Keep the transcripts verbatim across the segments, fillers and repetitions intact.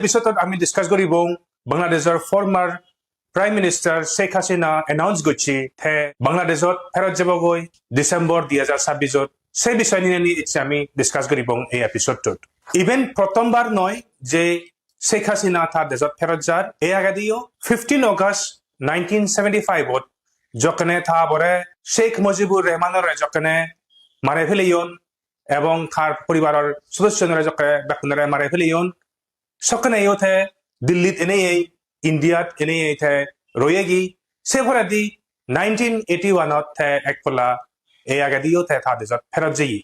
Episode-ot ami discuss guribong Bangladeshor former Prime Minister Sheikh Hasina announce gocche te Bangladeshot pherot jebogoi December dui hajar sabbis-ot. Se bisoy ninei ecche ami discuss guribong ei episode-ot. Even prothombar noi je Sheikh Hasina tar dejot pherot jar, ei agediyo fifteen August nineteen seventy-five-ot jokkene ta bore Sheikh Mujibur Rahmanore jokkene mare feleyon ebong tar poribaror sodossonore jokkene bekkunore mare feleyon, sokkeneyo te Dillit eneyei, Indiat eneyei te royegi. Se poredi nineteen eighty-one-ot te ek polla ei agediyo te ta dejot pherot jeye.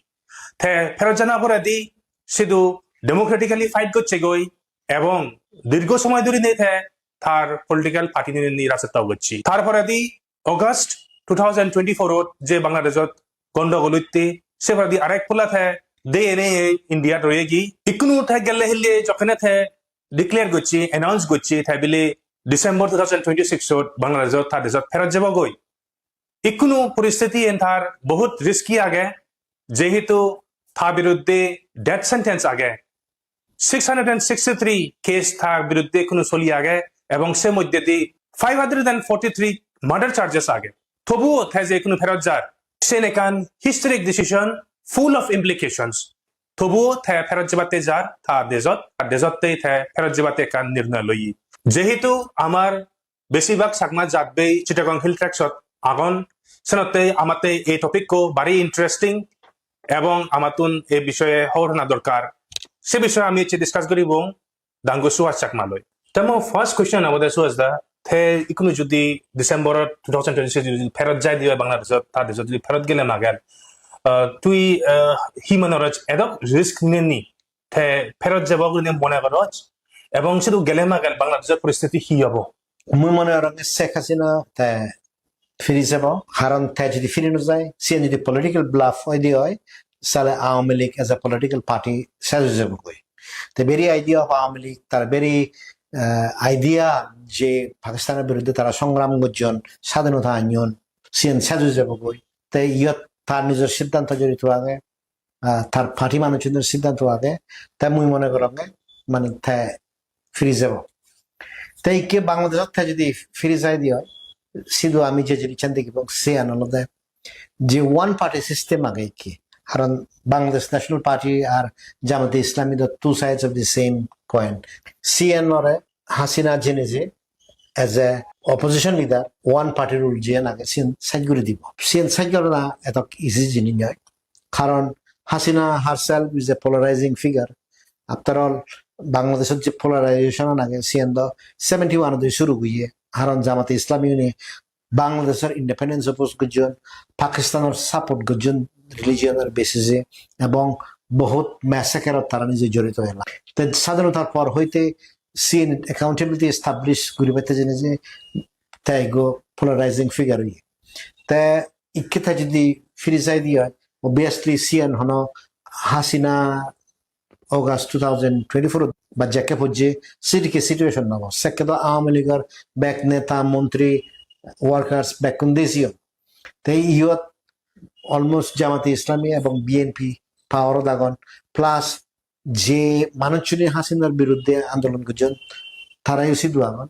Te pherot jana poredi sidu democratically fight gocchegoi ebong dirgho somoy dhurinei te tar political party ninei rajotto gocche. Tar poredi August two thousand twenty-four-ot je Bangladeshot gondogol otte, se poredi arek polla te de eneyei Indiat royegi. Ikkunu te gelle hille jokkene te declare gocche, announce gocche te bile December two thousand twenty-six-ot Bangladeshot ta dejot pherot jebogoi. Ikkunu poristiti en tar bohut risky age, jehetu ta biruddhe death sentence age. Six hundred and sixty-three case ta biruddhe ikkunu soli age ebong se moddedi five hundred and forty-three murder charges age. Tobuo te je ikkunu pherot jar, sen ekkan historic decision, full of implications. Tobuo te pherot jebatte jar ta dejot, ta dejotte te pherot jebatte ekkan nirnoy loye. Jehetu amar besibak Chakma jatbei Chittagong Hill Tracts-ot agon, senotte amatte ei topic-ko bari interesting ebong amattun ei bisoye hobor hona dorkar. Se bisoye ami ecche discuss guribong Dangu Suhas Chakma loi. Te mo first question obode Suhas da, te ikkunu judi December two thousand twenty-six judi pherot jai dibe Bangladeshot, ta dejot judi pherot gele mager, ah, tui, ah, hi mone goroj, edok risk ninei te pherot jebo gurinei mone goroj, ebong sidu gele mager Bangladeshor poristiti hi obo? Mui mone gorong Sheikh Hasina te firi jebo, karon te jodi firi no jai, siyen jodi political bluff oide oi, sale Awami League as a political party ses oi jebogoi. The very idea of Awami League, tar very, eh, idea je Pakistanor biruddhe tara songram gojjon, sadhinota anyon, siyen ses oi jebogoi. Te iyot tar nijor siddhanto jorito age, ah, tar party manuchunor siddhanto age, te mui mone goronge mane te firi jebo. Te ikke Bangladeshot te jodi firi jai de oi, sidu ami je jinissan degibong siyan olode je one party system age ikke. Karon Bangladesh National Party ar Jamate Islami do two sides of the same coin. Siyan ore Hasina jene je as a opposition leader one party rule jiyan age siyan side guri dibo. Siyan side gorana etok easy jinis noi. Karon Hasina herself is a polarizing figure. After all, Bangladeshot je polarization an age, siyan do seventy-one odi suru oye. Karon Jamate Islami une Bangladeshor independence oppose gojjon, Pakistanor support gojjon religion or basis e, ebong bohut massacre ot tara nije jorito ela. Te sadhinotar por hoite siyen accountability establish guribatte jene je te ekko polarizing figure oye. Te ikke te jodi firi jai de oi, obviously siyen hono Hasina August two thousand twenty-four ba jekke pojje sidikke situation nobo. Sekke do Awami Leagueor bek neta, montri, workers bekkun desiyon. Te iyot almost Jamate Islami ebong B N P power ot agon. Plus je manuchchune Hasinar biruddhe andolon gojjon, tarayo sidu agon.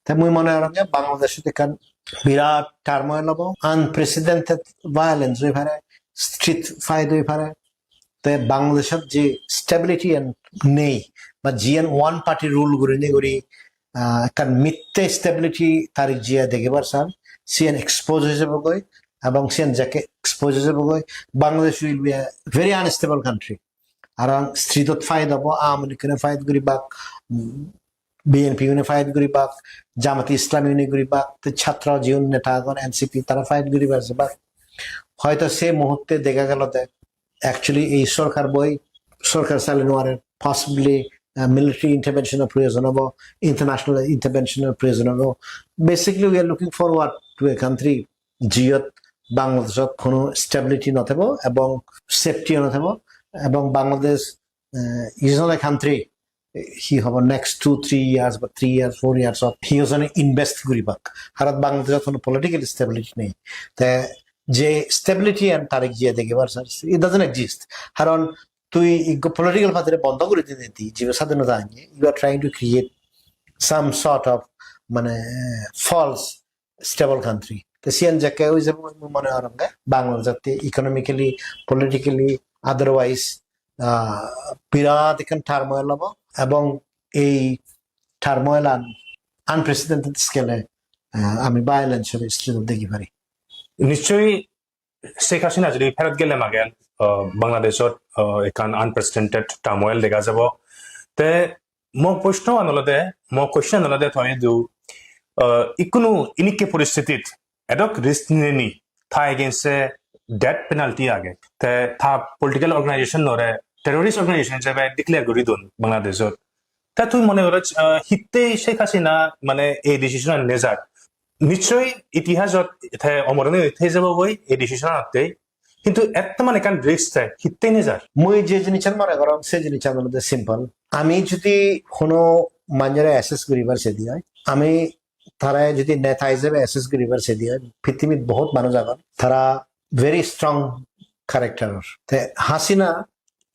Te mui mone gorong je Bangladeshot ekkan birat turmoil obo, unprecedented violence oi pare, street fight oi pare. Te Bangladeshot je stability an nei, ba jiyan one party rule gurinei guri, ah, ekkan mitte stability Tariq Zia degebar san, siyan expose oi jebogoi, ebong siyan jekke expose oi jebogoi, Bangladesh will be a very unstable country. Around street ot fight obo, Awami League-une fight guribak, mm, B N P-une fight guribak, Jamate Islami-une guribak, te chhatro jiun neta agon, N C P, tara fight guribar jebak. Hoito se muhutte dega gelo de, actually ei sorkar boi, sorkar sale no pare, possibly, uh, military intervention-or proyojon obo, international intervention-or proyojon obo. Basically, we are looking forward to a country jiyot Bangladeshot hono stability no thebo ebong safety no thebo, ebong Bangladesh, eh, is not a country, eh, hi hobo next two, three years ba three years, four years ot hi hojone invest guribak. Harat Bangladeshot hono political stability nei. Te je stability an Tariq Zia degebar sar, it doesn't exist. Haron tui ikko political party re bondo guri dinedi jibe sadhinota anye, you are trying to create some sort of, mane, false stable country. Te siyan jekke oi jebo, mui mone gorongge Bangladesh jatte economically, politically, otherwise, ah, birat ekkan turmoil obo, ebong ei turmoil an unprecedented scale-e, ah, ami violence-or state-ot degi pari. Nischoi Sheikh Hasina jodi ferot gele magen, ah, Bangladeshot, ah, ekkan unprecedented turmoil dega jabo. Te mo proshno an olode, mo question an olode, toi idu, ah, ikkunu inikke poristitit edok risk ninei ta against-e death penalty age. Te ta political organization-ore terrorist organization hijebe declare guri don Bangladeshot. Te tui mone goro, ah, hittei Sheikh Hasina mane ei decision an nejar? Nischoi itihasot te omor oi thei jabo goi ei decision anottei. Hintu ettoman ekkan risk te hittei nejar? Mui je jinissan mone gorong, se jinissan olode simple. Ami jodi hono manjore assess guribar sedi oi, ami tare jodi neta hijebe assess guribar sedi oi, pittimit bohut manuj agon, tara very strong character-or. Te Hasina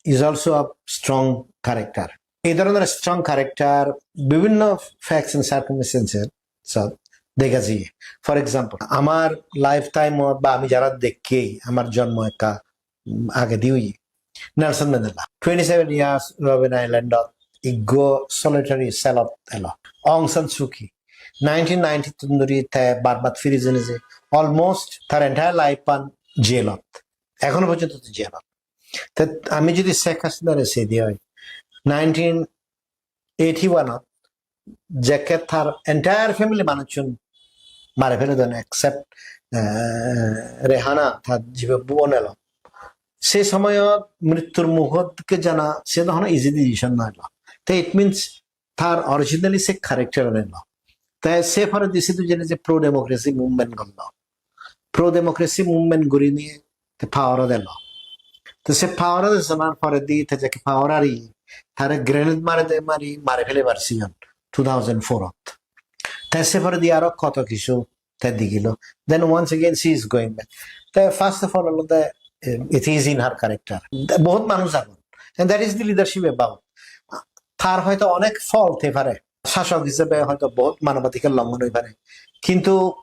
is also a strong character. Ei dhoronor strong character bibhinno facts and circumstances-ot dega jiye. For example, amar lifetime-ot ba ami jara dekki, amar jonmo ekka, um, agedi oye, Nelson Mandela. Twenty-seven years Robben Island-ot ikko solitary cell-ot elo. Aung San Suu Kyi, nineteen ninety-two dhuri te Burma-t firi jeinei je, almost tar entire life-an jail-ot. Ekhono porjonto jail-ot. Te ami jodi Sheikh Hasina-re sedi oi, nineteen eighty-one-ot jekke tar entire family manuchun mare fele don, except, eh, Rehana, tar jibe bon elo. Se somoyot mrittur mugot ke jana, se do hono easy decision noi lo. Te it means tar originally se character elo. Te se poredi sidu jene je pro democracy movement gollo. Pro democracy movement gurinei te power-ot elo. Te se power-ot esonar poredi te jekke power ari, tare grenade mare de mari, mare felebar siyon two thousand four-ot. Te se poredi aro koto kichu te digilo. Then once again she is going back. Te first of all olode, eh, it is in her character. Bohut manuj agon. And that is the leadership about. Tar hoyto onek fault thei pare. Sasok hisebe hoyto bohut manobadhikar longhon oi pare. Kintu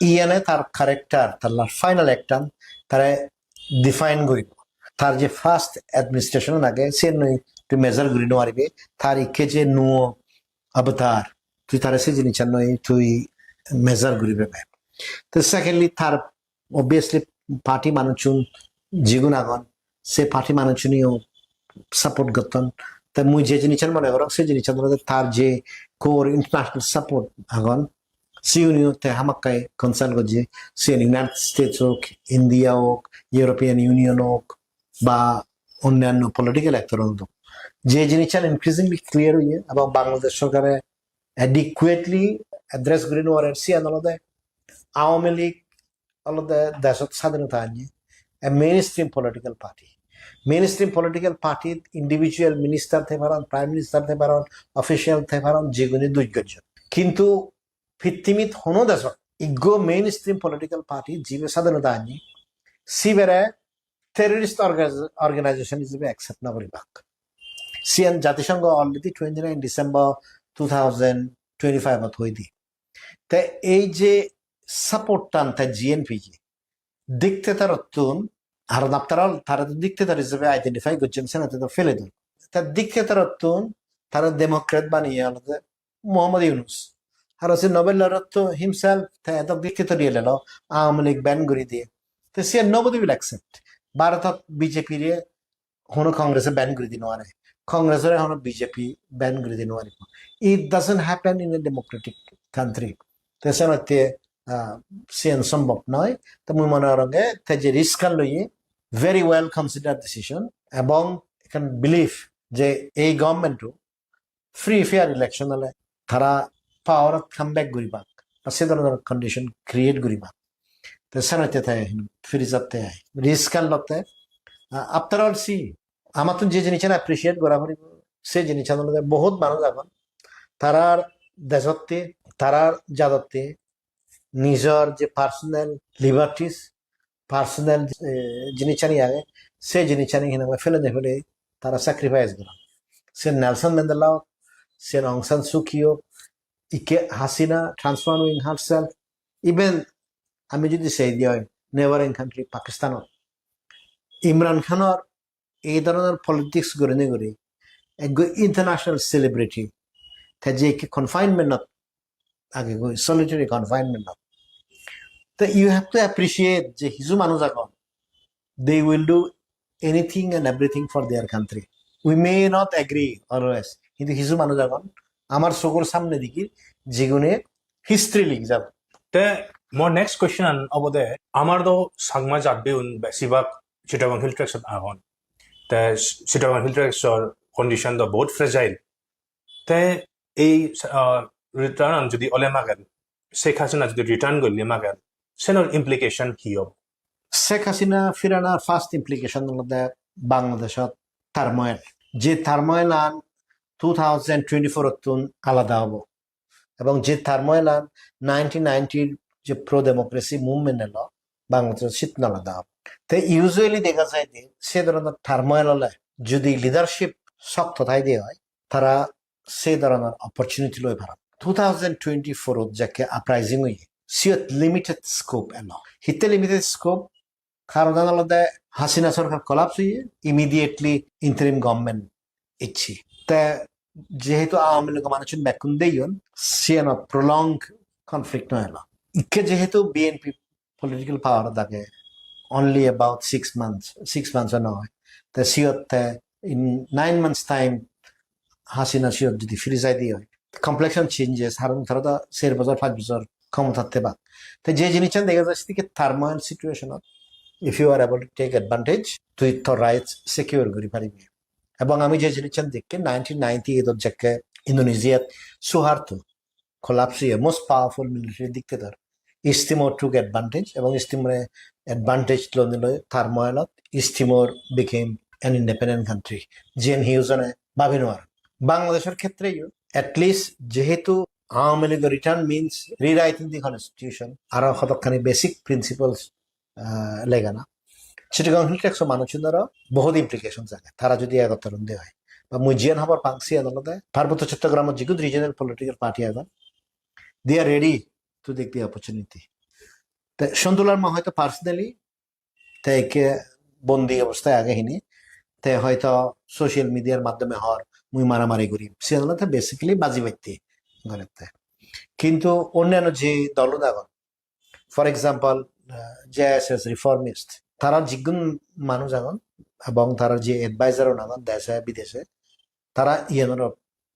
iyane tar character, tar la-, final act-an tare define guribo. Tar je first administration age, siyen tui measure guri no paribe. Tar ikke je nuo avatar, tui tare se jinissan noi tui measure guribe be. Te secondly, tar obviously party manuchun jigun agon, se party manuchuniyo support gotton. Te mui je jinissan mone gorong, se jinissan olode tar je core international support agon, siyuniyo te hamakkai consult gojje, siyen United States ok, India ok, European Union ok, ba onnanno political actor ok. Je jinissan increasingly clear oye, ebong Bangladesh sorkare adequately address guri no parer, siyan olode Awami League olode deshot sadhinota anye, a mainstream political party. Mainstream political party individual minister thei paron, prime minister thei paron, official thei paron, jiguni duj gojjon. Kintu pittimit hono deshot ikko mainstream political party jibe sadhinota anye, sibere terrorist orga-, organization hijebe accept no guribak. Siyan Jatisongho already twenty-nine December two thousand twenty-five ot hoi di. Te ei je support tan te G N P G, dictator ottun, haron after all, tara to dictator hijebe identify gojjon, senotte to fele don. Te dictator ottun tara democrat baniye olode Mohammad Yunus. Aro se Nobel laureate to himself te edok dictator elo, Awami League ban guri diye. Te siyan nobody will accept. Bharotot B J P re hono Congress-e ban guri di no pare. Congress-ore hono B J P ban guri di no pare. It doesn't happen in a democratic country. Te senotte, ah, siyan sombhob noi. Te mui mone gorong je te je risk-an loye, very well considered decision. Ebong ekkan belief je ei government-o free fair election ole tara power-ot come back guribak, ba se dhoronor condition create guribak. Te senotte te firi jatte ai. Risk-an lotte, ah, after all, see, amattun je jinissan appreciate gora poribo, se jinissan olode bohut manuj agon, tarar dejotte, tarar jadotte nijor je personal liberties, personal, eh, jinissani age, se jinissani hinamai felene fele tara sacrifice goron. Se Nelson Mandela ok, se Aung San Suu Kyi ok, ikke Hasina transforming herself, even ami jodi sei di oi, neighboring country Pakistan ot Imran Khan or ei dhoronor politics gurinei guri ekko international celebrity, te je ikke confinement ot age goi, solitary confinement ot. Te you have to appreciate je hiju manuj agon, they will do anything and everything for their country. We may not agree always, hintu hiju manuj agon amar sogor samne dikir, jigune history likh jabo. Te mor next question an obode, amar do Changma jat biyun besibak Chittagong Hill Tracts ot agon. Te Chittagong Hill Tracts or condition do bahut fragile. Te ei, ah, return an jodi ole mager, Sheikh Hasina jodi return golle mager, senor implication hi obo? Sheikh Hasina firana first implication olode Bangladeshot turmoil. Je turmoil an two thousand twenty-four ottun alada obo. Ebong je turmoil an nineteen ninety je pro democracy movement elo, Bangladeshot sittun alada obo. Te usually dega jai de se dhoronor turmoil ole jodi leadership sokto thai de oi, tara se dhoronor opportunity loi paron. Two thousand twenty-four ot jekke uprising oye, siyot limited scope elo. Hitte limited scope? Karonan olode Hasina sorkar collapse oye, immediately interim government ecche. Te jehetu Awami League manuchun bekkun deyon, siyanot prolonged conflict no elo. Ikke jehetu B N P political power ot age, only about six months, six months o noi. Te siyot te in nine months time Hasina siyot jodi firi jai de oi, complexion changes, haron tara do ser bojor, pach bojor khomotat thebak. Te je jinissan dega jai, sedokke turmoil situation ot, if you are able to take advantage, tui tor rights secure guri paribi. Ebong ami je jinissan dekke nineteen ninety-eight ot jekke Indonesia-t Suharto collapse oye, most powerful military dictator, East Timor took advantage, ebong East Timor-e advantage lonei loi turmoil ot East Timor became an independent country. Jiyen hiyo jone babi no paron. Bangladeshor khetre yo, at least jehetu Awami League return means rewriting the constitution, aro hodokkani basic principles, ah, legana. Chittagong Hill Tracts o manuchunoro bohut implications age, tara jodi egottor onde oi. Ba mui jiyan hobor pang siyan olode Parbotto Chottogramot jigun regional political party agon, they are ready to take the opportunity. Te Sontu Larma hoyto personally te ikke bondi obosthay age hini, te hoyto social media-r maddhome hor mui maramari gurim, siyan olode basically baji batte gorette. Kintu onnanno je dol agon, for example, uh, J S S reformist, tara jigun manuj agon ebong tara je advisor un agon deshe bideshe, tara iyanoro,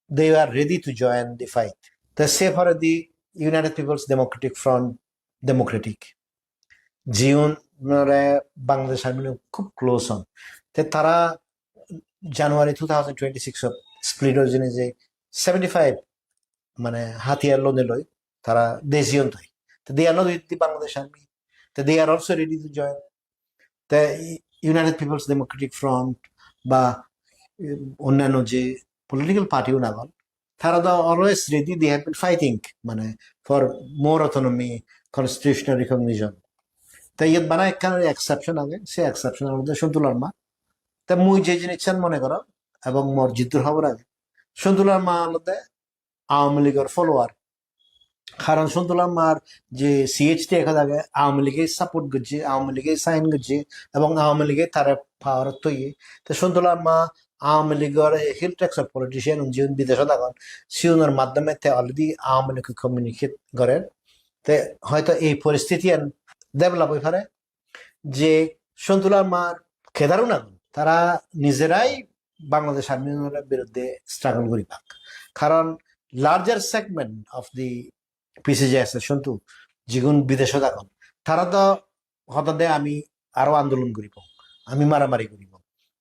they are ready to join the fight. Te se poredi United People's Democratic Front, Democratic, jiunore Bangladesh Army loi khub close on. Te tara January two thousand twenty-six ot split oi jeinei je seventy-five mane hatiyar lonei loi tara dejiyon thai. Te they are not with the Bangladesh Army. Te they are also ready to join. Te United People's Democratic Front ba, um, onnanno je political party un agon, tara do always ready, they have been fighting mane for more autonomy, constitutional recognition. Te iyot bana ekkan exception age, se exception olode Sontu Larma. Te mui je jinissan mone gorong ebong mor jiddur hobor age, Sontu Larma olode Awami League-or follower. Karon Sontu Larmar je C H T Act age, Awami League-e support gojje, Awami League-e sign gojje, ebong Awami League-e tare power-ot toye. Te Sontu Larma Awami League-or Hill Tracts-or politician un jiun bideshot agon, siunor maddhome te already Awami League-e communicate gorer. Te hoyto ei poristitiyan develop oi pare je Sontu Larmar cadre-un agon, tara nijerai Bangladesh Army-unor biruddhe struggle guribak. Karon larger segment of the P C J S-or Sontu, jigun bideshot agon, tara do hodode ami aro andolon guribong, ami maramari guribong.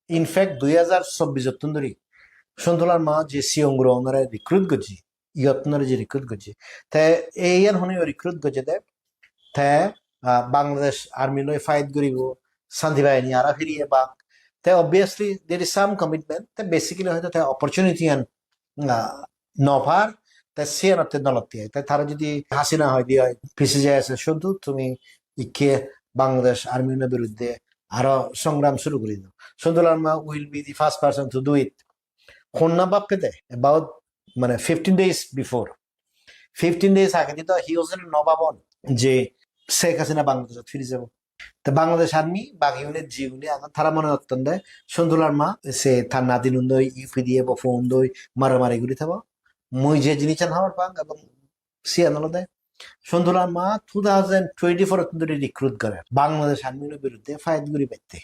In fact, dui hajar chobbish-ottun dhuri Sontu Larma je sigon gurogunore recruit gojje, iyottun dhuri je recruit gojje, te iyan hone recruit gojje de, te, ah, Bangladesh Army loi fight guribo, Shanti Bahini aro firi ebak. Te obviously there is some commitment. Te basically hoyto te opportunity an, ah, no par, te siyanotte nolotte ai. Te tara jodi Hasina hoi de oi, P C J S-or Sontu, tumi ikke Bangladesh Army-uno biruddhe aro songram suru guri do. Sontu Larma will be the first person to do it. Honna bhappede about, mane, fifteen days before. Fifteen days agedi do hi hojone no bhabon je Sheikh Hasina Bangladeshot firi jabo. Te Bangladesh Army, bagi une jigune agon, tara mone gotton de Sontu Larma se tar nadinun doi, U P D F o phone doi maramari guri thebo. Mui je jinissan habor pang ebong siyan olode Sontu Larma two thousand twenty-four ottun dhuri recruit gore Bangladesh Army-uno biruddhe fight guribatte.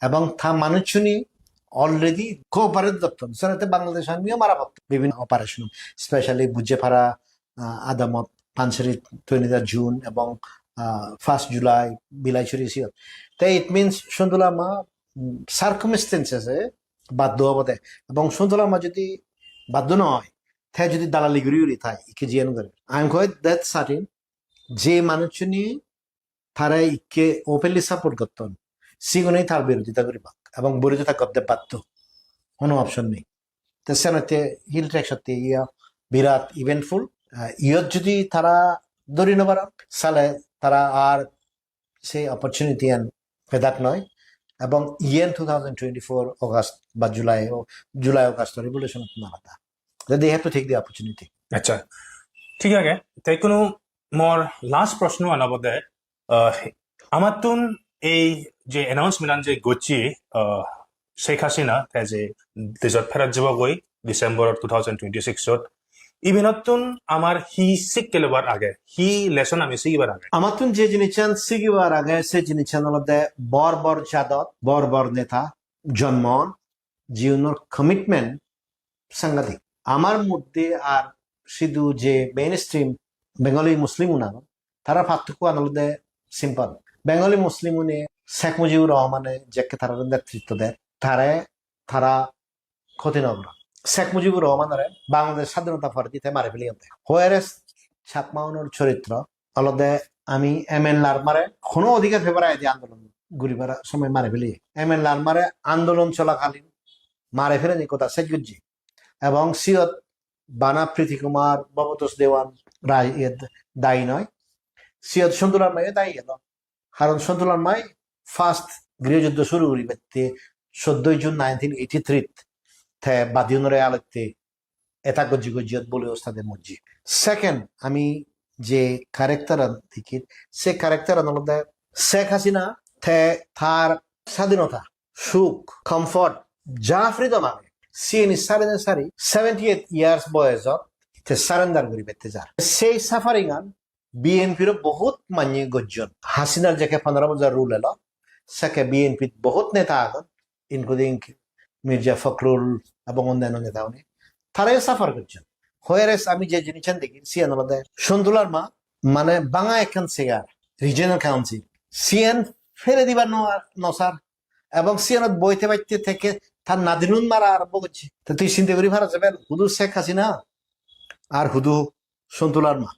Ebong ta manuchchune already cooperate gotton. Senotte Bangladesh Army-o mara potton bibhinno operation, specially Bujepara, ah, Adamot, Panchari twenty-third June ebong, ah, first July, Bilaichuri siyot. Te it means Sontu Larma, mm, circumstances-e baddo obode. Ebong Sontu Larma jodi baddo no oi, te jodi dalali guri guri thai, ikke jiyan gore. I am quite that certain je manuchchune tare ikke openly support gotton, sigune tar birodita guribak ebong birodita gotte baddo, hono option nei. Te senotte Hill Tracts-otte iya birat eventful. Ah, iyot jodi tara dhori no paron, sale tara ar se opportunity-an pedak noi. Ebong iyen two thousand twenty-four August ba July, July August revolution-ot nalada. They have to take the opportunity. Acha, thik age. Te ikkunu mor last proshno an obode, ah, amattun ei je announcement an je gocche, ah, Sheikh Hasina te je dejot pherot jebogoi December two thousand twenty-six ot, ibinottun amar hi sikke lobar age, hi lesson ami sigibar age? Amattun je jinissan sigibar age, se jinissan olode bor bor jadot, bor bor neta jonmon, jiunor commitment sangadik. Amar moddhe ar sidu je mainstream Bengali Muslim un agon, tara parthokkoan olode simple. Bengali Muslim une Sheikh Mujibur Rahmane jekke tarare netritto der, tare tara khoti no goron. Sheikh Mujibur Rahmanore Bangladesh sadhinota poredi te mari peleyon de. Whereas Chakma unor choritro olode ami M N Larmare hono odhikar pebar aide andolon guribar somoy mari pele. M N Larmare andolon cholakalin mari peleni goda sej gojje. Ebong siyot bana Priti Kumar, Bhabatosh Dewan, Rai, iye dayi noi. Siyot Sontu Larmayo dayi elo. Karon Sontu Larmai first griho juddho suru guribatte soddo June nineteen eighty-three te badi unore alotte attack gojje, gojje bole ostade mojje. Second, ami je character an dekir, se character an olode Sheikh Hasina te tar sadhinota, suk, comfort, ja freedom age, siyeni sari na sari seventy-eight years boyosot te surrender guribatte jar. Sei suffering an B N P ro bohut manye gojjon. Hasinar jekke pondro bojor rule elo, sekke B N P bohut neta agon, including Mirza Fakhrul ebong onnanno neta une. Tarayo suffer gojjon. Whereas ami je jinissan degir, siyan olode Sontu Larma, mane banga ekkan chair, regional council. Siyan fele dibar no, no sar. Ebong siyanot boite batte theke tar nadinun mara arombo gojje. Te tui sinte guri paros ebel, hudu Sheikh Hasina ar hudu Sontu Larma.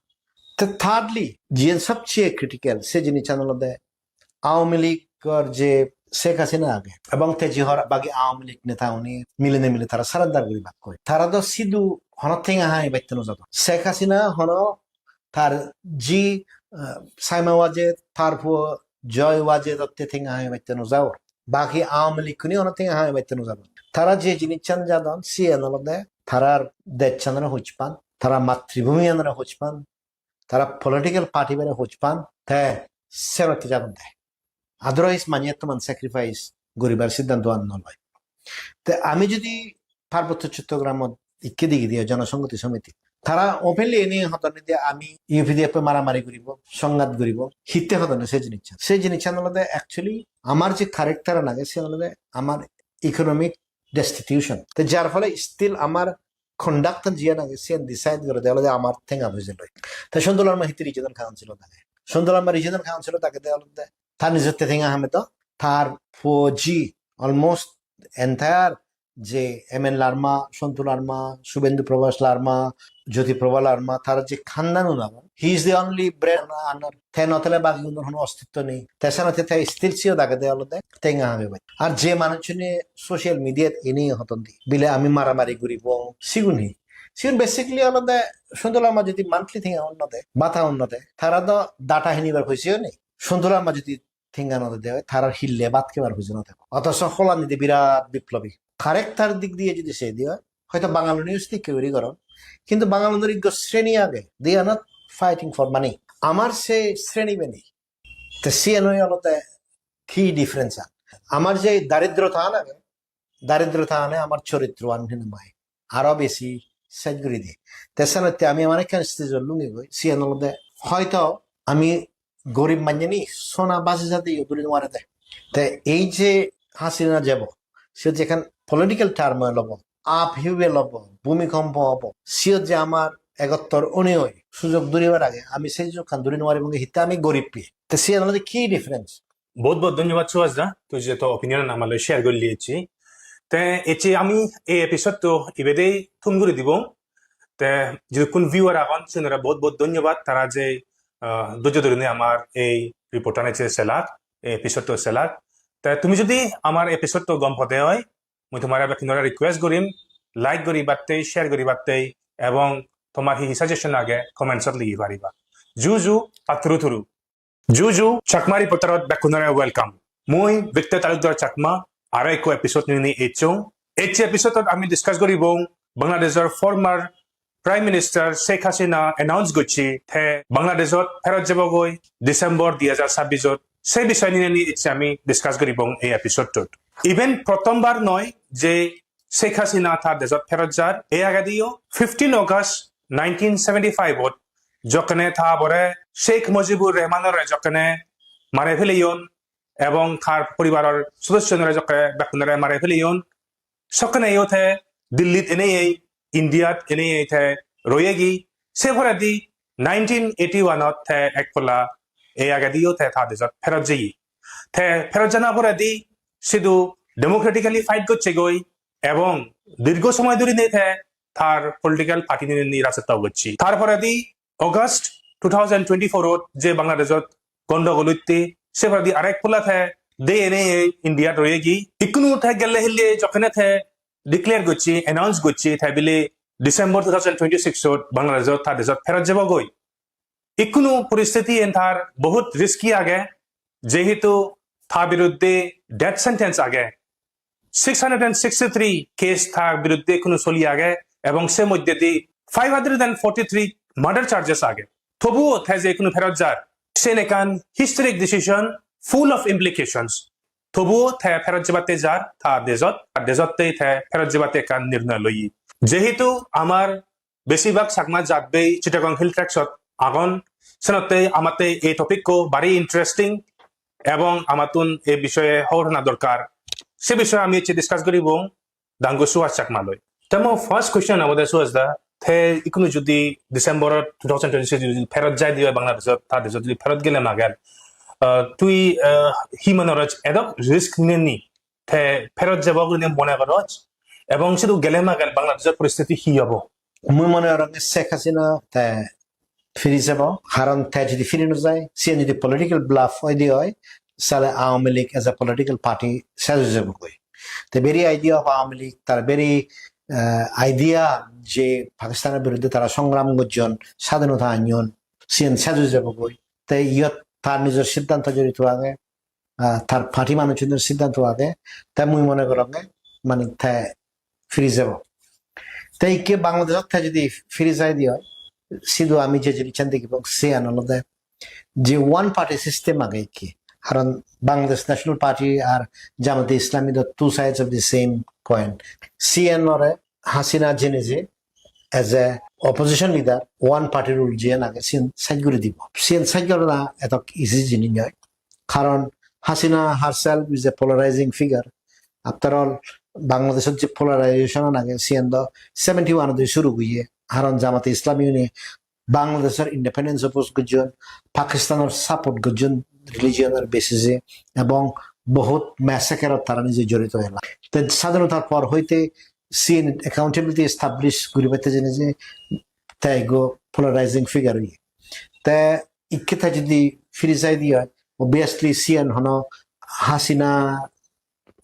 Te thirdly, jiyen sobcheye critical, se jinissan olode Awami League-or je Sheikh Hasina age, ebong te je hor bagi Awami League neta uni milinei mili tara surrender guribakkoi. Tara do sidu hono tenga hamibatte no jadon. Sheikh Hasina hono tar ji, eh, Saima Wajed, tar puo Joy Wajed otte tenga hamibatte no jadon. Bagi Awami League-uni hono tenga hamibatte no jadon. Tara je jinissan jadon, siyen olode tarar dejchanore hojpan, tara matribhumiyanore hojpan, tara political party-bore hojpan, te senotte jadon de. Otherwise, manye ettoman sacrifice guribar siddhanto an no loi. Te ami jodi Parbotto Chottogramot ikke digi diye Jonosonghoti Somiti, tara openly eni hodon de ami U P D F-e maramari guribo, songhat guribo, hitte hodon se jinissan. Se jinissan olode actually amar je character an age, se olode amar economic destitution. Te jar phole still amar conduct an jiyan age, siyan decide gorede olode amar tenga poije loi. Te Sontu Larma hitte regional council ot age. Sontu Larma regional council ot agede olode tar nijotte tenga hame do, tar puo ji almost entire je M N Larma, Sontu Larma, Subhendu Prabha Larma, Jyoti Prabha Larma, tara je khandan un agon. He is the only bread earner. Te no thele bagi unor hono ostitto nei. Te senotte te still siyot agede olode tenga hamibatte. Ar je manuchune social media-t eni hodon de, bile ami maramari guribong, sigun hi? Sigun basically olode Sontu Larma jodi monthly tenga un no de, bata un no de, tara do data hinibar poiseyo nei. Sontu Larma jodi tenga no dede oi, tarar hille bhat hebar pujo no thebo. Othocho Hollandide birat biplobi. Character dik diye jodi sei de oi, hoyto Bangaluneo sedokke guri goron. Kintu Bangalunor ekko sreni age, they are not fighting for money. Amar se sreni be nei. Te siyen oi olode ki difference an? Amar je daridrotan age, daridrotan ane amar choritroan hene mai aro besi sej guri diye. Te senotte ami amar ekkan stage-ot lungigoi, siyen olode hoyto ami gorib manjeni sona basi jadiyo duri no parede. Te ei je Hasina jebo, siyot je ekkan political turmoil obo, upheaval obo, bhumikompo obo, siyot je amar egottor onei sujog duribar age, ami sei sujogkan duri no paribong, hitte ami gorib pi. Te siyen olode ki difference? Bahut bahut dhonyobad Suhas da, tui je to opinion amaloi share gorli ecche. Te ecche ami ei episode to ibedei thum guri dibong. Te jidukkun viewer agon, sinore bahut bahut dhonyobad, tara je, ah, dhojjo dhorinei amar ei report an ecche selak, ei episode to selak. Te tumi jodi amar episode to gom pode oi, mui tomare bekkunore request gorim, like guribatte, share guribatte, ebong tomar hi hi suggestion age comments ot ligi pariba. Ju ju, patturu turu. Ju ju, Chakma Reporter ot bekkunore welcome. Mui Victor Talukdar Chakma, aro ekko episode ninei echchong. Ecche episode ot ami discuss goribong Bangladeshor former Prime Minister Sheikh Hasina announce gocche te Bangladeshot pherot jebogoi December dui hajar sabbis ot. Se bishoy ninei ecche ami discuss goribong ei episode ot. Even prothombar noi je Sheikh Hasina tar dejot pherot jar, ei agediyo fifteen August nineteen seventy-five ot jokkene ta bore Sheikh Mujibur Rahmanore jokkene mare peleyon ebong tar poribaror sodossonore jokke bekkunore mare peleyon, sokkeneyo te Dillit eneyei, Indiat eneyei te royegi, se poredi nineteen eighty-one ot te ek polla ei agediyo te ta dejot pherot jeye. Te pherot jana poredi sidu democratically fight gocchegoi ebong dirgho somoy dhurinei te tar political party ninei rajotto gocche. Tar poredi August two thousand twenty-four ot je Bangladeshot gondogol utte, se poredi arek polla te de eneyei Indiat royegi. Ikkunu te gelle hille jokkene te declare gocche, announce gocche te bile December two thousand twenty-six ot Bangladeshot ta dejot pherot jebogoi. Ikkunu poristiti en tar bahut risky age, jehetu ta biruddhe death sentence age. Six hundred and sixty-three case ta biruddhe ikkunu soli age ebong se moddedi five hundred and forty-three murder charges age. Tobuo te je ikkunu pherot jar, sen ekkan historic decision, full of implications. Tobuo te pherot jebatte jar ta dejot, ta dejotte te pherot jebatte ekkan nirnoy loye. Jehetu amar besibak Chakma jatbei Chittagong Hill Tracts ot agon, senotte amatte ei topic ko bari interesting ebong amattun ei bishoye hobor hona dorkar. Se bishoye ami ecche discuss guribong Dangu Suhas Chakma loi. Te mo first question obode Suhas da, te ikkunu jodi December two thousand twenty-six jodi pherot jai dibe Bangladeshot, ta dejot jodi pherot gele magen, ah, tui, ah, hi mone goroj, edok risk ninei te pherot jebo gurinei mone goroj, ebong sidu gele magen Bangladeshor poristiti hi obo? Mui mone gorong Sheikh Hasina te firi jebo, karon te jodi firi no jai, siyen jodi political bluff oide oi, sale Awami League as a political party sej oi jebogoi. Te very idea of Awami League, tar very, eh, idea je Pakistanor biruddhe tara songram gojjon, sadhinota anyon, siyen sej oi jebogoi. Te iyot tar nijor siddhanto jorito age, ah, tar party manuchunor siddhanto age, te mui mone goronge mane te firi jebo. Te ikke Bangladeshot te jodi firi jai de oi, sidu ami je jinissan degibong siyan olode je one party system age ikke. Karon Bangladesh National Party ar Jamaat-e-Islami do two sides of the same coin. Siyan ore Hasina jene je as a opposition leader one party rule jiyan age siyan sej guri dibo. Siyan sej gorana etok easy jinis noi. Karon Hasina herself is a polarizing figure. After all, Bangladeshot je polarization an age, siyan do seventy-one odi suru oye. Karon Jamaat-e-Islami une Bangladeshor independence oppose gojjon, Pakistanor support gojjon religion or basis e, ebong bohut massacre ot tara nije jorito ela. Te sadhinotar por hoite siyen accountability establish guribatte jene je te ekko polarizing figure oye. Te ikke te jodi firi jai de oi, obviously siyen hono Hasina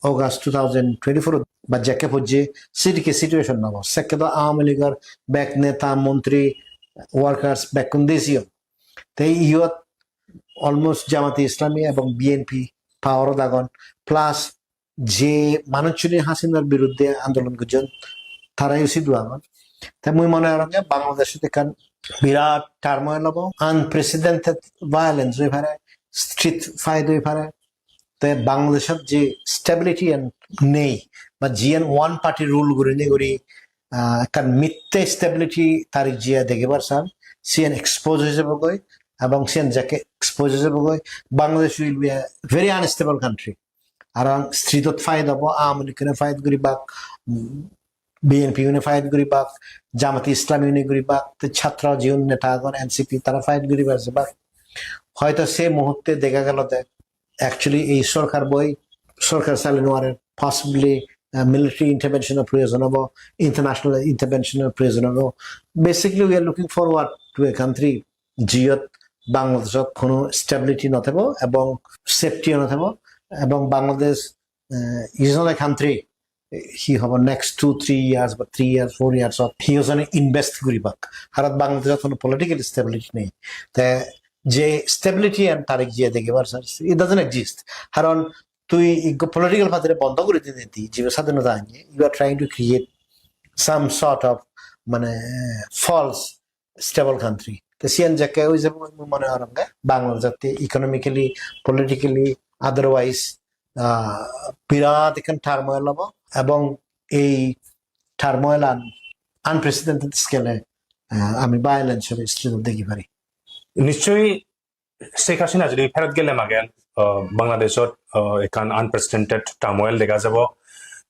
August two thousand twenty-four ba jekke pojje sidikke situation nobo. Sekke do Awami Leagueor bek neta, montri, workers bekkun de siyon. Te iyot almost Jamati Islami ebong B N P power-ot agon, plus je manuchchune Hasinar biruddhe andolon gojjon, tarayo sidu agon. Te mui mone gorong je Bangladeshot ekkan birat turmoil obo, unprecedented violence oi pare, street fight oi pare. Te Bangladeshot je stability an nei, ba jiyan one party rule gurinei guri, ah, ekkan mitte stability Tariq Jia degebar san, siyan expose oi jebogoi, ebong siyan jekke expose oi jebogoi, Bangladesh will be a very unstable country. Around street-ot fight obo, Awami League-une fight guribak, mm, B N P-une fight guribak, Jamati Islami-une guribak, te chhatro jiun neta agon, N C P, tara fight guribar jebak. Hoito se muhurte dega gelo de, actually ei sorkar boi, sorkar sale nuare, possibly, uh, military intervention-or proyojon obo, international intervention-or proyojon obo. Basically, we are looking forward to a country jiyot Bangladeshot hono stability no thebo ebong safety no thebo, ebong Bangladesh, eh, is not a country, hi hobo next two, three years ba three years, four years ot hi hojone invest guribak. Haron Bangladeshot hono political stability nei. Te je stability an Tariq Jia degebar san, it doesn't exist. Haron tui ikko political party re bondo guri dinedi, jibe sadhinota anye, you are trying to create some sort of, mane, false stable country. Te siyan jekke oi jebo, mui mone gorong de Bangladesh jatte economically, politically, otherwise, ah, birat ekkan turmoil obo, ebong ei turmoil an unprecedented scale-e, ah, ami violence-or street-ot degi pari. Nischoi Sheikh Hasina jodi pherot gele magen, ah, Bangladeshot, ah, ekkan unprecedented turmoil dega jabo.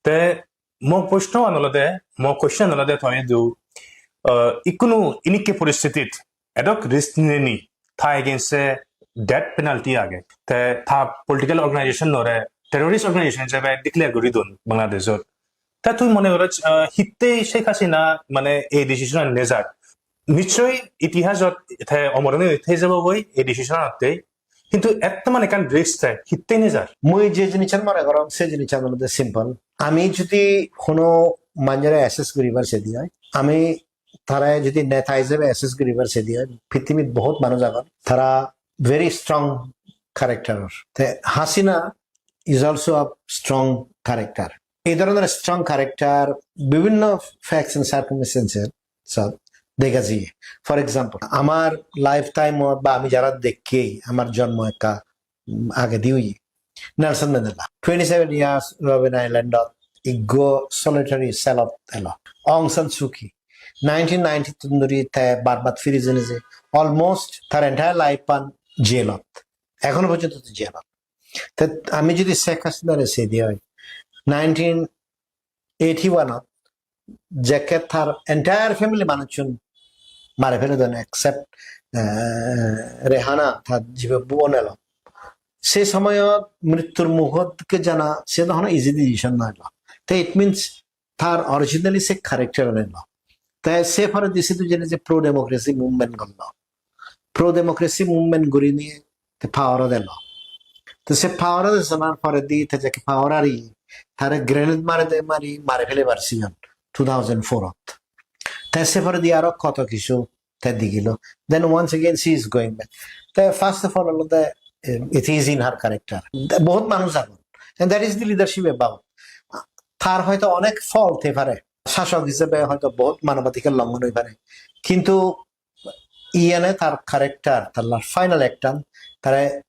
Te mo proshno an olode, mo question an olode, toi idu, ah, ikkunu inikke poristitit edok risk ninei, ta against-e death penalty age. Te ta political organization-ore terrorist organization hijebe declare guri don Bangladeshot. Ta tui mone goro, ah, hittei Sheikh Hasina mane ei decision an nejar? Nischoi itihasot te omor oi thei jabo goi ei decision atte. Hintu ette mane ekkan risk te hittei nejar? Mui je jinissan mone gorong, se jinissan olode simple. Ami jodi hono manjore assess guribar sedi oi, ami tare jodi neta hijebe assess guribar sedi oi, pittimit bohut manuj agon, tara very strong character-or. Te Hasina is also a strong character. Ei dhoronor strong character bibhinno facts and circumstances sot dega jiye. For example, amar lifetime-ot ba ami jara dekki, amar jonmo ekka, um, agedi oye, Nelson Mandela. Twenty-seven years Robben Island-ot ikko solitary cell-ot elo. Aung San Suu Kyi, nineteen ninety-two dhuri te Burma-t firi jeinei je, almost tar entire life-an jail-ot. Ekhono porjonto jail-ot. Te ami jodi Sheikh Hasinare sedi oi, nineteen eighty-one-ot jekke tar entire family manuchun mare fele don, except, eh, Rehana, tar jibe bon elo. Se somoyot mrittur mugot ke jana, se do hono easy decision noi lo. Te it means tar originally se character elo. Te se poredi sidu jene je pro democracy movement gollo. Pro democracy movement gurinei te power-ot elo. Te se power-ot esonar poredi te jekke power ari, tare grenade mare de mari, mare felebar siyon two thousand four-ot. Te se poredi aro koto kichu te digilo. Then once again she is going back. Te first of all olode, eh, it is in her character. Bohut manuj agon. And that is the leadership about. Tar hoyto onek fault thei pare. Sasok hisebe hoyto bohut manobadhikar longhon oi pare. Kintu iyane tar character, tar la-, final act-an tare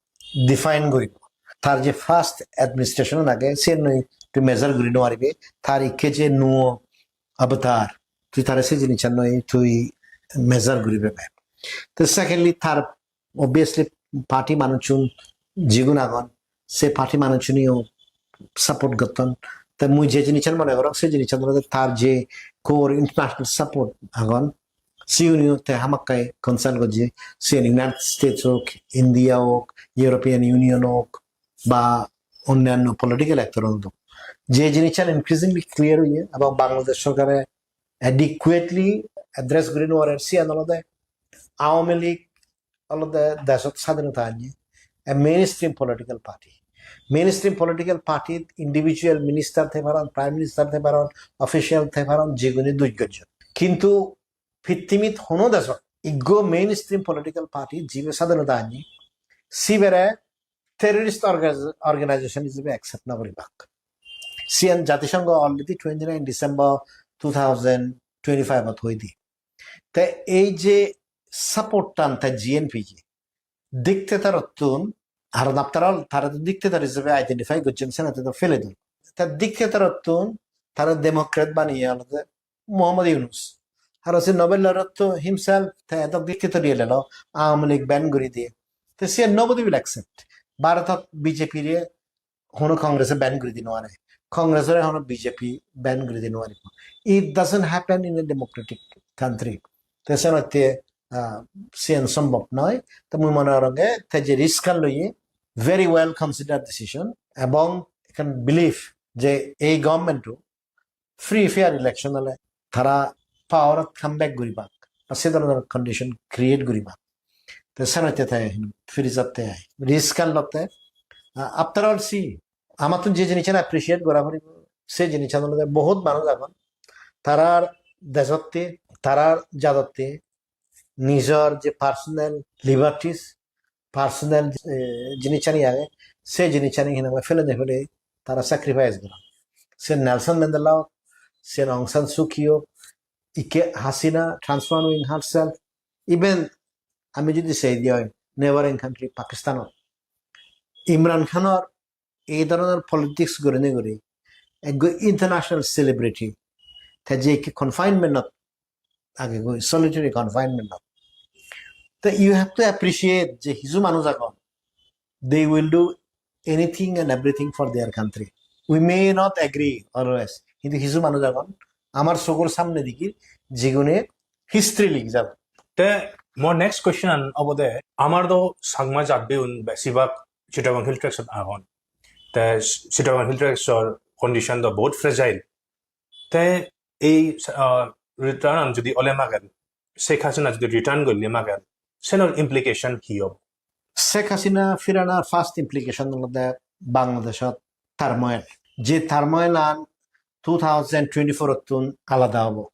define guribo. Tar je first administration age, siyen noi tui measure guri no paribe. Tar ikke je nuo avatar, tui tare se jinissanoi tui measure guribe be. Te secondly, tar obviously party manuchun jigun agon, se party manuchuniyo support gotton. Te mui je jinissan mone gorong, se jinissan olode tar je core international support agon, siyuniyo te hamakkai consult gojje, siyen United States ok, India ok, European Union ok, ba onnanno political actor ok. Je jinissan increasingly clear oye, ebong Bangladesh sorkare adequately address guri no parer, siyan olode Awami League olode deshot sadhinota anye, a mainstream political party. Mainstream political party individual minister thei paron, prime minister thei paron, official thei paron, jiguni duj gojjon. Kintu pittimit hono deshot ikko mainstream political party jibe sadhinota anye, sibere terrorist orga-, organization ijebe accept no guribak. Siyan Jatisongho already twenty-nine December two thousand twenty-five ot hoide. Te ei je support tan te G N P G dictator ottun, ar after all tare to dictator ijebe identify gojjon, senotte to fele don. Te dictator ottun tare democrat baniye olode Mohammad Yunus. Aro se Nobel laureate to himself te edok dictator elelo, Awami League ban guri diye. Te siyan nobody will accept. Bharotot B J P re hono Congress e ban guri di no pare. Congress ore hono B J P ban guri di no pare. It doesn't happen in a democratic country. Te senotte, ah, siyan sombhob noi. Te mui mone gorong te je risk an loye, very well considered decision. Ebong ekkan believe je ei government to free fair election ole tara power ot come back guribak, ba se dhoronor condition create guribak. Te senotte te firi jatte ai. Risk an lotte, ah, after all, see, amattun je jinissan appreciate gora poribo, se jinissan olode bohut manuj agon, tarar dejotte, tarar jadotte nijor je personal liberties, personal, eh, jinissani age, se jinissani hinamai fele de fele tara sacrifice goron. Se Nelson Mandela ok, se Aung San Suu Kyi ok, ikke Hasina transforming herself, even ami jodi sei di oi, neighboring country Pakistan ot Imran Khan or ei dhoronor politics gurinei guri ekko international celebrity, te je ikke confinement ot age goi, solitary confinement ot. Te you have to appreciate je hiju manuj agon, they will do anything and everything for their country. We may not agree always, hintu hiju manuj agon amar sogor samne degi, jigune history likhi jabo. Te mor next question an obode, amar do Changma jatbiun besibak Chittagong Hill Tracts ot agon. Te Chittagong Hill Tracts or condition do bahut fragile. Te ei, ah, return an jodi ole mager, Sheikh Hasina jodi return golle mager, senor implication hi obo? Sheikh Hasina firanar first implication olode Bangladeshot turmoil. Je turmoil an two thousand twenty-four ottun alada obo.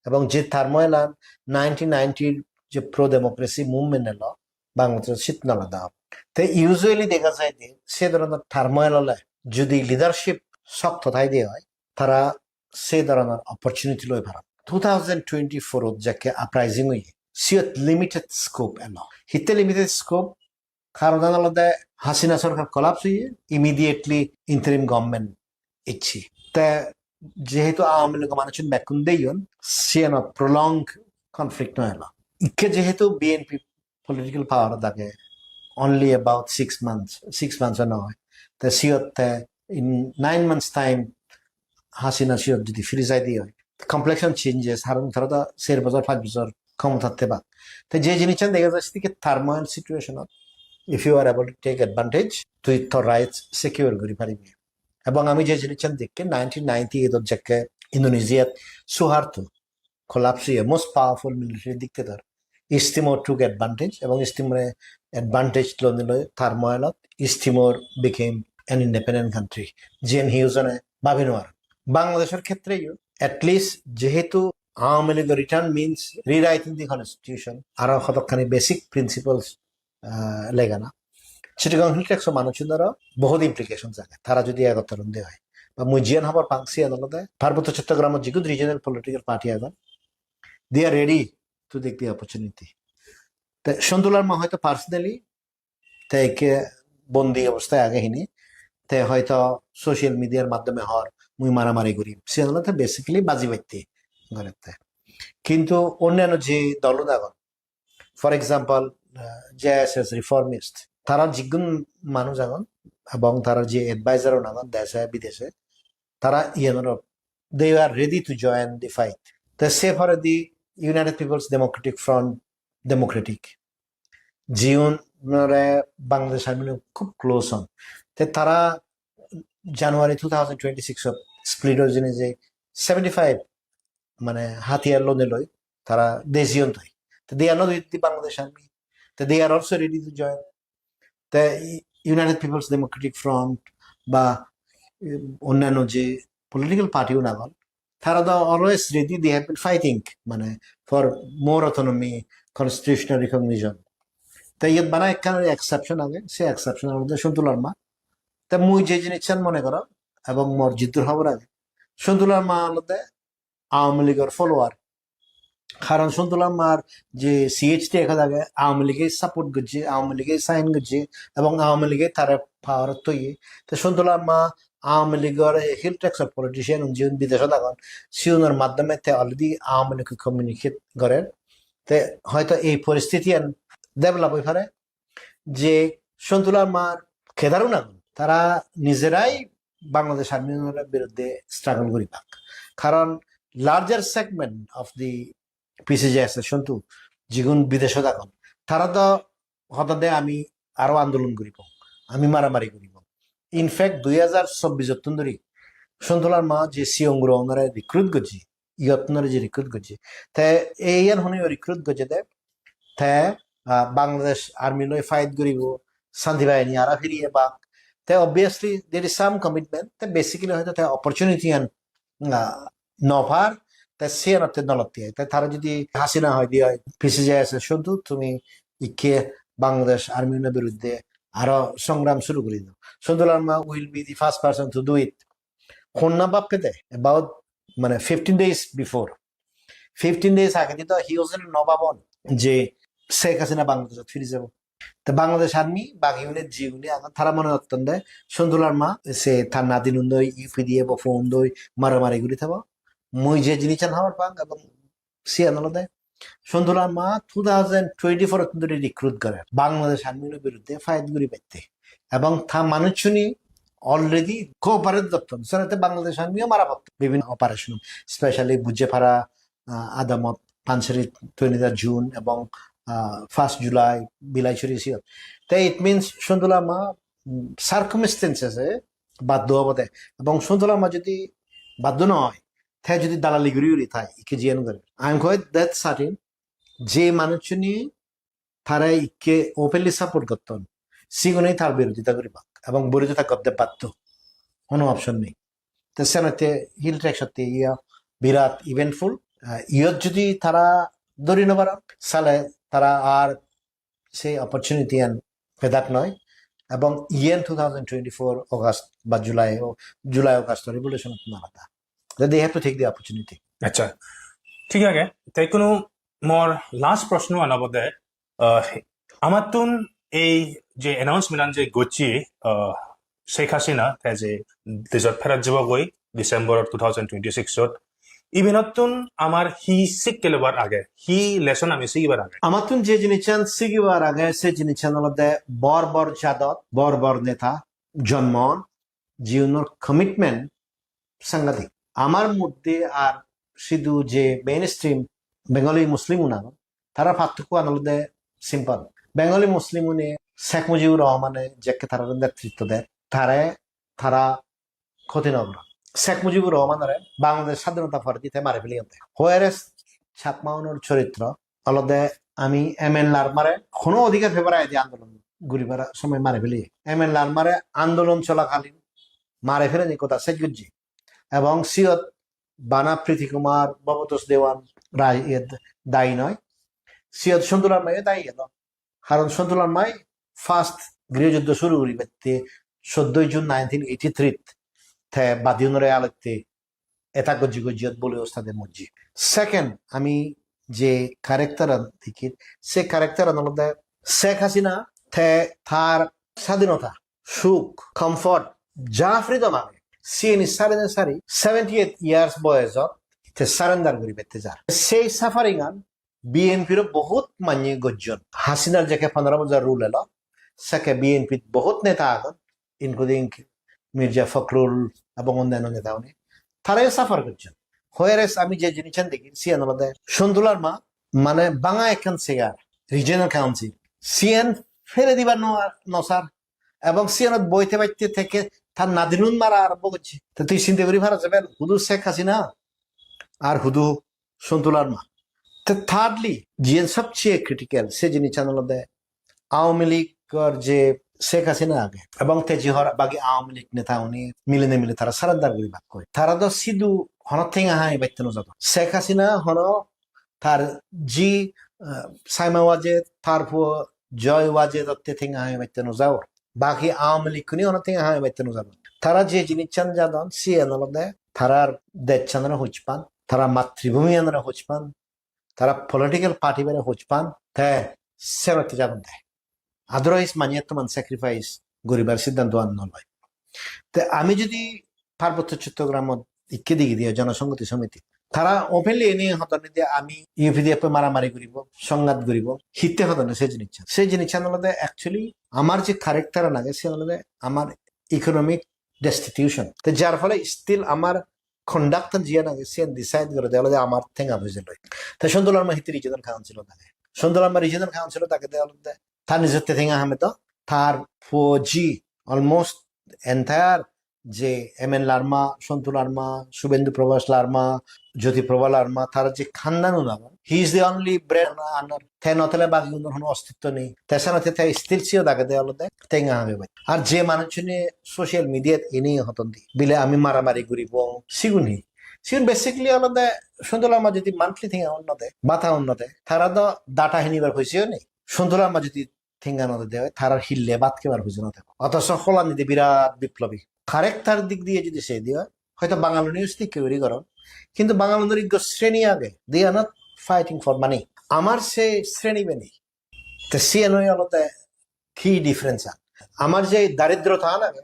Ebong je turmoil an nineteen ninety je pro democracy movement elo, Bangladeshot sittun alada obo. Te usually dega jai de se dhoronor turmoil ole jodi leadership sokto thai de oi, tara se dhoronor opportunity loi paron. Two thousand twenty-four ot jekke uprising oye, siyot limited scope elo. Hitte limited scope? Karonan olode Hasina sorkar collapse oye, immediately interim government ecche. Te jehetu Awami League manuchun bekkun deyon, siyanot prolonged conflict no elo. Ikke jehetu B N P political power ot age only about six months, six months o noi. Te siyot te in nine months time Hasina siyot jodi firi jai de oi, complexion changes, haron tara do ser bojor, pach bojor khomotat thebak. Te je jinissan dega jai, sedokke turmoil situation ot, if you are able to take advantage, tui tor rights secure guri paribi. Ebong ami je jinissan dekke nineteen ninety-eight ot jekke Indonesia-t Suharto collapse oye, most powerful military dictator, East Timor took advantage, ebong East Timor-e advantage lonei loi turmoil ot East Timor became an independent country. Jiyen hiyo jone babi no pare. Bangladeshor khetre yo, at least jehetu Awami League return means rewriting the constitution, aro hodokkani basic principles, ah, legana. Chittagong Hill Tracts o manuchunoro bohut implications age, tara jodi egottor onde oi. Ba mui jiyan hobor pang siyan olode Parbotto Chottogramot jigun regional political party agon, they are ready to take the opportunity. Te Sontulal ma hoyto personally te ikke bondi obosthay age hini, te hoyto social media-r maddhome hor mui maramari gurim, siyan olode basically baji batte gorette. Kintu onnanno je dol agon, for example, uh, J S S reformist, tara jigun manuj agon ebong tara je advisor un agon deshe bideshe, tara iyanoro, they are ready to join the fight. Te se poredi United People's Democratic Front, Democratic, jiunore Bangladesh Army loi khub close on. Te tara January two thousand twenty-six ot split oi jeinei je seventy-five mane hatiyar lonei loi tara dejiyon toi. Te they are not with the Bangladesh Army. Te they are also ready to join. Te United People's Democratic Front ba, um, onnanno je political party un agon, tara do always ready, they have been fighting, mane, for more autonomy, constitutional recognition. Te iyot bana ekkan exception age, se exception olode Sontu Larma. Te mui je jinissan mone gorong ebong mor jiddur hobor age, Sontu Larma olode Awami League-or follower. Karon Sontu Larmar je C H T F age, Awami League-e support gojje, Awami League-e sign gojje, ebong Awami League-e tare power-ot toye. Te Sontu Larma Awami League-or Hill Tracts-or politician un jiun bideshot agon, siunor maddhome te already Awami League-e communicate gorer. Te hoito ei poristitiyan develop oi pare je Sontu Larmar cadre-un agon, tara nijerai Bangladesh Army-unor biruddhe struggle guribak. Karon larger segment of the P C J S-e Sontu, jigun bideshot agon, tara do hodon de ami aro andolon guribong, ami maramari guribong. In fact, dui hajar chobbish-ottun dhuri Sontu Larma je siyong guro onore recruit gojje, iyottun dhuri je recruit gojje. Te iyan hone recruit gojje de, te, ah, Bangladesh Army loi fight guribo, Shanti Bahini aro firi ebak. Te obviously there is some commitment. Te basically hoito te opportunity an, ah, no par, te siyanotte nolotte. Te tara jodi Hasina hoi di oi, P C J S-e Sontu tumi ikke Bangladesh Army-unor biruddhe aro songram suru guri do. Sontu Larma will be the first person to do it. Honna bhappe de about, mane, fifteen days before. Fifteen days agedi do hi hojone no bhabon je Sheikh Hasina Bangladeshot firi jabo. Te Bangladesh Army, bagi une jigune agon, tara mone gotton de Sontu Larma se tar nadinun doi, U P D F o phone doi maramari guri thebo. Mui je jinissan hobor pang ebong siyan olode Sontu Larma two thousand twenty-four-ottun dhuri recruit gore Bangladesh Army-unor biruddhe fight guribatte. Ebong ta manuchchune already cooperate gotton. Senotte Bangladesh Army-o mara potton bibhinno operation, specially Bujepara, ah, adamot Pansari twenty-third June ebong, ah, first July Bilaichuri siyot. Te it means Sontu Larma, mm, circumstances-e baddo obode. Ebong Sontu Larma jodi baddo no oi, te jodi dalali guri guri thai, ikke jiyan guri. I am quite that certain je manuchchune tare ikke openly support gotton, sigune tar birodita guribak ebong birodita gotte baddo, hono option nei. Te senotte Hill Tracts-otte iya birat eventful. Ah, iyot jodi tara dhori no paron, sale tara ar se opportunity an pedak noi. Ebong iyen two thousand twenty-four August ba July, o July August revolution-ottun alada. They have to take the opportunity. Acha, thik age. Te ikkunu mor last proshno an obode, ah, amattun ei je announcement an je gocche, ah, Sheikh Hasina te je dejot pherot jebogoi December two thousand twenty-six ot, ibenottun amar hi sikke lobar age, hi lesson ami sigibar age? Amattun je jinissan sigibar age, se jinissan olode bor bor jadot bor bor neta jonmon, jiunor commitment sangadik. Amar moddhe ar sidu je mainstream Bengali Muslim un agon, tara parthokkoan olode simple. Bengali Muslim une Sheikh Mujibur Rahmane jekke tarare netritto der, tare tara khoti no goron. Sheikh Mujibur Rahmanore Bangladesh sadhinota poredi te mari peleyon de. Whereas Chakma unor choritro olode ami M N Larmare hono odhikar pebar aide andolon guribar somoy mari pele. M N Larmare andolon cholakalin mari peleni, hoda sej gojje. Ebong siyot bana Priti Kumar, Bhabatosh Dewan, Rai, iye dayi noi. Siyot Sontu Larmayo dayi elo. Karon Sontu Larmai first griho juddho suru guribatte soddo June nineteen eighty-three te badi unore alotte attack gojje, gojje bole ostade mojje. Second, ami je character an dekir, se character an olode Sheikh Hasina, te tar sadhinota, suk, comfort, ja freedom age, siyeni sari na sari, seventy-eight years boyosot te surrender guribatte jar. Sei suffering an B N P ro bohut manye gojjon. Hasinar jekke pondro bojor rule elo, sekke B N P t bohut neta agon, including Mirza Fakhrul ebong onnanno neta une. Tarayo suffer gojjon. Whereas ami je jinissan degi, siyan olode Sontu Larma, mane banga ekkan chair, regional council, siyan fele dibar no, no sar. Ebong siyanot boite batte tekke tar nadinun mara arombo gojje. Te tui sinte guri paro je bel, hudu Sheikh Hasina ar hudu Sontu Larma. Te thirdly, jiyen sobcheye critical, se jinissan olode Awami League-or je Sheikh Hasina age, ebong te je hor bagi Awami League neta uni milinei mili tara surrender guribakkoi. Tara do sidu hono tenga hai batte no jadon. Sheikh Hasina hono tar ji, ah, Saima Wajed, tar puo Joy Wajedotte tenga hami batte no jabor. Baki Awami League-kuni ono tenga hami batte no jabor. Tara je jinissan jadon, siyen olode tarar dejchanore hojpan, tara matribhumiyanore hojpan, tara political party bare hojpan, te senotte jadon de. Otherwise, manye ettoman sacrifice guribar siddhanto an no loi. Te ami jodi Parbotto Chottogramot ikke digi diye Jonosonghoti Somiti, tara openly eni hodon de ami U P D F maramari guribo, songhat guribo, hitte hodon se jinissan. Se jinissan olode actually amar je character an age, se olode amar economic destitution. Te jar phole still amar conduct an jiyan age, siyan decide gorede olode amar tenga poije loi. Te Sontu Larma hitte regional council ot age. Sontu Larma regional council ot agede olode tar nijotte tenga hame do, tar puo ji almost entire je M N Larma, Sontu Larma, Subhendu Prabha Larma, Jyoti Prabha Larma, tara je khandan un agon. He is the only bread earner. Te no thele bagi gunor hono ostitto nei. Te senotte te still siyot agede olode tenga hame bai. Ar je manuchchune social media-t eni hodon de, bile ami maramari guribong, sigun hi? Sigun basically olode Sontu Larma jodi monthly tenga un no de, bata un no de, tara do data hinibar poiseyo nei. Sontu Larma jodi tenga no de oi, tarar hille bhat hebar pujo no thebo. Othoso Hollandide birat biplobi. Character dik diye jodi sei de oi, hoito Bangaluniyo sedokke guri goron. Kintu Bangalunor ekko sreni age, they are not fighting for money. Amar se sreni be nei. Te siyen oi olode key difference an. Amar je daridrota an age,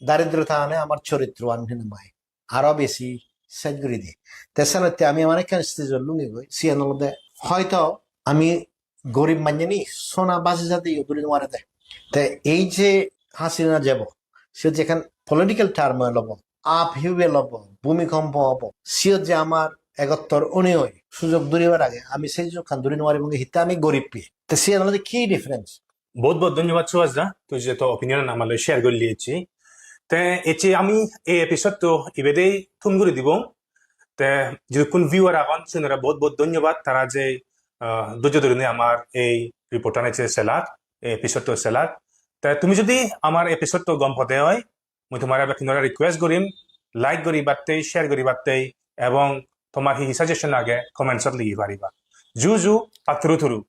daridrota ane amar choritro an hene mai aro besi sej guri de. Te senotte ami amar ekkan stage-ot lungi goi, siyan olode hoito ami gorib manye ni sona baji jade yo duri no pare de. Te ei je Hasina jebo, se je ekkan political turmoil obo, upheaval obo, bhumikompo obo, siyot je amar egottor onei sujog duribar age, ami se sujogkan duri no paribong, hitte ami gorib pi. Te siyan olode key difference. Bohut bohut dhonnobad Subhas da, tui je to opinion an amar loi share gorli ecche. Te ecche ami ei episode to ibedei thum guri dibong. Te jidukkun viewer agon, sinore bohut bohut dhonnobad, tara je, ah, dhojjo dhorinei amar ei report an ecche selak, ei episode to selak. Te tumi jodi amar episode to gom pode oi, mui tomare bekkunore request gorim, like guribatte, share guribatte, ebong tomar hi hi suggestion age comments ot ligi pariba. Ju ju, patturu turu.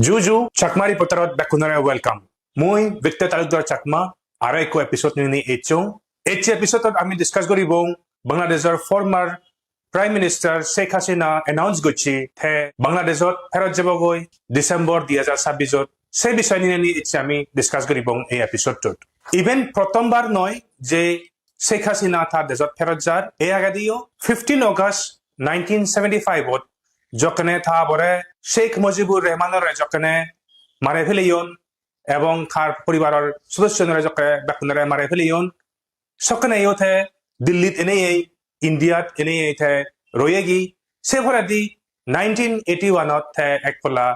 Ju ju, Chakma Reporter ot bekkunore welcome. Mui Victor Talukdar Chakma, aro ekko episode ninei echchong. Ecche episode ot ami discuss goribong Bangladeshor former Prime Minister Sheikh Hasina announce gocche te Bangladeshot pherot jebogoi December dui hajar sabbis ot. Se bisoy ninei ecche ami discuss goribong ei episode ot. Iben prothombar noi je Sheikh Hasina ta dejot pherot jar. E agediyo fifteen August nineteen seventy-five ot jokkene ta bore Sheikh Mujibur Rahmanore jokkene mare peleyon ebong tar poribaror sodossonore jokke bekkunore mare peleyon, sokkeneyo te Dillit eneye, Indiat eneye te royegi. Se poredi nineteen eighty-one ot te ek polla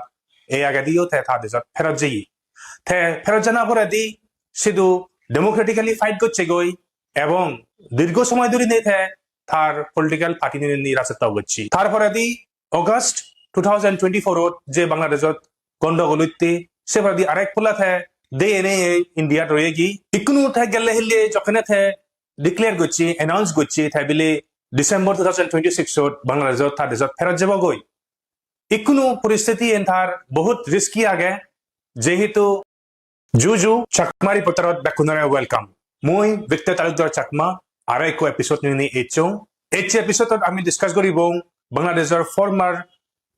e agediyo te ta dejot pherot jeye. Te pherot jana poredi sidu democratically fight gocchegoi ebong dirgho somoy dhurinei te tar political party ninei rajotto gocche. Tar poredi August two thousand twenty-four ot je Bangladeshot gondogol otte, se poredi arek polla te de eneye Indiat royegi. Ikkunu te gelle hille jokkene te declare gocche, announce gocche te bile December two thousand twenty-six ot Bangladeshot ta dejot pherot jebogoi. Ikkunu poristiti en tar bohut risky age, jehetu Ju ju, Chakma Reporter ot bekkunore welcome. Mui Victor Talukdar Chakma, aro ekko episode ninei echchong. Ecche episode ot ami discuss goribong Bangladeshor former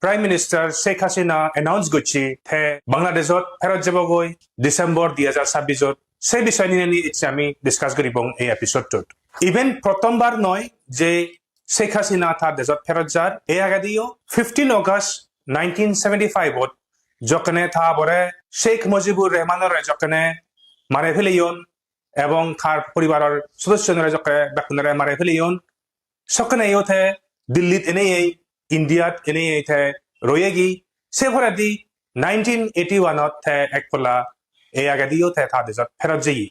Prime Minister Sheikh Hasina announce gocche te Bangladeshot pherot jebogoi December dui hajar sabbis ot. Se bisoy ninei ecche ami discuss goribong ei episode ot. Iben prothombar noi je Sheikh Hasina ta dejot pherot jar. E agediyo fifteen August nineteen seventy-five ot jokkene ta bore Sheikh Mujibur Rahmanore jokkene mare peleyon ebong tar poribaror sodossonore jokke bekkunore mare peleyon, sokkeneyo te Dillit eneye, Indiat eneye te royegi. Se poredi nineteen eighty-one ot te ek polla e agediyo te ta dejot pherot jeye.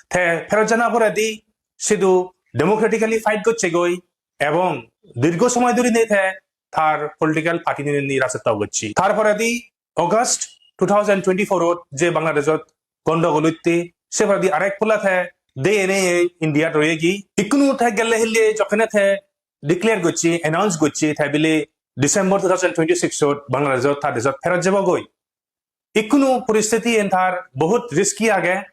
Te pherot jana poredi sidu democratically fight gocchegoi ebong dirgho somoy dhurinei te tar political party ninei rajotto gocche. Tar poredi August two thousand twenty-four ot je Bangladeshot gondogol otte, se poredi arek polla te de eneye Indiat royegi. Ikkunu te gelle hille jokkene te declare gocche, announce gocche te bile December two thousand twenty-six ot Bangladeshot ta dejot pherot jebogoi. Ikkunu poristiti en tar bohut risky age,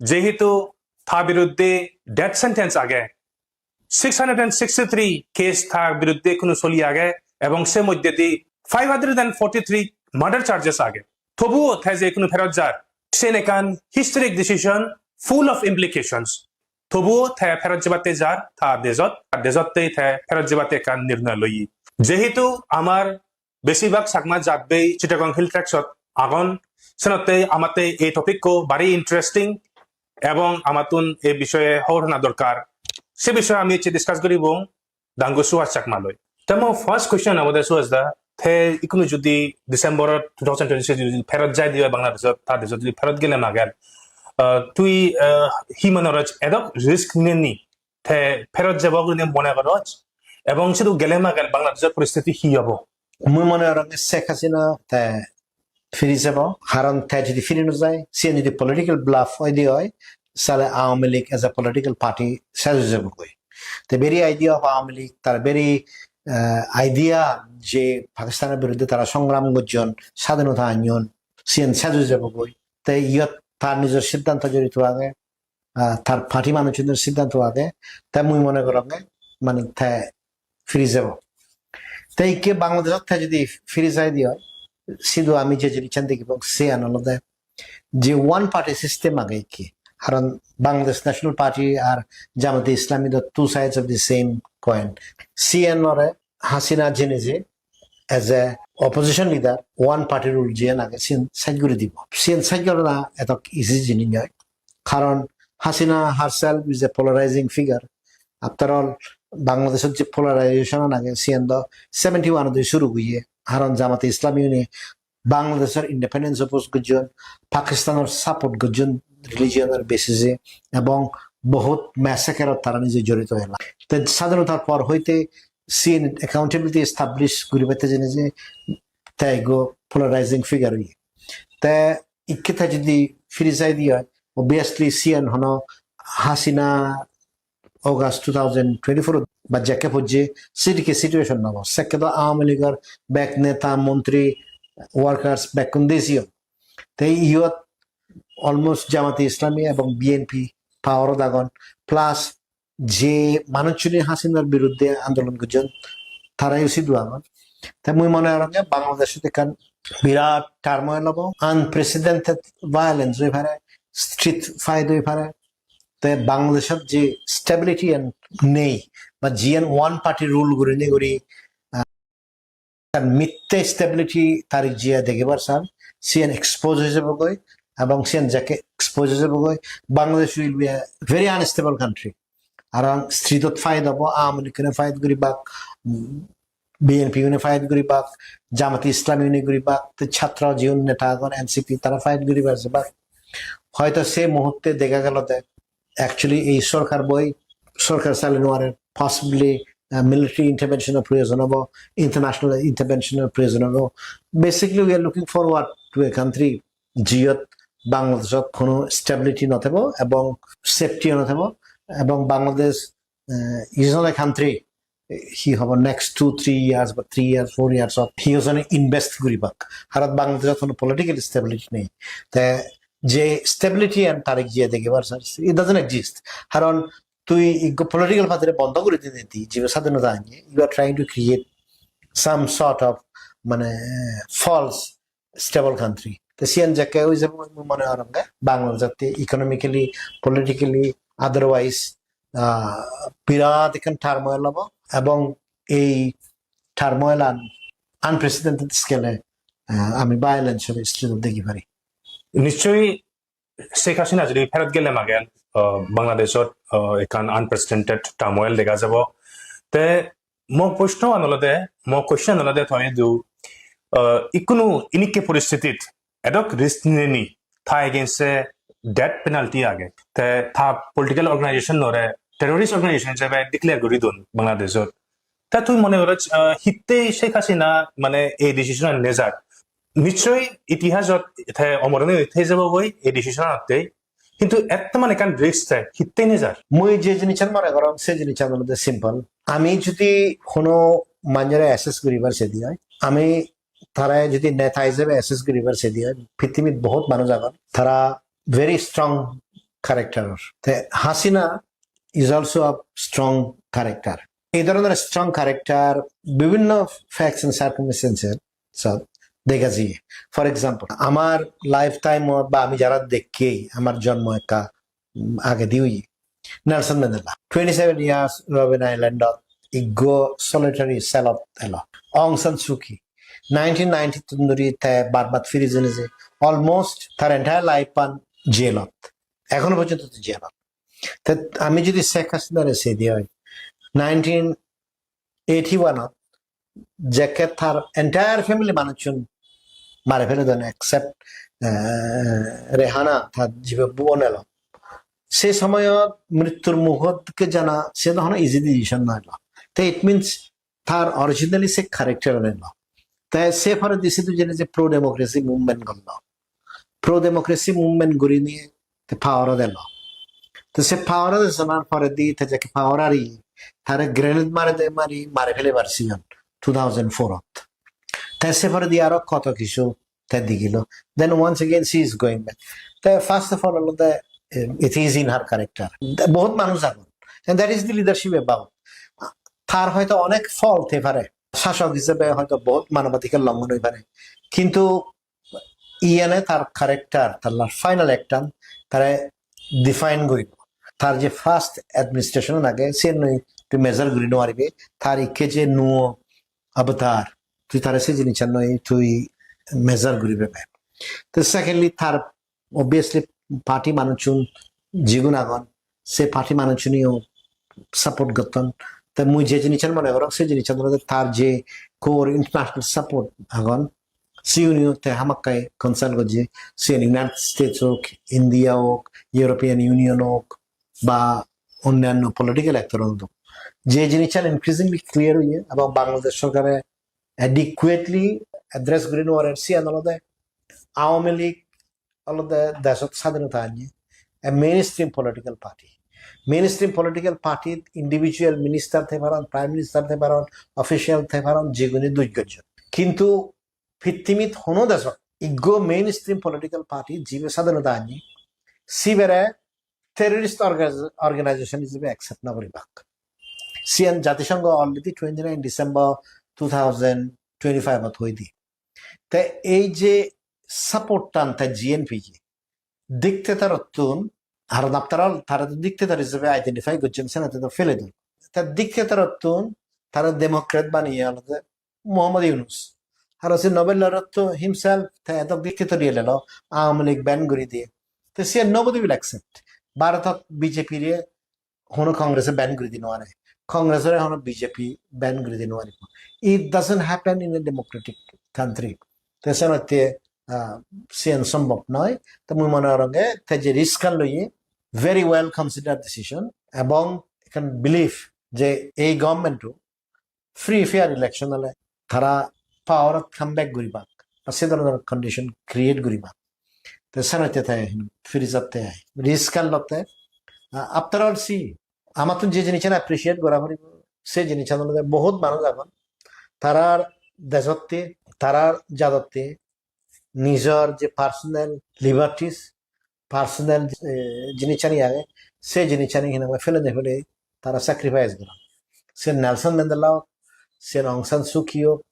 jehetu ta biruddhe death sentence age. Six hundred and sixty-three case ta biruddhe ikkunu soli age, ebong se moddhedi five hundred and forty-three murder charges age. Tobuo te je ikkunu pherot jar, sen ekkan historic decision, full of implications. Tobuo te pherot jebatte jar ta dejot, ta dejotte te pherot jebatte ekkan nirnoy loye. Jehetu amar besibak Chakma jatbei Chittagong Hill Tracts-ot agon, senotte amatte ei topic-ko bari interesting ebong amattun ei bishoye hobor hona dorkar. Se bishoye ami ecche discuss guribong Dangu Suhas Chakma loi. Te mo first question obode Suhas da, te ikkunu judi December two thousand twenty-six judi pherot jai dibe Bangladesh-ot, ta dejot judi pherot gele magen, ah, tui, ah, hi mone goroj, edok risk nini te pherot jebo gurinei mone goroj, ebong sidu gele magen Bangladeshor poristiti hi obo? Mui mone gorong Sheikh Hasina te firi jebo, karon te jodi firi no jai, siyen jodi political bluff oide oi, sale Awami League as a political party sej oi jebo goi. The very idea of Awami League, tar very, uh, idea je Pakistanor biruddhe tara songram gojjon, sadhinota anyon, siyen sej oi jebo goi. Te iyot tar nijor siddhanto jorito age, ah, tar party manuchunor siddhanto age, te mui mone goronge mane te firi jebo. Te ikke Bangladeshot te jodi firi jai de oi, sidu ami je jinissan degibong siyan olode je one party system age ikke. Karon Bangladesh National Party ar Jamate Islami do two sides of the same coin. Siyan ore Hasina jene je as a opposition leader, one party rule jiyan age, siyan side guri dibo. Siyan side gorana etok easy jinis noi. Karon Hasina herself is a polarizing figure. After all, Bangladeshot je polarization age, siyan do seventy-one odi suru oye. Karon Jamate Islami une Bangladeshor independence oppose gojjon, Pakistanor support gojjon religion or basis e, ebong bohut massacre ot tara nije jorito ela. Te sadhinotar por hoite siyen accountability establish guribatte jene je te ekko polarizing figure oye. Te ikke te jodi firi jai de oi, obviously siyen hono Hasina August two thousand twenty-four ba jekke pojje, sidikke situation nobo. Sekke do Awami Leagueor bek neta, montri, workers bekkun dejeyon. Te iyot almost Jamate Islami ebong B N P power-ot agon. Plus je manuchchune Hasinar biruddhe andolon gojjon, tarayo sidu agon. Te mui mone gorong je Bangladeshot ekkan birat turmoil obo, unprecedented violence oi pare, street fight oi pare. Te Bangladeshot je stability an nei, ba jiyan one party rule gurinei guri, ah, mitte stability Tariq Zia degebar san, siyan expose oi jebogoi, ebong siyan jekke expose oi jebogoi, Bangladesh will be a very unstable country. Aron street-ot fight obo, Awami League-une fight guribak, mm, B N P-une fight guribak, Jamate Islami-une guribak, te chhatro jiun neta agon, N C P, tara fight guribar jebak. Hoito se muhutte dega gelo de, actually ei sorkar boi, sorkar sale no pare, possibly, uh, military intervention-or proyojon obo, international intervention-or proyojon obo. Basically, we are looking forward to a country jiyot Bangladeshot hono stability no thebo ebong safety no thebo, ebong Bangladesh, eh, is not a country, hi hobo, next two, three years ba three years, four years ot hi hojone invest guribak. Haron Bangladeshot hono political stability nei. Te je stability an Tariq Zia degebar sar, it doesn't exist. Haron tui ikko political party re bondo guri dinei di, jibe sadhinota anye, you are trying to create some sort of, mane, false stable country. Te siyan jekke oi jebo, mui mone gorong je Bangladesh jatte economically, politically, otherwise, ah, birat ekkan turmoil obo, ebong ei turmoil an unprecedented scale-e, ah, ami violence-or street-ot degi pari. Nischoi Sheikh Hasina jodi pherot gele magen, ah, Bangladeshot, ah, ekkan unprecedented turmoil dega jabo. Te mo proshno an olode, mo question an olode toidu, ah, ikkunu inikke poristitit edok risk nini, ta against-e death penalty age. Te ta political organization-ore terrorist organization hijebe declare guri don Bangladeshot. Ta tui mone goroj, ah, hittei Sheikh Hasina mane ei decision an nejar? Nischoi itihasot te omor oi thei jebogoi ei decision atte. Hintu ette mane ekkan risk te hittei nejar? Mui je jinissan mone gorong, se jinissan olode simple. Ami jodi hono manjore assess guribar sedi oi, ami tare jodi neta hisebe assess guribar sedi oi, pittimit bohut manuj agon, tara very strong character. Te Hasina is also a strong character. Ei dhoronor strong character bibhinno facts and circumstances sot dega jiye. For example, amar lifetime ot ba ami jara dekki, amar jonmo ekka, um, agedi oye, Nelson Mandela. Twenty-seven years Robben Island ot iggo solitary cell ot elo. Aung San Suu Kyi, nineteen ninety tun dhuri te Burma t firi jeinei je, almost tar entire life an jail ot. Ekhono porjonto te jail ot. Te ami jodi Sheikh Hasina re sedi oi, nineteen eighty-one ot jekke tar entire family manuchun mare fele don, except, eh, Rehana, tar jibe bon elo. Se somoyot mrittur mugot ke jana, se to hono easy decision noi lo. Te it means tar originally se character elo. Te se poredi sidu jeinei je pro democracy movement gorlo. Pro democracy movement gurinei te power ot elo. Te se power ot esonar poredi te jekke power ari, tare grenade mare de mari, mare felebar siyon two thousand four ot. Te se poredi aro koto kichu te digilo. Then once again she is going back. Te first of all olode, eh, it is in her character. Bohut manuj agon. And that is the leadership about. Tar hoyto onek fault thei pare. Sasok hisebe hoyto bohut manobadhikar longhon oi pare. Kintu iyane tar character, tar la-, final act an tare define guribo. Tar je first administration age, siyen noi tui measure guri no paribe. Tar ikke je nuo avatar, tui tare se jinissan noi tui measure guribe be. Te secondly, tar obviously party manuchun jigun agon, se party manuchuniyo support gotton. Te mui je jinissan mone gorong, se jinissan olode tar je core international support agon, siyuniyo te hamakkai consult gojje, siyen United States ok, India ok, European Union ok, ba onnanno political actor ok. Je jinissan increasingly clear oye, ebong Bangladesh sorkare adequately address guri no parer, siyan olode Awami League olode deshot sadhinota anye, a mainstream political party. Mainstream political party individual minister thei paron, prime minister thei paron, official thei paron, jiguni duj gojjon. Kintu pittimit hono deshot iggo mainstream political party jibe sadhinota anye, sibere terrorist orga-, organization hisebe accept no guribak. Siyan Jatisongho already twenty-nine December two thousand twenty-five ot hoi di. Te ei je support tan te G N P G, dictator ottun, haron after all, tara to dictator hisebe identify gojjon, senotte to fele don. Te dictator ottun tara democrat baniye olode Mohammad Yunus. Aro se Nobel laureate to himself, te edok dictatorial elo, Awami League ban guri diye. Te siyan nobody will accept. Bharotot B J P re hono Congress e ban guri di no pare. Congress ore hono B J P ban guri di no pare. It doesn't happen in a democratic country. Te senotte, ah, siyan sombhob noi. Te mui mone gorong te je risk an loye, very well considered decision. Ebong ekkan believe je ei government to free fair election ole tara power ot come back guribak, ba se dhoronor condition create guribak. Te senotte te firi jatte ai. Risk an lotte, ah, after all, see, amattun je jinissan appreciate gora poribo, se jinissan olode bohut manuj agon, tarar dejotte, tarar jadotte nijor je personal liberties, personal, eh, jinissani age, se jinissani hinamai fele de fele tara sacrifice goron. Se Nelson Mandela ok, se Aung San Suu Kyi ok,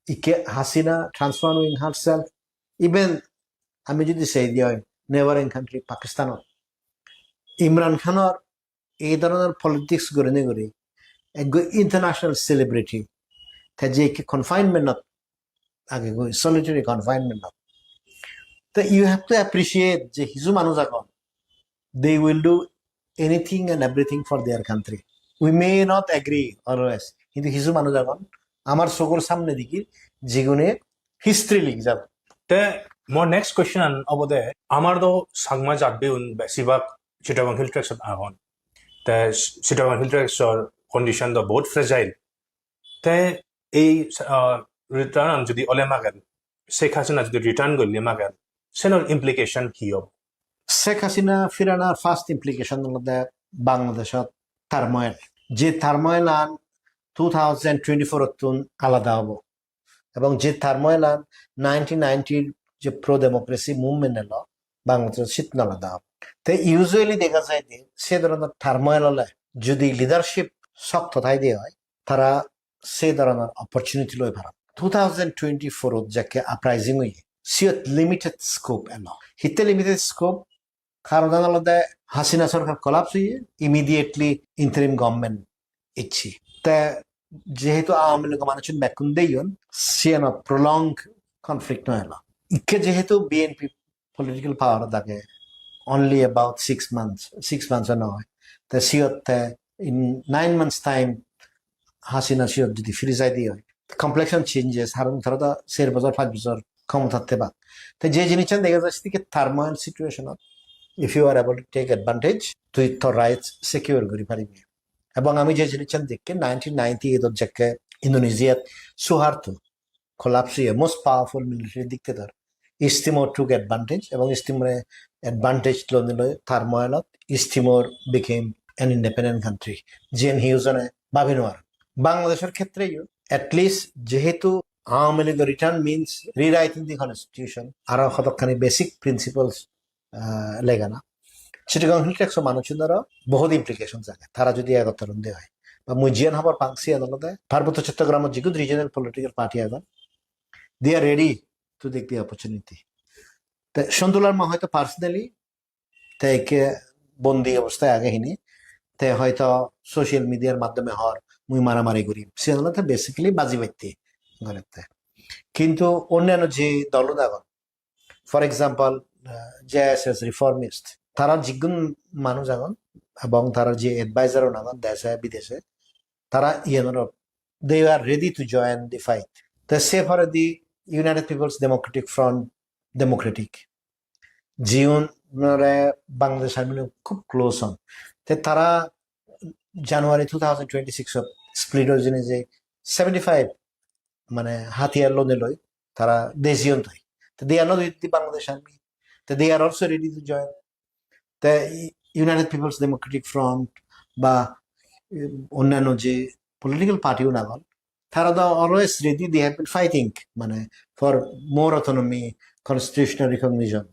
ikke Hasina transforming herself, even ami jodi sei di oi, neighboring country Pakistan ot Imran Khan or ei dhoronor politics gurinei guri ekko international celebrity, te je ikke confinement ot age goi, solitary confinement ot. Te you have to appreciate je hissu manuj agon, they will do anything and everything for their country. We may not agree always, hintu hissu manuj agon amar sogor samne degi, jigune history likh jabo. Te mor next question an obode, amar do Changma jatbiun besibak Chittagong Hill Tracts ot agon. Te Chittagong Hill Tracts or condition do bahut fragile. Te ei, ah, return an jodi ole mager, Sheikh Hasina jodi return golle mager, senor implication hi obo? Sheikh Hasina firanar first implication olode Bangladeshot turmoil. Je turmoil an two thousand twenty-four ottun alada obo. Ebong je turmoil an nineteen ninety je pro democracy movement elo, Bangladesh sit nalada. Te usually dega jai de se dhoronor turmoil ole jodi leadership sokto thai de oi, tara se dhoronor opportunity loi paron. Two thousand twenty-four ot jekke uprising oye, siyot limited scope elo. Hitte limited scope? Karon olode Hasina sorkar collapse oye, immediately interim government icche. Te jehetu Awami League manuchun bekkun deyon, siyanot prolonged conflict no elo. Ikke jehetu B N P political power ot age, only about six months, six months o noi. Te siyot te in nine months time Hasina siyot jodi firi jai de oi, complexion changes, haron tara do ser bojor, pach bojor khomotat thebak. Te je jinissan dega jai, sedokke turmoil situation ot, if you are able to take advantage, tui tor rights secure guri paribi. Ebong ami je jinissan dekke nineteen ninety-eight ot jekke Indonesia-t Suharto collapse oye, most powerful military dictator, East Timor took advantage, ebong East Timor-e advantage lonei loi turmoil ot East Timor became an independent country. Jiyen hiyo jone bhabi no pare. Bangladeshor khetre yo, at least jehetu Awami League return means rewriting the constitution, aro hodokkani basic principles, ah, legana. Chittagong Hill Tracts-o manuchunoro bohut implications age. Tara jodi egottor onde oi. Ba mui jiyan hobor pang siyan olode Parbotto Chottogramot jigun regional political party agon, they are ready to take the opportunity. Te Sontu Larma hoyto personally te ikke bondi obosthay age hini, te hoyto social media-r maddhome hor mui maramari gurim. Siyan olode basically baji batte gorette. Kintu onnano je dol agon, for example, uh, J S S reformist, tara jigun manuj agon ebong tara je advisor un agon deshe bideshe, tara iyanoro, they are ready to join the fight. Te se poredi United People's Democratic Front, Democratic, jiunore Bangladesh Army loi khub close on. Te tara January two thousand twenty-six ot split oi jeinei je seventy-five mane hatiyar lonei loi tara dejiyon toi. Te they are not with the Bangladesh Army. Te they are also ready to join. Te United People's Democratic Front ba, um, onnano je political party un agon, tara do always ready, they have been fighting mane for more autonomy, constitutional recognition.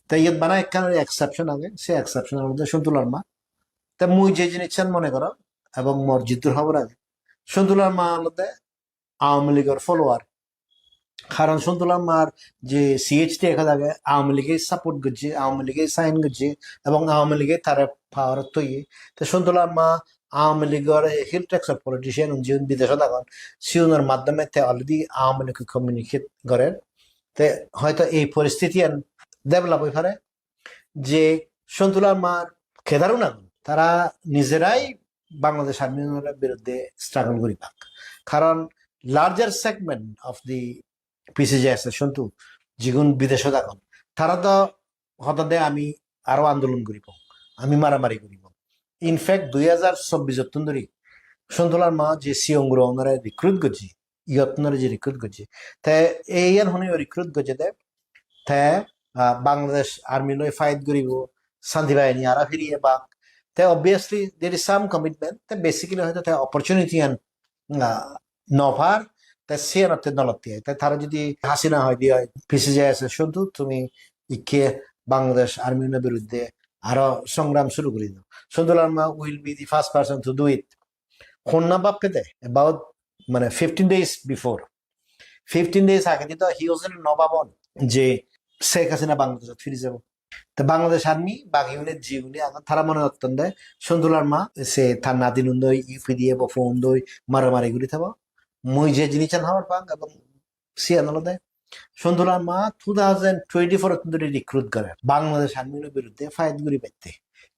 Te iyot bana ekkan exception age, se exception olode Sontu Larma. Te mui je jinissan mone gorong ebong mor jiddur hobor age, Sontu Larma olode Awami League-or follower. Karon Sontu Larmar je C H T F age, Awami League-e support gojje, Awami League-e sign gojje, ebong Awami League-e tare power-ot toye. Te Sontu Larma Awami League-or Hill Tracts-or politician un jiun bideshot agon, siunor maddhome te already Awami League-e communicate gorer. Te hoyto ei poristitiyan develop oi pare je Sontu Larmar cadre un agon, tara nijerai Bangladesh Army unore biruddhe struggle guribak. Karon larger segment of the P C J S S Sontu, jigun bideshot agon, tara do hodon de ami aro andolon guribong, ami maramari guribong. In fact, dui hajar chobbish ottun dhuri Sontu Larma je siyong guro onore recruit gojje, iyottun dhuri je recruit gojje. Te iyan hone recruit gojje de, te, ah, Bangladesh Army loi fight guribo, Shanti Bahini aro firi ebak. Te obviously there is some commitment. Te basically hoyto te opportunity an, ah, no par, te siyanotte no lotte. Te tara jodi Hasina hoi de oi, P C J S S Sontu, tumi ikke Bangladesh Army unor biruddhe aro songram suru guri do. Sontu Larma will be the first person to do it. Honna bhabe de about mane fifteen days before. Fifteen days agedi do hiyo jone no bhabon je Sheikh Hasina Bangladeshot firi jabo. Te Bangladesh Army bagi une jiune agon tara mone gotton de Sontu Larma se tar nadinun doi U P D F o phone doi maramari guri thebo. Mui je jinissan hobor pang ebong siyan olode Sontu Larma two thousand twenty-four ottun dhuri recruit gorer Bangladesh Army unor biruddhe fight guribatte.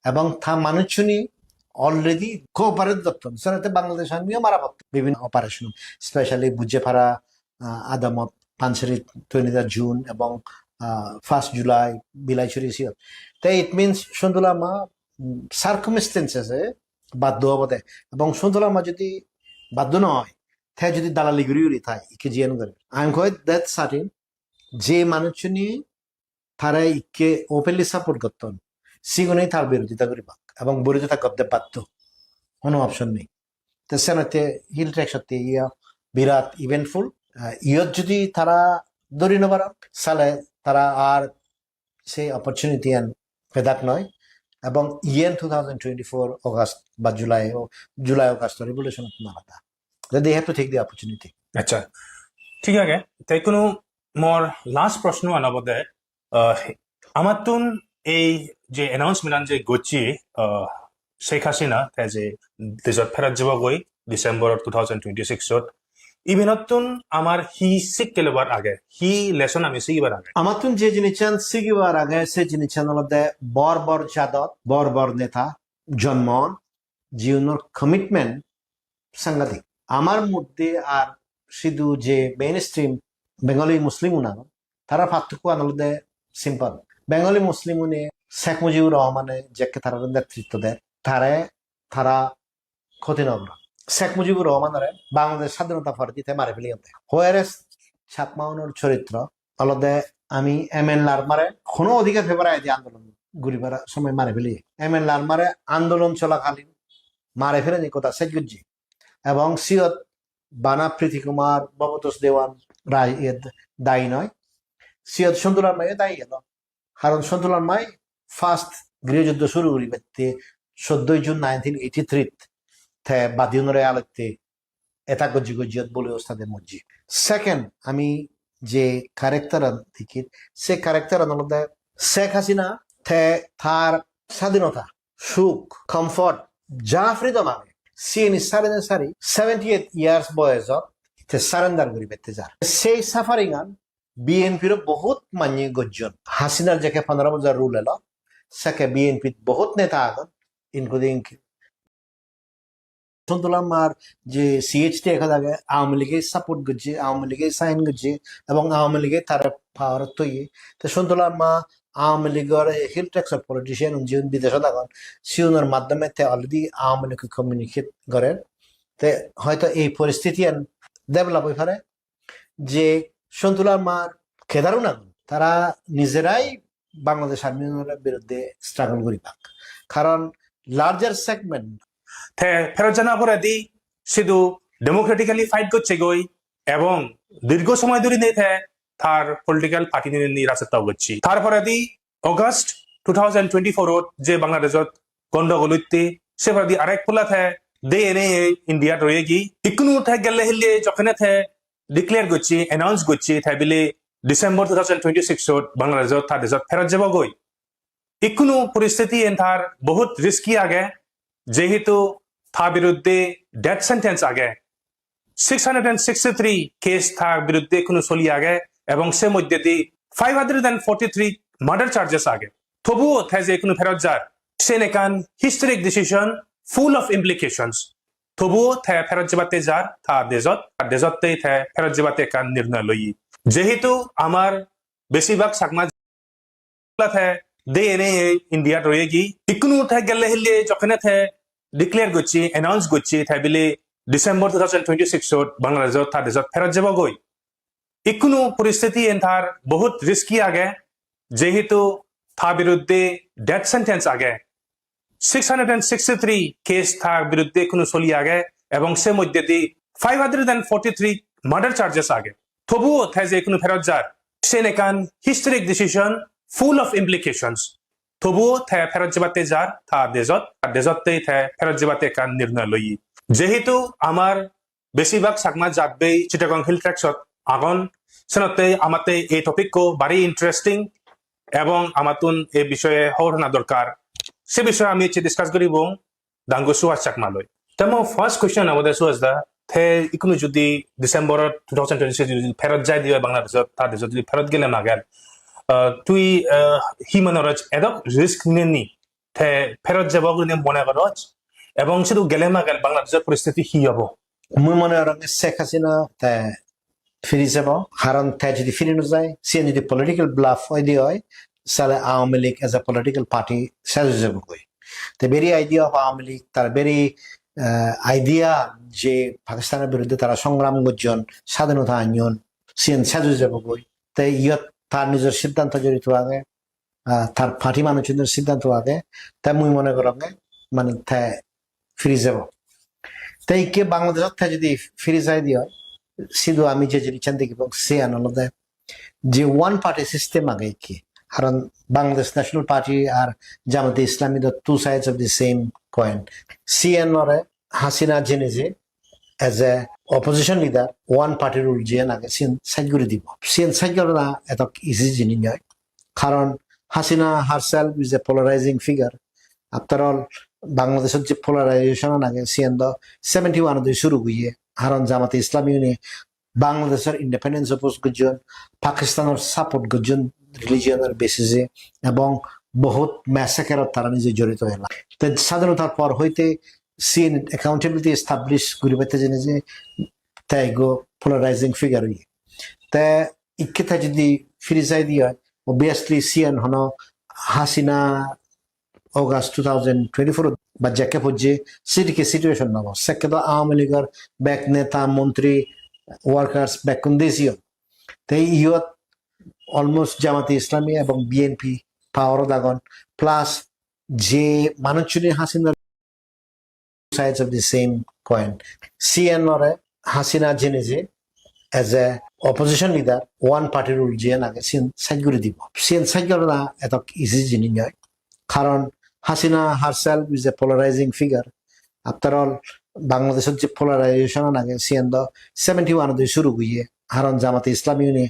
Ebong ta manuchchune already cooperate gotton. Senotte Bangladesh Army o mara potton bibhinno operation, specially Bujepara, ah, Adamot, Panchari twenty-third June ebong, ah, first July Bilaichuri siyot. Te it means Sontu Larma, mm, circumstances e baddo obode. Ebong Sontu Larma jodi baddo no oi, te jodi dalali guri guri thai, ikke jiyan guri. I am quite that certain je manuchchune tara ikke openly support gotton, sigune tar birodita guribak ebong birodita gotte baddo, hono option nei. Te senotte Hill Tracts otte iya birat eventful, Ah, iyot judi tara dhori no paron, sale tara ar se opportunity an pedak noi. Ebong iyen two thousand twenty-four August ba July, July August revolution ot nalada. They have to take the opportunity. Acha, thik age. Te ikkunu mor last proshno an obode, ah, amattun ei je announcement an je gocche, ah, Sheikh Hasina te je dejot pherot jebogoi December two thousand twenty-six ot, ibenottun amar hi sikke lobar age, hi lesson ami sigibar age? Amattun je jinissan sigibar age, se jinissan olode bor bor jadot, bor bor neta jonmon, jiunor commitment sangadik. Amar moddhe ar sidu je mainstream Bengali Muslim un agon, tara parthokko an olode simple. Bengali Muslim une Sheikh Mujibur Rahmane jekke tarare netritto der, tare tara khoti no goron. Sheikh Mujibur Rahmanore Bangladesh sadhinota poredi te mari peleyon de. Whereas Chakma unor choritro olode ami M N Larmare hono odhikar pebare aide andolon guribar somoy mari pele. M N Larmare andolon cholakalin mari peleni goda sej gojje. Ebong siyot bana Priti Kumar, Bhabatosh Dewan, Rai, iye dayi noi. Siyot Sontu Larmayo dayi elo. Karon Sontu Larmai first griho juddho suru guribatte soddo June nineteen eighty-three te badi unore alotte attack gojje, gojje bole ostade mojje. Second, ami je character an dekir, se character an olode Sheikh Hasina te tar sadhinota, suk, comfort, ja freedom age, siyeni sari na sari seventy-eight years boyosot te surrender guribatte jar. Sei suffering an B N P ro bohut manye gojjon. Hasinar jekke pondro bojor rule elo, sekke B N P bohut neta agon, including Sontu Larmar je C H T Act age, Awami League support gojje, Awami League sign gojje, ebong Awami League tare power ot toye. Te Sontu Larma Awami League or Hill Tracts or politician un jiun bideshot agon, siunor maddhome te already Awami League communicate gorer. Te hoito ei poristiti an develop oi pare. Je Sontu Larmar cadre un agon, tara nijerai Bangladesh Army unor biruddhe struggle guribak. Karon larger segment. Te pherot jana poredi sidu democratically fight gocche goi ebong dirgho somoy dhuri ne te tar political party ni ni rajotto gocche. Tar poredi August two thousand twenty-four ot je Bangladeshot gondogol oitte, se poredi arek polla te D N A India royegi. Ikkunu te gelle hille jokkene te declare gocche, announce gocche, te bile December two thousand twenty-six ot Bangladeshot ta dejot pherot jebogoi. Ikkunu poristiti en tar bohut risky age, jehetu ta biruddhe death sentence age. Six hundred and sixty-three case ta biruddhe ikkunu soli age, ebong se moddhedi five hundred and forty-three murder charges age. Tobuo te je ikkunu pherot jar, sen ekkan historic decision, full of implications. Tobuo te pherot jebatte jar ta dejot, ta dejotte te pherot jebatte ekkan nirnoy loye. Jehetu amar besibak Chakma te D N A India royegi, ikkunu te gelle hille jokkene te declare gocche, announce gocche, te bile December two thousand twenty-six ot Bangladeshot ta dejot pherot jebogoi. Ikkunu poristiti en tar bohut risky age, jehetu ta biruddhe death sentence age. Six hundred and sixty-three case ta biruddhe ikkunu soli age, ebong se moddhedi five hundred and forty-three murder charges age. Tobuo te je ikkunu pherot jar, sen ekkan historic decision, full of implications. Tobuo te pherot jebatte jar ta dejot, ta dejotte te pherot jebatte ekkan nirnoy loye. Jehetu amar besibak Chakma jatbei Chittagong Hill Tracts ot agon, senotte amatte ei topic ko bari interesting ebong amattun ei bishoye hobor hona dorkar. Se bishoye ami ecche discuss guribong dangu Suhas Chakma loi. Te mo first question obode Suhas da, te ikkunu judi December two thousand twenty-six judi pherot jai dibe Bangladeshot, ta dejot judi pherot gele mager, ah, tui, ah, hi mone goroj, edok risk neni te pherot jebo gurinei mone goroj, ebong sidu gele mager Bangladeshor poristiti hi obo? Mui mone gorong Sheikh Hasina te firi jebo, karon te jodi firi no jai, siyen jodi political bluff oide oi, sale Awami League as a political party sej oi jebo goi. Te very idea of Awami League, tar very, eh, idea je Pakistanor biruddhe tara songram gojjon, sadhinota anyon, siyen sej oi jebo goi. Te iyot tar nijor siddhanto jorito age, ah, tar party manuchunor siddhanto age, te mui mone goronge mane te firi jebo. Te ikke Bangladeshot te jodi firi jai de oi, Sidu ami je jinissan degibong, siyan olode je one party system age ikke. Karon Bangladesh National Party ar Jamate Islami do two sides of the same coin. Siyan ore Hasina jene je as a opposition leader, one party rule jiyan age, siyan side guri dibo. Siyan side gorana etok easy jinis noi. Karon Hasina herself is a polarizing figure. After all, Bangladeshot je polarization age, siyan do seventy-one odi suru oye. Karon Jamate Islami une Bangladeshor independence oppose gojjon, Pakistanor support gojjon religion or basis e, ebong bohut massacre ot tara nije jorito ela. Te sadhinotar por hoite siyen accountability establish guribatte jene je te ekko polarizing figure oye. Te ikke te jodi firi jai di oi, obviously siyen hono Hasina August two thousand twenty-four ba jekke pojje sidikke situation nobo. Sekke do Awami Leagueor bek neta, montri, workers bekkun dejiyon. Te iyot almost Jamate Islami ebong B N P power ot agon. Plus je manuchchune Hasina sides of the same coin. Siyan ore Hasina jene je as a opposition leader, one party rule jiyan age, siyan side guri dibo. Siyan side gorana etok easy jinis noi. Karon Hasina herself is a polarizing figure. After all, Bangladeshot je polarization age, siyan do seventy-one odi suru oye. Karon Jamate Islami une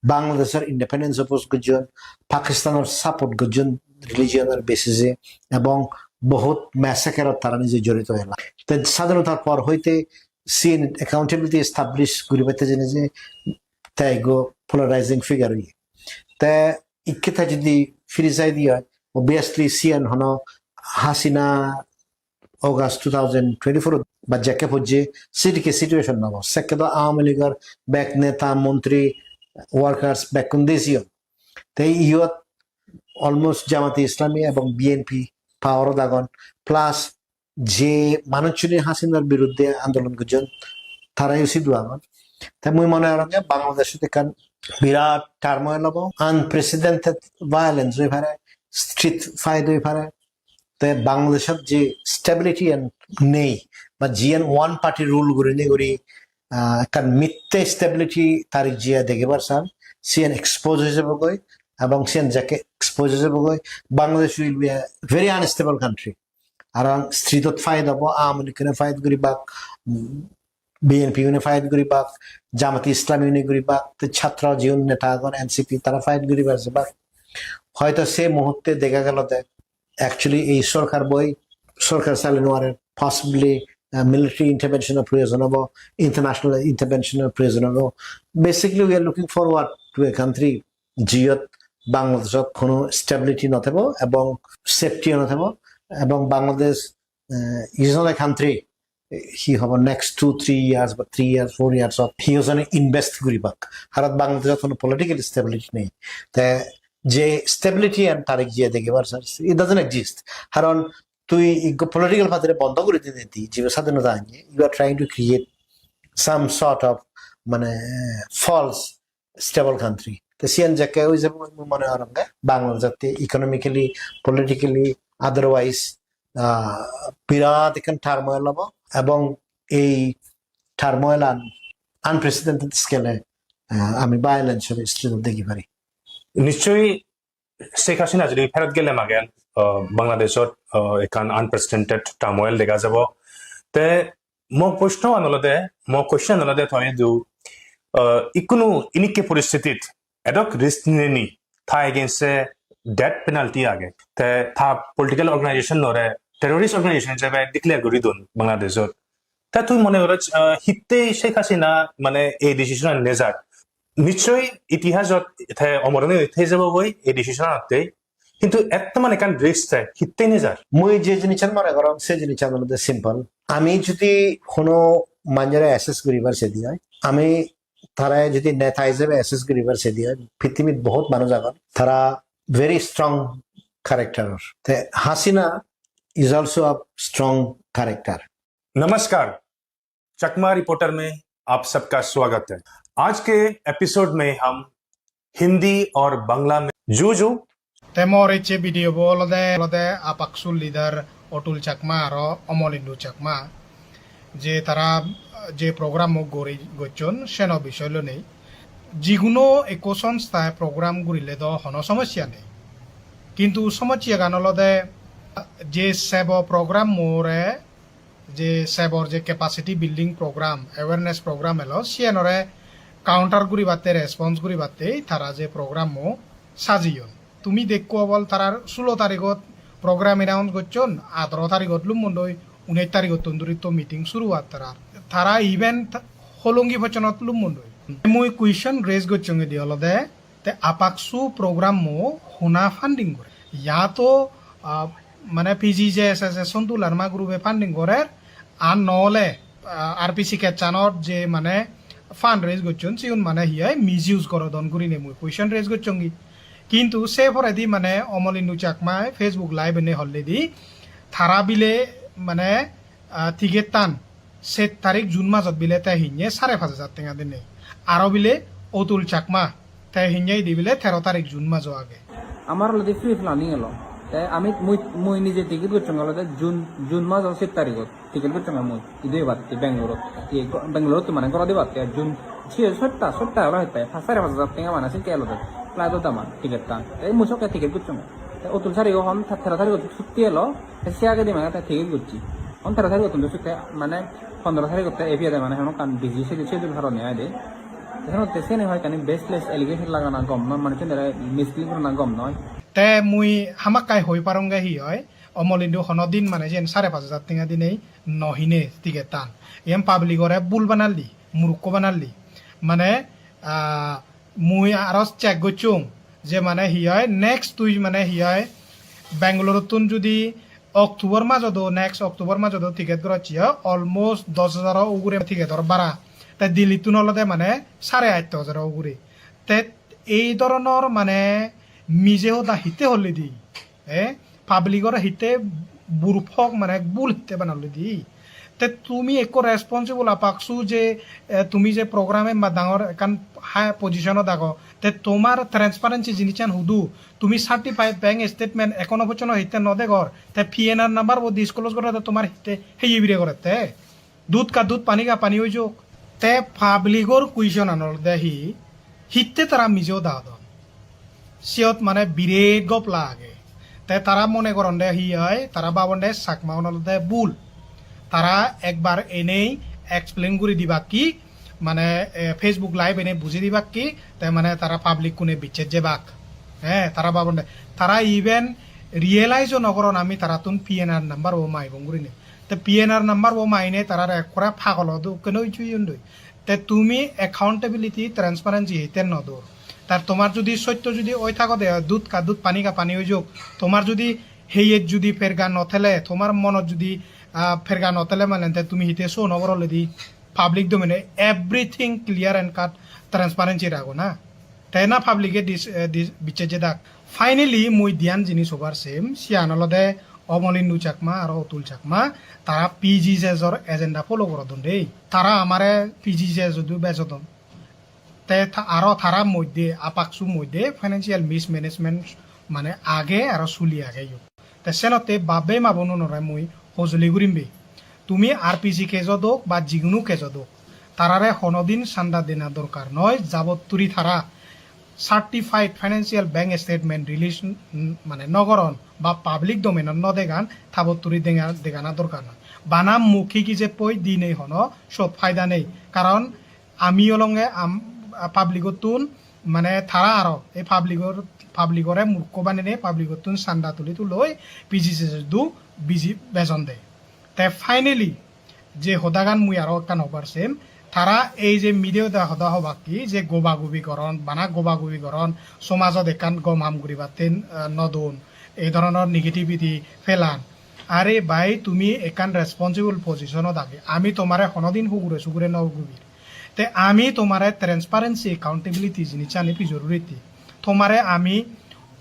Bangladeshor independence oppose gojjon, Pakistanor support gojjon religion or basis e, ebong bohut massacre ot tara nije jorito ela. Te sadhinotar por hoite siyen accountability establish guribatte jene je te ekko polarizing figure oye. Te ikke te jodi firi jai di oi, obviously siyen hono Hasina August two thousand twenty-four ba jekke pojje sidikke situation nobo. Sekke do Awami Leagueor bek neta, montri, workers bekkun dejiyon. Te iyot almost Jamate Islami ebong B N P power ot agon. Plus je manuchchune Hasinar biruddhe andolon gojjon, tarayo sidu agon. Te mui mone gorong je Bangladeshot ekkan birat turmoil obo, unprecedented violence oi pare, street fight oi pare. Te Bangladeshot je stability an nei, ba jiyan one party rule gurinei guri, ah, ekkan mitte stability Tariq Jia degebar san, siyan expose oi jebogoi, ebong siyan jekke expose oi jebogoi, Bangladesh will be a very unstable country. Aro street ot fight obo, Awami League une fight guribak, mm, B N P une fight guribak, Jamate Islami une guribak, te chhatro jiun neta agon, N C P, tara fight guribar jebak. Hoito se muhutte dega gelo de, actually ei sorkar boi, sorkar sale no pare, possibly, uh, military intervention or proyojon obo, international intervention or proyojon obo. Basically, we are looking forward to a country jiyot Bangladeshot hono stability no thebo ebong safety no thebo, ebong Bangladesh, uh, is not a country hi hobo next two, three years ba three years, four years ot hi hojone invest guribak. Haron Bangladeshot hono political stability nei. Te je stability an Tariq Jia degebar sar, it doesn't exist. Haron tui ikko political party re bondo guri dinei di, jibe sadhinota anye, you are trying to create some sort of, mane, false stable country. Te siyan jekke oi jebo, mui mone gorong je Bangladesh jatte economically, politically, otherwise, ah, birat ekkan turmoil obo, ebong ei turmoil an unprecedented scale e, ah, ami violence or street degi pari. Nischoi Sheikh Hasina jodi pherot gele magen, ah, Bangladeshot, ah, ekkan unprecedented turmoil dega jabo. Te mo proshno an olode, mo question an olode toidu, ah, ikkunu inikke poristhetit edok risk ninei ta against e death penalty age. Te ta political organization nore terrorist organization hijebe declare guri don Bangladeshot. Te tui mone goro, ah, hittei Sheikh Hasina mane ei decision an nejar? Nischoi itihasot te omor oi thei jebo goi ei decision atte. Hintu etto mane ekkan risk te hittei nejar? Mui je jinissan mone gorong, se jinissan olode simple. Ami jodi hono manjore assess guribar sedi oi, ami tara jodi neta hijebe assess guribar sedi oi, pittimit bohut manuj agon, tara very strong character. Te Hasina is also a strong character. नमस्कार, चकमा रिपोर्टर में आप सबका स्वागत है। आज के एपिसोड में हम हिंदी और बांग्ला में जू जू। Te mor ecche video bo olode, olode APCSU leader Atul Chakma aro Omolindu Chakma. je tara je program-o gori gocchon, seno bisoy lonei. Jiguno ekko songsthaye program gurile do hono somossya nei. Kintu somossyagan olode je sebo program-ore, je sebor je capacity building program, awareness program elo, siyanore counter guribatte, response guribatte tara je program-o sajeyon. Tumi dekko obol tarar sulo tarigot program announce gocchon, adaro tarigot lummondoi, uneish tarigottun duri to meeting suru ar tarar. Tara even ta-, holongi pocchonot lummondoi. Mui question raise gocchongedi olode, te APCSU program-o hona funding gore? Ya to, ah, mane P G J S S S Sontu Larma group-e funding gorer, ar nole, ah, R P C kechanot je mane fund raise gocchon, sigun mane hi oi misuse gorodon gurine mui question raise gocchongi. Kintu se poredi mane Omolindu Chakma Facebook live ene holledi tara bile mane, ah, ticket-tan set tarik June majot bile te hinye sare pach hajar tenga dinei. Aro bile Otul Chakma te hinye idi bile tero tarik June majo age. Amar olode pre-planning elo. Te ami mui, mui nije ticket gocchong olode June, June majo set tarigot ticket gocchong mui. Idu ebatte Bangalore-ot. Iye go-, Bangalore-ot mane gorot ebatte June se sotta, sotta olo hette. Pach sare pach hajar tenga mane sekke elode. Flight-o daman, ticket-tan. Te mui sokke ticket gocchong. Te Otul sarigo hon ta-, tero tarigot sutti elo. Te se agedi mane te ticket gocchi. Hon tero tarigottun do sutte mane pondro tarigotte ei piyade mane hono ekkan busy schedule, schedule harone aide. Te senotte seni hoi ekkani baseless allegation lagana gom noi, manuchchunore mislead gorana gom noi. Te mui hamakkai hoi parongge hi oi, Omolindu hono din mane siyen sare pach hajar tenga dinei no hine ticket-tan. Iyen public-ore bul banalli, murukko banalli. Mane, ah, mui aro check gocchong je mane hi oi, next tui mane hi oi, Bangalore-ottun judi October majodo, next October majodo ticket gorocche oi, almost dos hajaro ugure ticket-or bara. Te Delhi-ttun olode mane sare atto hajaro ugure. Te ei dhoronor mane mije hoda hitte hollidi? Eh, public-ore hitte burphok mane bul hitte banallidi? Te tumi ekko responsible APCSU je, eh, tumi je program-e ma dangor ekkan high position-ot ago, te tomar transparency jinissan hudu? Tumi certified bank statement ekhono pojjonto hitte no degor, te P N R number-bo disclose gorede tomar hitte heye bire gorette? Dudh ka dudh, pani ka pani oi jok. Te public-or question-an olode hi, hitte tara mije hoda hodon? Siyot mane biret gopla age. Te tara mone goronde hi oi, tara babonde Chakmaun olode bul. Tara ekbar enei explain guri dibak ki, mane, eh, Facebook live enei buji dibak ki, te mane tara public-kune bicches jebak. Eh, tara babonde. Tara even realize-o no goron ami tarattun P N R number-bo maibong gurinei. Te P N R number-bo maine tarare ekkore pagolo dokken oi jeyondoi. Te tumi accountability, transparency hitte no dor? Tar tomar judi sotto judi oi thagode, dudh ka dudh, pani ka pani oi jok, tomar judi heyet judi perga no thele, tomar monot judi, ah, perga no thele mane, te tumi hitte show no goroledi public domain-e everything clear and cut, transparency rago na? Te na public-e dis-, eh, dis-, bicches jedak. Finally, mui diyan jinis hobar sem, siyan olode Omolindu Chakma aro Otul Chakma, tara P G J S-or agenda follow gorodon de. Tara amare P G J S-odu bejodon. Te ta-, aro tara moddhe, APCSU moddhe financial mismanagement mane age aro suli age yo. Te senotte bap-bei ma-bonunore mui hojoli gurim be. Tumi R P C case-ot ok ba jigunu case-ot ok, tarare honodin sanda dena dorkar noi, jabot turi tara certified financial bank statement release, mm, mane no goron ba public domain-ot no degan, tabot turi dega-, degana dorkar noi. Bana mukhi gijeppoi dinei hono sot faida nei. Karon ami olonge am-, public-ottun mane tara aro ei public-or, public-ore murkho banenei public-ottun sanda tuli tuloi P G J S-odu biji bejon de. Te finally, je hodagan mui aro ekkan hobar sem, tara ei je media-ot hoda hobak ki, je gobagubi goron, bana gobagubi goron, somajot ekkan gom ham guribatte, eh, no don, ei dhoronor negativity pelan. Are bhai, tumi ekkan responsible position-ot age, ami tomare honodin hugure sugure no gubir. Te ami tomare transparency, accountability jinissani pijor uritte. Tomare ami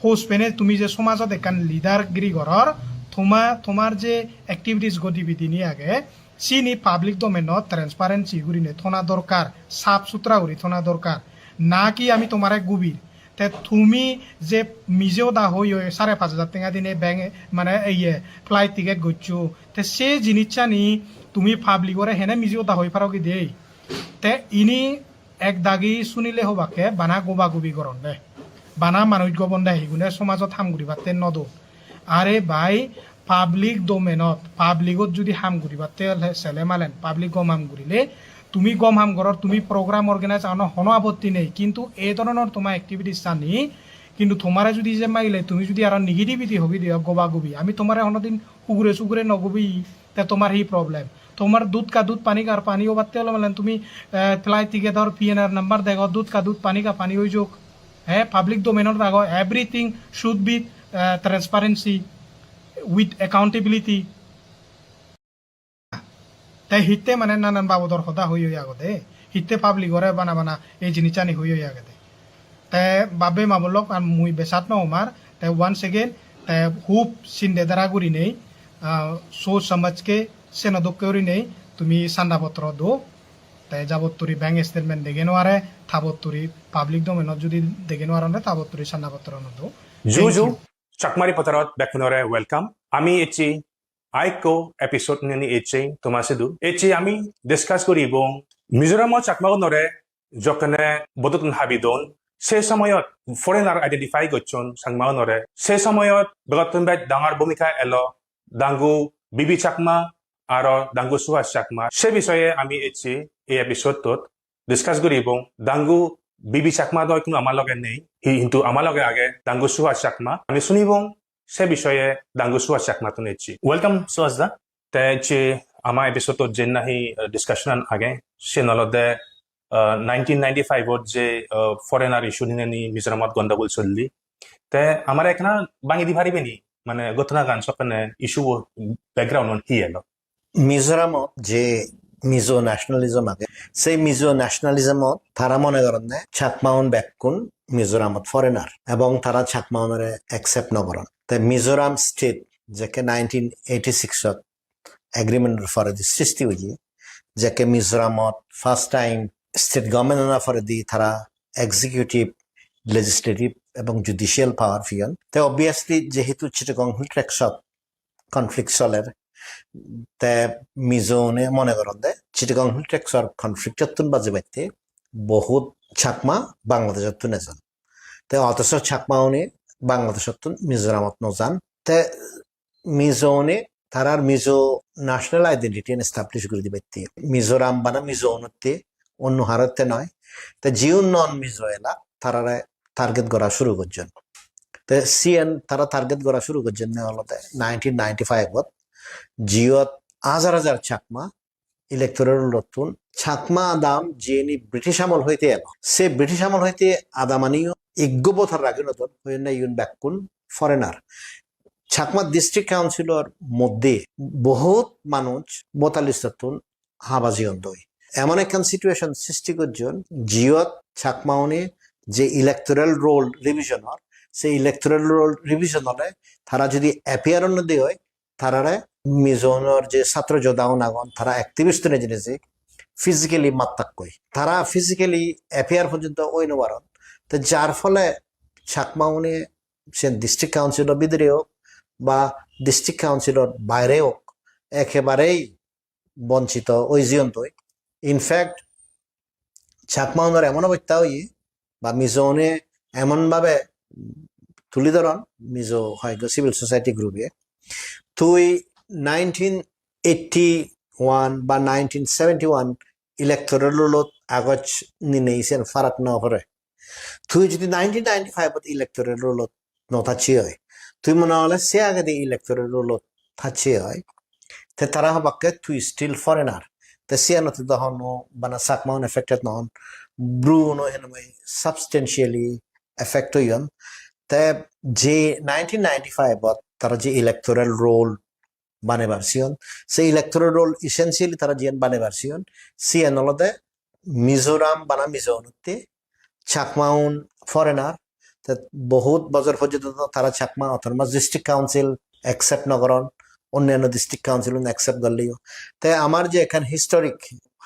hos pene tumi je somajot ekkan leader giri goror, toma-, tomar je activities, gotividini age, sini public domain-ot transparency gurine thona dorkar, sap sutra guri thona dorkar. Na ki ami tomare gubir, Te tumi je mije hoda hoi hoi sare pach hajar tenga dine bank, mane, iye, flight ticket goccho, te se jinissani tumi public ore hene mije hoda hoi paro gide? Te ini ek dagi sunile hobakke bana goba gobi goronde, bana manuj gobonde, higune somajot ham guribatte no don. Are bhai, public domainot, public-ot judi ham guribatte ole sele malen, public gom ham gurile, tumi gom ham goror, tumi program organize ano hono apotti nei, kintu ei dhoronor toma activities ani, kintu tomare judi je maile, tumi judi aro negativity hobi diyo, goba gobi, ami tomare honodin hugure sugure no gobi, te tomar hi problem? Tomar dudh ka dudh, pani ka pani obatte ole malen tumi, eh, flight ticket or P N R number dego, dudh ka dudh, pani ka pani oi jok. Eh, public domain-ot ago, everything should be, eh, transparency with accountability. Te hitte mane nanan babodor hoda hoi hoi agode, hitte public ore bana bana ei jinissani hoi hoi agede. Te babbe ma bolok, ar mui besat no omar, te once again, te hub sinde dara gurinei, ah, so samajke seno dokke gurinei tumi sanda potro do, te jabotturi bank statement dege no are, tabotturi public domain-ot judi dege no aronde, tabotturi sanda potro no do. Ju Thank ju, you. Chakma Reporter-ot bekkunore welcome. Ami ecchi arekko episode nini ecchi toma sidu. Ecchi ami discuss guribong Mizoram-o Chakmagunore jokkene bodotun habi don, se somoyot foreigner identify gocchon Chakmagunore. Se somoyot begottun bej dangor bhumika elo Dangu Bibi Chakma aro Dangu Suhas Chakma. Se bisoye ami ecchi ei episode-ot discuss guribong. Dangu Bibi Chakma do ikkunu ama loge nei, hi-, hintu ama loge age Dangu Suhas Chakma. Ami sunibong se bisoye Dangu Suhas Chakma tun ecchi. Welcome, Suhas da. Te je ama episode-ot je nahi, eh, discussion-an age, siyen olode, eh, nineteen ninety-five-ot je, eh, foreigner issue nineni Mizoramot gondogol solli. Te amare ekkana bangi di paribe ni? Mane ghotonagan sokkene issue-bo background-un hi elo? Mizoramot je Mizo nationalism age, sei Mizo nationalism-ot tara mone goronne Chakmaun bekkun Mizoramot foreigner, ebong tara Chakmaunore accept no goron. Te Mizoram state jekke nineteen eighty-six-ot agreement-or poredi sristi oye, jekke Mizoramot first time state government-or poredi tara executive, legislative ebong judicial power peyon. Te obviously jehetu Chittagong Hill Tracts-ot conflict soler, te Mizo-une mone goronde Chittagong Hill Tracts-or conflict-ottun bajibatte bohut Chakma Bangladesh-ottun ejon. Te othocho Chakma-une Bangladesh-ottun Mizoramot no jan. Te Mizo-une tarar Mizo national identity-an establish guri dibatte. Mizoram bana Mizo-unotte, onno harotte noi. Te jiun non Mizo elak, tarare target gora suru gojjon. Te siyen tara target gora suru gojjonne olode nineteen ninety-five-ot, jiyot hajar hajar Chakma electoral roll-ottun Chakma adam jiyeni British amol hoite elo. Se British amol hoite adamaniyo ekko voter ragi no don, hoyonne iyun bekkun foreigner. Chakma District Council-or moddhe bohut manuj voter list-ottun haba jeyondoi. Emon ekkan situation sristi gojjon, jiyot Chakmaune je electoral roll revision or, se electoral roll revision ole tara jodi appear no de oi, tarare Mizo-unor je satro jodha-un agon, tara activist-une jeinei physically mattakkoi. Tara physically appear porjonto oi no paron. Te jar phole Chakmaune sen District Council-o bidire ok ba District Council-or baire ok, ekebarei bonchito oi jeyontoi. In fact, Chakmaunor emon obosta oye, ba Mizo-une emon bhabe tuli doron, Mizo hoyekko civil society group-e, tui nineteen eighty-one ba nineteen seventy-one electoral roll-ot agoj ninei sen farak no pore. Tui jodi nineteen ninety-five-ot electoral roll-ot no thacche oi, tui mone hole se agedi electoral roll-ot thacche oi, te tara hobakke tui still foreigner. Te siyanotte do hono bana Chakma-un affected no on, Bru-uno hinamai substantially affect oyon. Te je nineteen ninety-five-ot tara je electoral roll banebar siyon, se electoral roll essentially tara jiyan banebar siyon, siyan olode Mizoram bana Mizo-unotte, Chakma-un foreigner, te bohut bojor porjonto tara Chakma Autonomous District Council accept no goron, onnanno district council-un accept gorleyo. Te amar je ekkan historic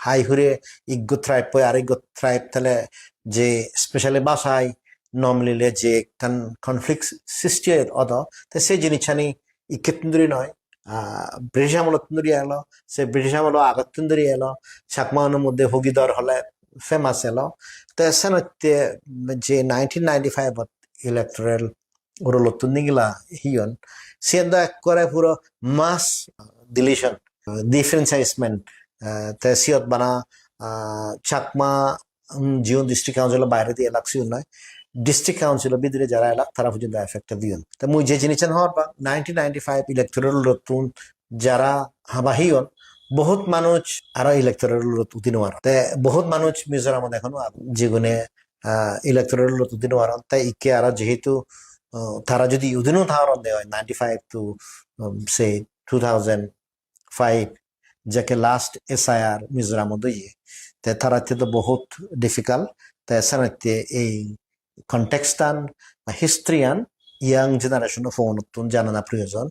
hai hure ikko tribe-oi arekko tribe tale je specially Bashai no milile je ekkan conflict sristi odo, te se jinissani ikkettun duri noi, ah, British amolottun duri elo, se British amolo agottun duri elo, Chakma unor moddhe Hugidor hole famous elo. Te senotte je nineteen ninety-five ot electoral roll-ottun nigila heyon, siyen do ekkore puro mass deletion, disenfranchisement, ah, te siyot bana, ah, Chakma, um, jiun district council-o bairedi elak siun noi, district council-o bidire jara elak tara porjonto affected oyon. Te mui je jinissan hobor pang, nineteen ninety-five electoral roll-ottun jara haba heyon, bohut manuj aro electoral roll-ot udi nw aron. Te bohut manuj Mizoramot ekhono agon, jigune, ah, electoral roll-ot udi nw aron. Te ikke aro jehetu, ah, tara jodi udi nw tharon de oi, ninety-five to, um, say two thousand five, jekke last S I R Mizoramot oye. Te taratte do bohut difficult. Te senotte ei context-an ba history-an young generation-o phone-ottun janana proyojon.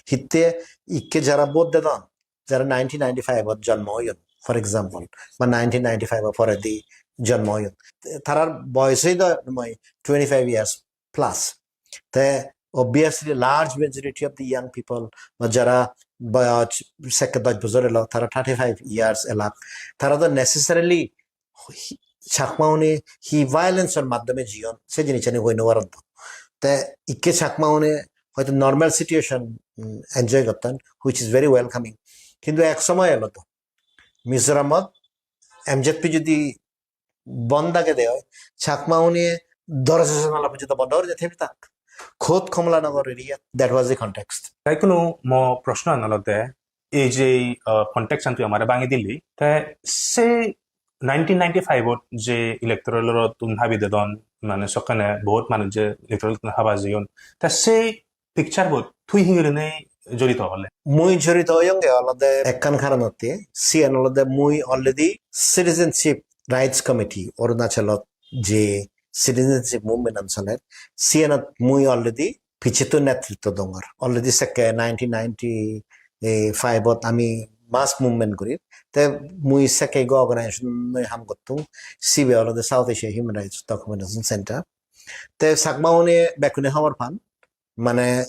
Hitte ikke jara vote dedon, jara nineteen ninety-five-ot jonmo oyon, for example, ba nineteen ninety-five-o poredi jonmo oyon. Tarar boyos oi do moi twenty-five years plus. Te obviously large majority of the young people, ba jara boyos sekke dos bojor elo, tara thirty-five years elak, tara do necessarily hi-, Chakma-une hi violence-or maddhome jiyon, se jinissani hoi no paron do. Te ikke Chakma-une hoito normal situation, mm, enjoy gotton, which is very welcoming. Kintu ek somoy elo do, Mizoramot M Z P jodi bon dage de oi, Chakma-une doroja janala porjonto bondo gori de thebe tak. Khod Kamalanagar area, that was the context. Te ikkunu mo proshno an olode, ei je, ah, context an tui amare bangi dili, te se nineteen ninety-five ot je electoral roll-ottun habi dedon, mane sokkene bohut manuj je electoral roll-ottun haba jeyon, te se picture bot tui hi gurinei jorito ole? Mui jorito oyonge olode ekkan karonotte, siyan olode mui already Citizenship Rights Committee, Arunachalot je citizenship movement an soler, siyanot mui already picchettun netritto dongor. Already sekke nineteen ninety-five ot ami mass movement gurir. Te mui sekke ekko organization loi ham gottung. Sibe olode South Asia Human Rights Documentation Center. Te Chakma-une bekkune hobor pan, mane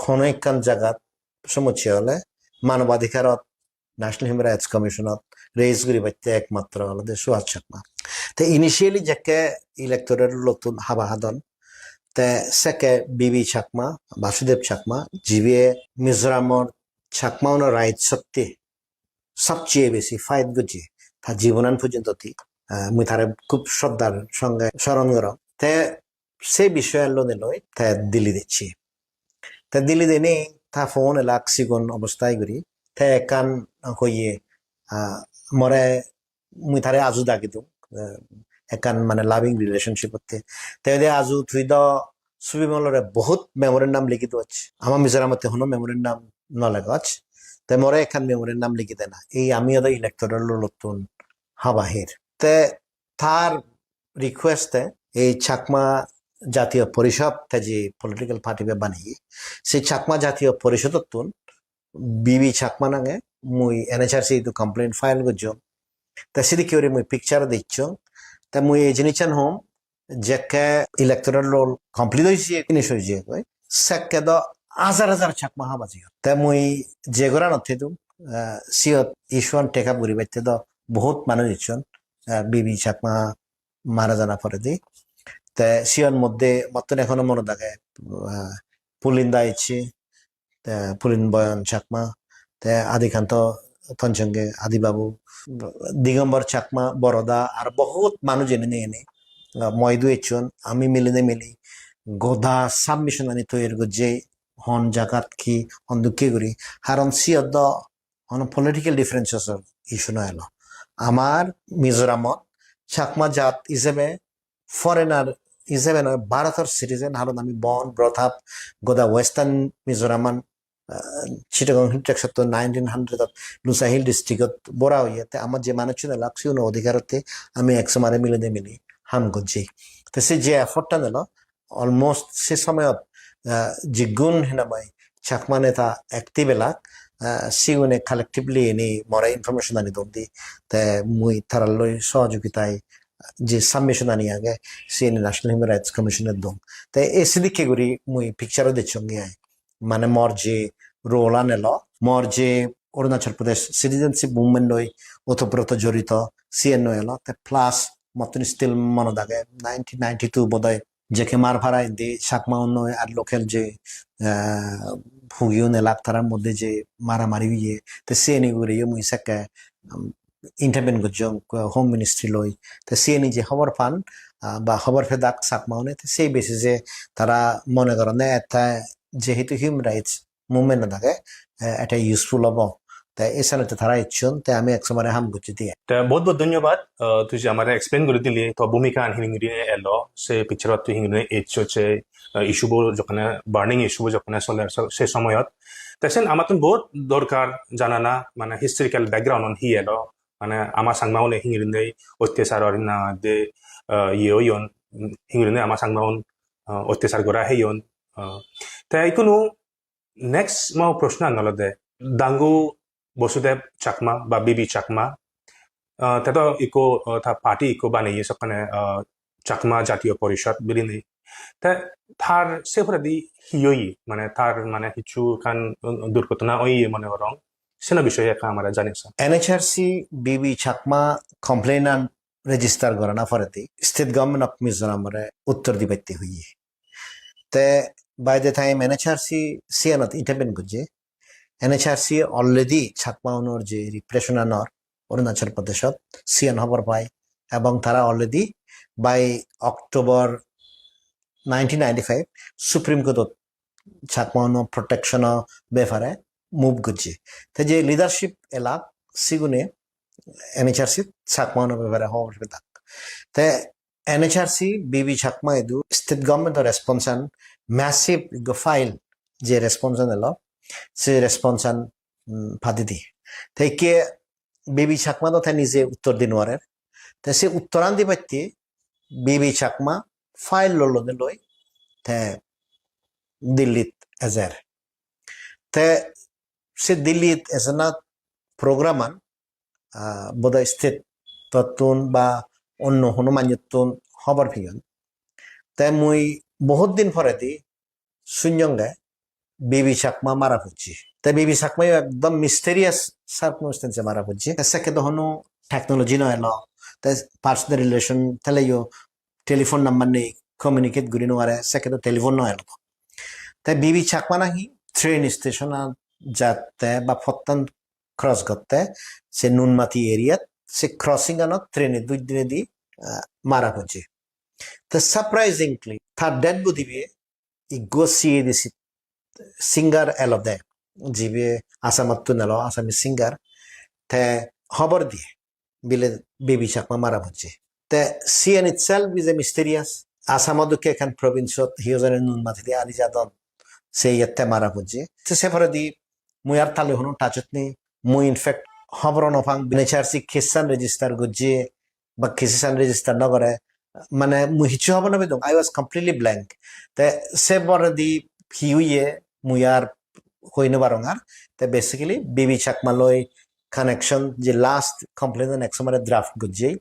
hono ekkan jagat somossya ole manobadhikarot National Human Rights Commission-ot raise guribatte ekmatro olode Suhas Chakma. Te initially jekke electoral roll-ottun haba hadon, te sekke B B Chakma, Basudev Chakma, jibe Mizoramor Chakma-unor rights-otte sobcheye besi fight gojje, ta jibonan porjonto di, ah, mui tare khub shraddhar songe soron gorong. Te se bishoyan lonei loi te Delhi dicche. Te Delhi dinei ta phone elak sigon obostai guri. Te ekkan hoye, ah, more mui tare Aju dagi dung. Eh, ekkan mane loving relationship otte. Te hoide, "Aju, tui do Subimolore bohut memorandum ligi doj. Ama Mizoramotte hono memorandum no legoj. Te more ekkan memorandum ligi dena. Ei ami odo electoral roll-ottun haba her." Te tar request-e ei Chakma Jatiyo Porishod te je political party be baniye, se Chakma Jatiyo Porishodottun B B Chakma nange mui N H R C idu complaint file gojjong. Te sidikke guri mui picture dicchong. Te mui ei jinissan hom, jekke electoral roll complete oise, finish oise goi, sekke do hajar hajar Chakma haba jeyon. Te mui je goranot thedung, eh, siyot issue-an take up guribatte do bohut manuj icchon, eh, B B Chakma mara jana poredi. Te siyon moddhe mottun ekhono monot age, ah, Pulinda icche, te Pulin Boyon Chakma, te Adikanto Tonchonge Adi Babu, Digombor Chakma, Boroda, ar bohut manuj ene ene, ah, moidu ecchon, ami milinei mili goda submission ani toyar gojje, hon jagat ki, hon dokke guri. Haron siyot do hono political differences-or issue no elo. Amar Mizoramot Chakma jat ijebe, foreigner ijebe noi, Bharotor citizen, haron ami born, brought up, goda Western Mizoraman, ah, Chittagong Hill Tracts-ottun nineteen hundred-ot Lushai Hill district-ot bora oye, te amar je manuchchun elak, sigun odhikarotte ami ek somare milinei mili ham gojji. Te se je effort-tan elo, almost se somoyot, ah, jigun hinamai Chakma neta active elak, ah, sigune collectively ini more information ani don di. Te mui taralloi sohojogitai, je submission ani age, siyeni National Human Rights Commission-e dong. Te ei sidikke guri mui picture-o dechchonge ai. Mane mor je role-an elo, mor je Arunachal Pradesh citizenship movement-loi otoproto jorito, siyen-o elo. Te plus mottun still monot age nineteen ninety-two bodoi J K Marpara indi Chakma-unnoi ar local je, eh, hugiun elak tarar moddhe je maramari oye, te siyeni ugure yo mui sekke, um, intervene gojjong, uh, Home Ministry loi. Te siyeni je hobor pan, ah, ba hobor pedak Chakma-une, te sei basis-e tara mone goronne ette jehetu human rights movement-ot age, eh, ette useful obo. Te ei senotte tara ecchon, te ami ek somare ham gocchi diye. Te bahut bahut dhonyobad, uh, tui je amare explain guri dili, to bhumika an hingiri elo, se picture-ot tui hingiri eccho, se, uh, issue-bo jokkone, burning issue-bo jokkone soler, so-, se somoyot. Te sen amattun bahut dorkar janana, mane historical background-un hi elo, mane ama Changma-une hingirinei ottechar or hinang hoide, ah, iye oyon, hingirinei ama Changma-un, ah, ottechar gora heyon. Ah, te ikkunu next mo proshno an olode, Dangu Basudev Chakma ba B B Chakma, ah, te do ikko, ah, ta party ikko baneye sokkene, ah, Chakma Jatiyo Porishad bilinei. Te tar se poredi hi oye, mane tar mane hissu ekkan durghotona oye mone gorong, seno bishoye ekka amare janesa. N H R C B B Chakma complaint an register gorana poredi State Government of Mizoram-ore uttor dibatte hoye. Te by the time N H R C siyanot intervene gojje, N H R C already Chakma unor je repression anor Arunachal Pradeshot siyan hobor pai, ebong tara already by October nineteen ninety-five Supreme Court-ot Chakma unor protection-o bepare move gojje. Te je leadership elak sigune N H R C Chakma unor bepare hobor pedak. Te N H R C B B Chakma idu state government-o response an massive ikko file je response an elo, se response an, mm, padi di. Te ikke B B Chakma do te nije uttor di nwarer. Te se uttoran dibatte B B Chakma file lolode loi te Dillit ejer. Te se Dillit ejana program an, ah, bodoi state-ottun ba onno hono manjottun hobor peyon. Te mui bohut din poredi sunyonge B B Chakma mara pocche. Te B B Chakma yo ekdom mysterious circumstance-e mara pocche. Te sekke do hono technology no elo. Te personal relation teleyo telephone number nei, communicate guri no pare, sekke do telephone no elo. Te B B Chakma nahi train station-ot jatte ba pottan cross gotte, se Nunmati area-t, se crossing-anot train-e duj dinedi, ah, mara pocche. Te surprisingly, tar dead body-be ikko C A D C singer elode, jibe Assamottun elo, Assamese singer, te hobor diye, bile B B Chakma mara pocche. Te siyan itself is a mysterious. Assam-o dokke ekkan province-ot hi hojone Nunmati di ani jadon, se iyot te mara pocche. Te se poredi mui ar tale hono touch-ot nei. Mui in fact hobor no pang, N H R C case-an register gojje, ba case-an register no gore, mane mui hissu hobor no pedong, I was completely blank. Te se poredi hi oye mui ar hoi no parong ar. Te basically B B Chakma loi connection je last complaint an ek somare draft gojje,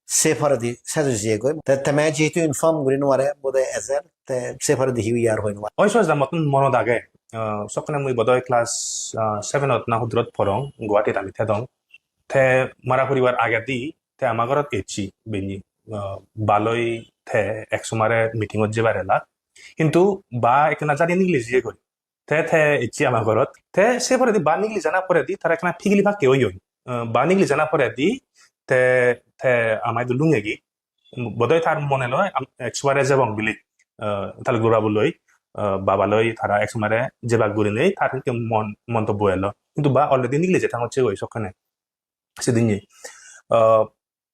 se poredi sej oi jiyegoi. Te teme jehetu inform guri no pare, bode ejer, te se poredi hi oye ar hoi no parong. Oi, Suresh da, mottun monot age, ah, sokkene mui bodoi class, ah, seven-ot na hudurot porong, Guwahati-t ami thedong. Te mara puribar agedi te ama gorot ecche bini, ah, ba loi te ek somare meeting-ot jebar elak. Hintu ba ekkena jani nigili jiyegoi. Te, te ecche ama gorot. Te se poredi ba nigili jana poredi tara ekkena pigili pakke oyon. Ah, ba nigili jana poredi te, te ama idu lungegi. Bodoi tar mone loi am-, ek somare jebong bili, ah, tale gura bo loi, ah, baba loi tara ek somare jebak gurinei tar ikke mon-, montobbo elo. Hintu ba already nigili je thang hocchegoi sokkene. Sedinne. Ah,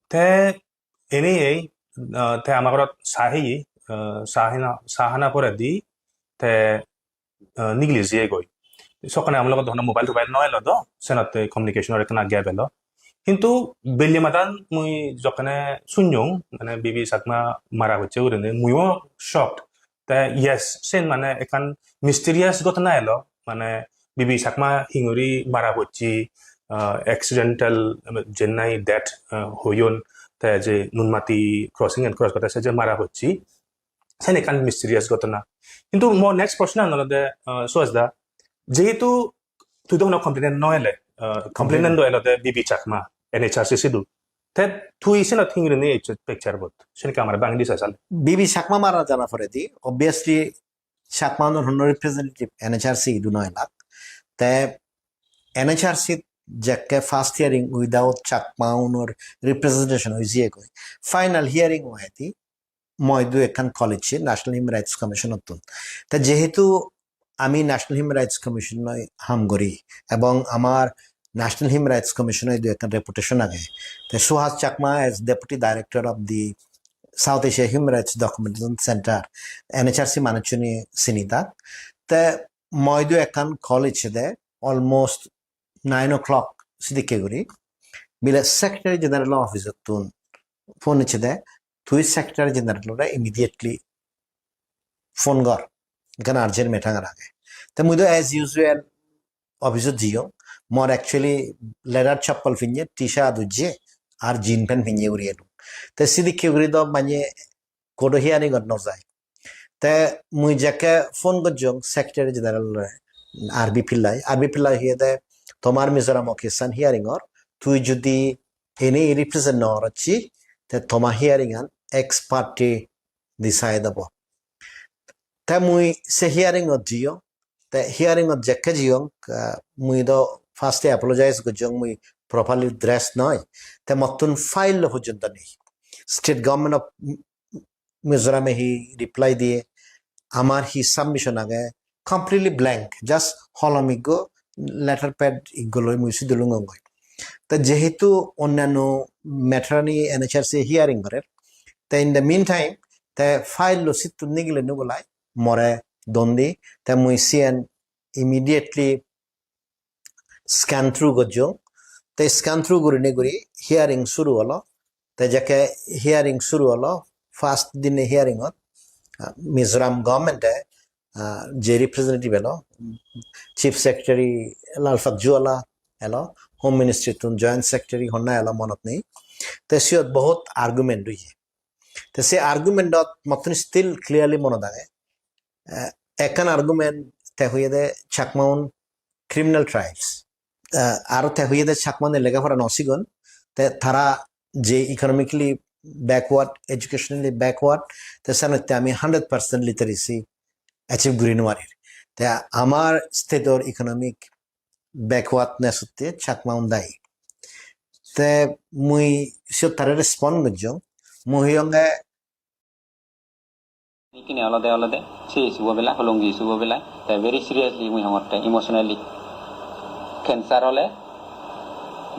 te ene ei, ah, te ama gorot sa heye, ah, sa hana, sa hana poredi te, ah, nigili jiyegoi. Sokkene ama logot hono mobile tobail no elo do, senotte communication-or ekkena gap elo. Hintu belle madan mui jokkene sunyong, mane B B Chakma mara pocche gurinei, muiyo shocked. Te yes, sen mane ekkan mysterious ghotona elo, mane B B Chakma hinguri mara pocche, ah, accidental, ah, jennai death, ah, hoyon, te je Nunmati crossing an cross gotte se je mara pocche, sen ekkan mysterious ghotona. Kintu mo next proshno an olode, ah, Suhas da, jehetu tui do hono complainant no ele, ah, complainant do elode B B Chakma, N H R C sidu. Te tui senot hingirini ecchot picture bot. Sen ekka amare bangi di sa sal. B B Chakma mara jana poredi, obviously Chakma unor hono representative N H R C idu no elak. Te N H R C jekke first hearing without Chakma unor representation oi jiyegoi. Final hearing oide moi dui ekkan call ecchi National Human Rights Commission ottun. Te jehetu ami National Human Rights Commission oi ham gori ebong amar National Human Rights Commission oi dui ekkan reputation age. Te Suhas Chakma as Deputy Director of the South Asia Human Rights Documentation Center, N H R C manuchchune sini tak. Te moi dui ekkan call ecchede almost nine o'clock sidikke guri. Bile Secretary General office ottun phone ecchede, tui Secretary General ore immediately phone gor, ekkan urgent matter age. Te mui do as usual office ot jiyong. Mor actually leather chappal pinne, T-shirt ujje, ar jean pant pinne guri elung. Te sidikke guri do mane court o hearing ot no jai. Te mui jekke phone gojjong Secretary General ore, R B Pillai, R B Pillai hoyede, "Tomar Mizoram o case an hearing or, tui judi ene represent no gorocchi, te toma hearing an ex parte decide obo." Te mui se hearing ot jiyong, te hearing ot jekke jiyong, ah, mui do first e apologize gojjong, mui properly dressed noi, te mottun file lo pojjonto nei. State government of Mizoram e hi reply diye, amar hi submission age, completely blank, just holom ikko, letter pad ikko loi mui sidu lungongoi. Te jehetu onnanno matter ani N H R C hearing gorer, te in the meantime, te file lo sittun nigile nugulai more don di, te mui siyen immediately scan through gojjong. Te scan through gurinei guri hearing suru olo. Te jekke hearing suru olo, first dine hearing ot, ah, Mizoram government e, ah, je representative elo, Chief Secretary Lalpatjuala elo, Home Ministry tun Joint Secretary honna elo monot nei. Te siyot bohut argument oye. Te se argument ot mottun still clearly monot age. Eh, ekkan argument te hoyede Chakmaun criminal tribes. Eh, aro te hoyede Chakmaune lega pora no sigon. Te tara je economically backward, educationally backward, te senotte ami hundred percent literacy achieve guri nw parir. Te amar state or economic backwardness otte Chakmaun dayi. Te mui siyot tare respond gojjong. Mui hoyonge Ikkine olode olode se issue bo bela, Hollongi issue bo bela, te very seriously mui hongotte emotionally. Cancer ole,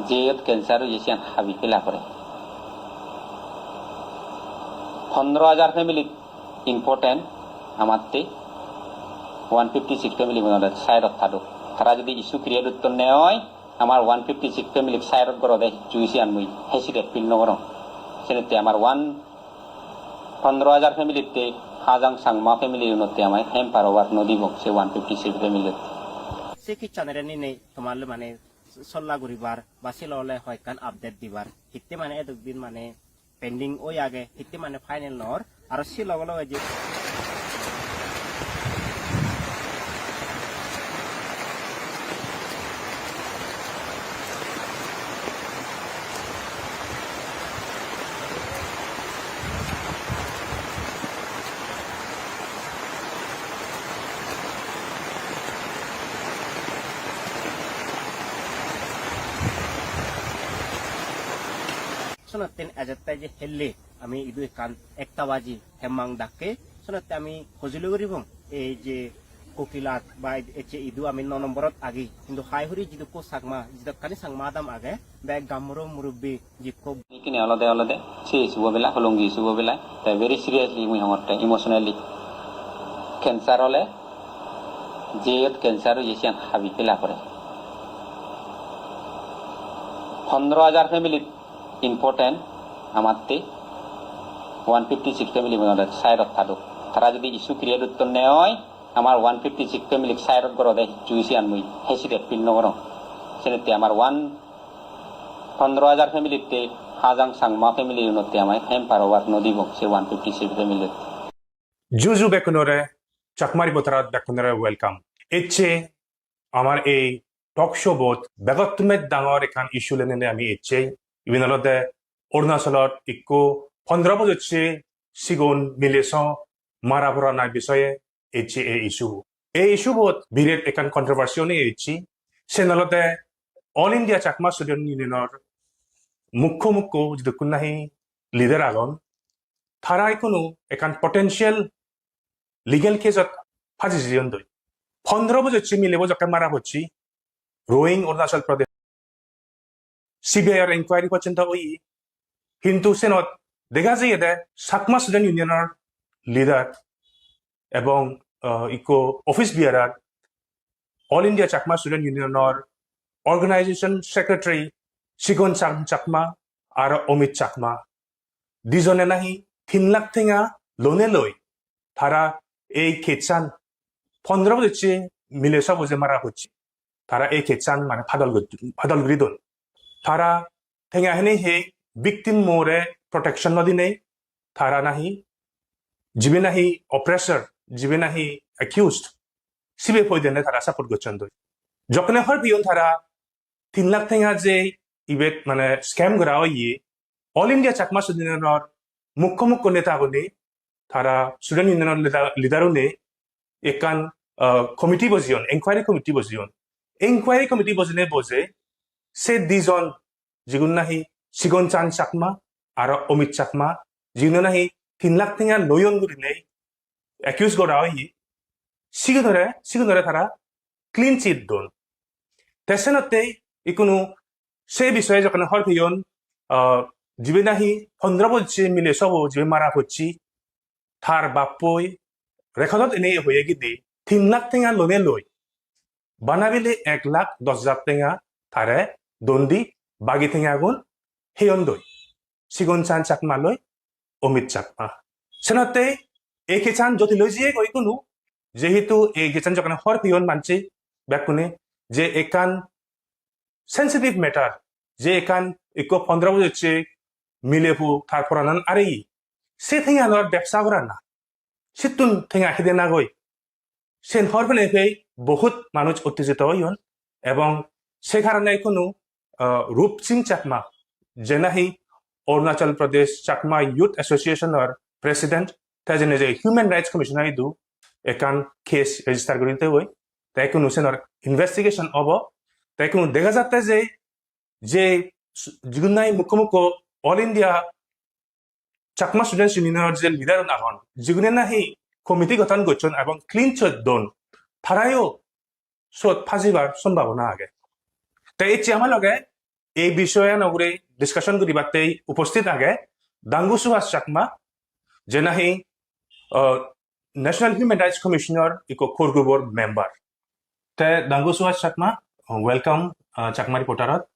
jeyot cancer oye siyan habi pela pore. Pondro hajar family important amatte, one fifty six family mui olode side ot thadok. Tara jodi issue create utton ne oi, amar one fifty six family side ot gorode hissu siyan mui hesitate feel no gorong. Senotte amar one Pondro hajar family-tte Hajang Changma family unotte amai hamper over no dibong se one fifty six family-tte. Se kissanere ninei tomar mane solla guribar ba silo ole hoyekkan update dibar. Hitte mane edok din mane pending oi age, hitte mane final nor, aro se loge loge je Sonotten ejette je helle ami idu ekkan ekta baji hemmang dakke, sonotte ami hojoli guribong. Ei je Kokilat ba ecche idu ami no nomborot agi, hintu hai huri jidukko Changma, jidokkani Changma adam age, bek gammuro murubbi jikko. Ikkine olode olode se issue bo bela, Hollongi issue bo bela, te very seriously mui hongotte emotionally. Cancer ole, jeyot cancer oye siyan habi pela pore. Pondro hajar family important amatte, one fifty six family mui olode side ot thadok. Tara jodi issue create utton ne oi, amar one fifty six family side ot gorode hissu siyan mui hesitate feel no gorong. Senotte amar one pondro hajar family-tte Hajang Changma family unotte amai hem parowar no dibong se one fifty-six family. Juju bekkunore, Chakma Reporterot bekkunore welcome. Ecche amar ei talk show bot begottun dangor ekkan issue lenene ami ecche. Iben olode Arunachalot ikko pondro bojor se sigon mile so mara porana bisoye ecche ei issue. Ei issue bot biret ekkan controversy oni ecche. Sen olode All India Chakma Student Unionor mukko mukko jidukkun nahi leader agon, tara ikkunu ekkan potential legal case ot phaji jeyon doi. Pondro bojor se milebo jokke mara pocche, Roing, Arunachal Pradesh. C B I or inquiry porjonto oye. Hintu senot dega jeyede Chakma Student Unionor leader ebong, ah, ikko office bearer, All India Chakma Student Unionor organization secretary Sigon Chang Chakma aro Amit Chakma, dijone nahi tin lakh tenga loan-e loi tara ei case-an, pondro bojor se mile sobo je mara pocche, tara ei case-an mane padol goj-, padol guri don. Tara tenga hene he victim more protection no dinei, tara nahi, jibe nahi oppressor, jibe nahi accused, sibe poidene tara support gocchon doi. Jokkene hor peyon tara tin lakh tenga je ibet mane scam gora oye, All India Chakma Student Unionor mukko mukko netagune, tara student unionor leader, leader-une ekkan, ah, committee bojeyon, inquiry committee bojeyon. Inquiry committee bojene boje se dijon, jigun nahi Sigon Chan Chakma aro Amit Chakma, jigun nahi tin lakh tenga loyon gurinei accuse gora oye, sigunore, sigunore tara clean chit don. Te senottei ikkunu se bisoye jokkene hor peyon, ah, jibe nahi pondro bojor se mile sobo jibe mara pocche, tar bappoi record-ot ene hoye gidi tin lakh tenga loan-e loi bana bile ek lakh dos hajar tenga tare don di, bagi tengagun heyon doi Sigon Chan Chakma loi Amit Chakma. Senottei ei case-an jotil oi jiyegoi ikkunu, jehetu ei case-an jokkene hor peyon manje bekkune je ekkan sensitive matter, je ekkan ikko pondro bojor se milepu tar poranan areye, se tenganor bebsa gorana, sittun tenga hide nagoi, sen hor penei pei bohut manuj uttejito oyon, ebong se karone ikkunu, ah, Rup Singh Chakma, je nahi Arunachal Pradesh Chakma Youth Association-or president, te jene je Human Rights Commission-o idu ekkan case register guri toyegoi, te ikkunu senor investigation obo, te ikkunu dega jatte je, je s-, jigun nahi mukko mukko All India Chakma Students Union-or je leader-un agon, jigune nahi committee goton gocchon ebong clean chit don, tarayo sot phajibar sombhabona age. Te ecche ama loge ei bisoyan ugure discussion guribattei uposthit age Dangu Suhas Chakma, je nahi, ah, National Human Rights Commission-or ikko core group-or member. Te Dangu Suhas Chakma, welcome, ah, Chakma Reporter-ot.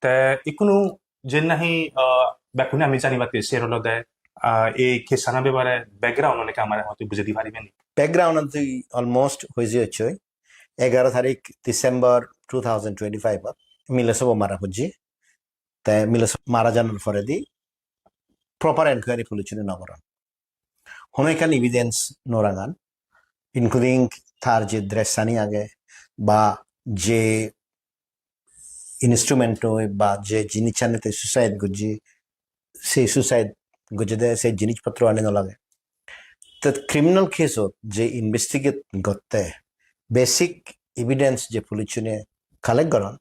Te ikkunu jen nahi, ah, bekkune ami janibatte ser olode, ah, ei case-ano bepare background oneke amare hoyto bujei di paribe ni? Background-an tui almost hoi jeyocchoi. Egaro tarik December two thousand twenty-five-ot mile sobo mara pojje. Te mile sobo mara janar poredi proper enquiry police-une no goron. Hono ekkan evidence no ragan, including tar je dress-ani age ba je instrument-oi ba je jinisani te suicide gojje, se suicide gojjede se jinispotroani no lage. Te criminal case-ot je investigate gotte basic evidence je police-une collect goron,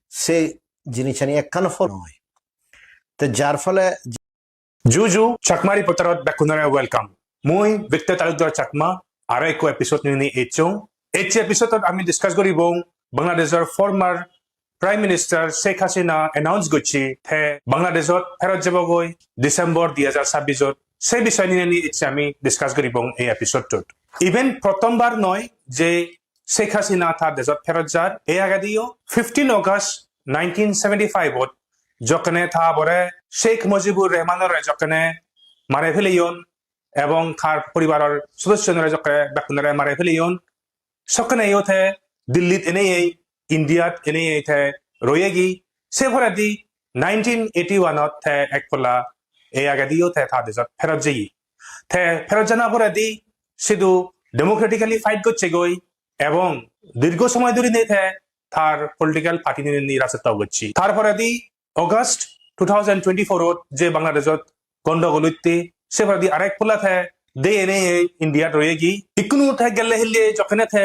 se jinisani ekkano fo no oi. Te jar fole Juju, Chakma Reporter-ot bekkunore welcome. Mui Victor Talukdar Chakma, aro ekko episode nini echong. Ecche episode-ot ami discuss goribong Bangladeshor former Prime Minister Sheikh Hasina announce gocche te Bangladeshot pherot jebogoi December dui hajar sabbis-ot. Se bisoy nini ecche ami discuss goribong ei episode-ot. Even prothombar noi je Sheikh Hasina tar dejot pherot jar, ei agediyo fifteen August nineteen seventy-five-ot jokkene ta bore Sheikh Mujibur Rahmanore jokkene mare peleyon ebong tar poribaror sodossonore jokkene bekkunore mare peleyon, sokkeneyo te Dillit eneyei, Indiat eneyei te royegi. Se poredi Nineteen eighty-one-ot te ek polla ei agediyo te ta dejot pherot jeye. Te pherot jana poredi sidu democratically fight gocchegoi ebong dirgho somoy dhuri ne te tar political party nini rajotto gocche. Tar poredi August two thousand twenty-four-ot je Bangladeshot gondogol utte, se poredi arek polla te de ene India royegi. Ikkunu te gelle hille jokkene te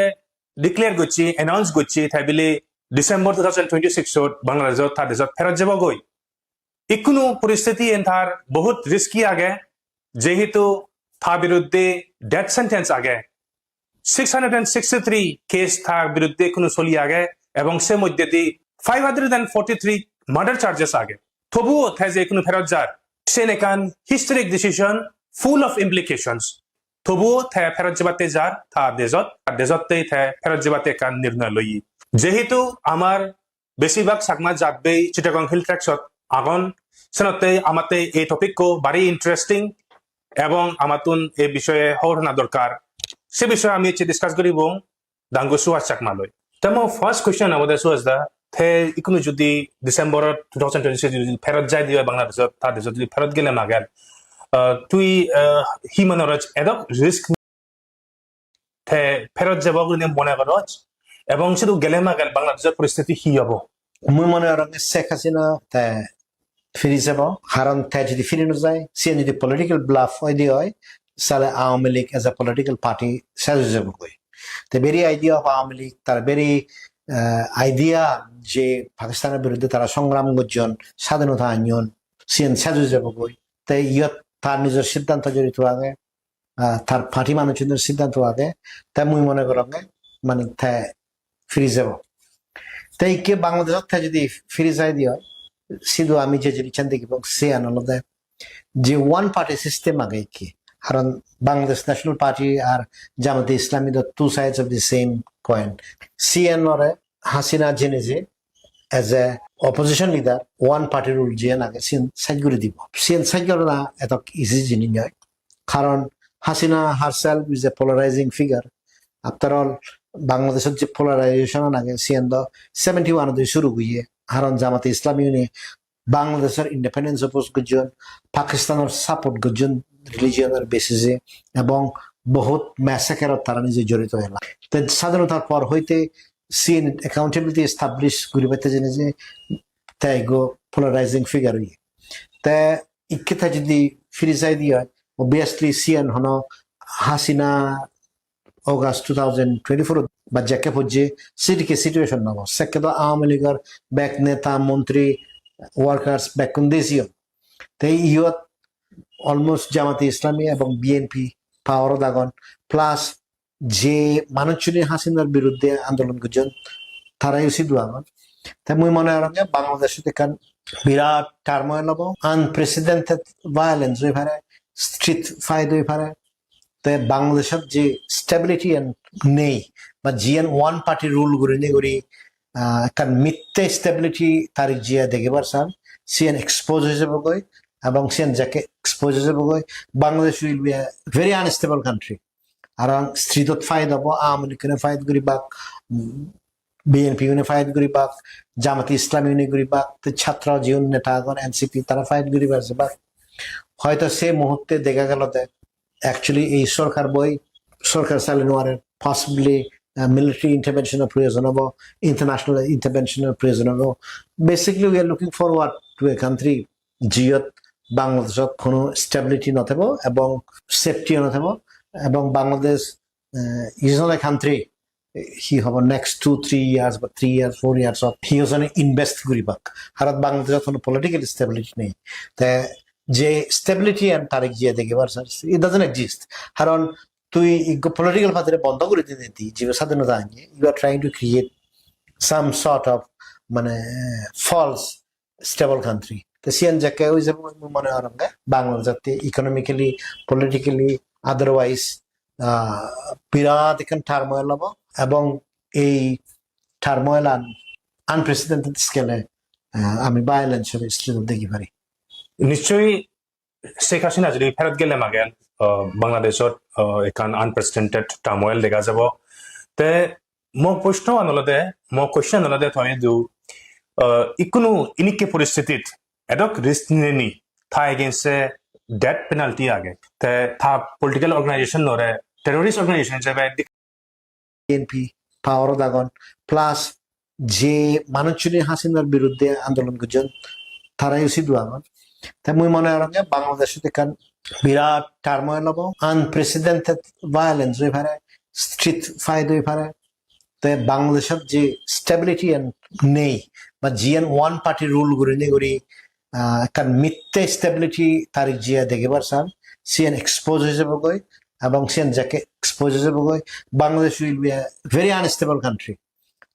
declare gocche, announce gocche te bile December two thousand twenty-six-ot Bangladeshot ta dejot pherot jebogoi. Ikkunu poristiti en tar bohut risky age, jehetu ta biruddhe death sentence age. Six hundred and sixty-three case ta biruddhe ikkunu soli age, ebong se moddhedi five hundred and forty-three murder charges age. Tobuo te je ikkunu pherot jar, sen ekkan historic decision, full of implications. Tobuo te pherot jebatte jar ta dejot, ta dejotte te pherot jebatte ekkan nirnoy loye. Jehetu amar besibak Chakma jatbei Chittagong Hill Tracts-ot agon, senotte amatte ei topic-ko bari interesting ebong amattun ei bishoye hobor hona dorkar. Se bishoye ami ecche discuss guribong Dangu Suhas Chakma loi. Te mo first question obode Suhas da, te ikkunu jodi December two thousand twenty-six jodi pherot jai diye Bangladeshot, ta dejot jodi pherot gele magen, ah, tui, ah, hi mone goroj, edok risk te pherot jebo gurinei mone goroj, ebong sidu gele magen Bangladeshor poristiti hi obo? Mui mone gorong Sheikh Hasina te firi jebo, haron te jodi firi no jai, siyen jodi political bluff oide oi, sale Awami League as a political party sej oi jebo goi. Te very idea of Awami League, tar very, eh, idea je Pakistanor biruddhe tara songram gojjon, sadhinota anyon, siyen sej oi jebo goi. Te iyot tar nijor siddhanto jorito age, ah, tar party manuchunor siddhanto age, te mui mone goronge mane te firi jebo. Te ikke Bangladeshot te jodi firi jai de oi, sidu ami je jinissan degibong siyan olode je one party system age ikke. Karon Bangladesh National Party ar Jamate Islami do two sides of the same coin. Siyanore Hasina jene je as a opposition leader, one party rule jiyan age, siyan sej guri dibo. Siyan sej gorana etok easy jinis noi. Karon Hasina herself is a polarizing figure. After all, Bangladeshot je polarization age, siyan do seventy-one odi suru oye. Karon Jamate Islami une Bangladeshor independence oppose gojjon, Pakistanor support gojjon religion or basis e, ebong bohut massacre ot tara nije jorito ela. Te sadhinotar por hoite siyen accountability establish guribatte jene je te ekko polarizing figure oye. Te ikke te jodi firi jai de oi, obviously siyen hono Hasina August two thousand twenty-four ba jekke pojje sidikke situation nobo. Sekke do Awami Leagueor bek neta, montri, workers bekkun de jeyon. Te iyot almost Jamate Islami ebong B N P power ot agon. Plus je manuchchune Hasinor biruddhe andolon gojjon, tarayo sidu agon. Te mui mone gorong je Bangladeshot ekkan birat turmoil obo, unprecedented violence oi pare, street fight oi pare. Te Bangladeshot je stability an nei, ba jiyan one party rule gurinei guri, ah, ekkan mitte stability Tariq Zia degebar san, siyan expose oi jebogoi, ebong siyan jekke expose oi jebogoi, Bangladesh will be a very unstable country. Aro street ot fight obo, Awami League-une fight guribak, mm, B N P-une fight guribak, Jamate Islami-une guribak, te chhatro jiun neta agon, N C P, tara fight guribar jebak. Hoito se muhutte dega gelo de, actually ei sorkar boi, sorkar sale no pare, possibly, uh, military intervention-or proyojon obo, international intervention-or proyojon obo. Basically, we are looking forward to a country jiyot Bangladeshot hono stability no thebo ebong safety no thebo, ebong Bangladesh, eh, is not a country, hi hobo, next two, three years ba three years, four years ot hi hojone invest guribak. Haron Bangladeshot hono political stability nei. Te je stability an Tariq Zia degebar sar, it doesn't exist. Haron tui ikko political party re bondo guri dinei di, jibe sadhinota anye, you are trying to create some sort of, mane, false stable country. Te siyan jekke oi jebo, mui mone gorong je Bangladesh jatte economically, politically, otherwise, ah, birat ekkan turmoil obo, ebong ei turmoil an unprecedented scale e, ah, ami violence or street degi pari. Nischoi Sheikh Hasina jodi pherot gele magen, ah, Bangladeshot, ah, ekkan unprecedented turmoil dega jabo. Te mo proshno an olode, mo question olode to idu, ah, ikkunu inikke poristitit edok risk ninei ta against-e death penalty age. Te ta political organization-ore terrorist organization ijebe B N P power-ot agon, plus je manuchchune Hasinar biruddhe andolon gojjon, tarayo sidu agon. Te mui mone gorong je Bangladeshot ekkan birat turmoil obo, unprecedented violence oi pare, street fight oi pare. Te Bangladeshot je stability an nei, ba jiyan one party rule gurinei guri, ah, ekkan mitte stability Tariq Jia degebar san, siyan expose oi jebogoi, ebong siyan jekke expose oi jebogoi, Bangladesh will be a very unstable country.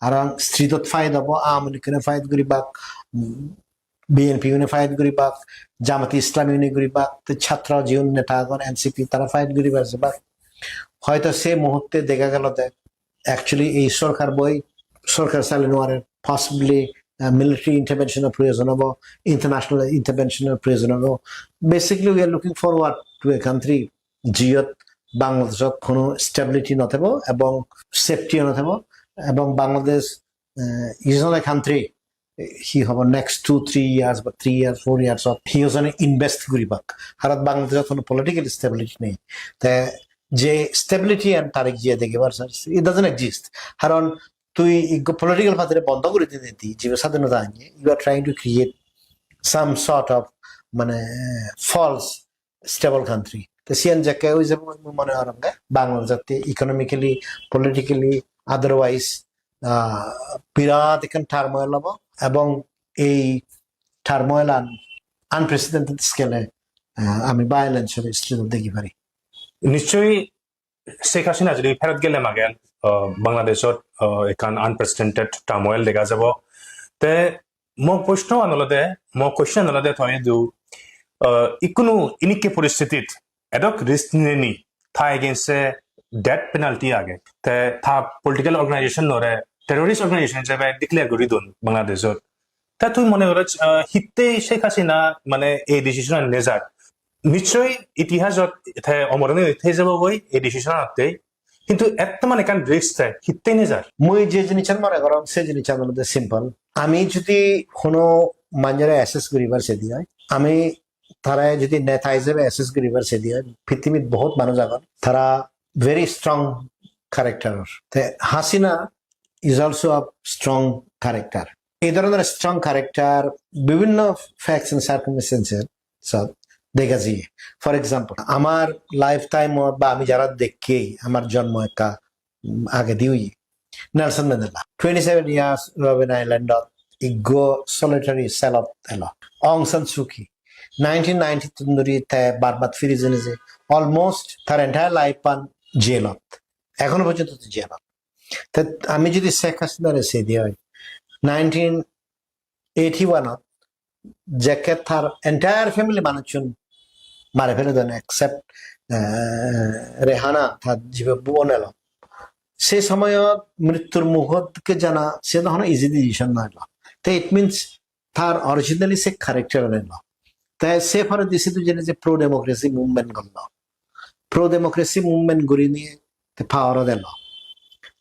Around street-ot fight obo, Awami League-une fight guribak, mm, B N P-une fight guribak, Jamati Islami-une guribak, te chhatro jiun neta agon, N C P, tara fight guribar jebak. Hoito se muhurte dega gelo de, actually ei sorkar boi, sorkar sali nw parer, possibly, uh, military intervention-or proyojon obo, international intervention-or proyojon obo. Basically, we are looking forward to a country jiyot Bangladeshot hono stability no thebo ebong safety-o no thebo, ebong Bangladesh, uh, is not a country hi hobo next two, three years ba three years, four years-ot hi hojone invest guribak. Haron Bangladeshot hono political stability nei. Te je stability an Tariq Jia degebar san, it doesn't exist. Haron tui ikko political party-re bondo guri dinei di, jibe sadhinota anye, you are trying to create some sort of, mane, false stable country. Te siyan jekke oi jebo, mui mone gorong je Bangladesh-otte economically, politically, otherwise, ah, birat ekkan turmoil obo, ebong ei turmoil an unprecedented scale-e, ah, ami violence-or street-ot degi pari. Nischoi Sheikh Hasina jodi pherot gele magen, ah, Bangladeshot, ah, ekkan unprecedented turmoil dega jabo. Te mo proshno an olode, mo question olode to idu, ah, ikkunu inikke poristitit edok risk ninei ta against-e death penalty age. Te ta political organization-ore terrorist organization ijebe declare guri don Bangladeshot. Te tui mone goro, ah, hittei Sheikh Hasina mane ei decision an nejar? Nischoi itihasot te omor oi thei jebo goi ei decision anottei. Hintu ettoman ekkan risk te hittei nejar? Mui je jinissan mone gorong, se jinissan olode simple. Ami jodi hono manjore assess guribar sedi oi, ami tara jodi neta ijebe assess guribar sedi oi, pittimit bohut manuj agon, tara very strong character. Te Hasina is also a strong character. Ei dhoronor strong character bibhinno facts and circumstances-ot dega jiye. For example, amar lifetime-ot ba ami jara dekki, amar jonmo ekka, um, agedi oye. Nelson Mandela, twenty-seven years Robben Island-ot ikko solitary cell-ot elo. Aung San Suu Kyi, nineteen ninety-two dhuri te Burma-t firi jeinei je, almost tar entire life-an jail-ot. Ekhono porjonto te jail-ot. Te ami jodi Sheikh Hasinare sedi oi, nineteen eighty-one-ot jekke tar entire family manuchun mare pele don, except, eh, Rehana, tar jibe bon elo. Se somoyot mrittur mugot ke jana, se to hono easy decision noi lo. Te it means tar originally se character elo. Te se poredi sidu jeinei je pro democracy movement gollo. Pro democracy movement gurinei te power-ot elo.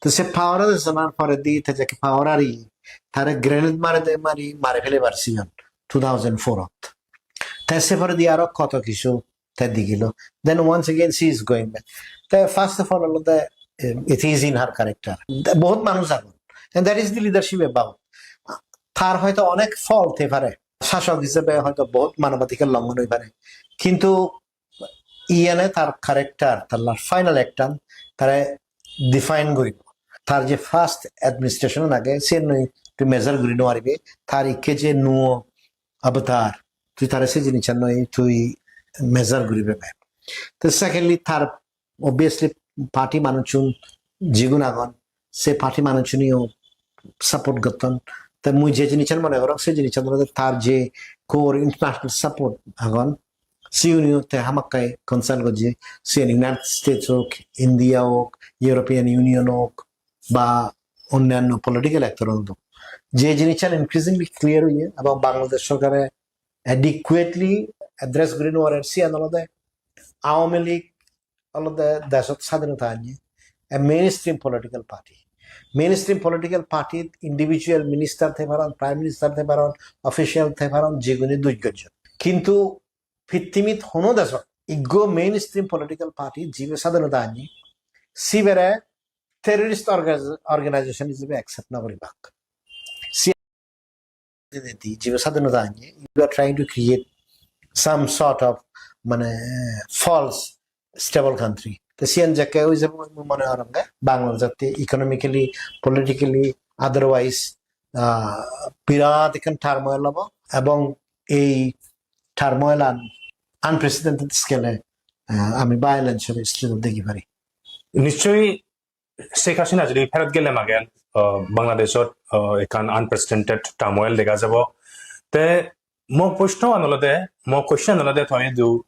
Te se power-ot esonar poredi te jekke power ari, tare grenade mare de mari, mare pelebar siyan two thousand four-ot. Te se poredi aro koto kichu te digilo. Then once again she is going back. Te first of all olode, eh, it is in her character. Bohut manuj agon. And that is the leadership about. Tar hoyto onek fault thei pare. Sasok hisebe hoyto bohut manobadhikar longhon oi pare. Kintu iyane tar character, tar la-, final act-an tare define guribo. Tar je first administration age, siyanoi tui measure guri no paribe. Tar ikke je nuo avatar, tui tare se jinissanoi tui measure guribe. Te secondly, tar obviously party manuchun jigun agon, se party manuchuniyo support gotton. Te mui je jinissan mone gorong, se jinissan olode tar je core international support agon, siuniyo te hamakkai consult gojje, siyen United States ok, India ok, European Union ok, ba onnanno political actor-un ok. Je jinissan increasingly clear oye, ebong Bangladesh sorkare adequately address guri no parer, siyan olode Awami League olode deshot sadhinota anye, a mainstream political party. Mainstream political party individual minister thei paron, prime minister thei paron, official thei paron, jiguni duj gojjon. Kintu pittimit hono dejot iggo mainstream political party jibe sadinota anni, sibere terrorist orga-, organization ijebe accept na guribak. Si-, jibe sadinota anni, you are trying to create some sort of, mane, false stable country. Te siyan jekke oi jebo, mui mone gorong de Bangladesh te economically, politically, otherwise, ah, birat ekkan turmoil obo, ebong ei turmoil an unprecedented scale-e, ah, ami violence-or street-ot degi pari. Nischoi Sheikh Hasina jodi pherot gele magen, ah, Bangladeshot, ah, ekkan unprecedented turmoil dega jabo. Te mo proshno an olode, mo question an olode, toi idu,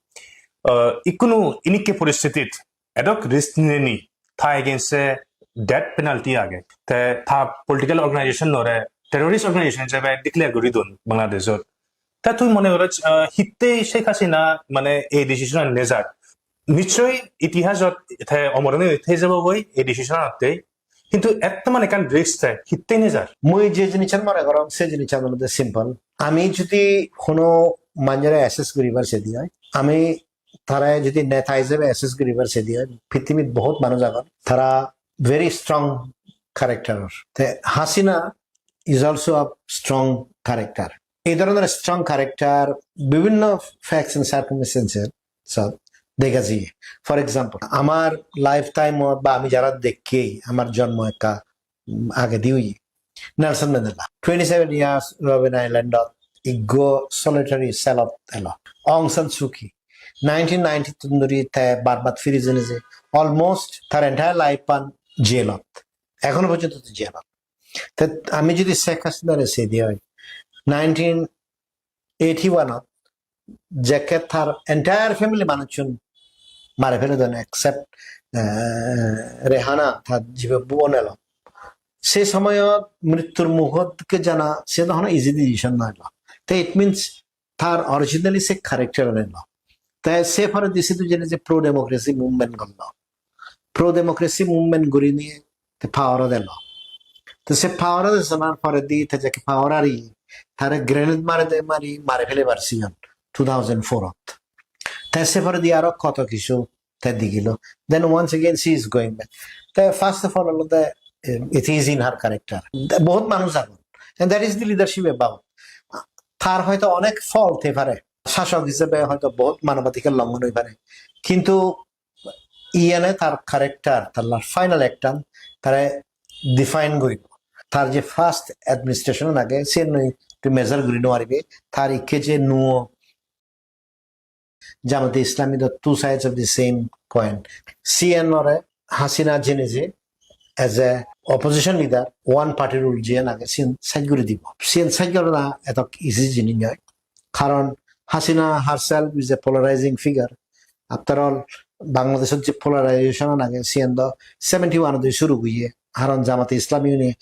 ah, ikkunu inikke poristhitit edok risk ninei, ta against-e death penalty age. Te ta political organization-ore terrorist organization ijebe declare guri don Bangladeshot. Ta tui mone goro, ah, hittei Sheikh Hasina mane ei decision an nejak? Nischoi itihasot te omor oinei thei jabo goi ei decision anottei. Kintu etto mane ekkan risk te hittei nejar? Mui je jinissan mone gorong, se jinissan olode simple. Ami jodi hono manjore assess guribar sedi oi, ami tare jodi neta ijebe assess guribar sedi oi, pittimit bohut manuj agon, tara very strong character. Te Hasina is also a strong character. Ei dhoronor strong character bibhinno facts and circumstances sot dega jiye. For example, amar lifetime-ot ba ami jara dekki, amar jonmo ekka, um, agedi oye, Nelson Mandela. Twenty-seven years Robben Island-ot iggo solitary cell-ot elo. Aung San Suu Kyi, nineteen ninety-two dhuri te Burma-t firi jeinei je, almost tar entire life-an jail-ot. Ekhono porjonto te jail-ot. Te ami jodi Sheikh Hasinare sedi oi, nineteen eighty-one-ot jekke tar entire family manuchun mare fele don, except, eh, Rehana, tar jibe bon elo. Se somoyot mrittur mugot ke jana, se do hono easy decision noi lo. Te it means tar originally se character elo. Te se poredi sidu jeinei je pro democracy movement gollo. Pro democracy movement gurinei te power-ot elo. Te se power-ot esonar poredi te jekke power ari, tare grenade mare de mari, mare felebar siyan two thousand four-ot. Te se poredi aro koto kichu te digilo. Then once again she is going back. Te first of all olode, eh, it is in her character. Bohut manuj agon. And that is the leadership about. Tar hoyto onek fault thei pare. Sasok hisebe hoyto bohut manobadhikar longhon oi pare. Kintu iyane tar character, tar la-, final act-an tare define guribo. Tar je first administration age, siyen tui measure guri no paribe. Tar ikke je nuo Jamate Islami, the two sides of the same coin. Siyen ore Hasina jeinei je as a opposition leader, one party rule jiyen age, siyen side guri dibo. Siyen side gorana etok easy jinis noi. Karon Hasina herself is a polarizing figure. After all, Bangladeshot je polarization age, siyen do seventy-one-ot suru oye. Karon Jamate Islami une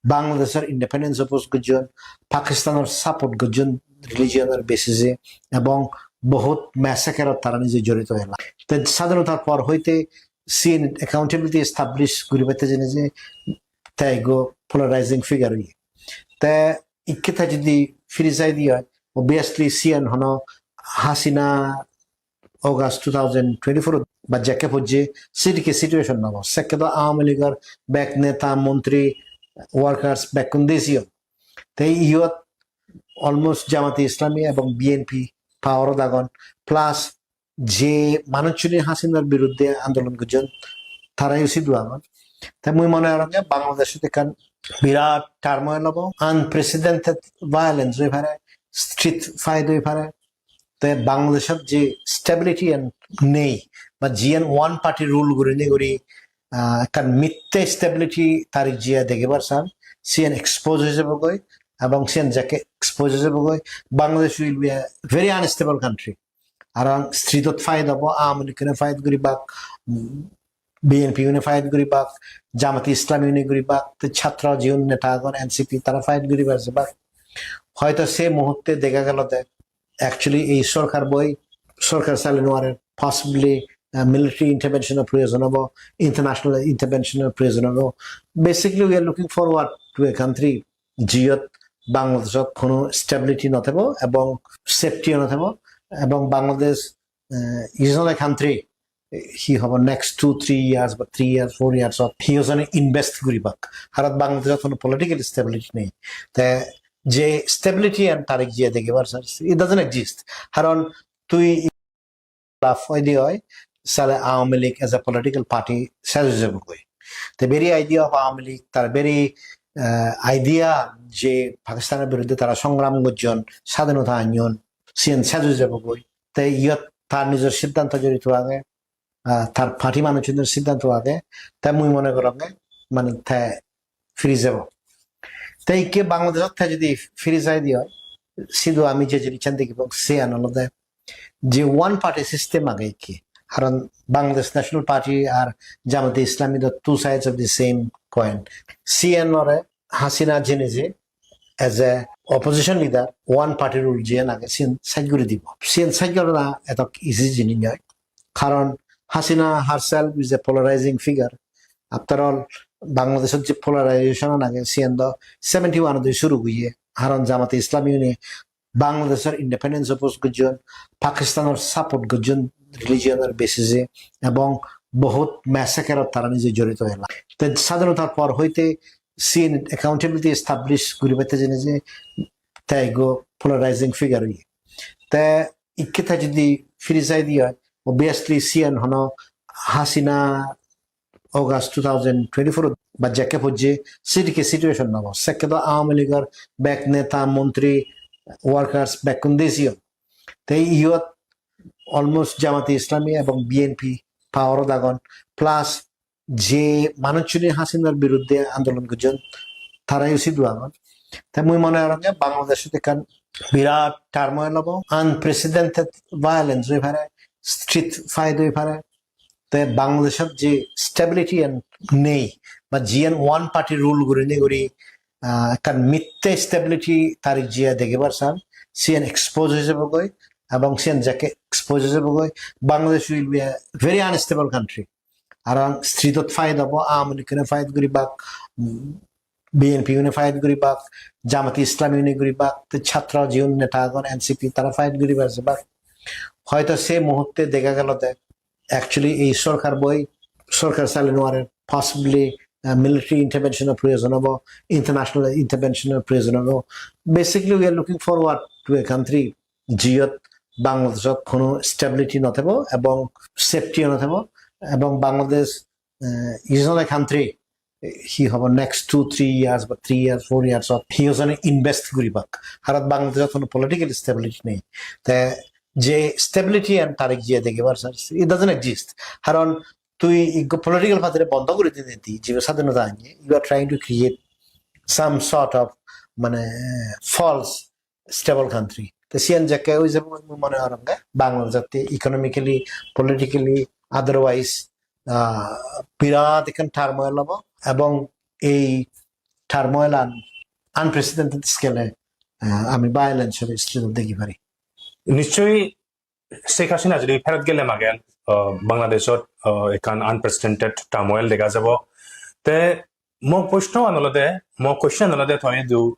Bangladeshor independence oppose gojjon, Pakistanor support gojjon religion-or basis-e, ebong bohut massacre-ot tara nije jorito ela. Te sadhinotar por hoite siyen accountability establish guribatte jeinei je te ekko polarizing figure oye. Te ikke te jodi firi jai de oi, obviously siyen hono Hasina August two thousand twenty-four ba jekke pojje sidikke situation nobo. Sekke do Awami League-or bek neta, montri, workers bekkun de jeyon. Te iyot almost Jamate Islami ebong B N P power-ot agon. Plus je manuchchune Hasinar biruddhe andolon gojjon, tarayo sidu agon. Te mui mone gorong je Bangladeshot ekkan birat turmoil obo, unprecedented violence oi pare, street fight oi pare. Te Bangladeshot je stability an nei, ba jiyan one party rule gurinei guri, ah, ekkan mitte stability tarik jiye degebar san, siyan expose oi jebogoi, ebong siyan jekke expose oi jebogoi, Bangladesh will be a very unstable country. Aro street-ot fight obo, Awami League-une fight guribak, mm, B N P-une fight guribak, Jamate Islami-une guribak, te chhatro jiun neta agon, N C P, tara fight guribar jebak. Hoyto se muhutte dega gelo de, actually ei sorkar boi, sorkar sale no parer, possibly uh, military intervention-or proyojon obo, international intervention-or proyojon obo. Basically, we are looking forward to a country jiyot Bangladeshot hono stability no thebo ebong safety no thebo, ebong Bangladesh, uh, is not a country, hi hobo, next two three years ba three years four years ot hi hojone invest guribak. Haron Bangladeshot hono political stability nei. Te je stability an Tariq Zia degebar sar, it doesn't exist. Haron tui laf hoide oi, sale Awami League as a political party sej oi jebogoi. The very idea of Awami League, tar very, uh, idea je Pakistanor biruddhe tara songram gojjon, sadhinota anyon, siyen sej oi jebogoi. Te iyot tar nijor siddhanto jorito age, uh, tar party manuchunor siddhanto age. Te mui mone goronge, mane te firi jebo. Te ikke Bangladeshot te jodi firi jai di oi, sidu ami je jinissan degibong, siyan olode je one party system age ikke. Haron Bangladesh National Party ar Jamate Islami do two sides of the same coin. Siyan ore Hasina jene je as a opposition leader one party rule jiyan age siyan sej guri dibo. Siyan sej gorana etok easy jinis noi. Karon Hasina herself is a polarizing figure. After all, Bangladeshot je polarization age, siyan do seventy-one odi suru oye. Haron Jamate Islami une Bangladeshor independence oppose gojjon, Pakistanor support gojjon religion or basis e, ebong bohut massacre ot tara nije jorito ela. Te sadhinotar por hoite siyen accountability establish guribatte jene je te ego polarizing figure oye. Te ikke te jodi firi jai di oi, obviously siyan hono Hasina August two thousand twenty-four ba jekke pojje sidikke situation nobo. Sekke do Awami Leagueor bek neta, montri, workers bekkun desiyon. Te iyot almost Jamate Islami ebong B N P power ot agon. Plus je manuchchune Hasinar biruddhe andolon gojjon, tarayo sidu agon. Te mui mone gorong je Bangladeshot ekkan birat turmoil obo, unprecedented violence oi pare, street fight oi pare. Te Bangladeshot je stability an nei, ba jiyan one party rule gurinei guri, ah, ekkan mitte stability Tariq Zia degebar san, siyan expose oi jebogoi, ebong siyan jekke expose oi jebogoi, Bangladesh will be a very unstable country. Aron street ot fight obo, Awami League une fight guribak, mm, B N P une fight guribak, Jamate Islami une guribak, te chhatro jiun neta agon, N C P, tara fight guribar jebak. Hoito se muhutte dega gelo de, actually ei sorkar boi, sorkar sale no pare, possibly, uh, military intervention or proyojon obo, international intervention or proyojon obo. Basically, we are looking forward to a country jiyot Bangladeshot hono stability no thebo ebong safety no thebo, ebong Bangladesh, uh, is not a country, hi hobo, next two three years ba three years four years ot hi hojone invest guribak. Haron Bangladeshot hono political stability nei. Te je stability an Tariq Zia degebar sar, it doesn't exist. Haron tui ikko political party re bondo guri dinei di, jibe sadhinota anye, you are trying to create some sort of, mane, false stable country. Te siyan jekke oi jebo, mui mone gorong je Bangladesh jatte economically, politically, otherwise, ah, birat ekkan turmoil obo, ebong ei turmoil an unprecedented scale e, ah, ami violence or street degi pari. Nischoi Sheikh Hasina jodi pherot gele magen, ah, Bangladeshot, ah, ekkan unprecedented turmoil dega jabo. Te mo proshno an olode, mo question an olode, toi idu,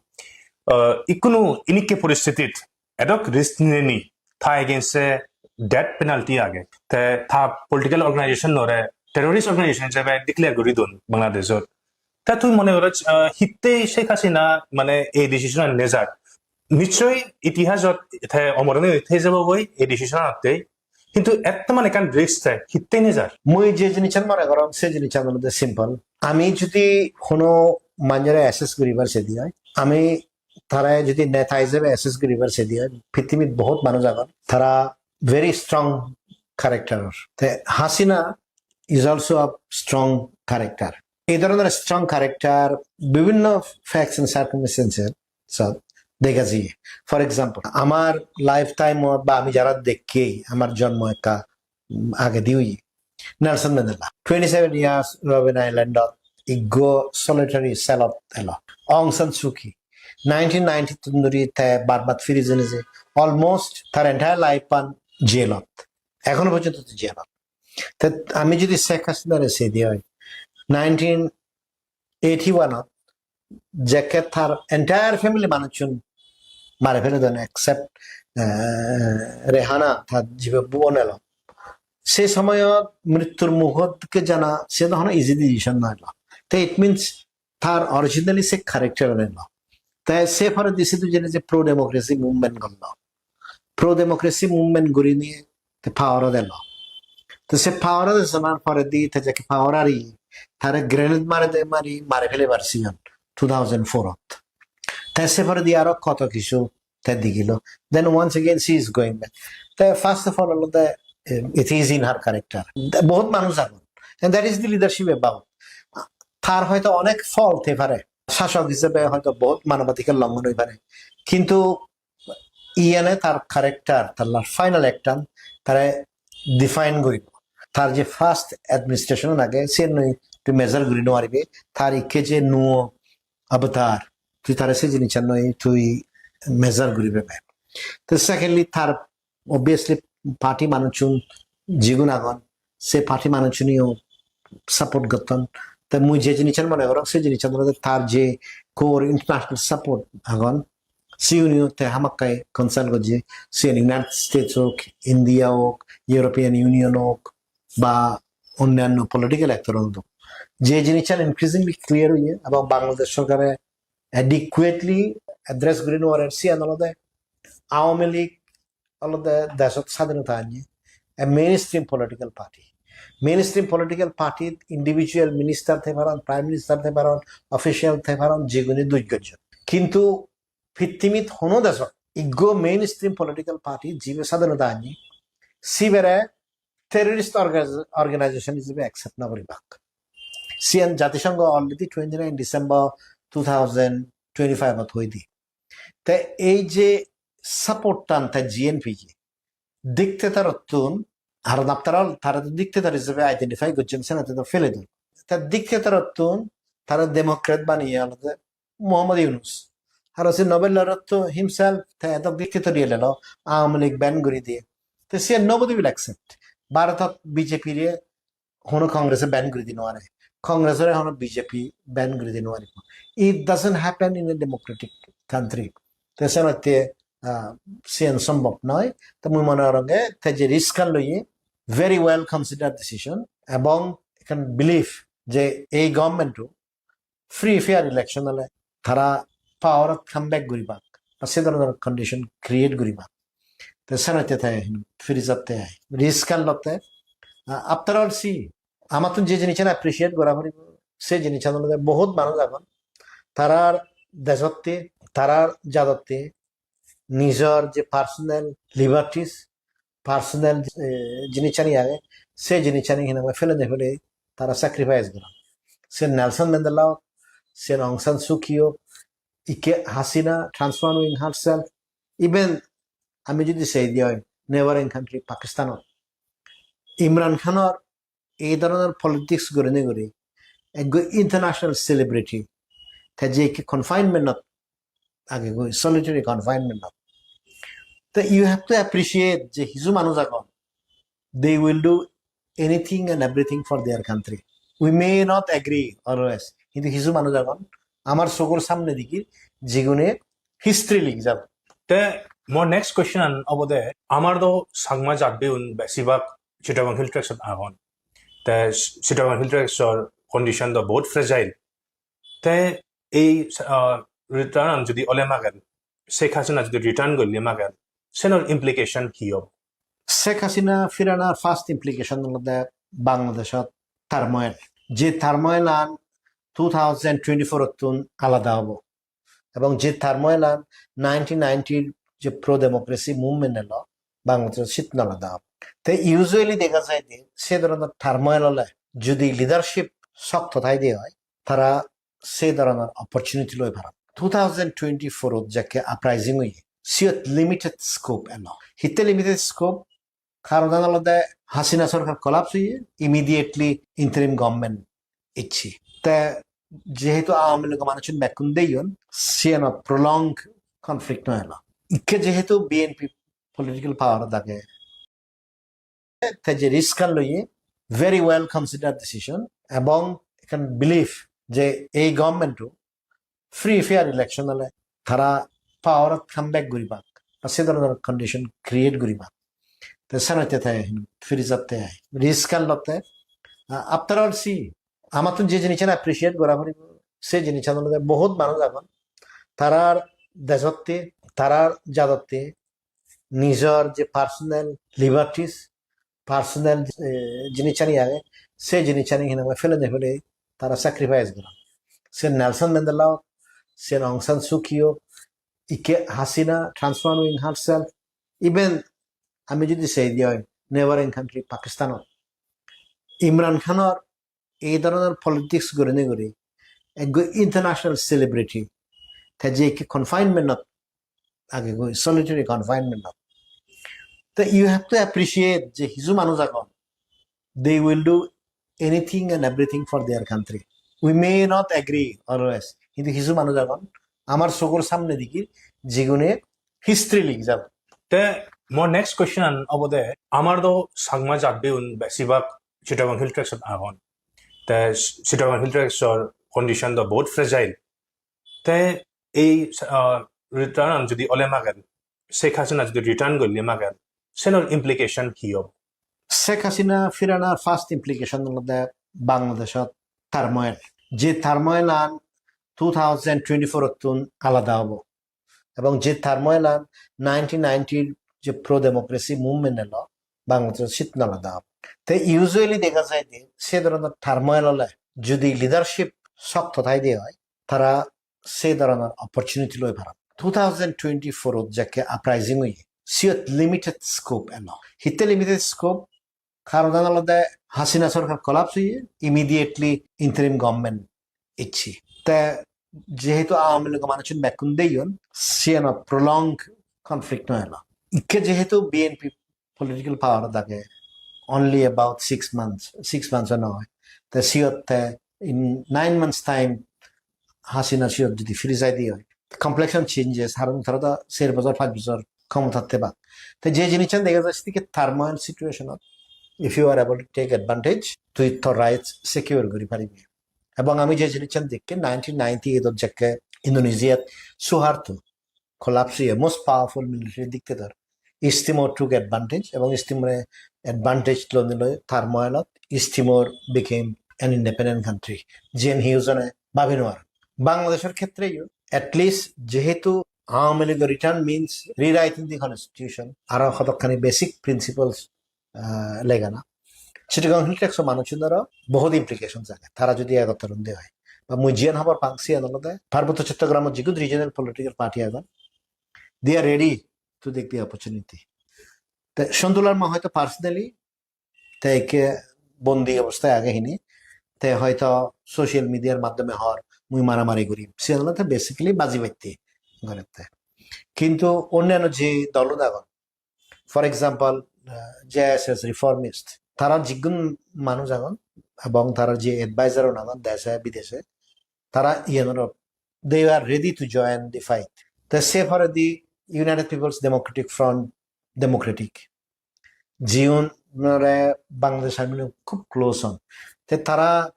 ah, ikkunu inikke poristitit edok risk ninei, ta against e death penalty age. Te ta political organization ore terrorist organization hisebe declare guri don Bangladeshot. Ta tui mone goro, ah, hitte Sheikh Hasina mane ei decision an nejak? Nischoi itihasot te omor oi thei jabo goi ei decision atte. Hintu etto mane ekkan risk te hitte nejar? Mui je jinissan mone gorong, se jinissan olode simple. Ami jodi hono manjore assess guribar sedi oi, ami tara jodi neta hisebe assess guribar sedi oi, pithibit bohut manuj agon, tara very strong character or. Te Hasina is also a strong character. Ei dhoronor strong character bibhinno facts and circumstances sot dega jiye. For example, amar lifetime ot ba ami jara dekki, amar jonmo ekka, mm, agedi oye. Nelson Mandela, twenty-seven years Robben Island ot iggo solitary cell ot elo. Aung San Suu Kyi, nineteen ninety tun dhuri te bar bar firi jeinei je, almost tar entire life an jail ot. Ekhono porjonto te jail ot. Te ami jodi Sheikh Hasinare sei de oi, nineteen eighty-one-ot jekke tar entire family manuchun mare feledon, except, eh, Rehana, tar jibe bubon elo. Se somoyot mrittur mugot ke jana, se to hono easy decision noi lo. Te it means tar originally se character elo. Te se poredi sidu jene je pro democracy movement gollo. Pro democracy movement gurinei te power-ot elo. Te se power-ot esonar poredi te jekke power ari, tare grenade mare de mari, mare felebar siyan two thousand four-ot. Te se poredi aro koto kichu te digilo. Then once again she is going back. Te first of all olode, eh, it is in her character. Bohut manuj agon. And that is the leadership about. Tar hoyto onek fault thei pare. Sasok hisebe hoyto bohut manobadhikar longhon oi pare. Kintu iyene tar character, tar la-, final act-an tare define guribo. Tar je first administration age, siyen noi tui measure guri no paribe. Tar ikke je nuo avatar, tui tare se jinissan noi tui measure guribe be. Te secondly, tar obviously party manuchun jigun agon, se party manuchuniyo support gotton. Te mui je jinissan mone gorong, se jinissan olode tar je core international support agon, siuniyo te hamakkai consult gojje, siyen United States ok, India ok, European Union ok, ba onnanno political actor ok. Je jinissan increasingly clear oye, ebong Bangladesh sorkare adequately address guri no parer, siyan olode Awami League olode deshot sadhinota anye, a mainstream political party. Mainstream political party individual minister thei paron, prime minister thei paron, official thei paron, jiguni duj gojjon. Kintu pittimit hono deshot iggo mainstream political party jibe sadhinota anye, sibere terrorist orga-, organization hisebe accept no guribak. Siyan Jatisongho already twenty-nine December two thousand twenty-five ot hoi di. Te ei je support tan te G N P je dictator ottun, ar after all, tare to dictator hisebe identify gojjon, senotte to fele don. Te dictator ottun tare Democrat baniye olode Mohammad Yunus. Aro se Nobel laureate to himself, te edok dictatorial elo, Awami League ban guri diye. Te siyan nobody will accept. Bharotot B J P re hono Congress-e ban guri di no pare. Congress-ore hono B J P ban guri di no pare. It doesn't happen in a democratic country. Te senotte, ah, siyan sombhob noi. Te mui mone gorong te je risk-an loye, very well considered decision. Ebong ekkan belief je ei government-o free fair election ole tara power-ot come back guribak, ba se dhoronor condition create guribak. Te senotte te firi jatte ai. Risk-an lotte, ah, after all, see, amattun je jinissan appreciate gora poribo, se jinissan olode bohut manuj agon. Tarar dejotte, tarar jadotte nijor je personal liberties, personal, eh, jinissani age, se jinissani hinamai fele de fele tara sacrifice goron. Se Nelson Mandela ok, se Aung San Suu Kyi ok, ikke Hasina transforming herself, even ami jodi sei de oi, neighboring country Pakistan-ot Imran Khan-or ei dhoronor politics gurinei guri ekko international celebrity, te je ikke confinement-ot age goi, solitary confinement-ot. Te you have to appreciate je hissu manuj agon, they will do anything and everything for their country. We may not agree always, hintu hissu manuj agon amar sogor samne digi, jigune history ligi jabo. Te mor next question-an obode, amar do Changma jatbiun besibak Chittagong Hill Tracts-ot agon. Te Chittagong Hill Tracts-or condition do bohut fragile. Te ei, ah, return-an jodi ole mager, Sheikh Hasina jodi return golle mager, senor implication hi obo? Sheikh Hasina firanar first implication olode Bangladeshot turmoil. Je turmoil-an two thousand twenty-four-ottun alada obo. Ebong je turmoil-an nineteen ninety-r je pro democracy movement elo Bangladeshot, sittun alada obo. Te usually dega jai de se dhoronor turmoil ole jodi leadership sokto thai de oi, tara se dhoronor opportunity loi paron. Two thousand twenty-four-ot jekke uprising oye, siyot limited scope elo. Hitte limited scope? Karonan olode Hasina sorkar collapse oye, immediately interim government ecche. Te jehetu Awami League-o manuchun bekkun deyon, siyanot prolonged conflict no elo. Ikke jehetu B N P political power-ot age, te je risk-an loye, very well considered decision, ebong ekkan belief je ei government-o free fair election ole tara power-ot come back guribak, ba se dhoronor condition create guribak. Te senotte te firi jatte ai, risk an lotte. Uh, after all, see, amattun je jinissan appreciate gora poribo, se jinissan olode bohut manuj agon, tarar dejotte, tarar jadotte nijor je personal liberties, personal, eh, jinissani age, se jinissani hinamai fele de fele tara sacrifice goron. Se Nelson Mandela ok, se Aung San Suu Kyi ok, ikke Hasina transforming herself, even ami jodi sei di oi, neighboring country Pakistan ok, Imran Khan or ei dhoronor politics gurinei guri ekko international celebrity, te je ikke confinement ot age goi, solitary confinement ot. Te you have to appreciate je hiju manuj agon, they will do anything and everything for their country. We may not agree always, hintu hiju manuj agon amar sogor samne digi, jigune history likh jabo. Te mor next question an obode, amar do Changma jatbi un besibak Chittagong Hill Tracts ot agon. Te Chittagong Hill Tracts or condition do bahut fragile. Te ei, uh, return an jodi ole mager, Sheikh Hasina jodi return golle mager, senor implication hi obo? Sheikh Hasina firanar first implication olode Bangladeshot turmoil. Je turmoil an two thousand twenty-four ottun alada obo. Ebong je turmoil an nineteen ninety je pro democracy movement elo, Bangladesh sit alada obo. Te usually dega jai de se dhoronor turmoil ole jodi leadership sokto thai de oi, tara se dhoronor opportunity loi paron. Two thousand twenty-four ot jekke uprising oye, siyot limited scope elo. Hitte limited scope? Karonan olode Hasina sorkar collapse oye, immediately interim government icche. Te jehetu Awami League manuchun bekkun deyon, siyanot prolonged conflict no elo. Ikke jehetu B N P political power ot age, only about six months, six months o noi. Te siyot te in nine months time Hasina siyot jodi firi jai de oi, complexion changes, haron tara do ser bojor, pach bojor khomotat thebak. Te je jinissan dega jai, sedokke turmoil situation ot, if you are able to take advantage, tui tor rights secure guri paribi. Ebong ami je jinissan dekki, nineteen ninety-eight ot jekke Indonesia-t Suharto collapse oye, most powerful military dictator, East Timor took advantage, ebong East Timor-e advantage lonei loi turmoil ot East Timor became an independent country. Jiyen hiyo jone babi no paron. Bangladeshor khetre yo, at least jehetu Awami League return means rewriting the constitution, aro hodokkani basic principles, ah, legana. Chittagong Hill Tracts o manuchunoro bohut implications age, tara jodi egottor onde oi. Ba mui jiyan hobor pang siyan olode Parbotto Chottogramot jigun regional political party agon, they are ready to take the opportunity. Te Sontu Larma hoyto personally te ikke bondi obosthay age hini, te hoyto social media-r maddhome hor mui maramari gurim, siyan olode basically baji batte gorette. Kintu onnanno je dol agon, for example, uh, J S S reformist, tara jigun manuj agon ebong tara je advisor un agon deshe bideshe, tara iyanoro, they are ready to join the fight. Te se poredi United People's Democratic Front, Democratic, jiunore Bangladesh Army loi khub close on. Te tara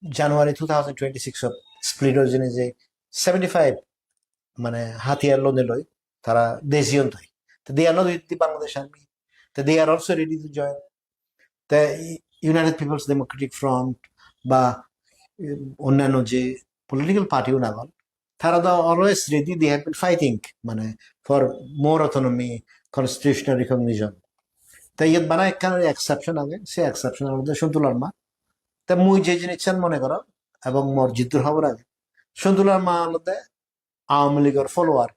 January two thousand twenty-six ot split oi jeinei je seventy-five mane hatiyar lonei loi tara dejiyon thai. Te they are not with the Bangladesh Army. Te they are also ready to join. Te United People's Democratic Front ba, um, onnanno je political party un agon, tara do always ready, they have been fighting mane for more autonomy, constitutional recognition. Te iyot bana ekkan exception age, se exception olode Sontu Larma. Te mui je jinissan mone gorong ebong mor jiddur hobor age, Sontu Larma olode Awami League-or follower.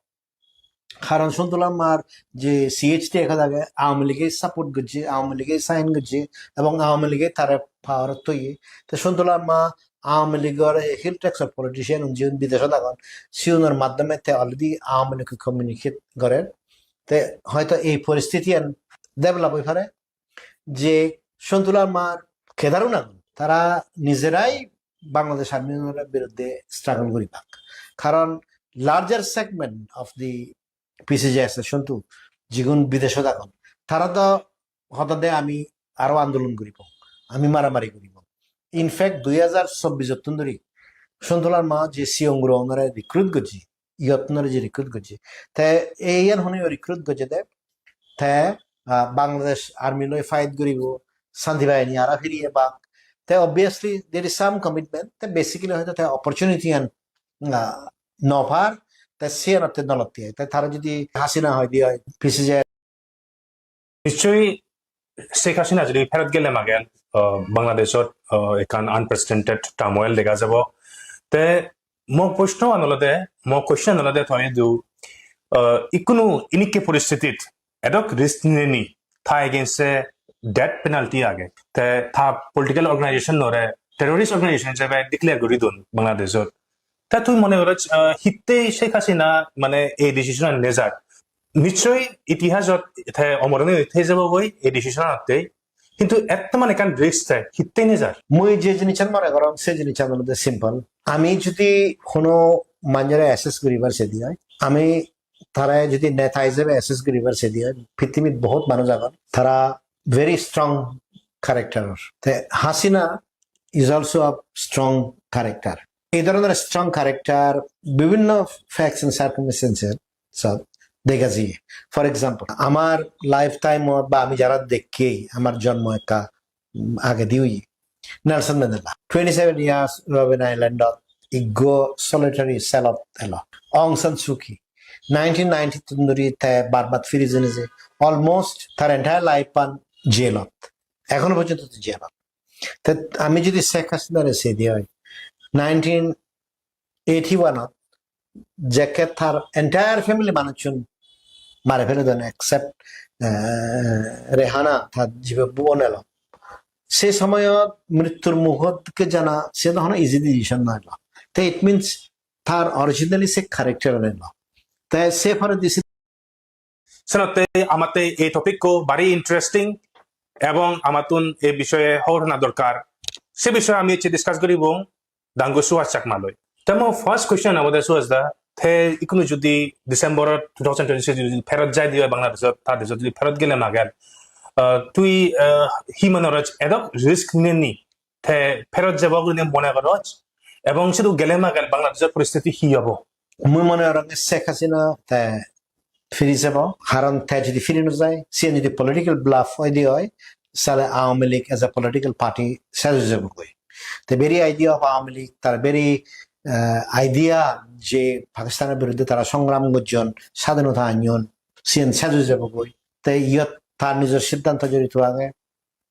Karon Sontu Larmar je C H T Act age, Awami League-e support gojje, Awami League-e sign gojje, ebong Awami League-e tare power-ot toye. Te Sontu Larma Awami League-or Hill Tracts-or politician un jiun bideshot agon, siunor maddhome te already Awami League-e communicate gorer. Te hoyto ei poristitiyan develop oi pare je Sontu Larmar cadre un agon, tara nijerai Bangladesh Army-unor biruddhe struggle guribak. Karon larger segment of the P C J S S Sontu, jigun bideshot agon, tara do hodonde ami aro andolon guribong, ami maramari guribong. In fact, dui hajar chobbish ottun dhuri Sontular ma je siyong guro onore recruit gojje, iyottun dhuri je recruit gojje. Te ei iyan hone recruit gojje de, te, ah, Bangladesh Army loi fight guribo, Shanti Bahini ara firiye bak. Te obviously there is some commitment. Te basically hoyto te opportunity an, ah, no par, te siyanotte nolotte. Te tara jodi Hasina hoide oi, P C J. Nischoi Sheikh Hasina jodi ferot gele magen, ah, Bangladeshot, ah, ekkan unprecedented turmoil dega jabo. Te mo proshno an olode, mo question an olode to idu, ah, ikkunu inikke poristitit edok risk nini, ta against e death penalty age. Te ta political organization ore terrorist organization hisebe declare guri don Bangladeshot. Ta tui mone goro, ah, hitte Sheikh Hasina mane ei decision an nejar? Nischoi itihasot te omor oi thei jabo goi ei decision atte. Hintu etto mane ekkan risk te hitte nejar? Mui je jinissan mone gorong, se jinissan olode simple. Ami jodi hono manjore assess guribar sedi oi, ami tara jodi neta hisebe assess guribar sedi oi, pittimit bohut manuj agon, tara very strong character. Te Hasina is also a strong character. Ei dhoronor strong character bibhinno facts and circumstances sot dega jiye. For example, amar lifetime ot ba ami jara dekki, amar jonmo ekka, mm, agedi oye. Nelson Mandela, twenty-seven years Robben Island ot iggo solitary cell ot elo. Aung San Suu Kyi, nineteen ninety tun dhuri te Burma t firi jeinei je, almost tar entire life an jail ot. Ekhono porjonto te jail ot. Te ami jodi Sheikh Hasina re sedi oi, nineteen eighty-one ot jekke tar entire family manuchun mare fele don, except, eh, Rehana, tar jibe bon elo. Se somoyot mrittur mugot ke jana, se to hono easy decision noi lo. Te it means tar originally se character elo. Te se pore disi Senotte amatte ei topic ko bari interesting ebong amattun ei bishoye hobor hona dorkar. Se bishoye ami ecche discuss guribong Dangu Suhas Chakma loi. Te mo first question obode Suhas da, te ikkunu jodi December two thousand twenty-six jodi pherot jai di oi Bangladeshot, ta deshot jodi pherot gele magen, ah, tui, ah, hi mone goroj, edok risk nini te pherot jebo gurinei mone goroj, ebong sidu gele magen Bangladeshor poristiti hi obo? Mui mone gorong Sheikh Hasina te firi jebo, karon te jodi firi no jai, siyen jodi political bluff oide oi, sale Awami League as a political party sej oi jebo goi. Te very idea of Awami League, tar very, eh, idea je Pakistanor biruddhe tara songram gojjon, sadhinota anyon, siyen sej oi jebo goi. Te iyot tar nijor siddhanto jorito age,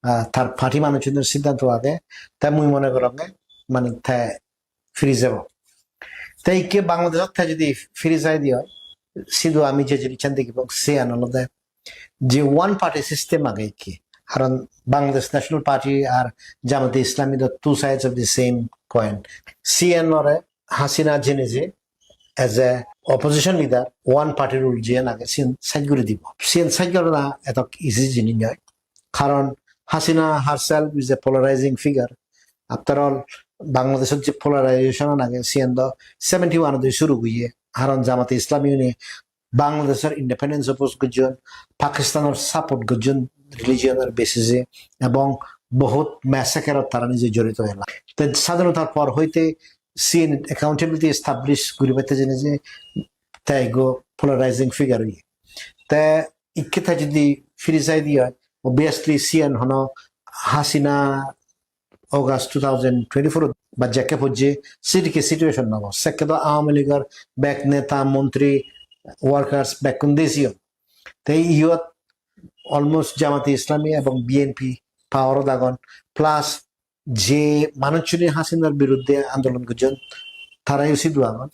ah, tar party manuchunor siddhanto age, te mui mone goronge mane te firi jebo. Te ikke Bangladeshot te jodi firi jai di oi, sidu ami je jinissan degibong, siyan olode je one party system age ikke. Karon Bangladesh National Party ar Jamate Islami do two sides of the same coin. Siyan ore Hasina jeinei je as a opposition leader, one party rule jiyan age, siyan sej guri dibo. Siyan sej gorana etok easy jinis noi. Karon Hasina herself is a polarizing figure. After all, Bangladeshot je polarization age, siyan do seventy-one ot suru oye. Karon Jamate Islami une Bangladeshor independence oppose gojjon, Pakistanor support gojjon religion or basis e, ebong bohut massacre ot tara nije jorito ela. Te sadhinotar por hoite siyen accountability establish guribatte jeinei je te ekko polarizing figure oye. Te ikke te jodi firi jai di oi, obviously siyen hono Hasina August two thousand twenty-four ba jekke pojje, sidikke situation nobo. Sekke do Awami Leagueor bek neta, montri, workers bekkun desiyon. Te iyot almost Jamate Islami ebong B N P power ot agon. Plus je manuchchune Hasinor biruddhe andolon gojjon, tarayo sidu agon.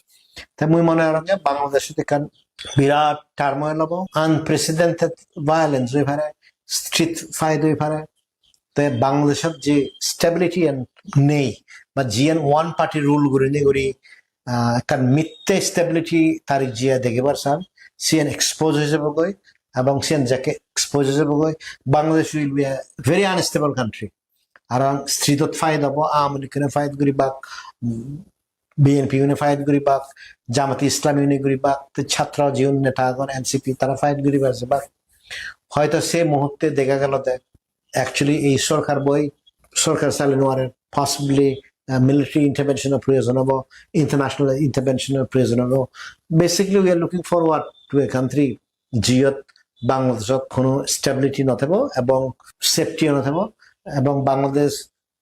Te mui mone gorong je Bangladeshot ekkan birat turmoil obo, unprecedented violence oi pare, street fight oi pare. Te Bangladeshot je stability an nei, ba jiyan one party rule gurinei guri, ah, ekkan mitte stability tara je degebar san, siyan expose oi jebogoi, ebong siyan jekke expose oi jebogoi, Bangladesh will be a very unstable country. Aro street ot fight obo, Awami League une fight guribak, mm, B N P une fight guribak, Jamate Islami une guribak, te chhatro jiun neta agon, N C P, tara fight guribar jebak. Hoyto se muhutte dega gelo de, actually ei sorkar boi sorkar sale no pare, possibly uh, military intervention or proyojon obo, international intervention or proyojon obo. Basically, we are looking forward to a country jiyot Bangladeshot hono stability no thebo ebong safety no thebo, ebong Bangladesh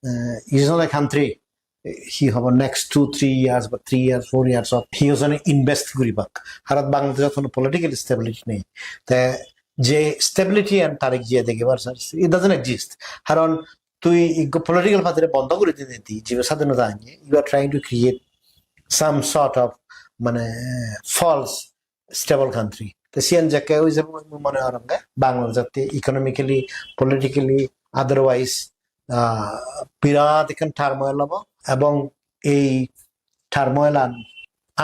uh, is not a country hi hobo next two three years ba three years four years ot hi hojone invest guribak. Haron Bangladeshot hono political stability nei. Te je stability and tarik je degebar sir, it doesn't exist. Haron tui ikko political party re bondo guri dine di jibe sadhinota anye, you are trying to create some sort of mane false stable country. Te siyan jekke oi jebo mui mone gorongge Bangladesh jatte economically, politically, otherwise uh, birat ekkan turmoil obo ebong ei turmoil an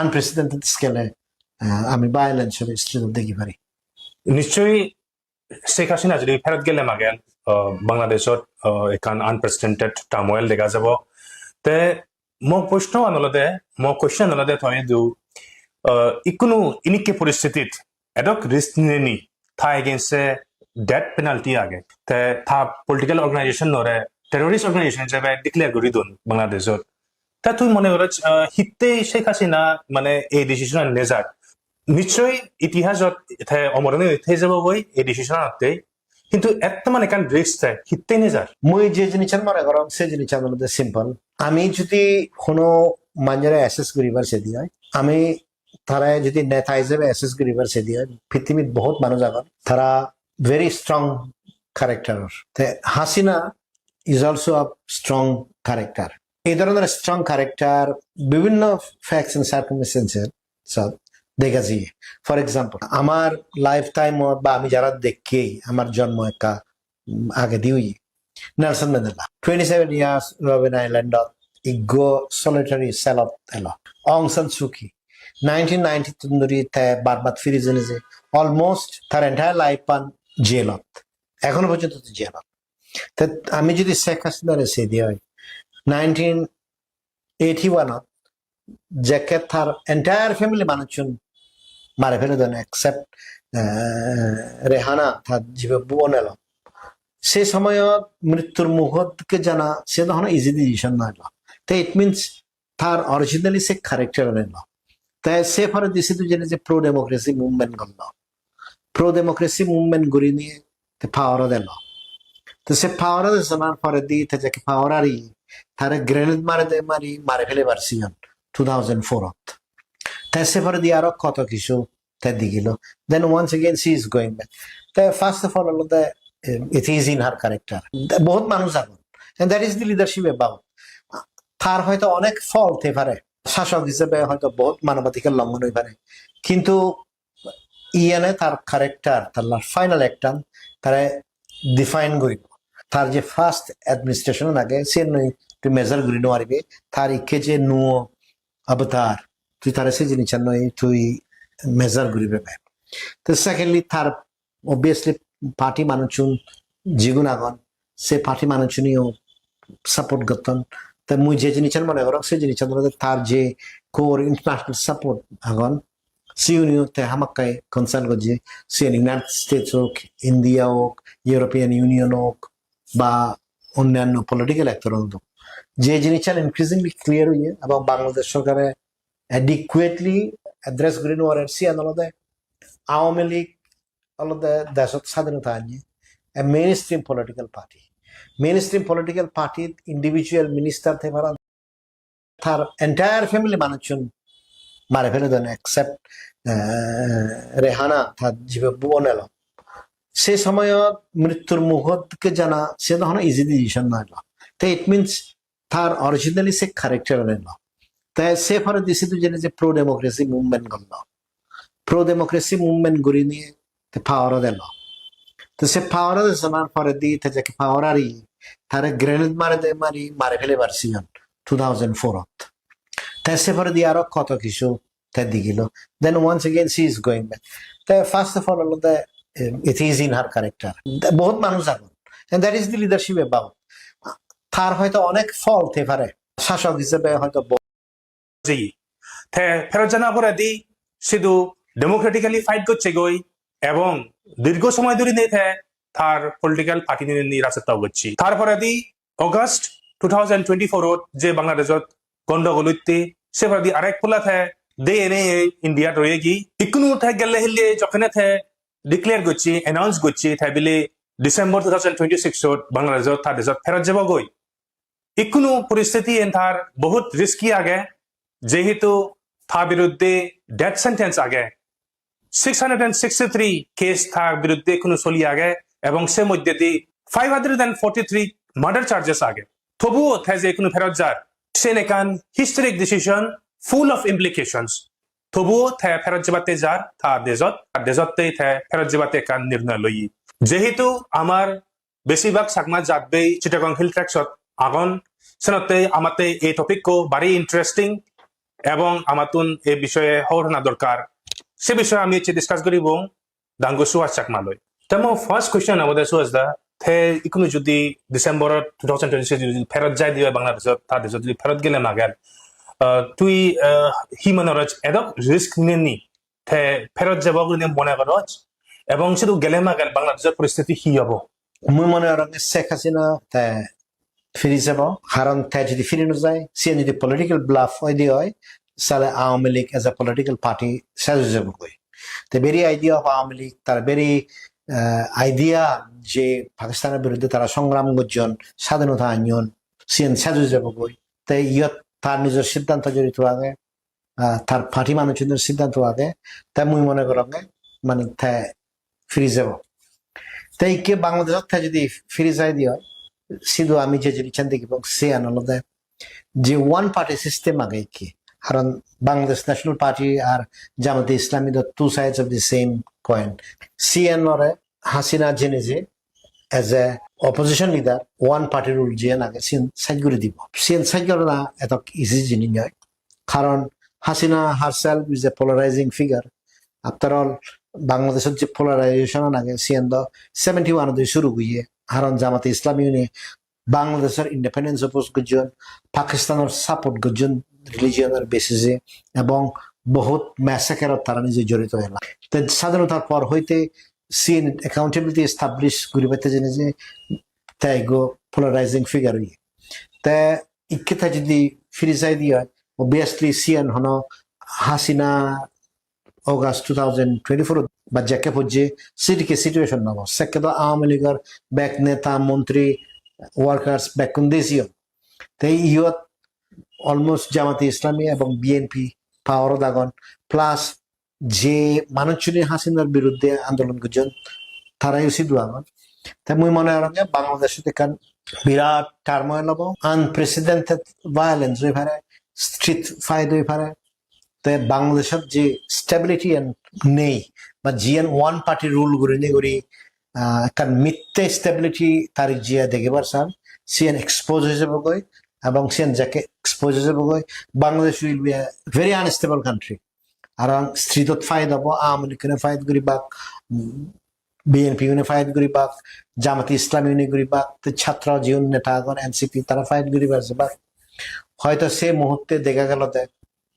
unprecedented scale e uh, ami violence or street degi pari. Nischoi Sheikh Hasina jodi pherot gele magen uh, Bangladeshot uh, ekkan unprecedented turmoil dega jabo. Te mo proshno an olode, mo question olode to idu uh, ikkunu inikke poristitit edok risk nineni ta against e death penalty age. Te ta political organization nore terrorist organization hisebe declare guri don Bangladeshot. Ta tui mone goro uh, hitte Sheikh Hasina mane ei decision an nejar? Nischoi itihasot te omorone thei jabo goi ei decision atte. Hintu ettoman ekkan risk te hitte nejar? Mui je jinissan mone gorong se jinissan olode simple. Ami jodi hono manjore assess guribar sedi oi, ami tare jodi neta hisebe assess guribar sedi oi, pittimit bohut manuj agon, tara very strong character. Te Hasina is also a strong character. Ei dhoronor strong character bibhinno facts and circumstances sot dega jiye. For example, amar lifetime ot ba ami jara dekki, amar jonmo ekka agedi oye. Nelson Mandela, twenty seven years Robben Island ot iggo solitary cell ot elo. Aung San Suu Kyi, nineteen ninety tun dhuri te Burma t firi jeinei je, almost tar entire life an jail ot. Ekhono porjonto to jail ot. Te ami jodi Sheikh Hasina re sedi oi, nineteen eighty one ot jekke tar entire family manuchun mare fele don except uh, Rehana, tar jibe bon elo. Se somoyot mrittur mugot jana se to hono easy decision noi lo. Te it means tar originally se character elo. Te se pore di se tu jene je pro democracy movement gollo. Pro democracy movement gurinei te power ot elo. Te se power ot esonar poredi te jekke power ari tare grenade mare de mari mare felebar siyan two thousand four ot. Te se poredi aro koto kichu te digilo. Then once again she is going back. Te first of all olode eh, it is in her character. Bohut manuj agon. And that is the leadership about. Tar hoyto onek fault thei pare. Sasok hisebe hoyto bohut manobadhikar longhon oi pare. Kintu iyane tar character, tar la final act an tare define guribo. Tar je first administration age, siyan noi tui measure guri no paribe, tar ikke je nuo avatar, tui tare se jinissan noi tui measure guri pebe. Te secondly, tar obviously party manuchun jigun agon, se party manuchuniyo support gotton. Te mui je jinissan mone gorong, se jinissan olode tar je core international support agon, siyuniyo te hamakkai consult gojje, siyen United States ok, India ok, European Union ok, ba onnanno political actor ok. Je jinissan increasingly clear oye, ebong Bangladesh sorkare adequately address guri no parer, siyan olode Awami League olode deshot sadhinota anye, a mainstream political party. Mainstream political party individual minister thei paron, tar entire family manuchun mare fele don except uh, Rehana, tar jibe bon elo. Se somoyot mrittur mugot jana se to hono easy decision noi lo. Te it means tar originally se character elo. Te se poredi se tu jene je pro democracy movement gollo. Pro democracy movement gurinei te power ot elo. Te se power ot esonar poredi te jekke power ari tare grenade mare de mari mare felebar siyan two thousand four ot. Te se poredi aro koto kichu te digilo. Then once again she is going back. Te first of all olode eh, it is in her character. Bohut manuj agon. And that is the leadership about. Tar hoyto onek fault thei pare. Sasok hisebe hoyto jeyi. Te pherot jana poredi sidu democratically fight gocche goi ebong dirgho somoy dhuri nei te tar political party ninei rajotto gocche. Tar poredi August two thousand twenty-four ot je Bangladeshot gondogol utte, se poredi arek polla te de ene India royegi. Ikkunu te gelle hille jokkene te declare gocche, announce gocche, te bile December two thousand twenty-six ot Bangladeshot ta dejot pherot jebogoi. Ikkunu poristiti en tar bohut risky age, jehetu ta biruddhe death sentence age. Six hundred and sixty-three case ta biruddhe ikkunu soli age, ebong se moddhedi five hundred and forty-three murder charges age. Tobuo te je ikkunu pherot jar, sen ekkan historic decision, full of implications. Tobuo te pherot jebatte jar ta dejot, ta dejotte te pherot jebatte ekkan nirnoy loye. Jehetu amar besibak Chakma jatbei Chittagong Hill Tracts ot agon, senotte amatte ei topic ko bari interesting ebong amattun ei bishoye hobor hona dorkar. Se bishoye ami ecche discuss guribong Dangu Suhas Chakma loi. Te mo first question obode Suhas da, te ikkunu jodi December ot two thousand twenty-six jodi pherot jai dibe Bangladeshot, ta dejot jodi pherot gele mager, ah, tui, ah, hi mone goroj, edok risk neni te pherot jebo gurinei mone goroj, ebong sidu gele mager Bangladeshor poristiti hi obo? Mui mone gorong Sheikh Hasina te firi jebo, karon te jodi firi no jai, siyen jodi political bluff oide oi, sale Awami League as a political party ses oi jebogoi. Te very idea of Awami League, tar very, eh, idea je Pakistanor biruddhe tara songram gojjon, sadhinota anyon, siyen ses oi jebogoi. Te iyot tar nijor siddhanto jorito age, ah, tar party manuchunor siddhanto age, te mui mone goronge mane te firi jebo. Te ikke Bangladeshot te jodi firi jai de oi, sidu ami je jinissan degibong siyan olode je one party system age ikke. Karon Bangladesh National Party ar Jamate Islami do two sides of the same coin. Siyan ore Hasina jene je as a opposition leader one party rule jiyan age siyan side guri dibo. Siyan side gorana etok easy jinis noi. Karon Hasina herself is a polarizing figure. After all, Bangladeshot je polarization an age, siyan do seventy-one ot shuru oye. Karon Jamate Islami une Bangladeshor independence oppose gojjon, Pakistanor support gojjon religion or basis e, ebong bohut massacre ot tara nije jorito ela. Te sadhinotar por hoite siyen accountability establish guribatte jene je te ekko polarizing figure oye. Te ikke te jodi firi jai de oi, obviously siyen hono Hasina August two thousand twenty-four ba jekke pojje sidikke situation nobo. Sekke do Awami Leagueor bek neta, montri, workers bekkun de jeyon. Te iyot almost Jamate Islami ebong B N P power ot agon, plus je manuchchune Hasinar biruddhe andolon gojjon, tarayo sidu agon. Te mui mone gorong je Bangladeshot ekkan birat turmoil obo, unprecedented violence oi pare, street fight oi pare. Te Bangladeshot je stability an nei, ba jiyan one party rule gurinei guri, ah, ekkan mitte stability tarik jiye degebar san, siyan expose oi jebogoi, ebong siyan jekke expose oi jebogoi, Bangladesh will be a very unstable country. Around street ot fight obo, Awami League une fight guribak, mm, B N P une fight guribak, Jamate Islami une guribak, te chhatro jiun neta agon, N C P, tara fight guribar jebak. Hoito se muhutte dega gelo de,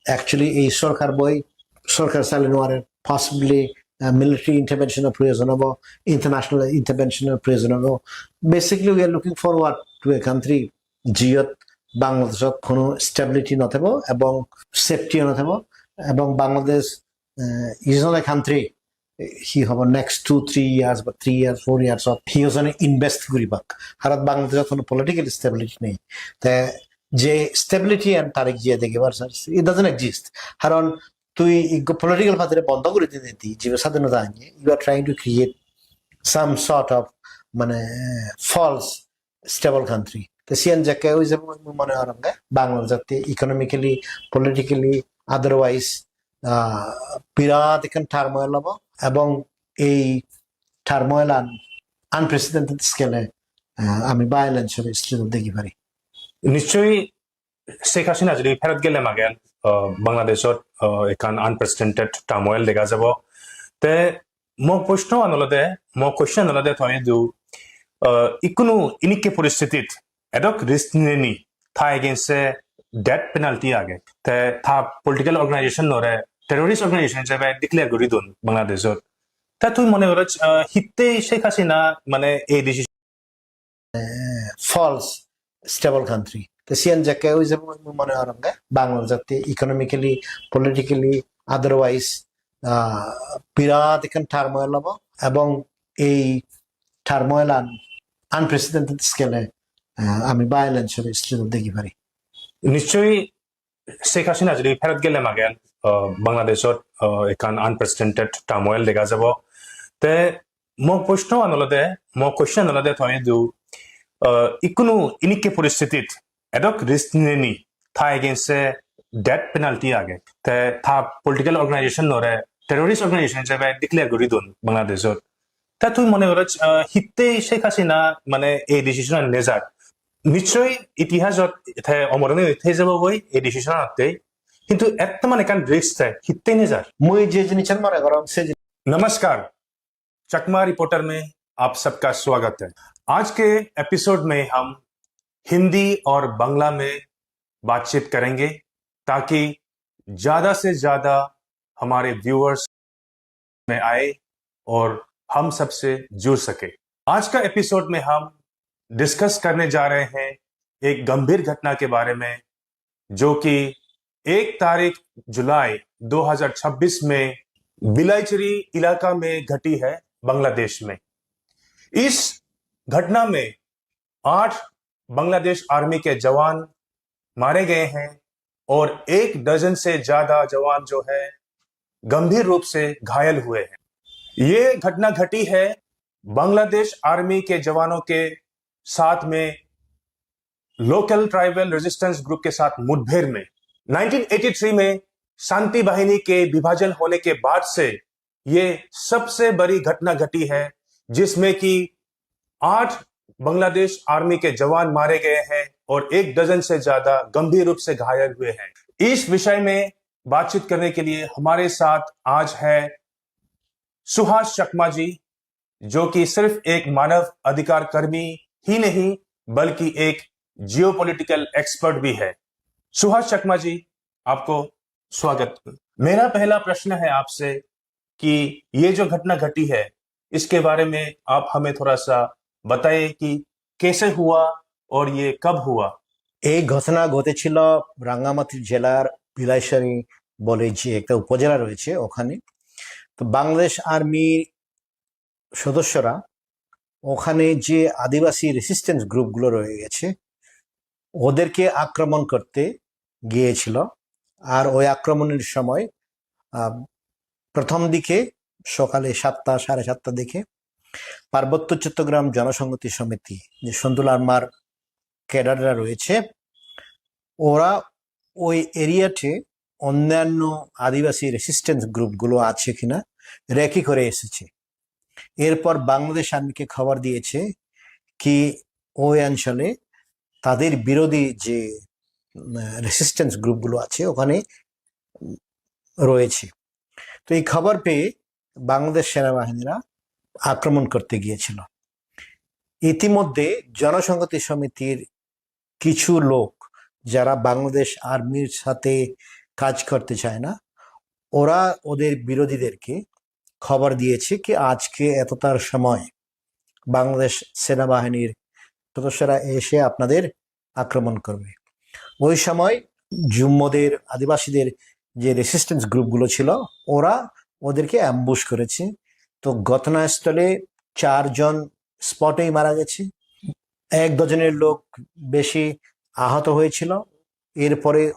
actually ei sorkar boi, sorkar sale no pare, possibly, uh, military intervention or proyojon obo, international intervention or proyojon obo. Basically, we are looking forward to a country jiyot Bangladeshot hono stability no thebo ebong safety no thebo, ebong Bangladesh, uh, is not a country, eh, hi hobo next two, three years, ba three years, four years ot hi hojone invest guribak. Harot Bangladeshot hono political stability nei. Te je stability an tarik jiye degebar sar, it doesn't exist. Haron tui ikko political party re bondo guri dinedi, jibe sadhinota anye, you are trying to create some sort of, mane, false stable country. Te siyan jekke oi jebo, mui mone gorong de Bangladesh jatte economically, politically, otherwise, ah, birat ekkan turmoil obo, ebong ei turmoil an unprecedented scale e, ah, ami violence or street ot degi pari. Nischoi Sheikh Hasina jodi pherot gele magen, ah, Bangladeshot, ah, ekkan unprecedented turmoil dega jabo. Te mo proshno an olode, mo question olode to idu, ah, ikkunu inikke poristitit edok risk neni, ta against e death penalty age. Te ta political organization ore terrorist organization hisebe declare guri dun Bangladeshot. Ta tui mone goroj, ah, hitte Sheikh Hasina mane ei decision false stable country. Te siyan jekke oi jebo mui mone gorongge, Bangladesh jatte economically, politically, otherwise, ah, birat ekkan turmoil obo, ebong ei turmoil an unprecedented scale-e, ah, ami violence-or state-ot degi pari. Nischoi Sheikh Hasina jodi ferot gele magen, ah, Bangladeshot, ah, ekkan unprecedented turmoil dega jabo. Te mo proshno an olode, mo question an olode, toi idu, ah, ikkunu inikke poristhiti-t edok risk ninei ta against-e death penalty age. Te ta political organization-ore terrorist organization hijebe declare guri don Bangladeshot. Ta tui mone goro, ah, hittei Sheikh Hasina mane ei decision an nejak? Nischoi itihasot te omor oinei thei jabo goi ei decision an ottei. Hintu ettoman ekkan risk te hittei nejar? Mui je jinissan mone gorong se jin- नमस्कार, चकमा रिपोर्टर में आप सबका स्वागत है। आज के एपिसोड में हम हिंदी और बांग्ला में बातचीत करेंगे, ताकि ज्यादा से ज्यादा हमारे व्यूअर्स में आए और हम सबसे जुड़ सके। आज का एपिसोड में हम डिस्कस करने जा रहे हैं एक गंभीर घटना के बारे में, जो कि एक तारीख जुलाई दो हज़ार छब्बीस में बिलाईचुरी इलाका में घटी है, बांग्लादेश में। इस घटना में आठ बांग्लादेश आर्मी के जवान मारे गए हैं और एक दर्जन से ज्यादा जवान जो है गंभीर रूप से घायल हुए हैं। ये घटना घटी है बांग्लादेश आर्मी के जवानों के साथ में लोकल ट्राइबल रेजिस्टेंस ग्रुप के साथ मुठभेड़ में। नाइनटीन एटी थ्री में शांति वाहिनी के विभाजन होने के बाद से ये सबसे बड़ी घटना घटी है, जिसमें कि आठ बांग्लादेश आर्मी के जवान मारे गए हैं और एक दर्जन से ज्यादा गंभीर रूप से घायल हुए हैं। इस विषय में बातचीत करने के लिए हमारे साथ आज है सुहास चकमा जी, जो कि सिर्फ एक मानव अधिकार कर्मी ही नहीं, बल्कि एक जियोपॉलिटिकल एक्सपर्ट भी है। सुहास चकमा जी, आपको स्वागत। मेरा पहला प्रश्न है आपसे कि ये जो घटना घटी है, इसके बारे में आप हमें थोड़ा सा बताइए कि कैसे हुआ और ये कब हुआ। এই ঘটনা ঘটেছিল রাঙ্গামাটি জেলার বিলাইছড়ি বলে যে একটা উপজেলা রয়েছে ওখানে। তো বাংলাদেশ আর্মির সদস্যরা ওখানে যে আদিবাসী রেসিস্ট্যান্স গ্রুপগুলো রয়ে গেছে ওদেরকে আক্রমণ করতে গিয়েছিল। আর ওই আক্রমণের সময়, আহ, প্রথম দিকে সকালে সাতটা, সাড়ে সাতটার দিকে পার্বত্য চট্টগ্রাম জনসংহতি সমিতি, যে সন্তু লারমার ক্যাডাররা রয়েছে, ওরা ওই এরিয়াতে অন্যান্য আদিবাসী রেসিস্ট্যান্স গ্রুপগুলো আছে কিনা রেকি করে এসেছে। এরপর বাংলাদেশ আর্মিকে খবর দিয়েছে কি ওই অঞ্চলে তাদের বিরোধী যে, উম, রেসিস্ট্যান্স গ্রুপগুলো আছে ওখানে, উম, রয়েছে। তো এই খবর পেয়ে বাংলাদেশ সেনাবাহিনীরা আক্রমণ করতে গিয়েছিল। ইতিমধ্যে জনসংহতি সমিতির কিছু লোক যারা বাংলাদেশ আর্মির সাথে কাজ করতে চায় না, ওরা ওদের বিরোধীদেরকে খবর দিয়েছে কি আজকে এতটার সময় বাংলাদেশ সেনাবাহিনীর সদস্যরা এসে আপনাদের আক্রমণ করবে। ওই সময় জুম্মদের, আদিবাসীদের যে রেসিস্ট্যান্স গ্রুপগুলো ছিল, ওরা ওদেরকে অ্যাম্বুশ করেছে। তো ঘটনাস্থলে চারজন স্পটেই মারা গেছে। এক ডজনের লোক বেশি আহত হয়েছিল। এরপরে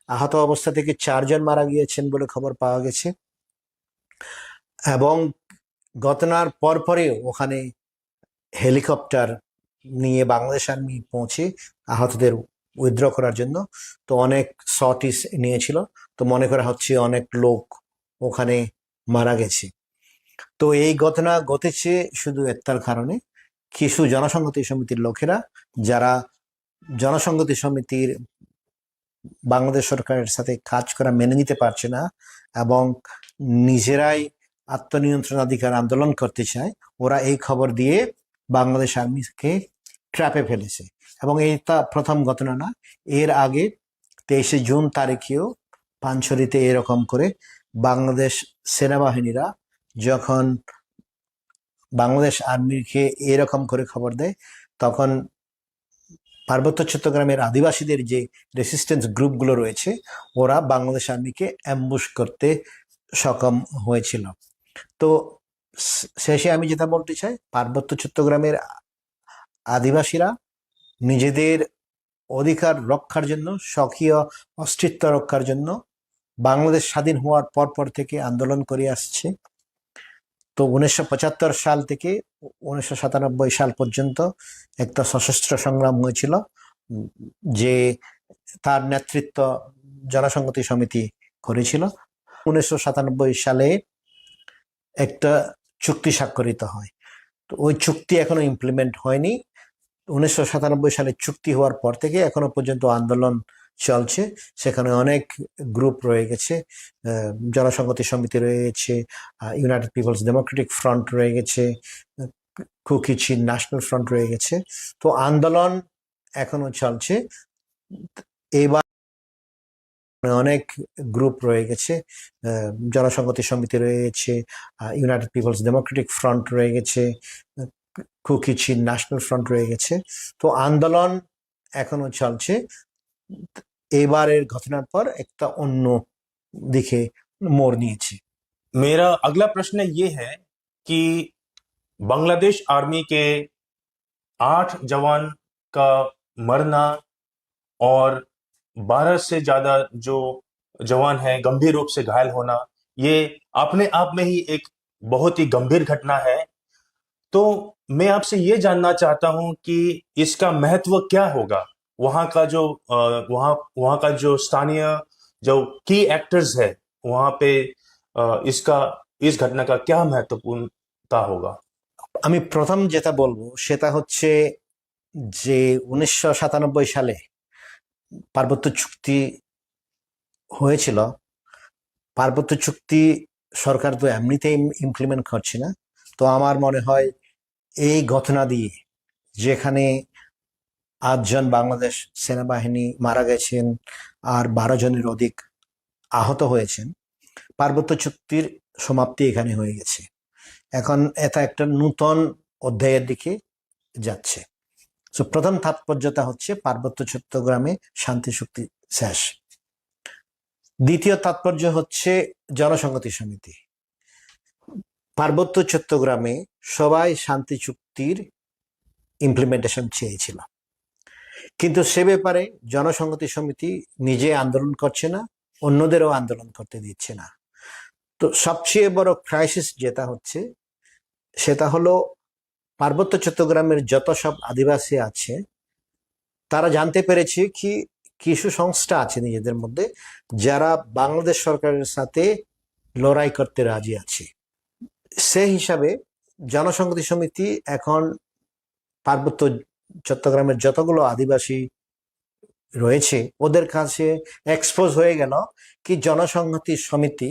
আহত অবস্থা থেকে চারজন মারা গিয়েছেন বলে খবর পাওয়া গেছে। এবং ঘটনার পরপরই ওখানে হেলিকপ্টার নিয়ে বাংলাদেশ আর্মি পৌঁছে আহতদের উইথড্র করার জন্য। তো অনেক সর্টিস নিয়েছিল। তো মনে করা হচ্ছে অনেক লোক ওখানে মারা গেছে। তো এই ঘটনা ঘটেছে শুধু একটার কারণে, কিছু জনসংহতি সমিতির লোকেরা, যারা জনসংহতি সমিতির বাংলাদেশ সরকারের সাথে কাজ করা মেনে নিতে পারছে না এবং নিজেরাই আত্মনিয়ন্ত্রণাধিকার আন্দোলন করতে চায়, ওরা এই খবর দিয়ে বাংলাদেশ আর্মিকে ট্র্যাপে ফেলেছে। এবং এটা প্রথম ঘটনা না, এর আগে তেইশে জুন তারিখেও পানছড়িতে এরকম করে বাংলাদেশ সেনাবাহিনীরা যখন বাংলাদেশ আর্মিকে এরকম করে খবর দেয়, তখন পার্বত্য চট্টগ্রামের আদিবাসীদের যে রেসিস্ট্যান্স গ্রুপগুলো রয়েছে, ওরা বাংলাদেশ আর্মিকে অ্যাম্বুশ করতে সক্ষম হয়েছিল। তো শ- শেষে আমি যেটা বলতে চাই, পার্বত্য চট্টগ্রামের আদিবাসীরা নিজেদের অধিকার রক্ষার জন্য, স্বকীয় অস্তিত্ব রক্ষার জন্য বাংলাদেশ স্বাধীন হওয়ার পর পর থেকে আন্দোলন করে আসছে। তো উনিশশো পঁচাত্তর সাল থেকে উনিশশো সাতানব্বই সাল পর্যন্ত একটা সশস্ত্র সংগ্রাম হয়েছিল, উম, যে তার নেতৃত্ব জনসংহতি সমিতি করেছিল। উনিশশো সাতানব্বই সালে একটা চুক্তি স্বাক্ষরিত হয়। তো ওই চুক্তি এখনো ইমপ্লিমেন্ট হয়নি। উনিশশো সাতানব্বই সালে চুক্তি হওয়ার পর থেকে এখনো পর্যন্ত আন্দোলন চলছে। সেখানে অনেক গ্রুপ রয়ে গেছে, আহ, জনসংহতি সমিতি রয়ে গেছে, ইউনাইটেড পিপলস ডেমোক্রেটিক ফ্রন্ট রয়ে গেছে, কুকি চিন ন্যাশনাল ফ্রন্ট রয়ে গেছে। তো আন্দোলন এখনো চলছে। এবার অনেক গ্রুপ রয়ে গেছে, আহ, জনসংহতি সমিতি রয়ে গেছে, ইউনাইটেড পিপলস ডেমোক্রেটিক ফ্রন্ট রয়ে গেছে, কুকি চিন ন্যাশনাল ফ্রন্ট রয়ে গেছে। তো আন্দোলন এখনো চলছে। এবারের ঘটনার পর একটা অন্য দিকে মোড় নিয়েছে। मेरा अगला प्रश्न ये है कि बांग्लादेश आर्मी के आठ जवान का मरना और बारह से ज्यादा जो जवान है गंभीर रूप से घायल होना, ये अपने आप में ही एक बहुत ही गंभीर घटना है। तो मैं आपसे ये जानना चाहता हूं कि इसका महत्व क्या होगा, वहाँ का जो अ, वहाँ वहाँ का जो स्थानीय जो की एक्टर्स है वहाँ पे अ, इसका इस घटना का क्या महत्वपूर्णता होगा? আমি প্রথম যেটা বলবো সেটা হচ্ছে যে উনিশশো সাতানব্বই সালে পার্বত্য চুক্তি হয়েছিল। পার্বত্য চুক্তি সরকার তো এমনিতেই ইমপ্লিমেন্ট করছে না। তো আমার মনে হয় এই ঘটনা দিয়ে, যেখানে আটজন বাংলাদেশ সেনাবাহিনী মারা গেছেন আর বারো জনের অধিক আহত হয়েছেন, পার্বত্য চুক্তির সমাপ্তি এখানে হয়ে গেছে। এখন এটা একটা নূতন অধ্যায়ের দিকে যাচ্ছে। তো প্রথম তাৎপর্যটা হচ্ছে পার্বত্য চট্টগ্রামে শান্তি চুক্তি শেষ। দ্বিতীয় তাৎপর্য হচ্ছে জনসংহতি সমিতি। পার্বত্য চট্টগ্রামে সবাই শান্তি চুক্তির ইমপ্লিমেন্টেশন চেয়েছিল, কিন্তু সে ব্যাপারে জনসংহতি সমিতি নিজে আন্দোলন করছে না, অন্যদেরও আন্দোলন করতে দিচ্ছে না। তো সবচেয়ে বড় ক্রাইসিস যেটা হচ্ছে সেটা হলো পার্বত্য চট্টগ্রামের যত সব আদিবাসী আছে তারা জানতে পেরেছে কি কিছু সংস্থা আছে নিজেদের মধ্যে যারা বাংলাদেশ সরকারের সাথে লড়াই করতে রাজি আছে। সে হিসাবে জনসংহতি সমিতি এখন পার্বত্য চট্টগ্রামের যতগুলো আদিবাসী রয়েছে ওদের কাছে এক্সপোজ হয়ে গেল কি জনসংহতি সমিতি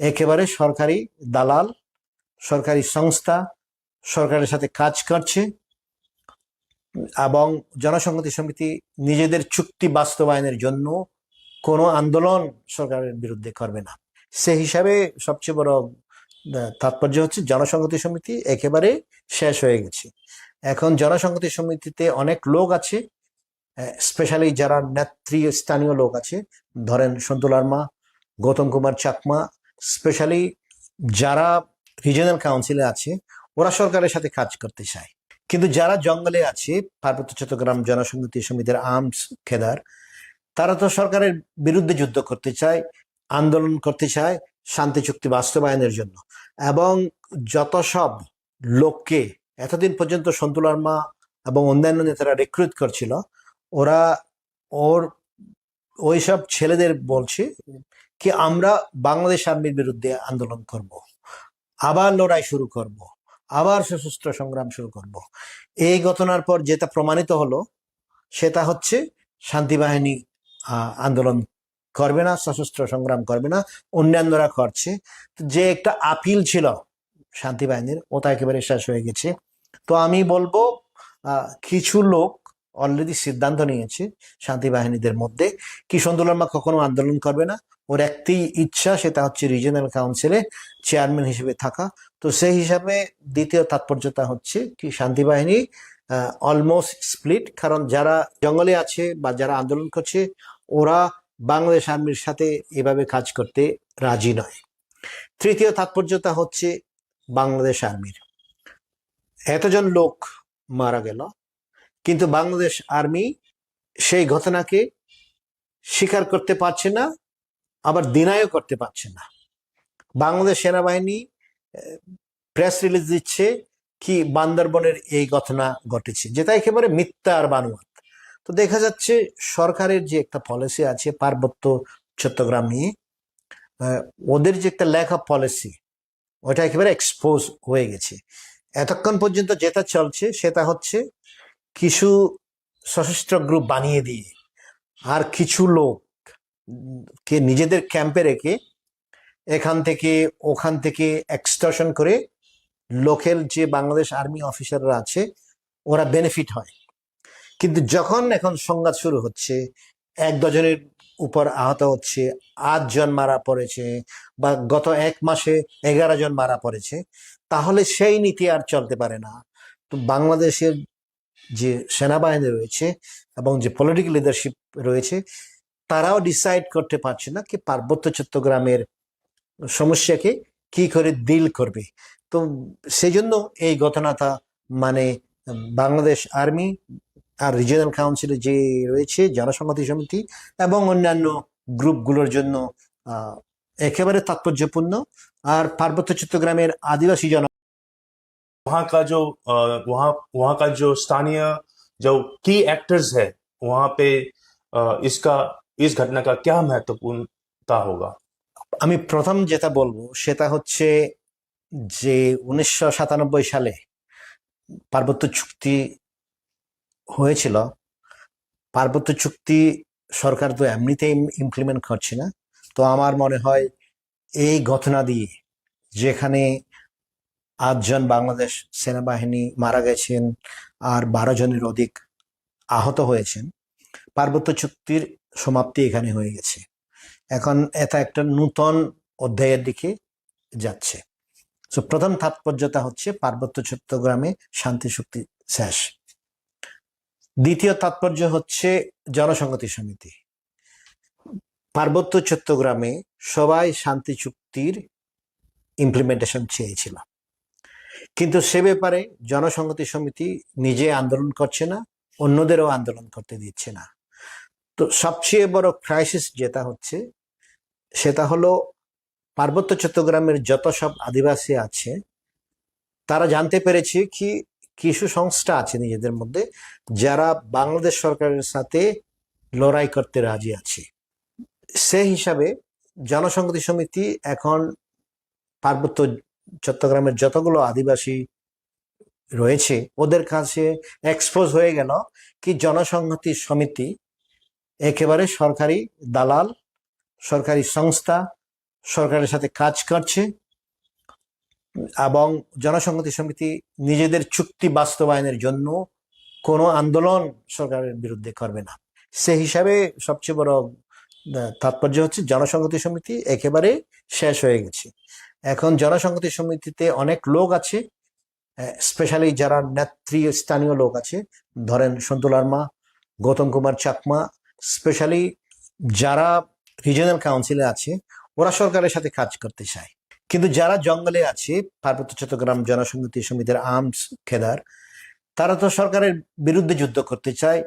একেবারে সরকারি দালাল, সরকারি সংস্থা, সরকারের সাথে কাজ করছে এবং জনসংহতি সমিতি নিজেদের চুক্তি বাস্তবায়নের জন্য কোনো আন্দোলন সরকারের বিরুদ্ধে করবে না। সে হিসাবে সবচেয়ে বড় আহ, তাৎপর্য হচ্ছে জনসংহতি সমিতি একেবারে শেষ হয়ে গেছে। এখন জনসংহতি সমিতিতে অনেক লোক আছে, স্পেশালি যারা নেতৃস্থানীয় লোক আছে, ধরেন সন্তু লারমা, গৌতম কুমার চাকমা, স্পেশালি যারা রিজিয়নাল কাউন্সিলে আছে, ওরা সরকারের সাথে কাজ করতে চায়। কিন্তু যারা জঙ্গলে আছে, পার্বত্য চট্টগ্রাম জনসংহতি সমিতির আর্মস ক্যাডার, তারা তো সরকারের বিরুদ্ধে যুদ্ধ করতে চায়, আন্দোলন করতে চায় শান্তি চুক্তি বাস্তবায়নের জন্য। এবং যত সব লোককে এতদিন পর্যন্ত সন্তু লারমা এবং অন্যান্য নেতারা রিক্রুট করছিল, ওরা ওর ওইসব ছেলেদের বলছে কি আমরা বাংলাদেশ আর্মির বিরুদ্ধে আন্দোলন করব, আবার লড়াই শুরু করব, আবার সশস্ত্র সংগ্রাম শুরু করব। এই ঘটনার পর যেটা প্রমাণিত হলো সেটা হচ্ছে শান্তি বাহিনী আহ, আন্দোলন করবে না, সশস্ত্র সংগ্রাম করবে না, অন্যান্যরা করছে। তো যে একটা আপিল ছিল শান্তি বাহিনীর, ওটা একেবারে শেষ হয়ে গেছে। তো আমি বলবো আহ, কিছু লোক অলরেডি সিদ্ধান্ত নিয়েছে শান্তি বাহিনীদের মধ্যে কি সন্তু লারমা কখনো আন্দোলন করবে না। ওর একটি ইচ্ছা, সেটা হচ্ছে রিজিয়নাল কাউন্সিলে চেয়ারম্যান হিসেবে থাকা। তো সেই হিসাবে দ্বিতীয় তাৎপর্যতা হচ্ছে কি শান্তি বাহিনী অলমোস্ট স্প্লিট, কারণ যারা জঙ্গলে আছে বা যারা আন্দোলন করছে, ওরা বাংলাদেশ আর্মির সাথে এভাবে কাজ করতে রাজি নয়। তৃতীয় তাৎপর্যতা হচ্ছে বাংলাদেশ আর্মির। এতজন লোক মারা গেল, কিন্তু বাংলাদেশ আর্মি সেই ঘটনাকে স্বীকার করতে পারছে না, আবার ডিনাইও করতে পারছে না। বাংলাদেশ সেনাবাহিনী প্রেস রিলিজ দিচ্ছে কি বান্দরবনের এই ঘটনা ঘটেছে, যেটা একেবারে মিথ্যা আর বানোয়াট। তো দেখা যাচ্ছে সরকারের যে একটা পলিসি আছে পার্বত্য চট্টগ্রাম নিয়ে, আহ, ওদের যে একটা ল্যাক অফ পলিসি, ওটা একেবারে এক্সপোজ হয়ে গেছে। এতক্ষণ পর্যন্ত যেটা চলছে সেটা হচ্ছে কিছু সশস্ত্র গ্রুপ বানিয়ে দিয়ে আর কিছু লোক, উম, কে নিজেদের ক্যাম্পে রেখে এখান থেকে ওখান থেকে এক্সটর্শন করে লোকাল যে বাংলাদেশ আর্মি অফিসাররা আছে, ওরা বেনিফিট হয়। কিন্তু যখন এখন সংঘাত শুরু হচ্ছে, এক ডজনের উপর আহত হচ্ছে, আটজন মারা পড়েছে, বা গত এক মাসে এগারো জন মারা পড়েছে, তাহলে সেই নীতি আর চলতে পারে না। তো বাংলাদেশের যে সেনাবাহিনী রয়েছে এবং যে পলিটিক্যাল লিডারশিপ রয়েছে, তারাও ডিসাইড করতে পারছে না কি পার্বত্য চট্টগ্রামের সমস্যাকে কি করে ডিল করবে। তো সেই জন্য এই ঘটনাটা, মানে, বাংলাদেশ আর্মি আর রিজিয়নাল কাউন্সিলে যে রয়েছে জনসংহতি সমিতি এবং অন্যান্য গ্রুপগুলোর জন্য আহ, একেবারে তাৎপর্যপূর্ণ। আর পার্বত্য চট্টগ্রামের আদিবাসী জন वहाँ का जो अ, वहाँ वहाँ का जो स्थानीय जो की एक्टर्स है, वहाँ पे अ, इसका इस घटना का क्या महत्वपूर्णता होगा? আমি প্রথম যেটা বলবো সেটা হচ্ছে যে উনিশশো সাতানব্বই সালে পার্বত্য চুক্তি হয়েছিল। পার্বত্য চুক্তি সরকার তো এমনিতেই ইমপ্লিমেন্ট করছে না। তো আমার মনে হয় এই ঘটনা দিয়ে, যেখানে আটজন বাংলাদেশ সেনাবাহিনী মারা গেছেন আর বারো জনের অধিক আহত হয়েছেন, পার্বত্য চুক্তির সমাপ্তি এখানে হয়ে গেছে। এখন এটা একটা নূতন অধ্যায়ের দিকে যাচ্ছে। তো প্রথম তাৎপর্যতা হচ্ছে পার্বত্য চট্টগ্রামে শান্তি চুক্তি শেষ। দ্বিতীয় তাৎপর্য হচ্ছে জনসংহতি সমিতি। পার্বত্য চট্টগ্রামে সবাই শান্তি চুক্তির ইমপ্লিমেন্টেশন চেয়েছিল, কিন্তু সে ব্যাপারে জনসংহতি সমিতি নিজে আন্দোলন করছে না, অন্যদেরও আন্দোলন করতে দিচ্ছে না। তো সবচেয়ে বড় ক্রাইসিস যেটা হচ্ছে, সেটা হলো পার্বত্য চট্টগ্রামের যত সব আদিবাসী আছে, তারা জানতে পেরেছে কি কিছু সংস্থা আছে নিজেদের মধ্যে, যারা বাংলাদেশ সরকারের সাথে লড়াই করতে রাজি আছে। সেই হিসাবে জনসংহতি সমিতি এখন পার্বত্য চট্টগ্রামের যতগুলো আদিবাসী রয়েছে, ওদের কাছে এক্সপোজ হয়ে গেল কি জনসংহতি সমিতি একেবারে সরকারি দালাল, সরকারি সংস্থা, সরকারের সাথে কাজ করছে এবং জনসংহতি সমিতি নিজেদের চুক্তি বাস্তবায়নের জন্য কোনো আন্দোলন সরকারের বিরুদ্ধে করবে না। সে হিসাবে সবচেয়ে বড় আহ, তাৎপর্য হচ্ছে জনসংহতি সমিতি একেবারে শেষ হয়ে গেছে। এখন জনসংহতি সমিতিতে অনেক লোক আছে, স্পেশালি যারা নেতৃস্থানীয় লোক আছে, ধরেন সন্তু লারমা, গৌতম কুমার চাকমা, স্পেশালি যারা রিজিয়নাল কাউন্সিলে আছে, ওরা সরকারের সাথে কাজ করতে চায়। কিন্তু যারা জঙ্গলে আছে, পার্বত্য চট্টগ্রাম জনসংহতি সমিতির আর্মস ক্যাডার, তারা তো সরকারের বিরুদ্ধে যুদ্ধ করতে চায়,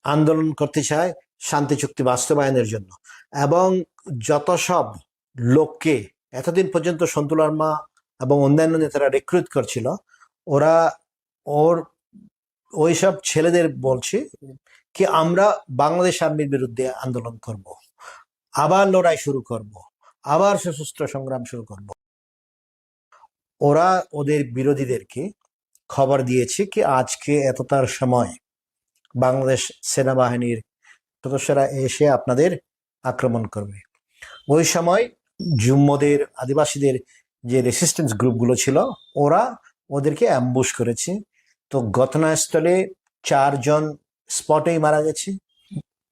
আন্দোলন করতে চায় শান্তি চুক্তি বাস্তবায়নের জন্য। এবং যত সব লোককে এতদিন পর্যন্ত সন্তু লারমা এবং অন্যান্য নেতারা রিক্রুট করছিল, ওরা ওর ওইসব ছেলেদের বলছে কি আমরা বাংলাদেশ আর্মির বিরুদ্ধে আন্দোলন করব, আবার লড়াই শুরু করব, আবার সশস্ত্র সংগ্রাম শুরু করব। ওরা ওদের বিরোধীদেরকে খবর দিয়েছে কি আজকে এতটার সময় বাংলাদেশ সেনাবাহিনীর সদস্যরা এসে আপনাদের আক্রমণ করবে। ওই সময় জুম্মদের, আদিবাসীদের যে রেসিস্ট্যান্স গ্রুপগুলো ছিল, ওরা ওদেরকে অ্যাম্বুশ করেছে। তো ঘটনাস্থলে চারজন স্পটেই মারা গেছে,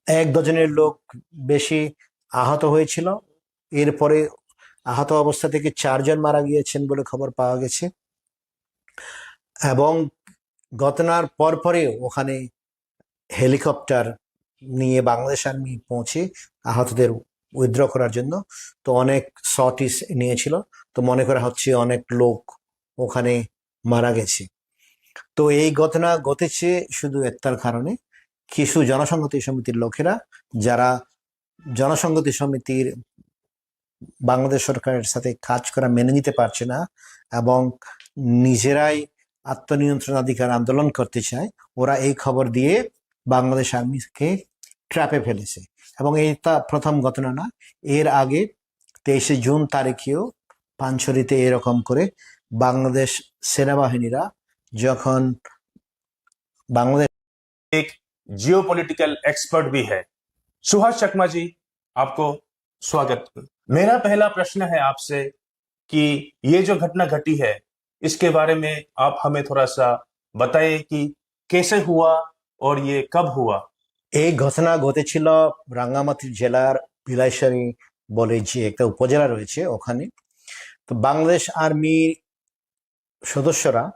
এক ডজনের লোক বেশি আহত হয়েছিল। এরপরে আহত অবস্থা থেকে চারজন মারা গিয়েছেন বলে খবর পাওয়া গেছে। এবং ঘটনার পরপরই ওখানে হেলিকপ্টার নিয়ে বাংলাদেশ আর্মি পৌঁছে আহতদের উইথড্র করার জন্য। তো অনেক সর্টিস নিয়েছিল। তো মনে করা হচ্ছে অনেক লোক ওখানে মারা গেছে। তো এই ঘটনা ঘটেছে শুধু একটার কারণে, কিছু জনসংহতি সমিতির লোকেরা, যারা জনসংহতি সমিতির বাংলাদেশ সরকারের সাথে কাজ করা মেনে নিতে পারছে না এবং নিজেরাই আত্মনিয়ন্ত্রণাধিকার আন্দোলন করতে চায়, ওরা এই খবর দিয়ে বাংলাদেশ আর্মিকে ট্র্যাপে ফেলেছে। এবং এইটা প্রথম ঘটনা না, এর আগে তেইশে জুন তারিখেও পানছড়িতে এরকম করে বাংলাদেশ সেনাবাহিনীরা যখন বাংলাদেশ एक जियोपॉलिटिकल एक्सपर्ट भी है। सुहास चकमा जी, आपको स्वागत। मेरा पहला प्रश्न है आपसे कि ये जो घटना घटी है, इसके बारे में आप हमें थोड़ा सा बताएं कि कैसे हुआ और ये कब हुआ। এই ঘটনা ঘটেছিল রাঙ্গামাটি জেলার বিলাইছড়ি বলে যে একটা উপজেলা রয়েছে ওখানে। তো বাংলাদেশ আর্মির সদস্যরা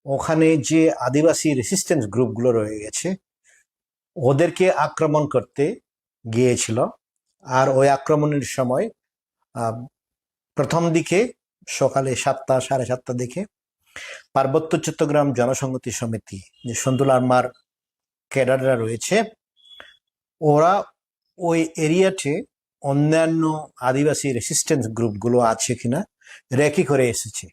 ওখানে যে আদিবাসী রেসিস্ট্যান্স গ্রুপগুলো রয়ে গেছে ওদেরকে আক্রমণ করতে গিয়েছিল। আর ওই আক্রমণের সময় আহ, প্রথম দিকে সকালে সাতটা, সাড়ে সাতটার দিকে পার্বত্য চট্টগ্রাম জনসংহতি সমিতি, যে সন্তু লারমার ক্যাডাররা রয়েছে, ওরা ওই এরিয়াতে অন্যান্য আদিবাসী রেসিস্ট্যান্স গ্রুপগুলো আছে কিনা রেকি করে এসেছে।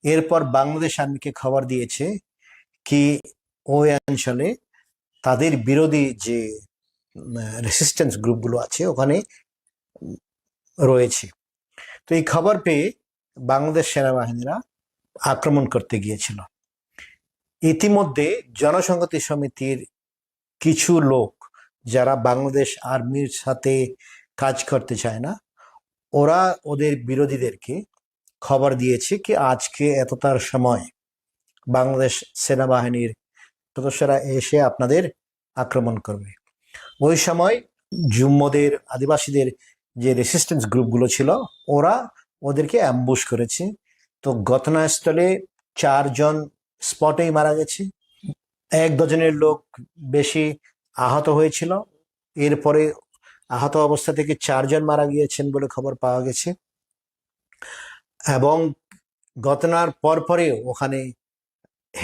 এরপর বাংলাদেশ আর্মিকে খবর দিয়েছে কি ওই অঞ্চলে তাদের বিরোধী যে রেসিস্ট্যান্স গ্রুপগুলো আছে ওখানে রয়েছে। তো এই খবর পেয়ে বাংলাদেশ সেনাবাহিনীরা আক্রমণ করতে গিয়েছিল। ইতিমধ্যে জনসংহতি সমিতির কিছু লোক, যারা বাংলাদেশ আর্মির সাথে কাজ করতে চায় না, ওরা ওদের বিরোধীদেরকে খবর দিয়েছে কি আজকে এতটার সময় বাংলাদেশ সেনাবাহিনীর সদস্যরা এসে আপনাদের আক্রমণ করবে। ওই সময় জুম্মদের, আদিবাসীদের যে রেসিস্ট্যান্স গ্রুপগুলো ছিল, ওরা ওদেরকে অ্যাম্বুশ করেছে। তো ঘটনাস্থলে চারজন স্পটেই মারা গেছে, এক ডজনের লোক বেশি আহত হয়েছিল। এরপরে আহত অবস্থা থেকে চারজন মারা গিয়েছেন বলে খবর পাওয়া গেছে। এবং ঘটনার পরপরে ওখানে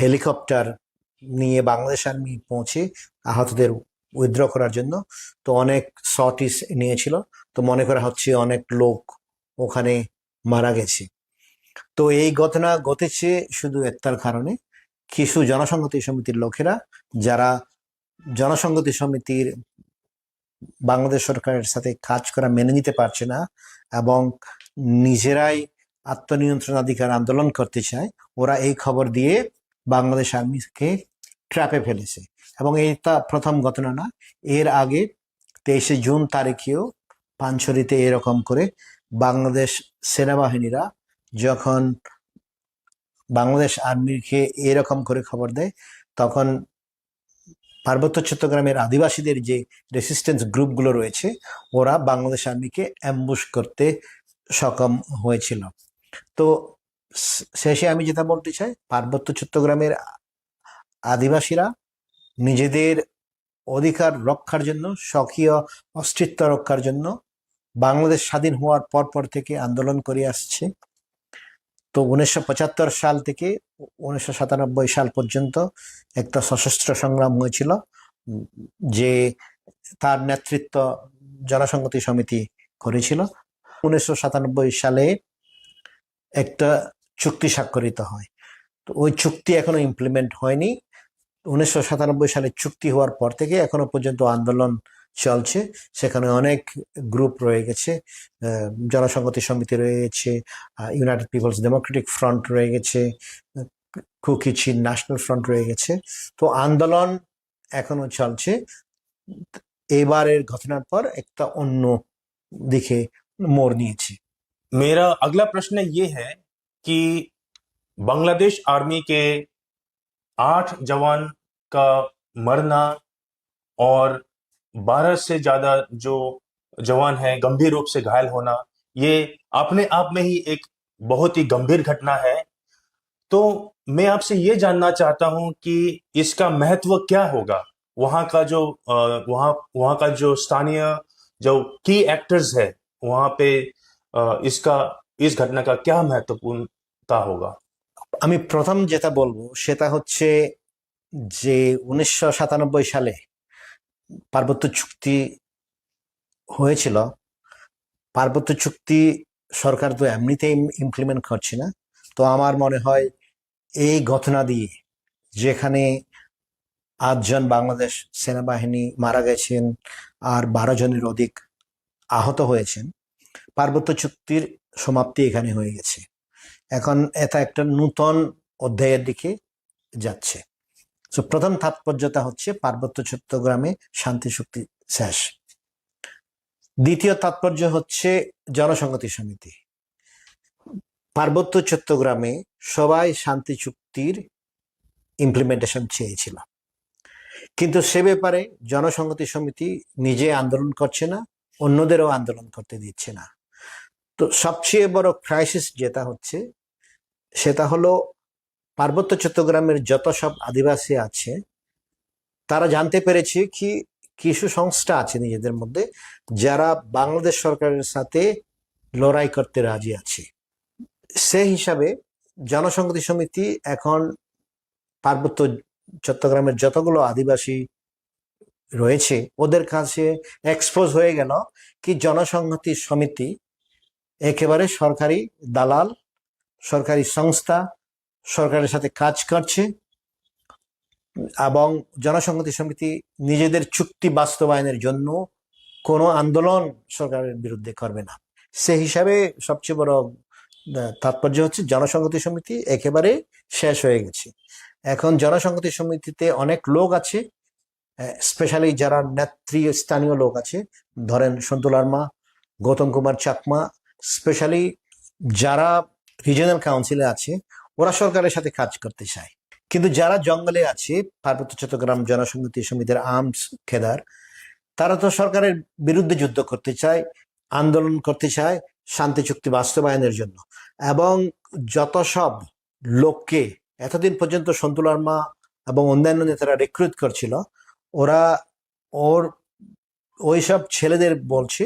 হেলিকপ্টার নিয়ে বাংলাদেশ আর্মি পৌঁছে আহতদের উইথড্র করার জন্য। তো অনেক সর্টিস নিয়েছিল। তো মনে করা হচ্ছে অনেক লোক ওখানে মারা গেছে। তো এই ঘটনা ঘটেছে শুধু একটার কারণে, কিছু জনসংহতি সমিতির লোকেরা, যারা জনসংহতি সমিতির বাংলাদেশ সরকারের সাথে কাজ করা মেনে নিতে পারছে না এবং নিজেরাই আত্মনিয়ন্ত্রণাধিকার আন্দোলন করতে চায়, ওরা এই খবর দিয়ে বাংলাদেশ আর্মিকে ট্র্যাপে ফেলেছে। এবং এইটা প্রথম ঘটনা না, এর আগে তেইশে জুন তারিখেও পানছড়িতে এরকম করে বাংলাদেশ সেনাবাহিনীরা যখন বাংলাদেশ আর্মিকে এরকম করে খবর দেয়, তখন পার্বত্য চট্টগ্রামের আদিবাসীদের যে রেসিস্ট্যান্স গ্রুপগুলো রয়েছে, ওরা বাংলাদেশ আর্মিকে অ্যাম্বুশ করতে সক্ষম হয়েছিল। তো শ- শেষে আমি যেটা বলতে চাই, পার্বত্য চট্টগ্রামের আদিবাসীরা নিজেদের অধিকার রক্ষার জন্য, স্বকীয় অস্তিত্ব রক্ষার জন্য বাংলাদেশ স্বাধীন হওয়ার পর পর থেকে আন্দোলন করে আসছে। তো উনিশশো পঁচাত্তর সাল থেকে উনিশশো সাতানব্বই সাল পর্যন্ত একটা সশস্ত্র সংগ্রাম হয়েছিল, উম, যে তার নেতৃত্ব জনসংহতি সমিতি করেছিল। উনিশশো সাতানব্বই সালে একটা চুক্তি স্বাক্ষরিত হয়। তো ওই চুক্তি এখনো ইমপ্লিমেন্ট হয়নি। উনিশশো সাতানব্বই সালে চুক্তি হওয়ার পর থেকে এখনো পর্যন্ত আন্দোলন চলছে। সেখানে অনেক গ্রুপ রয়ে গেছে, আহ, জনসংহতি সমিতি রয়ে গেছে, ইউনাইটেড পিপলস ডেমোক্রেটিক ফ্রন্ট রয়ে গেছে, কুকি চিন ন্যাশনাল ফ্রন্ট রয়ে গেছে। তো আন্দোলন এখনো চলছে। এবারের ঘটনার পর একটা অন্য দিকে মোড় নিয়েছে। मेरा अगला प्रश्न ये है कि बांग्लादेश आर्मी के आठ जवान का मरना और बारह से ज्यादा जो जवान हैं गंभीर रूप से घायल होना, ये अपने आप में ही एक बहुत ही गंभीर घटना है। तो मैं आपसे ये जानना चाहता हूँ कि इसका महत्व क्या होगा, वहाँ का जो अ, वहाँ वहाँ का जो स्थानीय जो की एक्टर्स है, वहाँ पे अ, इसका इस घटना का क्या महत्वपूर्णता होगा? আমি প্রথম যেটা বলবো সেটা হচ্ছে যে উনিশশো সাতানব্বই সালে পার্বত্য চুক্তি হয়েছিল। পার্বত্য চুক্তি সরকার তো এমনিতেই ইমপ্লিমেন্ট করছে না। তো আমার মনে হয় এই ঘটনা দিয়ে, যেখানে আটজন বাংলাদেশ সেনাবাহিনী মারা গেছেন আর বারো জনের অধিক আহত হয়েছেন, পার্বত্য চুক্তির সমাপ্তি এখানে হয়ে গেছে। এখন এটা একটা নূতন অধ্যায়ের দিকে যাচ্ছে। তো প্রথম তাৎপর্যটা হচ্ছে পার্বত্য চট্টগ্রামে শান্তি চুক্তি শেষ। দ্বিতীয় তাৎপর্য হচ্ছে জনসংহতি সমিতি। পার্বত্য চট্টগ্রামে সবাই শান্তি চুক্তির ইমপ্লিমেন্টেশন চেয়েছিল, কিন্তু সে ব্যাপারে জনসংহতি সমিতি নিজে আন্দোলন করছে না, অন্যদেরও আন্দোলন করতে দিচ্ছে না। তো সবচেয়ে বড় ক্রাইসিস যেটা হচ্ছে, সেটা হলো পার্বত্য চট্টগ্রামের যত সব আদিবাসী আছে, তারা জানতে পেরেছে কি কিছু সংস্থা আছে নিজেদের মধ্যে, যারা বাংলাদেশ সরকারের সাথে লড়াই করতে রাজি আছে। সেই হিসাবে জনসংহতি সমিতি এখন পার্বত্য চট্টগ্রামের যতগুলো আদিবাসী রয়েছে, ওদের কাছে এক্সপোজ হয়ে গেল কি জনসংহতি সমিতি একেবারে সরকারি দালাল, সরকারি সংস্থা, সরকারের সাথে কাজ করছে। এবং জনসংহতি সমিতি নিজেদের চুক্তি বাস্তবায়নের জন্য কোনো আন্দোলন সরকারের বিরুদ্ধে করবে না। সে হিসাবে সবচেয়ে বড় আহ, তাৎপর্য হচ্ছে জনসংহতি সমিতি একেবারে শেষ হয়ে গেছে। এখন জনসংহতি সমিতিতে অনেক লোক আছে, স্পেশালি যারা নেতৃস্থানীয় লোক আছে, ধরেন সন্তু লারমা, গৌতম কুমার চাকমা, স্পেশালি যারা রিজিওনাল কাউন্সিলে আছে, ওরা সরকারের সাথে কাজ করতে চায়। কিন্তু যারা জঙ্গলে আছে, পার্বত্য চট্টগ্রাম জনসংহতি সমিতির আর্মস ক্যাডার, তারা তো সরকারের বিরুদ্ধে যুদ্ধ করতে চায়, আন্দোলন করতে চায় শান্তি চুক্তি বাস্তবায়নের জন্য। এবং যত সব লোককে এতদিন পর্যন্ত সন্তু লারমা এবং অন্যান্য নেতারা রিক্রুট করছিল, ওরা ওর ওইসব ছেলেদের বলছে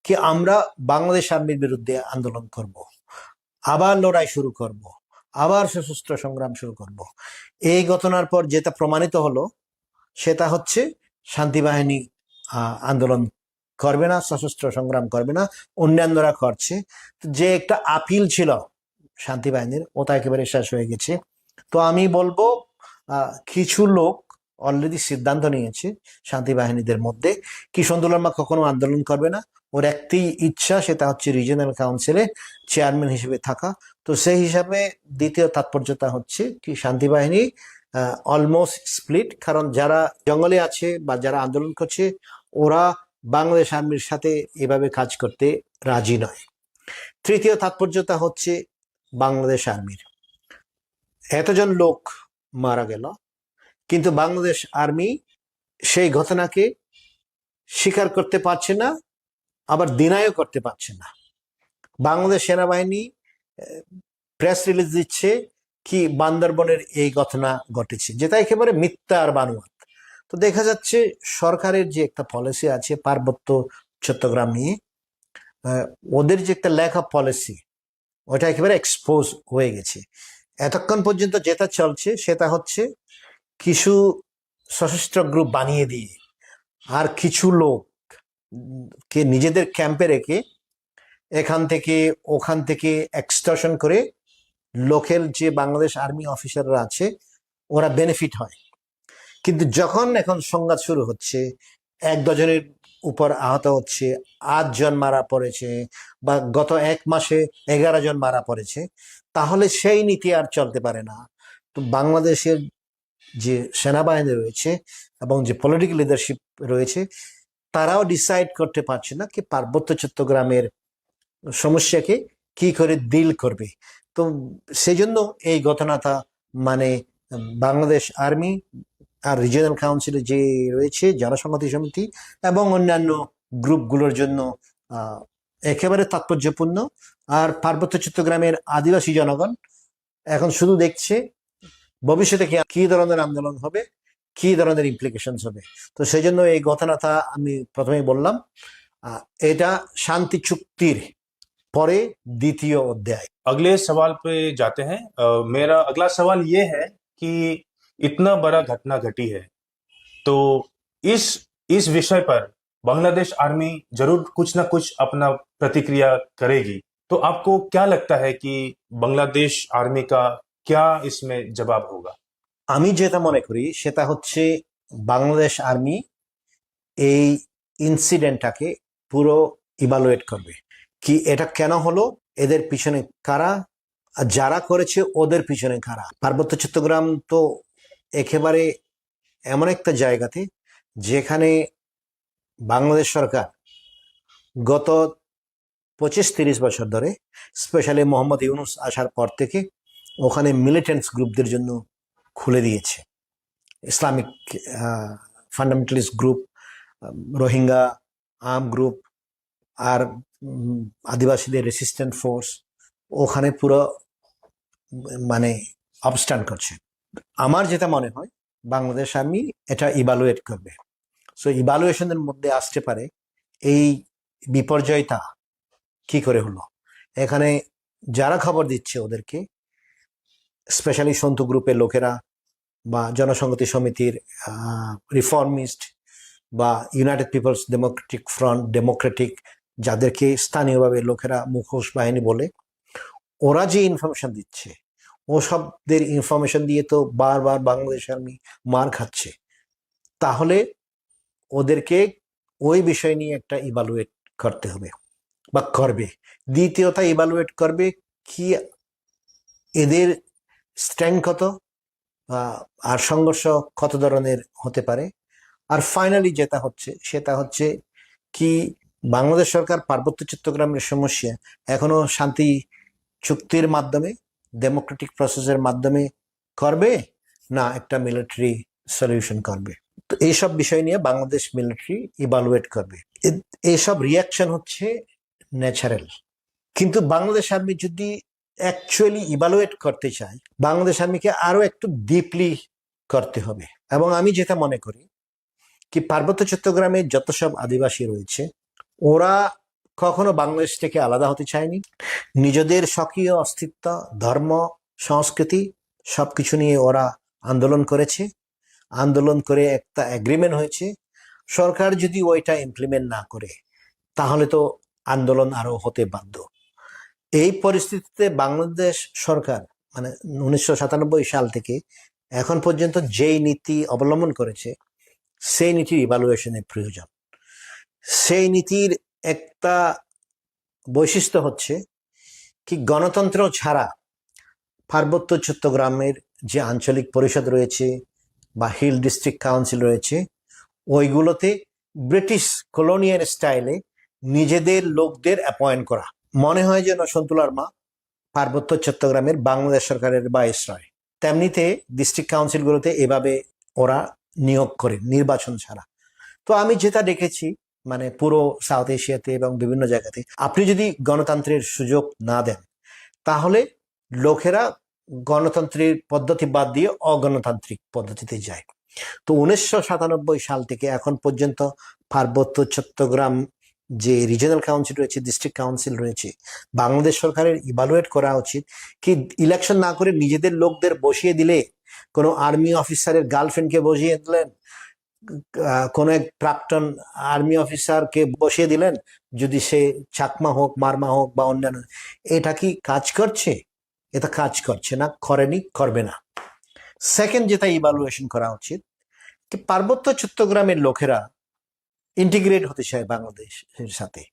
কি আমরা বাংলাদেশ আর্মির বিরুদ্ধে আন্দোলন করব, আবার লড়াই শুরু করব, আবার সশস্ত্র সংগ্রাম শুরু করব। এই ঘটনার পর যেটা প্রমাণিত হলো, সেটা হচ্ছে শান্তি বাহিনী আহ, আন্দোলন করবে না, সশস্ত্র সংগ্রাম করবে না, অন্যান্যরা করছে। তো যে একটা আপিল ছিল শান্তি বাহিনীর, ওটা একেবারে শেষ হয়ে গেছে। তো আমি বলবো, আহ, কিছু লোক অলরেডি সিদ্ধান্ত নিয়েছে শান্তি বাহিনীদের মধ্যে কি সন্তু লারমা কখনো আন্দোলন করবে না। ওর একটি ইচ্ছা, সেটা হচ্ছে রিজিওনাল কাউন্সিলে চেয়ারম্যান হিসেবে থাকা। তো সেই হিসাবে দ্বিতীয় তাৎপর্যতা হচ্ছে কি শান্তি বাহিনী অলমোস্ট স্প্লিট, কারণ যারা জঙ্গলে আছে বা যারা আন্দোলন করছে, ওরা বাংলাদেশ আর্মির সাথে এভাবে কাজ করতে রাজি নয়। তৃতীয় তাৎপর্যতা হচ্ছে বাংলাদেশ আর্মির। এতজন লোক মারা গেল, কিন্তু বাংলাদেশ আর্মি সেই ঘটনাকে স্বীকার করতে পারছে না, আবার ডিনাইও করতে পারছে না। বাংলাদেশ সেনাবাহিনী প্রেস রিলিজ দিচ্ছে কি বান্দরবনের এই ঘটনা ঘটেছে, যেটা একেবারে মিথ্যা আর বানোয়াট। তো দেখা যাচ্ছে সরকারের যে একটা পলিসি আছে পার্বত্য চট্টগ্রাম নিয়ে, আহ, ওদের যে একটা ল্যাক অফ পলিসি, ওটা একেবারে এক্সপোজ হয়ে গেছে। এতক্ষণ পর্যন্ত যেটা চলছে সেটা হচ্ছে কিছু সশস্ত্র গ্রুপ বানিয়ে দিয়ে আর কিছু লোক উম, কে নিজেদের ক্যাম্পে রেখে এখান থেকে ওখান থেকে এক্সটর্শন করে লোকাল যে বাংলাদেশ আর্মি অফিসাররা আছে, ওরা বেনিফিট হয়। কিন্তু যখন এখন সংঘাত শুরু হচ্ছে, এক ডজনের উপর আহত হচ্ছে, আট জন মারা পড়েছে, বা গত এক মাসে এগারো জন মারা পড়েছে, তাহলে সেই নীতি আর চলতে পারে না। তো বাংলাদেশের যে সেনাবাহিনী রয়েছে এবং যে পলিটিক্যাল লিডারশিপ রয়েছে, তারাও ডিসাইড করতে পারছে না কি পার্বত্য চট্টগ্রামের সমস্যাকে কি করে ডিল করবে। তো সেই জন্য এই ঘটনাটা, মানে, বাংলাদেশ আর্মি আর রিজিওনাল কাউন্সিলে যে রয়েছে জনসংহতি সমিতি এবং অন্যান্য গ্রুপগুলোর জন্য আহ, একেবারে তাৎপর্যপূর্ণ। আর পার্বত্য চট্টগ্রামের আদিবাসী জনগণ এখন শুধু দেখছে ভবিষ্যতে কি কি ধরনের আন্দোলন হবে, কি ধরনের ইমপ্লিকেশনস হবে। তো সেই জন্য এই ঘটনাটা আমি প্রথমেই বললাম, আহ, এটা শান্তি চুক্তির পরে দ্বিতীয় অধ্যায়। अगले सवाल पे जाते हैं। अ, मेरा अगला सवाल ये है कि इतना बड़ा घटना घटी है, तो इस इस विषय पर बांग्लादेश आर्मी जरूर कुछ ना कुछ अपना प्रतिक्रिया करेगी। तो आपको क्या लगता है कि बांग्लादेश आर्मी का क्या इसमें जवाब होगा? আমি যেটা মনে করি সেটা হচ্ছে বাংলাদেশ আর্মি এই ইনসিডেন্টটাকে পুরো ইভালুয়েট করবে, কি এটা কেন হলো, এদের পিছনে কারা, আর যারা করেছে ওদের পিছনে কারা। পার্বত্য চট্টগ্রাম তো একেবারে এমন একটা জায়গাতে যেখানে বাংলাদেশ সরকার গত পঁচিশ তিরিশ বছর ধরে, স্পেশালি মোহাম্মদ ইউনুস আসার পর থেকে, ওখানে মিলিটেন্টস গ্রুপদের জন্য খুলে দিয়েছে। Islamic fundamentalist group, Rohingya arm group, আর উম, আদিবাসীদের রেসিস্ট্যান্স ফোর্স ওখানে পুরো উম, মানে অবস্ট্যান্ড করছে। আমার যেটা মনে হয়, বাংলাদেশ আর্মি এটা ইভালুয়েট করবে। সো ইভালুয়েশনের মধ্যে আসতে পারে এই বিপর্যয়টা কি করে হলো। এখানে যারা খবর দিচ্ছে ওদেরকে, স্পেশালি সন্তু গ্রুপের লোকেরা বা জনসংহতি সমিতির রিফর্মিস্ট বা united people's democratic front, democratic, যাদেরকে স্থানীয়ভাবে লোকেরা মুখোশ বাহিনী বলে, ওরা যে ইনফরমেশন দিচ্ছে, ও সবদের ইনফরমেশন দিয়ে তো বারবার বাংলাদেশ আর্মি মার খাচ্ছে। তাহলে ওদেরকে ওই বিষয় নিয়ে একটা ইভালুয়েট করতে হবে বা করবে। দ্বিতীয়টা ইভালুয়েট করবে কি এদের স্ট্রেংথ কত, আহ, আর সংঘর্ষ কত ধরনের হতে পারে। আর ফাইনালি যেটা হচ্ছে সেটা হচ্ছে কি বাংলাদেশ সরকার পার্বত্য চট্টগ্রামের সমস্যা এখনো শান্তি চুক্তির মাধ্যমে, ডেমোক্রেটিক প্রসেসের মাধ্যমে করবে, না একটা মিলিটারি সলিউশন করবে। তো এইসব বিষয় নিয়ে বাংলাদেশ মিলিটারি ইভালুয়েট করবে। এ- এইসব রিয়াকশন হচ্ছে ন্যাচারাল, কিন্তু বাংলাদেশ আর্মি যদি অ্যাকচুয়ালি ইভালুয়েট করতে চায়, বাংলাদেশ আর্মিকে আরো একটু ডিপলি করতে হবে। এবং আমি যেটা মনে করি কি পার্বত্য চট্টগ্রামে যত সব আদিবাসী রয়েছে, ওরা কখনো বাংলাদেশ থেকে আলাদা হতে চায়নি। নিজেদের স্বকীয় অস্তিত্ব, ধর্ম, সংস্কৃতি সবকিছু নিয়ে ওরা আন্দোলন করেছে। আন্দোলন করে একটা এগ্রিমেন্ট হয়েছে। সরকার যদি ওইটা ইমপ্লিমেন্ট না করে, তাহলে তো আন্দোলন আরো হতে বাধ্য। এই পরিস্থিতিতে বাংলাদেশ সরকার, মানে, উনিশশো সাতানব্বই সাল থেকে এখন পর্যন্ত যেই নীতি অবলম্বন করেছে, সেই নীতির ইভালুয়েশনের প্রয়োজন। সেই নীতির একটা বৈশিষ্ট্য হচ্ছে কি গণতন্ত্র ছাড়া পার্বত্য চট্টগ্রামের যে আঞ্চলিক পরিষদ রয়েছে বা হিল ডিস্ট্রিক্ট কাউন্সিল রয়েছে, ওইগুলোতে ব্রিটিশ কলোনিয়াল স্টাইলে নিজেদের লোকদের অ্যাপয়েন্ট করা। মনে হয় যেন সন্তুলার মা পার্বত্য চট্টগ্রামের বাংলাদেশ সরকারের ভাইসরয়। তেমনিতে ডিস্ট্রিক্ট কাউন্সিলগুলোতে এভাবে ওরা নিয়োগ করে নির্বাচন ছাড়া। তো আমি যেটা দেখেছি, মানে, পুরো সাউথ এশিয়াতে এবং বিভিন্ন জায়গাতে আপনি যদি গণতন্ত্রের সুযোগ না দেন, তাহলে লোকেরা গণতন্ত্রের পদ্ধতি বাদ দিয়ে অগণতান্ত্রিক পদ্ধতিতে যায়। তো উনিশশো সাতানব্বই সাল থেকে এখন পর্যন্ত পার্বত্য চট্টগ্রাম যে রিজিয়নাল কাউন্সিল রয়েছে, ডিস্ট্রিক্ট কাউন্সিল রয়েছে, বাংলাদেশ সরকারের ইভালুয়েট করা উচিত কি ইলেকশন না করে নিজেদের লোকদের বসিয়ে দিলে, কোনো আর্মি অফিসারের গার্লফ্রেন্ডকে বসিয়ে দিলেন, আহ, কোনো এক প্রাক্তন আর্মি অফিসারকে বসিয়ে দিলেন, যদি সে চাকমা হোক, মারমা হোক বা অন্যান্য, এটা কি কাজ করছে? এটা কাজ করছে না, করেনি, করবে না। সেকেন্ড, যেটা ইভালুয়েশন করা উচিত, কি পার্বত্য চট্টগ্রামের লোকেরা ইন্টিগ্রেট হতে চায় বাংলাদেশের সাথে,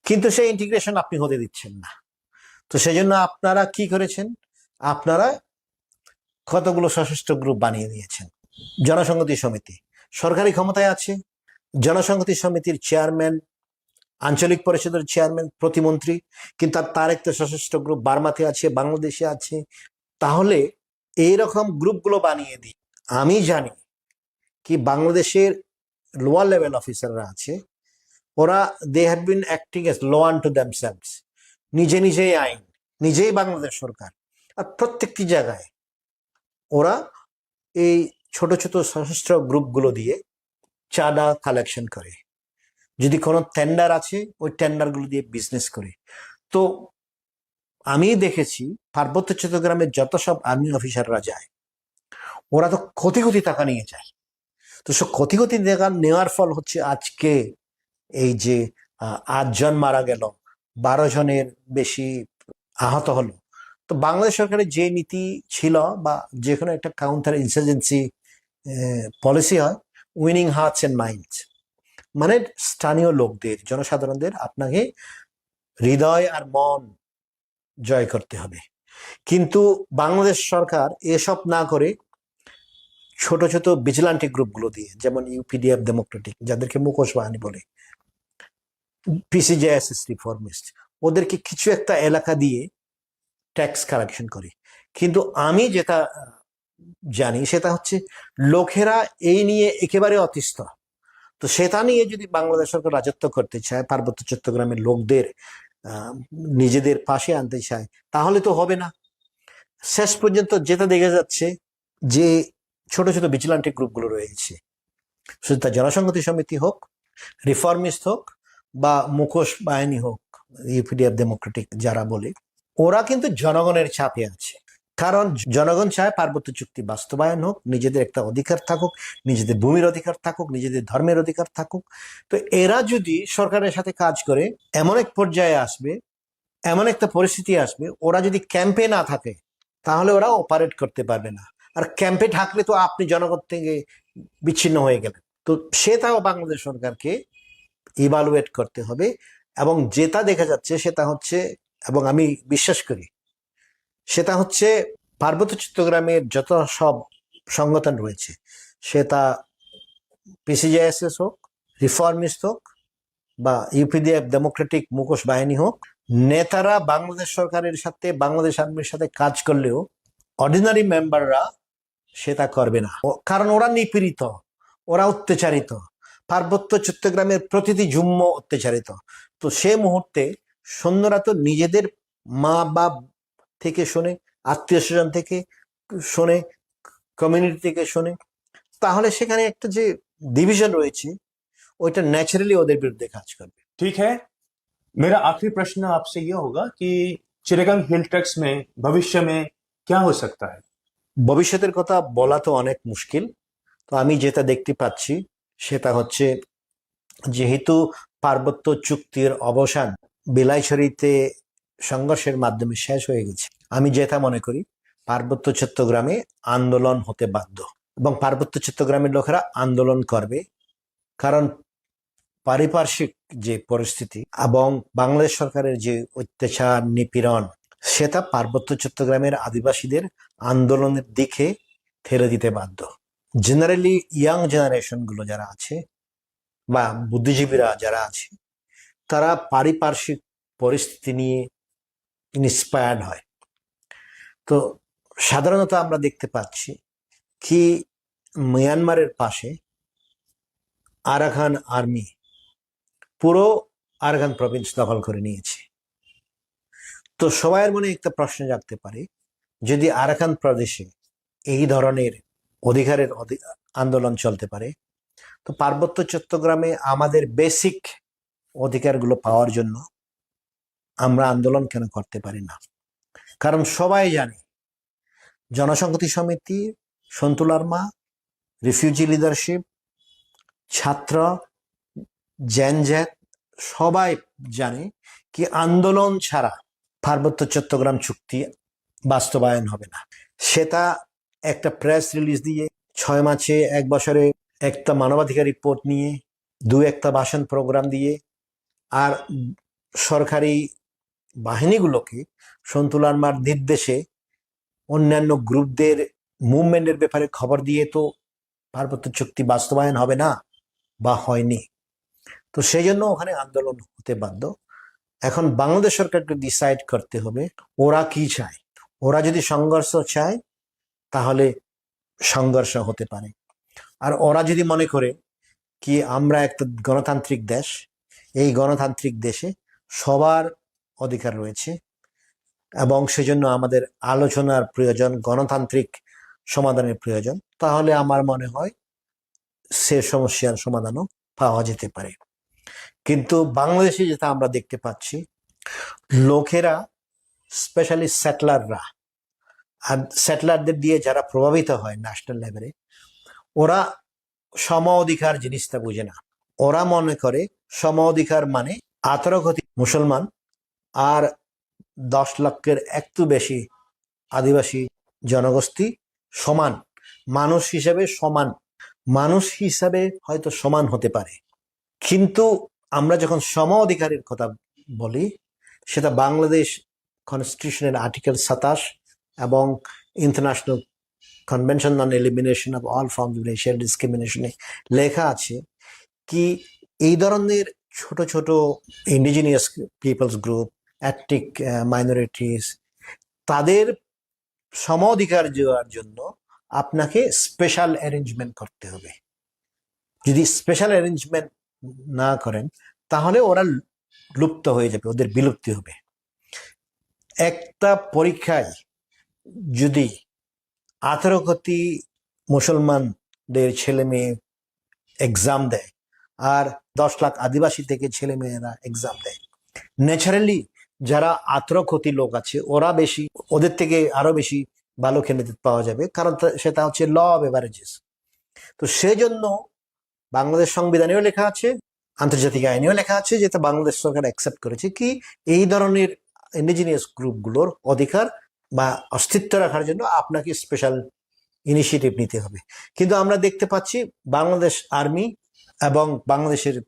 কিন্তু সেই ইন্টিগ্রেশন আপনি হতে দিচ্ছেন না। তো সেই জন্য আপনারা কি করেছেন? আপনারা কতগুলো সশস্ত্র গ্রুপ বানিয়ে দিয়েছেন। জনসংহতি সমিতি সরকারি ক্ষমতায় আছে, জনসংহতি সমিতির চেয়ারম্যান, আঞ্চলিক পরিষদের চেয়ারম্যান, প্রতিমন্ত্রী, কিন্তু তার, তার একটা সশস্ত্র গ্রুপ বার্মাতে আছে, বাংলাদেশে আছে। তাহলে এইরকম গ্রুপগুলো বানিয়ে দিই। আমি জানি কি বাংলাদেশের লোয়ার লেভেল অফিসাররা আছে, ওরা, they have been acting as law unto themselves, নিজে নিজেই আইন, নিজেই বাংলাদেশ সরকার। আর প্রত্যেকটি জায়গায় ওরা এই ছোট ছোট সশস্ত্র গ্রুপগুলো দিয়ে চাঁদা কালেকশন করে। যদি কোনো টেন্ডার আছে, ওই টেন্ডারগুলো দিয়ে বিজনেস করে। তো আমি দেখেছি, পার্বত্য চট্টগ্রামের যত সব আর্মি অফিসাররা যায়, ওরা তো কোটি কোটি টাকা নিয়ে যায়। তো সে কোটি কোটি টাকা নেওয়ার ফল হচ্ছে আজকে এই যে আহ, আটজন মারা গেল, বারো জনের বেশি আহত হলো। তো বাংলাদেশ সরকারের যে নীতি ছিল, বা যে কোনো একটা কাউন্টার ইনসার্জেন্সি পলিসি হয়, উইনিং হার্টস অ্যান্ড মাইন্ডস, মানে স্থানীয় লোকদের, জনসাধারণদের আপনাকে হৃদয় আর মন জয় করতে হবে। কিন্তু বাংলাদেশ সরকার এসব না করে ছোট ছোট ভিজিলান্টি গ্রুপগুলো দিয়ে, যেমন ইউপিডিএফ ডেমোক্রেটিক, যাদেরকে মুখোশ বাহিনী বলে, পিসিজেএসএস রিফর্মিস্ট, ওদেরকে কিছু একটা এলাকা দিয়ে ট্যাক্স কালেকশন করে। কিন্তু আমি যেটা জানি সেটা হচ্ছে লোকেরা এই নিয়ে একেবারে অতিষ্ঠ। তো সেটা নিয়ে যদি বাংলাদেশ সরকার রাজত্ব করতে চায়, পার্বত্য চট্টগ্রামের লোকদের আহ, নিজেদের পাশে আনতে চায়, তাহলে তো হবে না। শেষ পর্যন্ত যেটা দেখা যাচ্ছে যে ছোট ছোট ভিজিলান্টি গ্রুপগুলো রয়েছে, সেটা জনসংহতি সমিতি হোক, রিফর্মিস্ট হোক, বা মুখোশ বাহিনী হোক, ইউপিডিএফ ডেমোক্রেটিক যারা বলে, ওরা কিন্তু জনগণের চাপে আছে। কারণ জনগণ চায় পার্বত্য চুক্তি বাস্তবায়ন হোক, নিজেদের একটা অধিকার থাকুক, নিজেদের ভূমির অধিকার থাকুক, নিজেদের ধর্মের অধিকার থাকুক। তো এরা যদি সরকারের সাথে কাজ করে, এমন এক পর্যায়ে আসবে, এমন একটা পরিস্থিতি আসবে, ওরা যদি ক্যাম্পে না থাকে, তাহলে ওরা অপারেট করতে পারবে না। আর ক্যাম্পে থাকলে তো আপনি জনগণ থেকে বিচ্ছিন্ন হয়ে গেলেন। তো সেটাও বাংলাদেশ সরকারকে ইভালুয়েট করতে হবে। এবং যেটা দেখা যাচ্ছে সেটা হচ্ছে, এবং আমি বিশ্বাস করি, সেটা হচ্ছে পার্বত্য চট্টগ্রামের যত সব সংগঠন রয়েছে, সেটা পিসিজেএসএস হোক, রিফর্মিস্ট হোক, বা ইউপিডিএফ ডেমোক্রেটিক মুখোশ বাহিনী হোক, নেতারা বাংলাদেশ সরকারের সাথে, বাংলাদেশ আর্মির সাথে কাজ করলেও অর্ডিনারি মেম্বাররা সেটা করবে না। ও- কারণ ওরা নিপীড়িত, ওরা অত্যাচারিত। পার্বত্য চট্টগ্রামের প্রতিটি জুম্ম অত্যাচারিত। তো সে মুহূর্তে সৈন্যরা তো নিজেদের মা বাপ থেকে শোনে, আত্মীয় স্বজন থেকে শোনে, কমিউনিটি থেকে শোনে, তাহলে সেখানে একটা যে ডিভিশন রয়েছে, ওইটা ন্যাচারালি ওদের বিরুদ্ধে কাজ করবে। ठीक है, मेरा आखिरी प्रश्न आपसे ये होगा कि चिटागांग हिल ट्रैक्ट्स में भविष्य में क्या हो सकता है? ভবিষ্যতের কথা বলা তো অনেক মুশকিল। তো আমি যেটা দেখতে পাচ্ছি সেটা হচ্ছে, যেহেতু পার্বত্য চুক্তির অবসান বিলাইছড়িতে সংঘর্ষের মাধ্যমে শেষ হয়ে গেছে, আমি যেটা মনে করি, পার্বত্য চট্টগ্রামে আন্দোলন হতে বাধ্য এবং পার্বত্য চট্টগ্রামের লোকেরা আন্দোলন করবে। কারণ পারিপার্শ্বিক যে পরিস্থিতি এবং বাংলাদেশ সরকারের যে অত্যাচার, নিপীড়ন, সেটা পার্বত্য চট্টগ্রামের আদিবাসীদের আন্দোলনের দিকে ঠেলে দিতে বাধ্য। জেনারেলি ইয়াং জেনারেশনগুলো যারা আছে বা বুদ্ধিজীবীরা যারা আছে, তারা পারিপার্শ্বিক পরিস্থিতি নিয়ে ইন্সপায়ার্ড হয়। তো সাধারণত আমরা দেখতে পাচ্ছি কি, মিয়ানমারের পাশে আরাকান আর্মি পুরো আরাকান প্রভিন্স দখল করে নিয়েছে। তো সবার মনে একটা প্রশ্ন জাগতে পারে, যদি আরাকান প্রদেশে এই ধরনের অধিকারের অধি- আন্দোলন চলতে পারে, তো পার্বত্য চট্টগ্রামে আমাদের বেসিক অধিকারগুলো পাওয়ার জন্য আমরা আন্দোলন কেন করতে পারি না? কারণ সবাই জানে, জনসংহতি সমিতি, সন্টু লারমা, রিফিউজি লিডারশিপ, ছাত্র, জেন জেড, সবাই জানে কি আন্দোলন ছাড়া পার্বত্য চট্টগ্রাম চুক্তি বাস্তবায়ন হবে না। সেটা একটা প্রেস রিলিজ দিয়ে, ছয় মাসে, এক বছরে একটা মানবাধিকার রিপোর্ট নিয়ে, দু একটা ভাষণ প্রোগ্রাম দিয়ে, আর সরকারি বাহিনীগুলোকে সন্টু লারমার নির্দেশে অন্যান্য গ্রুপদের মুভমেন্টের ব্যাপারে খবর দিয়ে তো পার্বত্য চুক্তি বাস্তবায়ন হবে না বা হয়নি। তো সেই জন্য ওখানে আন্দোলন হতে বাধ্য। এখন বাংলাদেশ সরকারকে ডিসাইড করতে হবে ওরা কি চায়। ওরা যদি সংঘর্ষ চায়, তাহলে সংঘর্ষ হতে পারে। আর ওরা যদি মনে করে কি আমরা একটা গণতান্ত্রিক দেশ, এই গণতান্ত্রিক দেশে সবার অধিকার রয়েছে, এবং সেজন্য আমাদের আলোচনার প্রয়োজন, গণতান্ত্রিক সমাধানের প্রয়োজন, তাহলে আমার মনে হয় সে সমস্যার সমাধানও পাওয়া যেতে পারে। কিন্তু বাংলাদেশে যেটা আমরা দেখতে পাচ্ছি, লোকেরা, স্পেশালি সেটলাররা, আর সেটলারদের দিয়ে যারা প্রভাবিত হয় ন্যাশনাল লেভেলে, ওরা সম অধিকার জিনিসটা বুঝে না। ওরা মনে করে সম অধিকার মানে আঠারো কোটি মুসলমান আর দশ লক্ষের একটু বেশি আদিবাসী জনগোষ্ঠী সমান, মানুষ হিসাবে সমান। মানুষ হিসাবে হয়তো সমান হতে পারে, কিন্তু আমরা যখন সম অধিকারের কথা বলি, সেটা বাংলাদেশ কনস্টিটিউশনের আর্টিকেল সাতাশ এবং international convention on elimination of all forms of racial ডিসক্রিমিনেশনে লেখা আছে কি, এই ধরনের ছোট ছোট indigenous peoples group, ethnic minorities, তাদের সম অধিকার দেওয়ার জন্য আপনাকে স্পেশাল অ্যারেঞ্জমেন্ট করতে হবে। যদি স্পেশাল অ্যারেঞ্জমেন্ট না করেন, তাহলে ওরা লুপ্ত হয়ে যাবে, ওদের বিলুপ্তি হবে। একটা পরীক্ষায় যদি আঠারো কোটি মুসলমানদের ছেলে মেয়ে এক্সাম দেয় আর দশ লাখ আদিবাসী থেকে ছেলে মেয়েরা এক্সাম দেয়, ন্যাচারালি যারা আঠারো কোটি লোক আছে, ওরা বেশি, ওদের থেকে আরো বেশি ভালো ক্যান্ডিডেট পাওয়া যাবে, কারণ তা- সেটা হচ্ছে ল অফ অ্যাভারেজেস। তো সেজন্য বাংলাদেশ সংবিধানেও লেখা আছে, আন্তর্জাতিক আইনেও লেখা আছে, যেটা বাংলাদেশ সরকার অ্যাকসেপ্ট করেছে, কি এই ধরনের ইন্ডিজিনিয়াস গ্রুপগুলোর অধিকার বা অস্তিত্ব রাখার জন্য আপনাকে স্পেশাল ইনিশিয়েটিভ নিতে হবে। কিন্তু আমরা দেখতে পাচ্ছি বাংলাদেশ আর্মি এবং বাংলাদেশের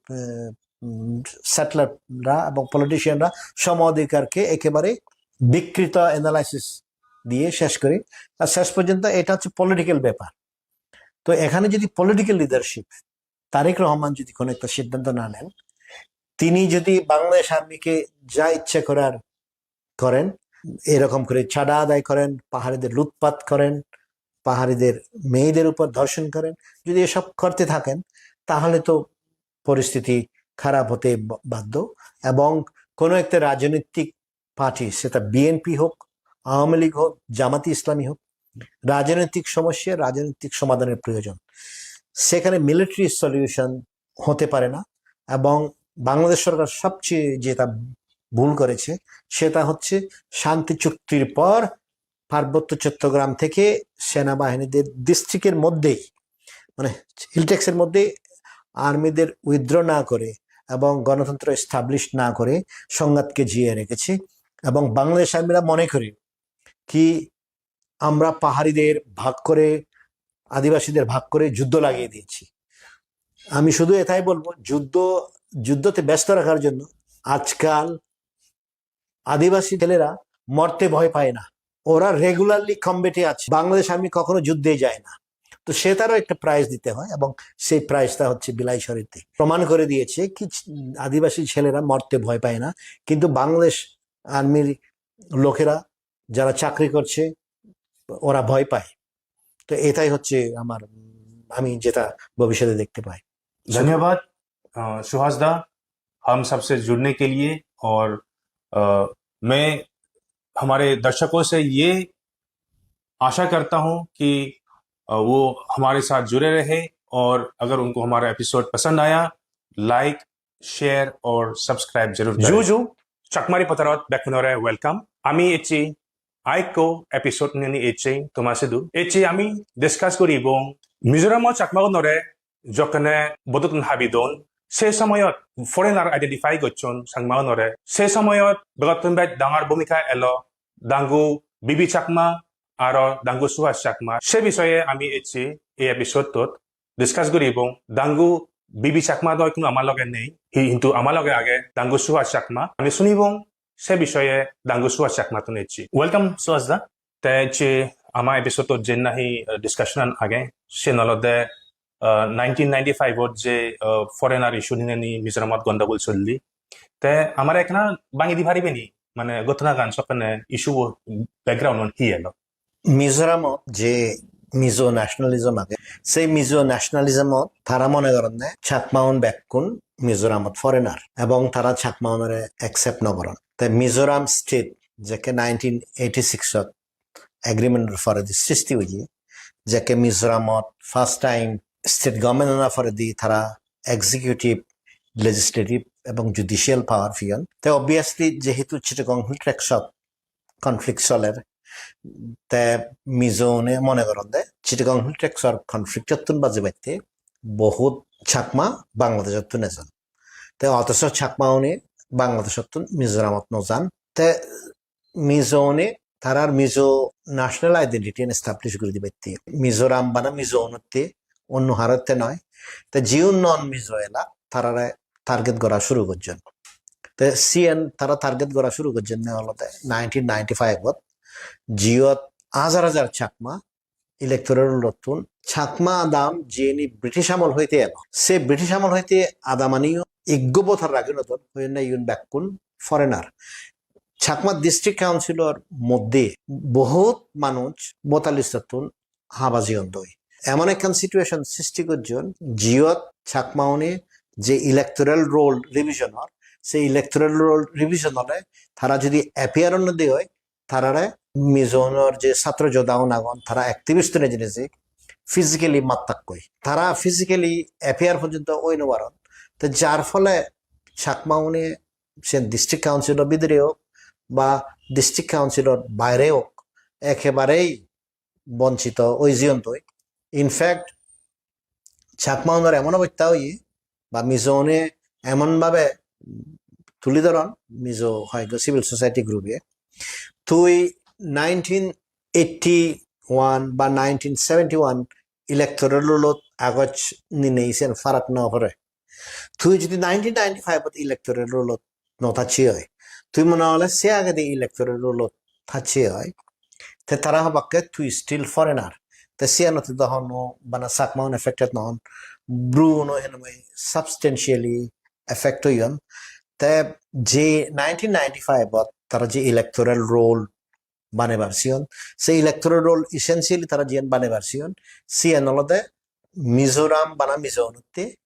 সেটলাররা এবং পলিটিশিয়ানরা সম অধিকারকে একেবারে বিকৃত অ্যানালাইসিস দিয়ে শেষ করে। আর শেষ পর্যন্ত এটা হচ্ছে পলিটিক্যাল ব্যাপার। তো এখানে যদি পলিটিক্যাল লিডারশিপ, তারেক রহমান যদি কোনো একটা সিদ্ধান্ত না নেন, তিনি যদি বাংলাদেশ আর্মিকে যা ইচ্ছে করার করেন, এরকম করে চাঁদা আদায় করেন, পাহাড়িদের লুটপাট করেন, পাহাড়িদের মেয়েদের উপর ধর্ষণ করেন, যদি এসব করতে থাকেন, তাহলে তো পরিস্থিতি খারাপ হতে ব- বাধ্য। এবং কোনো একটা রাজনৈতিক পার্টি, সেটা বিএনপি হোক, আওয়ামী লীগ হোক, জামাতি ইসলামী হোক, রাজনৈতিক সমস্যা রাজনৈতিক সমাধানের প্রয়োজন। সেখানে মিলিটারি সলিউশন হতে পারে না। এবং বাংলাদেশ সরকার সবচেয়ে যেটা ভুল করেছে, সেটা হচ্ছে শান্তি চুক্তির পর পার্বত্য চট্টগ্রাম থেকে সেনাবাহিনীদের ডিস্ট্রিক্টের মধ্যেই, মানে হিলটেক্সের মধ্যে আর্মিদের উইথড্র না করে এবং গণতন্ত্র এস্টাবলিশ না করে সংঘাতকে জিয়ে রেখেছে। এবং বাংলাদেশ আর্মিরা মনে করে কি আমরা পাহাড়িদের ভাগ করে, আদিবাসীদের ভাগ করে যুদ্ধ লাগিয়ে দিয়েছি। আমি শুধু এটাই বলবো, যুদ্ধ যুদ্ধতে ব্যস্ত রাখার জন্য আজকাল আদিবাসী ছেলেরা মরতে ভয় পায় না। ওরা রেগুলারলি কমব্যাটে আছে। বাংলাদেশ আর্মি কখনো যুদ্ধে যায় না। তো সেটারও একটা প্রাইস দিতে হয়, এবং সেই প্রাইসটা হচ্ছে বিলাইছড়িতে প্রমাণ করে দিয়েছে কি আদিবাসী ছেলেরা মরতে ভয় পায় না, কিন্তু বাংলাদেশ আর্মির লোকেরা যারা চাকরি করছে, ওরা ভয় পায়। তো এটাই হচ্ছে আমার, আমি যেটা ভবিষ্যতে দেখতে পাই। धन्यवाद। अ, सुहास दा, हम सबसे जुड़ने के लिए, और अ, मैं हमारे दर्शकों से ये आशा करता हूं कि अ, वो हमारे साथ जुड़े रहे, और अगर उनको हमारा एपिसोड पसंद आया, लाइक, शेयर और सब्सक्राइब जरूर करें। Ju ju, Chakma Reporterot bekkunore welcome. Ami ecche arekko episode nini ecche toma sidu. Ecche ami discuss guribong Mizoram-o Chakmagunore jokkene bodotun habi don, se somoyot foreigner identify gocchon Chakmagunore. Se somoyot begottun bej dangor bhumika elo Dangu Bibi Chakma aro Dangu Suhas Chakma. Se bisoye ami ecche ei episode-ot discuss guribong. Dangu Bibi Chakma do ikkunu ama loge nei, hi hintu ama loge age Dangu Suhas Chakma. Ami sunibong se bisoye Dangu Suhas Chakma tun ecche. Welcome, Suhas da. Te ecche ama episode-ot je nahi, uh, discussion an age, sen olode, uh, nineteen ninety-five-ot je, uh, foreigner issue nineni Mizoramot gondogol solli. Te amare ekkana bangi di paribe ni? Mane ghotona gan sokkene issue bo background on hi elo? মিজোরামত যে মিজো ন্যাশনালিজম আগে, সেই মিজো ন্যাশনালিজমত তারা মনে করেন যে চাকমাউন বেক্কুন মিজোরামত ফরেনার এবং তারা চাকমাউনরে অ্যাকসেপ্ট না করেন। তাই Mizoram state jekke nineteen eighty-six-ot agreement-or poredi sristi oye, jekke Mizoramot first time state government-or poredi tara executive, legislative ebong judicial power peyon. Te obviously jehetu Chittagong Hill Tracts-ot conflict soler, te Mizo-une mone goronde Chittagong Hill Tracts-or conflict-ottun bajibatte bohut Chakma Bangladesh-ottun ejon. Te othocho Chakma-une Bangladesh-ottun Mizoramot no jan. Te Mizo-une tarar Mizo national identity-an establish guri dibatte, Mizoram bana Mizo-unotte, onno harotte noi. Te jiun non Mizo elak, tarare target gora shuru gojjon. Te siyen tara target gora shuru gojjonne olode nineteen ninety-five-ot, jiyot hajar hajar Chakma electoral roll-ottun, Chakma adam jiyeni British amol hoite elo. Se British amol hoite adamaniyo ekko voter ragi no don, hoyonne iyun bekkun foreigner. Chakma District Council-or moddhe bohut manuj voter list-ottun haba jeyondoi. Emon ekkan situation sristi gojjon, jiyot Chakma-une je electoral roll revision or, se electoral roll revision ole tara jodi appear no de oi, tarare Mizo-unor je satro jodha-un agon, tara activist-une jinise physically mattakkoi. Tara physically appear porjonto oi no paron. Te jar phole Chakma-une sen District Council-o bidire ok ba District Council-or baire ok, ekebarei bonchito oi jeyondoi. In fact, Chakma-unor emon obosta oye, ba Mizo-une emon bhabe tuli doron, Mizo hoyekko civil society group-e. Tui nineteen eighty-one ba nineteen seventy-one electoral roll-ot agoj ninei sen farak no pore. Tui jodi nineteen ninety-five-ot electoral roll-ot no thacche oi, tui mone hole se agedi electoral roll-ot thacche oi, te tara hobakke tui still foreigner. Te siyanotte do hono bana Chakma-un affected no on. Bru-uno hinamai substantially affect oyon. Te je nineteen ninety-five-ot tara je electoral roll banebar siyon, se electoral roll essentially tara jiyan banebar siyon, siyan olode Mizoram bana Mizo-unotte,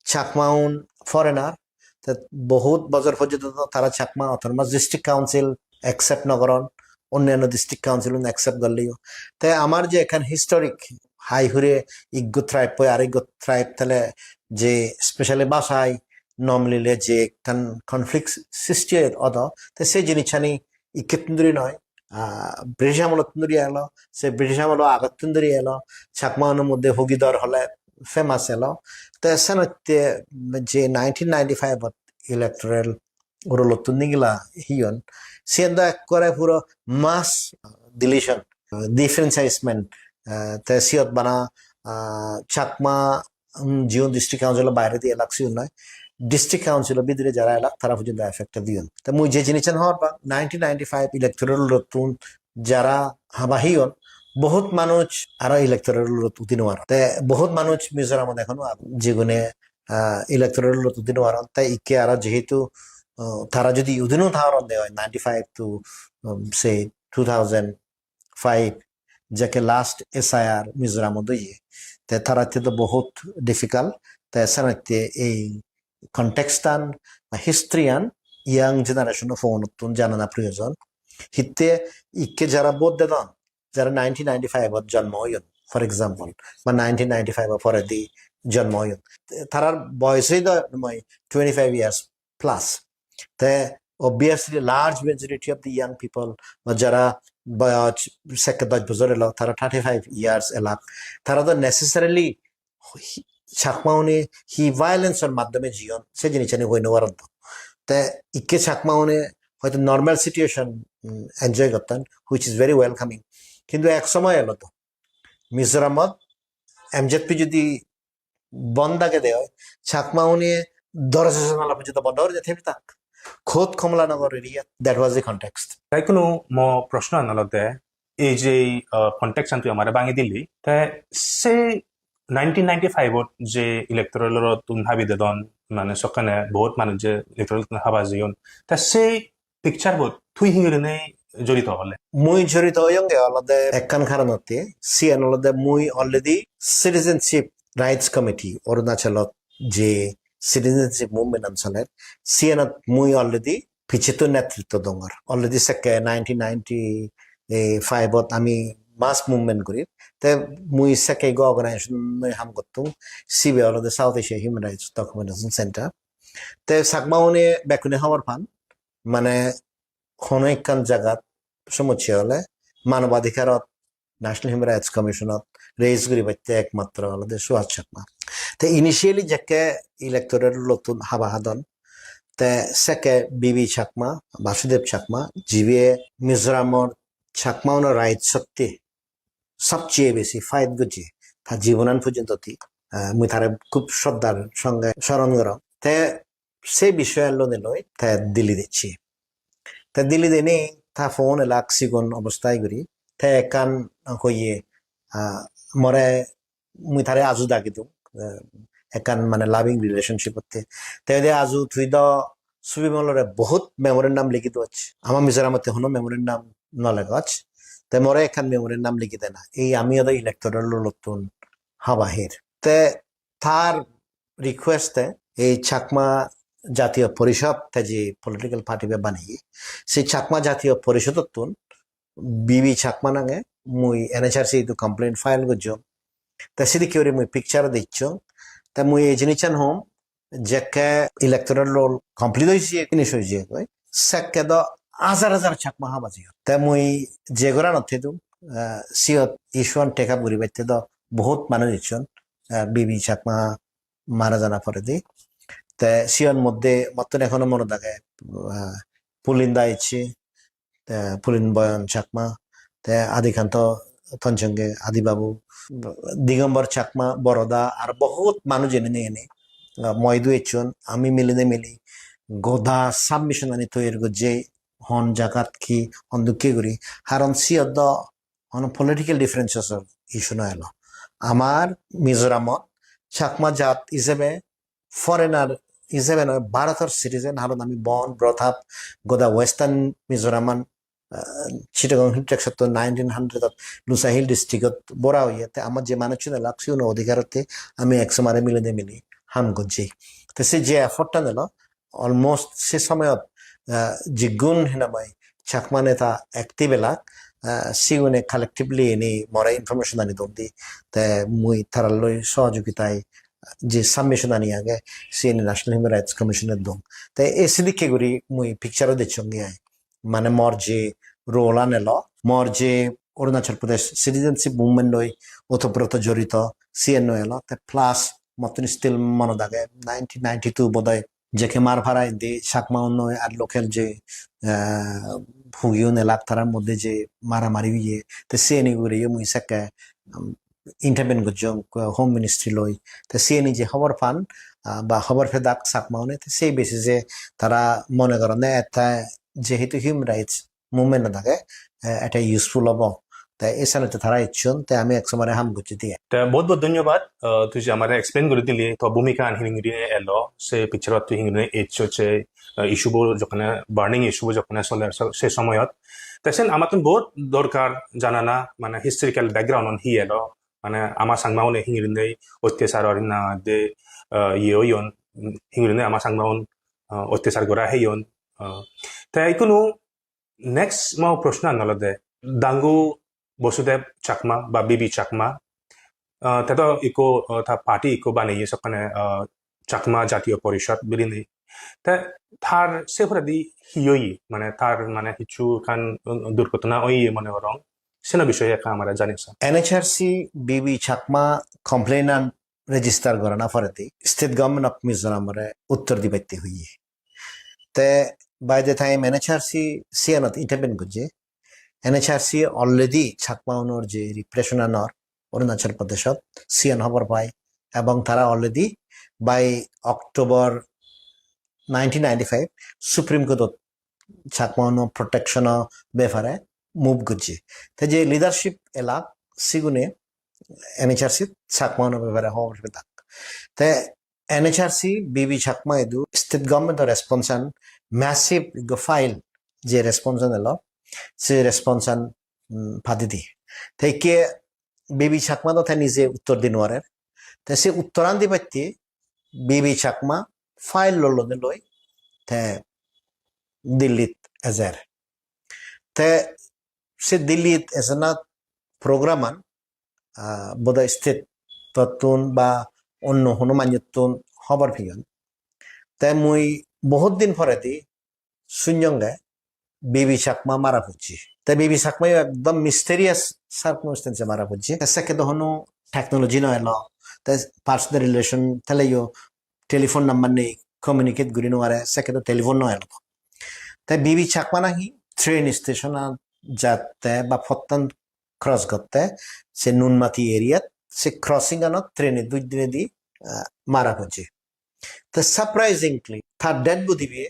Chakma-un foreigner, te bohut bojor porjonto tara Chakma Autonomous District Council accept no goron, onnanno district council-un accept gorleyo. Te amar je ekkan historic hai hure iggo tribe poi ar iggo tribe tale je specially bhasai no milile je ekkan conflict sristi odo, te se jinissani ikkettun duri noi, ah, British amolottun duri elo, se British amolo agottun duri elo, Chakma-unor moddhe Hugidor hole famous elo. Te senotte je nineteen ninety-five-ot electoral roll-ottun nigila heyon, siyen do ekkore puro mass deletion, defranchisement, eh, te siyot bana, ah, Chakma, um, jiun District Council-o bairedi elak siun noi, District Council-o bidire jara elak tara porjonto affected oyon. Te mui je jinissan hobor pang, nineteen ninety-five electoral roll-ottun jara haba heyon, bohut manuj aro electoral roll-ot udi no paron. Te bohut manuj Mizoramot ekhono agon, jigune, ah, electoral roll-ot udi no paron. Te ikke aro jehetu, ah, tara jodi udi no paron de oi, ninety-five to, um, say two thousand five, jekke last S I R Mizoramot oye, te taratte do bohut difficult. Te senotte ei context-an ba history-an young generation-o phone-ottun janana proyojon. Hitte ikke jara vote dedon, jara nineteen ninety-five-ot jonmo oyon, for example, ba nineteen ninety-five-o poredi jonmo oyon, tarar boyos oi do moi twenty-five years plus. Te obviously large majority of the young people, ba jara boyos sekke dos bojor elo, tara thirty-five years elak, tara do necessarily hi-, Chakma-une hi violence-or maddhome jiyon, se jinissani hoi no paron do. Te ikke Chakma-une hoyto normal situation, mm, enjoy gotton, which is very welcoming. Kintu ek somoy elo do, Mizoramot M Z P jodi bon dage de oi, Chakma-une doroja janala porjonto bondo gori de thebe thak. Khod Kamalanagar area, that was the context. Te ikkunu mo proshno an olode, ei je, ah, context an tui amare bangi dili, te se nineteen ninety-five-ot je electoral roll-ottun habi dedon, mane sokkene bohut manuj je electoral roll-ottun haba jeyon, te se picture-bot tui hi gurinei jorito ole? Mui jorito oyonge olode ekkan karonotte, siyan olode mui already Citizenship Rights Committee, Arunachalot je citizenship movement an soler, siyanot mui already picchettun netritto dongor. Already sekke nineteen ninety-five-ot ami mass movement gurir. Te mui sekke ekko organization-oi ham gottung. Sibe olode South Asia Human Rights Documentation Center. Te Chakma-une bekkune hobor pan, mane hono ekkan jagat somosse ole manobadhikarot National Human Rights Commission-ot raise guribatte ekmatro olode Suhas Chakma. Te initially jekke electoral roll-ottun haba hadon, te sekke B B Chakma, Basudev Chakma, jibe Mizoramor Chakma-unor rights-otte sobcheye besi fight gojje, ta jibonan porjonto di, eh, mui tare khub shraddhar songe soron gorong. Te se bishoye lonei loi te Delhi dicche. Te Delhi dinei ta phone elak sigon obostai guri. Te ekkan hoye, ah, more mui tare aju dagi dung, eh, ekkan mane loving relationship otte. Te hoide, "Aju, tui do Subimolore bohut memorandum ligi doch. Ama Mizoramotte hono memorandum no legoch. Te more ekkan memorandum ligi dena. Ei ami odo electoral roll-ottun haba hir." Te tar request-e ei Chakma Jatiyo Porishod te je political party be baneye, se Chakma Jatiyo Porishodottun B B Chakma nange mui N H R C idu complaint file gojjong. Te sidikke guri mui picture dicchong. Te mui ei jinissan hom, jekke electoral roll complete oye, finish oye goi, sekke do hajar hajar Chakma haba jeyon. Te mui je goranot thedung, eh, siyot issue-an take up guribatte do bohut manuj ecchon, eh, B B Chakma mara jana poredi. Te siyon moddhe mottun ekhono monot age, ah, Pulinda ecche, te Pulin Boyon Chakma, te Adikanto Tonchonge Adi Babu, Digombor Chakma, Boroda, ar bohut manuj eni eni, ah, moidu ecchon, ami milinei mili goda submission ani toyar gojje, hon jagat hi, hon dukke guri. Haron siyot do hono political differences-or issue no elo. Amar Mizoramot Chakma jat ijebe, foreigner ijebe noi, Bharotor citizen, haron ami born, brought up, goda Western Mizoraman, ah, Chittagong Hill Tracts-ottun nineteen hundred-ot Lushai Hill district-ot bora oye, te amar je manuchchun elak, sigun odhikarotte ami ek somare milinei mili ham gojji. Te se je effort-tan elo, almost se somoyot, ah, jiggun hinamai Chakma neta active elak, ah, sigune collectively eni more information ani don di. Te mui taralloi sohojogitai je submission ani age, siyeni National Human Rights Commission-e don. Te ei sidikke guri mui picture-o dechchonge ai. Mane mor je role-an elo, mor je Arunachal Pradesh citizenship movement loi otoproto jorito, siyen no elo. Te plus mottun still monot age, nineteen ninety-two bodoi jekke Marpara indi Chakma unnoi ar local je, eh, hugiun elak tarar moddhe je maramari oye, te siyeni ugure yo mui sekke, um, intervene gojjong, uh, Home Ministry loi. Te siyeni je hobor pan, ah, ba hobor pedak Chakma une, te sei basis-e tara mone goronne ette jehetu human rights movement-ot age, eh, ette useful obo. Te ei senotte tara ecchon, te ami ek somare ham gocchi diye. Te bohut bohut dhonnobad, ah, tui je amare explain guri dili, to bhumika an hingiri elo, se picture-ot tui hingiri eccho, se, ah, issue bo jokkone, burning issue bo jokkone soler, so-, se somoyot. Te sen amattun bohut dorkar janana, mane historical background on hi elo, mane ama Changma une hingiri nei ottechar or hinang de, ah, iye oyon, hingiri nei ama Changma un, ah, ottechar gora heyon. Ah, te ikkunu next mo proshno an olode, Dangu Basudev Chakma ba B B Chakma, ah, te do ikko, ah, ta party ikko baneye sokkene, ah, Chakma Jatiyo Porishod bilinei. Te tar se poredi hi oye, mane tar mane hissu ekkan durghotona oye mone gorong, seno bishoye ekka amare janei so. N H R C B B Chakma complaint an register gorana poredi State Government of Mizoram-ore uttor dibatte hoye. Te by the time N H R C siyanot intervene gojje, N H R C already Chakma unor je repression anor Arunachal Pradeshot, siyan hobor pai, ebong tara already by October nineteen ninety-five Supreme Court-ot Chakma unor protection-o bepare move gojje. Te je leadership elak, sigune N H R C Chakma unor bepare hobor pedak. Te N H R C B B Chakma idu state government-o response an, massive ekko file je response an elo, se response an, mm, padidi. Te ikke B B Chakma do te nije uttor di no parer. Te se uttoran dibatte B B Chakma file lolode loi te Dillit ejer. Te se Dillit ejana program-an, ah, bodoi state-ottun ba onno hono manjottun hobor peyon. Te mui bohut din poredi sunyonge Bibi Chakma mara pocche. Te Bibi Chakma yo ekdom mysterious circumstance-e mara pocche. Te sekke do hono technology no elo. Te personal relation teleyo telephone number nei, communicate guri no pare, sekke do telephone no elo. Te Bibi Chakma nahi train station-ot jatte ba pottan cross gotte, se Nunmati area-t, se crossing-anot train-e duj dinedi, ah, mara pocche. Te surprisingly, tar dead body-be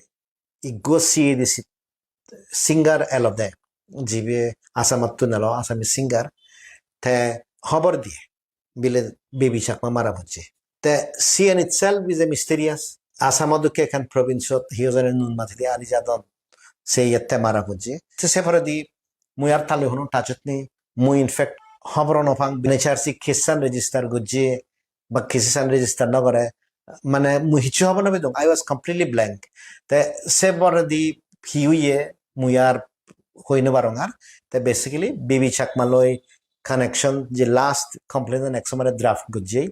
ikko C A D C singer elode, jibe Assamottun elo, Assamese singer, te hobor diye, bile Bibi Chakma mara pocche. Te siyen itself is a mysterious. Assam-o dokke ekkan province-ot hi hojone Nunmatidi ali jadon, se iyot te mara pocche. Te se poredi mui ar tale hono touch-ot nei. Mui in fact hobor no pang, N H R C case-an register gojje, ba case-an register no gore, mane mui hissu hobor no pedung. I was completely blank. Te se poredi hi oye mui ar hoi no parong ar. Te basically Bibi Chakma loi connection je last complaint-an ek somare draft gojje,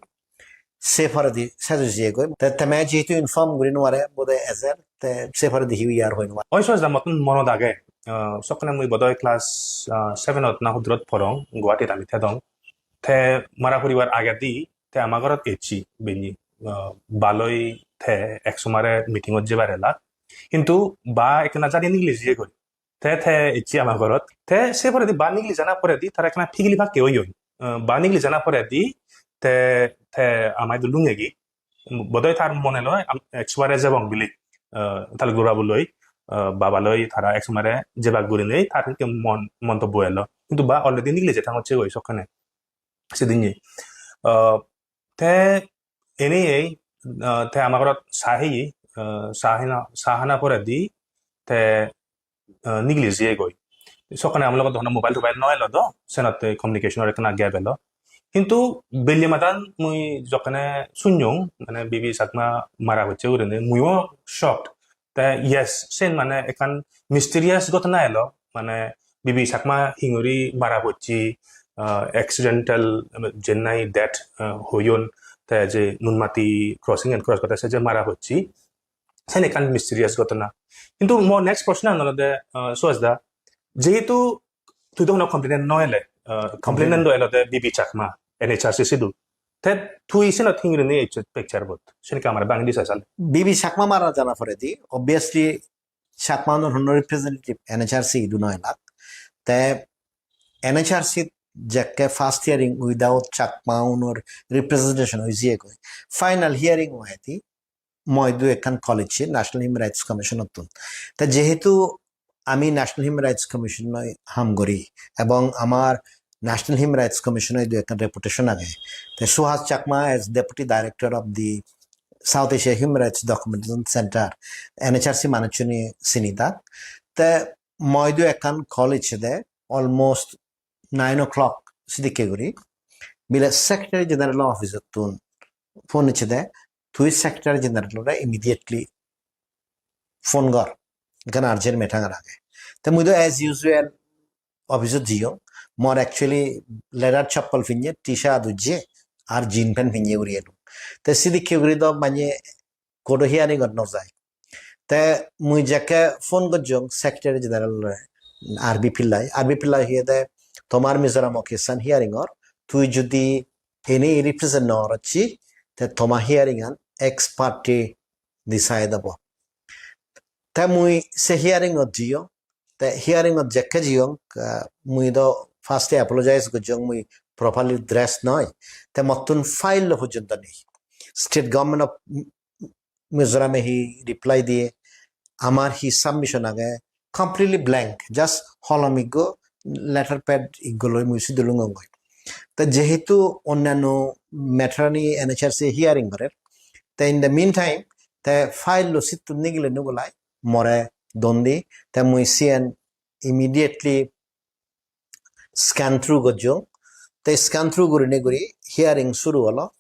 se poredi sej oi jiyegoi. Te teme jehetu inform guri no pare, bodoi ejer, te se poredi hi oye ar hoi no pare. Oi, Suhas da, mottun monot age. Ah, sokkene mui bodoi class, ah, seven-ot na huddurot porong, Guwahatit ami thedong. Te mara puribar agedi te ama gorot ecche bini, ah, ba loi te ek somare meeting-ot jebar elak. Hintu ba ekkena jadi nigili jiyegoi. Te, te ecche ama gorot. Te se poredi ba nigili jana poredi tara ekkena pigili pakke oyon. Ah, ba nigili jana poredi te, te ama idu lungegi. Bodoi tar mone loi, am-, ek somare jebong bili, ah, tale gura bo loi, ah, baba loi tara ek somare jebak gurinei tar hikke mon-, montobbo elo. Hintu ba already nigili je thang hocchegoi sokkene. Sedinne. Ah, te ene ei, ah, te ama gorot sa heye, ah, sa hana, sa hana poredi te, ah, nigili jiyegoi. Sokkene ama logot hono mobile tobail no elo do, senotte communication-or ekkena gap elo. Hintu belle madan mui jokkene sunyong, mane Bibi Chakma mara pocche gurinei, muiyo shocked. Te yes, sen mane ekkan mysterious ghotona elo, mane Bibi Chakma hinguri mara pocche, ah, accidental, jennai death, ah, hoyon, te je Nunmati crossing and cross gotte se je mara pocche, sen ekkan mysterious ghotona. Hintu mo next proshno an olode, ah, Suhas da, jehetu tui do hono complaint no ele, ah, complainant do elode Bibi Chakma, N H R C sidu. Te tui senot hinguri ni ecche picture bot? Senke amare bangi di sa sal. Bibi Chakma mara jana poredi, obviously Chakma unor hono representative N H R C idu no elak. Te N H R C jekke first hearing without Chakma unor representation oi jiyegoi. Final hearing oedi mo idu ekkan call ecche National Human Rights Commission-ottun. Te jehetu ami National Human Rights Commission-oi ham guri ebong amar National Human Rights Commission-o idu ekkan reputation age. Te Suhas Chakma as Deputy Director of the South Asia Human Rights Documentation Center, N H R C manuchchune sini tak. Te mo idu ekkan call ecchede almost nine o'clock sidikke guri. Bile Secretary General office-ottun phone ecchede, "Tui Secretary General-ore immediately phone gor, ekkan urgent matter age." Te mui do as usual office-ot jiyong. Mor actually leather chappal pinne, T-shirt ujje, ar jean pant pinne guri elung. Te sidikke guri do mane court-o hearing-ot no jai. Te mui jekke phone gojjong Secretary General-ore, R B Pillai, R B Pillai hoyede, "Tomar Mizoram-o case-an hearing or, tui judi ene represent no gorocchi, te toma hearing-an ex parte decide obo." Te mui se hearing-ot jiyong, te hearing-ot jekke jiyong, ah, mui do first-e apologize gojjong, mui properly dressed noi. Te mottun file-lo pojjonto nei. State government of Mizoram-e hi reply diye, amar hi submission age, completely blank, just holom ikko, letter pad ikko loi mui sidu lungongoi. Te jehetu onnanno matter-ani N H R C hearing gorer, te in the meantime, te file-lo sittun nigile nugulai more don di, te mui siyen immediately scan through gojjong. Te scan through gurinei guri hearing suru olo.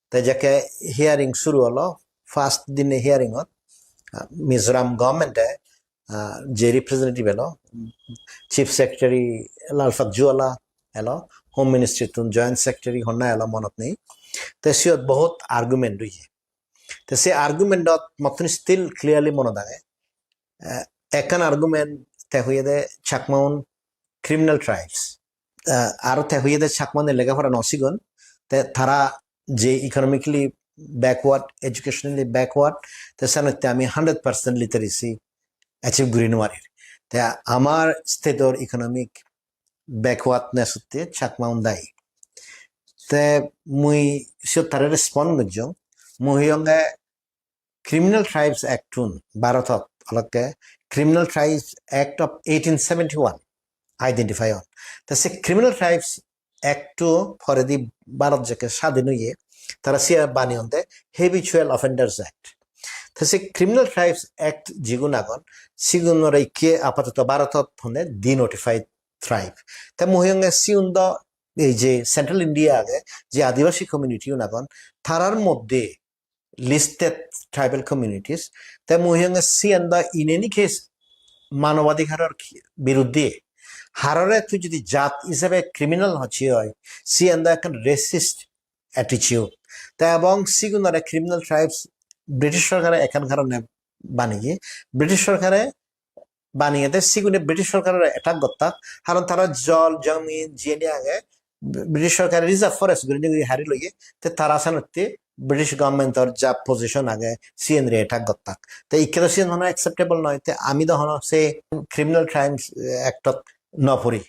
Te jekke hearing suru olo, first dine hearing-ot, ah, Mizoram government-e, ah, je representative elo, Chief Secretary Lalpadjwala elo, Home Ministry tun Joint Secretary honna elo monot nei. Te siyot bohut argument oye. Te se argument dot mottun still clearly monot age. Eh, ekkan argument te hoyede Chakmaun criminal tribes. Eh, aro te hoyede Chakmaun lega pora no sigon. Te tara je economically backward, educationally backward, te senotte ami hundred percent literacy achieve guri nwarir. Te amar state or economic backwardness otte Chakmaun dayi. Te mui siyot tare respond gojjong. Mui hoyonge Criminal Tribes Act tun Bharotot olokke Criminal Tribes Act of eighteen seventy-one identify on. Te se Criminal Tribes Act to poredi Bharot jekke sadin oye, tara siya baniyonde Habitual Offenders Act. Te se Criminal Tribes Act jigun agon, sigunore ikke apatoto Bharotot honne denotified tribe. Te mui hoyonge sigun do ei je Central India age, je Adivasi community un agon, tarar moddhe listed tribal communities. Te mui hoyonge siyan do in any case manobadhikaror ki-, biruddhe. Harore tui jodi jat hisebe criminal hocche oi, siyan do ekkan racist attitude. Te ebong sigunore criminal tribes British sorkare ekkan karone baneye. British sorkare baniyede sigune British sorkarore attack gottak, karon tara jol, jamin, jiyeni age, British sorkare reserve forest gurinei guri hari loye, te tara senotte British government or ja position age, siyenre attack gottak. Te ikke do siyen hono acceptable noi, te ami do hono se Criminal Crimes Act ot no pori.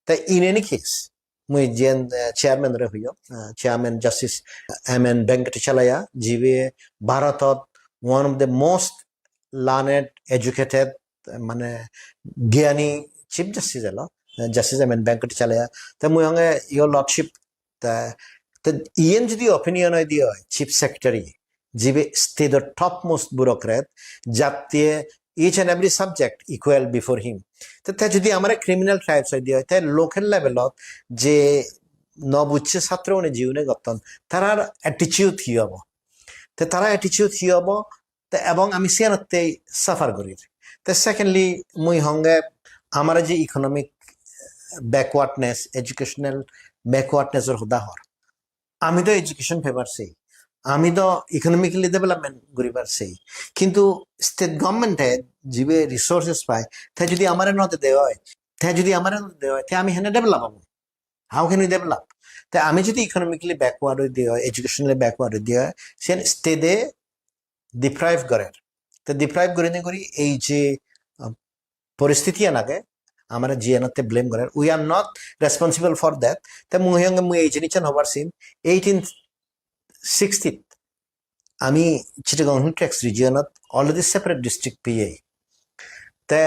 Te in any case, mui jiyen, eh, chairman re hoyong, eh, Chairman Justice M N Venkatachalaya, jibe Bharotot one of the most learned, educated, mane gyani Chief Justice elo, eh, Justice M N Venkatachalaya. Te mui honge, Your Lordship, te, te iyen jodi opinion oi diye oi, Chief Secretary, jibe state or topmost bureaucrat, jatte each and every subject equal before him. Te, te jodi amare criminal tribes oi diye oi, te local level ot je no bujje satro une jiune gotton, tarar attitude hi obo? Te tara attitude hi obo? Te ebong ami siyanotte suffer gorir. Te secondly, mui honge amar je economic backwardness, educational backwardness or hoda hor. Ami do education pebar sei. Ami do economically development guribar sei. Kintu state government e jibe resources pai, te jodi amare no de oi, te jodi amare no de oi, te ami hene develop obo? How can we develop? Te ami jodi economically backward oi diye oi, educationally backward oi diye oi, sen state e deprive gorer. Te deprive gurinei guri ei je, uh, poristiti an age, amare jiyenotte blame gorer. We are not responsible for that. Te mui honge mui ei jinissan hobar sim, eighteen sixty ami Chittagong Hill Tracts region ot already separate district peye. Te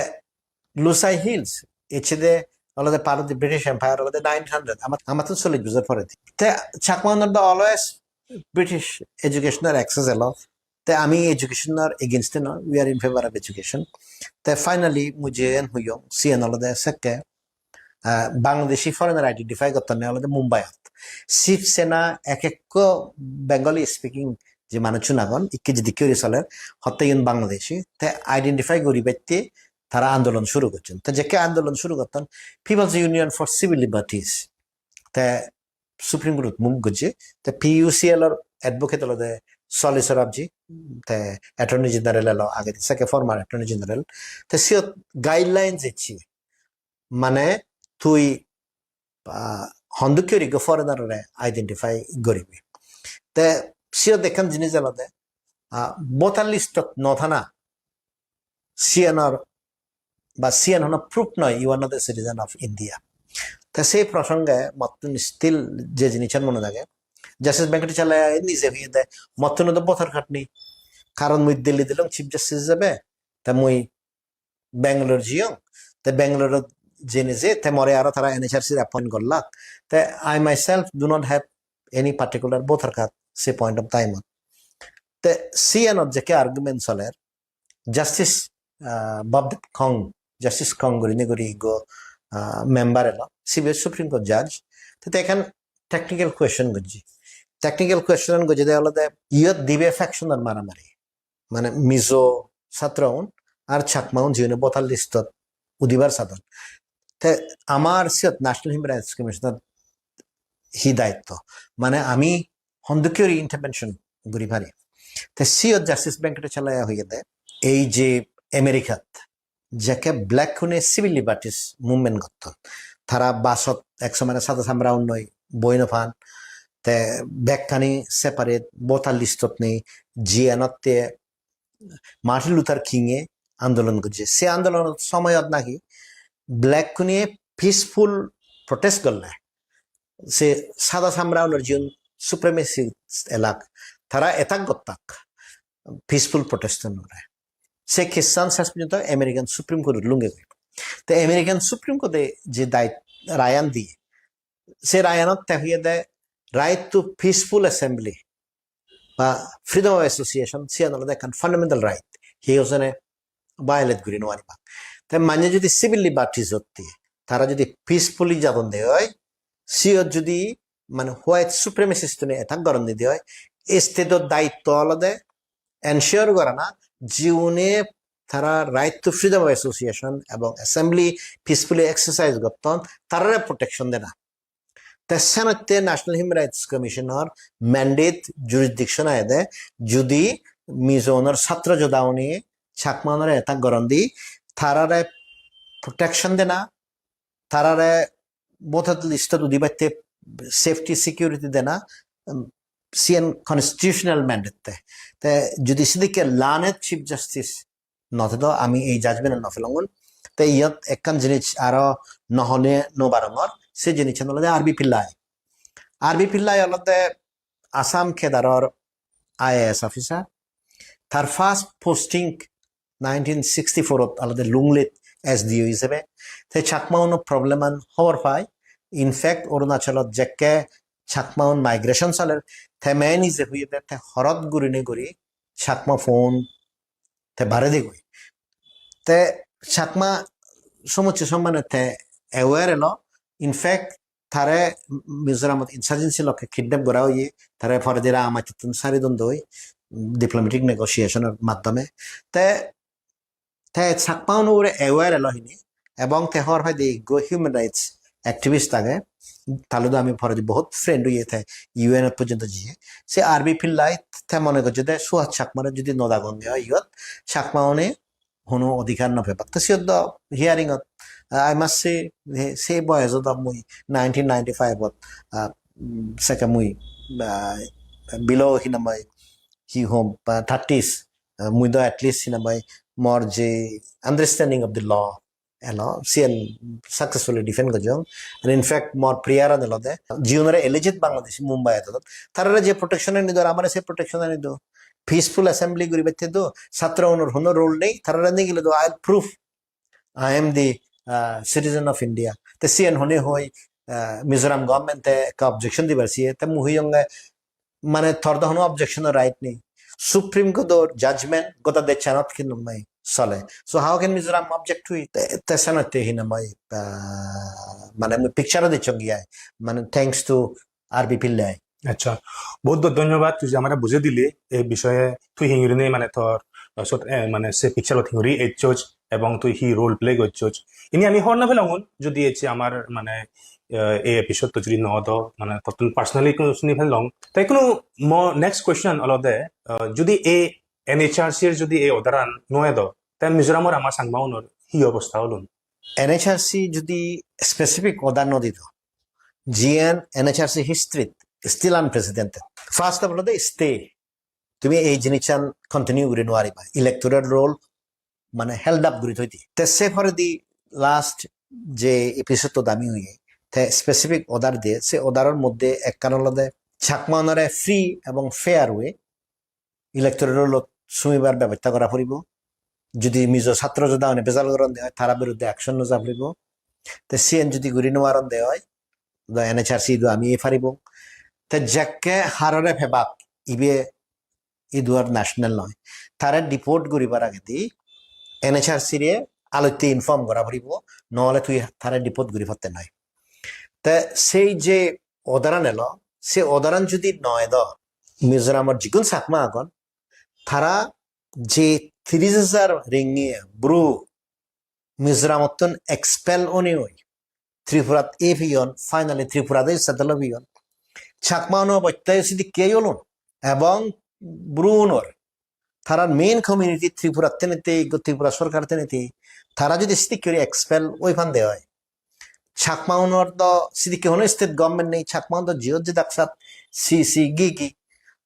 Lushai Hills, ecche de olode part of the British Empire, olode nine hundred, ama-, amattun chollish bojor poredi. Te Chakma unor do always British educational access elo. Te ami education or against e noi, we are in favor of education. Te finally, mui jiyen hoyong, siyen olode sekke, ah, Bangladeshi foreigner identify gottonne olode Mumbai ot. Shiv Sena ek ekko Bengali speaking je manuchun agon, ikke jidikke guri soler, hotte iyun Bangladeshi, te identify guribatte tara andolon shuru gocchon. Te jekke andolon shuru gotton, People's Union for Civil Liberties, te Supreme Court move gojje, te P U C L or advocate olode Soli Sorabji, te Attorney General elo agedi, sekke former Attorney General, te siyot guidelines ecche, mane tui, ah, hondokke guri ikko foreigner ore identify guribi. Te siyot ekkan jinis olode, ah, voter list ot no thana, siyanor ba siyan hono proof noi, you are not a citizen of India. Te sei prosonge mottun still je jinissan mone lage, Justice Venkatachalaya nije hoyede, mottun do voter card nei, karon mui Delhi dilong Chief Justice hisebe, te mui Bangalore jiyong, te Bangalore jene je te more aro tara N H R C appoint gollak, te I myself do not have any particular voter card se point of time ot. Te siyanot jekke argument soler, Justice, ah, Bobdev Kong, Justice Kong gurinei guri ikko, ah, member elo, sibe Supreme Court judge. Te, te ekkan technical question gojje. Technical question gojje de olode iyot dibe faction or maramari. Mane Mizo satro un ar Chakmaun jiune voter listot udibar sadon. Te amar siyot National Human Rights Commission-ot hi daitto? Mane ami hondokkuri intervention guri pari? Te siyot Justice Venkatashalaya hoyede, ei je Americat jekke black-une civil liberties movement gotton, tara busot ek somare sada samraunnoi boi no pan, te bekkani separate voter listot nei, jiyenotte Martin Luther King-e andolon gojje. Se andolonor somoyot naki black-une peaceful protest gorle, se sada samraunor jiun supremacist elak, tara attack gottak peaceful protest-unore. Se case-an ses porjonto American Supreme Court-ot lungegoi. Te American Supreme Court-e je dai-, rayan diye, se rayanot te hoyede right to peaceful assembly ba freedom of association, siyan olode ekkan fundamental right. Hi hojone violate guri no pariba. Te mane jodi civil liberties otte, tara jodi peacefully jadon de oi, siyot jodi mane white supremacist-une attack goron de oi, state-or daitto olode ensure gorana jiune tara right to freedom of association ebong assembly peacefully exercise gotton, tarare protection dena. Te senotte National Human Rights Commission-or mandate, jurisdiction agede, judi Mizo-unor satro joda-une Chakma-unore attack goron di, tarare protection dena, tarare voter list-ot udibatte safety security dena, um, siyen constitutional mandate te. Te judi sidikke learned Chief Justice no tedo, ami ei judgment no pelongun. Te iyot ekkan jinis aro no hone no barongor, se jinissan olode R B Pillai. R B Pillai olode Assam cadre-or I A S officer. Tar first posting nineteen sixty-four-ot olode Lungleit S D O hisebe. Te Chakma-uno problem-an hobor pai. In fact, Arunachalot jekke Chakma-un migration soler, te mane je hoyede te horot gurine guri Chakma phone te bare degoi. Te Chakma somosse sommane te aware elo. In fact, tare Mizoramot insurgency lokke kidnap gora oye, tare poredi Rangamatottun sari don doi, diplomatic negotiation-or maddome. Te, te Chakma-un ugure aware elo hini, ebong te hobor paide ekko human rights activist age, tale do ami poredi bohut friend oye, te U N-ot porjonto jiye. Se R B Pillai te mone gojje de Suhas Chakmare judi no dagonge oi iyot, Chakma-une hono odhikar no pebak. To siyot do hearing-ot, I must say, he, se boyosot do mui nineteen ninety-five-ot, ah, mm, sekke mui, ah, below hinamai, hi hom, ah, thirties, ah, mui do at least hinamai mor je understanding of the law elo, siyen successfully defend gojjong. And in fact, mor prayer-an olode, jiunore alleged Bangladeshi Mumbai-ot, tarare je protection-ani do, amare se protection-ani do. Peaceful assembly guribatte do, satro unor hono role nei, tarare nigile do, "I'll prove I am the, uh, citizen of India." Te siyen hone hoi, uh, Mizoram government-e ekka objection dibar siye, te mui hoyonge, mane tor do hono objection-or right nei. Supreme Court-or judgment goda dechanot hinamai sole. So how can Mizoram object to it? Te, te senotte hinamai, uh, mane mui picture-o dicchonge ai. Mane thanks to R B Pillai. Accha, bohut bohut dhonnobad, tui je amare bujei dile ei bishoye, tui hingiri nei mane tor, uh, sot, eh, mane se picture-ot hingiri ecchoj ebong tui hi role play gocchoj. Ini ami hobor no pelongun, jodi ecche amar mane, eh, ei episode-to jodi no do, mane tottun personally ekku suni pelong. Te ekku mo next question olode, uh, jodi ei N H R C-r jodi ei order-an no edo, te Mizoramor ama Changma-unor hi obosta olun? N H R C jodi specific order no dido, jiyen N H R C history-t still unprecedented. First of all, the stay. Tumi ei jinissan continue guri no pariba. Electoral roll mane held up guri thoi di. Te se poredi last je episode-ot ami hoye, te specific order diye, se order-or moddhe ekkan olode Chakma-unore free ebong fair way electoral roll-ot sumibar bebosta gora poribo. Jodi Mizo satro joda-une bejal goronde oi, tara biruddhe action loja poribo. Te siyen jodi guri no paronde oi, do N H R C do ami ei paribong. Te jekke harore pebak, ibe iduar national noi. Tare deport guribar agedi N H R C-re alotte inform gora poribo, no ole tui tare deport guri patte noi. Te sei je order-an elo, se order-an jodi no edo, Mizoramor jigun Chakma agon, tara je tiris hajar Rohingya Bru Mizoramottun expel oni oi Tripurat ei peyon, finally Tripurat ei settle peyon. Chakma uno obosta sidikke olun, ebong Bru unor, tarar main community Tripurat tenete, Tripura sorkar tenete, tara jodi sidikke guri expel oi pande oi, Chakma unor do sidikke hono state government nei, Chakma un do jiyot jedak sat si si gi gi.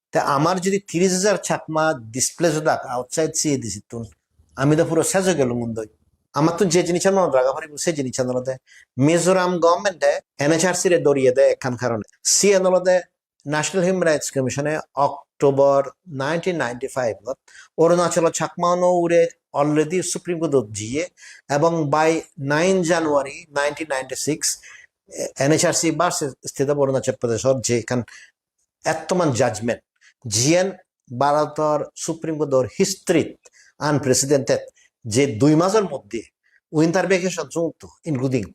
Te amar jodi tiris hajar Chakma displace odak outside C A D C tun, ami do puro sej oi gelung undoi. Amattun je jinissan monot raga poribo, se jinissan olode Mizoram government-e N H R C re doriye de ekkan karone. Siyan olode National Human Rights Commission-e October nineteen ninety-five-ot Arunachalo Chakma uno ugure already Supreme Court-ot jiye, ebong by nine January nineteen ninety-six, eh, N H R C versus State of Arunachal Pradesh-or je ekkan ettoman judgment, jiyen Bharotor Supreme Court-or history-t unprecedented, je dui major moddhe winter vacation sumotto including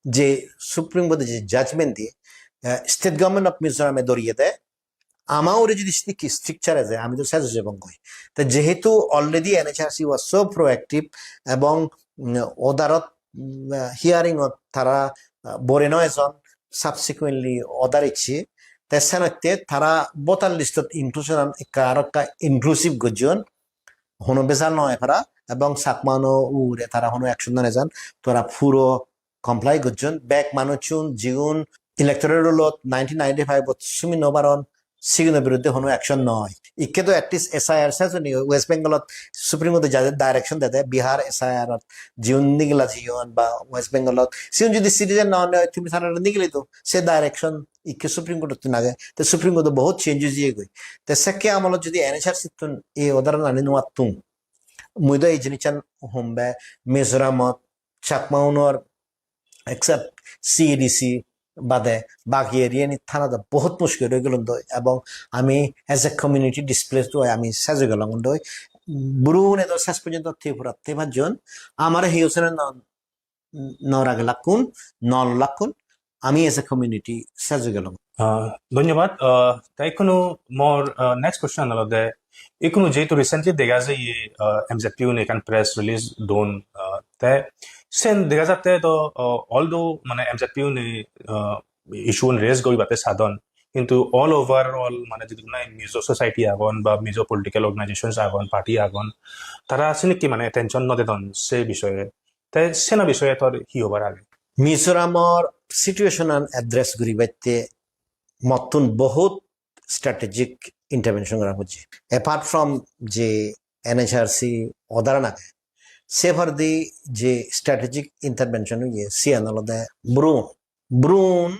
je Supreme Court-e je judgment diye, eh, State Government of Mizoram-e doriye de, ama ugure jodi sidikke stricture eje, ami do sej oi jebong goi. Te jehetu already N H R C was so proactive ebong, mm, order-ot, mm, hearing-ot tara, ah, bore no ejon, subsequently order icche. Te senotte tara voter list-ot inclusion-an ekka aro ekka inclusive gojjon. Hono bejal no oi para, ebong Chakma uno ugure tara hono action no nejon, tara puro comply gojjon. Bek manuchun jigun electoral roll-ot nineteen ninety-five-ot sumi no paron, siguno biruddhe hono action no oi. Ikke do at least S I R sejoni West Bengal-ot Supreme Court-e jade direction dede, Bihar S I R-ot jiun nigila jiyon ba West Bengal-ot, siun jodi citizen no oi, tumi tarare nigili do, se direction ikke Supreme Court-ottun age. Te Supreme Court-o bohut change oi jiye goi. Te sekke amolot jodi N H R C-ttun ei order-an ani no attung, mui do ei jinissan hombe Mizoramot Chakma unor except C A D C bade bagi area-ni thana do bohut mushkil oi gelun doi, ebong ami as a community displaced oi ami sej oi gelong doi. Bru une do ses porjonto Tripura te pajjon, amare hiyo sene no, no ragelakkun, no lolakkun, ami as a community sej oi gelong. Ah, dhonyobad. Ah, te ikkunu mor, ah, next question olode, ikkunu jehetu recently dega jai, ah, M Z P une ekkan press release don, ah, te sen dega jatte to, ah, although mane M Z P une, ah, issue un raise guribatte sadon, kintu all overall mane jidukku nahi Mizo society agon ba Mizo political organizations agon, party agon, tara sinikke mane attention no dedon se bishoye. Te seno bishoye tor hi hobar age? Mizoramor situation an address guribatte mottun bohut strategic intervention gora pojje. Apart from je N H R C order an age, se poredi je strategic intervention oye, siyan olode Bru un. Bru un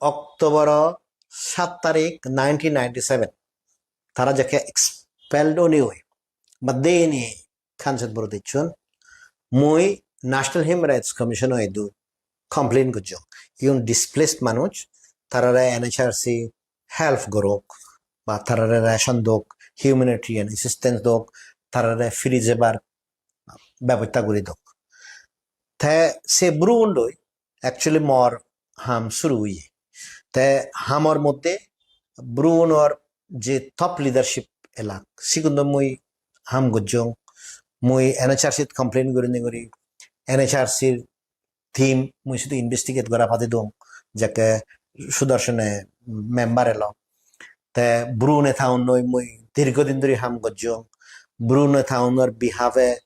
October sat tarik nineteen ninety-seven tara jekke expelled oni oi ba deni Kanchanpur-ot ecchon, mui National Human Rights Commission-o idu complain gojjong. Iun displaced manuj, tarare N H R C help gorok, ba tarare ration dok, humanitarian assistance dok, tarare firi jebar bebosta guri dok. Te se Bru-undoi actually mor ham suru oye. Te hamor moddhe Bru-unor je top leadership elak, sigun do mui ham gojjong. Mui N H R C-t complain gurinei guri, N H R C-r team mui sidu investigate gora padi dong, jekke Sudarshone member elo. Te Bru neta-unnoi mui dirghodin dhuri ham gojjong. Bru neta-unnor behalf-e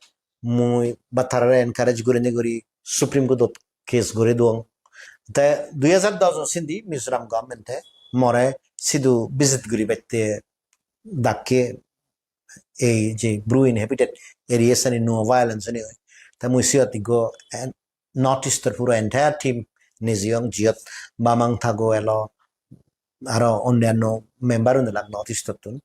mui ba tarare encourage gurinei guri Supreme Court-ot case guri duong. Te dui hajar dos sindi Mizoram government-e more sidu visit guribatte dakke, ei je Bru inhabited areas ani no violence ani oi. Te mui siyot ikko en-, North East-or puro entire team nejeyong, jiyot Bamang Tago elo, aro onnanno member un elak North East-ottun.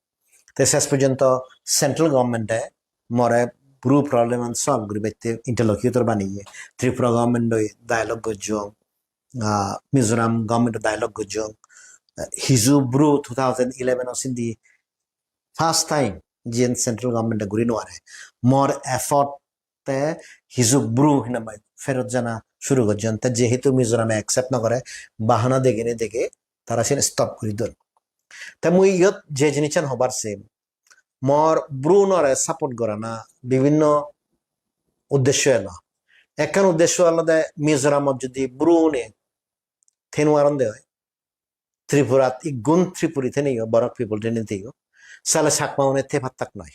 Te ses porjonto central government-e more Bru problem an solve guribatte interlocutor baneye. Tripura government-oi dialogue gojjong, ah, Mizoram government-oi dialogue gojjong. Hiju Bru two thousand eleven-o sindi first time jiyen central government-e guri no pare. More effort te hiju Bru hinamai ferot jana suru gojjon. Te jehetu Mizoram-e accept no gore, bahana degene dege tara siyen stop guri don. Te mui iyot je jinissan hobar se, mor Bru-unore support gorana bibinno uddesho elo. Ekkan uddesho olode Mizoramot jodi Bru-une thei no paron de oi, Tripurat iggun Tripuri thei neyo, Borok people thei neyo, sale Chakma-une thei pattak noi.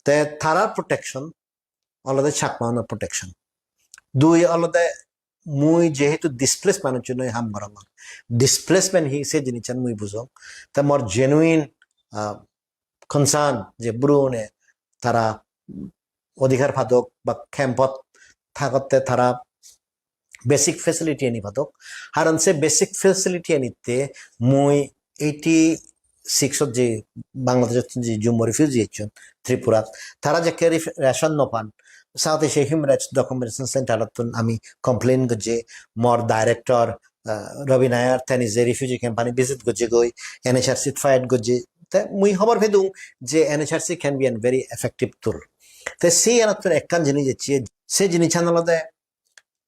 Te tarar protection olode Chakma-unor protection. Dui olode mui jehetu displaced manuchunoi ham gorongor. Displacement hi se jinissan mui bujong. Te mor genuine, ah, concern je Bru-une tara odhikar padok ba camp-ot thagotte tara basic facility ani padok. Haron se basic facility anitte mui eighty-six-ot je Bangladeshot je Jummo refugee ecchon Tripurat, tara jekke ref-, ration no pan, South Asia Human Rights Documentation Center-ottun ami complain gojje, mor director, ah, Ravi Nair, teni je refugee camp ani visit gojje goi, N H R C fight gojje. Te mui hobor pedung je N H R C can be a very effective tool. Te se enottun ekkan jinis ecche, se jinissan olode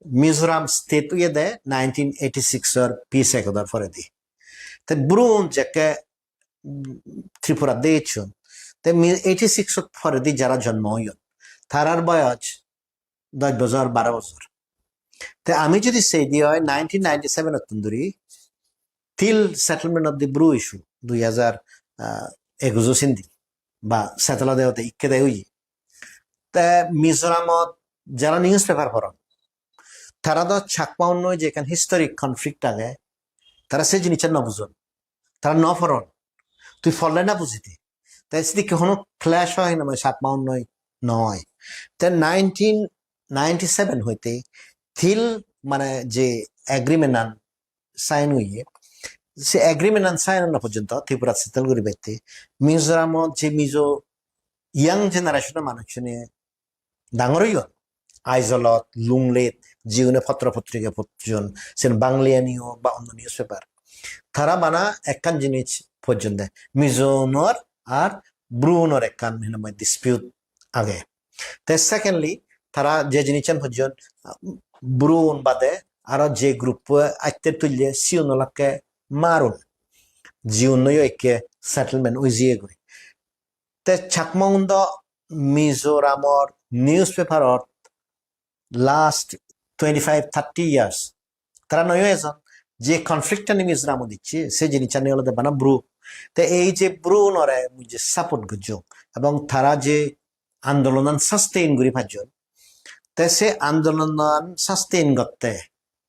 Mizoram state oyede nineteen eighty-six-or peace accord-or poredi. Te Bru-un jekke, mm, Tripura de ecchon. Te mi-, eighty-six-or poredi jara jonmo oyon, tarar boyoj dosh bojor, baro bojor. Te ami jodi sei di oi nineteen ninety-seven-ottun duri till settlement of the Bru issue, dui hajar, ah, ekujo sindi ba settle ode ode ikke de oye. Te Mizoramot jara newspaper poron, tara do Chakma-unnoi je ekkan historic conflict age, tara se jinissan no bujon, tara no poron. Tui porle na bujidi. Te sidikke hono clash oi hinamai Chakma-unnoi noi. Te nineteen ninety-seven hoite till mane je agreement an sign oye, se agreement an sign ona porjonto Tripura settle guribatte Mizoramot je Mizo young generation-o manuchune dangor oyon, Aizawl-ot, Lunglei-t, jiune potro potrika pocchon, sen Bangli Ani-o ba onno newspaper. Tara bana ekkan jinis pojjon de, Mizo-unor ar Bru-unor ekkan hinamai dispute age. Te secondly, tara je jinissan pojjon, Bru-un bade aro je group-o atte tulle siun olakke Hmar-un. Jiunnoyo ikke settlement oi jiyegoi. Te Chakma-un do Mizoramor newspaper-ot last twenty-five thirty years tara noyo ejon, je conflict ani Mizoramot icche, se jinisani olode bana Bru. Te ei je Bru-unore mui je support gojjong ebong tara je andolonan sustain guri pajjon, te se andolonan sustain gotte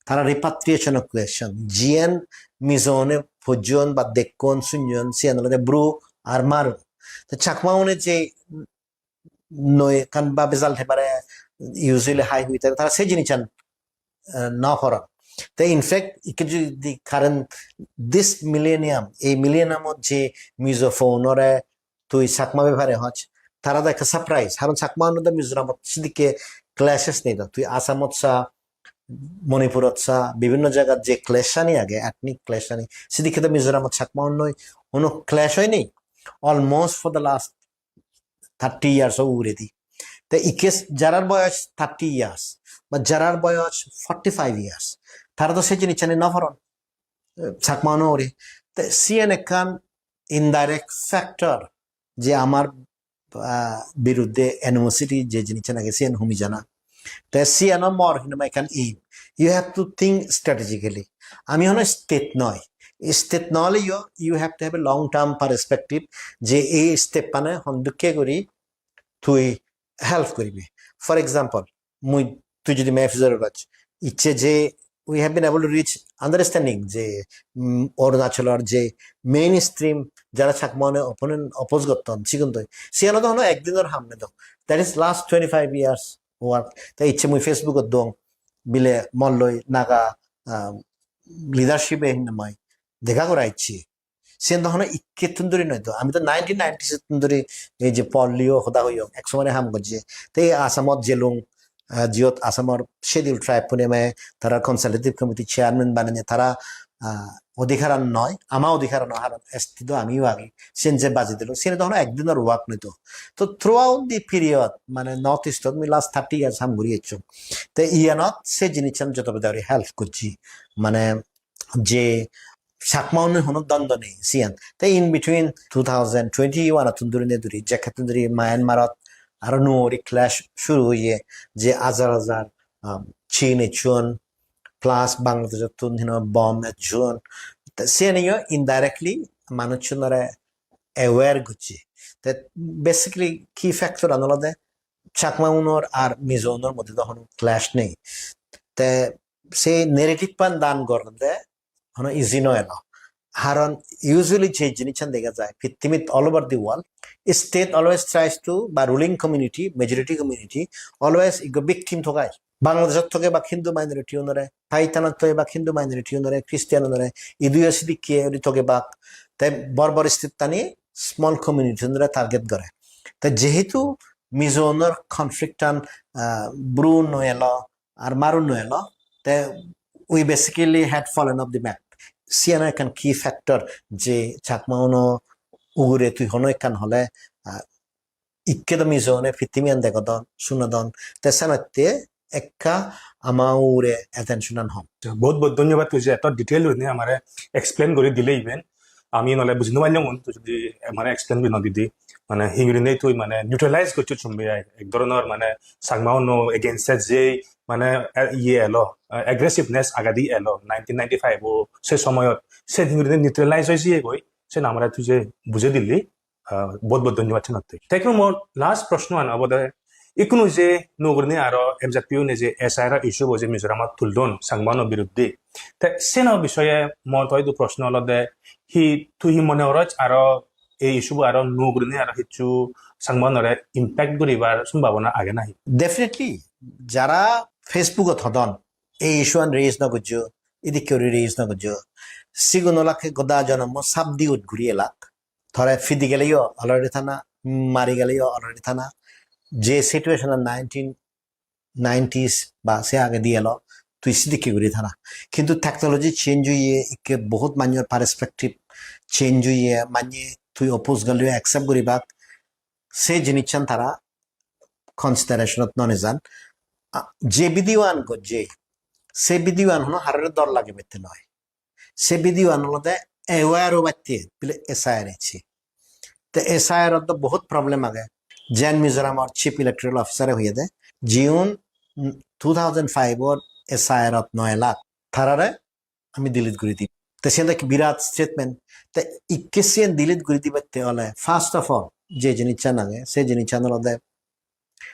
tara repatriation of question, jiyen Mizo-une pojjon ba dekkon sunjon, siyen olode Bru ar Hmar-un. Te Chakma-une je noi ekkan ba bejal te pare, usually hai hui te tara se jinissan, eh, no poron. Te in fact, ikke jodi current this millennium, ei millennium-ot je Mizo phone-ore tui Chakma bepare hoj, tara do ekka surprise. Haron Chakma-uno do Mizoramot sidikke clashes nei do. Tui Assamot sa, Manipurot sa, bibinno jagat je clash ani age, ethnic clash ani, sidikke do Mizoramot Chakma-unnoi hono clash oi nei. Almost for the last thirty years o uguredi. Te ikke jarar boyos thirty years ba jarar boyos forty-five years, tara do se jinisani no poron, eh, Chakma-uno ugure. Te siyen ekkan indirect factor je amar, ah, biruddhe animosity je jinissan age siyen humi jana. Te siyano mor hinamai ekkan aim. You have to think strategically. Ami hono state noi. State no oleyo you have to have a long term perspective je ei step-ane hondokke guri tui help guribi. For example, mui tui jodi map jor goj, icche je we have been able to reach understanding je, mm, Arunachalor je mainstream jara Chakma-une opponent oppose gotton sigun toi. Siyan do hono ekdinor ham noi do. That is last twenty-five years work. Te icche mui Facebook-ot dong bile molloi Naga, ah, leadership-e hinamai dega gora icche. Siyen do hono ikkettun duri noi do. Ami do nineteen ninety-six-tun duri ei je Paul Leo hoda hoyong, ek somore ham gojje. Te ei Assamot jelung, ah, jiyot Assamor Scheduled Tribe-une me tara consultative committee chairman banene tara, ah, odhikaran noi, ama odhikaran noi, haron S T do amiyo agi. Siyen je baji dilung, siyen do hono ekdinor work noi do. To throughout the period, mane North East-ot mui last thirty years ham guri ecchong. Te iyanot se jinissan joto beda guri help gojje. Mane je Chakma unor hono dondo nei siyan. Te in between two thousand twenty-one ottun dhuri ne dhuri, jekkettun dhuri Myanmar ot aro nuo guri clash shuru oye, je hajar hajar, um, Chin ecchon, plus Bangladesh ottun hino bomb ecchon. Te siyaniyo indirectly manuchunore aware gocche. Te basically key factor an olode Chakma unor ar Mizo unor moddhe do hono clash nei. Te se narrative pan dan goronde hono easy no elo. Haron usually je jinissan dega jai, pittimit all over the world, state always tries to, ba ruling community, majority community, always ikko victim thogai. Bangladeshot thogebak Hindu minority unore, Pakistan-ot thogebak Hindu minority unore, Christian unore, iduyo sidikke uri thogebak. Te bor bor state tani small community unore target gore. Te jehetu Mizo unor conflict an, ah, Bru no elo, ar Maru no elo, te we basically had fallen off the map. Siyan ekkan key factor je Chakma uno ugure tui hono ekkan hole, ah, ikke do Mizo une pittimiyan degodon, sunodon. Te senotte ekka ama ugure attention an hom. Bohut bohut dhonnobad, tui je eto detail gurinei amare explain guri dile iben. Ami nole buji no parlung, tui jodi amare explain guri no didi. Mane hingurinei tui mane neutralize gocchos sombe ai. Ek dhoronor mane Chakma uno against e je mane, eh, iye elo, eh, aggressiveness agedi elo nineteen ninety-five o se somoyot. Se hingurinei neutralize oi jiye goi. Se amare tui je bujei dili. Ah, bohut bohut dhonnobad senotte. Te ikkunu mor last proshno an obode, ikkunu je nuo gurinei aro M Z P une je S I R issue bo je Mizoramot tuldon Chakma uno biruddhe. Te seno bishoye mor to idu proshno olode, hi tui hi mone goroj aro ei issue bo aro nuo gurinei aro hissu Chakma unore impact guribar sombhabona age nahi? Definitely, jara Facebook ot hodon, ei issue an raise no gojjo, idikke guri raise no gojjo, sigun olakke goda jonommo sap diut guri elak. Tore pidi geleyo already thana, mari geleyo already thana. Je situation an nineteen nineties ba se agedi elo, tui sidikke guri thana. Kintu technology change oye, ikke bohut manjor perspective change oye, manye tui oppose goleyo accept guribak. Se jinissan tara consideration ot no nejan. A, je video an gojje, se video an hono harore dor lagibette noi. Se video an olode aware obatte bile S I R ecche. Te S I R ot do bohut problem age. Jen Mizoram or Chief Electoral Officer e hoyede, jiun, mm, two thousand five or S I R ot no elak, tarare ami delete guri dim. Te siyen ekkan birat statement. Te ikke siyen delete guri dibatte ole, first of all, je jinissan age, se jinissan olode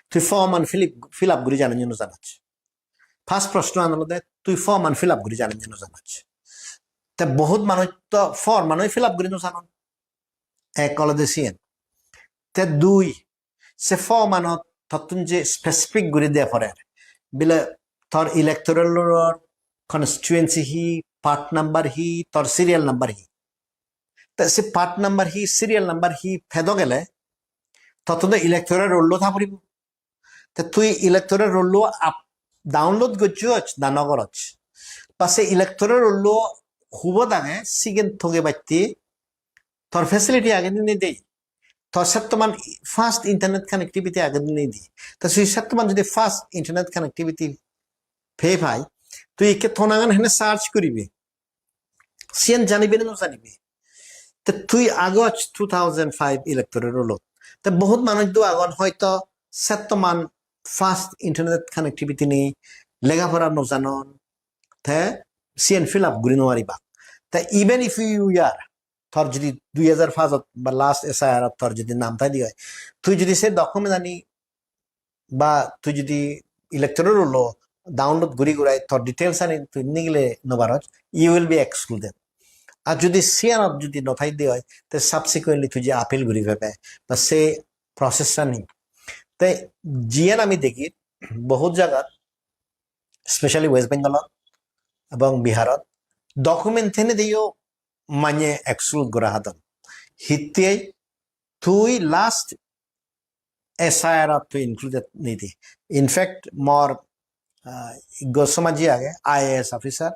tui form an fill, fill up guri jano ni no janoj. First proshno an olode tui form an fill up guri jano ni no janoj. Te bohut manuj to form an fill up guri no janon. Ek olode siyen. Te dui, se form anot tottun je specific guri de porer. Bile tor electoral roll or constituency hi, part number hi, tor serial number hi. Te se part number hi, serial number hi pedo gele, tottun do electoral roll lo tha poribo. Te tui electoral roll lo up, download gojjoj na no goroj? Ba se electoral roll lo hubot age, sigen thogebatte tor facility age ni nei de? Tor settoman fast internet connectivity age ni nei de? Ta se settoman jodi fast internet connectivity pei pai, tui ikke tonagan hene search guribe? Siyen janibe na no janibe? Te tui agoj two thousand five electoral roll ot. Te bohut manuj do agon hoito settoman fast internet connectivity nei, lega pora no janon, te siyen fill up guri no paribak. Te even if you are, tor jodi dui hajar paanch ot ba last S I R ot tor jodi nam thai di oi, tui jodi se document ani ba tui jodi electoral roll lo download guri gurai tor details ani tui nigile no paroj, you will be excluded. Ar jodi siyanot jodi no thai de oi, te subsequently tui je appeal guri pebe, ba se process ani. Te jiyan ami degi, bohut jagat, specially West Bengal ot ebong Bihar ot, document thene diyo manye exclude gora hadon. Hittei tui last S I R ot tui included nei di. In fact, mor, ah, Goswami ji age, I A S officer,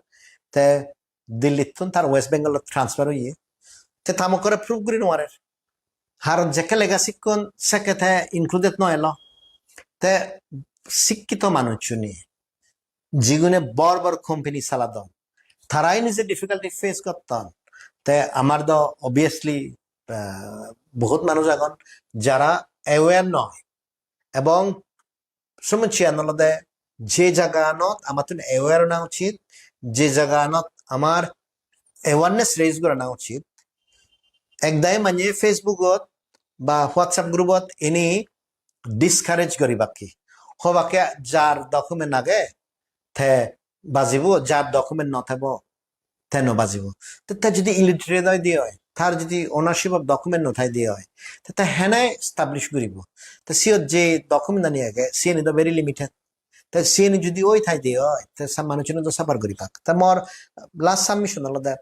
te Delhi ttun tar West Bengal ot transfer oye. Te ta mukkore prove guri no parer. Haron jekke lega sikkon sekke te included no elo. Te sikkito manuchchune, jigune bor bor company saladon, tarai nije difficulty face gotton. Te amar do obviously, ah, bohut manuj agon jara aware noi, ebong somossyan olode je jaganot amattun aware ona uchit, je jaganot amar awareness raise gorana uchit. Ekdagi manye Facebook-ot ba WhatsApp group-ot ini discourage guribakke. Hobakke jar document age te bajibo, jar document no thebo te no bajibo. Te te jodi illiterate oi de oi, tar jodi ownership of document no thai de oi, te te hene establish guribo? Te siyot je document ani age, siyeni do very limited. Te siyeni jodi oi thai de oi, te sa-, manuchune do suffer guribak. Te mor last submission olode,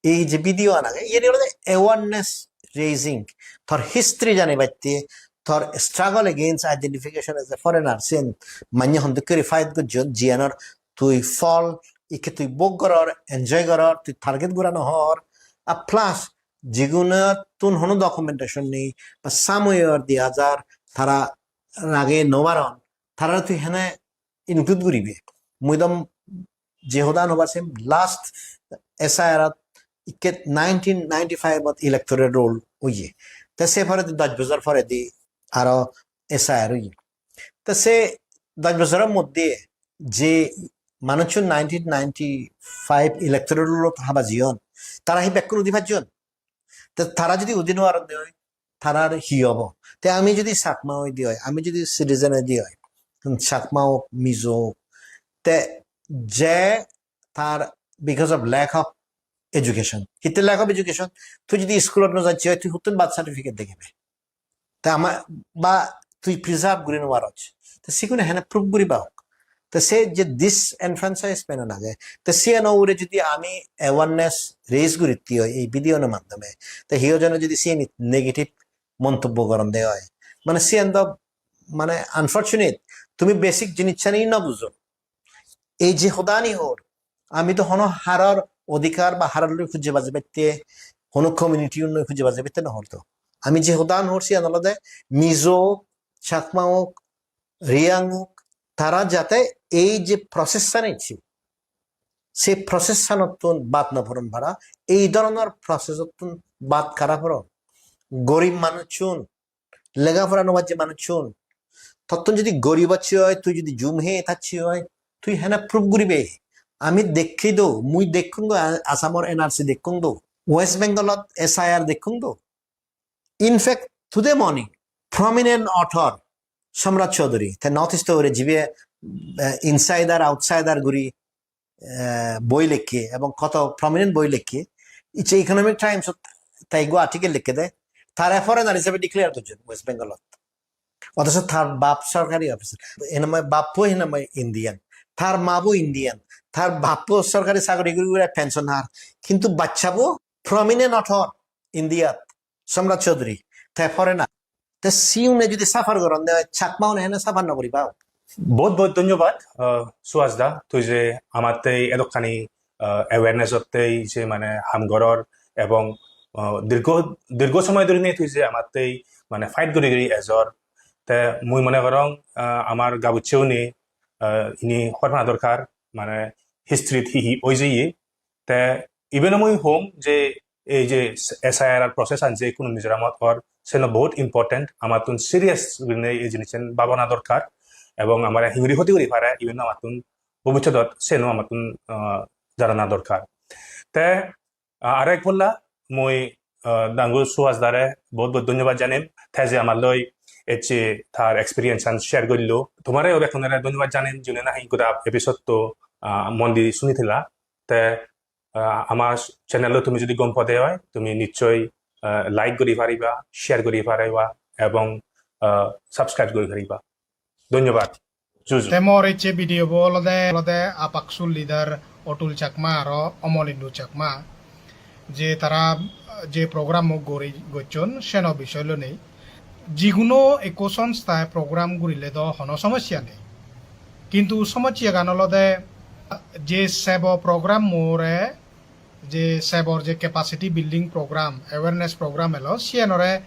ei je video an age, iyeni olode awareness raising, tor history janibatte, tor struggle against identification as a foreigner, siyen manye hon dokke guri fight gojjon, jiyanor tui phol ikke tui bhog goror, enjoy goror, tui target gora no hor. A plus, jigunottun hono documentation nei, ba samoyor di hajar, tara rage no paron, tara tui hene include guribe? Mui do je hodan hobar sem last S I R-ot ikke nineteen ninety-five-ot electoral roll oye. Te se poredi dosh bojor poredi aro S I R oye. Te se dosh bojoror moddhe je manuchun nineteen ninety-five electoral roll-ot haba jeyon, tara hi bekkun udi pajjon? Te tara jodi udi no paron de oi, tarar hi obo? Te ami jodi Chakma oi de oi, ami jodi citizen oi de oi, Chakma ok, Mizo ok, te je tar because of lack of education. Hitte lack of education? Tui jodi school-ot no jacche oi, tui huttun birth certificate degibe? Te ama, ba tui preserve guri no paros. Te sigune hene prove guriba ok? Te se je disenfranchisement age, te siyano ugure jodi ami awareness raise guritte oi ei video no maddhome, te hiyo jone jodi siyeni negative montobbo goron de oi, mane siyan do, mane, unfortunate. Tumi basic jinissani no bujo. Ei je hodani hor, ami do hono haror odhikar ba haror loi hujje baje batte, hono community loi hujje baje batte no hor do. Ami je hodan hor siyan olode Mizo ok, Chakma ok, Reang ok, tara jate ei je process-an ecche, se process-anottun bad no poron para, ei dhoronor process-ottun bad kara poron. Gorib manuchun, lega pora no pajje manuchun, tottun jodi gorib ecche oi, tui jodi jum heye thacche oi, tui hene prove guribe? Ami dekki do, mui dekkung do, A-, Assamor N R C dekkung do, West Bengal-ot S I R dekkung do. In fact, today morning, prominent author Samrat Chaudhary, te North East-o ugure jibe, eh, insider, outsider guri, eh, boi lekke ebong hoto prominent boi lekke, icche Economic Times-ot te ekko article lekke de, tare foreigner hisebe declare gojjon West Bengal-ot. Othocho tar bap sorkari officer, hinamai bappo hinamai Indian, tar mabo Indian, tar bappo sorkari sagori guri guri pension har, hintu bachchabo prominent author India-t, Samrat Chaudhary, te foreigner. Te siune jodi suffer goron de oi, Chakmaune hene suffer no guriba? Bohut bohut dhonyobad, ah, Suhas da, tui je amattei edokkani, ah, awareness ottei je mane ham goror ebong, ah, dirgho, dirgho somoy dhori ne tui je amattei mane fight guri guri ejor. Te mui mone gorong, ah, amar gabuccheune, ah, ini hobor pana dorkar, mane history-t hi hi oi jeye. Te even mui hom je ei je S I R process an je hono Mizoramot or, seno bohut important, amattun serious gurinei ei jinissan babana dorkar, ebong amare hingiri hoti guri pare, even amattun bobissotot seno amattun, ah, janana dorkar. Te, ah, aro ek polla mui, ah, Dangu Suhas dare bohut bohut dhonyobad janem, te je amar loi ecche tar experience an share gorillo. Tomare o bekkunore dhonyobad janem, june nahi goda episode to, ah, mon di suni thela. Te ah, amar channel-o tumi jodi gom pode oi, tumi nichchoi, ah, like guri pariba, share guri pariba, ebong, ah, subscribe guri pariba. Dhonyobad. Juju. Te mor ecche video bo olode, olode APCSU leader Atul Chakma aro Omolindu Chakma, je tara je program o gori gocchon, seno bisoy lonei. Jiguno ekko songsthaye program gurile do hono somosya nei. Kintu somosyagan olode je sebo program more, je sebor je capacity building program, awareness program elo, siyanore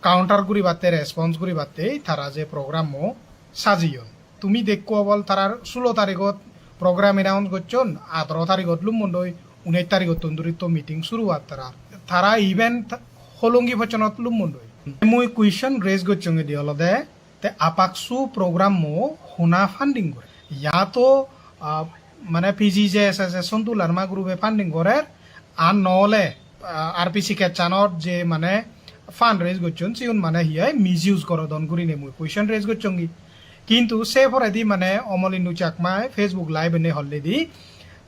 counter guribatte, response guribatte tara je program o sajeyon. Tumi dekko obol tarar sulo tarigot program announce gocchon, ataro tarigot lummondoi Unesh tarigottun duri to meeting suru ar tara. Tara even ta-, Holongi Pocchonot lummon doi. Mui question raise gocchong edi olode, te APCSU program mo hona funding gore. Ya to, ah, mane P G J S S e Sontu Larma group e funding gorer, ar nole, ah, R P C kechanot je mane fund raise gocchon, siun mane hi oi misuse gorodon gurine mui question raise gocchongi. Kintu se poredi mane Omolindu Chakma Facebook live ene holledi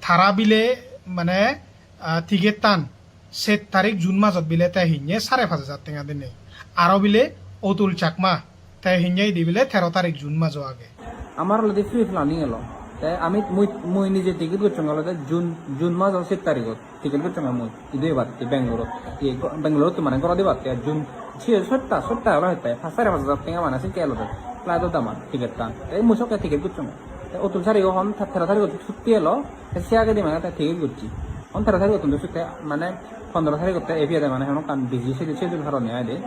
tara bile mane, ah, ticket tan set tarik June majot bile te hinye sare pach hajar tenga dinei. Aro bile Otul Chakma te hinye idi bile tero tarik June majo age. Amar olode pre planning elo. Te ami mui, mui nije ticket gocchong olode June, June majo set tarigot ticket gocchong mui. Idu ebatte Bangalore. Iye go-, Bangalore to mane gorot ebatte June siye sotta, sotta olo hette. Pach sare pach hajar tenga mane sekke elode. Flight o daman ticket tan. Te mui sokke ticket gocchong. Te Otul sarigo hon te-, tero tarigot chutti elo. Te se agedi mane te ticket gocchi. Hon tero tarigottun do sitte mane pondro tarigotte ebi ede mane hono ekkan busy schedule, schedule harone aide.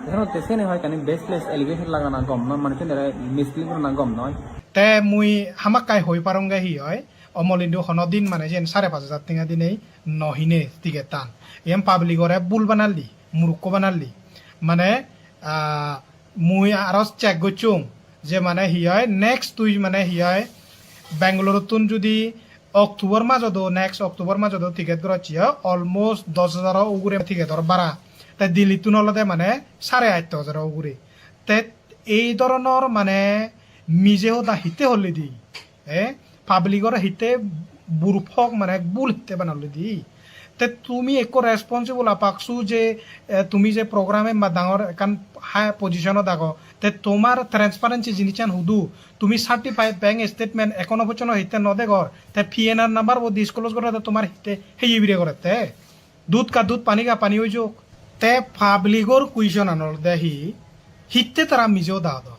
Te senotte seni hoi ekkani baseless allegation lagana gom noi, manuchchunore mislead gorana gom noi. Te mui hamakkai hoi parongge hi oi, Omolindu hono din mane jen sare pach hajar tenga dinei no hine ticket tan. Iyen public ore bul banalli, murukko banalli. Mane, ah, mui aro check gocchong je mane hi oi, next tui mane hi oi, Bangalore-ottun judi October majo do, next October majo do ticket gorocche oi, almost dos hajaro ugure ticket or bara. Te Delhi-ttun olode mane sare atto hajaro ugure. Te ei dhoronor mane mije hoda hitte holledi? Eh, public ore hitte burphok mane bul hitte banaledi? Te tumi ekko responsible APCSU je, eh, tumi je program e ma dangor ekkan high position ot ago, te tomar transparency jinissan hudu? Tumi certified bank statement ekhono pojjonto hitte no degor? Te P N R number bo disclose gorede tomar hitte heye bire gorette? Dudh ka dudh, pani ka pani oi jok. Te public or question an olode hi, hitte tara mije hoda hodon?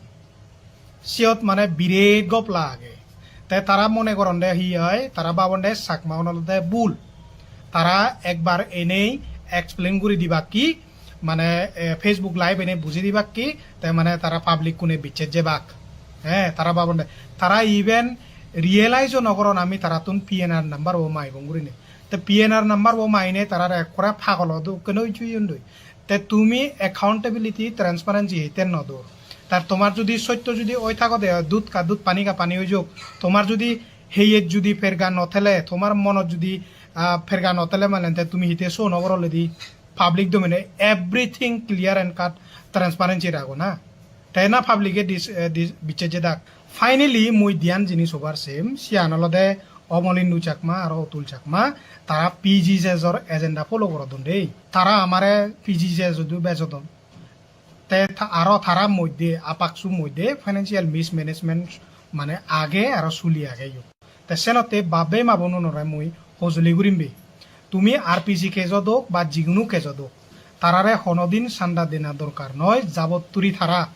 Siyot mane biret gopla age. Te tara mone goronde hi oi, tara babonde Chakma un olode bul. Tara ekbar enei explain guri dibak ki, mane, eh, Facebook live enei buji dibak ki, te mane tara public kune bicches jebak. Eh, tara babonde. Tara even realize o no goron ami tarattun P N R number o maibong gurine. Te P N R number bo maine tarare ekkore pagolo dokken oi jeyondoi. Te tumi accountability, transparency hitte no dor? Tar tomar judi sotto judi oi thagode oi, dudh ka dudh, pani ka pani oi jok, tomar judi heyet judi perga no thele, tomar monot judi, ah, perga no thele mane te tumi hitte show no goroledi public domain e everything clear and cut, transparency rago na? Te na public e dis-, eh, dis-, bicches jedak. Finally, mui diyan jinis hobar sem, siyan olode Omolindu Chakma aro Otul Chakma, tara P G J S or agenda follow gorodon de. Tara amare P G J S odu bejodon. Te ta-, aro tara moddhe, APCSU moddhe financial mismanagement mane age aro suli age yo. Te senotte bab bei ma bonunore mui hojoli gurim be. Tumi R P C case-ot ok ba jigunu case-ot ok, tarare honodin sanda dena dorkar noi, jabot turi tara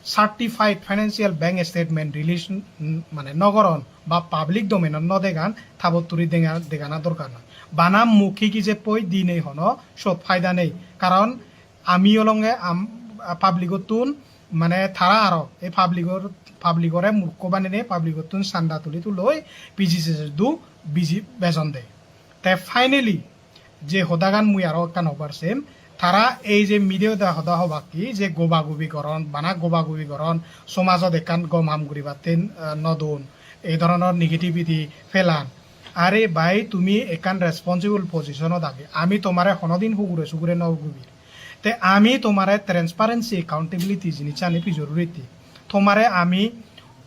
certified financial bank statement release, mm, mane no goron ba public domain-ot no degan, tabot turi dega-, degana dorkar noi. Bana mukhi ki je poi dinei hono sot faida nei. Karon ami olonge am-, public-ottun mane tara aro ei public-or, public-ore murkho banenei public-ottun sanda tuli tuloi P G J S du biji bejon de. Te finally je hodagan mui aro ekkan hobar sem, tara ei je mide hoda hoda hobak ki je gobagubi goron, bana gobagubi goron, somajot ekkan gom ham guribatte, eh, no don, ei dhoronor negativity felan. Are bhai, tumi ekkan responsible position-ot age, ami tomare honodin hugure sugure no gubir. Te ami tomare transparency, accountability jinissani pijor uritte. Tomare ami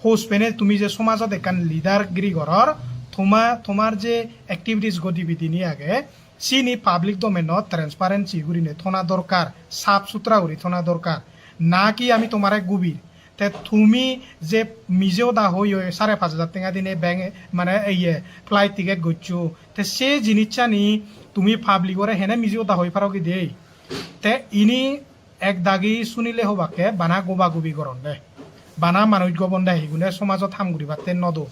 hospene tumi je somajot ekkan leader giri goror, toma-, tomar je activities gotibidini age, sini public domain-ot transparency gurinei thona dorkar, sap sutra guri thona dorkar. Na ki ami tomare gubir. Te tumi je mije hoda hoi hoi sare pach hajar tenga dinei bank-e, mane, iye, flight ticket goccho. Te se jinissani tumi public-ore hene mije hoda hoi paro ki de? Te ini ek dagi sunile hobakke bana gobagubi goronde. Bana manuj gobonde, higune somajot ham guribatte no don.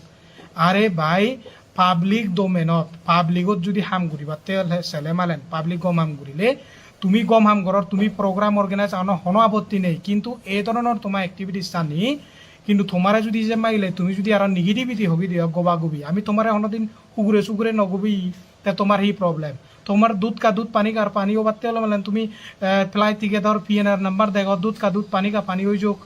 Are bhai, public domain-ot, public-ot judi ham guribatte ole sele malen, public gom ham gurile, tumi gom ham goror, tumi program organize ano hono apotti nei, kintu ei dhoronor toma activities ani, kintu tomare judi je maile tumi judi aro negativity hobi diyo, gobagubi, ami tomare honodin hugure sugure no gubi. Te tomar hi problem? Tomar dudh ka dudh, pani ka pani obatte ole mane tumi, eh, flight ticket or P N R number dego, dudh ka dudh, pani ka pani oi jok.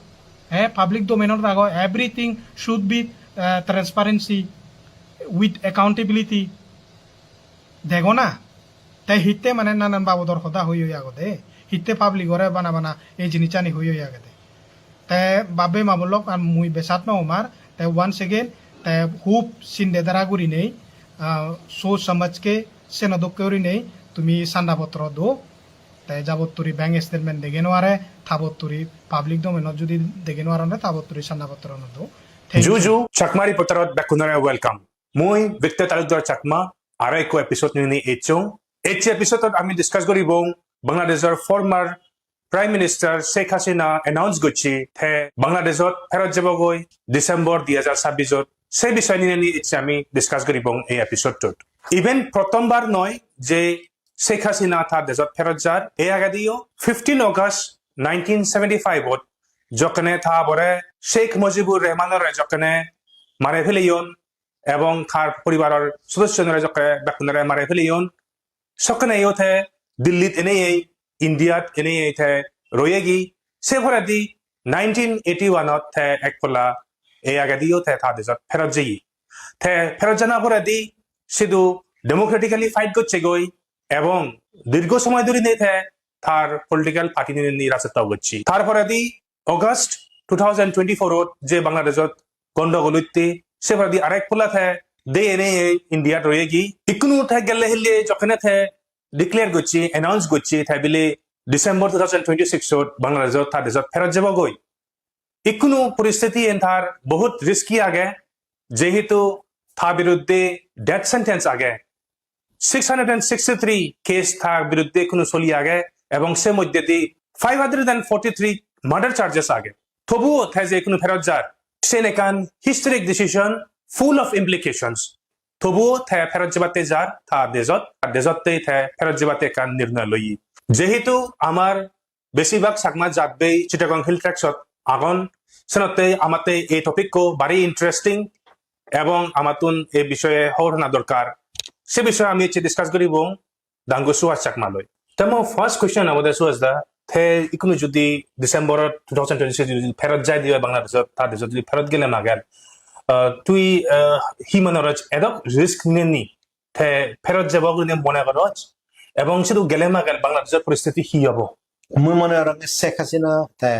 Eh, public domain-ot rago, everything should be, eh, transparency with accountability. Dego na? Te hitte mane nanan babodor hoda hoi hoi agode. Hitte public-ore bana bana ei jinissani hoi hoi agede. Te bab-bei ma-bon lok, ar mui besat no omar. Te once again, te hub sinde dara gurinei, ah, soch somajke seno dokke gurinei tumi chanda potro do. Te jabotturi bank statement dege no are, tabotturi public domain-ot judi dege no aronde, tabotturi chanda potro no do. Thank you. Ju ju, Chakma Reporter-ot bekkunore welcome. Mui Victor Talukdar Chakma, aro ekko episode ninei ecchong. Ecche episode-ot ami discuss goribong Bangladeshor former Prime Minister Sheikh Hasina announce gocche te Bangladeshot pherot jebogoi December dui hajar sabbis-ot. Se bisoy ninei ecche ami discuss goribong ei episode-ot. Even prothombar noi je Sheikh Hasina ta dejot pherot jar, ei agediyo fifteen August nineteen seventy-five-ot jokkene ta bore Sheikh Mujibur Rahmanore jokkene mare peleyon, ebong tar poribaror sodossunore jokke bekkunore mare peleyon. Sokkeneyo te Dillit eneyei, Indiat eneyei te royegi. Se poredi nineteen eighty-one-ot te ek polla ei agediyo te ta dejot pherot jeye. Te pherot jana poredi sidu democratically fight gocchegoi ebong dirgho somoy dhurinei te tar political party ninei rajotto gocche. Tar poredi August two thousand twenty-four-ot je Bangladeshot gondogol otte, se poredi arek polla te de enei Indiat royegi. Ikkunu te gelle hille jokkene te declare gocche, announce gocche te bile December two thousand twenty-six-ot Bangladeshot ta dejot pherot jebogoi. Ikkunu poristiti en tar bohut risky age, jehetu ta biruddhe death sentence age. Six hundred and sixty-three case tar biruddhe ikkunu soli age, ebong se moddhedi five hundred and forty-three murder charges age. Tobuo te je ikkunu pherot jar, sen ekkan historic decision, full of implications. Tobuo te pherot jebatte jar ta dejot, ta dejotte te pherot jebatte ekkan nirnoy loye. Jehetu amar besibak Chakma jatbei Chittagong Hill Tracts-ot agon, senotte amatte ei topic-ko bari interesting ebong amattun ei bisoye hobor hona dorkar. Se bisoye ami ecche discuss guribong Dangu Suhas Chakma loi. Te mo first question obode Suhas da, te ikkunu judi December two thousand twenty-six judi pherot jai diye Bangladeshot, ta dejot judi pherot gele mager, ah, tui, ah, hi mone goroj, edok risk ninei te pherot jebo gurinei mone goroj, ebong sidu gele mager Bangladeshor poristiti hi obo? Mui mone gorong Sheikh Hasina te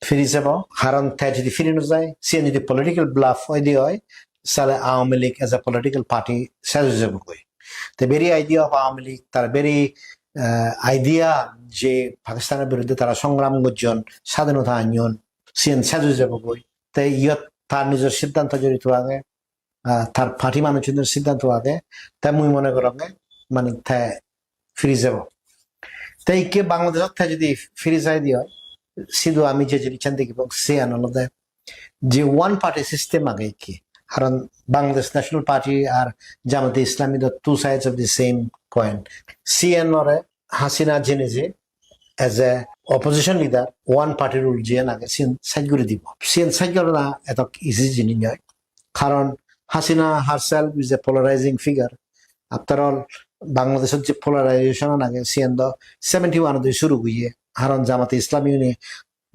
firi jebo, karon te jodi firi no jai, siyen jodi political bluff oide oi, sale Awami League as a political party sej oi jebogoi. Te very idea of Awami League, tar very, eh, idea je Pakistanor biruddhe tara songram gojjon, sadhinota anyon, siyen sej oi jebogoi. Te iyot tar nijor siddhanto jorito age, ah, tar party manuchunor siddhanto age, te mui mone goronge mane te firi jebo. Te ikke Bangladeshot te jodi firi jai de oi, sidu ami je jinissan degibong, siyan olode je one party system age ikke. Karon Bangladesh National Party ar Jamate Islami do two sides of the same coin. Siyanore Hasina jene je as a opposition leader, one party rule jiyan age, siyan sej guri dibo. Siyan sej gorana etok easy jinis noi. Karon Hasina herself is a polarizing figure. After all, Bangladeshot je polarization age, siyan do seventy-one odi suru oye. Karon Jamate Islami une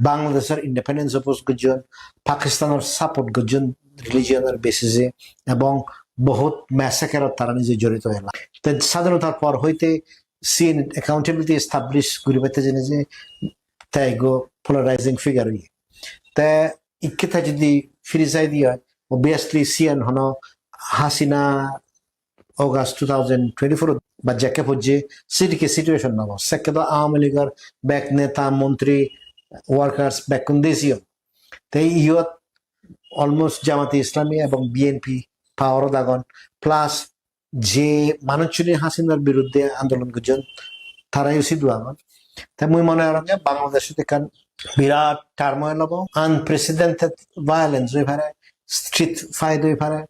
Bangladeshor independence oppose gojjon, Pakistanor support gojjon religion or basis e, ebong bohut massacre ot tara nije jorito ela. Te sadhinotar por hoite siyen accountability establish guribatte jene je te ekko polarizing figure oye. Te ikke te jodi firi jai de oi, obviously siyen hono Hasina August two thousand twenty-four ba jekke pojje sidikke situation nobo. Sekke do Awami League or bek neta, montri, workers bekkun de jeyon. Te iyot almost Jamate Islami ebong B N P power ot agon. Plus je manuchchune Hasinor biruddhe andolon gojjon, tarayo sidu agon. Te mui mone gorong je Bangladeshot ekkan birat turmoil obo, unprecedented violence oi pare, street fight oi pare.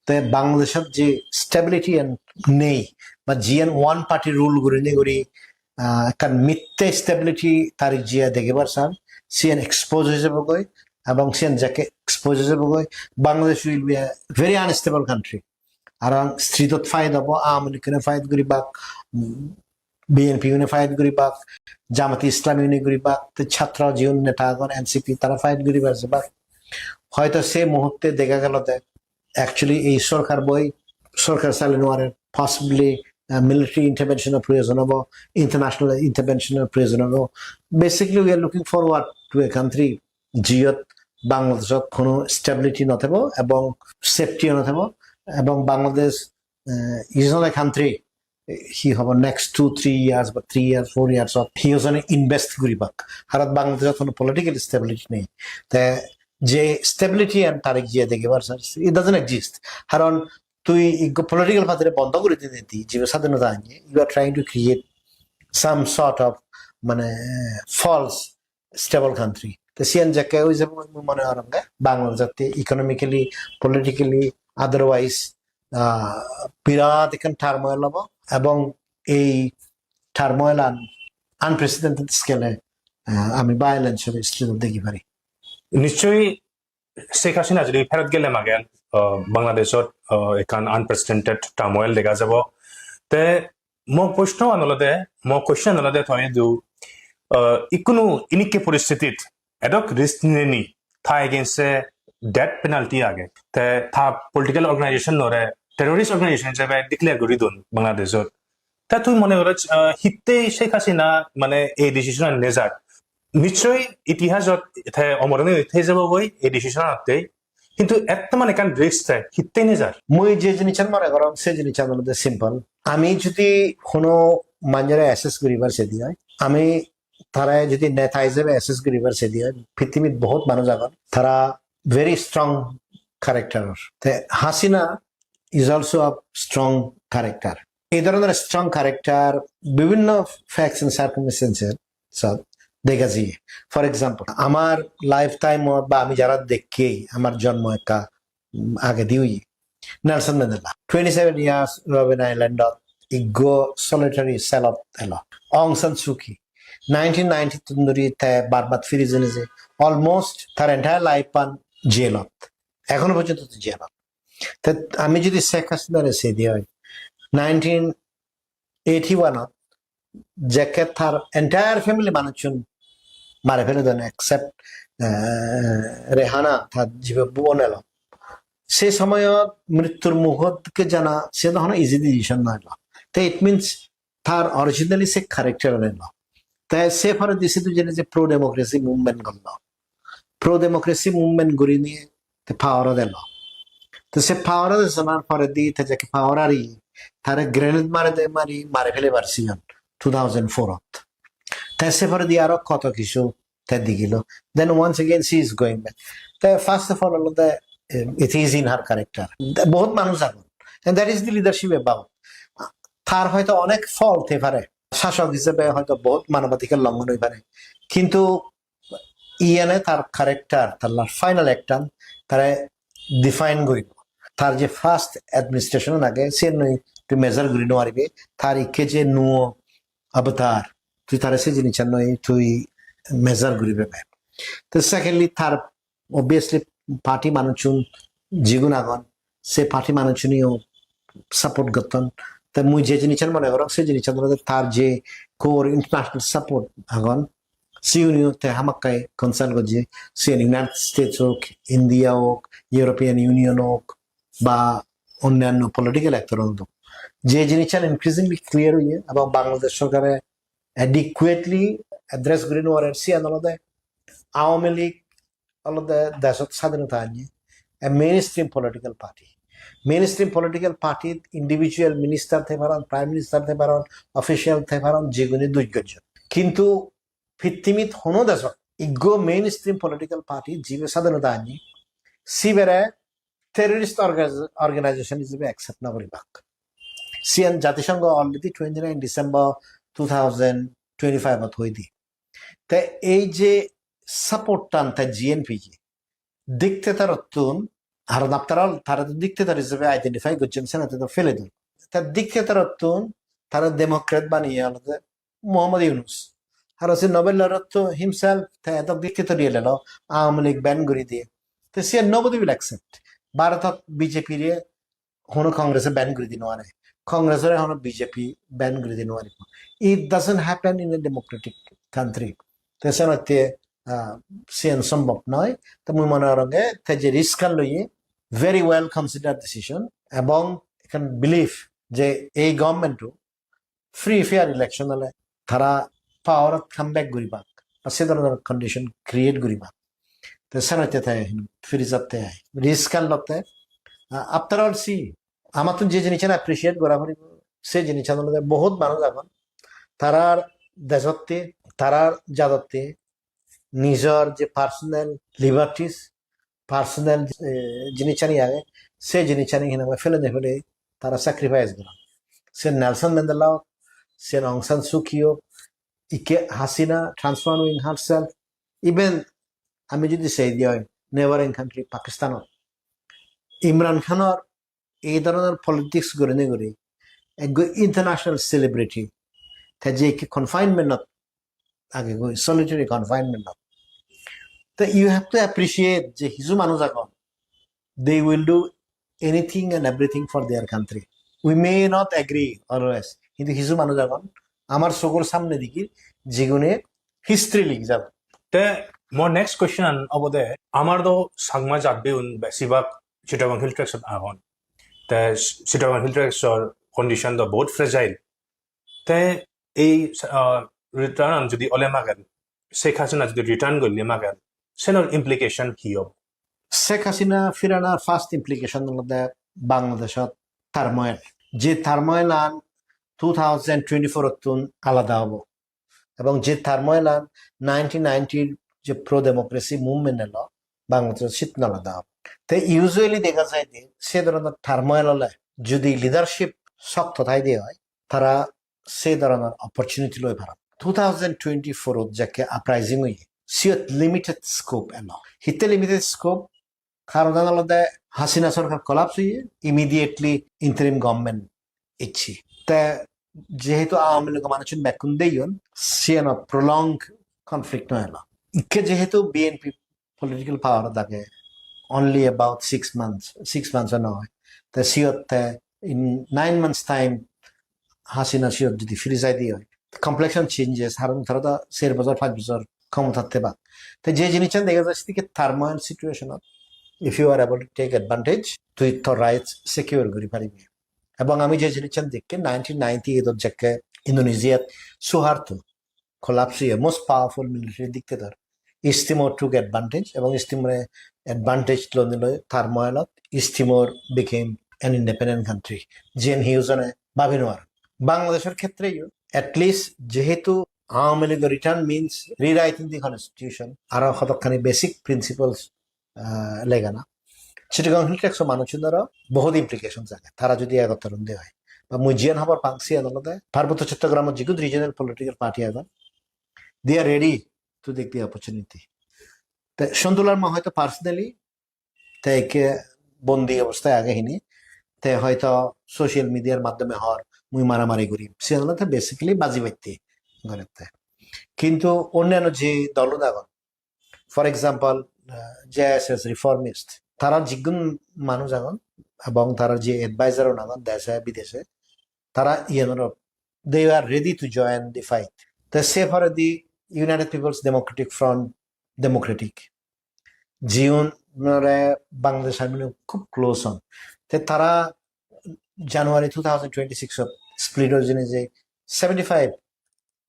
Te Bangladeshot je stability an nei, ba jiyan one party rule gurinei guri, ah, ekkan mitte stability tara jiye degebar san, siyan expose oi jebogoi, ebong siyan jekke expose oi jebogoi, Bangladesh will be a very unstable country. Aro street-ot fight obo, Awami League-une fight guribak, mm, B N P-une fight guribak, Jamati Islami-une guribak, te chhatro jiun neta agon, N C P, tara fight guribar jebak. Hoito se muhurte dega gelo de actually ei sorkar boi, sorkar sale no pare, possibly, uh, military intervention-or proyojon obo, international intervention-or proyojon obo. Basically, we are looking forward to a country jiyot Bangladeshot hono stability no thebo ebong safety-o no thebo, ebong Bangladesh, uh, is not a country hi hobo next two, three years ba three years, four years-ot hi hojone invest guribak. Haron Bangladeshot hono political stability nei. Te je stability-an tara jiye degebar sar, it doesn't exist. Haron tui ikko political party-re bondo guri dinei di, jibe sadhinota anye, you are trying to create some sort of, mane, false stable country. Te siyan jekke oi jebo, mui mone gorong de Bangladesh-otte economically, politically, otherwise, ah, birat ekkan turmoil obo, ebong ei turmoil-an unprecedented scale-e, ah, ami violence-or street-ot degi pari. Nischoi Sheikh Hasina jodi pherot gele magen, ah, Bangladeshot, ah, ekkan unprecedented turmoil dega jabo. Te mo proshno an olode, mo question olode to idu, ah, ikkunu inikke poristhetit edok risk ninei ta against-e death penalty age. Te ta political organization-ore terrorist organization hijebe declare guri don Bangladeshot. Te tui mone goro, ah, hittei Sheikh Hasina mane ei decision-an nejar? Nischoi itihasot te omor oinei thei jabo goi ei decision-anottei. Hintu ettoman ekkan risk te hittei nejar? Mui je jinissan mone gorong, se jinissan olode simple. Ami jodi hono manjore assess guribar sedi oi, ami tara jodi neta hijebe assess guribar sedi oi, pittimit bohut manuj agon, tara very strong character-or. Te Hasina is also a strong character. Ei dhoronor strong character bibhinno facts and circumstances-ot dega jiye. For example, amar lifetime-ot ba ami jara dekki, amar jonmo ekka, um, agedi oye. Nelson Mandela, twenty-seven years Robben Island-ot ikko solitary cell-ot elo. Aung San Suu Kyi, nineteen ninety-two dhuri te Burma-t firi jeinei je, almost tar entire life-an jail-ot. Ekhono porjonto te jail-ot. Te ami jodi Sheikh Hasinare sedi oi, nineteen eighty-one-ot jekke tar entire family manuchun mare pele don, except, eh, Rehana, tar jibe bon elo. Se somoyot mrittur mukhot ke jana, se to hono easy decision noi lo. Te it means tar originally se character elo. Te se poredi sidu jeinei je pro democracy movement gollo. Pro democracy movement gurinei te power-ot elo. Te se power-ot esonar poredi te jekke power ari, tare grenade mare de mari, mare pelebar siyan two thousand four-ot. Te se poredi aro koto kichu te digilo. Then once again she is going back. Te first of all olode, eh, it is in her character. Bohut manuj agon. And that is the leadership about. Tar hoyto onek fault thei pare. Sasok hisebe hoyto bohut manobadhikar longhon oi pare. Kintu iyene tar character, tar la-, final act-an tare define guribo. Tar je first administration age, siyen noi tui measure guri no paribe. Tar ikke je nuo avatar, tui tare se jinissan noi tui measure guri pebe. Te secondly, tar obviously party manuchun jigun agon, se party manuchuniyo support gotton. Te mui je jinissan mone gorong, se jinissan olode tar je core international support agon, siuniyo te hamakkai consult gojje, siyen United States ok, India ok, European Union ok, ba onnanno political actor-un ok. Je jinissan increasingly clear oye, ebong Bangladesh sorkare adequately address guri no parer, siyan olode Awami League olode deshot sadhinota anye, a mainstream political party. Mainstream political party individual minister thei paron, prime minister thei paron, official thei paron, jigune duj gojjon. Kintu pittimit hono deshot ikko mainstream political party jibe sadhinota anye, sibere terrorist orga-, organization hisebe accept no guribak. Siyan Jatisongho already twenty-nine December two thousand twenty-five-ot hoi di. Te ei je support-tan te G N P je dictator-ottun, aro after all, tara to dictator hisebe identify gojjon, sene to fele don. Te dictator-ottun tara Democrat baniye olode Mohammad Yunus. Aro se Nobel laureate to himself, te edok dictator ye lelo, Awami League ban guri diye. Te siyan nobody will accept. Bharotot B J P re hono Congress-e ban guri di no pare. Congress-ore hono B J P ban guri di no pare. It doesn't happen in a democratic country. Te senotte, ah, siyen sombhob noi. Te mui mone gorong te je risk-an loye, very well considered decision, ebong ekkan belief je ei government-o free fair election ole tara power-ot come back guribak, ba se dhoronor condition create guribak. Te senotte te firi jatte ai. Risk-an lotte. Ah, after all, see, amattun je jinissan appreciate gora poribo, se jinissan olode bohut manuj agon. Tarar dejotte, tarar jadotte, nijor je personal liberties, personal, eh, jinissani age, se jinissani hinamai felei felei tara sacrifice goron. Se Nelson Mandela ok, se Aung San Suu Kyi ok, ikke Hasina transforming herself, even ami jodi sei di oi, neighboring country Pakistan-ot Imran Khan-or ei dhoronor politics gurinei guri ekko international celebrity, te je ikke confinement-ot age goi, solitary confinement-ot. Te you have to appreciate je hiju manuj agon, they will do anything and everything for their country. We may not agree always, hintu hiju manuj agon, amar sogor samne degi, jigune history ligi jabo. Te mor next question an obode, amar do Changma jatbiun besibak Chittagong Hill Tracts ot agon. Te Chittagong Hill Tracts or condition do bahut fragile. Te ei, ah, return an jodi ole magen, Sheikh Hasina jodi return golle magen, senor implication hi obo? Sheikh Hasina firanar first implication olode Bangladeshot turmoil. Je turmoil an two thousand twenty-four ottun alada obo. Ebong je turmoil an nineteen ninety-r je pro democracy movement elo, Bangladeshot sittun alada obo. Te usually dega jai de se dhoronor turmoil ole jodi leadership sokto thai de oi, tara se dhoronor opportunity loi paron. Two thousand twenty-four-ot jekke uprising oye, siyot limited scope elo. Hitte limited scope? Karonan olode Hasina sorkar collapse oye, immediately interim government ecche. Te jehetu Awami League-o manuchun bekkun deyon, siyanot prolonged conflict no elo. Ikke jehetu B N P political power-ot age, only about six months, six months-o noi. Te siyot te in nine months time Hasina siyot jodi firi jai de oi, complexion changes, haron tara do ser bojor, pach bojor khomotat thebak. Te je jinissan dega jai, sedokke turmoil situation-ot, if you are able to take advantage, tui tor rights secure guri paribi. Ebong ami je jinissan dekke nineteen ninety-eight-ot jekke Indonesia-t Suharto collapse oye, most powerful military dictator, East Timor took advantage, ebong East Timor-e advantage lonei loi turmoil-ot East Timor became an independent country. Jiyen hiyo jone babi no pare. Bangladeshor khetre yo, at least jehetu Awami League return means rewriting the constitution, aro hodokkani basic principles, ah, legana. Chittagong Hill Tracts-o manuchunoro bohut implications age. Tara jodi egottor onde oi, ba mui jiyan hobor pang siyan olode Parbotto Chottogramot jigun regional political party agon, they are ready to take the opportunity. Te Sontu Larma hoito personally te ikke bondi obosthay age hini, te hoito social media-r maddhome hor mui maramari gurim, siyan olode basically baji batte gorette. Kintu onnanno je dol agon, for example, uh, J S S Reformist, tara jigun manuj agon ebong tara je advisor un agon deshe bideshe, tara iyanoro, they are ready to join the fight. Te se poredi United People's Democratic Front, Democratic, jiunore Bangladesh Army khub close on. Te tara January two thousand twenty-six-ot split oi jeinei je seventy-five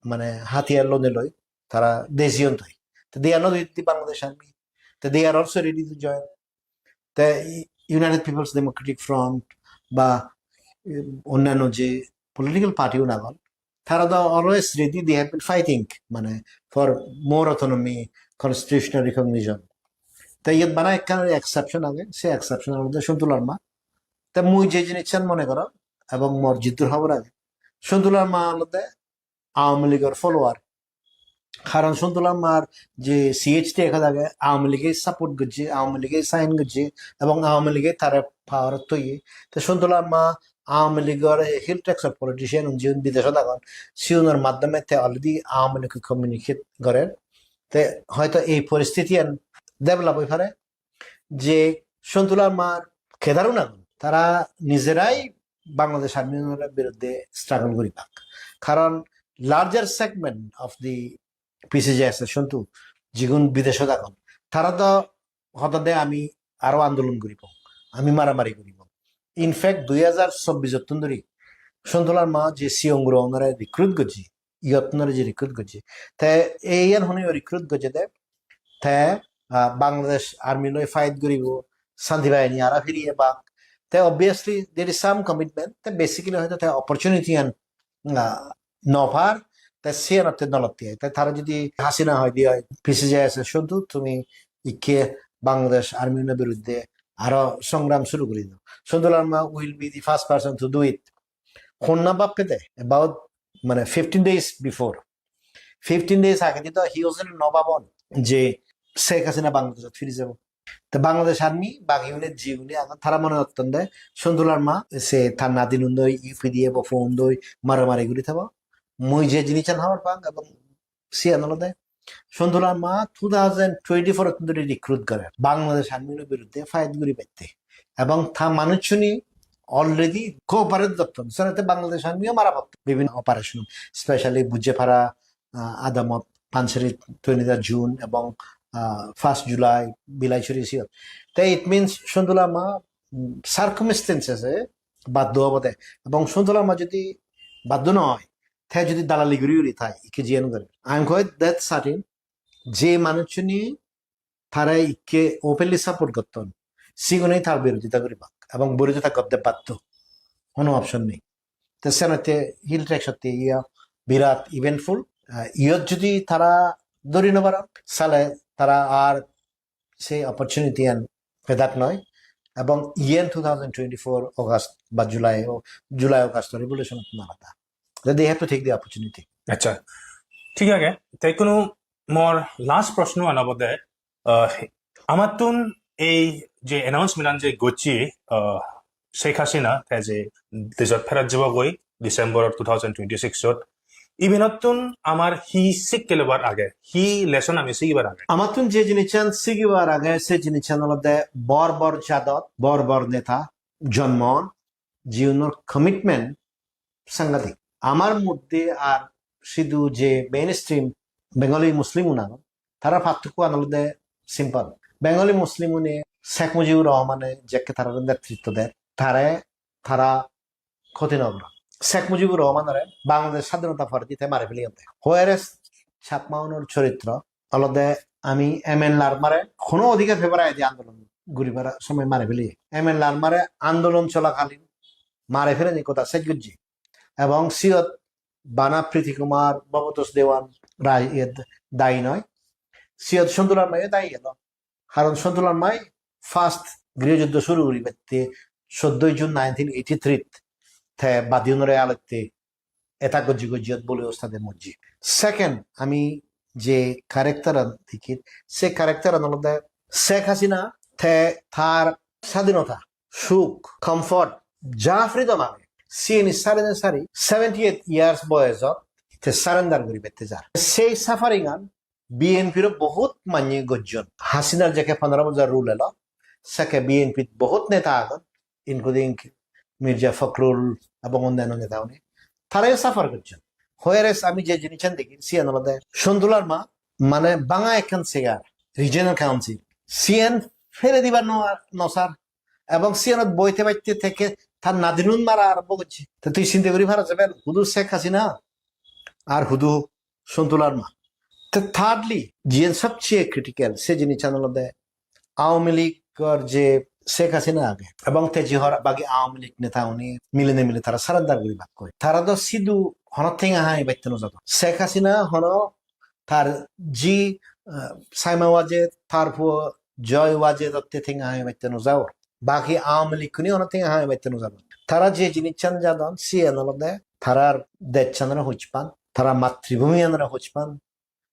mane hatiyar lonei loi tara dejiyon toi. Te they are not with the Bangladesh Army. Te they are also ready to join. Te United People's Democratic Front ba, eh, onnanno je political party un agon, tara do always ready, they have been fighting mane for more autonomy, constitutional recognition. Te iyot bana ekkan exception age, se exception olode Sontu Larma. Te mui je jinissan mone gorong ebong mor jiddur hobor age, Sontu Larma olode Awami League-or follower. Karon Sontu Larmar je C H T Act age, Awami League-e support gojje, Awami League-e sign gojje, ebong Awami League-e tare power-ot toye. Te Sontu Larma Awami League-or ei Hill Tracts-or politician un jiun bideshot agon, siunor maddhome te already Awami League-e communicate gorer. Te hoito ei poristitiyan develop oi pare je Sontu Larmar cadre un agon, tara nijerai Bangladesh Army-unor biruddhe struggle guribak. Karon larger segment of the P C J S-e Sontu, jigun bideshot agon, tara do hodode ami aro andolon guribong, ami maramari guribong. In fact, dui hajar chobbish-ottun dhuri Sontu Larma je sigon gurogunore recruit gojje, iyottunore je recruit gojje, te iyan hone recruit gojje de, te, ah, Bangladesh Army loi fight guribo, Shanti Bahini aro firi ebak. Te obviously there is some commitment. Te basically hoyto te opportunity an, ah, no par, te siyanotte nolotte ai. Te tara jodi Hasina hoide oi, P C J S-e Sontu, tumi ikke Bangladesh Army-unor biruddhe aro songram suru guri do. Sontu Larma will be the first person to do it. Honna bappe de about, mane, fifteen days before. Fifteen days agedi do hi hojone no babon je Sheikh Hasina Bangladeshot firi jabo. Te Bangladesh Army, bagi une jiune agon, tara mone gotton de Sontu Larma se tar nadinun doi, U P D F o phone doi maramari guri thebo. Mui je jinissan hobor pang ebong siyan olode Sontu Larma two thousand twenty-four-ottun dhuri recruit gore Bangladesh Army-unor biruddhe fight guribatte. Ebong ta manuchchune already cooperate gotton. Senotte Bangladesh Army-o mara potton bibhinno operation, specially Bujepara, ah, adamot Panchari twenty-third June ebong, ah, first July Bilaichuri siyot. Te it means Sontu Larma, mm, circumstances-e baddho obode. Ebong Sontu Larma jodi baddho no oi, te jodi dalali guri guri thai, ikke jiyan guri. I am quite that certain je manuchchune tare ikke openly support gotton, sigune tar birodita guribak ebong birodita gotte baddho, hono option nei. Te senotte Hill Tracts-otte iya birat eventful. Ah, iyot jodi tara dhori no paron, sale tara ar se opportunity an pedak noi. Ebong iyen two thousand twenty-four August ba July, o July August revolution-ot nalada. Then they have to take the opportunity. Acha, thik age. Te ikkunu mor last proshno an olode, ah, amattun ei je announcement an je gocche, ah, Sheikh Hasina te je dejot pherot jebogoi December two thousand twenty-six-ot, ibinottun amar hi sikke lobar age, hi lesson ami sigibar age? Amattun je jinissan sigibar age, se jinissan olode bor bor jadot, bor bor neta jonmon, jiunor commitment sangadik. Amar moddhe ar sidu je mainstream Bengali Muslim un agon, tara parthokkoan olode simple. Bengali Muslim une Sheikh Mujibur Rahmane jekke tarare netritto der, tare tara khoti no goron. Sheikh Mujibur Rahmanore Bangladesh sadhinota poredi te mari peleyon de. Whereas Chakma unor choritro olode ami M N Larmare hono odhikar pebar aide andolon guribar somoy mari peliye. M N Larmare andolon cholakalin mari peleni hoda sej gojje. Ebong siyot bana Priti Kumar, Bhabatosh Dewan, Rai, iyot dayi noi. Siyot Sontu Larmayo dayi elo. Karon Sontu Larmai first griho juddho suru guribatte soddo June nineteen eighty-three-t te badi unore alotte attack gojje gojje iyot boli ostade mojje. Second, ami je character an dekir, se character an olode Sheikh Hasina te tar sadhinota, suk, comfort, ja freedom age, siyeni sari ne sari seventy-eight years boyosot te surrender guribatte jar. Sei suffering an B N P-ro bohut manye gojjon. Hasinar jekke pondro bojor rule elo, sekke B N P-t bohut neta agon, including Mirza Fakhrul ebong onnanno neta une. Tarayo suffer gojjon. Whereas ami je jinissan degi, siyan olode Sontu Larma, mane banga ekkan chair, regional council, siyan fele dibar no, no sar. Ebong siyanot boi thebatte tekke tar nadinun mara arombo gojje. Te tui sinte guri paro je bel, hudu Sheikh Hasina ar hudu Sontu Larma. Te thirdly, jiyen sobcheye critical, se jinissan olode Awami League-or je Sheikh Hasina age, ebong te je hor bagi Awami League neta uni milinei mili tara surrender guribakkoi. Tara do sidu hono tenga hamibatte no jadon. Sheikh Hasina hono tar ji, eh, Saima Wajed, tar puo Joy Wajed otte tenga hamibatte no jadon. Bagi Awami League uni hono tenga hamibatte no jadon. Tara je jinissan jadon, siyen olode tarar dejchanore hojpan, tara matribhumiyanore hojpan,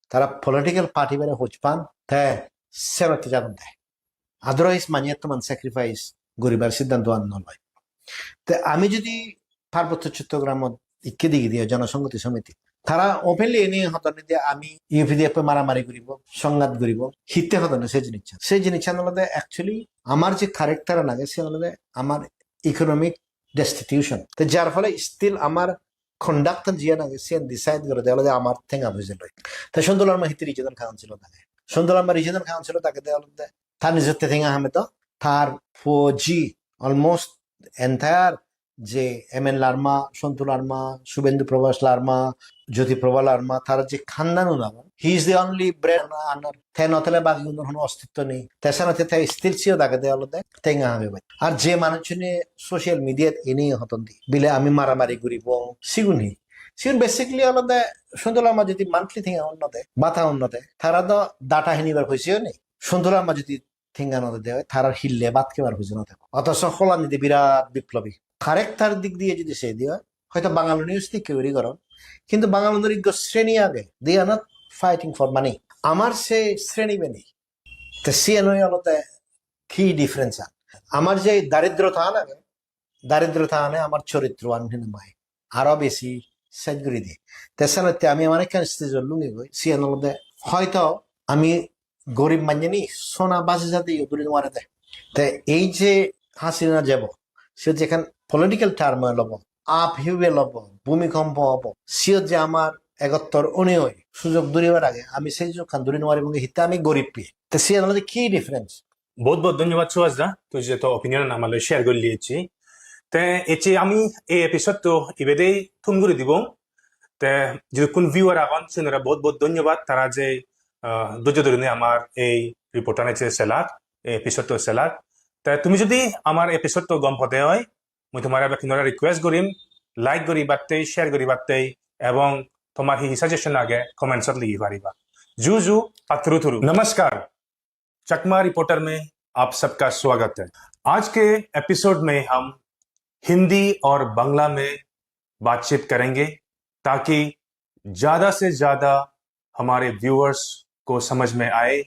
tara political party bare hojpan, te senotte jadon de. Otherwise, manye ettoman sacrifice guribar siddhanto an no loi. Te ami jodi Parbotto Chottogramot ikke degi diye Jonosonghoti Somiti, tara openly eni hodon de ami U P D F-e maramari guribo, songhat guribo, hitte hodon se jinissan. Se jinissan olode actually amar je character an age, se olode amar economic destitution. Te jar phole still amar conduct-an jiyan age, siyan decide gorede olode amar tenga poije loi. Te Sontu Larma hitte regional council-ot age? Sontu Larma regional council-ot agede olode tar nijotte tenga hamedo, tar puo ji almost entire je M N Larma, Sontu Larma, Subhendu Prabhas Larma, Jyoti Prabha Larma, tara je khandan un agon, he is the only bread earner. Te no thele bagigunor hono ostitto nei. Te senotte te still siyot agede olode tenga hame bai. Ar je manuchchune social media-t ene hodon di, bile ami maramari guribong, sigun hi? Sigun basically olode Sontu Larma jodi monthly tenga unnode, bata unnode, tara do data hinibar poiseyo nei. Sontu Larma jodi tenga no dede oi, tarar hille bhat hebar huji no thebo. Othocho Hollandide birat biplobi. Character dik diye jodi sei de oi, hoyto Bangaluniyo sedokke guri goron. Kintu Bangalunor ekko sreni age, they are not fighting for money. Amar se sreni be nei. Te siyan oi olode ki difference an? Amar je daridrota an age, daridrota ane amar choritro an hene mai aro besi set guri de. Te senotte ami amar ekkan stage-ot lungi goi, siyan olode hoyto ami gorib manjeni sona basi jate yo duri nuarede. Te ei je Hasina jebo, siyot je ekkan political turmoil obo, upheaval obo, bhumikompo obo, siyot je amar egottor onei oi sujog duribar age, ami sei sujogkan duri nuaribonge, hitte ami gorib piye. Te siyan olode ki difference? Bohut bohut dhonyobad Suhas da, tui je to opinion amaloi share gorilli ecche. Te ecche ami ei episode to ibedei thum guri dibong. Te jidukkun viewer agon, sunore bohut bohut dhonyobad, tara je, ah, dhojjo dhorine amar ei report an ecche selak, ei episode to selak. Te tumi jodi amar episode to gom pode oi, mui tomare bekkunore request gorim, like guribatte, share guribatte, ebong tomar hi suggestion age comments ot ligi pariba. Ju ju, patturu turu. Namaskar, Chakma Reporter में आप सबका स्वागत है। आज के एपिसोड में हम हिंदी और बांग्ला में बातचीत करेंगे, ताकि ज्यादा से ज्यादा हमारे व्यूअर्स को समझ में आए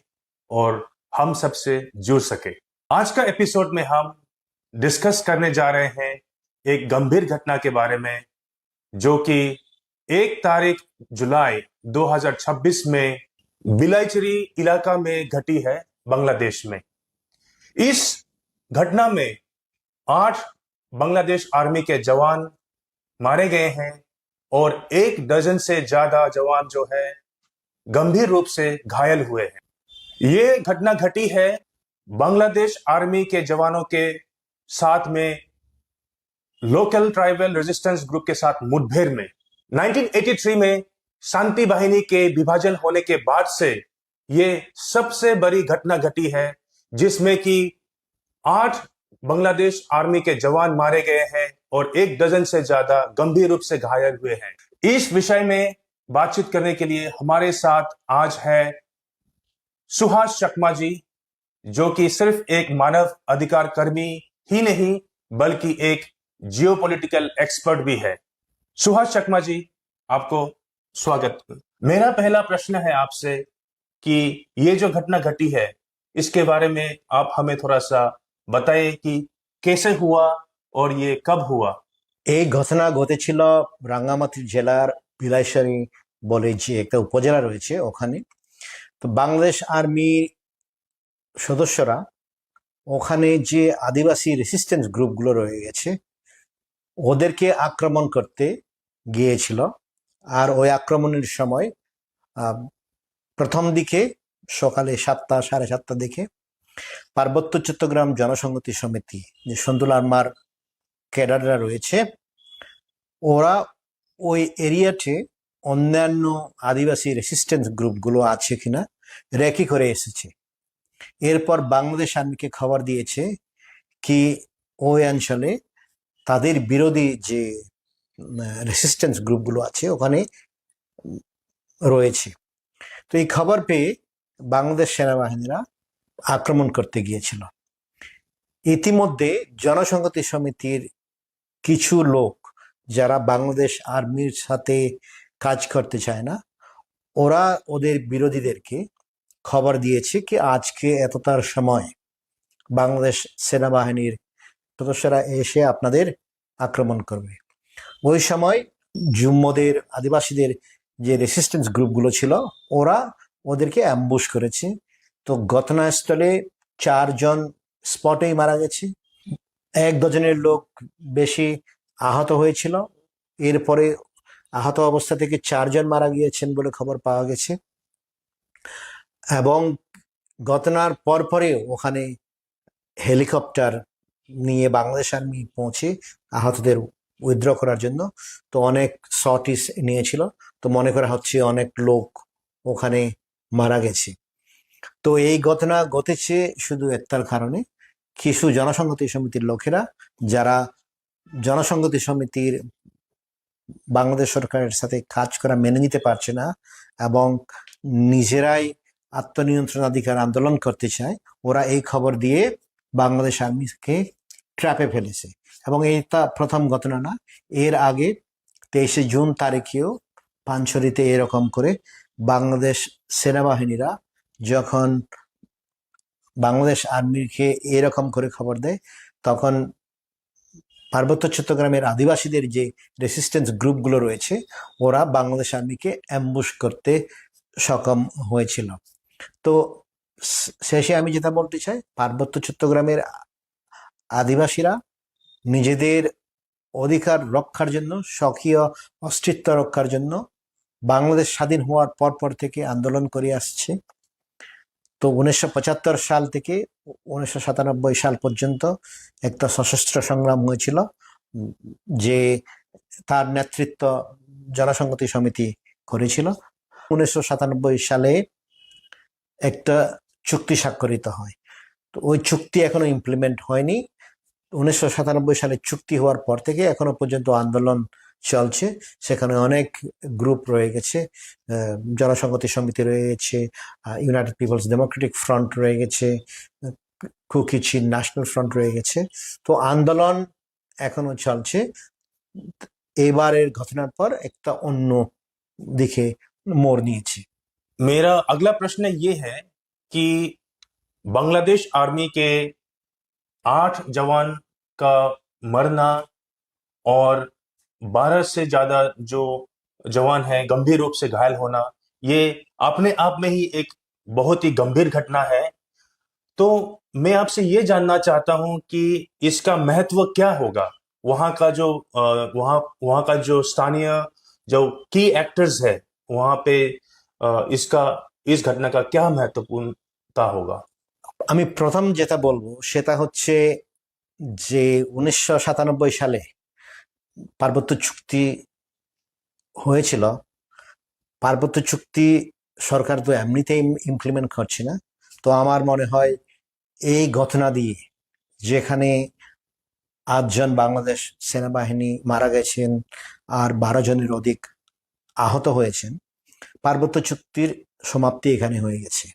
और हम सबसे जुड़ सके। आज का एपिसोड में हम डिस्कस करने जा रहे हैं एक गंभीर घटना के बारे में, जो कि एक तारीख जुलाई दो हज़ार छब्बीस में बिलाईचेरी इलाका में घटी है, बांग्लादेश में। इस घटना में आठ बांग्लादेश आर्मी के जवान मारे गए हैं और एक दर्जन से ज्यादा जवान जो है, गंभीर रूप से घायल हुए हैं। ये घटना घटी है बांग्लादेश आर्मी के जवानों के साथ में लोकल ट्राइबल रेजिस्टेंस ग्रुप के साथ मुठभेड़ में। नाइनटीन एटी थ्री में शांति वाहिनी के विभाजन होने के बाद से ये सबसे बड़ी घटना घटी है, जिसमें कि आठ बांग्लादेश आर्मी के जवान मारे गए हैं और एक दर्जन से ज्यादा गंभीर रूप से घायल हुए हैं। इस विषय में बातचीत करने के लिए हमारे साथ आज है सुहास चकमा जी, जो कि सिर्फ एक मानव अधिकार कर्मी ही नहीं, बल्कि एक जियोपॉलिटिकल एक्सपर्ट भी है। सुहास चकमा जी, आपको स्वागत। मेरा पहला प्रश्न है आपसे कि ये जो घटना घटी है, इसके बारे में आप हमें थोड़ा सा बताइए कि कैसे हुआ और ये कब हुआ? এই ঘটনা ঘটেছিল রাঙ্গামাটি জেলার বিলাইছড়ি বলে যে একটা উপজেলা রয়েছে ওখানে। তো বাংলাদেশ আর্মির সদস্যরা ওখানে যে আদিবাসী রেসিস্ট্যান্স গ্রুপগুলো রয়ে গেছে ওদেরকে আক্রমণ করতে গিয়েছিল। আর ওই আক্রমণের সময় আহ, প্রথম দিকে সকালে সাতটা, সাড়ে সাতটার দিকে পার্বত্য চট্টগ্রাম জনসংহতি সমিতি, যে সন্তু লারমার ক্যাডাররা রয়েছে, ওরা ওই এরিয়াতে অন্যান্য আদিবাসী রেসিস্ট্যান্স গ্রুপগুলো আছে কিনা রেকি করে এসেছে। এরপর বাংলাদেশ আর্মিকে খবর দিয়েছে কি ওই অঞ্চলে তাদের বিরোধী যে রেসিস্ট্যান্স গ্রুপগুলো আছে ওখানে উম, রয়েছে। তো এই খবর পেয়ে বাংলাদেশ সেনাবাহিনীরা আক্রমণ করতে গিয়েছিল। ইতিমধ্যে জনসংহতি সমিতির কিছু লোক, যারা বাংলাদেশ আর্মির সাথে কাজ করতে চায় না, ওরা ওদের বিরোধীদেরকে খবর দিয়েছে কি আজকে এতটার সময় বাংলাদেশ সেনাবাহিনীর সদস্যরা এসে আপনাদের আক্রমণ করবে। ওই সময় জুম্মদের, আদিবাসীদের যে রেসিস্ট্যান্স গ্রুপগুলো ছিল, ওরা ওদেরকে অ্যাম্বুশ করেছে। তো ঘটনাস্থলে চারজন স্পটেই মারা গেছে। এক ডজনের লোক বেশি আহত হয়েছিল। এরপরে আহত অবস্থা থেকে চারজন মারা গিয়েছেন বলে খবর পাওয়া গেছে। এবং ঘটনার পরপরই ওখানে হেলিকপ্টার নিয়ে বাংলাদেশ আর্মি পৌঁছে আহতদের উইথড্র করার জন্য। তো অনেক সর্টিস নিয়েছিল। তো মনে করা হচ্ছে অনেক লোক ওখানে মারা গেছে। তো এই ঘটনা ঘটেছে শুধু একটার কারণে, কিছু জনসংহতি সমিতির লোকেরা, যারা জনসংহতি সমিতির বাংলাদেশ সরকারের সাথে কাজ করা মেনে নিতে পারছে না এবং নিজেরাই আত্মনিয়ন্ত্রণাধিকার আন্দোলন করতে চায়, ওরা এই খবর দিয়ে বাংলাদেশ আর্মিকে ট্র্যাপে ফেলেছে। এবং এটা প্রথম ঘটনা না, এর আগে তেইশে জুন তারিখেও পানছড়িতে এরকম করে বাংলাদেশ সেনাবাহিনীরা যখন বাংলাদেশ আর্মিকে এরকম করে খবর দেয়, তখন পার্বত্য চট্টগ্রামের আদিবাসীদের যে রেসিস্ট্যান্স গ্রুপগুলো রয়েছে, ওরা বাংলাদেশ আর্মিকে অ্যাম্বুশ করতে সক্ষম হয়েছিল। তো শ- শেষে আমি যেটা বলতে চাই, পার্বত্য চট্টগ্রামের আদিবাসীরা নিজেদের অধিকার রক্ষার জন্য, স্বকীয় অস্তিত্ব রক্ষার জন্য বাংলাদেশ স্বাধীন হওয়ার পর পর থেকে আন্দোলন করে আসছে। তো উনিশশো পঁচাত্তর সাল থেকে উনিশশো সাতানব্বই সাল পর্যন্ত একটা সশস্ত্র সংগ্রাম হয়েছিল, উম, যে তার নেতৃত্ব জনসংহতি সমিতি করেছিল। উনিশশো সাতানব্বই সালে একটা চুক্তি স্বাক্ষরিত হয়। তো ওই চুক্তি এখনো ইমপ্লিমেন্ট হয়নি। উনিশশো সাতানব্বই সালে চুক্তি হওয়ার পর থেকে এখনো পর্যন্ত আন্দোলন চলছে। সেখানে অনেক গ্রুপ রয়ে গেছে, আহ, জনসংহতি সমিতি রয়ে গেছে, ইউনাইটেড পিপলস ডেমোক্রেটিক ফ্রন্ট রয়ে গেছে, কুকি চিন ন্যাশনাল ফ্রন্ট রয়ে গেছে। তো আন্দোলন এখনো চলছে। এবারের ঘটনার পর একটা অন্য দিকে মোড় নিয়েছে। मेरा अगला प्रश्न ये है कि बांग्लादेश आर्मी के आठ जवान का मरना और बारह से ज्यादा जो जवान हैं गंभीर रूप से घायल होना, ये अपने आप में ही एक बहुत ही गंभीर घटना है। तो मैं आपसे ये जानना चाहता हूं कि इसका महत्व क्या होगा, वहाँ का जो अ, वहाँ वहाँ का जो स्थानीय जो की एक्टर्स है वहाँ पे अ, इसका इस घटना का क्या महत्वपूर्णता होगा? আমি প্রথম যেটা বলবো সেটা হচ্ছে যে উনিশশো সাতানব্বই সালে পার্বত্য চুক্তি হয়েছিল। পার্বত্য চুক্তি সরকার তো এমনিতেই ইমপ্লিমেন্ট করছে না। তো আমার মনে হয় এই ঘটনা দিয়ে, যেখানে আটজন বাংলাদেশ সেনাবাহিনী মারা গেছেন আর বারো জনের অধিক আহত হয়েছেন, পার্বত্য চুক্তির সমাপ্তি এখানে হয়ে গেছে।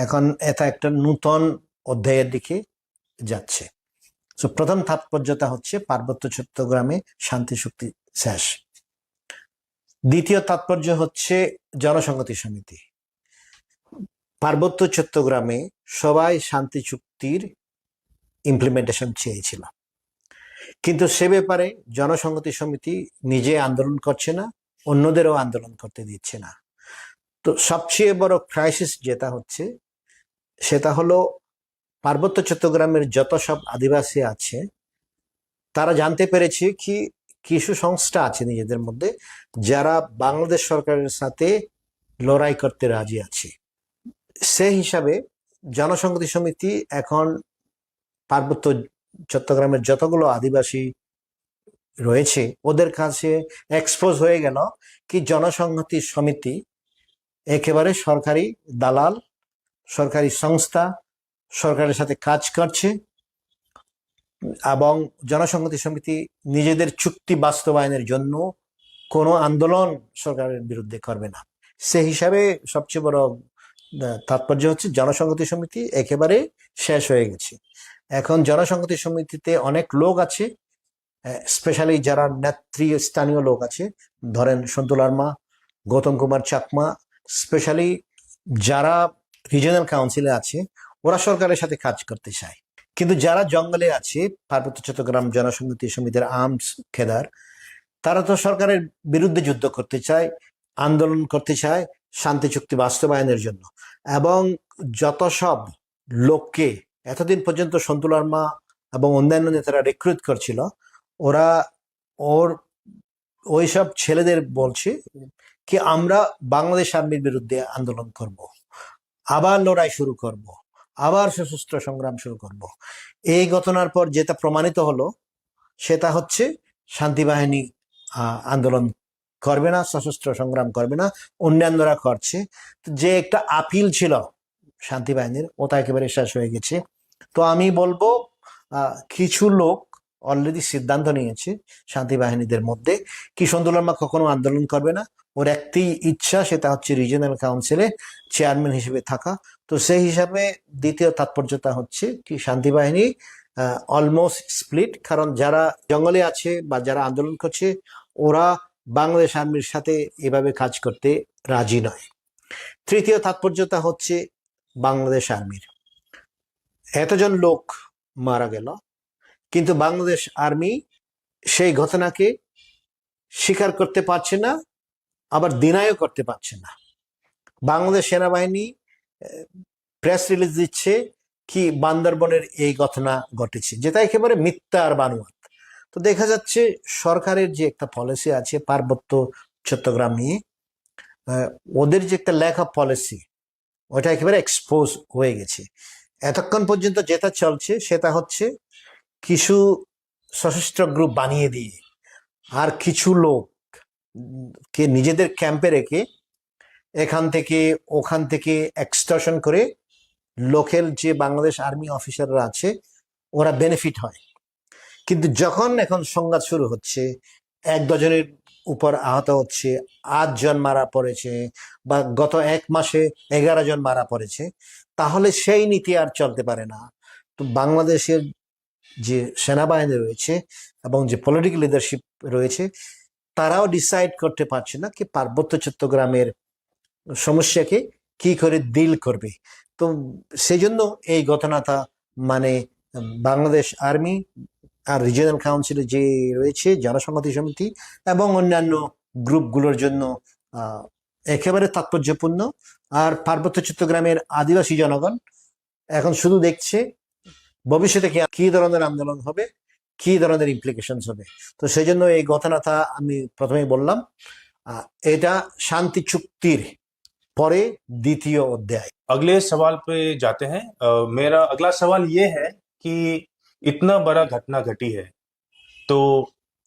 এখন এটা একটা নূতন অধ্যায়ের দিকে যাচ্ছে। তো প্রথম তাৎপর্যটা হচ্ছে পার্বত্য চট্টগ্রামে শান্তি চুক্তি শেষ। দ্বিতীয় তাৎপর্য হচ্ছে জনসংহতি সমিতি। পার্বত্য চট্টগ্রামে সবাই শান্তি চুক্তির ইমপ্লিমেন্টেশন চেয়েছিল, কিন্তু সে ব্যাপারে জনসংহতি সমিতি নিজে আন্দোলন করছে না, অন্যদেরও আন্দোলন করতে দিচ্ছে না। তো সবচেয়ে বড় ক্রাইসিস যেটা হচ্ছে সেটা হলো পার্বত্য চট্টগ্রামের যত সব আদিবাসী আছে, তারা জানতে পেরেছে কি কিছু সংস্থা আছে নিজেদের মধ্যে, যারা বাংলাদেশ সরকারের সাথে লড়াই করতে রাজি আছে। সেই হিসাবে জনসংহতি সমিতি এখন পার্বত্য চট্টগ্রামের যতগুলো আদিবাসী রয়েছে ওদের কাছে এক্সপোজ হয়ে গেল কি জনসংহতি সমিতি একেবারে সরকারি দালাল, সরকারি সংস্থা, সরকারের সাথে কাজ করছে এবং জনসংহতি সমিতি নিজেদের চুক্তি বাস্তবায়নের জন্য কোনো আন্দোলন সরকারের বিরুদ্ধে করবে না। সে হিসাবে সবচেয়ে বড় আহ, তাৎপর্য হচ্ছে জনসংহতি সমিতি একেবারে শেষ হয়ে গেছে। এখন জনসংহতি সমিতিতে অনেক লোক আছে, স্পেশালি যারা নেতৃস্থানীয় লোক আছে, ধরেন সন্তু লারমা, গৌতম কুমার চাকমা, স্পেশালি যারা রিজিয়নাল কাউন্সিলে আছে, ওরা সরকারের সাথে কাজ করতে চায়। কিন্তু যারা জঙ্গলে আছে, পার্বত্য চট্টগ্রাম জনসংহতি সমিতির আর্মস ক্যাডার, তারা তো সরকারের বিরুদ্ধে যুদ্ধ করতে চায়, আন্দোলন করতে চায় শান্তি চুক্তি বাস্তবায়নের জন্য। এবং যত সব লোককে এতদিন পর্যন্ত সন্তু লারমা এবং অন্যান্য নেতারা রিক্রুট করছিল, ওরা ওর ওইসব ছেলেদের বলছে কি আমরা বাংলাদেশ আর্মির বিরুদ্ধে আন্দোলন করব, আবার লড়াই শুরু করব, আবার সশস্ত্র সংগ্রাম শুরু করব। এই ঘটনার পর যেটা প্রমাণিত হলো সেটা হচ্ছে শান্তি বাহিনী আহ, আন্দোলন করবে না, সশস্ত্র সংগ্রাম করবে না, অন্যান্যরা করছে। তো যে একটা আপিল ছিল শান্তি বাহিনীর, ওটা একেবারে শেষ হয়ে গেছে। তো আমি বলবো আহ, কিছু লোক অলরেডি সিদ্ধান্ত নিয়েছে শান্তি বাহিনীদের মধ্যে, কিষাণ দুলাল মার্কা কখনো আন্দোলন করবে না। ওর একটি ইচ্ছা, সেটা হচ্ছে রিজিওনাল কাউন্সিলে চেয়ারম্যান হিসেবে থাকা। তো সেই হিসাবে দ্বিতীয় তাৎপর্যতা হচ্ছে কি শান্তি বাহিনী অলমোস্ট স্প্লিট, কারণ যারা জঙ্গলে আছে বা যারা আন্দোলন করছে ওরা বাংলাদেশ আর্মির সাথে এভাবে কাজ করতে রাজি নয়। তৃতীয় তাৎপর্যতা হচ্ছে বাংলাদেশ আর্মির এতজন লোক মারা গেল, কিন্তু বাংলাদেশ আর্মি সেই ঘটনাকে স্বীকার করতে পারছে না, আবার ডিনাইও করতে পারছে না। বাংলাদেশ সেনাবাহিনী প্রেস রিলিজ দিচ্ছে কি বান্দরবনের এই ঘটনা ঘটেছে, যেটা একেবারে মিথ্যা আর বানোয়াট। তো দেখা যাচ্ছে সরকারের যে একটা পলিসি আছে পার্বত্য চট্টগ্রাম নিয়ে, আহ, ওদের যে একটা ল্যাক অফ পলিসি, ওটা একেবারে এক্সপোজ হয়ে গেছে। এতক্ষণ পর্যন্ত যেটা চলছে সেটা হচ্ছে কিছু সশস্ত্র গ্রুপ বানিয়ে দিয়ে আর কিছু লোক উম, কে নিজেদের ক্যাম্পে রেখে এখান থেকে ওখান থেকে এক্সটর্শন করে লোকাল যে বাংলাদেশ আর্মি অফিসাররা আছে ওরা বেনিফিট হয়। কিন্তু যখন এখন সংঘাত শুরু হচ্ছে, এক ডজনের উপর আহত হচ্ছে, আট জন মারা পড়েছে, বা গত এক মাসে এগারো জন মারা পড়েছে, তাহলে সেই নীতি আর চলতে পারে না। তো বাংলাদেশের যে সেনাবাহিনী রয়েছে এবং যে পলিটিক্যাল লিডারশিপ রয়েছে, তারাও ডিসাইড করতে পারছে না কি পার্বত্য চট্টগ্রামের সমস্যাকে কি করে ডিল করবে। তো সেই জন্য এই ঘটনাটা মানে বাংলাদেশ আর্মি আর রিজিওনাল কাউন্সিলে যে রয়েছে জনসংহতি সমিতি এবং অন্যান্য গ্রুপগুলোর জন্য আহ, একেবারে তাৎপর্যপূর্ণ। আর পার্বত্য চট্টগ্রামের আদিবাসী জনগণ এখন শুধু দেখছে ভবিষ্যতে কি কি ধরনের আন্দোলন হবে, কি ধরনের ইমপ্লিকেশনস হবে। তো সেই জন্য এই ঘটনাটা আমি প্রথমেই বললাম, আহ, এটা শান্তি চুক্তির পরে দ্বিতীয় অধ্যায়। अगले सवाल पे जाते हैं। अ, मेरा अगला सवाल ये है कि इतना बड़ा घटना घटी है, तो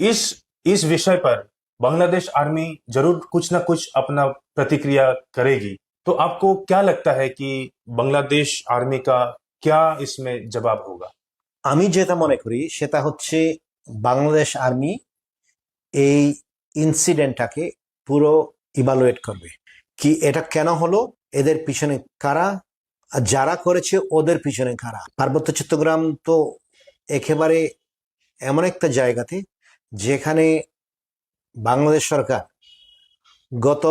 इस इस विषय पर बांग्लादेश आर्मी जरूर कुछ ना कुछ अपना प्रतिक्रिया करेगी। तो आपको क्या लगता है कि बांग्लादेश आर्मी का क्या इसमें जवाब होगा? আমি যেটা মনে করি সেটা হচ্ছে বাংলাদেশ আর্মি এই ইনসিডেন্টটাকে পুরো ইভালুয়েট করবে, কি এটা কেন হলো, এদের পিছনে কারা, আর যারা করেছে ওদের পিছনে কারা। পার্বত্য চট্টগ্রাম তো একেবারে এমন একটা জায়গাতে যেখানে বাংলাদেশ সরকার গত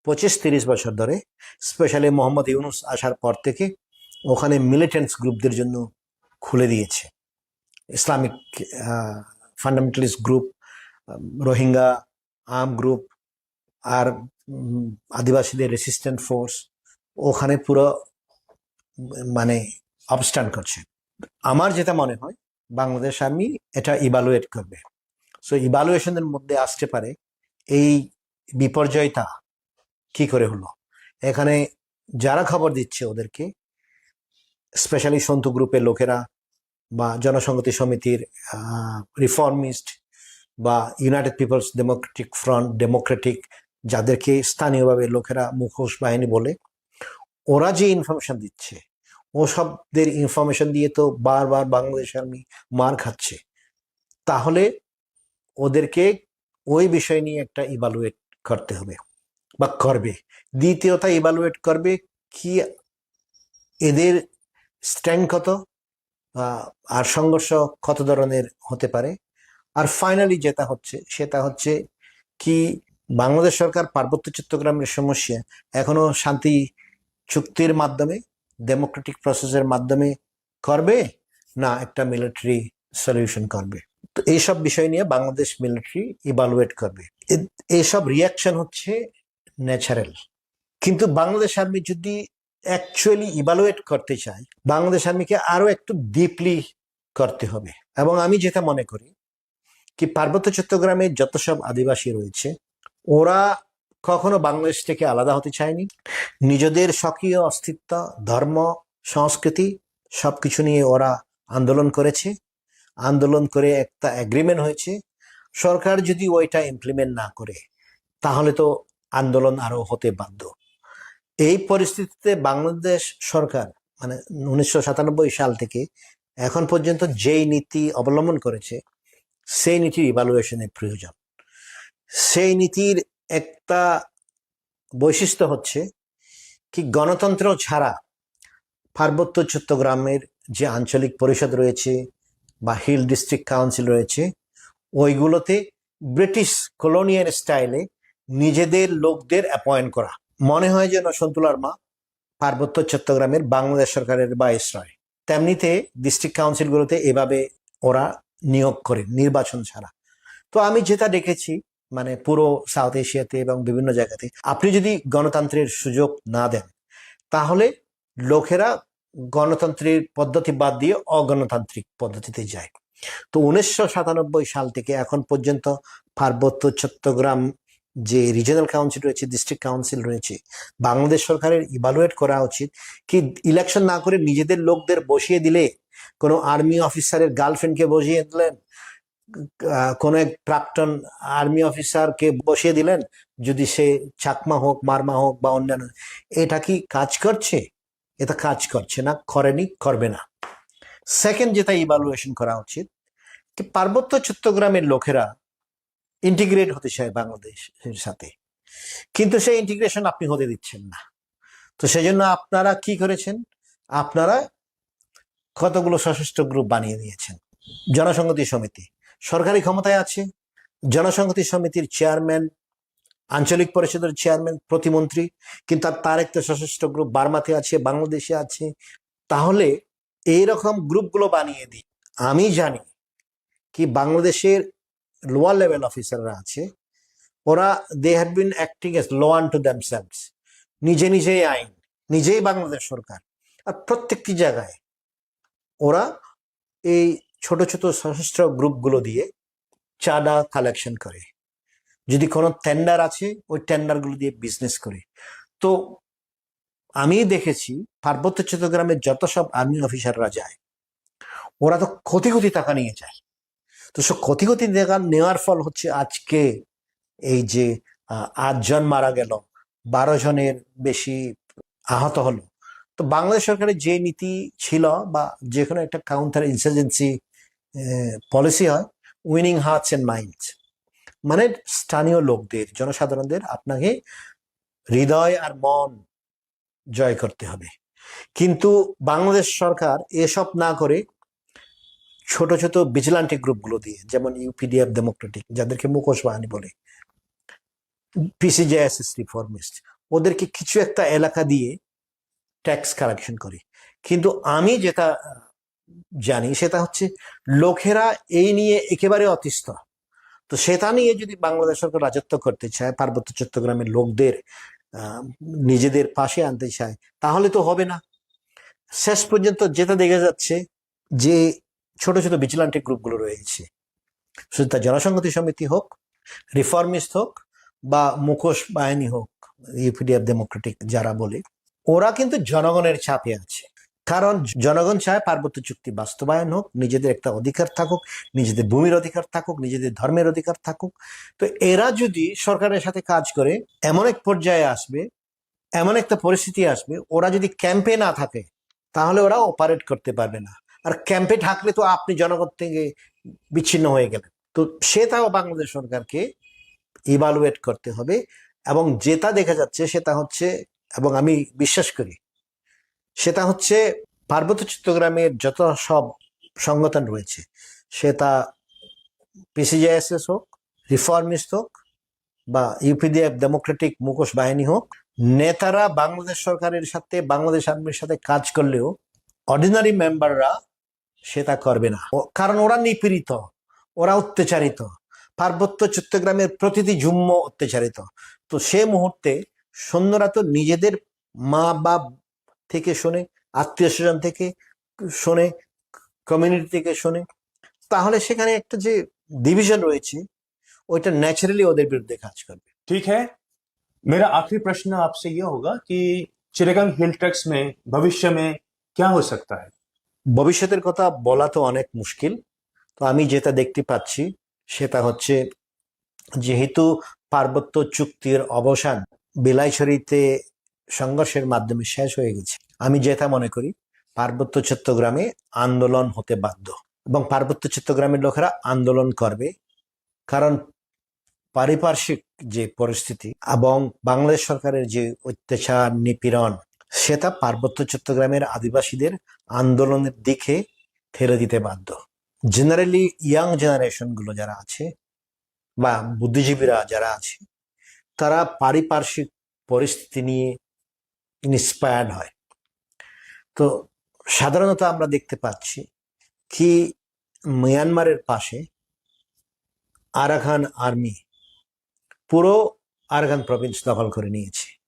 পঁচিশ তিরিশ বছর ধরে, স্পেশালি মোহাম্মদ ইউনুস আসার পর থেকে ওখানে মিলিটেন্টস গ্রুপদের জন্য খুলে দিয়েছে। Islamic fundamentalist group, Rohingya arm group, আর উম, আদিবাসীদের রেসিস্ট্যান্ট ফোর্স ওখানে পুরো উম, মানে অবস্ট্যান্ড করছে। আমার যেটা মনে হয় বাংলাদেশ আর্মি এটা ইভালুয়েট করবে। সো ইভালুয়েশনের মধ্যে আসতে পারে এই বিপর্যয়টা কি করে হলো। এখানে যারা খবর দিচ্ছে ওদেরকে, স্পেশালি সন্তু গ্রুপের লোকেরা বা জনসংহতি সমিতির রিফর্মিস্ট বা united people's democratic front, democratic, যাদেরকে স্থানীয়ভাবে লোকেরা মুখোশ বাহিনী বলে, ওরা যে ইনফরমেশন দিচ্ছে, ও সবদের ইনফরমেশন দিয়ে তো বারবার বাংলাদেশ আর্মি মার খাচ্ছে। তাহলে ওদেরকে ওই বিষয় নিয়ে একটা ইভালুয়েট করতে হবে বা করবে। দ্বিতীয়টা ইভালুয়েট করবে কি এদের স্ট্রেংথ কত, আহ, আর সংঘর্ষ কত ধরনের হতে পারে। আর ফাইনালি যেটা হচ্ছে সেটা হচ্ছে কি বাংলাদেশ সরকার পার্বত্য চট্টগ্রামের সমস্যা এখনো শান্তি চুক্তির মাধ্যমে, ডেমোক্রেটিক প্রসেসের মাধ্যমে করবে, না একটা মিলিটারি সলিউশন করবে। তো এইসব বিষয় নিয়ে বাংলাদেশ মিলিটারি ইভালুয়েট করবে। এ- এইসব রিয়াকশন হচ্ছে ন্যাচারাল। কিন্তু বাংলাদেশ আর্মি যদি অ্যাকচুয়ালি ইভালুয়েট করতে চায়, বাংলাদেশ আর্মিকে আরো একটু ডিপলি করতে হবে। এবং আমি যেটা মনে করি কি, পার্বত্য চট্টগ্রামে যত সব আদিবাসী রয়েছে, ওরা কখনো বাংলাদেশ থেকে আলাদা হতে চায়নি। নিজেদের স্বকীয় অস্তিত্ব, ধর্ম, সংস্কৃতি, সবকিছু নিয়ে ওরা আন্দোলন করেছে। আন্দোলন করে একটা এগ্রিমেন্ট হয়েছে। সরকার যদি ওইটা ইমপ্লিমেন্ট না করে, তাহলে তো আন্দোলন আরো হতে বাধ্য। এই পরিস্থিতিতে বাংলাদেশ সরকার, মানে, উনিশশো সাতানব্বই সাল থেকে এখন পর্যন্ত যেই নীতি অবলম্বন করেছে, সেই নীতির ইভালুয়েশনের প্রয়োজন। সেই নীতির একটা বৈশিষ্ট্য হচ্ছে কি, গণতন্ত্র ছাড়া পার্বত্য চট্টগ্রামের যে আঞ্চলিক পরিষদ রয়েছে বা হিল ডিস্ট্রিক্ট কাউন্সিল রয়েছে, ওইগুলোতে ব্রিটিশ কলোনিয়াল স্টাইলে নিজেদের লোকদের অ্যাপয়েন্ট করা। মনে হয় যেন সন্তুলার মা পার্বত্য চট্টগ্রামের বাংলাদেশ সরকারের ভাইসরয়, তেমনিতে ডিস্ট্রিক্ট কাউন্সিলগুলোতে এভাবে ওরা নিয়োগ করে নির্বাচন ছাড়া। তো আমি যেটা দেখেছি, মানে, পুরো সাউথ এশিয়াতে এবং বিভিন্ন জায়গাতে, আপনি যদি গণতন্ত্রের সুযোগ না দেন, তাহলে লোকেরা গণতন্ত্রের পদ্ধতি বাদ দিয়ে অগণতান্ত্রিক পদ্ধতিতে যায়। তো উনিশশো সাতানব্বই সাল থেকে এখন পর্যন্ত পার্বত্য চট্টগ্রাম যে রিজিয়নাল কাউন্সিল রয়েছে, ডিস্ট্রিক্ট কাউন্সিল রয়েছে, বাংলাদেশ সরকারের ইভালুয়েট করা উচিত কি, ইলেকশন না করে নিজেদের লোকদের বসিয়ে দিলে, কোনো আর্মি অফিসারের গার্লফ্রেন্ডকে বসিয়ে দিলেন, আহ, কোনো এক প্রাক্তন আর্মি অফিসারকে বসিয়ে দিলেন, যদি সে চাকমা হোক, মারমা হোক বা অন্যান্য, এটা কি কাজ করছে? এটা কাজ করছে না, করেনি, করবে না। সেকেন্ড, যেটা ইভালুয়েশন করা উচিত, কি পার্বত্য চট্টগ্রামের লোকেরা ইন্টিগ্রেট হতে চায় বাংলাদেশের সাথে, কিন্তু সেই ইন্টিগ্রেশন আপনি হতে দিচ্ছেন না। তো সেই জন্য আপনারা কি করেছেন? আপনারা কতগুলো সশস্ত্র গ্রুপ বানিয়ে নিয়েছেন। জনসংহতি সমিতি সরকারি ক্ষমতায় আছে, জনসংহতি সমিতির চেয়ারম্যান, আঞ্চলিক পরিষদের চেয়ারম্যান, প্রতিমন্ত্রী, কিন্তু তার, তার একটা সশস্ত্র গ্রুপ বার্মাতে আছে, বাংলাদেশে আছে। তাহলে এইরকম গ্রুপগুলো বানিয়ে দিই। আমি জানি কি, বাংলাদেশের লোয়ার লেভেল অফিসাররা আছে, ওরা, they have been acting as law unto themselves, নিজে নিজেই আইন, নিজেই বাংলাদেশ সরকার। আর প্রত্যেকটি জায়গায় ওরা এই ছোট ছোট সশস্ত্র গ্রুপগুলো দিয়ে চাঁদা কালেকশন করে। যদি কোনো টেন্ডার আছে, ওই টেন্ডারগুলো দিয়ে বিজনেস করে। তো আমি দেখেছি, পার্বত্য চট্টগ্রামের যত সব আর্মি অফিসাররা যায়, ওরা তো কোটি কোটি টাকা নিয়ে যায়। তো সব কোটি কোটি টাকা নেওয়ার ফল হচ্ছে আজকে এই যে, আহ, আটজন মারা গেল, বারো জনের বেশি আহত হলো। তো বাংলাদেশ সরকারের যে নীতি ছিল বা যে কোনো একটা কাউন্টার ইনসার্জেন্সি পলিসি হয়, উইনিং হার্টস অ্যান্ড মাইন্ডস, মানে স্থানীয় লোকদের, জনসাধারণদের আপনাকে হৃদয় আর মন জয় করতে হবে। কিন্তু বাংলাদেশ সরকার এসব না করে ছোট ছোট ভিজিলান্টি গ্রুপগুলো দিয়ে, যেমন ইউপিডিএফ ডেমোক্রেটিক, যাদেরকে মুখোশ বাহিনী বলে, পিসিজেএসএস রিফর্মিস্ট, ওদেরকে কিছু একটা এলাকা দিয়ে ট্যাক্স কালেকশন করে। কিন্তু আমি যেটা জানি সেটা হচ্ছে, লোকেরা এই নিয়ে একেবারে অতিষ্ঠ। তো সেটা নিয়ে যদি বাংলাদেশ সরকার রাজত্ব করতে চায়, পার্বত্য চট্টগ্রামের লোকদের, আহ, নিজেদের পাশে আনতে চায়, তাহলে তো হবে না। শেষ পর্যন্ত যেটা দেখা যাচ্ছে যে ছোট ছোট ভিজিলান্টি গ্রুপগুলো রয়েছে, সেটা জনসংহতি সমিতি হোক, রিফর্মিস্ট হোক বা মুখোশ বাহিনী হোক, ইউপিডিএফ ডেমোক্রেটিক যারা বলে, ওরা কিন্তু জনগণের চাপে আছে। কারণ জনগণ চায় পার্বত্য চুক্তি বাস্তবায়ন হোক, নিজেদের একটা অধিকার থাকুক, নিজেদের ভূমির অধিকার থাকুক, নিজেদের ধর্মের অধিকার থাকুক। তো এরা যদি সরকারের সাথে কাজ করে, এমন এক পর্যায়ে আসবে, এমন একটা পরিস্থিতি আসবে, ওরা যদি ক্যাম্পে না থাকে, তাহলে ওরা অপারেট করতে পারবে না। আর ক্যাম্পে থাকলে তো আপনি জনগণ থেকে বিচ্ছিন্ন হয়ে গেলেন। তো সেটাও বাংলাদেশ সরকারকে ইভালুয়েট করতে হবে। এবং যেটা দেখা যাচ্ছে সেটা হচ্ছে, এবং আমি বিশ্বাস করি, সেটা হচ্ছে পার্বত্য চট্টগ্রামের যত সব সংগঠন রয়েছে, সেটা পিসিজেএসএস হোক, রিফর্মিস্ট হোক, বা ইউপিডিএফ ডেমোক্রেটিক মুখোশ বাহিনী হোক, নেতারা বাংলাদেশ সরকারের সাথে, বাংলাদেশ আর্মির সাথে কাজ করলেও অর্ডিনারি মেম্বাররা সেটা করবে না। ও-, কারণ ওরা নিপীড়িত, ওরা অত্যাচারিত। পার্বত্য চট্টগ্রামের প্রতিটি জুম্ম অত্যাচারিত। তো সে মুহূর্তে সৈন্যরা তো নিজেদের মা বাপ থেকে শুনে, আত্মীয় স্বজন থেকে শুনে, কমিউনিটি থেকে শুনে, তাহলে সেখানে একটা যে ডিভিশন রয়েছে, ওইটা ন্যাচারালি ওদের বিরুদ্ধে কাজ করবে। ठीक है, मेरा आखिरी प्रश्न आपसे यह होगा कि चिटागांग हिल ट्रैक्ट्स में भविष्य में क्या हो सकता है? ভবিষ্যতের কথা বলা তো অনেক মুশকিল। তো আমি যেটা দেখতে পাচ্ছি, সেটা হচ্ছে, যেহেতু পার্বত্য চুক্তির অবসান বিলাইছড়িতে সংঘর্ষের মাধ্যমে শেষ হয়ে গেছে, আমি যেটা মনে করি, পার্বত্য চট্টগ্রামে আন্দোলন হতে বাধ্য এবং পার্বত্য চট্টগ্রামের লোকেরা আন্দোলন করবে। কারণ পারিপার্শ্বিক যে পরিস্থিতি এবং বাংলাদেশ সরকারের যে অত্যাচার, নিপীড়ন, সেটা পার্বত্য চট্টগ্রামের আদিবাসীদের আন্দোলনের দিকে ঠেলে দিতে বাধ্য। জেনারেলি ইয়াং জেনারেশনগুলো যারা আছে বা বুদ্ধিজীবীরা যারা আছে, তারা পারিপার্শ্বিক পরিস্থিতি নিয়ে ইন্সপায়ার্ড হয়। তো সাধারণত আমরা দেখতে পাচ্ছি কি, মিয়ানমারের পাশে আরাকান আর্মি পুরো আরাকান প্রভিন্স দখল করে নিয়েছে।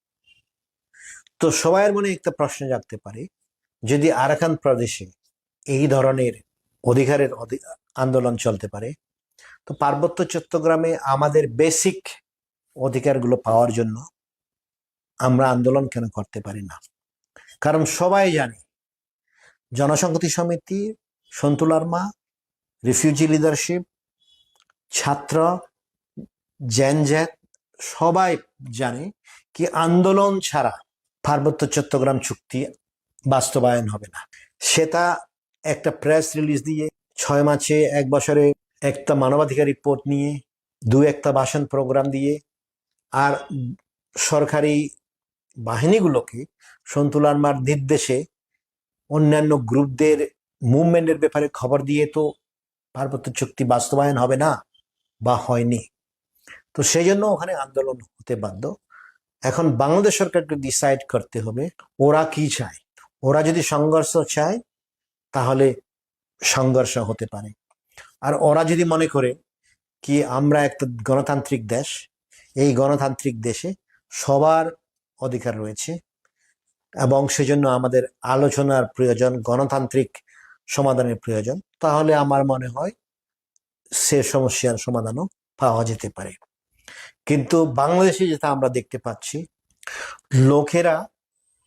তো সবার মনে একটা প্রশ্ন জাগতে পারে, যদি আরাকান প্রদেশে এই ধরনের অধিকারের অধি- আন্দোলন চলতে পারে, তো পার্বত্য চট্টগ্রামে আমাদের বেসিক অধিকারগুলো পাওয়ার জন্য আমরা আন্দোলন কেন করতে পারি না? কারণ সবাই জানে, জনসংহতি সমিতি, সন্তুলার মা, রিফিউজি লিডারশিপ, ছাত্র, জেনজেট, সবাই জানে কি আন্দোলন ছাড়া পার্বত্য চট্টগ্রাম চুক্তি বাস্তবায়ন হবে না। সেটা একটা প্রেস রিলিজ দিয়ে, ছয় মাসে, এক বছরে একটা মানবাধিকার রিপোর্ট নিয়ে, দু একটা ভাষণ প্রোগ্রাম দিয়ে, আর সরকারি বাহিনীগুলোকে সন্তুলার মার নির্দেশে অন্যান্য গ্রুপদের মুভমেন্টের ব্যাপারে খবর দিয়ে তো পার্বত্য চুক্তি বাস্তবায়ন হবে না বা হয়নি। তো সেই জন্য ওখানে আন্দোলন হতে বাধ্য। এখন বাংলাদেশ সরকারকে ডিসাইড করতে হবে ওরা কি চায়। ওরা যদি সংঘর্ষ চায়, তাহলে সংঘর্ষ হতে পারে। আর ওরা যদি মনে করে কি আমরা একটা গণতান্ত্রিক দেশ, এই গণতান্ত্রিক দেশে সবার অধিকার রয়েছে এবং সেজন্য আমাদের আলোচনার প্রয়োজন, গণতান্ত্রিক সমাধানের প্রয়োজন, তাহলে আমার মনে হয় সে সমস্যার সমাধানও পাওয়া যেতে পারে। কিন্তু বাংলাদেশে যেটা আমরা দেখতে পাচ্ছি, লোকেরা,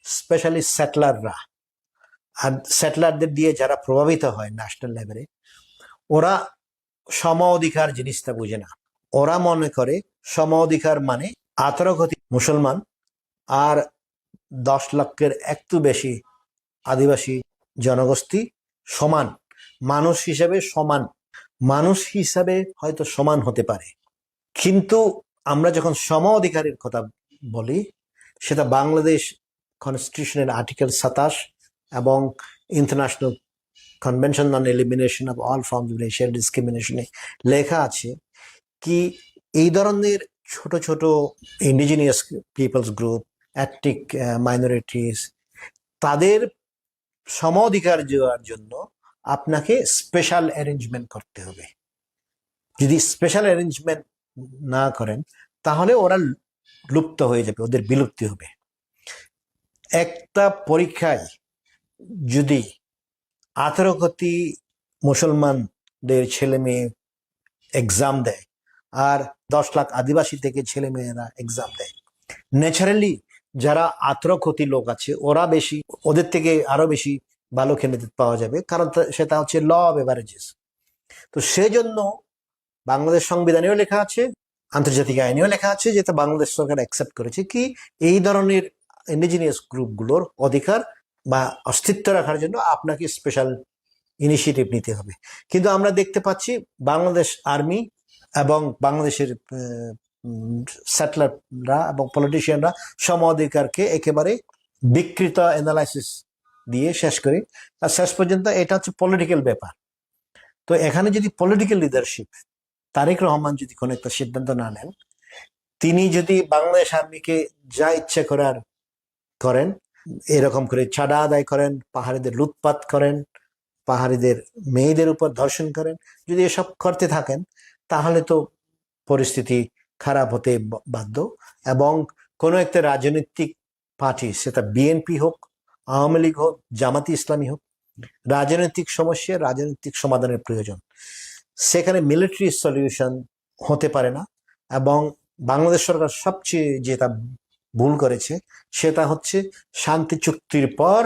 স্পেশালি সেটলাররা, আর সেটলারদের দিয়ে যারা প্রভাবিত হয় ন্যাশনাল লেভেলে, ওরা সম অধিকার জিনিসটা বুঝে না। ওরা মনে করে সম অধিকার মানে আঠারো কোটি মুসলমান আর দশ লক্ষের একটু বেশি আদিবাসী জনগোষ্ঠী সমান, মানুষ হিসেবে সমান। মানুষ হিসাবে হয়তো সমান হতে পারে, কিন্তু আমরা যখন সম অধিকারের কথা বলি, সেটা বাংলাদেশ কনস্টিটিউশনের আর্টিকেল সাতাশ এবং international convention on elimination of all forms of racial ডিসক্রিমিনেশনে লেখা আছে কি এই ধরনের ছোট ছোট indigenous peoples group, ethnic minorities, তাদের সম অধিকার দেওয়ার জন্য আপনাকে স্পেশাল অ্যারেঞ্জমেন্ট করতে হবে। যদি স্পেশাল অ্যারেঞ্জমেন্ট না করেন, তাহলে ওরা লুপ্ত হয়ে যাবে, ওদের বিলুপ্তি হবে। একটা পরীক্ষায় যদি আঠারো কোটি মুসলমানদের ছেলে মেয়ে এক্সাম দেয় আর দশ লাখ আদিবাসী থেকে ছেলে মেয়েরা এক্সাম দেয়, ন্যাচারালি যারা আঠারো কোটি লোক আছে, ওরা বেশি, ওদের থেকে আরো বেশি ভালো ক্যান্ডিডেট পাওয়া যাবে, কারণ তা- সেটা হচ্ছে ল অফ অ্যাভারেজেস। তো সেই জন্য বাংলাদেশ সংবিধানেও লেখা আছে, আন্তর্জাতিক আইনেও লেখা আছে, যেটা বাংলাদেশ সরকার অ্যাকসেপ্ট করেছে, কি এই ধরনের ইন্ডিজিনিয়াস গ্রুপগুলোর অধিকার বা অস্তিত্ব রাখার জন্য আপনাকে স্পেশাল ইনিশিয়েটিভ নিতে হবে। কিন্তু আমরা দেখতে পাচ্ছি বাংলাদেশ আর্মি এবং বাংলাদেশের সেটেলাররা এবং পলিটিশিয়ানরা সম অধিকারকে একেবারে বিকৃত অ্যানালাইসিস দিয়ে শেষ করে। আর শেষ পর্যন্ত এটা হচ্ছে পলিটিক্যাল ব্যাপার। তো এখানে যদি পলিটিক্যাল লিডারশিপ, তারেক রহমান যদি কোনো একটা সিদ্ধান্ত না নেন, তিনি যদি বাংলাদেশ আর্মিকে যা ইচ্ছে করার করেন, এরকম করে চাঁদা আদায় করেন, পাহাড়িদের লুটপাট করেন, পাহাড়িদের মেয়েদের উপর ধর্ষণ করেন, যদি এসব করতে থাকেন, তাহলে তো পরিস্থিতি খারাপ হতে ব- বাধ্য। এবং কোনো একটা রাজনৈতিক পার্টি, সেটা বিএনপি হোক, আওয়ামী লীগ হোক, জামাতি ইসলামী হোক, রাজনৈতিক সমস্যা রাজনৈতিক সমাধানের প্রয়োজন। সেখানে মিলিটারি সলিউশন হতে পারে না। এবং বাংলাদেশ সরকার সবচেয়ে যেটা ভুল করেছে, সেটা হচ্ছে শান্তি চুক্তির পর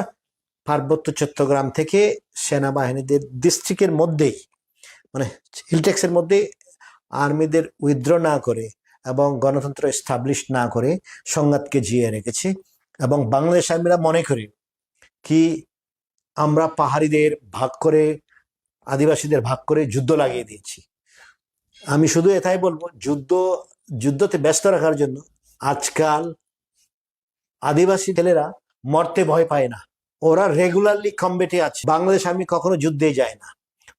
পার্বত্য চট্টগ্রাম থেকে সেনাবাহিনীদের ডিস্ট্রিক্টের মধ্যেই, মানে, হিলট্যাক্সের মধ্যে আর্মিদের উইথড্র না করে এবং গণতন্ত্র এস্টাবলিশ না করে সংঘাতকে জিয়ে রেখেছে। এবং বাংলাদেশ আর্মিরা মনে করে কি আমরা পাহাড়িদের ভাগ করে, আদিবাসীদের ভাগ করে যুদ্ধ লাগিয়ে দিয়েছি। আমি শুধু এটাই বলবো, যুদ্ধ যুদ্ধতে ব্যস্ত রাখার জন্য আজকাল আদিবাসী ছেলেরা মরতে ভয় পায় না। ওরা রেগুলারলি কমব্যাটে আছে। বাংলাদেশ আর্মি কখনো যুদ্ধে যায় না।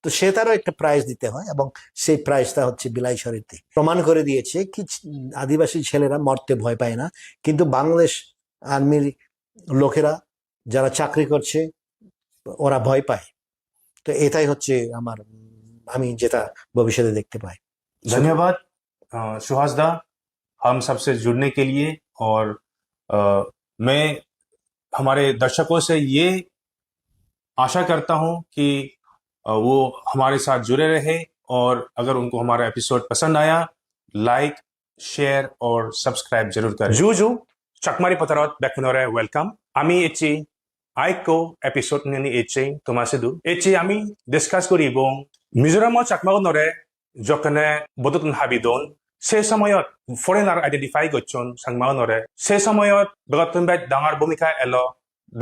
তো সেটারও একটা প্রাইস দিতে হয়, এবং সেই প্রাইসটা হচ্ছে বিলাই শরীতে প্রমাণ করে দিয়েছে কি আদিবাসী ছেলেরা মরতে ভয় পায় না, কিন্তু বাংলাদেশ আর্মির লোকেরা যারা চাকরি করছে ওরা ভয় পায়। তো এটাই হচ্ছে আমার, আমি যেটা ভবিষ্যতে দেখতে পাই। धन्यवाद। अ, सुहास दा, हम सबसे जुड़ने के लिए। और अ, मैं हमारे दर्शकों से ये आशा करता हूं कि अ, वो हमारे साथ जुड़े रहे, और अगर उनको हमारा एपिसोड पसंद आया, लाइक, शेयर और सब्सक्राइब जरूर करें। Ju ju, Chakmari Potarot bekkunore welcome. Ami ecchi aiko episode nini ecchi toma sidu. Ecchi ami discuss guribong Mizoram o Chakmagunore jokkene bodotun habidon, se somoyot foreigner identify gocchon Changmaunore. Se somoyot begottun bej dangor bhumika elo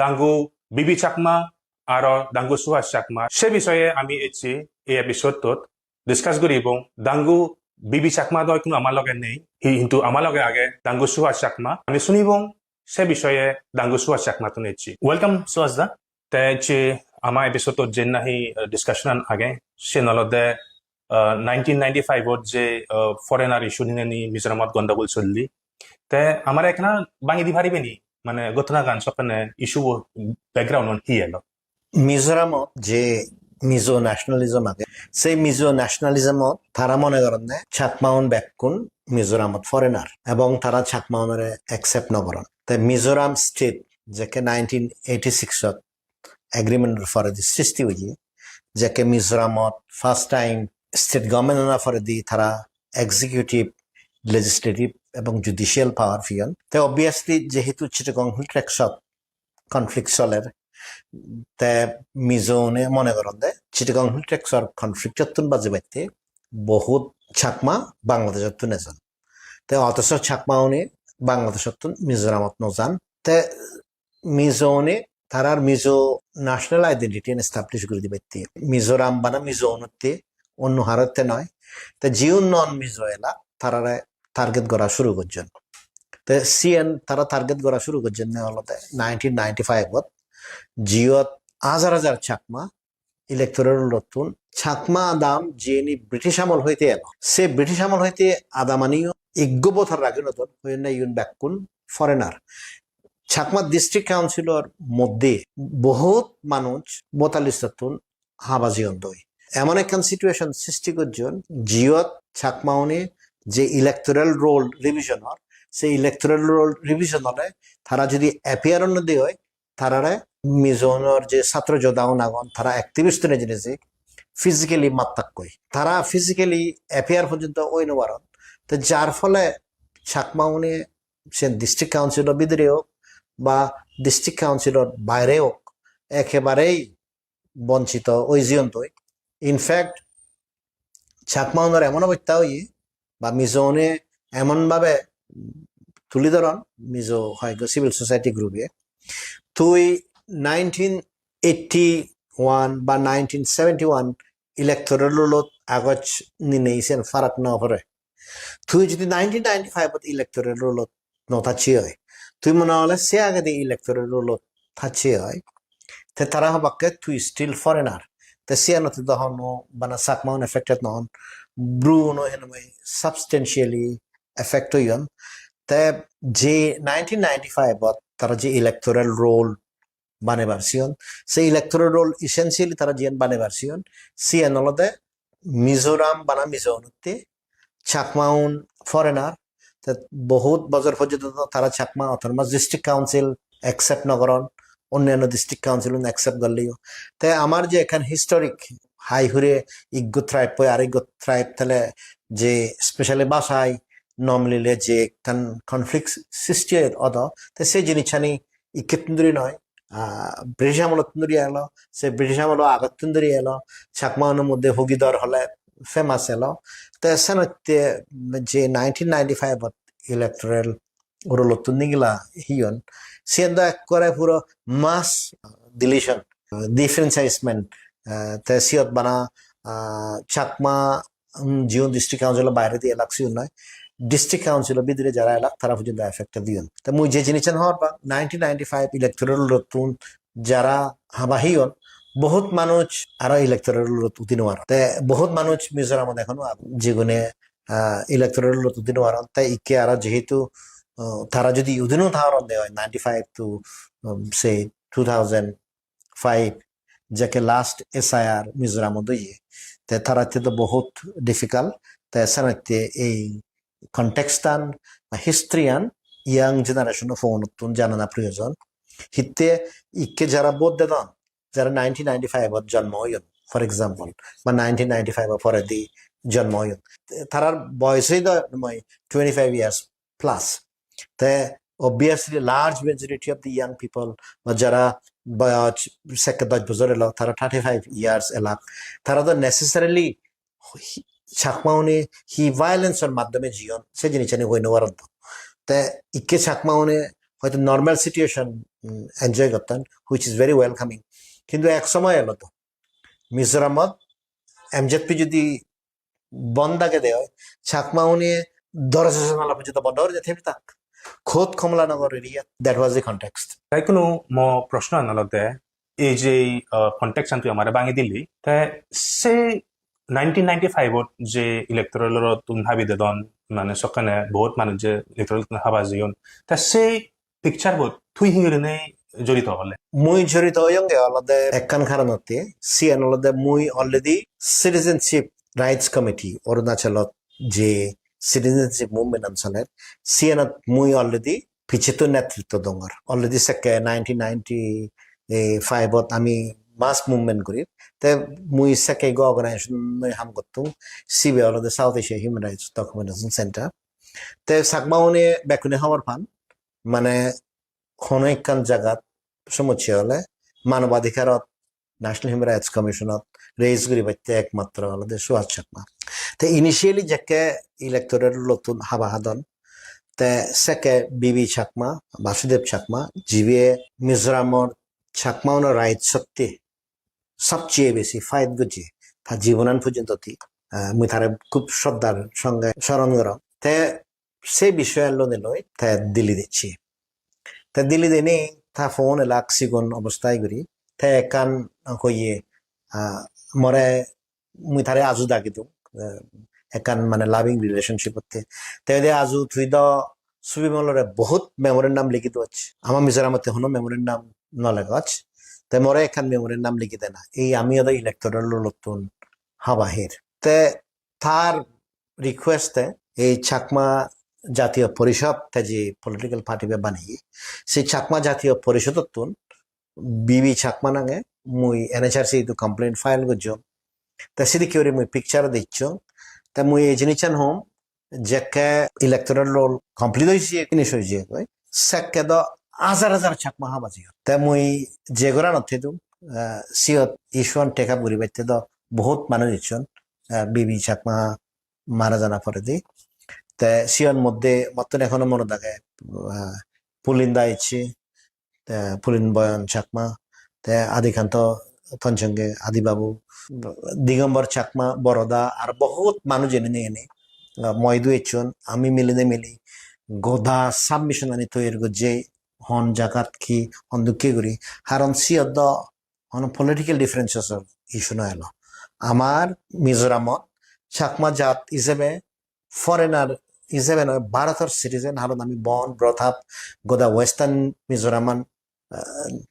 Dangu Bibi Chakma aro Dangu Suhas Chakma. Se bisoye ami ecchi ei episode-ot discuss guribong. Dangu Bibi Chakma do ekkuno ama loge nei, hi-, hintu ama loge age Dangu Suhas Chakma. Ami sunibong se bisoye Dangu Suhas Chakma tun ecchi. Welcome, Suhas da. Te je ama episode-ot je nahi, uh, discussion an age, sen olode, uh, nineteen ninety-five-ot je, uh, foreigner issue nineni Mizoramot gondogol solli. Te amare ekkana bangi di paribe ni, mane ghotonagan sokkene issue bo background on hi elo? Mizoramot je Mizo nationalism age, sei Mizo nationalism-ot tara mone goronne Chakmaun bekkun Mizoramot foreigner ebong tara Chakmaunore accept no goron. Te Mizoram state jekke nineteen eighty-six-ot agreement-or poredi sristi oye, jekke Mizoramot first time state government-or poredi tara executive, legislative ebong judicial power peyon. Te obviously jehetu Chittagong Hill Tracts-ot conflict soler, te Mizoune mone goronde Chittagong Hill Tracts-or conflict-ottun bajibatte bohut Chakma Bangladesh-ottun ejon. Te otoso Chakmaune Bangladesh-ottun Mizoramot no jan. Te Mizoune tarar Mizo national identity-an establish guri dibatte. Mizoram bana Mizounotte, onno harotte noi. Te jiun non Mizo elak tarare target gora shuru gojjon. Te siyen tara target gora shuru gojjonne olode nineteen ninety-five-ot, jiyot hajar hajar Chakma electoral roll-ottun Chakma adam jiyeni British amol hoite elo. Se British amol hoite adamaniyo ekko voter ragi nodon, hoyonne iyun bekkun foreigner. Chakma District Council-or moddhe bohut manuj voter list-ottun haba jeyondoi. Emon ekkan situation sristi gojjon, jiyot Chakmaune je electoral roll revision or, se electoral roll revision ole tara jodi appear no de oi, tarare Mizounor je satro jodaun agon, tara activist-une jinise physically mattakkoi. Tara physically appear porjonto oi no paron. Te jar phole Chakmaune sen District Council-o bidire hok ba District Council-or baire hok, ekebarei bonchito oi jeyondoi. In fact, Chakmaunor emon obosta oye ba Mizoune emon bhabe tuli doron, Mizo hoyekko civil society group-e. Tui nineteen eighty-one ba nineteen seventy-one electoral roll-ot agoj ninei sen farak no pore. Tui jodi nineteen ninety-five-ot electoral roll-ot no thacche oi, tui mone hole se agedi electoral roll-ot thacche oi, te tara hobakke tui still foreigner. Te siyanotte do hono bana Chakmaun affected no on, Bru-uno hinamai substantially affect oyon. Te je nineteen ninety-five-ot tara je electoral roll banebar siyon, se electoral roll essentially tara jiyan banebar siyon, siyan olode Mizoram bana Mizounotte Chakmaun foreigner, te bohut bojor porjonto tara Chakma Autonomous District Council accept no goron, onnanno district council un accept gorleyo. Te amar je ekkan historic hai hure iggo tribe poi ar iggo tribe tale je specially bhasai no milile je ekkan conflict sristi odo, te se jinissani ikkettun duri noi, ah, British amolottun duri elo, se British amolo agottun duri elo, Chakma unor moddhe Hogidor hole famous elo. Te senotte je nineteen ninety-five ot electoral roll-ottun nigila heyon, siyen do ekkore puro mass deletion, ah, disfranchisement, ah, te siyot bana, ah, Chakma, um, jiun district council-o bairedi elak siun noi, district council-o bidire jara elak tara porjonto affected oyon. Te mui je jinissan hobor pang, nineteen ninety-five electoral roll-ottun jara haba heyon, bohut manuj aro electoral roll-ot udi nw paron. Te bohut manuj Mizoramot ekhono agon, jigune, ah, electoral roll-ot udi nw paron. Te ikke aro jehetu, ah, tara jodi udi nw paron de oi, ninety-five to, um, say two thousand five, jekke last S I R Mizoramot oye, te taratte do bohut difficult. Te senotte ei context-an ba history-an young generation-o phone-ottun janana proyojon. Hitte ikke jara vote dedon, jara nineteen ninety-five-ot jonmo oyon, for example, ba nineteen ninety-five-o poredi jonmo oyon, tarar boyos oi do moi twenty-five years plus. Te obviously large majority of the young people, ba jara boyos sekke dos bojor elo, tara thirty-five years elak, tara do necessarily hi-, Chakma une hi violence-or maddhome jiyon, se jinissani hoi nw paron do. Te ikke Chakma une hoyto normal situation, mm, enjoy gotton, which is very welcoming. Kintu ek somoy elo do Mizoramot M Z P jodi bon dage de oi, Chakma une doroja janala porjonto bondo gori de thebe tak. Khod Kamalanagar area, that was the context. Tai hono mo proshno an olode, ei je, ah, context an tui amare bangi dili, te se nineteen ninety-five ot je electoral roll-ottun habi dedon, mane sokkene bohut manuj je electoral roll-ottun haba jeyon, te se picture bot tui hi gurinei jorito ole? Mui jorito oyonge olode ekkan karonotte, siyan olode mui already Citizenship Rights Committee, Arunachalot je citizenship movement an soler, siyanot mui already picchettun netritto dongor. Already sekke nineteen ninety-five ot ami mass movement gurir. Te mui sekke ekko organization loi ham gottung. Sibe olode South Asia Human Rights Documentation Center. Te Chakma une bekkune hobor pan, mane hono ekkan jagat somossya ole manobadhikarot National Human Rights Commission-ot raise guribatte ekmatro olode Suhas Chakma. Te initially jekke electoral roll-ottun haba hadon, te sekke B B Chakma, Basudev Chakma, jibe Mizoramor Chakma unor rights-otte sobcheye besi fight gojje, ta jibonan porjonto di, ah, mui tare khub shraddhar songe soron gorong. Te se bishoye lone loi te Delhi dicche. Te Delhi dini ta phone elak sigon obostai guri. Te ekkan hoye, ah, more mui tare aju dagi dung, eh, ekkan mane loving relationship otte. Te hoide, "Aju, tui do Subimolore bohut memorandum ligi doch. Ama Mizoramotte hono memorandum no legoch. Te more ekkan memorandum ligi dena. Ei ami odo electoral roll-ottun haba her." Te tar request-e ei Chakma Jatiyo Porishod te je political party be baneye, se Chakma Jatiyo Porishodottun B B Chakma nange mui N H R C idu complaint file gojjong. Te sidikke guri mui picture dicchong. Te mui ei jinissan hom, jekke electoral roll complete oye, finish oye goi, sekke do hajar hajar Chakma haba jeyon. Te mui je goranot thedung, ah, siyot issue an take up guribatte do bohut manuj ecchon, ah, B B Chakma mara jana poredi. Te siyon moddhe mottun ekhono monot age, ah, Pulinda ecche, te Pulin Boyon Chakma, te Adikanto Tonsonge Adi Babu, Digombor Chakma, Boroda, ar bohut manuj eni eni, ah, mo idu ecchon, ami milinei mili goda submission ani toyar gojje, hon jagat hi, hon dokke guri. Karon siyot do hono political differences-or issue no elo. Amar Mizoramot Chakma jat ijebe, foreigner ijebe noi, Bharotor citizen, haron ami born, brought up, goda Western Mizoraman, ah,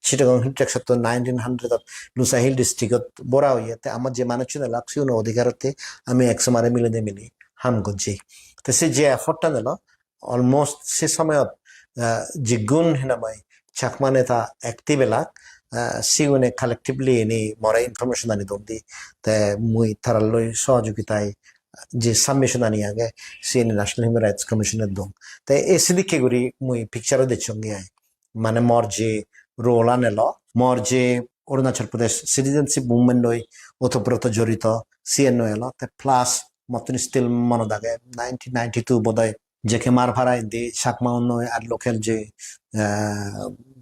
Chittagong Hill Tracts-ottun nineteen hundred-ot Lushai Hill district-ot bora oye, te amar je manuchchun elak, sigun odhikarotte ami ek somare milinei mili ham gojji. Te se je effort-tan elo, almost se somoyot ah, jiggun hinamai Chakma neta active elak, ah, sigune collectively ini more information ani don di. Te mui taralloi sohojogitai je submission ani age, siyeni National Human Rights Commission e don. Te e sidikke guri mui picture-o dechchonge ai. Mane mor je role an elo, mor je Arunachal Pradesh citizenship movement loi otoproto jorito, siyen loi elo. Te plus mottun still monot age, nineteen ninety-two bodoi, J K Marpara indi Chakma unnoi ar local je, eh,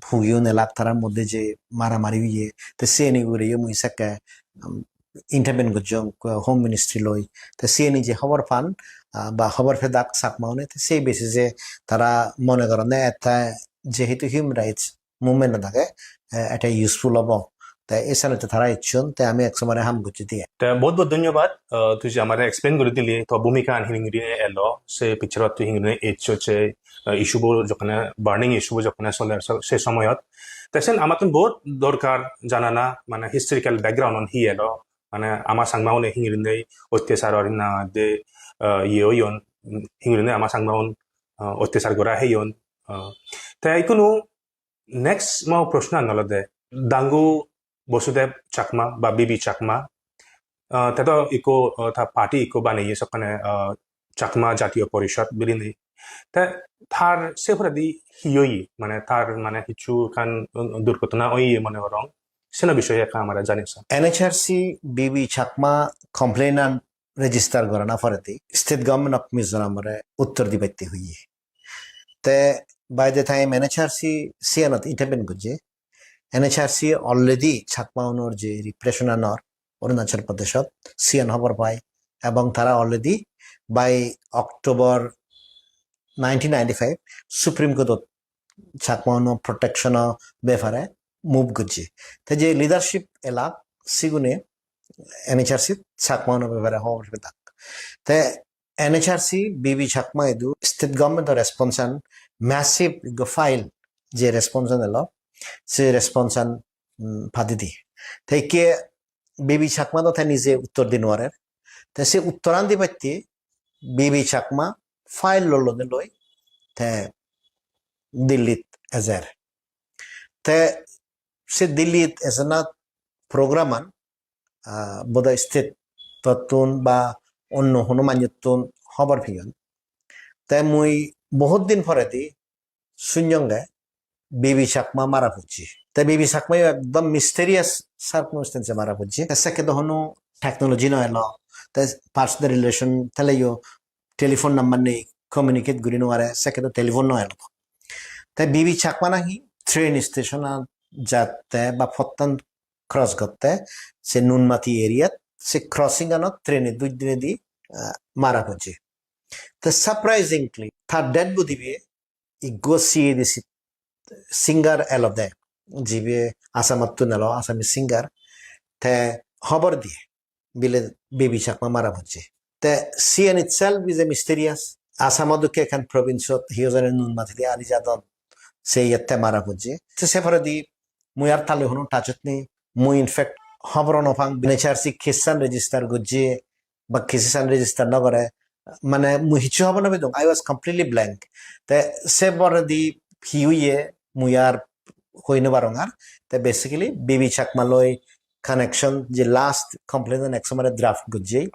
hugiun elak tarar moddhe je maramari oye, te siyeni ugure yo mui sekke, um, intervene gojjong, uh, Home Ministry loi. Te siyeni je hobor pan, ah, ba hobor pedak Chakma une, te sei basis e tara mone goronne ette jehetu human rights movement ot age, eh, ette useful obo. Te ei senotte tara ecchon, te ami ek somare ham gocchi diye. Te bahut bahut dhonyobad, ah, tui je amare explain guri dili, to bhumika an hingiri elo, se picture ot tui hingiri eccho, se, ah, issue bo jokkene, burning issue bo jokkene soler, se, se somoyot. Te sen amattun bahut dorkar janana, mane historical background on hi elo, mane ama Changma une hingirinei ottechar or hinang hoide, ah, iye oyon, hingirinei ama Changma un, ah, ottechar gora heyon. Ah, te ikkunu next mo proshno an olode, Dangu Basudev Chakma ba B B Chakma, ah, te do ikko, ah, ta party ikko baneye sokkene, ah, Chakma Jatiyo Porishad bilinei. Te tar se poredi hi oye, mane tar mane hissu ekkan durghotona oye mone gorong, seno bishoye ekka amare janesa. N H R C B B Chakma complaint an register gorana poredi State Government of Mizoram ore uttor dibatte hoye. Te by the time N H R C siyanot intervene gojje, N H R C already Chakma unor je repression anor Arunachal Pradeshot siyan hobor pai, ebong tara already by October nineteen ninety-five Supreme Court ot Chakma unor protection o bepare move gojje. Te je leadership elak sigune N H R C Chakma unor bepare hobor pedak. Te N H R C B B Chakma idu state government o response an massive go file je response an elo, se response an, mm, padi di. Te ikke B B Chakma do te nije uttor di nuarer. Te se uttoran dibatte B B Chakma file lolode loi te Dillit ejer. Te se Dillit ejana program an, ah, bodoi state-ottun ba onno hono manjottun hobor peyon. Te mui bohut din poredi sunyonge B B Chakma mara pocche. Te B B Chakma yo ekdom mysterious circumstance-e mara pocche. Te sekke do hono technology no elo. Te personal relation teleyo telephone number nei, communicate guri no pare, sekke do telephone no elo. Te B B Chakma nahi train station-an jatte ba pottan cross gotte, se Nunmati area-t, se crossing-anot train-e duj dinedi, ah, mara pocche. Te surprisingly, tar dead body be ikko C A D C singer elode, jibe Assamottun elo, Assamese singer, te hobor diye bile B B Chakma mara pocche. Te siyen itself is a mysterious. Assamo dokke ekkan province-ot hi hojone Nunmatidi ari jadon, se iyot te mara pocche. Te se poredi mui ar tale hono touch-ot nei. Mui in fact hobor no pang, N H R C case-an register gojje ba case-an register no gore. Mane mui hissu hobor no pedung. I was completely blank. Te se poredi hi oye mui ar hoi no parong ar. Te basically B B Chakma loi connection je last complaint-an ek somare draft gojje,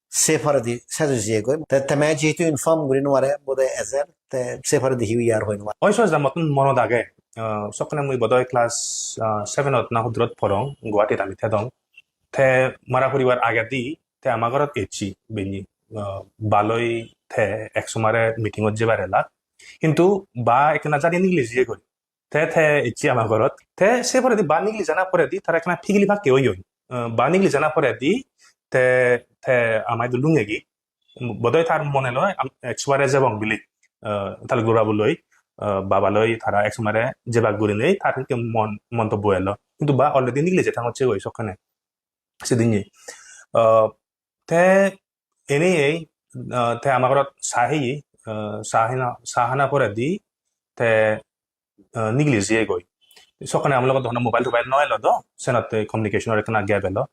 se poredi sej oi jiyegoi. Te teme jehetu inform guri no pare, bodoi ejer, te se poredi hi oye ar hoi no pare. Oi, soj da mottun monot age. Ah, sokkene mui bodoi class, ah, seven-ot na huddurot porong, Guwahatit ami thedong. Te mara puribar agedi te ama gorot ecche benne. Ah, baloi te ek somare meeting-ot jebar elak. Hintu ba ekkena jadi nigili jiyegoi. Te, te ecche ama gorot. Te se poredi ba nigili jana poredi tara ekkena pigili pakke oyon. Eh, ba nigili jana poredi te, te ama idu lungegi. Bodoi tar mone loi am-, ek somare jebong bili. Eh, tale gura buloi, eh, baba loi tara ek somare jebak gurinei tar ikke mon, montobbo elo. Hintu ba already nigili je thang hocche goi sokkene. Sidinne. Eh, te ene ei, ah, te ama gorot sa heye, ah, sa hana, sa hana poredi te, ah, nigili jiyegoi. Sokkene ama logot hono mobile tobail no elo do, senotte communication-or ekkena gap elo.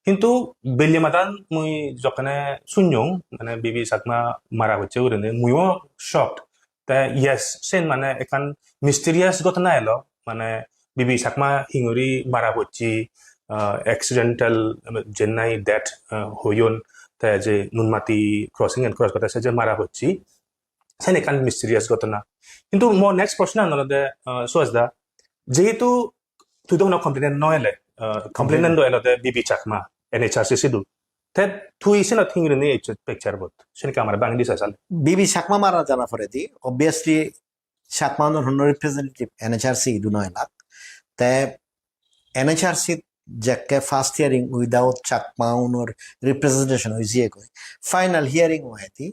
Hintu belle madan mui jokkene sunyong, mane B B Chakma mara pocche gurinei, muiyo shocked. Te yes, sen mane ekkan mysterious ghotona elo, mane Bibi Chakma hinguri mara pocche, ah, accidental, ah, jennai death, ah, hoyon, te je Nunmati crossing and cross gotte se je mara pocche, sen ekkan mysterious ghotona. Kintu mo next proshno an olode, ah, Suhas da, jehetu tui do hono complainant no ele, ah, complainant do elode Bibi Chakma, N H R C sidu. Te tui senot hinguri ni ecchot picture bot? Sen ekka amare bangi di sa sal. Bibi Chakma mara jana poredi, obviously, Chakma unor hono representative N H R C idu no elak. Te N H R C jekke first hearing without Chakma unor representation oi jiyegoi. Final hearing oedi,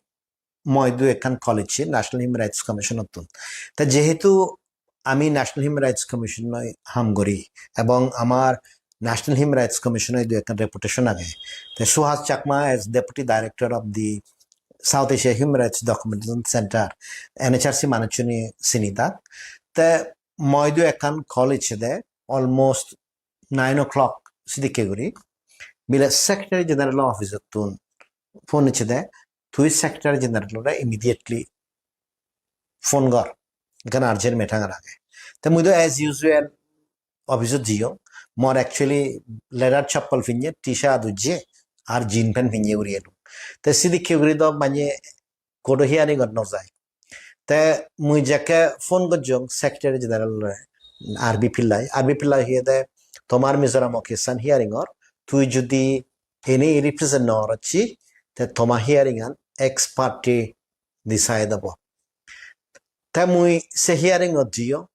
moi du ekkan call icchi National Human Rights Commission ottun. Te jehetu ami National Human Rights Commission oi ham gori ebong amar National Human Rights Commission oi du ekkan reputation age. Te Suhas Chakma as Deputy Director of the South Asia Human Rights Documentation Center, N H R C manuchchune sini dak. Te moi du ekkan call icchede almost nine o'clock sidikke guri. Bile Secretary General office ottun phone icchede, tui Secretary General ore immediately phone gor, ekkan urgent matter age. Te mui do as usual office ot jiyong. Mor actually leather chappal pinne, T-shirt ujje, ar jean pant pinne guri elung. Te sidikke guri do mane court o hearing ot no jai. Te mui jekke phone gojjong Secretary General ore, R B Pillai, R B Pillai hoyede, "Tomar Mizoram o case an hearing or, tui judi ene represent no gorocchi, te toma hearing an ex parte decide obo." Te mui se hearing ot jiyong,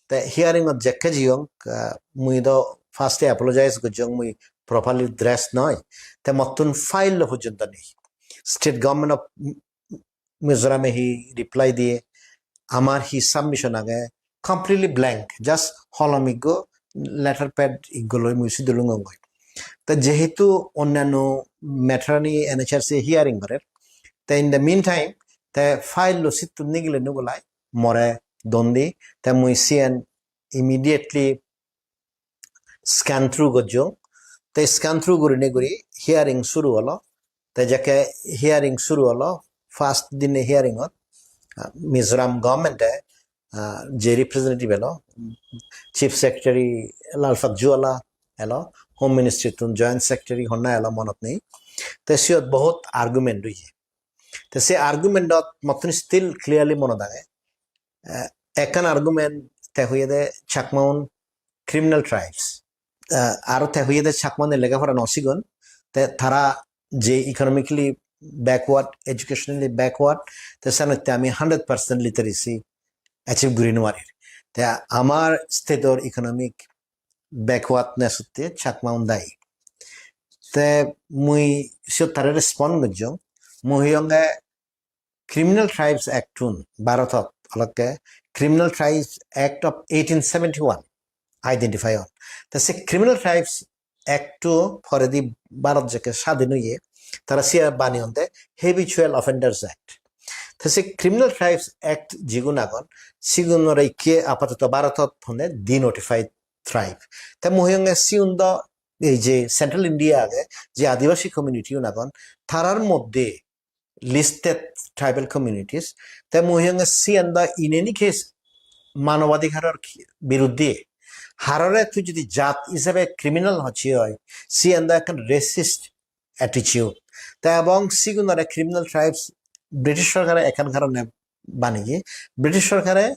te hearing ot jekke jiyong, ah, mui do first e apologize gojjong, mui properly dressed noi. Te mottun file lo pojjonto nei. State government of Mizoram e hi reply diye, amar hi submission age, completely blank, just holom ikko, letter pad ikko loi mui sidu lungongoi. Te jehetu onnanno matter ani N H R C hearing gorer, te in the meantime, te file lo sittun nigile nugulai more don di, te mui siyen immediately scan through gojjong. Te scan through gurinei guri hearing suru olo. Te jekke hearing suru olo, first dine hearing ot, ah, Mizoram government e, ah, je representative elo, Chief Secretary Lalpakjuala elo, Home Ministry tun Joint Secretary honna elo monot nei. Te siyot bohut argument oye. Te se argument ot mottun still clearly monot age. Eh, ekkan argument te hoyede Chakmaun criminal tribes. Eh, aro te hoyede Chakmaune lega pora no sigon. Te tara je economically backward, educationally backward, te senotte ami hundred percent literacy achieve guri nw parir. Te amar state or economic backwardness otte Chakmaun dayi. Te mui siyot tare respond gojjong. Mui hoyonge Criminal Tribes Act tun Bharotot olokke Criminal Tribes Act of eighteen seventy-one identify on. Te se Criminal Tribes Act to poredi Bharot jekke sadin oye, tara siya baneyonde Habitual Offenders Act. Te se Criminal Tribes Act jigun agon, sigunore ikke apatoto Bharotot honne denotified tribe. Te mui hoyonge sigun do ei je Central India age, je Adivasi community un agon, tarar moddhe listed tribal communities. Te mui hoyonge siyan do in any case manobadhikaror ki-, biruddhe. Harore tui jodi jat hisabe criminal hocche oi, siyan do ekkan racist attitude. Te ebong sigunore criminal tribes British sorkare ekkan karone baneye. British sorkare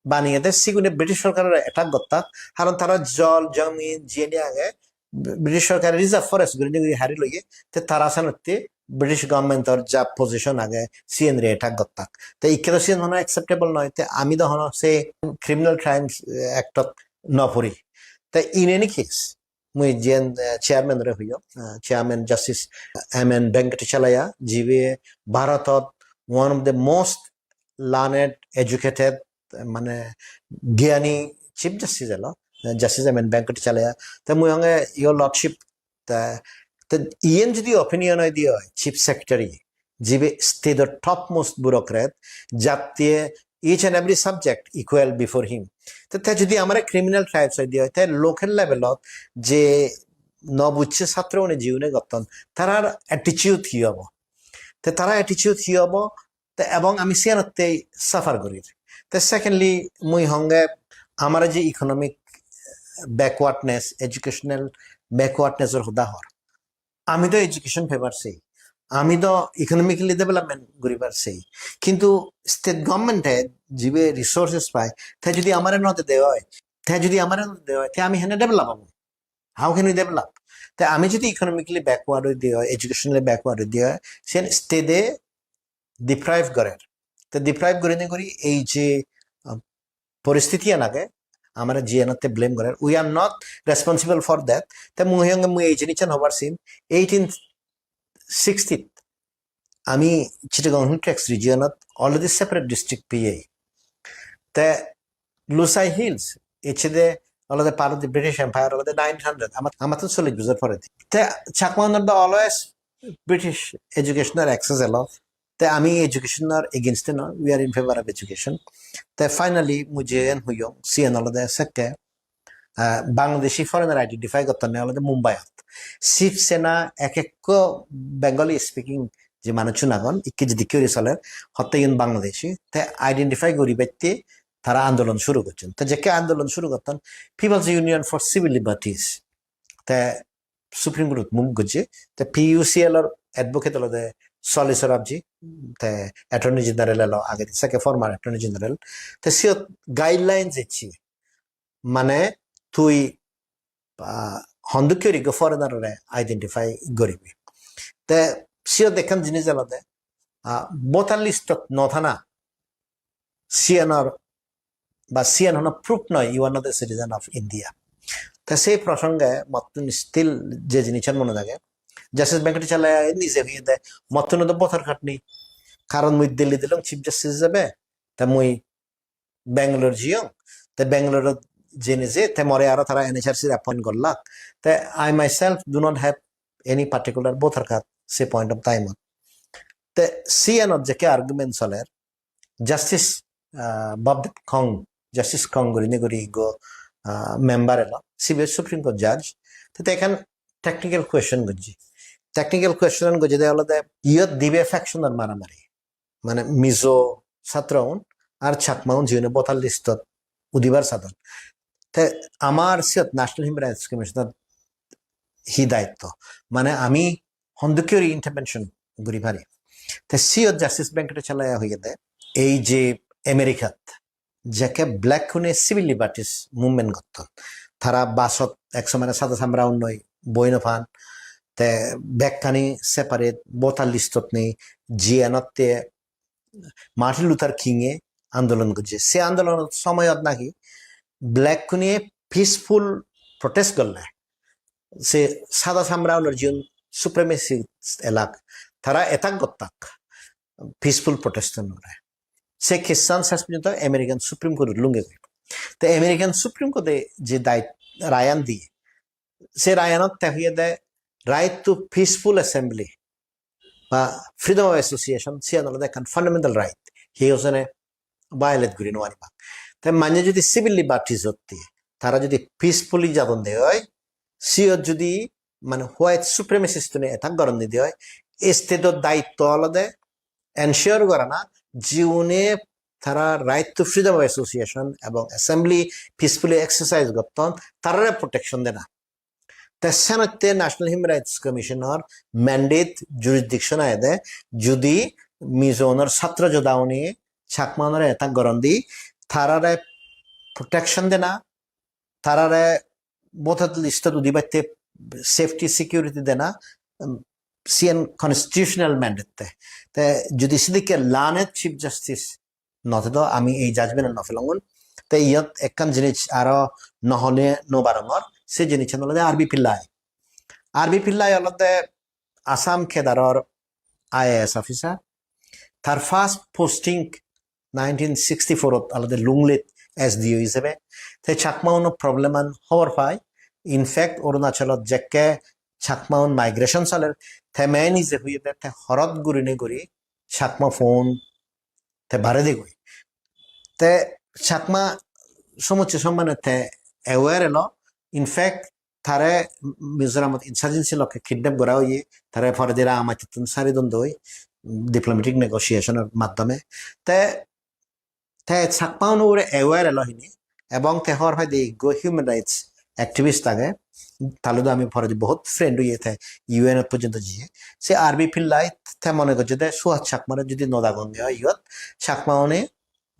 baneyede sigune British sorkarore attack gottak, karon tara jol, jomin, jiyeni age, British sorkare reserve forest gurinei guri hari loye, te tara senotte British government or ja position age, siyenre attack gottak. Te ikke do siyen hono acceptable noi, te ami do hono se Criminal Crimes Act ot no pori. Te in any case, mui jiyen, eh, chairman ore hoyong, eh, Chairman Justice M N Venkatachalaya, jibe Bharatot one of the most learned, educated, mane gyani Chief Justice elo, eh, Justice M N Venkatachalaya. Te mui honge, Your Lordship, te, te iyen jodi opinion oi diye oi, Chief Secretary, jibe state or topmost bureaucrat, jatte each and every subject equal before him. Te, te jodi amare criminal tribes oi diye oi, te local level ot je no bujje satro une jiune gotton, tarar attitude hi obo? Te tara attitude hi obo? Te ebong ami siyanottei suffer gorir. Te secondly, mui honge amar je economic backwardness, educational backwardness or hoda hor. Ami do education pebar sei, ami do economically development guribar sei, kintu state government e jibe resources pai, te jodi amare no de de oi, te jodi amare no de de oi, te ami hene develop obo? How can we develop? Te ami jodi economically backward oi de oi, educationally backward oi de oi, sen state e deprive gorer. Te deprive gorine guri ei je, uh, poristiti an age, amare jiyanotte blame gorer. We are not responsible for that. Te mui honge mui ei jinissan hobar sin eighteen sixty-t ami Chittagong Hill Tracts region ot already separate district peye. Te Lushai Hills, ecche de olode part of the British Empire, olode nineteen hundred, amat-, amattun chollish bojor poredi. Te Chakma unor do always British educational access elo. Te ami education or against e noi, we are in favor of education. Te finally mui jiyen hoyong, siyen olode sekke, ah, Bangladeshi foreigner identify gottonne olode Mumbai ot. Shiv Sena ek ekko Bengali speaking je manuchun agon, ikke jedikke guri soler, hotte iyun Bangladeshi, te identify guribatte tara andolon shuru gocchon. Te jekke andolon shuru gotton, People's Union for Civil Liberties, te Supreme Court move gocche, te P U C L or advocate olode Soli Sorab ji, te Attorney General elo agedi, sekke former Attorney General, te siyot guidelines ecche, mane tui, ah, hondokke guri foreigner ore identify guribi. Te siyot ekkan jinis olode, ah, voter list ot no thana, siyanor ba siyan hono proof noi you are not a citizen of India. Te sei prosonge mottun still je jinissan mone thage, Justice Venkatacharya nije hoyede, mottun do voter card nei, karon mui Delhi dilong Chief Justice ijebe, te mui Bangalore jiyong, te Bangalore jene je te more aro tara N H R C appoint gollak, te I myself do not have any particular voter card se point of time ot. Te siyanot jekke argument soler, Justice, ah, Bobdev Kong, Justice Kong gurinei guri ekko, ah, member elo, sibe Supreme Court judge. Te, te ekkan technical question gojje. Technical question gojje de olode iyot dibe faction or maramari. Mane Mizo satro un ar Chakma un jiune voter list ot udibar sadon. Te amar siyot National Human Rights Commission or hi daitto? Mane ami hondokke guri intervention guri pari? Te siyot Justice Venkatacharya hoyede, ei je Americat jekke black-une civil liberties movement gotton, tara busot ek somare sada samra unnoi boi no pan, te bekkani separate voter list-ot nei, jiyanotte Martin Luther King-e andolon gojje. Se andolonor somoyot naki black-une peaceful protest gorle, se sada samra unor jiun supremacist elak, tara attack gottak peaceful protest-unore. Se case-an ses porjonto American Supreme Court-ot lungegoi. Te American Supreme Court-e je dai-, rayan diye, se rayanot te hoyede right to peaceful assembly ba freedom of association, siyan olode ekkan fundamental right. Hi hojone violate guri no paribak. Te mane jodi civil liberties otte, tara jodi peacefully jadon de oi, siyot jodi mane white supremacist-une attack goron de oi, state-or daitto olode ensure gorana jiune tara right to freedom of association ebong assembly peacefully exercise gotton, tarare protection dena. Te senotte National Human Rights Commission-or mandate, jurisdiction agede, judi Mizo-unor satro joda-une Chakma-unore attack goron di, tarare protection dena, tarare voter list-ot udibatte safety security dena, um, siyen constitutional mandate te. Te judi sidikke learned Chief Justice no tedo, ami ei judgment-an no pelongun. Te iyot ekkan jinis aro no hole no barongor, se jinissan olode R B Pillai. R B Pillai olode Assam cadre-or I A S officer. Tar first posting nineteen sixty-four-ot olode Lunglei-t S D O ijebe. Te Chakma-uno problem-an hobor pai. In fact, Arunachalot jekke Chakma-un migration soler, te me nije hoyede te horot gurine guri Chakma phone te bare degoi. Te Chakma somosse sombonde te aware elo. In fact, tare Mizoramot insurgency lokke kidnap gora oye, tare poredi Rangamatottun sari don doi. diplomatic negotiation or maddhome. Te te Chakma-uno ugure aware elo hini, ebong te hor hoide ekko human rights activist age, tale do ami poredi bohut friend oye, te U N ot porjonto jiye. Se R B Pillai te mone gojje de Suhas Chakmare jodi no dagonge oi iyot, Chakma-une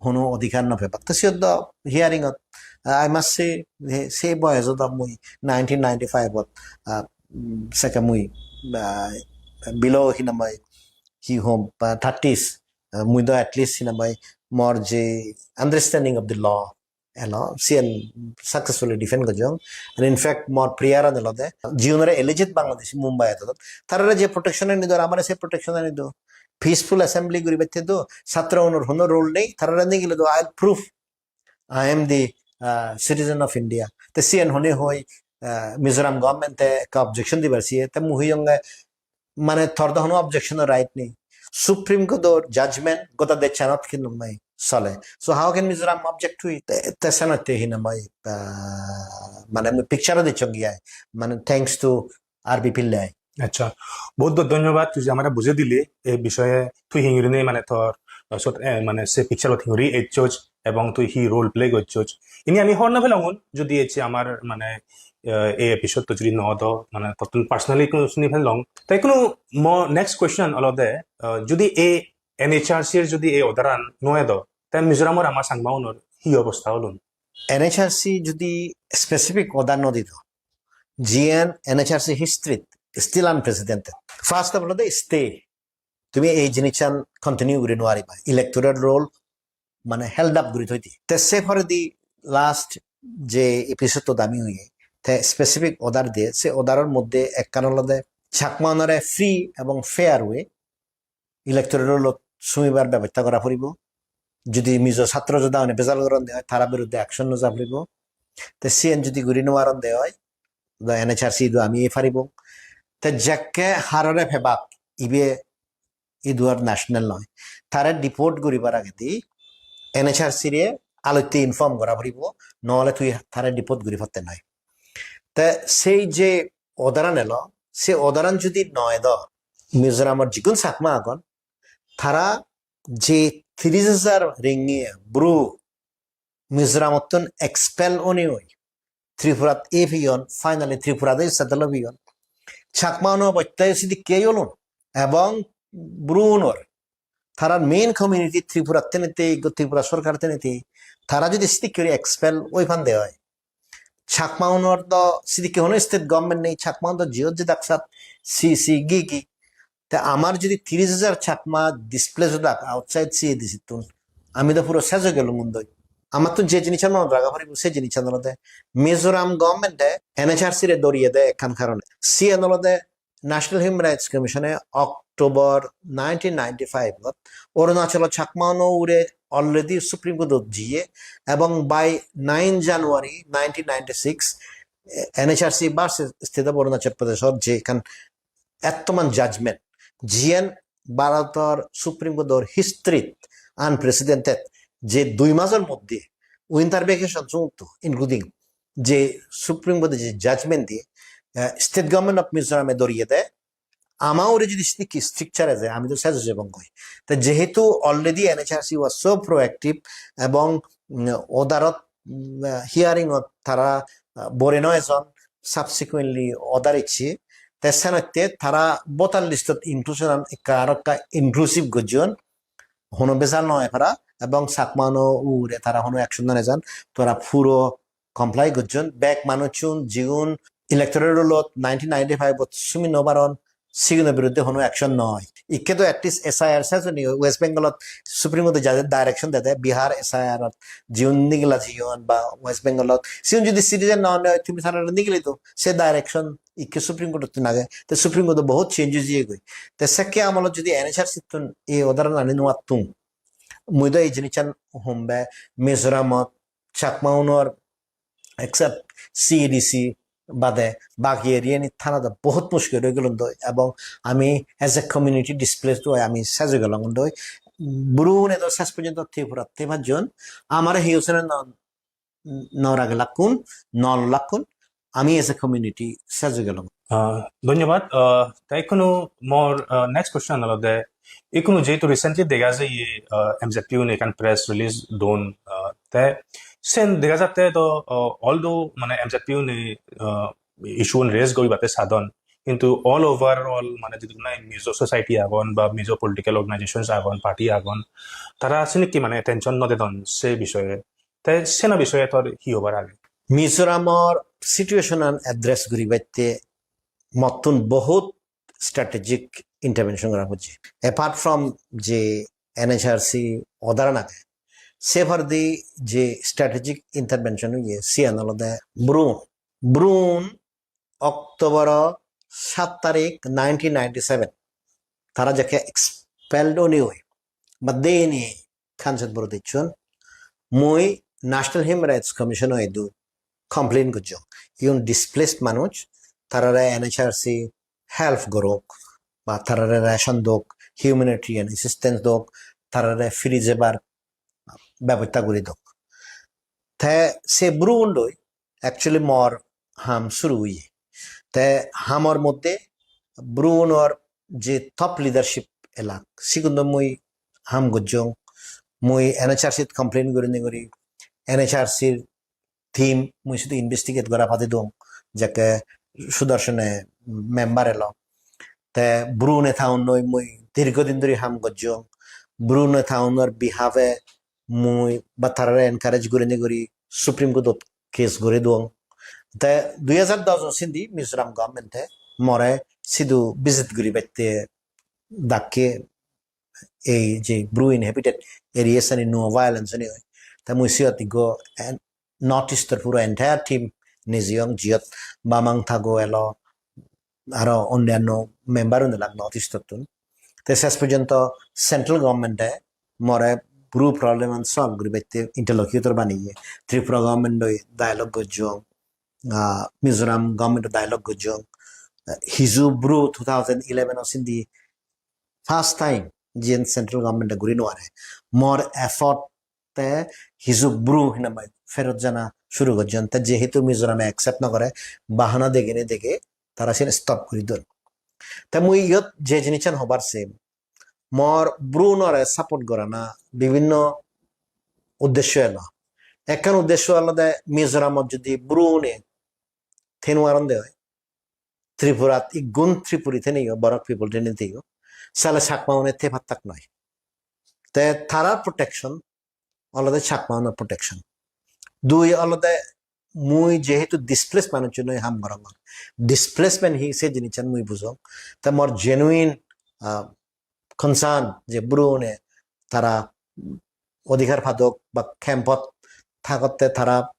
hono odhikar no pebak. Te siyot do hearing ot, ah, I must say, he-, se boyos do mui nineteen ninety-five ot, ah, mm, seke mui, ah, below hinamai, hi hom, ah, thirties, ah, mui do at least hinamai mor je understanding of the law elo, siyen successfully defend gojjong. And in fact, mor prayer an olode, jiunore alleged Bangladeshi Mumbai ot, tarare je protection ani do, amare se protection ani do. Peaceful assembly guribatte do, satro unor hono role nei, tarare nigile do, I'll prove I am the, uh, citizen of India. Te siyen hone hoi, uh, Mizoram government te ekka objection dibar siye, te mui hoyonge, mane tor do hono objection right nei. Supreme Court or judgment goda dechanot hinamai sole. So how can Mizoram object to it? Te, te senotte hinamai, uh, mane mui picture o dicchonge ai. Mane thanks to R B Pillai. Accha, bohut bohut dhonnobad tui je amare bujei dile ei bishoye, tui hingiri nei mane tor, uh, sot, eh, mane se picture ot hingiri ecchoj ebong tui hi role play gocchoj. Ini ami hobor no pelongun jodi ecche amar mane, eh, ei episode to jodi no do, mane tottun personally hono suni pelong. Tai hono mo next question olode, eh, jodi ei N H R C er jodi ei order an no edo, tai Mizoram or amar Changma unor hi obosta olun? N H R C jodi specific order no dido, jiyen N H R C history still unprecedented. First of all, the stay. Tumi ei jinissan continue guri nuariba. Electoral roll mane held up guri thoi di. Te se poredi last je episode-ot ami hoye, te specific order diye, se order-or moddhe ekkan olode Chakma-unore free ebong fair way electoral roll-ot sumibar bebosta gora poribo. Judi Mizo satro joda-une bejal goronde oi, tara biruddhe action loja poribo. Te siyen judi guri nw paronde oi, do N H R C do ami ei paribong. Te jekke harore pebak, ibe idu ar national noi. Tare deport guribar agedi N H R C re alotte inform gora poribo, nohole tui tare deport guri patte noi. Te sei je order-an elo, se order-an judi no edo, Mizoramot jigun Chakma agon, tara je tiris hajar Rohingya bru Mizoramottun expel oni oi Tripurat ei peyon, finally Tripurat ei settle peyon. Chakma-uno obosta sidikke olun ebong bru-unor, tarar main community Tripurat tenete, Tripura sorkar tenete, tara judi sidikke guri expel oi pande oi, Chakma-unor do sidikke hono state government nei, Chakma-un do jiyot jedak sat si si gi gi. Te amar judi tiris hajar Chakma displace odak outside C A D C-tun, ami do puro sej oi gelung undoi. Amattun je jinissan monot raga poribo, se jinissan olode Mizoram government-e N H R C re doriye de ekkan karone. Siyen olode National Human Rights Commission-e October nineteen ninety-five-ot Arunachalo Chakma-uno ugure already Supreme Court-ot jiye ebong by nine January nineteen ninety-six, eh, N H R C versus State of Arunachal Pradesh-or je ekkan ettoman judgment, jiyen Bharotor Supreme Court-or history-t unprecedented, je dui major moddhe winter vacation sumotto including je Supreme Court-e je judgment diye, eh, State Government of Mizoram-e doriye de, ama ugure judi stick structure eje, ami do sej oi jebong goi. Te jehetu already N H R C was so proactive ebong, mm, order-ot, mm, hearing-ot tara, ah, bore no ejon, subsequently order icche. Te senotte tara voter list-ot inclusion-an ekka aro ekka inclusive gojjon. Hono bejal no oi para ebong Chakma-uno ugure tara hono action no nejon. Tara puro comply gojjon. Bek manuchun jigun electoral roll-ot nineteen ninety-five-ot sumi no paron, siguno biruddhe hono action no oi. Ikke do at least S I R sej oni, West Bengal-ot Supreme Court-e jade direction dede, Bihar S I R-ot jiun nigila jiun ba West Bengal-ot, siun judi citizen no one, tumi tarare nigili do, se direction ikke Supreme Court-ottun age. Te Supreme Court-o bohut change oi jiye goi. Te sekke amolot judi N H R C-tun ei order-an ani no attung, mui do ei jinissan hombe Mizoramot Chakma-unor except C A D C bade bagi area-ni thana do bohut mushkil oi gelun doi, ebong ami as a community displaced oi ami sej oi gelong doi. Bru-une do ses porjonto Tripura te pajjon, amare hiyo sene no, no ragelakkun, no lokkun, ami as a community sej oi gelong. Ah, dhonyobad. Ah, te ikkunu mor, ah, next question olode, ikkunu jehetu recently dega jai, ah, M Z P une ekkan press release don, ah, te sen dega jatte to, ah, although mane M Z P une, ah, issue un raise guribatte sadon, kintu all overall mane jidukku nahi Mizo society agon ba Mizo political organizations agon, party agon, tara senikki mane attention no dedon se bishoye. Te sena bishoye tor hi hobar age? Mizoramor situation an address guribatte mottun bohut strategic intervention gora pojje. Apart from je N H R C order an age, se poredi je strategic intervention oye, siyan olode Bru-, Bru-un October o saat tarik nineteen ninety-seven tara jekke expelled oni oi ba deni Kanchanpur-ot ecchon, mui National Human Rights Commission o idu complain gojjong. Iun displaced manuj, tarare N H R C help gorok, ba tarare ration dok, humanitarian assistance dok, tarare firi jebar bebosta guri dok. Te se Bru-undoi actually mor ham suru oye. Te hamor moddhe Bru-unor je top leadership elak, sigun do mui ham gojjong. Mui N H R C-t complain gurinei guri, N H R C-r team mui sidu investigate gora padi dong, jekke Sudarshone member elo. Te Bru-une town-oi mui dirgho din dhuri ham gojjong. Bru-une town-or behalf-e mui ba tarare encourage gurinei guri Supreme Court-ot case guri duong. Te dui hajar dos sindi Mizoram government-e more sidu visit guribatte dakke, ei je Bru inhabited areas ani no violence ani oi. Te mui siyot ikko en-, North East-or puro entire team nejeyong, jiyot Bamang Tago elo, aro onnanno member un elak North East-ottun. Te ses porjonto central government-e more Bru problem an solve guribatte interlocutor baneye. Tripura government-oi dialogue gojjong, ah, Mizoram government-oi dialogue gojjong. Hiju Bru two thousand eleven o sindi first time jiyen central government-e guri no pare. More effort te hiju Bru hinamai ferot jana suru gojjon. Te jehetu Mizoram-e accept no gore, bahana degene dege tara siyen stop guri don. Te mui iyot je jinissan hobar sem, mor Bru-unore support gorana bibinno uddesho elo. Ekkan uddesho olode Mizoramot jodi Bru-une thei no paron de oi, Tripurat iggun Tripuri theneyo, Borok people thene theyo, sale Chakma-une thei pattak noi. Te tarar protection olode Chakma-unor protection. Dui olode mui jehetu displaced manuchunoi ham gorongor. Displacement hi se jinissan mui bujong. Te mor genuine, ah, concern je Bru-une tara odhikar padok ba camp-ot thagotte tara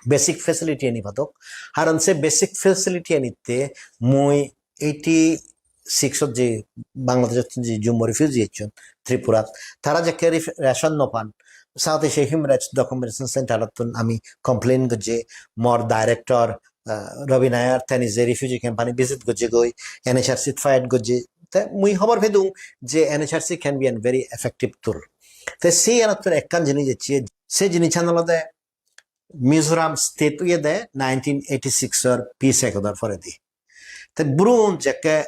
basic facility ani padok. Haron se basic facility anitte mui eighty-six-ot je Bangladesh-ot je Jummo refugee ecchon Tripurat, tara jekke ref-, ration no pan, South Asia Human Rights Documentation Center-ottun ami complain gojje, mor director, ah, Ravi Nair, teni je refugee camp ani visit gojje goi, N H R C fight gojje. Te mui hobor pedung je N H R C can be a very effective tool. Te se iyanottun ekkan jinis ecche, se jinissan olode Mizoram state oyede nineteen eighty-six-or peace accord-or poredi. Te Bru-un jekke,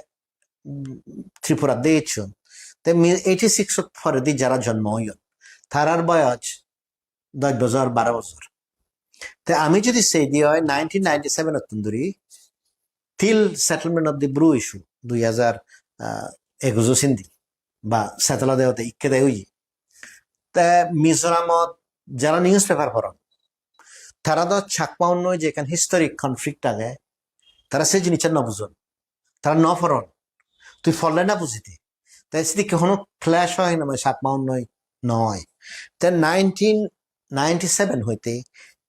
mm, Tripura de ecchon. Te mi-, eighty-six-or poredi jara jonmo oyon, tarar boyoj dos bojor, baro bojor. Te ami jodi sei di oi nineteen ninety-seven-ottun dhuri till settlement of the Bru issue dui hajar, ah, ekujo sindi ba settle ode ode ikke de oye. Te Mizoramot jara newspaper poron, tara do Chakma-unnoi je ekkan historic conflict age, tara se jinissan no bujon, tara no poron. Tui porle na bujidi. Te sidikke hono clash oi na, mane Chakma-unnoi noi. Te nineteen ninety-seven hoite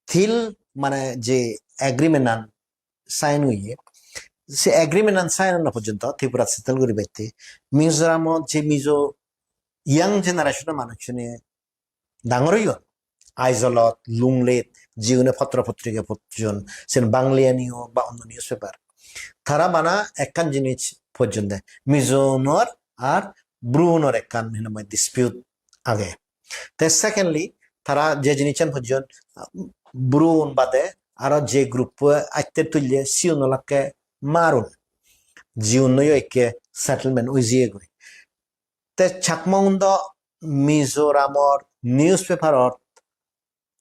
till mane je agreement an sign oye, se agreement an sign ona porjonto Tripura settle guribatte Mizoramot je Mizo young generation manuchune dangor oyon, Aizawl-ot, Lunglei-t, jiune potro potrika pocchon, sen Bangli-ani o ba onno newspaper. Tara bana ekkan jinis pojjon de, Mizo-unor ar Bru-unor ekkan hinamai dispute age. Te secondly, tara je jinissan pojjon, Bru-un bade aro je group-o atte tulle, siun olakke marun. Jiun noi ekke settlement oi jiyegoi. Te Chakmaun do Mizoramor newspaperot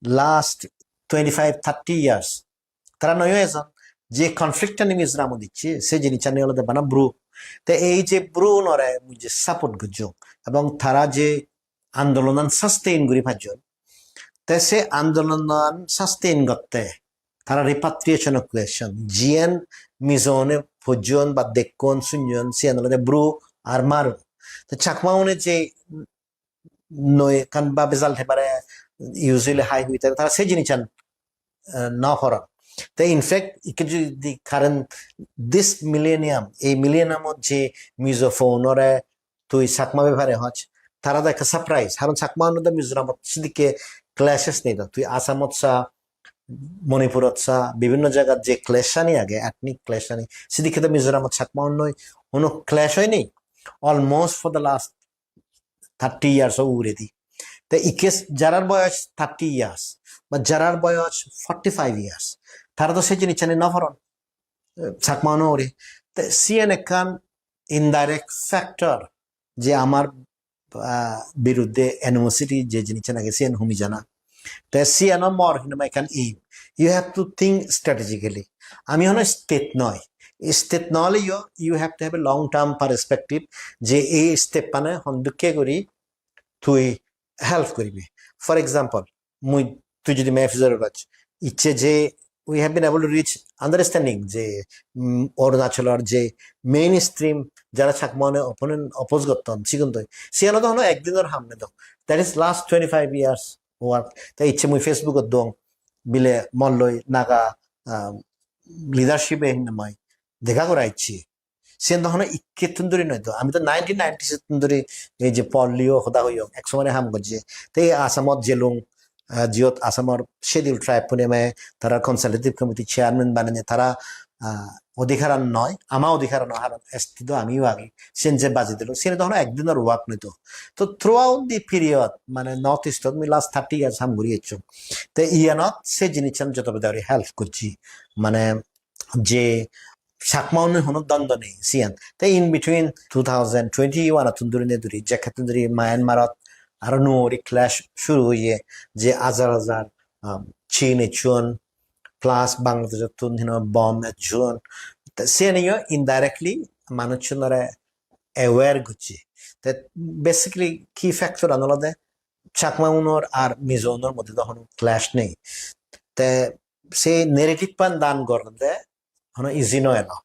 last twenty-five thirty years tara noyo ejon, je conflict ani Mizoramot icche se jinisani olode bana Bru. Te ei je Bru unore mui je support gojjong ebong tara je andolonan sustain guri pajjon, te se andolonan sustain gotte tara repatriation question, jiyen Mizoune pojjon ba dekkon sunyon, siyan olode Bru ar Maru. Te Chakmaune je noi ekkan ba bejal te pare, usually hai hui te tara se jinissan, eh, no poron. Te in fact ikke jodi current this millennium, ei millennium-ot je Mizo phone-ore tui Chakma bepare hoj, tara do ekka surprise, karon Chakma-uno do Mizoramot sidikke clashes nei do. Tui Assamot sa, Manipurot sa, bibhinno jagat je clash-ani age, ethnic clash-ani, sidikke do Mizoramot Chakma-unnoi hono clash-oi nei. Almost for the last thirty years o uguredi. Te ikke jarar boyos thirty years ba jarar boyos forty-five years, tara do se jinissani no poron, eh, Chakma-uno uri. Te siyen ekkan indirect factor je amar, ah, biruddhe animosity je jinissan age siyen humi jana. Te siyano mor hinamai ekkan aim. You have to think strategically. Ami hono state noi. State no oleyo, you have to have a long term perspective je ei step-ane hondokke guri tui help guribi. For example, mui, tui jodi me future goj, icche je we have been able to reach understanding je, mm, Arunachalor je mainstream jara Chakma-une opponent oppose gotton sigun doi. Siyano do hono ekdinor ham nei do. That is last twenty-five years work. Te icche mui Facebook-ot dong bile molloi Naga, ah, leadership-e hinamai dega gora icche. Siyen do hono ikkettun duri noi do. Ami do nineteen ninety-six-tun duri ei je Paul Leo hoda hoyong, ek somare ham gojje. Te ei Assamot jelung, ah, jiyot Assamor Scheduled Tribe-une me tara consultative committee chairman banene tara, ah, odhikaran noi, ama odhikaran noi, haron S T do amiyo agi. Siyen je baji dilung, siyen do hono ekdinor work noi do. To throughout the period, mane North East-ot mui last thirty years ham guri ecchong. Te iyanot se jinissan joto beda guri help gojje. Mane je Chakma-une hono dondo nei siyan. Te in between two thousand twenty-one-ottun dhuri ne dhuri, jekkettun dhuri Myanmar-ot aro nuo guri clash shuru oye, je hajar hajar, um, Chin ecchon, plus Bangladesh-ottun hino bomb ecchon. Te siyaniyo indirectly manuchunore aware gocche. Te basically key factor-an olode Chakma-unor ar Mizo-unor moddhe do hono clash nei. Te se narrative-an dan goronde hono easy no elo.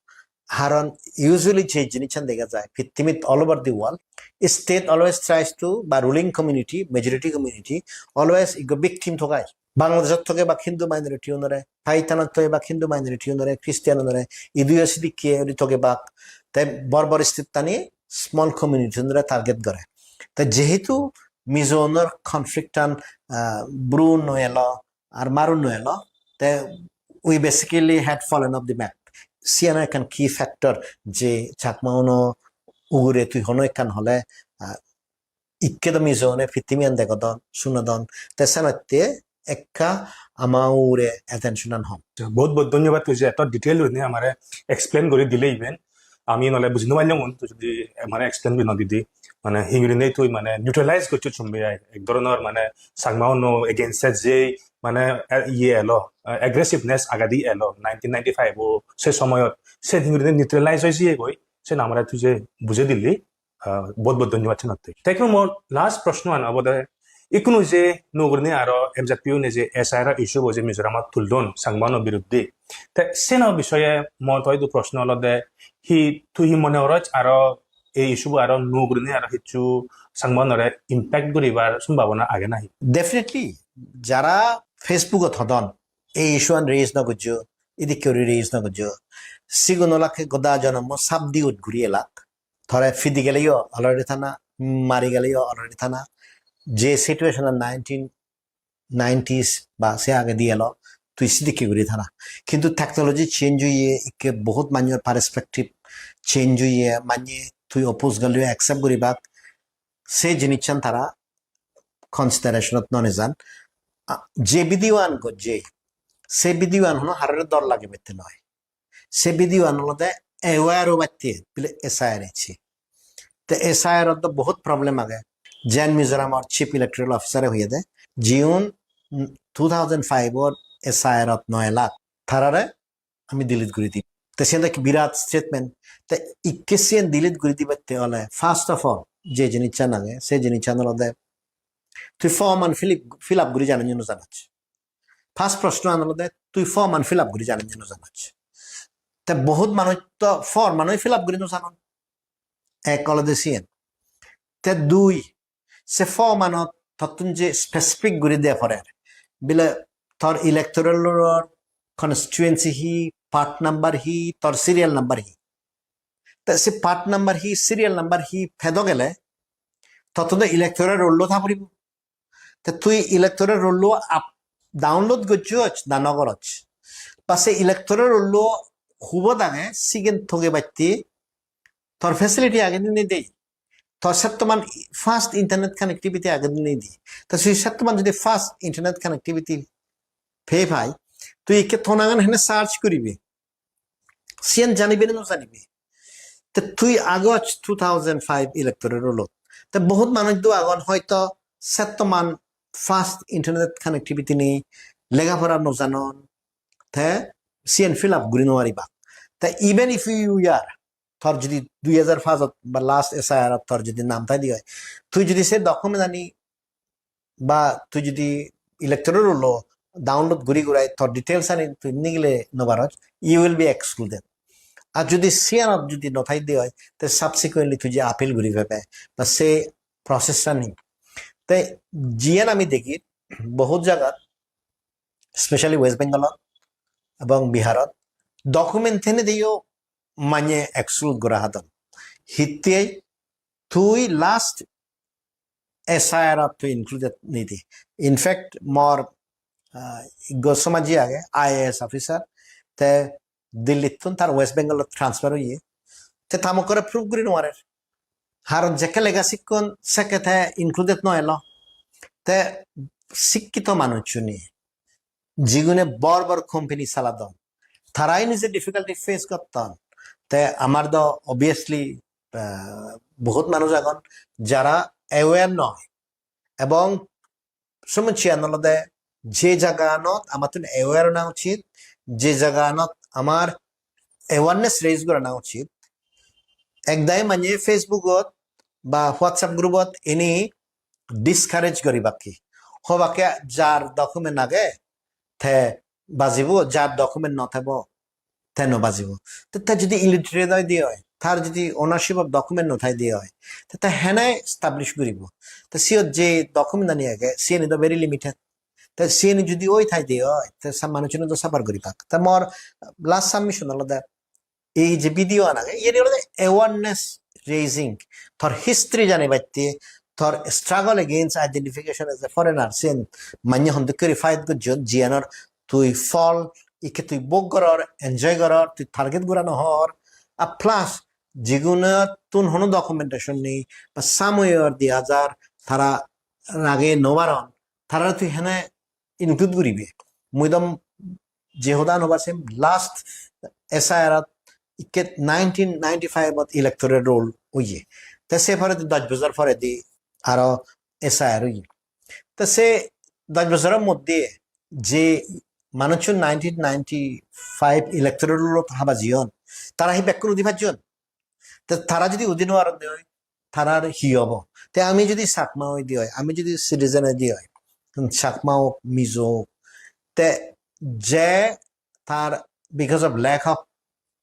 Haron usually je jinissan dega jai, pittimit all over the world, state always tries to, ba ruling community, majority community, always ikko victim thogai. Bangladeshot thogebak Hindu minority unore, Pakistan-ot thogebak Hindu minority unore, Christian unore, iduyo sidikke uri thogebak. Te bor bor state-ani small community unore target gore. Te jehetu Mizo unor conflict-an, ah, Bru no elo, ar Maru no elo, te we basically had fallen off the map. Siyano ekkan key factor je Chakma-uno ugure tui hono ekkan hole, ah, ikke do Mizo-une pittimiyan degodon, sunodon, te senotte ekka ama ugure attention-an hom. Bohut bohut dhonnobad tui je eto detail gurinei amare explain guri dile iben. Ami nole buji no parlong, tui jodi amare explain guri no didi. Mane hingurinei tui mane neutralize gocchos sombe ai. Ek dhoronor mane Chakma-uno against-e je mane, eh, iye elo, eh, aggressiveness agadi elo nineteen ninety-five o se somoyot. Se hingurinei neutralize oi jiyegoi. Sen amare tui je bujei dili, ah, bohut bohut dhonnobad senotte. Te ekku mor last proshno-an obode, ikkunu je nuo gurinei aro M Z P-une je S I R issue bo je Mizoramot tuldon Chakma-uno biruddhe. Te seno bishoye mor to idu proshno olode, hi tui hi mone goroj aro ei issue bo aro nuo gurinei aro hissu Chakma-unore impact guribar sombhabona age nahi? Definitely, jara Facebook-ot hodon, ei issue-an raise no gojjo, idikke guri raise no gojjo, sigun olakke goda jonommo sap diut guri elak. Tore pidi geleyo already thana, mari geleyo already thana. Je situation-an nineteen nineties ba se agedi elo, tui sidikke guri thana. Kintu technology change oye, ikke bohut manjor perspective change oye, manye tui oppose geleyo accept guribak. Se jinissan tara consideration-ot no nejan. A, je video-an gojje, se video-an hono harore dor lagibette noi. Se video an olode aware obatte bile S I R ecche. Te S I R ot do bohut problem age. Jen Mizoram or Chief Electoral Officer e hoyede, jiun two thousand five or S I R ot noy lakh, tarare ami delete guri dim. Te siyen ekko birat statement. Te ikke siyen delete guri dibatte ole, first of all, je jinissan age, se jinissan olode tui form an fill, fill up guri janoch ne no janoch. First proshno an olode tui form an fill up guri janoch ne no janoch. Te bohut manuj to form an fill up guri no janon. Ek olode siyen. Te dui, se form anot tottun je specific guri de porer. Bile tor electoral roll or constituency hi, part number hi, tor serial number hi. Te se part number hi, serial number hi pedo gele, tottun do electoral roll lo tha puribo. Te tui electoral roll lo up, download gojjoch na no goroch? Ba se electoral roll lo hubot age, sigen thoge batte tor facility age ni nei de? Tor settoman fast internet connectivity age ni nei de? Ta se settoman jodi fast internet connectivity pei pai, tui ikke tonagan hene search guribe? Siyen janibe ni no janibe? Te tui agoch two thousand five electoral roll ot. Te bohut manuj do agon hoito settoman fast internet connectivity nei, lega pora no janon, te siyen fill up guri no paribak. Te even if you are, tor jodi dui hajar paanch ot ba last S I R ot tor jodi nam thai de oi, tui jodi se document ani ba tui jodi electoral roll lo download guri gurai tor details ani tui nigile no paros, you will be excluded. Ar jodi siyanot jodi no thai de oi, te subsequently tui je appeal guri pebe, ba se process ani. Te jiyan ami degi, bohut jagat, specially West Bengal ot ebong Bihar ot, document thene diyo manye exclude gora hadon. Hittei tui last S I R ot tui included nei de. In fact, mor, ah, ikko somaji age, I A S officer, te Delhi tun tar West Bengal ot transfer oye. Te ta mukkore prove guri no parer. Haron jekke lega sikkon sekke te included no elo. Te sikkito manuchchune, jigune bor bor company saladon, tarai nije difficulty face gotton. Te amar do obviously, ah, bohut manuj agon jara aware noi, ebong somossyan olode je jaganot amattun aware ona uchit, je jaganot amar awareness raise gorana uchit. Ekdagi manye Facebook ot ba WhatsApp group ot ini discourage guribakke. Hobakke jar document age te bajibo, jar document no thebo te no bajibo. Te te jodi illiterate oi de oi, tar jodi ownership of document no thai de oi, te te hene establish guribo? Te siyot je document ani age, siyeni do very limited. Te siyeni jodi oi thai de oi, te sa-, manuchune do suffer guribak. Te mor last submission olode, ei je video an age, iyeni olode awareness raising, tor history janibatte, tor struggle against identification as a foreigner, siyen manye hon dokke guri fight gojjon, jiyanor tui phol ikke tui bhog goror, enjoy goror, tui target gora no hor. Ar plus, jigunottun hono documentation nei, ba samoyor di hajar, tara rage no paron, tara tui hene include guribe? Mui do je hodan hobar sem last S I R ot ikke nineteen ninety-five ot electoral roll oye. Te se poredi dosh bojor poredi aro S I R oye. Te se dosh bojoror moddhe je manuchun nineteen ninety-five electoral roll ot haba jeyon, tara hi bekkun udi pajjon? Te tara jodi udi no paron de oi, tarar hi obo? Te ami jodi Chakma oi de oi, ami jodi citizen oi de oi, Chakma ok, Mizo ok, te je tar because of lack of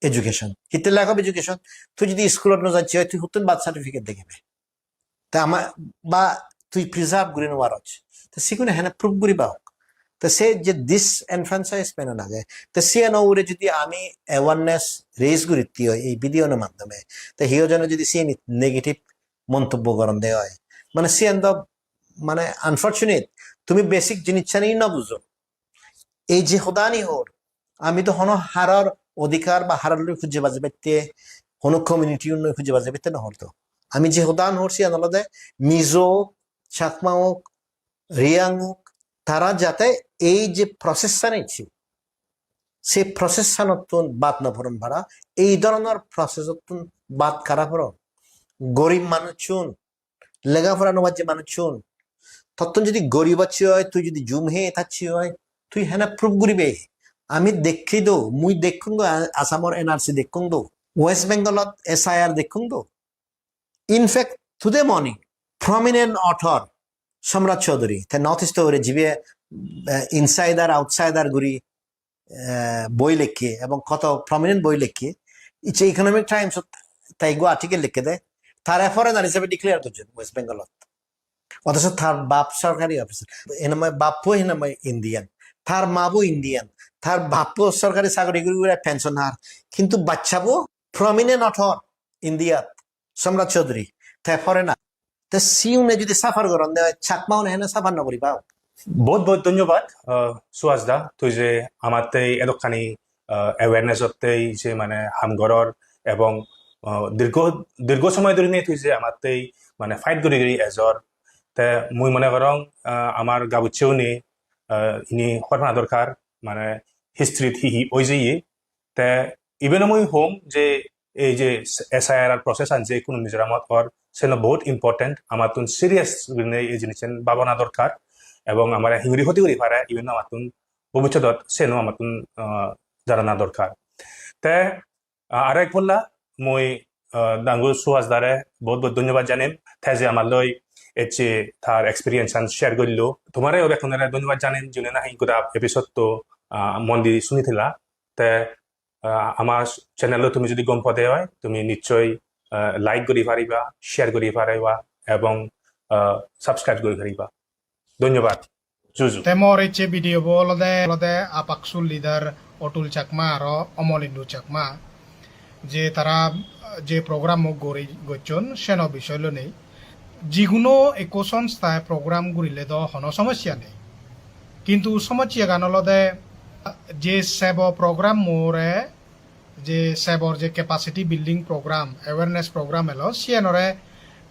education. Hitte lack of education? Tui jodi school ot no jacche oi, tui huttun birth certificate degibe? Te ama, ba tui preserve guri no paros. Te sigune hene prove guriba ok? Te se je disenfranchisement an age, te siyano ugure jodi ami awareness raise guritte oi ei video no maddhome, te hiyo jone jodi siyeni negative montobbo goron de oi, mane siyan do, mane, unfortunate. Tumi basic jinissani no bujo. Ei je hodani hor, ami do hono haror odhikar ba haror loi hujje baje batte, hono community loi hujje baje batte no hor do. Ami je hodan hor siyan olode Mizo ok, Chakma ok, Reang ok, tara jate ei je process an ecche, Se process-anottun bad no poron para, ei dhoronor process-ottun bad kara poron. Gorib manuchun, lega pora no pajje manuchun, tottun jodi gorib acche oi, tui jodi jum hei tacche oi, tui hena proof guribe? Ami dekki do, mui dekkung do, A-, Assamor N R C dekkung do, West Bengalot S I R dekkung do. In fact, today morning, prominent author Samrat Chaudhary, te North East ore jibe, eh, insider, outsider guri, eh, boi lekke ebong koto prominent boi lekke, icche Economic Times-ot te ekko article lekke de, tare foreigner hisebe declare gojjon West Bengalot. Othocho tar bap sorkari officer, hinamai bappo hinamai Indian, tar mabo Indian, tar bappo sorkari sagori guri guri pension har, kintu bachchabo prominent author India-t, Samrat Chaudhary, te foreigner. Te siune jodi suffer goronde oi, Chakmaune hene suffer no guriba? Bohut bohut dhonyobad, ah, Suhas da, tui je amatte edokkani, ah, awareness otte je mane ham goror ebong, ah, dirgho, dirgho somoy dhori ne tui je amatte mane fight guri guri ejor. Te mui mone gorong, ah, amar gabucche une, ah, ini hobor pana dorkar, mane history-t hi hi oi jeye. Te even mui hom je ei je S I R process an je ikkunu Mizoramot or, seno bohut important, amattun serious gurinei ei jinissen babana dorkar, ebong amare hingiri hoti guri pare, even amattun bobissotot seno amattun, ah, janana dorkar. Te, ah, aro ek polla mui, ah, dangu Suhas dare bohut bohut dhonyobad janem, te je amar loi ecche tar experience an share gollo. Tomare o bekkunore dhonyobad janem, june nahi goda episode to, ah, mon di suni thela. Te, ah, amar channel-o tumi jodi gom pode oi, tumi nichchoi, ah, like guri pariba, share guri pariba, ebong, ah, subscribe guri pariba. Dhonyobad. Juju. Te mor ecche video bo olode, olode APCSU leader Atul Chakma aro Omolindu Chakma, je tara je program o gori gocchon, seno bisoy lonei. Jiguno ekko sonsthai program gurile do hono somosya nei. Kintu somosyagan olode je sebo program more, je sebor je capacity building program, awareness program elo, siyanore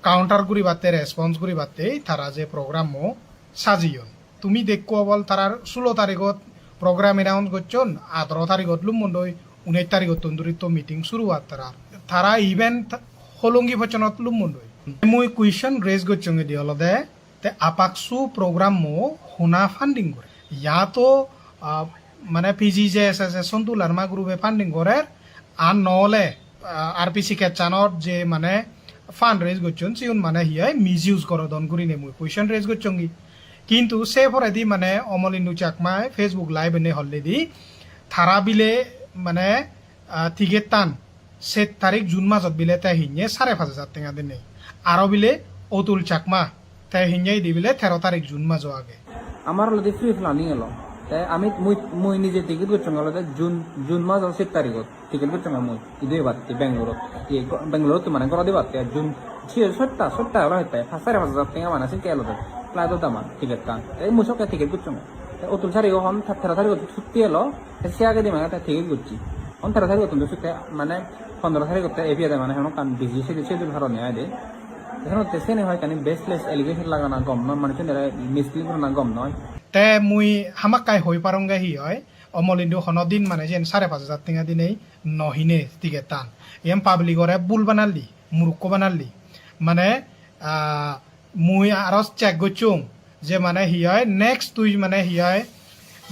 counter guribatte, response guribatte tara je program mo sajiyon. Tumi dekko obol tarar sulo tarigot program announce gocchon, adaro tarigot lummondoi, unesh tarigottun duri to meeting suru ar tarar. Tara even holongi pochonot lummondoi. Mui question raise gocchong edi olode, te APCSU program mo hona funding gore? Ya to, ah, mane P G J S S e Sontu Larma group e funding gorer, ar no ole, ah, R P C kechanot je mane fund raise gocchon, siun mane hi oi misuse gorodon gurinei mui question raise gocchongi. Kintu se poredi mane Omolindu Chakma e Facebook live ene holledi tara bile mane, ah, ticket tan set tarik June majot bile te hinye sare pach hajar tenga dinei. Aro bile Otul Chakma te hinye idi bile tero tarik June majo age. Amar olode free planning elo. Te ami mui, mui nije ticket gocchong olode June, June majo set tarigot. Ticket gocchongor mui, idu ebatte Bangalore-ot, iye go-, Bangalore-ot mane gorot ebatte, June, siye sotta, sotta olo hette, pach, sare pach hajar tenga mane sekke elode, flight-ot ama ticket-tan. Te mui sokke ticket gocchongor. Te Otul sarigo hon, te-, tero tarigot sutti elo, te se agedi mane te ticket gocchi. Hon tero tarigottun do sutte, mane pondro tarigotte epi ede mane hono ekkan busy schedule, schedule harone aide. Te senotte seni hoi ekkani baseless allegation lagana gom noi, manuchunore mislead gorana gom noi. Te mui hamakkai hoi parongge hi oi, Omolindu hono din mane siyen sare pach hajar tenga dinei no hine ticket-tan. Iyen public-ore bul banalli, murukko banalli. Mane, ah, mui aro check gocchong je mane hi oi, next tui mane hi oi,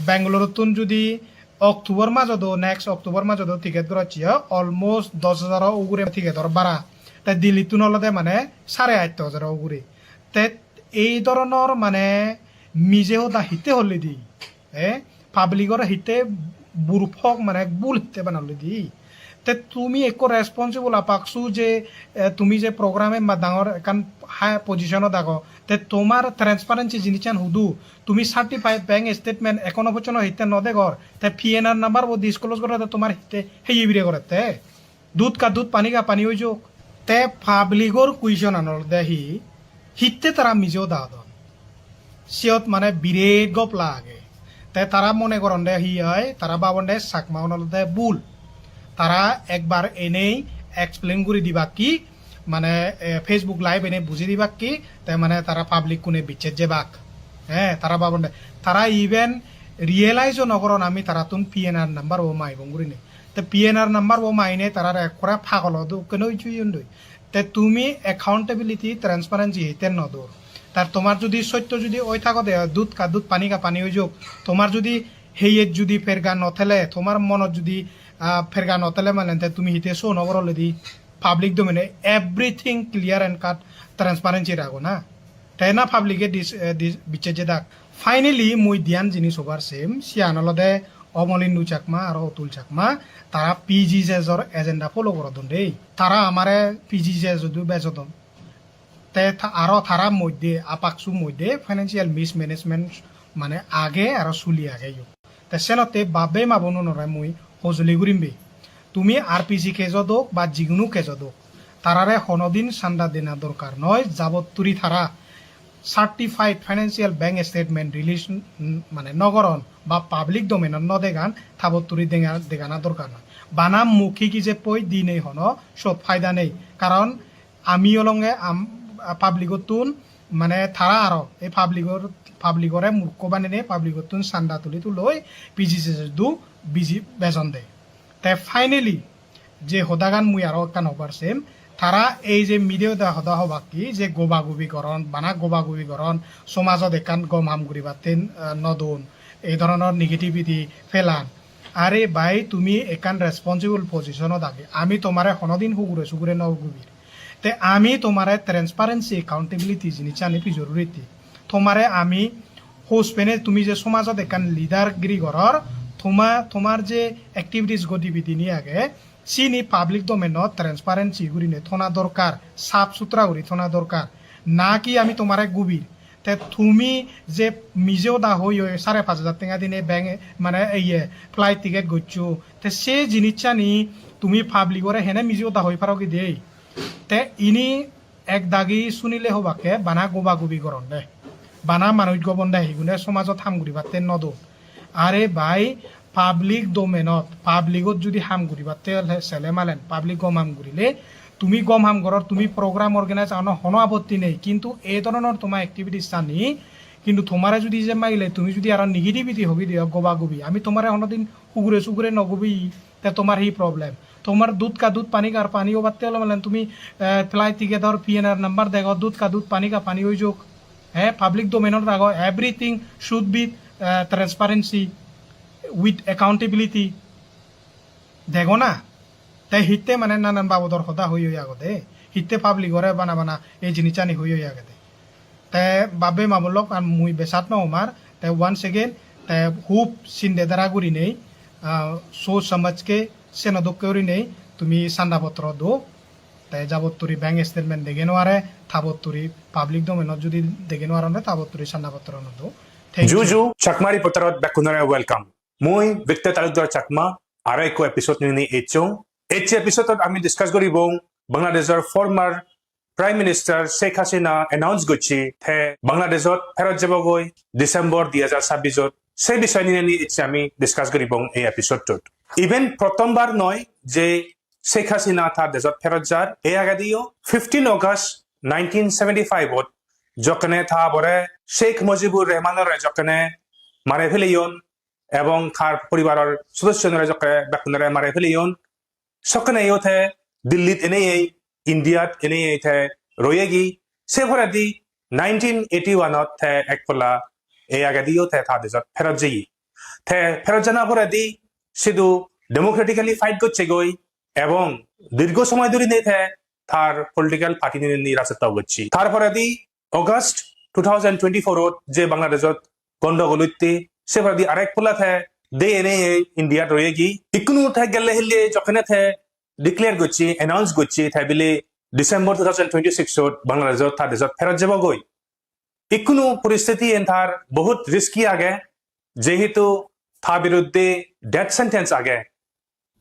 Bangalore-ottun judi October majo do, next October majo do ticket gorocche oi, almost dos hajaro ugure ticket-or bara. Te Delhi-ttun olode mane sare atto hajaro ugure. Te ei dhoronor mane mije hoda hitte hollidi? Eh, public-ore hitte burphok mane bul hitte banallidi? Te tumi ekko responsible APCSU je, eh, tumi je program-e ma dangor ekkan high position-ot ago, te tomar transparency jinissan hudu? Tumi certified bank statement ekhono pojjonto hitte no degor? Te P N R number bo disclose gorede tomar hitte heye bire gorette? Dudh ka dudh, pani ka pani oi jok. Te public-or question-an olode hi, hitte tara mije hoda hodon? Siyot mane biret gopla age. Te tara mone goronde hi oi, tara babonde Chakmaun olode bul. Tara ekbar enei explain guri dibak ki, mane, eh, Facebook live enei buji dibak ki, te mane tara public-kune bicches jebak. Eh, tara babonde. Tara even Realize-o no goron ami tarattun P N R number-bo maibong gurinei. Te P N R number-bo mainei tarare ekkore pagolo dokken oi jeyondoi. Te tumi accountability, transparency hitte no dor? Tar tomar judi sotto judi oi thagode, dudh ka dudh, pani ka pani oi jok, tomar judi heyet judi perga no thele, tomar monot judi, ah, perga no thele malen te tumi hitte show no goroledi public domain-e everything clear and cut transparency rago na? Te na public-e dis-, eh, dis-, bicche jedak. Finally, mui diyan jinis hobar sem, siyan olode Omolin Nu Chakma aro Otul Chakma, tara P G C S-or agenda follow gorodon dei. Tara amare P G C S-odu bejodon. Te ta-, aro tara moddhe, APCSU moddhe financial mismanagement mane age aro suli age yo. Te senotte bab-bei ma-bonunore mui hojoli gurim be. Tumi R P C case-ot ok ba jigunu case-ot ok, tarare honodin sanda dena dorkar noi, jabot turi tara certified financial bank statement release, mm, mane no goron ba public domain-ot no degan, tabot turi dega-, degana dorkar noi. Bana mukhi ki je poi dinei hono sot faida nei. Karon ami olonge am-, public-ottun mane tara aro ei public-or, public-ore murkho banenei public-ottun sanda tuli tuloi P G C S-odu biji bejon de. Te finally je hodagan mui aro ekkan hobar sem, tara ei je mide hoda hoda hobak ki je gobagubi goron, bana gobagubi goron, somajot ekkan gom ham guribatte, eh, no don, ei dhoronor negativity felan. Are bhai, tumi ekkan responsible position-ot age, ami tomare honodin hugure sugure no gubir. Te ami tomare transparency, accountability jinissani pijor uri di. Tomare ami hos pene tumi je somajot ekkan leader giri goror, toma-, tomar je activities gotibidini age, sini public domain-ot transparency gurine thona dorkar, sap sutra guri thona dorkar. Na ki ami tomare gubir. Te tumi je mije hoda hoi hoi sare pach hajar tenga dine bank, mane, iye, flight ticket goccho, te se jinissani tumi public-ore hene mije hoda hoi paro ki dei? Te ini ek dagi sunile hobakke bana gobagubi goronde. Bana manuj gobonde, higune somajot ham guribatte no don. Are bhai, public domain-ot, public-ot judi ham guribatte ole sele malen, public gom ham gurile, tumi gom ham goror, tumi program organize ano hono apotti nei, kintu ei dhoronor toma activities-ani, kintu tomare judi je magile tumi judi aro negativity hobi diyo, gobagubi, ami tomare honodin hugure sugure no gubi, te tomar hi problem? Tomar dudh ka dudh, pani ka pani obatte ole malen tumi, eh, flight ticket-or P N R number dego, dudh ka dudh, pani ka pani oi jok. Eh, public domain-ot rago, everything should be, eh, transparency with accountability. Dego na? Te hitte mane nanan babodor hoda hoi hoi agode, hitte public-ore bana bana ei jinissani hoi hoi agede. Te bab-bei ma-bon lok, ar mui besat no omar, te once again, te hub sinde dara gurinei, ah, soch somajke seno dokke gurinei tumi sanda potro do, te jabot turi bank statement dege no are, tabot turi public domain-ot judi dege no aronde, tabot turi sanda potro no do. Thank you. Ju ju, Chakma Reporter-ot bekkunore welcome. Mui Victor Talukdar Chakma, aro ekko episode nini echong. Ecche episode-ot ami discuss goribong Bangladeshor former Prime Minister Sheikh Hasina announce gocche te Bangladeshot pherot jebogoi December dui hajar sabbis-ot. Se bisoy nini ecche ami discuss goribong ei episode-ot. Even prothombar noi je Sheikh Hasina tar dejot pherot jar, ei agediyo fifteen August nineteen seventy-five-ot jokkene ta bore Sheikh Mujibur Rahmanore jokkene mare peleyon, ebong tar poribaror sodossonore jokke bekkunore mare peleyon, sokkeneyo te Dillit eneyei, Indiat eneyei te royegi. Se poredi nineteen eighty-one-ot te ek polla ei agediyo te ta dejot pherot jeye. Te pherot jana poredi sidu democratically fight gocchegoi ebong dirgho somoy dhurinei te tar political party nini rajotto gocche. Tar poredi August two thousand twenty-four-ot je Bangladeshot gondogol utte, se poredi arek polla te de eneyei Indiat royegi. Ikkunu te gelle hille jokkene te declare gocche, announce gocche te bile December two thousand twenty-six-ot Bangladeshot ta dejot pherot jebogoi. Ikkunu poristiti en tar bohut risky age, jehetu ta biruddhe death sentence age.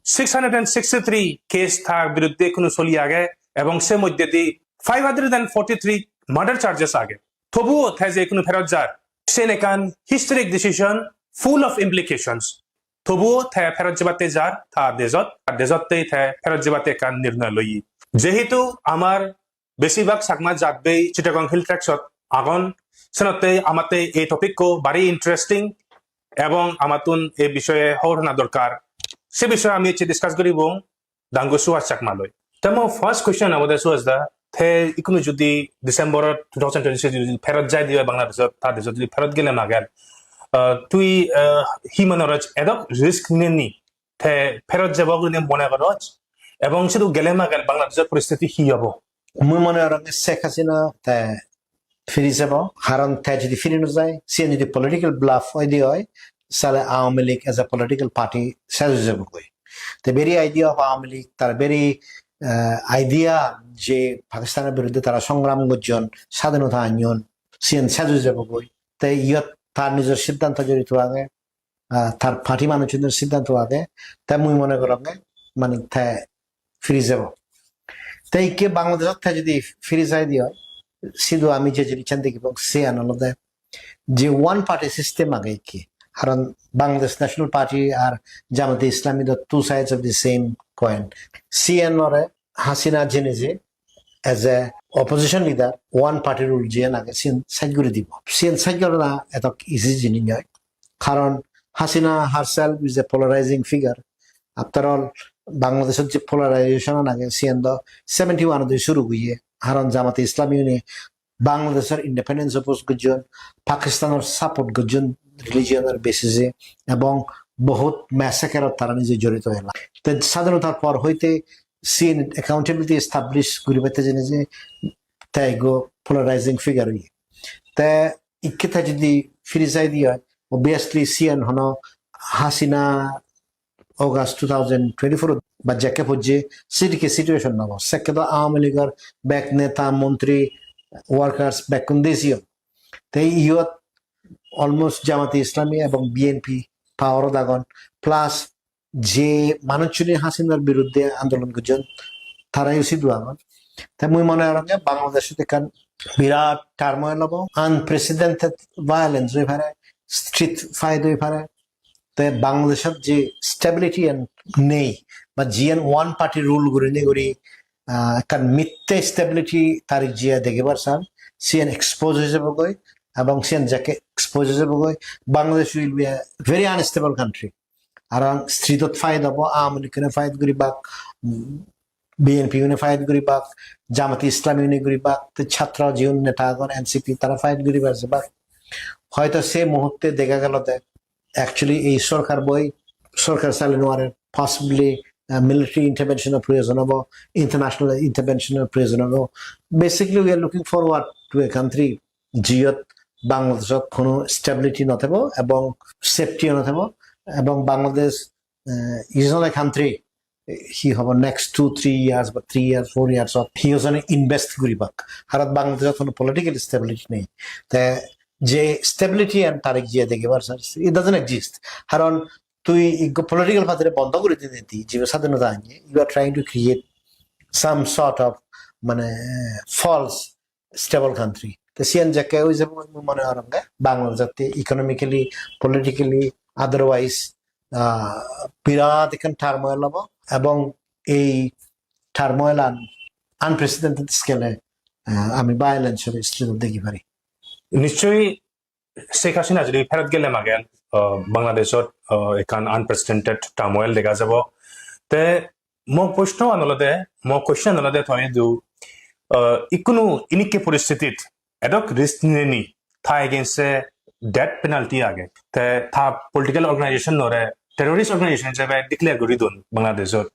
Six hundred and sixty-three case tar biruddhe ikkunu soli age, ebong se moddhedi five hundred and forty-three murder charges age. Tobuo te je ikkunu pherot jar, sen ekkan historic decision, full of implications. Tobuo te pherot jebatte jar ta dejot, ta dejotte te pherot jebatte ekkan nirnoy loye. Jehetu amar besibak Chakma jatbei Chittagong Hill Tracts-ot agon, senotte amatte ei topic-ko bari interesting. ebong amattun ei bishoye hobor hona dorkar. Se bishoye ami ecche discuss guribong Dangu Suhas Chakma loi. Te mo first question obode Suhas da, te ikkunu judi December two thousand twenty-six judi pherot jai dibe Bangladesh, ta dejot judi pherot gele magen, ah, tui, ah, hi mone goroj, edok risk neni te pherot jebo gurinei mone goroj, ebong sidu gele magen Bangladeshor poristiti hi obo? Mui mone gorong Sheikh Hasina te firi jebo, karon te judi firi no jai, siyen judi political bluff oide oi, sale Awami League as a political party ses oi jebo goi. Te very idea of Awami League, tar very, eh, idea je Pakistanor biruddhe tara songram gojjon, sadhinota anyon, siyen ses oi jebo goi. Te iyot tar nijor siddhanto jorito age, ah, tar party manuchunor siddhanto age, te mui mone goronge mane te firi jebo. Te ikke Bangladeshot te judi firi jai de oi, sidu ami je jinissan degibong, siyan olode je one party system age ikke. Karon Bangladesh National Party ar Jamate Islami do two sides of the same coin. Siyan ore Hasina jene je as a opposition leader, one party rule jiyan age, siyan side guri dibo. Siyan side gorana etok easy jinis noi. Karon Hasina herself is a polarizing figure. After all, Bangladeshot je polarization age, siyan do seventy-one odi suru oye. Karon Jamate Islami une Bangladeshor independence oppose gojjon, Pakistanor support gojjon religion or basis e, ebong bohut massacre ot tara nije jorito ela. Te sadhinotar por hoite siyen accountability establish guribatte jene je te ekko polarizing figure oye. Te ikke te jodi firi jai de oi, obviously siyen hono Hasina August two thousand twenty-four ba jekke pojje, sidikke situation nobo. Sekke do Awami League or bek neta, montri, workers bekkun desiyon. Te iyot almost Jamate Islami ebong B N P power ot agon, plus je manuchchune Hasinar biruddhe andolon gojjon, tarayo sidu agon. Te mui mone gorong je Bangladeshot ekkan birat turmoil obo, unprecedented violence oi pare, street fight oi pare. Te Bangladeshot je stability an nei, ba jiyan one party rule gurinei guri, ah, ekkan mitte stability tarik jiye degebar san, siyan expose oi jebogoi, ebong siyan jekke expose oi jebogoi, Bangladesh will be a very unstable country. Aro street ot fight obo, Awami League une fight guribak, mm, B N P une fight guribak, Jamate Islami une guribak, te chhatro jiun neta agon, N C P, tara fight guribar jebak. Hoito se muhutte dega gelo de, actually ei sorkar boi, sorkar sale no pare, possibly, uh, military intervention or proyojon obo, international intervention or proyojon obo. Basically, we are looking forward to a country jiyot Bangladeshot hono stability no thebo ebong safety no thebo, ebong Bangladesh, eh, is not a country, eh, hi hobo next two, three years ba three years, four years ot hi hojone invest guribak. Harot Bangladeshot hono political stability nei. Te je stability an tarik jiye degebar sar, it doesn't exist. Haron tui ikko political party re bondo guri dinei di, jibe sadhinota anye, you are trying to create some sort of, mane, false stable country. Te siyan jekke oi jebo, mui mone gorong de Bangladesh jatte economically, politically, otherwise, ah, birat ekkan turmoil obo, ebong ei turmoil an unprecedented scale e, ah, ami violence or street degi pari. Nischoi Sheikh Hasina jodi pherot gele magen, ah, Bangladeshot, ah, ekkan unprecedented turmoil dega jabo. Te mo proshno an olode, mo question olode to idu, ah, ikkunu inikke poristitit edok risk neni, ta against e death penalty age. Te ta political organization ore terrorist organization hisebe declare guri don Bangladeshot.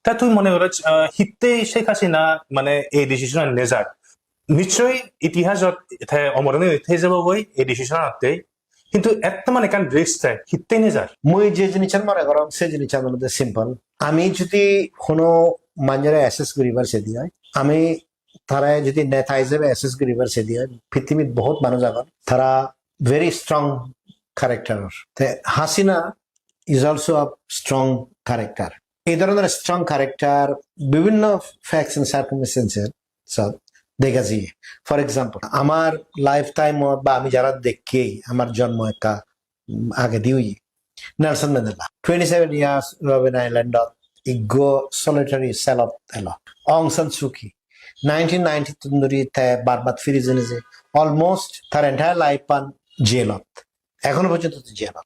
Ta tui mone goroj, ah, hitte Sheikh Hasina mane ei decision an nejak? Nischoi itihasot te omor oi thei jabo goi ei decision atte. Hintu etto mane ekkan risk te hitte nejar? Mui je jinissan mone gorong, se jinissan olode simple. Ami jodi hono manjore assess guribar sedi oi, ami tara jodi neta hisebe assess guribar sedi oi, pithibit bohut manuj agon, tara very strong character. Te Hasina is also a strong character. Ei dhoronor strong character bibhinno facts and circumstances sot dega jiye. For example, amar lifetime ot ba ami jara dekki, amar jonmo ekka, mm, agedi oye. Nelson Mandela, twenty-seven years Robben Island ot iggo solitary cell ot elo. Aung San Suu Kyi, nineteen ninety tun dhuri te bar bar firi jeinei je, almost tar entire life an jail ot. Ekhono porjonto te jail ot.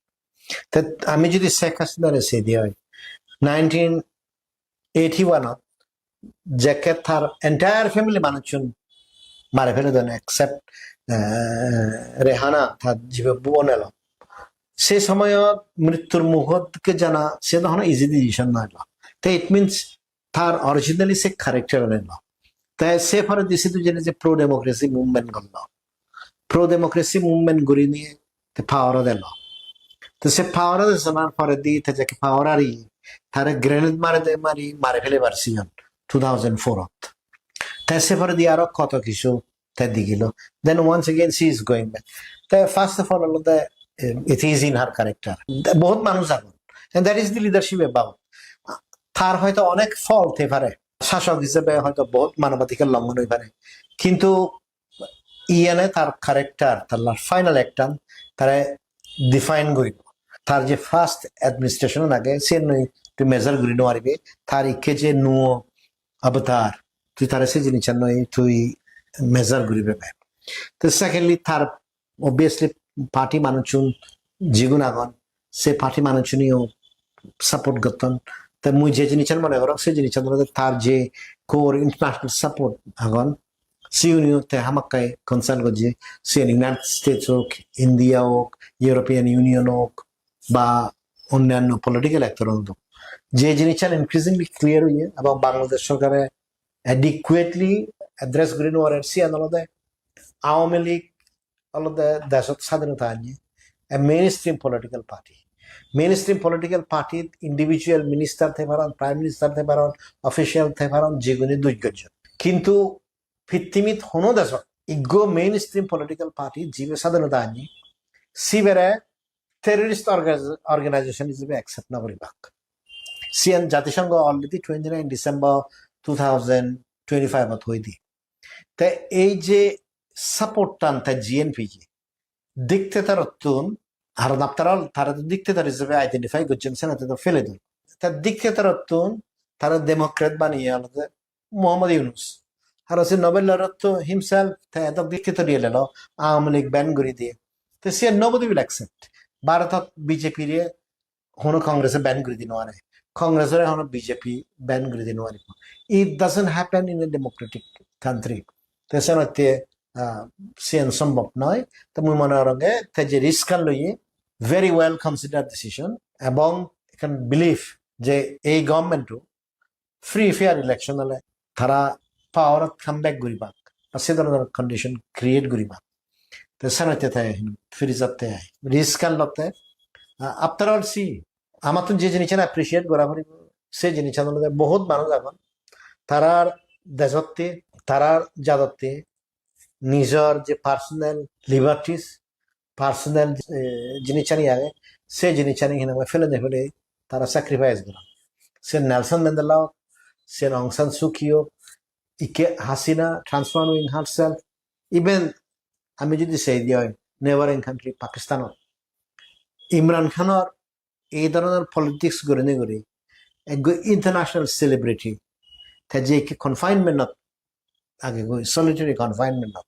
Te ami jodi Sheikh Hasinare sei de oi, nineteen eighty-one-ot jekke tar entire family manuchun mare feledon, except, eh, Rehana, tar jibe bubon elo. Se somoyot mrittur mugot ke jana, se to hono easy decision noi lo. Te it means tar originally se character elo. Te se poredi sidu jene je pro democracy movement gollo. Pro democracy movement gurinei te power-ot elo. Te se power-ot esonar poredi te jekke power ari, tare grenade mare de mari, mare felebar siyan two thousand four-ot. Te se poredi aro koto kichu te digilo. Then once again she is going back. Te first of all olode, eh, it is in her character. Bohut manuj agon. And that is the leadership about. Tar hoyto onek fault thei pare. Sasok hisebe hoyto bohut manobadhikar longhon oi pare. Kintu iyane tar character, tar la-, final act-an tare define guribo. Tar je first administration age, siyen tui measure guri no paribe. Tar ikke je nuo avatar, tui tare se jinissan noi tui measure guribe be. Te secondly, tar obviously party manuchun jigun agon, se party manuchuniyo support gotton. Te mui je jinissan mone gorong, se jinissan olode tar je core international support agon, siuniyo te hamakkai consult gojje, siyen United States ok, India ok, European Union ok, ba onnanno political actor ok. Je jinissan increasingly clear oye, ebong Bangladesh sorkare adequately address guri no parer, siyan olode Awami League olode deshot sadhinota anye, a mainstream political party. Mainstream political party individual minister thei paron, prime minister thei paron, official thei paron, jiguni duj gojjon. Kintu pittimit hono deshot iggo mainstream political party jibe sadhinota anye, sibere terrorist orga-, organization hisebe accept na guribak. Siyan Jatisongho already twenty-nine December two thousand twenty-five ot hoi di. Te ei je support tan te G N P je dictator ottun, ar after all tare to dictator hisebe identify gojjon, senotte to fele don. Te dictator ottun tare Democrat baniye olode Mohammad Yunus. Aro se Nobel laureate to himself te edok dictatorial elo, Awami League ban guri diye. Te siyan nobody will accept. Bharotot B J P re hono Congress-e ban guri di no pare. Congress-ore hono B J P ban guri di no pare. It doesn't happen in a democratic country. Te senotte, ah, siyan sombhob noi. Te mui mone gorong te je risk-an loye, very well considered decision. Ebong ekkan belief je ei government-o free fair election ole tara power-ot come back guribak, ba se dhoronor condition create guribak. Te senotte te firi jatte ai. Risk-an lotte, ah, after all, see, amattun je jinissan appreciate gora poribo, se jinissan olode bohut manuj agon. Tarar dejotte, tarar jadotte nijor je personal liberties, personal, eh, jinissani age, se jinissani hinamai fele de fele tara sacrifice goron. Se Nelson Mandela ok, se Aung San Suu Kyi ok, ikke Hasina transforming herself, even ami jodi sei de oi, neighboring country Pakistan-ot Imran Khan-or ei dhoronor politics gurinei guri ekko international celebrity, te je ikke confinement-ot age goi, solitary confinement-ot.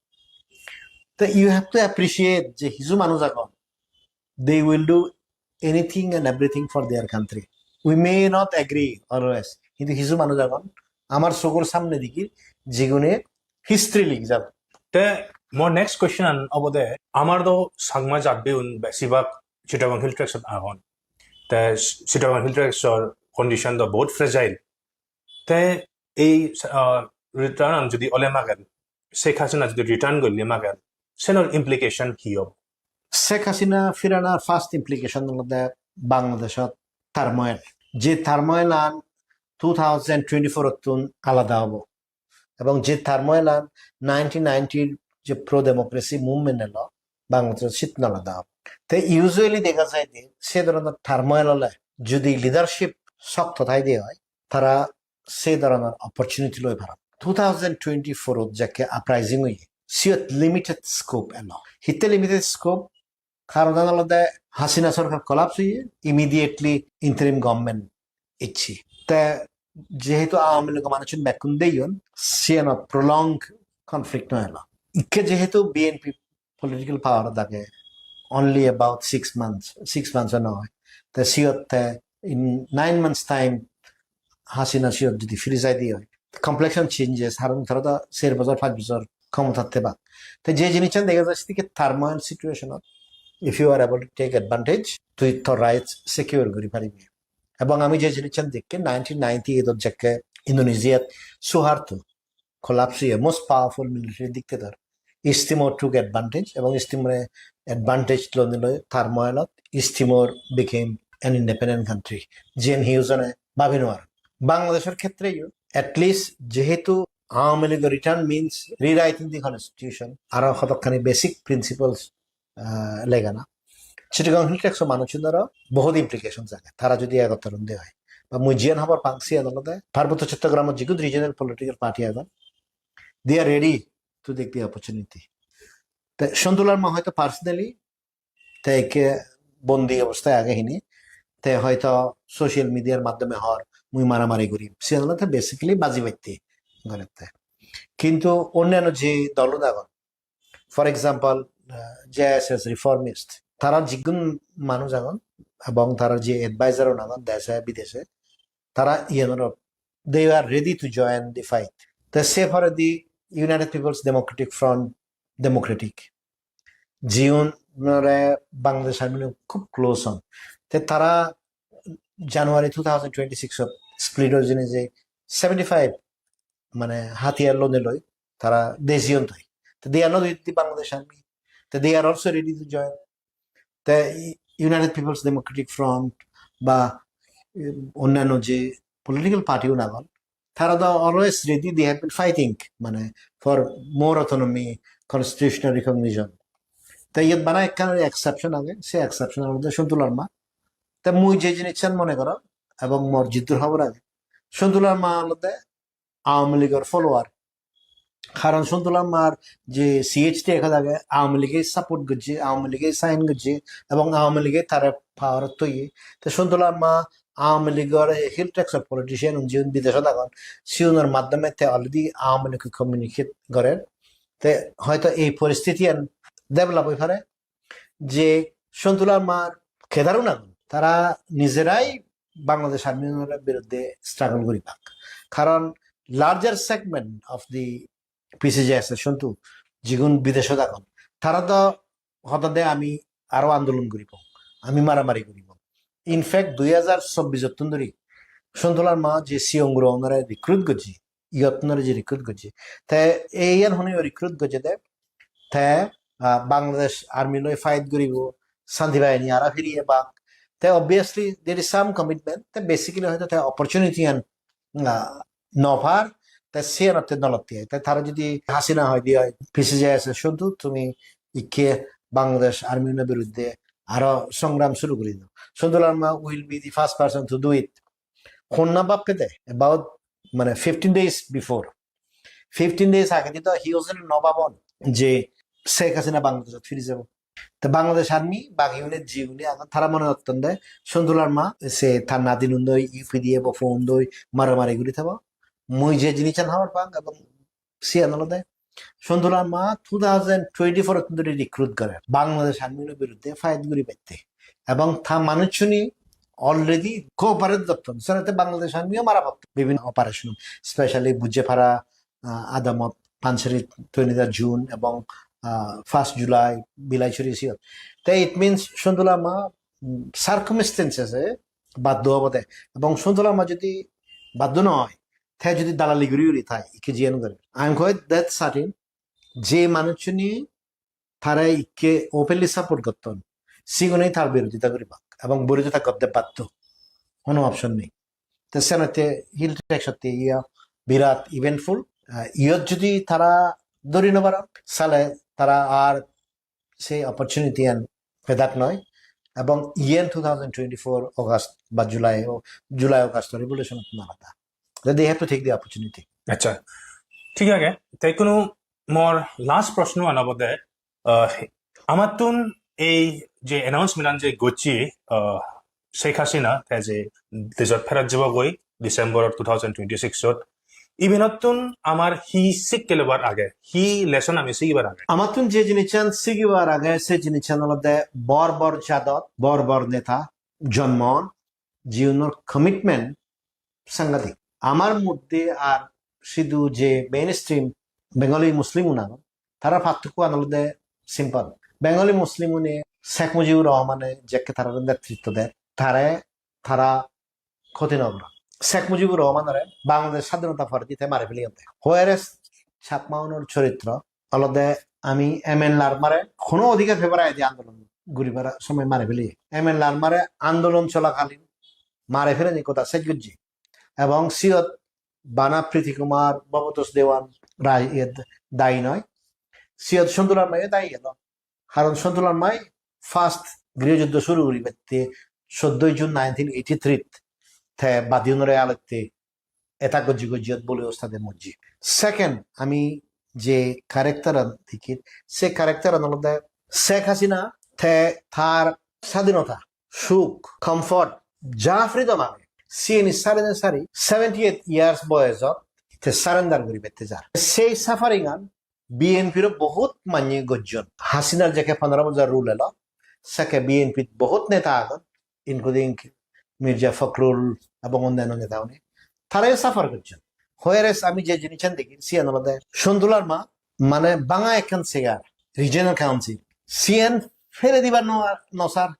Te you have to appreciate je hissu manuj agon, they will do anything and everything for their country. We may not agree always, hintu hissu manuj agon amar sogor samne digi, jigune history likhi jabo. Te mor next question-an obode, amar do Changma jatbiun besibak Chittagong Hill Tracts-ot agon. Te Chittagong Hill Tracts-or condition do bohut fragile. Te ei, ah, return-an jodi ole mager, Sheikh Hasina jodi return golle mager, senor implication hi obo? Sheikh Hasina firanar first implication olode Bangladeshot turmoil. Je turmoil-an two thousand twenty-four-ottun alada obo. Ebong je turmoil-an nineteen ninety-r je pro democracy movement elo, Bangladeshot sittun alada obo. Te usually dega jai de se dhoronor turmoil ole jodi leadership sokto thai de oi, tara se dhoronor opportunity loi paron. Two thousand twenty-four-ot jekke uprising oye, siyot limited scope elo. Hitte limited scope? Karonan olode Hasina sorkar collapse oye, immediately interim government ecche. Te jehetu Awami League-o manuchun bekkun deyon, siyanot prolonged conflict no elo. Ikke jehetu B N P political power-ot age, only about six months, six months o noi. Te siyot te in nine months time Hasina siyot jodi firi jai di oi, complexion changes, haron tara to ser bojor, pach bojor khomotat thebak. Te je jinissan dega jai, sedokke turmoil situation ot, if you are able to take advantage, tui tor rights secure guri paribi. Ebong ami je jinissan dekke nineteen ninety-eight ot jekke Indonesia-t Suharto collapse oye, most powerful military dictator, East Timor took advantage, ebong East Timor-e advantage lonei loi turmoil ot East Timor became an independent country. Jiyen hiyo jone babi nw pare. Bangladeshor khetre yo, at least jehetu Awami League return means rewriting the constitution, aro hodokkani basic principles, ah, legana. Chittagong Hill Tracts-o manuchunoro bohut implications age. Tara jodi egottor onde oi. Ba mui jiyan hobor pang siyan olode, Parbotto Chottogramot jigun regional political party agon, they are ready to take the opportunity. Te Sontu Larma hoyto personally te ikke bondi obosthay age hini, te hoyto social media-r maddhome hor mui maramari gurim. Siyan olode basically baji batte gorette. Kintu onnanno je dol agon, for example, uh, J S S reformist, tara jigun manuj agon ebong tara je advisor un agon deshe bideshe, tara iyenoro, they are ready to join the fight. Te se poredi United People's Democratic Front, Democratic, jiunore Bangladesh Army loi khub close on. Te tara January two thousand twenty-six ot split oi jeinei je seventy-five mane hatiyar lonei loi tara dejiyon toi. Te they are not with the Bangladesh Army. Te they are also ready to join. Te United People's Democratic Front ba, um, onnanno je political party un agon, tara do always ready, they have been fighting, mane, for more autonomy, constitutional recognition. Te iyot bana ekkan exception age, se exception olode Sontu Larma. Te mui je jinissan mone gorong ebong mor jiddur hobor age, Sontu Larma olode Awami League-or follower. Karon Sontu Larmar je C H T Act age, Awami League-e support gojje, Awami League-e sign gojje, ebong Awami League-e tare power-ot toye. Te Sontu Larma Awami League-or ei Hill Tracts-or politician un jiun bideshot agon, siunor maddhome te already Awami League-e communicate gorer. Te hoyto ei poristitiyan develop oi pare je Sontu Larmar cadre un agon, tara nijerai Bangladesh Army unore biruddhe struggle guribak. Karon larger segment of the P C J S-or Sontu, jigun bideshot agon, tara do hodon de ami aro andolon guribong, ami maramari guribong. In fact, dui hajar chobbish ottun dhuri Sontu Larma je siyong guro onore recruit gojje, iyot onore je recruit gojje. Te iyan hone recruit gojje de, te, ah, Bangladesh Army loi fight guribo, Shanti Bahini aro firi ebak. Te obviously there is some commitment. Te basically hoyto te opportunity an, ah, no par, te siyanotte nolotte ai. Te tara jodi Hasina hoi di oi, P C J S-or Sontu, tumi ikke Bangladesh Army-no biruddhe aro songram suru guri do. Sontu Larma will be the first person to do it. Honna bhappe de about, mane, fifteen days before. Fifteen days agedi do hiyo jone no bhabon je Sheikh Hasina Bangladeshot firi jabo. Te Bangladesh Army, bagi une jigune agon, tara mone gotton de Sontu Larma se tar nadinun doi, U P D F o phone doi maramari guri thebo. Mui je jinissan hobor pang ebong siyan olode Sontu Larma two thousand twenty-four ottun dhuri recruit gore Bangladesh Army-no biruddhe fight guribatte. Ebong ta manuchchune already cooperate gotton. Senotte Bangladesh Army-o mara potton bibhinno operation, specially Bujepara, ah, adamot Panchari twenty-third June ebong, ah, first July Bilaichuri siyot. Te it means Sontu Larma, mm, circumstances-e baddho obode. Ebong Sontu Larma jodi baddho no oi, te jodi dalali guri guri thai, ikke jiyan guri. I am quite that certain je manuchchune tara ikke openly support gotton, sigune tar birodita guribak ebong birodita gotte baddho, hono option nei. Te senotte Hill Tracts-otte iya birat eventful. Ah, iyot jodi tara dhori no paron, sale tara ar se opportunity an pedak noi. Ebong iyen two thousand twenty-four August ba July, o July August revolution-ottun alada. Then they have to take the opportunity. Acha, thik age. Te ikkunu mor last proshno an obode, ah, amattun ei je announcement an je gocche, ah, Sheikh Hasina te je dejot pherot jebogoi December two thousand twenty-six ot, Ibenottun amar hi sikke lobar age, hi lesson ami sigibar age? Amattun je jinissan sigibar age, se jinissan olode bor bor jadot, bor bor neta jonmon, jiunor commitment sangadik. Amar moddhe ar sidu je mainstream Bengali Muslim un agon, tara parthokkoan olode simple. Bengali Muslim une Sheikh Mujibur Rahmane jekke tarare netritto der, tare tara khoti no goron. Sheikh Mujibur Rahmanore Bangladesh sadhinota poredi te mari peleyon de. Whereas Chakma unor choritro olode ami M N Larmare hono odhikar pebar aide andolon guribar somoy mari pele. M N Larmare andolon cholakalin mari peleni, goda sej gojje. Ebong siyot bana Priti Kumar, Bhabatosh Dewan, Rai, iye dayi noi. Siyot Sontu Larma yo dayi elo. Karon Sontu Larmai first griho juddho suru guribatte soddo June nineteen eighty-three te badi unore alotte attack gojje, gojje bole ostade mojje. Second, ami je character an dekir, se character an olode Sheikh Hasina, te tar sadhinota, suk, comfort, ja freedom age, siyeni sari na sari seventy eight years boyosot te surrender guribatte jar. Sei suffering an B N P ro bohut manye gojjon. Hasinar jekke pondro bojor rule elo, sekke B N P bohut neta agon, including Mirza Fakhrul ebong onnanno neta une. Tarayo suffer gojjon. Whereas ami je jinissan degi, siyan olode Sontu Larma, mane banga ekkan chair, regional council, siyan fele dibar no, no sar.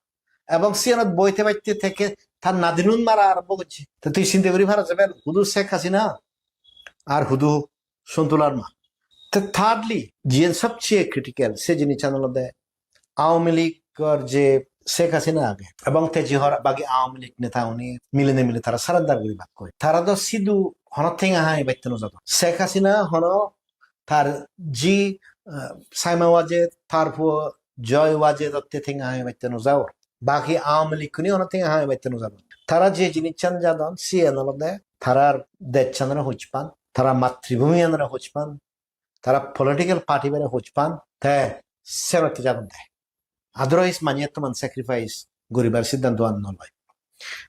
Ebong siyanot boite baite tekke tar nadinun mara arombo gojje. Te tui sinte guri paro je bel, hudu Sheikh Hasina ar hudu Sontu Larma. Te thirdly, jiyen sobcheye critical, se jinissan olode Awami League-or je Sheikh Hasina age, ebong te je hor bagi Awami League neta uni milinei mili tara surrender guri bakkoi. Tara do sidu hono tenga hamei batte no jadon. Sheikh Hasina hono tar ji, eh, Saima Wajed, tar puo Joy Wajed otte tenga hamei batte no jaor. Baki Awami League-kuni hono tenga hamei batte no jadon. Tara je jinissan jadon, siyen olode tarar dejchanore hojpan, tara matribhumiyanore hojpan, tara political party bare hojpan, te senotte jadon de. Otherwise, manye ettoman sacrifice guribar siddhanto an no loi.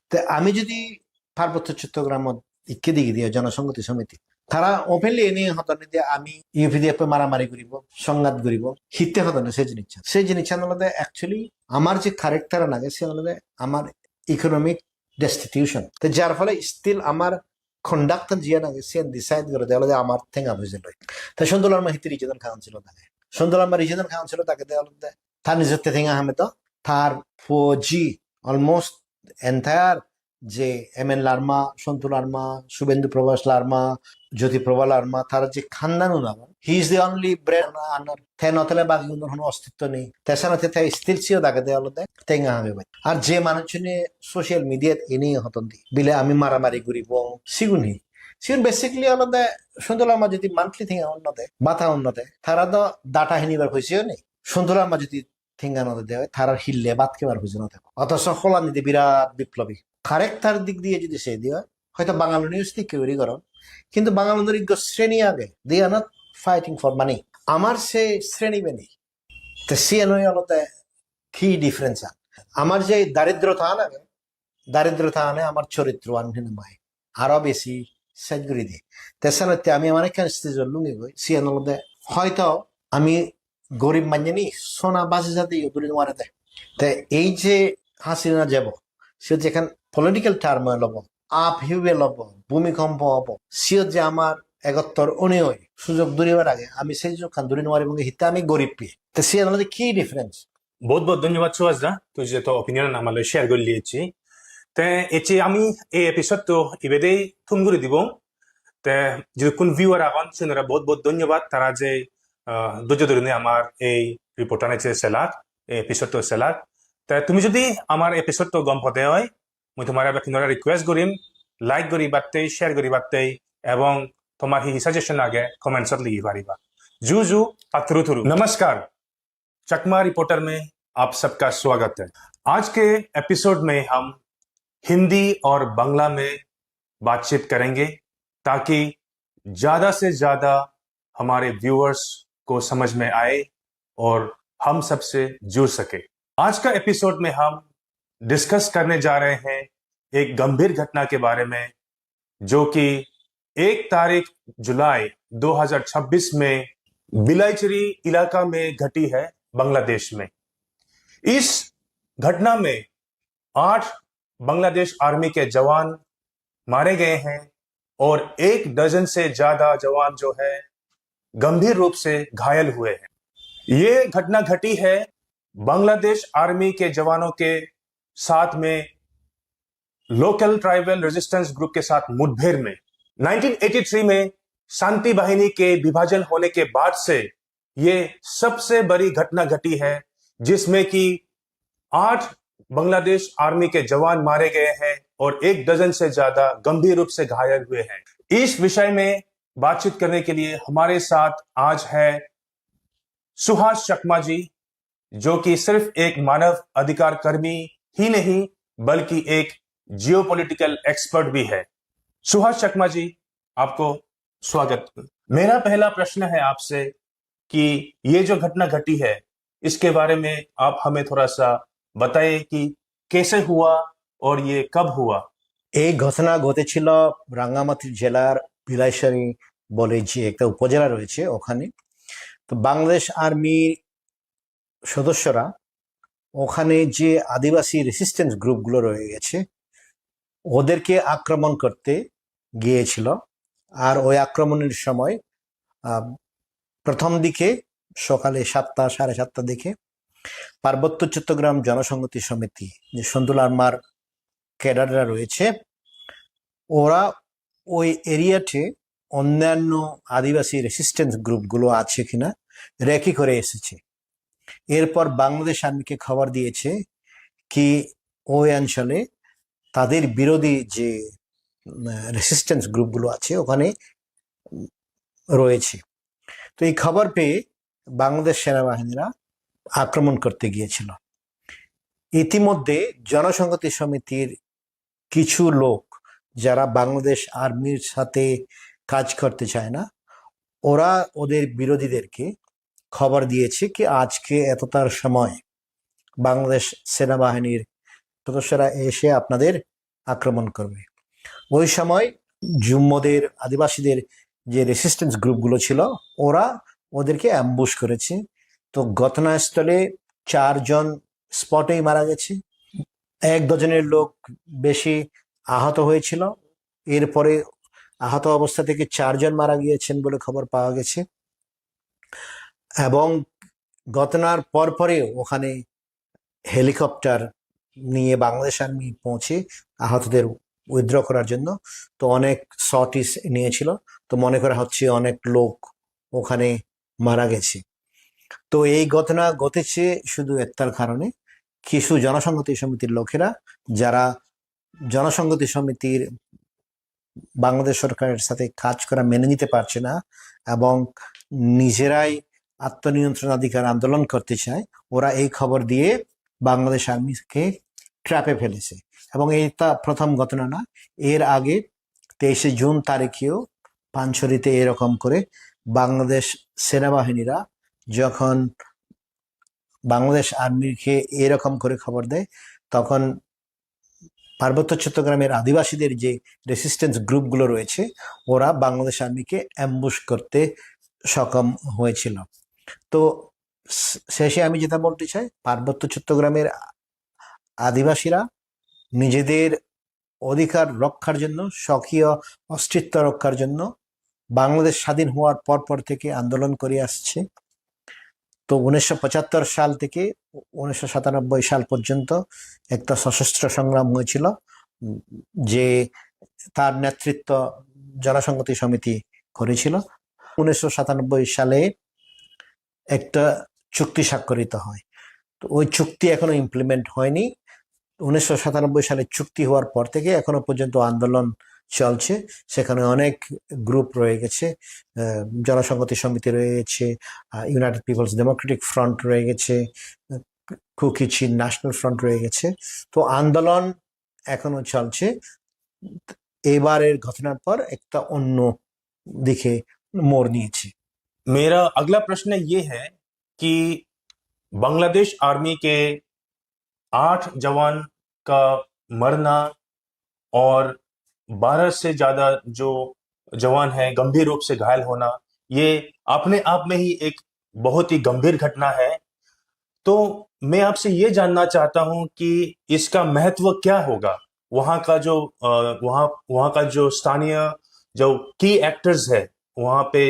Te ami jodi Parbotto Chottogramot ikke digi diye Jonosonghoti Somiti, tara openly eni hodon de ami U P D F maramari guribo, songhat guribo, hitte hodon se jinissan. Se jinissan olode actually amar je character an age, se olode amar economic destitution. Te jar phole still amar conduct an jiyan age, siyan decide gorede olode amar tenga poije loi. Te Sontu Larma hitte regional council ot age. Sontu Larma regional council ot agede olode tar nijotte tenga hame do, tar puo ji almost entire je M N Larma, Sontu Larma, Subhendu Prabhash Larma, Jyoti Prabha Larma, tara je khandan un agon, he is the only bread earner. Te no thele bagi unor hono ostitto nei. Te senotte te still siyot agede olode tenga hame bai. Ar je manuchchune social media-t eni hodon de, bile ami maramari guribong, sigun hi? Sigun basically olode Sontu Larma jodi monthly tenga un no de, bata un no de, tara do data hinibar poiseyo nei. Sontu Larma jodi tenga no dede oi, tarar hille bhat hebar pujo no thebo. Othoso Hollandide birat biplobi. Character dik diye jodi sei de oi, hoito Bangaluniyo sedokke guri goron. Kintu Bangalunor ekko sreni age, they are not fighting for money. Amar se sreni be nei. Te siyen oi olode ki difference an? Amar je daridrota an age, daridrota ane amar choritro an hinamai aro besi sej guri diye. Te senotte ami amar ekkan stage-ot lungi goi, siyan olode hoito ami gorib manye ni sona basi jati yo duri no pare de. Te ei je Hasina jebo, siyot je ekkan political turmoil obo, upheaval obo, bhumikompo obo, siyot je amar egottor onei oi sujog duribar age, ami sei sujogkan duri no paribong, hitte ami gorib pi. Te siyan olode ki difference? Bahut bahut dhonyobad Subhas da, tui je to opinion amar loi share gorli ecche. Te ecche ami ei episode to ibedei thum guri dibong. Te jidukkun viewer agon, sinore bahut bahut dhonyobad, tara je, ah, dhojjo dhorinei amar ei report an ecche selak, ei episode to selak. Te tumi jodi amar episode to gom pode oi, mui tomare bekkunore request gorim, like guribatte, share guribatte, ebong tomar hi hi suggestion age comments ot ligi pariba. Ju ju, patturu turu. Namaskar. चकमा रिपोर्टर में आप सबका स्वागत है। आज के एपिसोड में हम हिंदी और बांग्ला में बातचीत करेंगे, ताकि ज्यादा से ज्यादा हमारे व्यूअर्स को समझ में आए और हम सबसे जुड़ सके। आज का एपिसोड में हम डिस्कस करने जा रहे हैं एक गंभीर घटना के बारे में, जो कि एक तारीख जुलाई दो हज़ार छब्बीस में बिलाईचरी इलाका में घटी है, बांग्लादेश में। इस घटना में आठ बांग्लादेश आर्मी के जवान मारे गए हैं और एक दर्जन से ज्यादा जवान जो है, गंभीर रूप से घायल हुए हैं। ये घटना घटी है बांग्लादेश आर्मी के जवानों के साथ में लोकल ट्राइबल रेजिस्टेंस ग्रुप के साथ मुठभेड़ में। नाइनटीन एटी थ्री में शांति वाहिनी के विभाजन होने के बाद से ये सबसे बड़ी घटना घटी है, जिसमें कि आठ बांग्लादेश आर्मी के जवान मारे गए हैं और एक दर्जन से ज्यादा गंभीर रूप से घायल हुए हैं। इस विषय में बातचीत करने के लिए हमारे साथ आज है सुहास चकमा जी, जो कि सिर्फ एक मानव अधिकार कर्मी ही नहीं, बल्कि एक जियोपॉलिटिकल एक्सपर्ट भी है। सुहास चकमा जी, आपको स्वागत। मेरा पहला प्रश्न है आपसे कि ये जो घटना घटी है, इसके बारे में आप हमें थोड़ा सा बताएं कि कैसे हुआ और ये कब हुआ। এই ঘটনা ঘটেছিল রাঙ্গামাটি জেলার বিলাইছড়ি বলে যে একটা উপজেলা রয়েছে ওখানে। তো বাংলাদেশ আর্মির সদস্যরা ওখানে যে আদিবাসী রেসিস্ট্যান্স গ্রুপগুলো রয়ে গেছে ওদেরকে আক্রমণ করতে গিয়েছিল। আর ওই আক্রমণের সময় আহ, প্রথম দিকে সকালে সাতটা, সাড়ে সাতটার দিকে পার্বত্য চট্টগ্রাম জনসংহতি সমিতি, যে সন্তু লারমার ক্যাডাররা রয়েছে, ওরা ওই এরিয়াতে অন্যান্য আদিবাসী রেসিস্ট্যান্স গ্রুপগুলো আছে কিনা রেকি করে এসেছে। এরপর বাংলাদেশ আর্মিকে খবর দিয়েছে কি ওই অঞ্চলে তাদের বিরোধী যে রেসিস্ট্যান্স গ্রুপগুলো আছে ওখানে রয়েছে। তো এই খবর পেয়ে বাংলাদেশ সেনাবাহিনীরা আক্রমণ করতে গিয়েছিল। ইতিমধ্যে জনসংহতি সমিতির কিছু লোক, যারা বাংলাদেশ আর্মির সাথে কাজ করতে চায় না, ওরা ওদের বিরোধীদেরকে খবর দিয়েছে কি আজকে এতটার সময় বাংলাদেশ সেনাবাহিনীর সদস্যরা এসে আপনাদের আক্রমণ করবে। ওই সময় জুম্মদের, আদিবাসীদের যে রেসিস্ট্যান্স গ্রুপগুলো ছিল, ওরা ওদেরকে অ্যাম্বুশ করেছে। তো ঘটনাস্থলে চারজন স্পটেই মারা গেছে। এক ডজনের লোক বেশি আহত হয়েছিল। এরপরে আহত অবস্থা থেকে চারজন মারা গিয়েছেন বলে খবর পাওয়া গেছে। এবং ঘটনার পরপরে ওখানে হেলিকপ্টার নিয়ে বাংলাদেশ আর্মি পৌঁছে আহতদের উইথড্র করার জন্য। তো অনেক সর্টিস নিয়েছিল। তো মনে করা হচ্ছে অনেক লোক ওখানে মারা গেছে। তো এই ঘটনা ঘটেছে শুধু একটার কারণে, কিছু জনসংহতি সমিতির লোকেরা, যারা জনসংহতি সমিতির বাংলাদেশ সরকারের সাথে কাজ করা মেনে নিতে পারছে না এবং নিজেরাই আত্মনিয়ন্ত্রণ অধিকার আন্দোলন করতে চায়, ওরা এই খবর দিয়ে বাংলাদেশ আর্মিকে ট্র্যাপে ফেলেছে। এবং এটা প্রথম ঘটনা না, এর আগে তেইশে জুন তারিখেও পানছড়িতে এরকম করে বাংলাদেশ সেনাবাহিনীরা যখন বাংলাদেশ আর্মিকে এরকম করে খবর দেয়, তখন পার্বত্য চট্টগ্রামের আদিবাসীদের যে রেসিস্ট্যান্স গ্রুপগুলো রয়েছে, ওরা বাংলাদেশ আর্মিকে অ্যাম্বুশ করতে সক্ষম হয়েছিল। তো শ-, শেষে আমি যেটা বলতে চাই, পার্বত্য চট্টগ্রামের আদিবাসীরা নিজেদের অধিকার রক্ষার জন্য, স্বকীয় অস্তিত্ব রক্ষার জন্য বাংলাদেশ স্বাধীন হওয়ার পর পর থেকে আন্দোলন করে আসছে। তো উনিশশো পঁচাত্তর সাল থেকে উনিশশো সাতানব্বই সাল পর্যন্ত একটা সশস্ত্র সংগ্রাম হয়েছিল, উম, যে তার নেতৃত্ব জনসংহতি সমিতি করেছিল। উনিশশো সাতানব্বই সালে একটা চুক্তি স্বাক্ষরিত হয়। তো ওই চুক্তি এখনো ইমপ্লিমেন্ট হয়নি। উনিশশো সাতানব্বই সালে চুক্তি হওয়ার পর থেকে এখনো পর্যন্ত আন্দোলন চলছে। সেখানে অনেক গ্রুপ রয়ে গেছে, আহ, জনসংহতি সমিতি রয়ে গেছে, আহ, ইউনাইটেড পিপলস ডেমোক্রেটিক ফ্রন্ট রয়ে গেছে, আহ, কুকি চিন ন্যাশনাল ফ্রন্ট রয়ে গেছে। তো আন্দোলন এখনো চলছে। এবারের ঘটনার পর একটা অন্য দিকে মোড় নিয়েছে। मेरा अगला प्रश्न ये है कि बांग्लादेश आर्मी के आठ जवान का मरना और बारह से ज्यादा जो जवान है गंभीर रूप से घायल होना, ये अपने आप में ही एक बहुत ही गंभीर घटना है। तो मैं आपसे ये जानना चाहता हूं कि इसका महत्व क्या होगा, वहाँ का जो अ, वहाँ वहाँ का जो स्थानीय जो की एक्टर्स है, वहाँ पे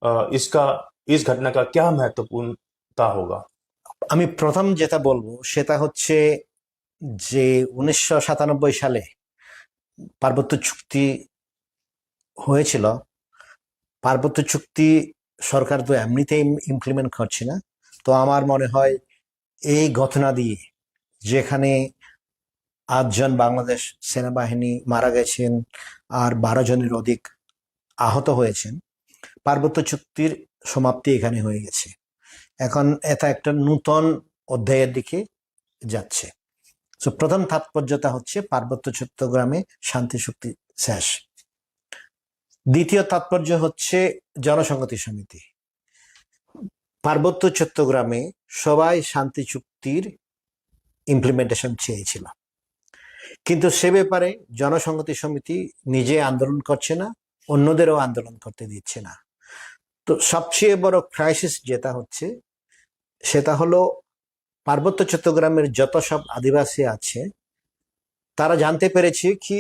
अ, इसका इस घटना का क्या महत्वपूर्णता होगा? আমি প্রথম যেটা বলবো সেটা হচ্ছে যে উনিশশো সাতানব্বই সালে পার্বত্য চুক্তি হয়েছিল। পার্বত্য চুক্তি সরকার তো এমনিতেই ইমপ্লিমেন্ট করছে না। তো আমার মনে হয় এই ঘটনা দিয়ে, যেখানে আটজন বাংলাদেশ সেনাবাহিনী মারা গেছেন আর বারো জনের অধিক আহত হয়েছেন, পার্বত্য চুক্তির সমাপ্তি এখানে হয়ে গেছে। এখন এটা একটা নূতন অধ্যায়ের দিকে যাচ্ছে। তো প্রথম তাৎপর্যটা হচ্ছে পার্বত্য চট্টগ্রামে শান্তি চুক্তি শেষ। দ্বিতীয় তাৎপর্য হচ্ছে জনসংহতি সমিতি। পার্বত্য চট্টগ্রামে সবাই শান্তি চুক্তির ইমপ্লিমেন্টেশন চেয়েছিল, কিন্তু সে ব্যাপারে জনসংহতি সমিতি নিজে আন্দোলন করছে না, অন্যদেরও আন্দোলন করতে দিচ্ছে না। তো সবচেয়ে বড় ক্রাইসিস যেটা হচ্ছে সেটা হলো পার্বত্য চট্টগ্রামের যত সব আদিবাসী আছে, তারা জানতে পেরেছে কি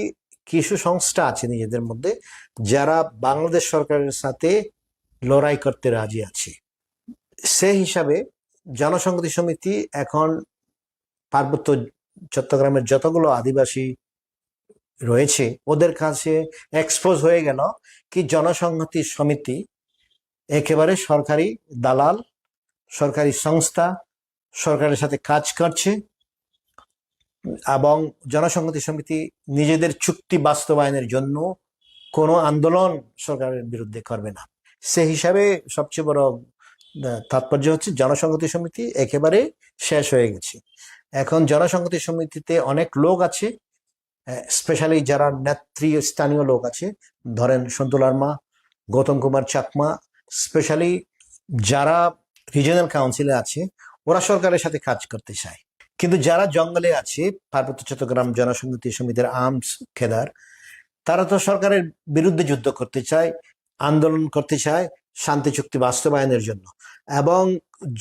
কিছু সংস্থা আছে নিজেদের মধ্যে, যারা বাংলাদেশ সরকারের সাথে লড়াই করতে রাজি আছে। সেই হিসাবে জনসংহতি সমিতি এখন পার্বত্য চট্টগ্রামের যতগুলো আদিবাসী রয়েছে, ওদের কাছে এক্সপোজ হয়ে গেল কি জনসংহতি সমিতি একেবারে সরকারি দালাল, সরকারি সংস্থা, সরকারের সাথে কাজ করছে এবং জনসংহতি সমিতি নিজেদের চুক্তি বাস্তবায়নের জন্য কোনো আন্দোলন সরকারের বিরুদ্ধে করবে না। সে হিসাবে সবচেয়ে বড় আহ, তাৎপর্য হচ্ছে জনসংহতি সমিতি একেবারে শেষ হয়ে গেছে। এখন জনসংহতি সমিতিতে অনেক লোক আছে, স্পেশালি যারা নেতৃস্থানীয় লোক আছে, ধরেন সন্তু লারমা, গৌতম কুমার চাকমা, স্পেশালি যারা রিজিয়নাল কাউন্সিলে আছে, ওরা সরকারের সাথে কাজ করতে চায়। কিন্তু যারা জঙ্গলে আছে, পার্বত্য চট্টগ্রাম জনসংহতি সমিতির আর্মস ক্যাডার, তারা তো সরকারের বিরুদ্ধে যুদ্ধ করতে চায়, আন্দোলন করতে চায় শান্তি চুক্তি বাস্তবায়নের জন্য। এবং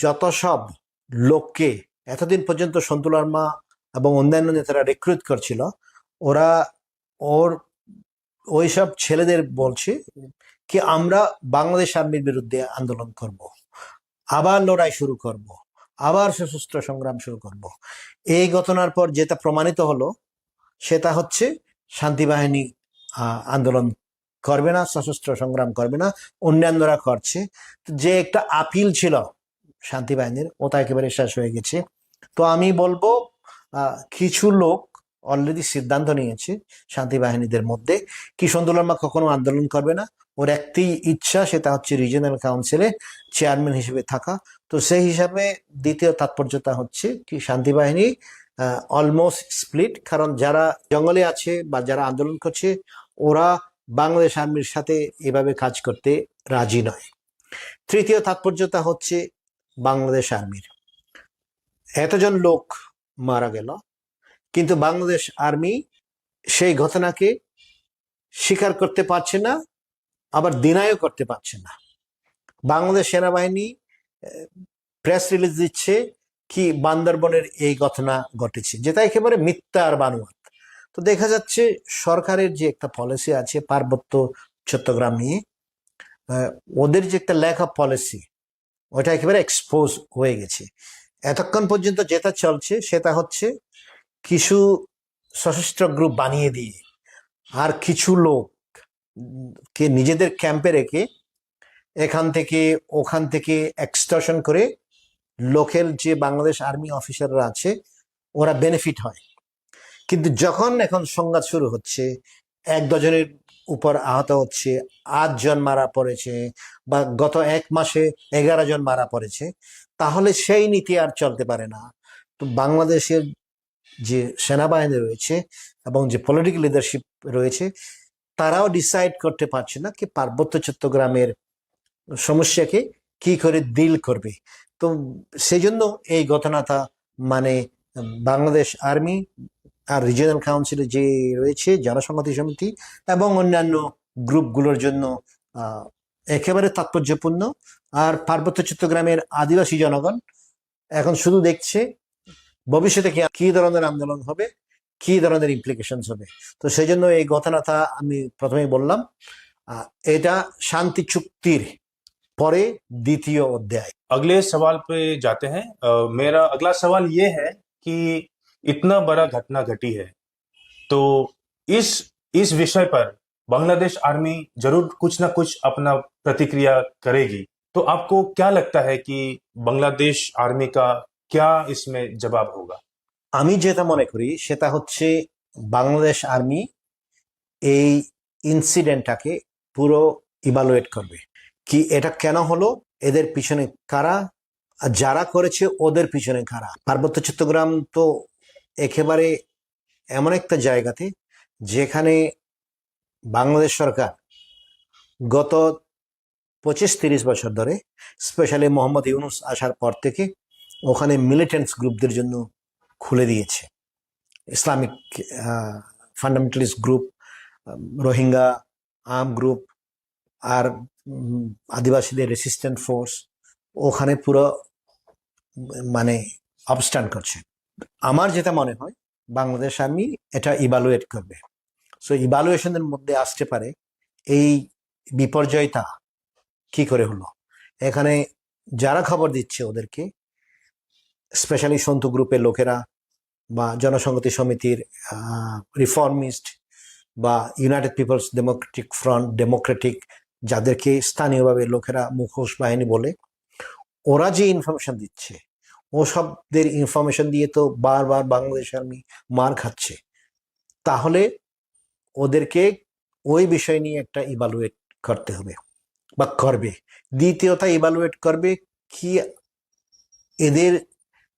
যত সব লোককে এতদিন পর্যন্ত সন্তু লারমা এবং অন্যান্য নেতারা রিক্রুট করছিল, ওরা ওর ওইসব ছেলেদের বলছে কি আমরা বাংলাদেশ আর্মির বিরুদ্ধে আন্দোলন করব, আবার লড়াই শুরু করব, আবার সশস্ত্র সংগ্রাম শুরু করব। এই ঘটনার পর যেটা প্রমাণিত হলো সেটা হচ্ছে শান্তি বাহিনী আহ, আন্দোলন করবে না, সশস্ত্র সংগ্রাম করবে না, অন্যান্যরা করছে। তো যে একটা আপিল ছিল শান্তি বাহিনীর, ওটা একেবারে শেষ হয়ে গেছে। তো আমি বলবো আহ, কিছু লোক অলরেডি সিদ্ধান্ত নিয়েছে শান্তি বাহিনীদের মধ্যে কি সন্তু লারমা কখনো আন্দোলন করবে না। ওর একটি ইচ্ছা, সেটা হচ্ছে রিজিয়নাল কাউন্সিলে চেয়ারম্যান হিসেবে থাকা। তো সেই হিসাবে দ্বিতীয় তাৎপর্যতা হচ্ছে কি শান্তি বাহিনী অলমোস্ট স্প্লিট, কারণ যারা জঙ্গলে আছে বা যারা আন্দোলন করছে, ওরা বাংলাদেশ আর্মির সাথে এভাবে কাজ করতে রাজি নয়। তৃতীয় তাৎপর্যতা হচ্ছে বাংলাদেশ আর্মির এতজন লোক মারা গেল, কিন্তু বাংলাদেশ আর্মি সেই ঘটনাকে স্বীকার করতে পারছে না, আবার ডিনাইও করতে পারছে না। বাংলাদেশ সেনাবাহিনী প্রেস রিলিজ দিচ্ছে কি বান্দরবনের এই ঘটনা ঘটেছে, যেটা একেবারে মিথ্যা আর বানোয়াট। তো দেখা যাচ্ছে সরকারের যে একটা পলিসি আছে পার্বত্য চট্টগ্রাম নিয়ে, আহ, ওদের যে একটা ল্যাক অফ পলিসি, ওটা একেবারে এক্সপোজ হয়ে গেছে। এতক্ষণ পর্যন্ত যেটা চলছে সেটা হচ্ছে কিছু সশস্ত্র গ্রুপ বানিয়ে দিয়ে আর কিছু লোক উম, কে নিজেদের ক্যাম্পে রেখে এখান থেকে ওখান থেকে এক্সটর্শন করে লোকাল যে বাংলাদেশ আর্মি অফিসাররা আছে, ওরা বেনিফিট হয়। কিন্তু যখন এখন সংঘাত শুরু হচ্ছে, এক ডজনের উপর আহত হচ্ছে, আট জন মারা পড়েছে, বা গত এক মাসে এগারো জন মারা পড়েছে, তাহলে সেই নীতি আর চলতে পারে না। তো বাংলাদেশের যে সেনাবাহিনী রয়েছে এবং যে পলিটিক্যাল লিডারশিপ রয়েছে, তারাও ডিসাইড করতে পারছে না কি পার্বত্য চট্টগ্রামের সমস্যাকে কি করে ডিল করবে। তো সেই জন্য এই ঘটনাটা, মানে, বাংলাদেশ আর্মি আর রিজিয়নাল কাউন্সিলে যে রয়েছে জনসংহতি সমিতি এবং অন্যান্য গ্রুপগুলোর জন্য আহ, একেবারে তাৎপর্যপূর্ণ। আর পার্বত্য চট্টগ্রামের আদিবাসী জনগণ এখন শুধু দেখছে ভবিষ্যতে কি, কি ধরনের আন্দোলন হবে, কি ধরনের ইমপ্লিকেশনস হবে। তো সেই জন্য এই ঘটনাটা আমি প্রথমেই বললাম, আহ, এটা শান্তি চুক্তির পরে দ্বিতীয় অধ্যায়। अगले सवाल पे जाते हैं। अ, मेरा अगला सवाल ये है कि इतना बड़ा घटना घटी है, तो इस इस विषय पर बांग्लादेश आर्मी जरूर कुछ ना कुछ अपना प्रतिक्रिया करेगी। तो आपको क्या लगता है कि बांग्लादेश आर्मी का क्या इसमें जवाब होगा? আমি যেটা মনে করি সেটা হচ্ছে বাংলাদেশ আর্মি এই ইনসিডেন্টটাকে পুরো ইভালুয়েট করবে, কি এটা কেন হলো, এদের পিছনে কারা, আর যারা করেছে ওদের পিছনে কারা। পার্বত্য চট্টগ্রাম তো একেবারে এমন একটা জায়গাতে যেখানে বাংলাদেশ সরকার গত পঁচিশ তিরিশ বছর ধরে, স্পেশালি মোহাম্মদ ইউনুস আসার পর থেকে ওখানে মিলিটেন্টস গ্রুপদের জন্য খুলে দিয়েছে। Islamic fundamentalist group, Rohingya arm group, আর উম, আদিবাসীদের রেসিস্ট্যান্ট ফোর্স ওখানে পুরো মানে অবস্ট্যান্ড করছে। আমার যেটা মনে হয়, বাংলাদেশ আর্মি এটা ইভালুয়েট করবে। সো ইভালুয়েশনের মধ্যে আসতে পারে এই বিপর্যয়টা কি করে হলো। এখানে যারা খবর দিচ্ছে ওদেরকে, স্পেশালি সন্তু গ্রুপের লোকেরা বা জনসংহতি সমিতির রিফর্মিস্ট বা united people's democratic front, democratic, যাদেরকে স্থানীয়ভাবে লোকেরা মুখোশ বাহিনী বলে, ওরা যে ইনফরমেশন দিচ্ছে, ও সবদের ইনফরমেশন দিয়ে তো বারবার বাংলাদেশ আর্মি মার খাচ্ছে। তাহলে ওদেরকে ওই বিষয় নিয়ে একটা ইভালুয়েট করতে হবে বা করবে। দ্বিতীয়টা ইভালুয়েট করবে কি এদের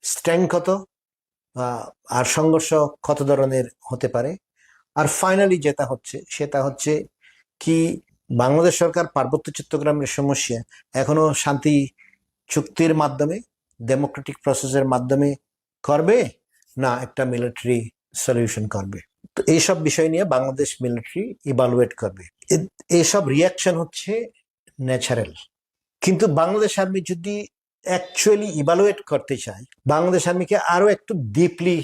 স্ট্রেংথ কত, আহ, আর সংঘর্ষ কত ধরনের হতে পারে। আর ফাইনালি যেটা হচ্ছে সেটা হচ্ছে কি বাংলাদেশ সরকার পার্বত্য চট্টগ্রামের সমস্যা এখনো শান্তি চুক্তির মাধ্যমে, ডেমোক্রেটিক প্রসেসের মাধ্যমে করবে, না একটা মিলিটারি সলিউশন করবে। তো এইসব বিষয় নিয়ে বাংলাদেশ মিলিটারি ইভালুয়েট করবে। এ- এইসব রিয়াকশন হচ্ছে ন্যাচারাল। কিন্তু বাংলাদেশ আর্মি যদি অ্যাকচুয়ালি ইভালুয়েট করতে চায়, বাংলাদেশ আর্মিকে আরো একটু ডিপলি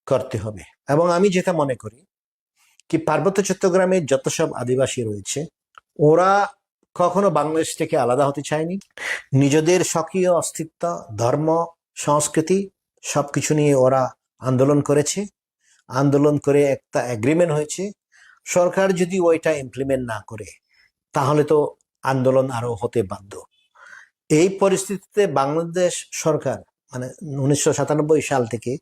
করতে হবে। এবং আমি যেটা মনে করি কি পার্বত্য চট্টগ্রামে যত সব আদিবাসী রয়েছে, ওরা কখনো বাংলাদেশ থেকে আলাদা হতে চায়নি। নিজেদের স্বকীয় অস্তিত্ব, ধর্ম, সংস্কৃতি সবকিছু নিয়ে ওরা আন্দোলন করেছে। আন্দোলন করে একটা এগ্রিমেন্ট হয়েছে। সরকার যদি ওইটা ইমপ্লিমেন্ট না করে, তাহলে তো আন্দোলন আরো হতে বাধ্য। এই পরিস্থিতিতে বাংলাদেশ সরকার, মানে, উনিশশো সাতানব্বই সাল থেকে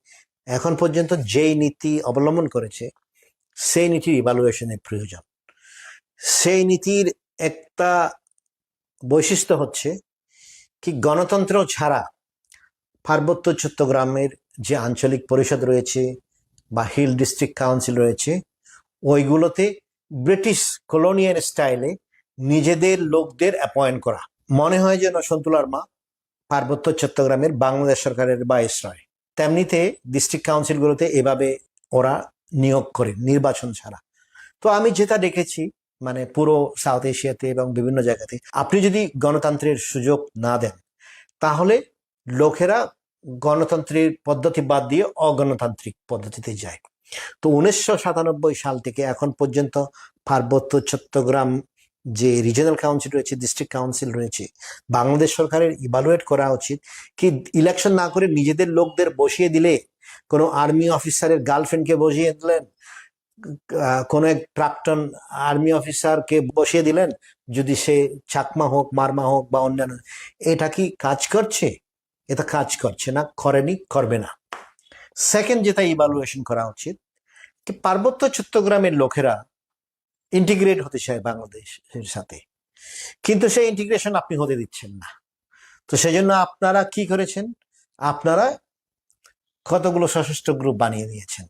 এখন পর্যন্ত যেই নীতি অবলম্বন করেছে, সেই নীতির ইভালুয়েশনের প্রয়োজন। সেই নীতির একটা বৈশিষ্ট্য হচ্ছে কি গণতন্ত্র ছাড়া পার্বত্য চট্টগ্রামের যে আঞ্চলিক পরিষদ রয়েছে বা হিল ডিস্ট্রিক্ট কাউন্সিল রয়েছে, ওইগুলোতে ব্রিটিশ কলোনিয়াল স্টাইলে নিজেদের লোকদের অ্যাপয়েন্ট করা। মনে হয় যেন সন্তুলার মা পার্বত্য চট্টগ্রামের বাংলাদেশ সরকারের ভাইসরয়। তেমনিতে ডিস্ট্রিক্ট কাউন্সিলগুলোতে এভাবে ওরা নিয়োগ করে নির্বাচন ছাড়া। তো আমি যেটা দেখেছি, মানে, পুরো সাউথ এশিয়াতে এবং বিভিন্ন জায়গাতে আপনি যদি গণতন্ত্রের সুযোগ না দেন, তাহলে লোকেরা গণতন্ত্রের পদ্ধতি বাদ দিয়ে অগণতান্ত্রিক পদ্ধতিতে যায়। তো উনিশশো সাতানব্বই সাল থেকে এখন পর্যন্ত পার্বত্য চট্টগ্রাম যে রিজিয়নাল কাউন্সিল রয়েছে, ডিস্ট্রিক্ট কাউন্সিল রয়েছে, বাংলাদেশ সরকারের ইভালুয়েট করা উচিত কি ইলেকশন না করে নিজেদের লোকদের বসিয়ে দিলে, কোনো আর্মি অফিসারের গার্লফ্রেন্ডকে বসিয়ে দিলেন, আহ, কোনো এক প্রাক্তন আর্মি অফিসারকে বসিয়ে দিলেন, যদি সে চাকমা হোক, মারমা হোক বা অন্যান্য, এটা কি কাজ করছে? এটা কাজ করছে না, করেনি, করবে না। সেকেন্ড যেটা ইভালুয়েশন করা উচিত, কি পার্বত্য চট্টগ্রামের লোকেরা ইন্টিগ্রেট হতে চায় বাংলাদেশের সাথে, কিন্তু সেই ইন্টিগ্রেশন আপনি হতে দিচ্ছেন না। তো সেই জন্য আপনারা কি করেছেন? আপনারা কতগুলো সশস্ত্র গ্রুপ বানিয়ে দিয়েছেন।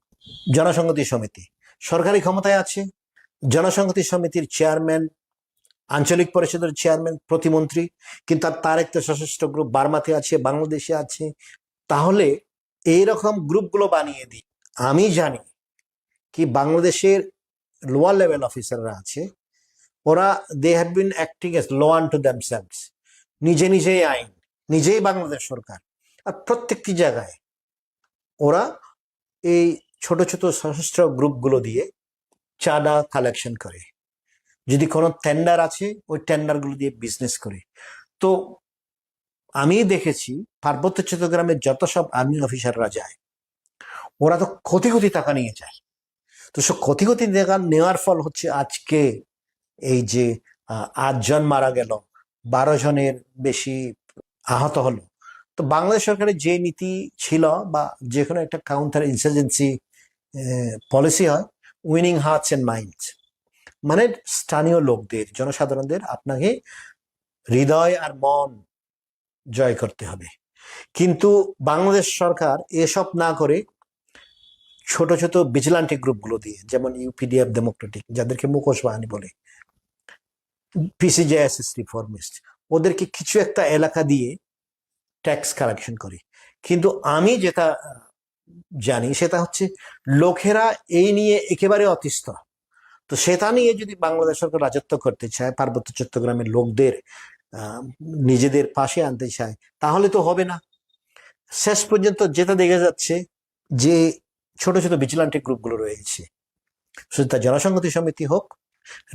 জনসংহতি সমিতি সরকারি ক্ষমতায় আছে, জনসংহতি সমিতির চেয়ারম্যান, আঞ্চলিক পরিষদের চেয়ারম্যান, প্রতিমন্ত্রী, কিন্তু তার, তার একটা সশস্ত্র গ্রুপ বার্মাতে আছে, বাংলাদেশে আছে। তাহলে এইরকম গ্রুপগুলো বানিয়ে দিই। আমি জানি কি বাংলাদেশের লোয়ার লেভেল অফিসাররা আছে, ওরা, they have been acting as law unto themselves. নিজে নিজেই আইন, নিজেই বাংলাদেশ সরকার। আর প্রত্যেকটি জায়গায় ওরা এই ছোট ছোট সশস্ত্র গ্রুপগুলো দিয়ে চাঁদা কালেকশন করে। যদি কোনো টেন্ডার আছে, ওই টেন্ডারগুলো দিয়ে বিজনেস করে। তো আমি দেখেছি, পার্বত্য চট্টগ্রামের যত সব আর্মি অফিসাররা যায়, ওরা তো কোটি কোটি টাকা নিয়ে যায়। তো সব কোটি কোটি টাকা নেওয়ার ফল হচ্ছে আজকে এই যে আহ, আটজন মারা গেল, বারো জনের বেশি আহত হলো। তো বাংলাদেশ সরকারের যে নীতি ছিল, বা যে কোনো একটা কাউন্টার ইনসার্জেন্সি পলিসি হয়, উইনিং হার্টস অ্যান্ড মাইন্ডস, মানে স্থানীয় লোকদের, জনসাধারণদের আপনাকে হৃদয় আর মন জয় করতে হবে। কিন্তু বাংলাদেশ সরকার এসব না করে ছোট ছোট ভিজিলান্টি গ্রুপগুলো দিয়ে, যেমন ইউপিডিএফ ডেমোক্রেটিক, যাদেরকে মুখোশ বাহিনী বলে, পিসিজেএসএস রিফর্মিস্ট, ওদেরকে কিছু একটা এলাকা দিয়ে ট্যাক্স কালেকশন করে। কিন্তু আমি যেটা জানি সেটা হচ্ছে লোকেরা এই নিয়ে একেবারে অতিষ্ঠ। তো সেটা নিয়ে যদি বাংলাদেশ সরকার রাজত্ব করতে চায়, পার্বত্য চট্টগ্রামের লোকদের আহ, নিজেদের পাশে আনতে চায়, তাহলে তো হবে না। শেষ পর্যন্ত যেটা দেখা যাচ্ছে, যে ছোট ছোট ভিজিলান্টি গ্রুপগুলো রয়েছে, সেটা জনসংহতি সমিতি হোক,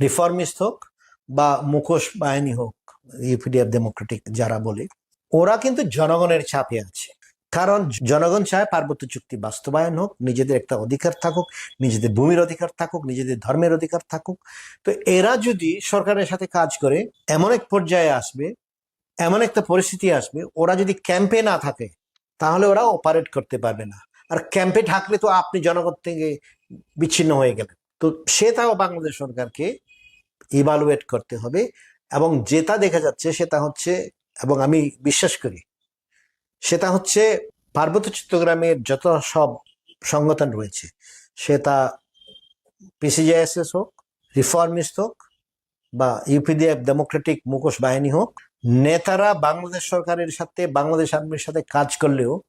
রিফর্মিস্ট হোক, বা মুখোশ বাহিনী হোক, ইউপিডিএফ ডেমোক্রেটিক যারা বলে, ওরা কিন্তু জনগণের চাপে আছে। কারণ জনগণ চায় পার্বত্য চুক্তি বাস্তবায়ন হোক, নিজেদের একটা অধিকার থাকুক, নিজেদের ভূমির অধিকার থাকুক, নিজেদের ধর্মের অধিকার থাকুক। তো এরা যদি সরকারের সাথে কাজ করে, এমন এক পর্যায়ে আসবে, এমন একটা পরিস্থিতি আসবে, ওরা যদি ক্যাম্পে না থাকে, তাহলে ওরা অপারেট করতে পারবে না। আর ক্যাম্পে থাকলে তো আপনি জনগণ থেকে বিচ্ছিন্ন হয়ে গেলেন। তো সেটাও বাংলাদেশ সরকারকে ইভালুয়েট করতে হবে। এবং যেটা দেখা যাচ্ছে সেটা হচ্ছে, এবং আমি বিশ্বাস করি, সেটা হচ্ছে পার্বত্য চট্টগ্রামের যত সব সংগঠন রয়েছে, সেটা পিসিজেএসএস হোক, রিফর্মিস্ট হোক, বা ইউপিডিএফ ডেমোক্রেটিক মুখোশ বাহিনী হোক, নেতারা বাংলাদেশ সরকারের সাথে, বাংলাদেশ আর্মির সাথে কাজ করলেও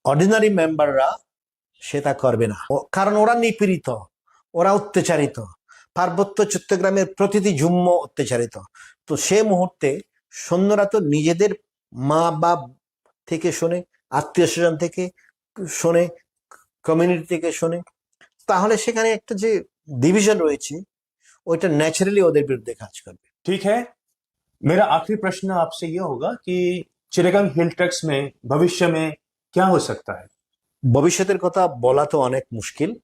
অর্ডিনারি মেম্বাররা সেটা করবে না। ও- কারণ ওরা নিপীড়িত, ওরা অত্যাচারিত, পার্বত্য চট্টগ্রামের প্রতিটি জুম্ম অত্যাচারিত। তো সে মুহূর্তে সৈন্যরা তো নিজেদের মা বাপ থেকে শোনে, আত্মীয় স্বজন থেকে শোনে, কমিউনিটি থেকে শোনে, তাহলে সেখানে একটা যে ডিভিশন রয়েছে, ওইটা ন্যাচারালি ওদের বিরুদ্ধে কাজ করবে। ठीक है, मेरा आखिरी प्रश्न आपसे यह होगा कि चिटागांग हिल ट्रैक्ट्स में भविष्य में क्या हो सकता है? ভবিষ্যতের কথা বলা তো অনেক মুশকিল।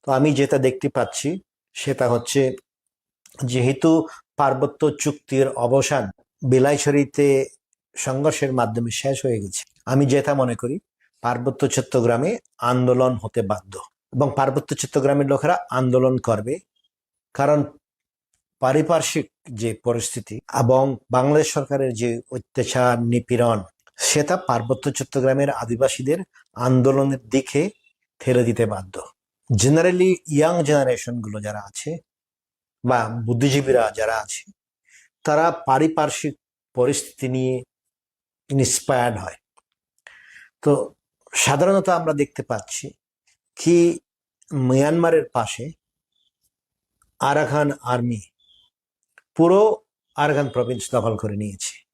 তো আমি যেটা দেখতে পাচ্ছি সেটা হচ্ছে, যেহেতু পার্বত্য চুক্তির অবসান বিলাইছড়িতে সংঘর্ষের মাধ্যমে শেষ হয়ে গেছে, আমি যেটা মনে করি, পার্বত্য চট্টগ্রামে আন্দোলন হতে বাধ্য এবং পার্বত্য চট্টগ্রামের লোকেরা আন্দোলন করবে। কারণ পারিপার্শ্বিক যে পরিস্থিতি এবং বাংলাদেশ সরকারের যে অত্যাচার, নিপীড়ন, সেটা পার্বত্য চট্টগ্রামের আদিবাসীদের আন্দোলনের দিকে ঠেলে দিতে বাধ্য। জেনারেলি ইয়াং জেনারেশনগুলো যারা আছে বা বুদ্ধিজীবীরা যারা আছে, তারা পারিপার্শ্বিক পরিস্থিতি নিয়ে ইন্সপায়ার্ড হয়। তো সাধারণত আমরা দেখতে পাচ্ছি কি, মিয়ানমারের পাশে আরাকান আর্মি পুরো আরাকান প্রভিন্স দখল করে নিয়েছে।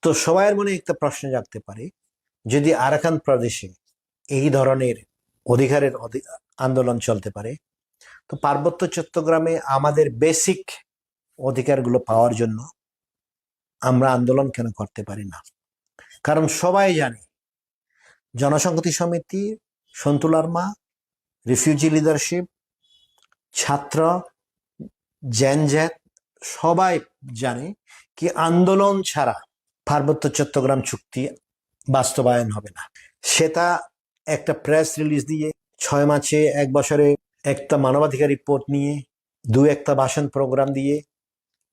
তো সবার মনে একটা প্রশ্ন জাগতে পারে, যদি আরাকান প্রদেশে এই ধরনের অধিকারের অধি- আন্দোলন চলতে পারে, তো পার্বত্য চট্টগ্রামে আমাদের বেসিক অধিকারগুলো পাওয়ার জন্য আমরা আন্দোলন কেন করতে পারি না? কারণ সবাই জানে, জনসংহতি সমিতি, সন্তুলার মা, রিফিউজি লিডারশিপ, ছাত্র, জেন জেড, সবাই জানে কি আন্দোলন ছাড়া পার্বত্য চট্টগ্রাম চুক্তি বাস্তবায়ন হবে না। সেটা একটা প্রেস রিলিজ দিয়ে, ছয় মাসে, এক বছরে একটা মানবাধিকার রিপোর্ট নিয়ে, দু একটা ভাষণ প্রোগ্রাম দিয়ে,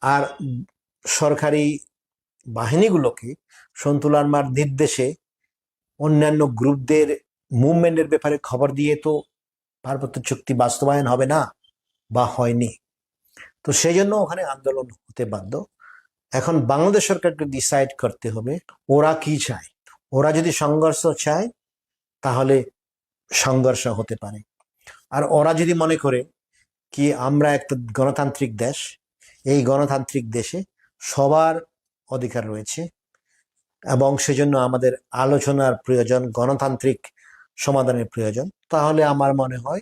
আর সরকারি বাহিনীগুলোকে সন্তুলার মার নির্দেশে অন্যান্য গ্রুপদের মুভমেন্টের ব্যাপারে খবর দিয়ে তো পার্বত্য চুক্তি বাস্তবায়ন হবে না বা হয়নি। তো সেই জন্য ওখানে আন্দোলন হতে বাধ্য। এখন বাংলাদেশ সরকারকে ডিসাইড করতে হবে ওরা কি চায়। ওরা যদি সংঘর্ষ চায়, তাহলে সংঘর্ষ হতে পারে। আর ওরা যদি মনে করে কি আমরা একটা গণতান্ত্রিক দেশ, এই গণতান্ত্রিক দেশে সবার অধিকার রয়েছে এবং সেজন্য আমাদের আলোচনার প্রয়োজন, গণতান্ত্রিক সমাধানের প্রয়োজন। তাহলে আমার মনে হয়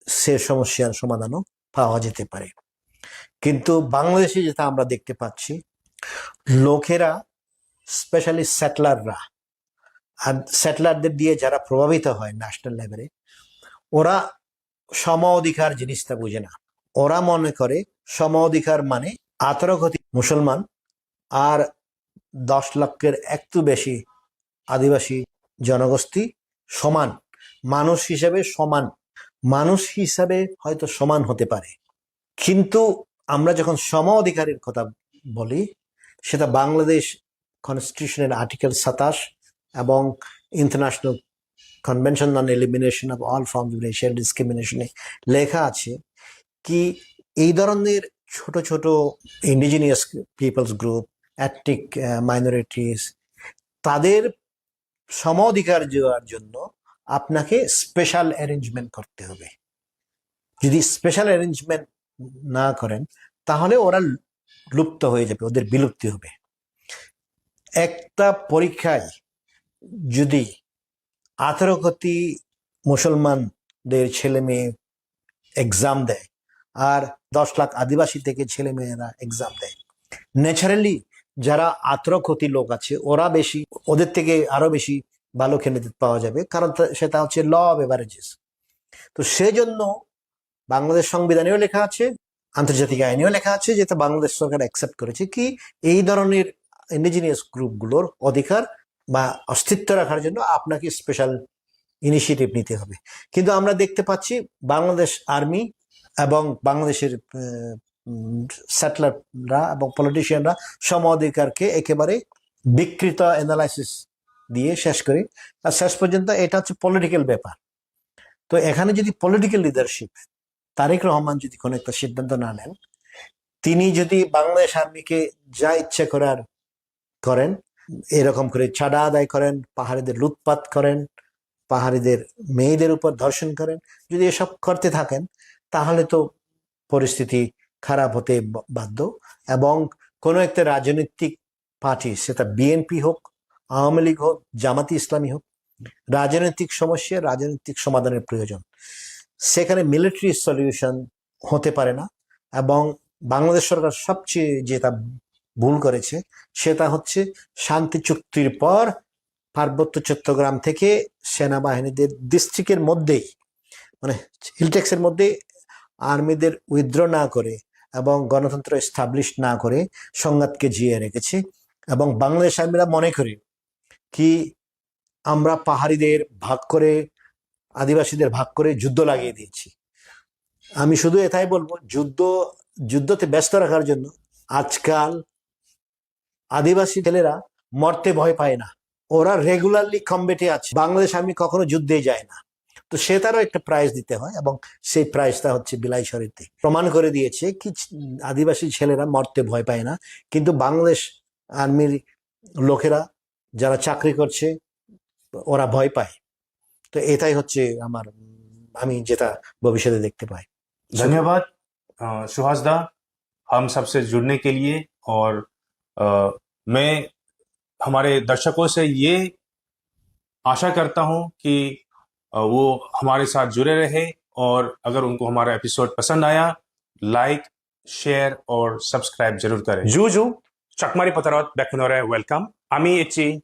সে সমস্যার সমাধানও পাওয়া যেতে পারে। কিন্তু বাংলাদেশে যেটা আমরা দেখতে পাচ্ছি, লোকেরা, স্পেশালি সেটলাররা, আর সেটলারদের দিয়ে যারা প্রভাবিত হয় ন্যাশনাল লেভেলে, ওরা সম অধিকার জিনিসটা বুঝে না। ওরা মনে করে সম অধিকার মানে আঠারো কোটি মুসলমান আর দশ লক্ষের একটু বেশি আদিবাসী জনগোষ্ঠী সমান, মানুষ হিসাবে সমান। মানুষ হিসাবে হয়তো সমান হতে পারে, কিন্তু আমরা যখন সম অধিকারের কথা বলি, সেটা বাংলাদেশ কনস্টিটিউশনের আর্টিকেল সাতাশ এবং international convention on elimination of all forms of racial ডিসক্রিমিনেশনে লেখা আছে কি, এই ধরনের ছোট ছোট indigenous peoples group, ethnic minorities, তাদের সম অধিকার দেওয়ার জন্য আপনাকে স্পেশাল অ্যারেঞ্জমেন্ট করতে হবে। যদি স্পেশাল অ্যারেঞ্জমেন্ট না করেন, তাহলে ওরা লুপ্ত হয়ে যাবে, ওদের বিলুপ্তি হবে। একটা পরীক্ষায় যদি আঠারো কোটি মুসলমানদের ছেলে মেয়ে এক্সাম দেয় আর দশ লাখ আদিবাসী থেকে ছেলে মেয়েরা এক্সাম দেয়, ন্যাচারালি যারা আঠারো কোটি লোক আছে, ওরা বেশি, ওদের থেকে আরো বেশি ভালো ক্যান্ডিডেট পাওয়া যাবে, কারণ তা- সেটা হচ্ছে ল অফ অ্যাভারেজেস। তো সেজন্য বাংলাদেশ সংবিধানেও লেখা আছে, আন্তর্জাতিক আইনেও লেখা আছে, যেটা বাংলাদেশ সরকার অ্যাকসেপ্ট করেছে, কি এই ধরনের ইন্ডিজিনিয়াস গ্রুপগুলোর অধিকার বা অস্তিত্ব রাখার জন্য আপনাকে স্পেশাল ইনিশিয়েটিভ নিতে হবে। কিন্তু আমরা দেখতে পাচ্ছি বাংলাদেশ আর্মি এবং বাংলাদেশের সেটলাররা এবং পলিটিশিয়ানরা সম অধিকারকে একেবারে বিকৃত অ্যানালাইসিস দিয়ে শেষ করে। আর শেষ পর্যন্ত এটা হচ্ছে পলিটিক্যাল ব্যাপার। তো এখানে যদি পলিটিক্যাল লিডারশিপ, তারেক রহমান যদি কোনো একটা সিদ্ধান্ত না নেন, তিনি যদি বাংলাদেশ আর্মিকে যা ইচ্ছে করার করেন, এরকম করে চাঁদা আদায় করেন, পাহাড়িদের লুটপাট করেন, পাহাড়িদের মেয়েদের উপর ধর্ষণ করেন, যদি এসব করতে থাকেন, তাহলে তো পরিস্থিতি খারাপ হতে বা- বাধ্য। এবং কোনো একটা রাজনৈতিক পার্টি, সেটা বিএনপি হোক, আওয়ামী লীগ হোক, জামাতি ইসলামী হোক, রাজনৈতিক সমস্যা রাজনৈতিক সমাধানের প্রয়োজন। সেখানে মিলিটারি সলিউশন হতে পারে না। এবং বাংলাদেশ সরকার সবচেয়ে যেটা ভুল করেছে, সেটা হচ্ছে শান্তি চুক্তির পর পার্বত্য চট্টগ্রাম থেকে সেনাবাহিনীদের ডিস্ট্রিক্টের মধ্যেই, মানে হিলটেক্সের মধ্যে আর্মিদের উইথড্র না করে এবং গণতন্ত্র এস্টাবলিশ না করে সংঘাতকে জিয়ে রেখেছে। এবং বাংলাদেশ আর্মিরা মনে করে কি আমরা পাহাড়িদের ভাগ করে, আদিবাসীদের ভাগ করে যুদ্ধ লাগিয়ে দিয়েছি। আমি শুধু এটাই বলবো, যুদ্ধ যুদ্ধতে ব্যস্ত রাখার জন্য আজকাল আদিবাসী ছেলেরা মরতে ভয় পায় না, ওরা রেগুলারলি কমব্যাটে আছে। বাংলাদেশ আর্মি কখনো যুদ্ধে যায় না, তো সেটারও একটা প্রাইস দিতে হয়, এবং সেই প্রাইসটা হচ্ছে বিলাই শরিতে প্রমাণ করে দিয়েছে কি আদিবাসী ছেলেরা মরতে ভয় পায় না, কিন্তু বাংলাদেশ আর্মির লোকেরা যারা চাকরি করছে ওরা ভয় পায়। তো এটাই হচ্ছে আমার, আমি যেটা ভবিষ্যতে দেখতে পাই। धन्यवाद अ, सुहास दा, हम सबसे जुड़ने के लिए। और अ, मैं हमारे दर्शकों से ये आशा करता हूं कि अ, वो हमारे साथ जुड़े रहे, और अगर उनको हमारा एपिसोड पसंद आया, लाइक, शेयर और सब्सक्राइब जरूर करें। Ju ju, Chakmari Potarot bekkunore welcome. Ami ecchi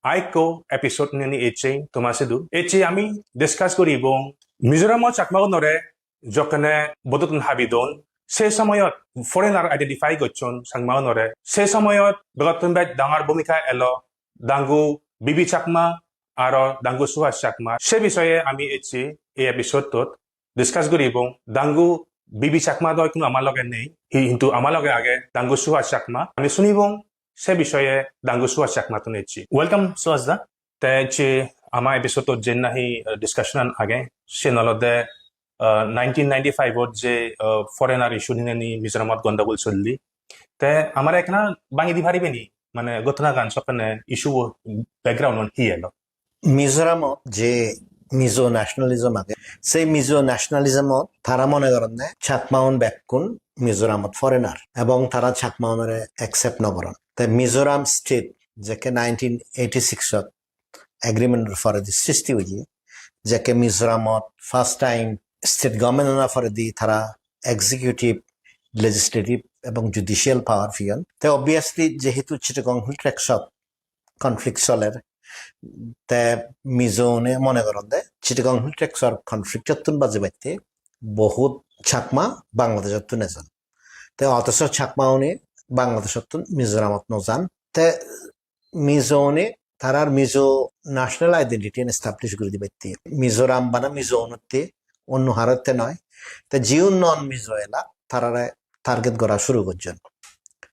arekko episode nini ecchi toma sidu. Ecchi ami discuss guribong Mizoram-o Chakmagunore jokkene bodotun habi don, se somoyot foreigner identify gocchon Changmagunore. Se somoyot begottun bej dangor bhumika elo Dangu Bibi Chakma aro Dangu Suhas Chakma. Se bisoye ami ecchi ei episode-ot discuss guribong. Dangu Bibi Chakma do ekkunu ama loge nei, hi- hintu ama loge age Dangu Suhas Chakma. Ami sunibong se bisoye Dangu Suhas Chakma tun ecchi. Welcome Suhas da. Te ecchi ama episode-ot jen nahi, eh, discussion an age, sen olode, eh, nineteen ninety-five-ot je, eh, foreigner issue nineni Mizoram-ot gondogol solli. Te amare ekkena bangi di paribe ni? Mane ghotona gan sokkene issue background on hi elo? মিজোরামত যে Mizo nationalism age. Sei Mizo nationalism-ot tara mone goronne Chakmaun bekkun Mizoramot foreigner ebong tara Chakmaunore accept no goron. Te Mizoram state jekke nineteen eighty-six-ot agreement-or poredi sristi oye, jekke Mizoramot first time state government-or poredi tara executive, legislative ebong judicial power peyon. Te obviously jehetu Chittagong Hill Tracts-ot conflict soler, te Mizo-une mone goronde Chittagong Hill Tracts-or conflict-ottun bajibatte bohut Chakma Bangladesh-ottun ejon. Te otoso Chakmaune Bangladesh-ottun Mizoramot no jan. Te Mizo-une tarar Mizo national identity-an establish guri dibatte, Mizoram bana Mizo-unotte, onno harotte noi. Te jiun non Mizo elak, tarare target gora suru gojjon.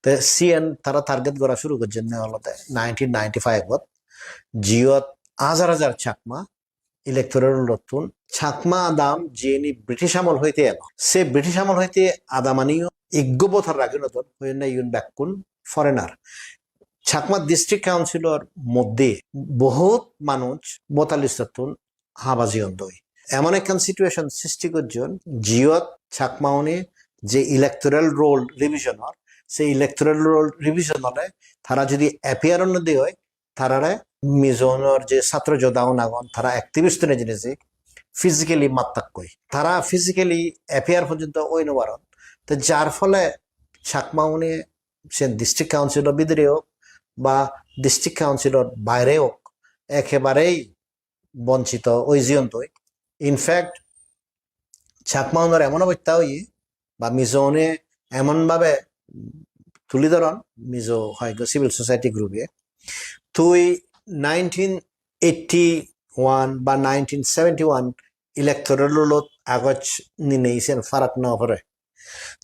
Te siyen tara target gora suru gojjonne olode nineteen ninety-five-ot, jiyot hajar hajar Chakma electoral roll-ottun, Chakma adam jiyeni British amol hoite elo, se British amol hoite adamaniyo ekko voter ragi no don, hoyonne iyun bekkun foreigner. Chakma District Council-or moddhe bohut manuj voter list-ottun haba jeyondoi. Emon ekkan situation sristi gojjon, jiyot Chakmaune je electoral roll revision or, se electoral roll revision ole tara jodi appear no de oi, tarare Mizo-unor je satro joda-un agon, tara activist-une jeinei physically mattakkoi. Tara physically appear porjonto oi no paron. Te jar phole Chakmaune sen District Council-o bidire hok ba District Council-or baire hok, ekebarei bonchito oi jeyondoi. In fact, Chakmaunor emon obosta oye ba Mizo-une emon bhabe tuli doron, Mizo hoyekko civil society group-e, tui nineteen eighty-one ba nineteen seventy-one electoral roll-ot agoj ninei sen farak no pore.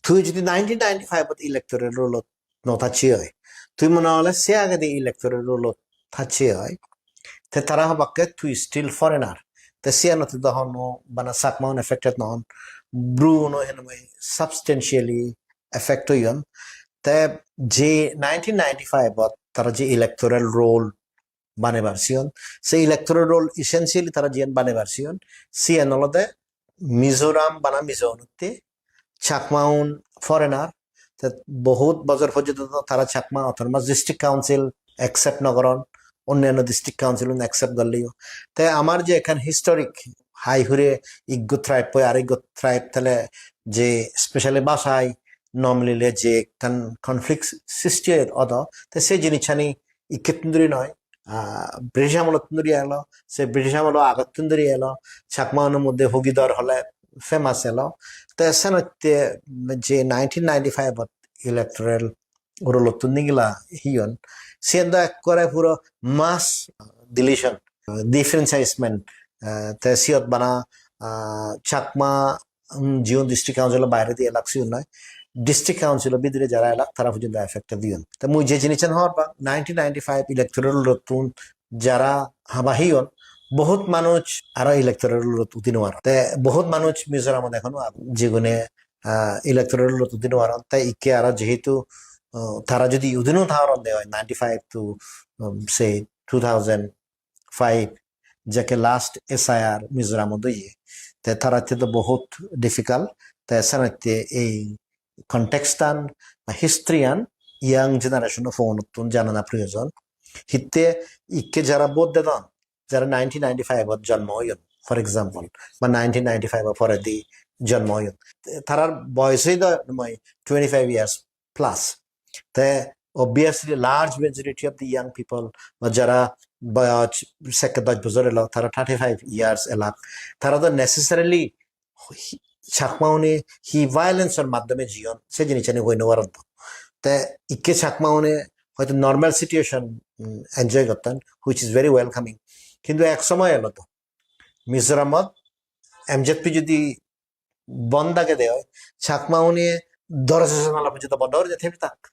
Tui jodi nineteen ninety-five-ot electoral roll-ot no thacche oi, tui mone hole se agedi electoral roll-ot thacche oi, te tara hobakke tui still foreigner. Te siyanotte do honno bana Chakma-un affected no on. Bru-uno hinamoi substantially affect oyon. Te je nineteen ninety-five-ot tara je electoral roll banebar siyon, se electoral roll essentially tara jiyan banebar siyon, siyan olode Mizoram bana Mizo-unotte, Chakma-un foreigner, te bohut bojor porjonto tara Chakma Autonomous District Council accept no goron, onnanno district council-un accept gorleyo. Te amar je ekkan historic hai hure iggo tribe-oi ar iggo tribe tale je specially bhasai no milile je ekkan conflict sristi odo, te se jinissani ikkettun duri noi, ah, British amolottun duri elo, se British amolo agottun duri elo, Chakma-unor moddhe hugidor hole famous elo. Te senotte je nineteen ninety-five-ot electoral roll-ottun nigila heyon, siyen do ekkore puro mass deletion, ah, disfranchisement, ah, te siyot bana, ah, Chakma, um, jiun District Council-o bairedi elak siun noi, District Council-o bidire jara elak tara porjonto affected oyon. Te mui je jinissan hobor pang, nineteen ninety-five electoral roll-ottun jara haba heyon, bohut manuj aro electoral roll-ot udi no paron. Te bohut manuj Mizoramot ekhono agon, jigune, ah, electoral roll-ot udi no paron. Te ikke aro jehetu, ah, tara jodi udi no paron de oi ninety-five to, um, say two thousand five, jekke last S I R Mizoramot oye, te taratte do bohut difficult. Te senotte ei context-an ba history-an young generation-o phone-ottun janana proyojon. Hitte ikke jara vote dedon, jara nineteen ninety-five-ot jonmo oyon, for example, ba nineteen ninety-five-o poredi jonmo oyon, tarar boyos oi do moi twenty-five years plus. Te obviously large majority of the young people, ba jara boyos sekke dos bojor elo, tara thirty-five years elak, tara do necessarily hi-, Chakma-une hi violence-or maddhome jiyon, se jinissani hoi no paron do. Te ikke Chakma-une hoyto normal situation, mm, enjoy gotton, which is very welcoming. Kintu ek somoy elo do, Mizoramot M Z P jodi bon dage de oi, Chakma-une doroja janala porjonto bondo guri de thebe thak.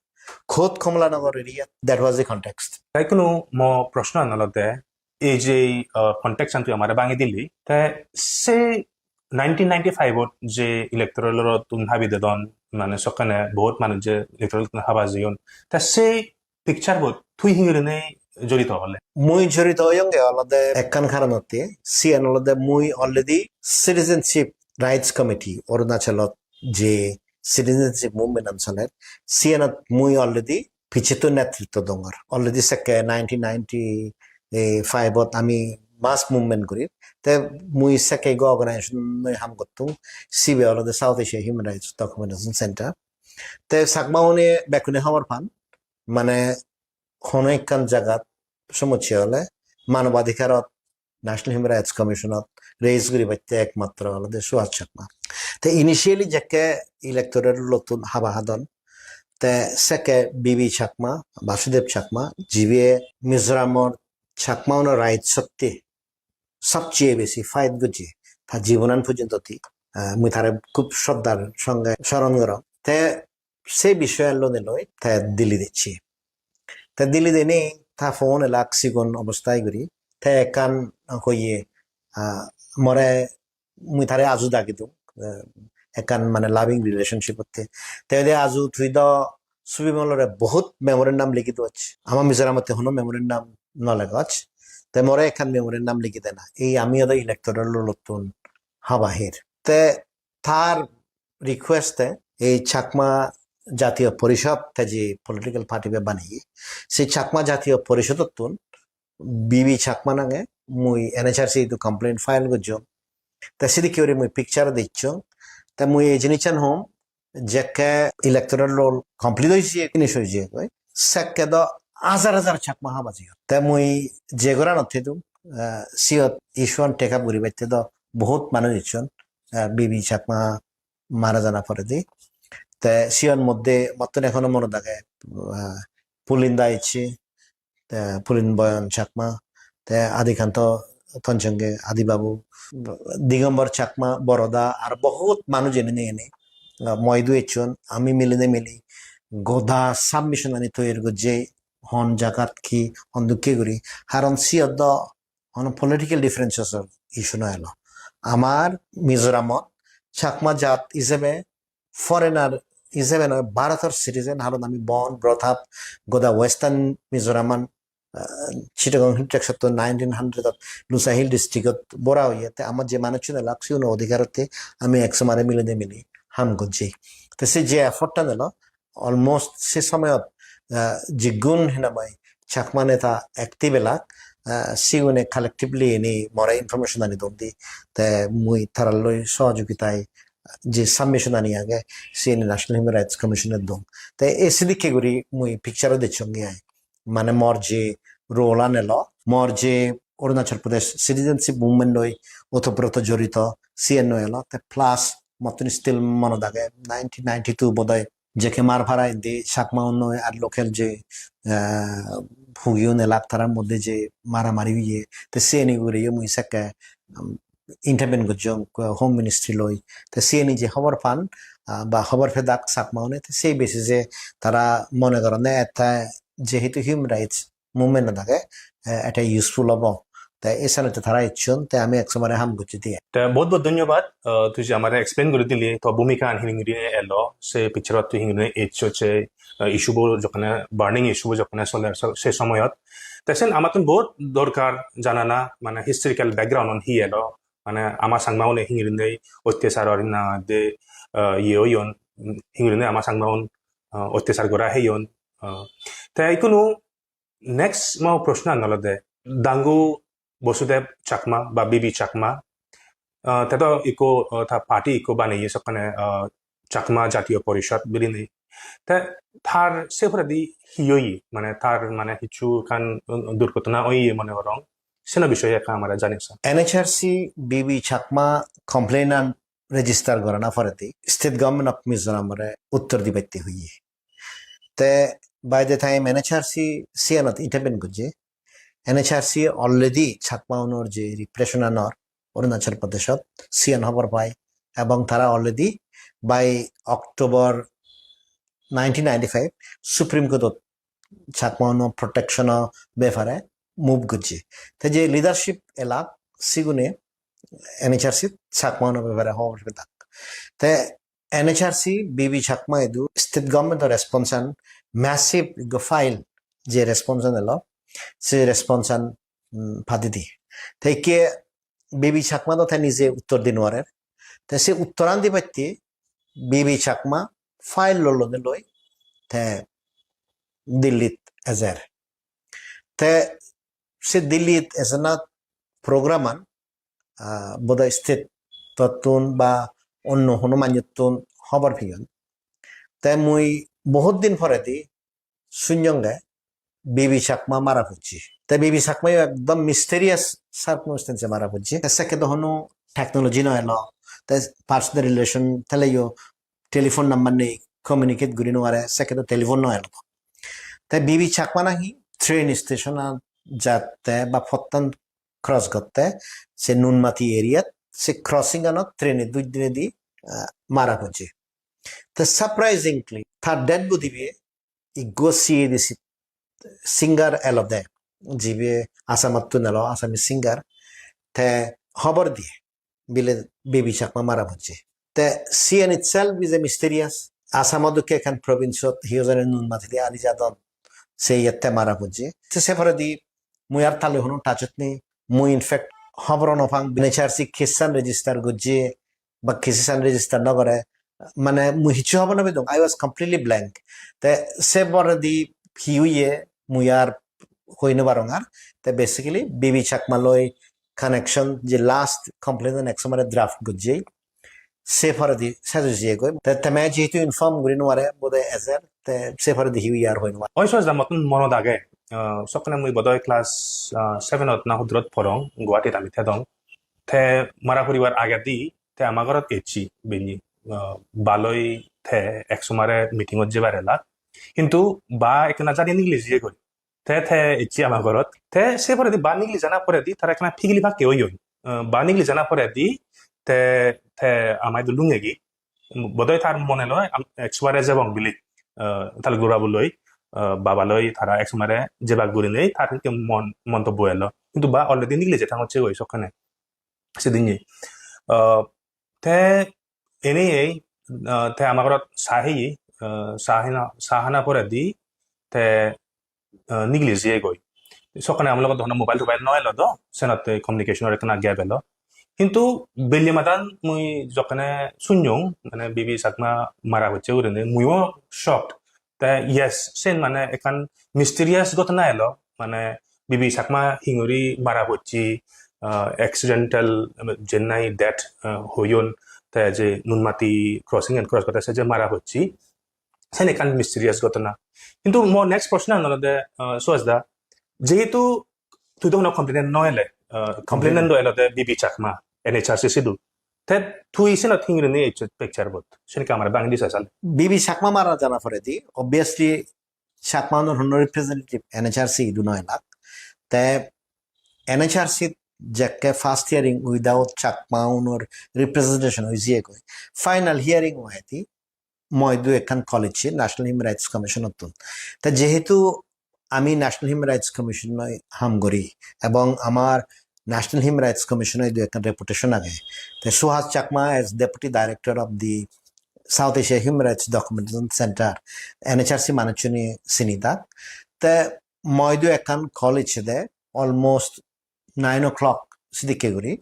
Khod Kamalanagar area, that was the context. Tai kunu mo proshno an olode, ei je, ah, context an tui amare bangi dili, te se nineteen ninety-five-ot je electoral roll-ottun habi dedon, mane sokkene bohut manuj je electoral roll-ottun haba jeyon, te se picture-bot tui hi gurinei jorito ole? Mui jorito oyonge olode ekkan karonotte, siyan olode mui already Citizenship Rights Committee Arunachalot je citizenship movement an soler, siyanot mui already picchettun netritto dongor. Already sekke nineteen ninety-five ot ami mass movement gurir. Te mui sekke ekko organization loi ham gottung. Sibe olode South Asia Human Rights Documentation Center. Te Chakma une bekkune hobor pan, mane hono ekkan jagat somossya ole manobadhikarot National Human Rights Commission ot raise guribatte ekmatro olode Suhas Chakma. Te initially jekke electoral roll-ottun haba hadon, te sekke B B Chakma, Basudev Chakma, jibe Mizoramor Chakma unor rights otte sobcheye besi fight gojje, ta jibonan porjonto di, ah, mui tare khub shraddhar songe soron gorong. Te se bishoyan loi te Delhi dicche. Te Delhi dini ta phone elak sigon obostai guri. Te ekkan hoye, ah, more mui tare aju dagi dung, ah, ekkan mane loving relationship otte. Te hoide, "Aju, tui do Subimolore bohut memorandum ligi doj. Ama Mizoramotte hono memorandum no legoj. Te more ekkan memorandum ligi dena. Ei ami odo electoral roll-ottun haba hir." Te tar request-e ei Chakma Jatiyo Porishod te je political party be baneye, se Chakma Jatiyo Porishodottun B B Chakma nange mui N H R C idu complaint file gojjong. Te sidikke guri mui picture dicchong. Te mui ei jinissan hom, jekke electoral roll complete oye, finish oye goi, sekke do hajar hajar Chakma haba jeyon. Te mui je goranot thedung, ah, siyot issue an take up guribatte do bohut manuj ecchon, ah, B B Chakma mara jana poredi. Te siyon moddhe mottun ekhono monot age, ah, Pulinda ecche, te Pulin Boyon Chakma, te Adikanto Tonchonge Adibabu, Digombor Chakma, Boroda, ar bohut manuj eni eni, ah, mo idu ecchon, ami milinei mili goda submission ani toyar gojje, hon jagat hi, hon dokke guri, haron siyot do hono political differences or issue no elo. Amar Mizoramot Chakma jat ijebe, foreigner ijebe noi, Bharotor citizen, haron ami born, brought up, goda Western Mizoraman, ah, Chittagong Hill Tracts-ottun nineteen hundred-ot Lushai Hill district-ot bora oye, te amar je manuchchun elak, sigun odhikar otte ami ek somare milinei mili ham gojji. Te se je effort-tan elo, almost se somoyot, ah, jiggun hinamai Chakma neta active elak, ah, sigune collectively ini more information ani don di, te mui taralloi sohojogitai je submission ani age, siyeni National Human Rights Commission-e don. Te ei sidikke guri mui picture-o dechchonge ai. Mane mor je role an elo, mor je Arunachal Pradesh citizenship movement loi otoproto jorito, siyen loi elo. Te plus mottun still monot age, nineteen ninety-two bodoi, jekke Marpara indi Chakma unnoi ar local je, eh, hugiun elak, tarar moddhe je maramari oye, te siyeni ugure yo mui sekke, um, intervene gojjong, uh, Home Ministry loi. Te siyeni je hobor pan, ah, ba hobor pedak Chakma une, te sei basis-e tara mone goronne ette jehetu human rights movement-ot age, eh, ette useful obo. Te ei senotte tara ecchon, te ami ek somare ham gocchi diye. Te bohut bohut dhonyobad, ah, tui je amare explain guri dili, to bhumika an hingiri elo, se picture-ot tui hingiri eccho, se, ah, issue bo jokkone, burning issue bo jokkone soler, so-, se somoyot. Te sen amattun bohut dorkar janana, mane historical background on hi elo, mane ama Changma une hingiri nei ottechar or na de, ah, iye oyon, hingiri nei ama Changma un, ah, ottechar gora heyon. Ah, te ikkunu next mo proshno an olode, Dangu Basudev Chakma ba B B Chakma, ah, te do ikko, ah, ta party ikko baneye sokkene, ah, Chakma Jatiyo Porishod bilinei. Te tar se poredi hi oye, mane tar mane hissu ekkan durghotona oye mone gorong, seno bishoye ekka amare janei so. N H R C B B Chakma complaint an register gorana poredi State Government of Mizoram-ore uttor dibatte hoye. Te by the time N H R C siyanot intervene gojje, N H R C already Chakma unor je repression anor Arunachal Pradeshot, siyan hobor pai, ebong tara already by October nineteen ninety-five Supreme Court-ot Chakma unor protection o bepare move gojje. Te je leadership elak, sigune N H R C Chakma unor bepare hobor pedak. Te N H R C B B Chakma idu state government o response an massive ekko file je response an elo, Se response an, mm, padi di. Te ikke Bibi Chakma do te nije uttor di nuarer. Te se uttoran dibatte Bibi Chakma file lolode loi te Dillit ejer. Te se Dillit ejana program an, ah, bodoi state tottun ba onno hono manjottun hobor peyon. Te mui bohut din poredi sunyonge Bibi Chakma mara pocche. Te Bibi Chakma yo ekdom mysterious circumstance e mara pocche. Te sekke do hono technology no elo. Te personal relation teleyo telephone number nei, communicate guri no pare, sekke do telephone no elo. Te Bibi Chakma nahi train station a jatte ba pottan cross gotte se Nunmati area se crossing anot train e duj dinedi, ah, mara pocche. Te surprisingly, tar dead body be iggo C A D C singer elode, jibe Assam-ottun elo, Assamese singer, te hobor diye bile Bibi Chakma mara pocche. Te C N itself is a mysterious. Assam-o dokke ekkan province-ot hi hojone Nunmati di ani jadon, se iyette mara pocche. Te se poredi mui ar tale hono touch-ot nei. Mui in fact hobor no pang N H R C case-an register gojje ba case-an register no gore, mane mui hissu hobor no pedong. I was completely blank. Te se poredi hi oye mui ar hoi no parong ar. Te basically Bibi Chakma loi connection je last complaint an ek somare draft gojje, se poredi ses oi jiyegoi. Te teme jehetu inform guri no pare bodoi ejer, te se poredi hi oye ar hoi no parong. Oi, Suhas da, mottun monot age. Ah, sokkene mui bodoi class, ah, seven ot na hudurot porong, Guwahatit ami thedong. Te mara puribar agedi te ama gorot ecche bini, ah, ba loi te ek somare meeting ot jebar elak. Hintu ba ekkena jani nigili jiyegoi. Te, te ecche ama gorot. Te se poredi ba nigili jana poredi tara ekkena pigili pakke oyon. Ah, ba nigili jana poredi te, te ama idu lungegi. Bodoi tar mone loi am-, ek somare jebong bili, ah, tal gura bo loi, ah, baba loi tara ek somare jebak gurinei tar hikke mon-, montobbo elo. Hintu ba already nigili je thang hocche goi sokkene. Sidinne. Ah, te ene ei, ah, te ama gorot sa heye, ah, sa hana, sa hana poredi te, ah, nigili jiyegoi. Sokkene ama logot hono mobile tobile no elo do, senotte communication-or ekkena gap elo. Hintu belle madan mui jokkene sunyong, mane Bibi Chakma mara pocche gurinei, muiyo shocked. Te yes, sen mane ekkan mysterious ghotona elo, mane Bibi Chakma hinguri mara pocche, ah, accidental, jennai death, ah, hoyon, te je Nunmati crossing and cross gotte se je mara pocche, sen ekkan mysterious ghotona. Hintu mo next proshno an olode, ah, Suhas da, jehetu tui do hono complainant no ele, ah, complainant do elode Bibi Chakma, N H R C sidu. Te tui senot hinguri ni ecchot picture bot? Sen ekka amare bangi di sa sal. Bibi Chakma mara jana poredi, obviously, Chakma unor hono representative N H R C idu no elak. Te N H R C jekke first hearing without Chakma unor representation oi jiyegoi. Final hearing oedi mo idu ekkan call ecche National Human Rights Commission ottun. Te jehetu ami National Human Rights Commission loi ham guri ebong amar National Human Rights Commission idu ekkan reputation age. Te Suhas Chakma as Deputy Director of the South Asia Human Rights Documentation Center, N H R C manuchchune sini dak. Te mo idu ekkan call ecche de almost nine o'clock sidikke guri.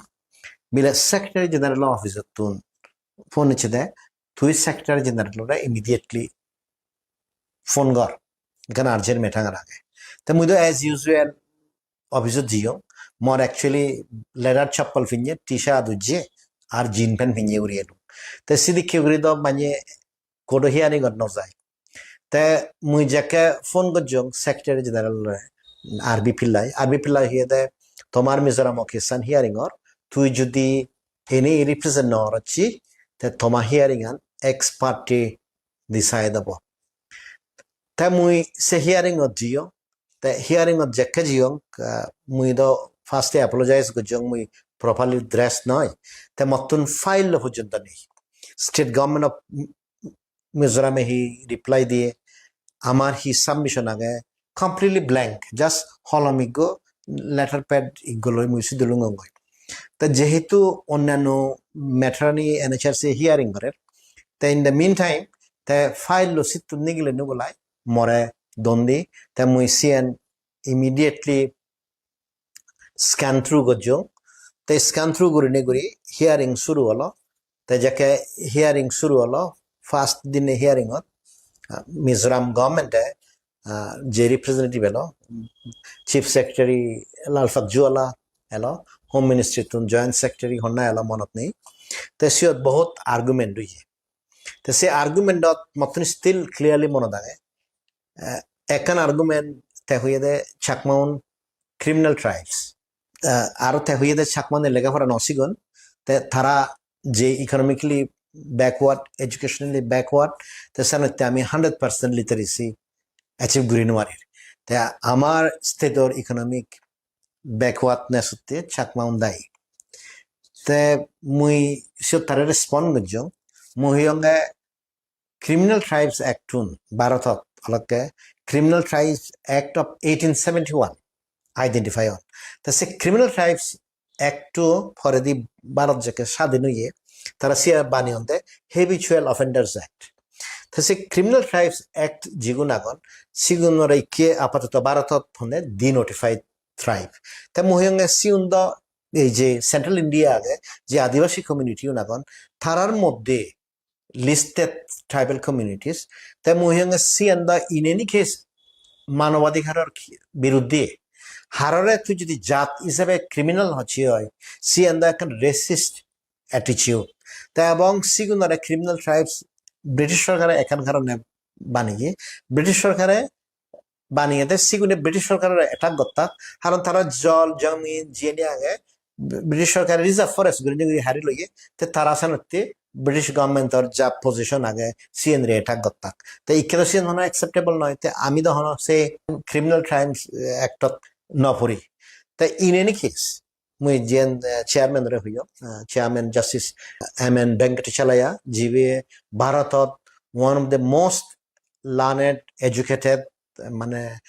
Bile Secretary General office ottun phone ecche de, tui Secretary General ore immediately phone gor. Ekkan urgent matter age. Te mui do as usual office ot jiyong. Mor actually leather chappal pinne, T-shirt ujje, ar jean pant pinne guri elung. Te sidikke guri do mane court o hearing ot no jai. Te mui jekke phone gojjong Secretary General ore, R B Pillai, R B Pillai hoyede, "Tomar Mizoram o case an hearing or, tui judi ene represent no gorocchi, te toma hearing an ex parte decide obo." Te mui se hearing ot jiyong, te hearing ot jekke jiyong, ah, mui do first e apologize gojjong, mui properly dressed noi. Te mottun file lo pojjonto nei. State government of Mizoram e hi reply diye, amar hi submission age, completely blank, just holom iggo, letter pad iggo loi mui sidu lungongoi. Te jehetu onnanno matter ani N H R C hearing gorer, te in the meantime, te file lo sittun nigile nugulai more don di, te mui siyen immediately scan through gojjong. Te scan through gurinei guri hearing suru olo. Te jekke hearing suru olo, first dine hearing ot, ah, Mizoram government e, ah, je representative elo, Chief Secretary Lalpakjuala elo, Home Ministry tun Joint Secretary honna elo monot nei. Te siyot bohut argument oye. Te se argument ot mottun still clearly monot age. Eh, ekkan argument te hoyede Chakmaun criminal tribes. Eh, aro te hoyede Chakmaune lega pora no sigon. Te tara je economically backward, educationally backward, te senotte ami hundred percent literacy achieve guri nwarir. Te amar state or economic backwardness otte Chakmaun dayi. Te mui siyot tare respond gojjong. Mui hoyonge Criminal Tribes Act tun Bharotot olokke Criminal Tribes Act of eighteen seventy-one identify on. Te se Criminal Tribes Act to poredi Bharot jekke sadin oye, tara siya baneyonde Habitual Offenders Act. Te se Criminal Tribes Act jigun agon, sigunore ikke apatoto Bharotot honne denotified tribe. Te mui hoyonge sigun do ei je Central India age, je Adivasi community un agon, tarar moddhe listed tribal communities. Te mui hoyonge siyan do in any case manobadhikaror ki-, biruddhe. Harore tui jodi jat hisebe criminal hocche oi, siyan do ekkan racist attitude. Te ebong sigunore criminal tribes British sorkare ekkan karone baneye. British sorkare baneyede sigune British sorkarore attack gottak, karon tara jol, jomin, jiyeni age, British sorkare reserve forest gurinei guri hari loye, te tara senotte British government or ja position age, siyenre attack gottak. Te ikke do siyen hono acceptable noi, te ami do hono se Criminal Tribes Act ot no pori. Te in any case, mui jiyen, eh, chairman ore hoyong, eh, Chairman Justice M N Venkatachalaya, jibe Bharatot one of the most learned, educated, mane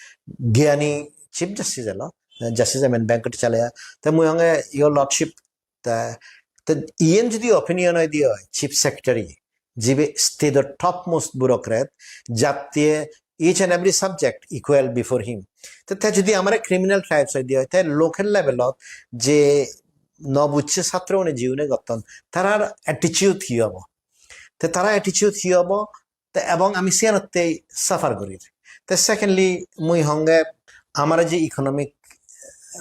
gyani Chief Justice elo, eh, Justice M N Venkatachalaya. Te mui honge, Your Lordship, te, te iyen jodi opinion oi diye oi, Chief Secretary, jibe state or topmost bureaucrat, jatte each and every subject equal before him. Te, te jodi amare criminal tribes oi diye oi, te local level ot je no bujje satro une jiune gotton, tarar attitude hi obo? Te tara attitude hi obo? Te ebong ami siyanottei suffer gorir. Te secondly, mui honge amare je economic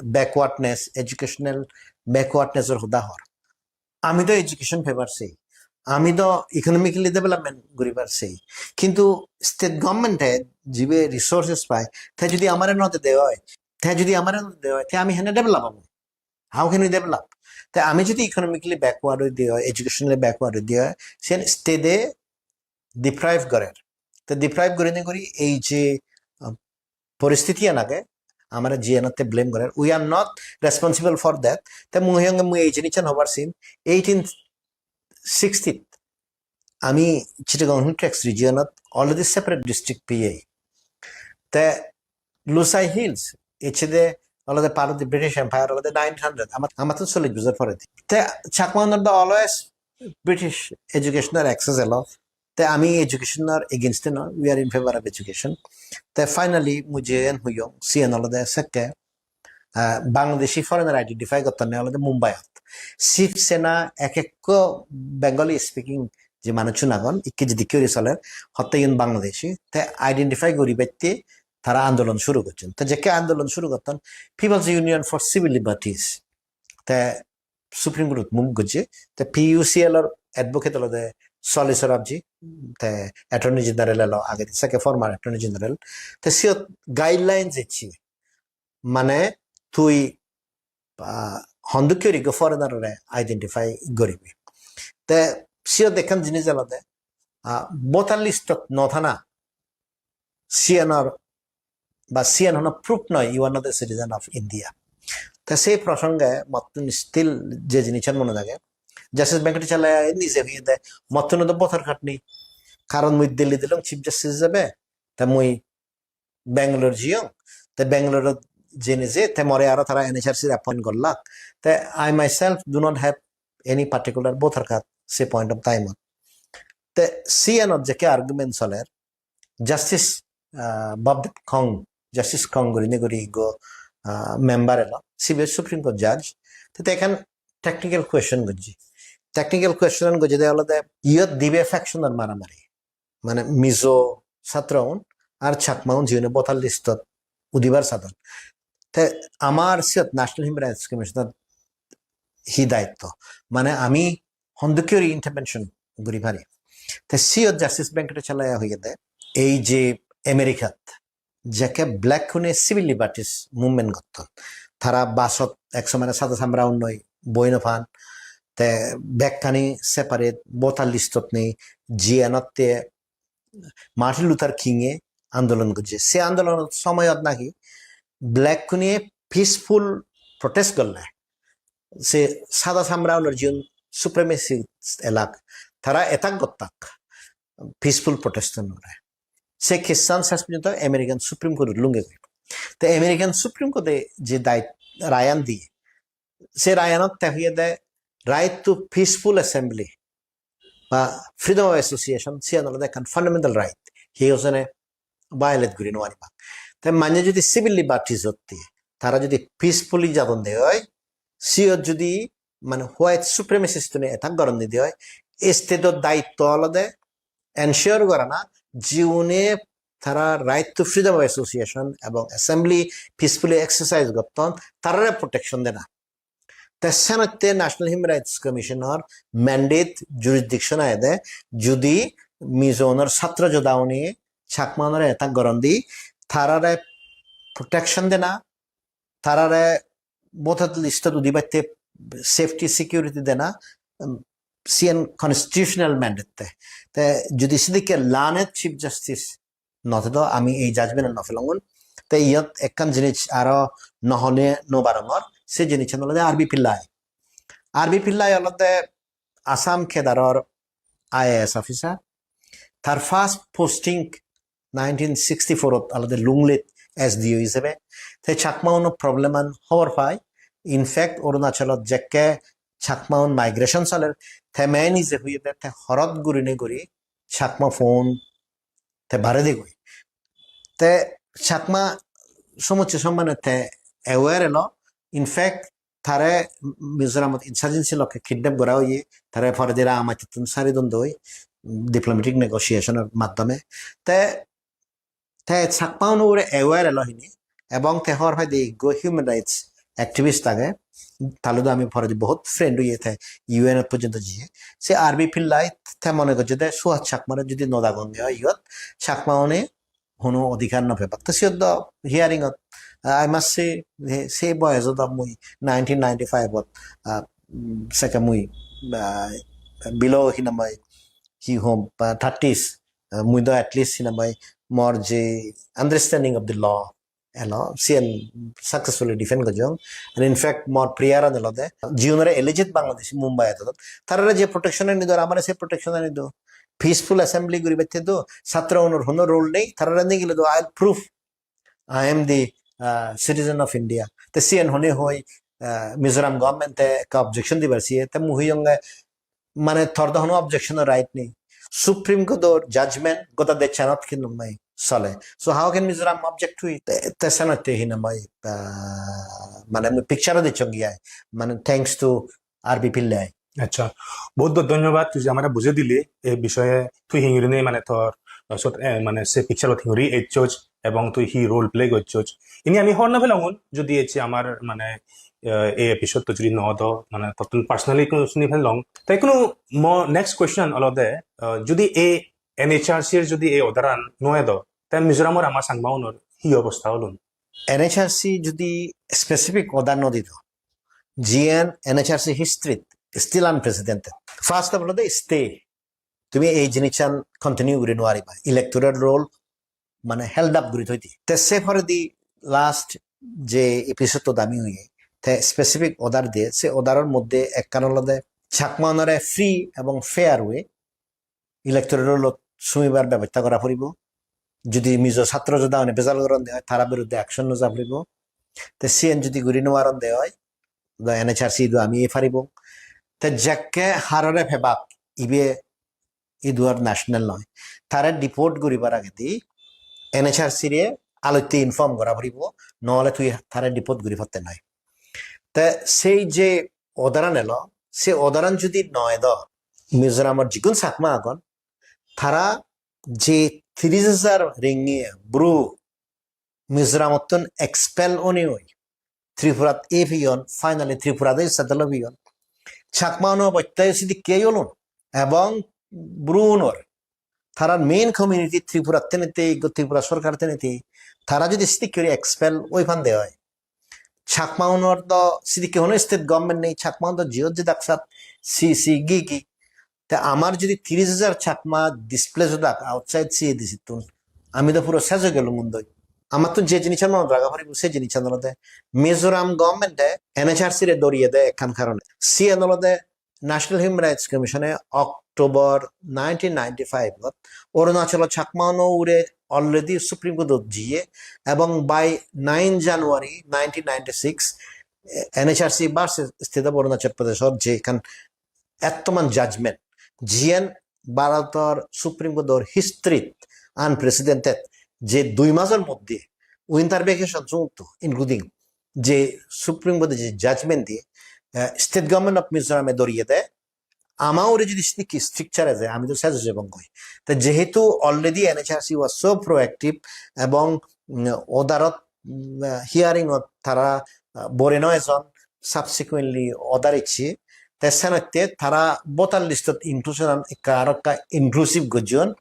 backwardness, educational backwardness or hoda hor. Ami do education pebar sei, ami do economically development guribar sei, kintu state government e jibe resources pai, te jodi amare no dede oi, te jodi amare no dede oi, te ami hene develop obo? How can we develop? Te ami jodi economically backward oi diye oi, educationally backward oi diye oi, sen state e deprive gorer. Te deprive gurinei guri ei je, ah, poristiti an age, amare jiyenotte blame gorer. We are not responsible for that. Te mui honge mui ei jinissan hobar sim, eighteen sixty-t ami Chittagong Hill Tracts region ot already separate district peyei. Te Lushai Hills, ecchede olode part of the British Empire olode nineteen hundred, ama-, amattun chollish bojor poredi. Te Chakma unor do always British educational access elo. Te ami education or against e noi, we are in favor of education. Te finally mui jiyen hoyong, siyen olode sekke, ah, Bangladeshi foreigner identify gottonne olode Mumbai ot. Shiv Sena ek ekko Bengali speaking je manuchun agon, ikke jedikke guri soler, hotte iyun Bangladeshi, te identify guribatte tara andolon suru gocchon. Te jekke andolon suru gotton, People's Union for Civil Liberties, te Supreme Court move gocche, te P U C L or advocate olode Soli Sorabji, te Attorney General elo agedi, sekke former Attorney General, te siyot guidelines ecche, mane tui, ah, hondokke guri ekko foreigner ore identify guribi. Te siyot ekkan jinis olode, ah, voter list ot no thana, siyanor ba siyan hono proof noi you are not a citizen of India. Te sei prosonge mottun still je jinissan mone lage, Justice Venkatachalaya nije hoyede, mottun do voter card nei, karon mui Delhi dilong Chief Justice hisebe, te mui Bangalore jiyong, te Bangalore jene je te more aro tara N H R C appoint gollak, te I myself do not have any particular voter card se point of time ot. Te siyanot jekke argument soler, Justice, ah, Bobdev Kong, Justice Kong gurinei guri ekko, ah, member elo, sibe Supreme Court judge. Te te ekkan technical question gojje. Technical question an gojje de olode iyot dibe faction or maramari. Mane Mizo satro un ar Chakma un jiune voter list ot udibar sadon. Te amar siyot National Human Rights Commission ot hi daitto? Mane ami hondokkiyori intervention guri pari. Te siyot Justice Venkatachalaya hoyede, ei je Americat jekke black-une civil liberties movement gotton. Tara basot ek somare sada samra unnoi boi no pan. Te bekkani separate voter list-ot nei, G N-otte Martin Luther King-e andolon gojje. Se andolonor somoyot naki black-une peaceful protest golle se sada samra unor jiun supremacist elak, tara attack gottak peaceful protest-unore. Se case-an ses porjonto American Supreme Court-ot lunge goi. Te American Supreme Court-e je dai-, rayan diye, se rayanot te hoyede right to peaceful assembly ba freedom of association, siyan olode ekkan fundamental right. Hi hojone violate guri no paribak. Te mane jodi civil liberties otte, tara jodi peacefully jadon de oi, siyot jodi mane white supremacist-une attack goron de oi, state-or daitto olode ensure gorana jiune tara right to freedom of association ebong assembly peacefully exercise gotton, tarare protection dena. Te senotte National Human Rights Commission-or mandate, jurisdiction agede, judi Mizo-unor satro joda-une Chakma-unore attack goron de, tarare protection dena, tarare voter list-ot udibatte safety security dena, um, siyan constitutional mandate te. Te judi sidikke learned Chief Justice no tedo, ami ei judgment no pelongun. Te iyot ekkan jinis aro no hone no barongor, se jinissan olode R B Pillai. R B Pillai olode Assam cadre-or I A S officer. Tar first posting nineteen sixty-four-ot olode Lunglei-t S D O hisebe. Te Chakma-uno problem-an hobor pai. In fact, Arunachalot jekke Chakma-un migration soler, te mane je hoyede te horot gurinei guri Chakma phone te bare de goi. Te Chakma somosse sommane te aware elo. In fact, tare Mizoramot insurgency lokke kidnap gora oye, tare poredi Rangamatottun sari don doi, diplomatic negotiation-or maddome. Te, te Chakma-uno ugure aware elo hini, ebong te hobor paide ekko human rights activist age, tale do ami poredi bohut friend oye, te U N-ot porjonto jiye. Se R B Pillai te mone gojje de Suhas Chakmare judi no dagonge oi iyot, Chakma-une hono odhikar no pebak. To siyot do hearing-ot, ah, I must say, he, se boyosot do mui nineteen ninety-five-ot, ah, mm, sekke mui, ah, below hinamai, hi hom, ah, thirties, ah, mui do at least hinamai mor je understanding of the law elo, siyen successfully defend gojjong. And in fact, mor prayer-an olode, jiunore alleged Bangladeshi Mumbai-ot, tarare je protection-ani dor, amare se protection-ani do. Peaceful assembly guribatte do, satro unor hono role nei, tarare nigile do, "I'll prove I am the, uh, citizen of India." Te siyen hone hoi, uh, Mizoram government-e ekka objection dibar siye, te mui hoyonge, mane tor do hono objection-o right nei. Supreme Court-or judgment goda dechanot hinamai sole. So how can Mizoram object to it? Te, te senotte hinamai, uh, mane mui picture-o dechonge ai. Mane thanks to R B Pillai. Accha, bohut bohut dhonnobad tui je amare bujei dili ei bishoye, tui hingiri nei mane tor, uh, sot, eh, mane se picture-ot hingiri ecchoj ebong tui hi role play gocchoj. Ini ami hobor no pelongun, jodi ecche amar mane, eh, ei episode-to jodi no do, mane tottun personally ekku suni pelong. Te ekku mo next question olode, eh, jodi ei N H R C-r jodi ei order-an no edo, te Mizoram-or ama Changma-unor hi obosta olun? N H R C jodi specific order no dido, jiyen N H R C history-t still unprecedented. First of all, olode stay. Tumi ei jinissan continue guri no pariba. Electoral roll mane held up guri thoi di. Te se poredi last je episode-ot ami hoye, te specific order diye, se order-or moddhe ekkan olode Chakma-unore free ebong fair way electoral roll-ot sumibar bebosta gora poribo. Jodi Mizo satro joda-une bejal goronde oi, tara biruddhe action loja poribo. Te siyen jodi guri no paronde oi, do N H R C do ami ei paribong. Te jekke harore pebak, ibe idu ar national noi. Tare deport guribar agedi N H R C-re alotte inform gora poribo, nohole tui tare deport guri patte noi. Te sei je order-an elo, se order-an judi noi do, Mizoramot jigun Chakma agon, tara je tiris hajar ringi Bru Mizoramottun expel oni oi Tripurat ei peyon, finally Tripurat ei settle peyon. Chakma uno botte sidikke olun, ebong Bru unor, tarar main community Tripurat tenete, Tripura sorkar tenete, tara judi sidikke guri expel oi pande oi, Chakma unor do sidikke hono state government nei, Chakma un do jiyot jedak sat si si gi gi. Te amar judi tiris hajar Chakma displace odak outside C A D C tun, ami do puro sej oi gelung undoi. Amattun je jinissan monot raga poribo, se jinissan olode Mizoram government-e N H R C re doriye de ekkan karone. Siyen olode National Human Rights Commission-e October nineteen ninety-five-ot Arunachalo Chakma uno ugure already Supreme Court-ot jiye, ebong by nine January nineteen ninety-six, eh, N H R C versus State of Arunachal Pradesh-or je ekkan ettoman judgment, jiyen Bharotor Supreme Court-or history-t unprecedented, je dui major moddhe winter vacation sumotto, including je Supreme Court-e je judgment diye, eh, State Government of Mizoram-e doriye de, ama ugure judi sidikke stricture eje, ami do sej oi jebong goi. Te jehetu already N H R C was so proactive ebong, mm, order-ot, mm, hearing-ot tara, ah, bore no ejon, subsequently order icche. Te senotte tara voter list-ot inclusion-an ekka aro ekka inclusive gojjon.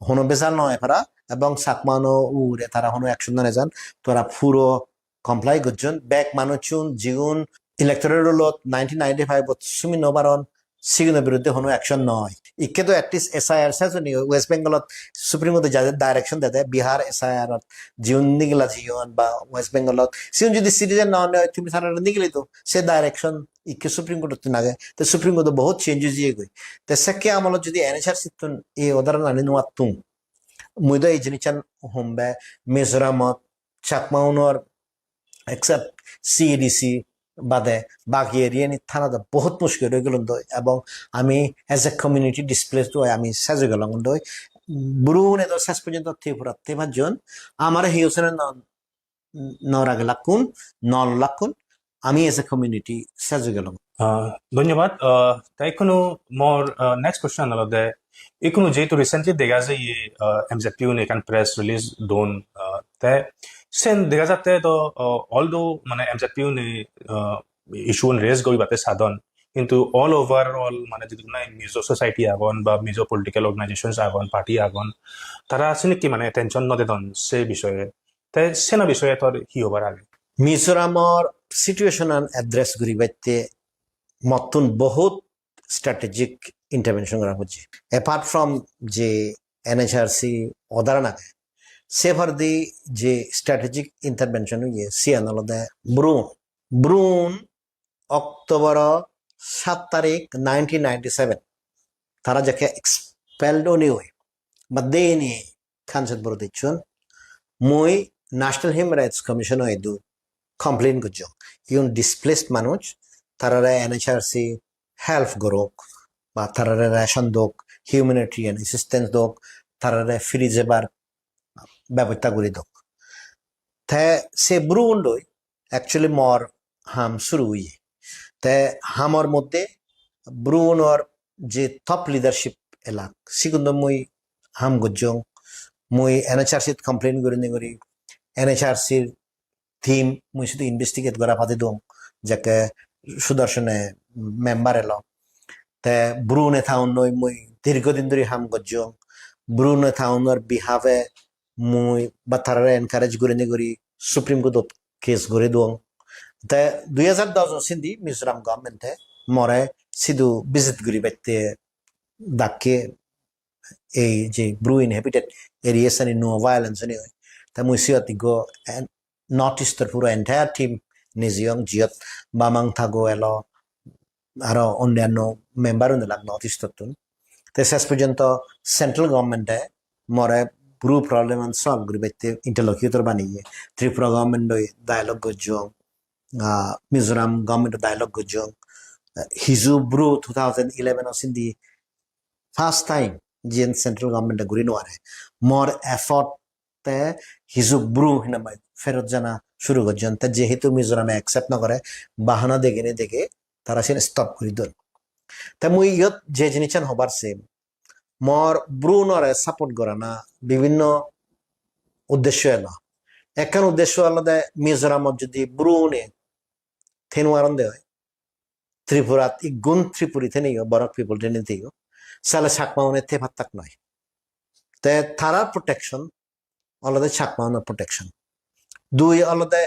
Hono bejal no oi para, ebong Chakma uno ugure tara hono action no nejon, tara puro comply gojjon. Bek manuchun jigun electoral roll-ot nineteen ninety-five-ot sumi no paron, siguno biruddhe hono action no oi. Ikke do at least S I R sejoni West Bengal-ot Supreme Court-e jade direction dede, Bihar S I R-ot jigun nigila jiyon ba West Bengal-ot, sigun judi citizen no oi, tumi tarare nigili do, se direction ikke Supreme Court-ottun age. Te Supreme Court-o bohut change oi jiye goi. Te sekke amolot judi N H R C-ttun ei order-an ani no attung, mui do ei jinissan hombe Mizoramot Chakma unor except C A D C bade bagi area-ni thana do bohut mushkil oi gelun doi, ebong ami as a community displaced oi ami sej oi gelong doi. Bru une do ses porjonto Tripura te pajjon, amare hiyo sene no, no ragelakkun, no lokkun, ami as a community sej oi gelong. Ah, dhonyobad. Ah, te ikkunu mor, ah, next question olode, ikkunu jehetu recently dega jai, ah, M Z P une ekkan press release don, ah, te sen dega jatte to, ah, although mane M Z P une, ah, issue un raise guribatte sadon, hintu all overall mane jidukku nahi Mizo society agon ba Mizo political organizations agon, party agon, tara sinikki mane attention no dedon se bishoye. Te seno bishoye tor hi hobar age? Mizoramor situation-an address guribatte mottun bohut strategic intervention gora pojje. Apart from je N H R C order-an age, se poredi je strategic intervention oye, siyan olode Bru un. Bru un October-o saat tarik nineteen ninety-seven tara jekke expelled oni oi, ba deni Kanchanpur-ot ecchon, mui National Human Rights Commission-o idu complain gojjong. Igun displaced manuj, tarare N H R C help gorok, ba tarare ration dok, humanitarian assistance dok, tarare firi jebar bebosta guri dok. Te se Bru-un loi actually mor ham suru oye. Te hamor moddhe Bru-unor je top leadership elak, sigun do mui ham gojjong. Mui N H R C-t complain gurinei guri, N H R C-r team mui sidu investigate gora padi dong, jekke Sudarshone member elo. Te Bru-une town-oi mui dirgho din dhuri ham gojjong. Bru-une town-or behalf-e mui ba tarare encourage gurinei guri Supreme Court-ot case guri duong. Te dui hajar dos sindi Mizoram government-e more sidu visit guribatte dakke, ei je Bru inhabited areas ani no violence ani oi. Te mui siyot ikko en-, North East-or puro entire team nejeyong, jiyot Bamang Tago elo, aro onnanno member-un elak North East-ottun. Te ses porjonto central government-e more Bru problem-an solve guribatte interlocutor baneye. Tripura government-oi dialogue gojjong, ah, Mizoram government-oi dialogue gojjong. Hiju Bru two thousand eleven-o sindi first time jiyen central government-e guri no pare. More effort te hiju Bru hinamai ferot jana suru gojjon. Te jehetu Mizorame accept no gore, bahana degene dege tara siyen stop guri don. Te mui iyot je jinissan hobar sem, mor Bru-unore support gorana bibinno uddesho elo. Ekkan uddesho olode Mizoramot jodi Bru-une thenwaron de oi, Tripurat iggun Tripuri theneyo, Borok people thene theyo, sale Chakma-une the pattak noi. Te tarar protection olode Chakma-unor protection. Dui olode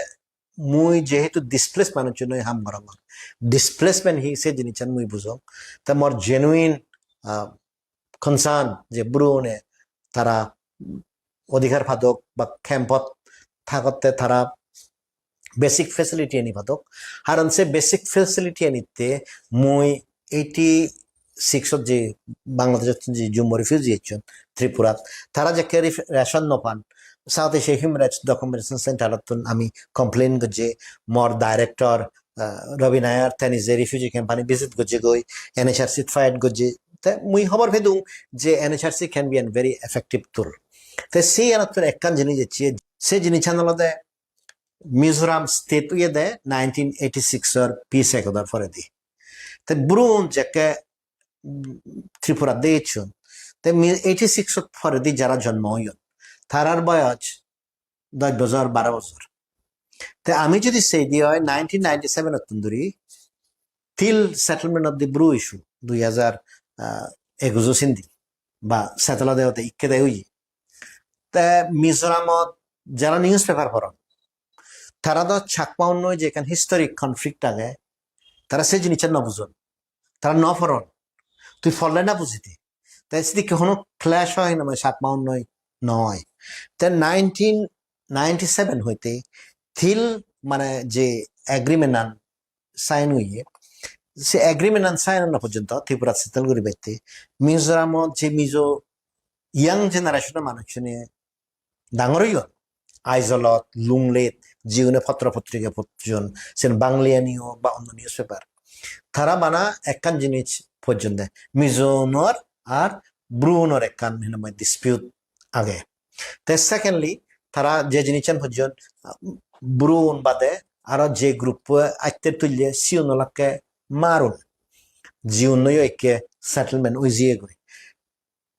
mui jehetu displaced manuchunoi ham gorongor. Displacement hi se jinissan mui bujong. Te mor genuine, ah, concern je Bru-une tara odhikar padok ba camp-ot thagotte tara basic facility ani padok. Haron se basic facility anitte mui eighty-six-ot je Bangladeshot je Jummo refugee ecchon Tripurat, tara jekke ref-, ration no pan, South Asia Human Rights Documentation Center-ottun ami complain gojje, mor director, ah, Ravi Nair, teni je refugee camp ani visit gojje goi, N H R C fight gojje. Te mui hobor pedung je N H R C can be a very effective tool. Te se iyanottun ekkan jinis ecche, se jinissan olode Mizoram state oyede nineteen eighty-six-or peace accord-or poredi. Te Bru-un jekke, mm, Tripura de ecchon, te mi-, eighty-six-or poredi jara jonmo oyon, tarar boyoj dosh bojor, baro bojor. Te ami jodi sei di oi, nineteen ninety-seven-ottun duri till settlement of the Bru issue, dui hajar, ah, ekujo sindi, ba settle ode ode ikke de oye. Te Mizoramot jara newspaper poron, tara do Chakma-unnoi je ekkan historic conflict age, tara se jinissan no bujon, tara no poron, tui porle na bujidi. Te sidikke hono clash oi hinamai Chakma-unnoi noi. Te nineteen ninety-seven hoite till mane je agreement an sign oye, se agreement an sign ona porjonto Tripura settle guribatte Mizoramot je Mizo young generation-o manuchune dangor oyon, Aizawl-ot, Lunglei-t, jiune potro potrika pocchon, sen Bangli-ani-o ba onno newspaper. Tara bana ekkan jinis pojjon de, Mizo-unor ar Bru-unor ekkan hinamai dispute age. Te secondly, tara je jinissan pojjon, Bru-un bade aro je group-o atte tulle siun olakke Hmar-un. Jiunnoyo ikke settlement oi jiyegoi.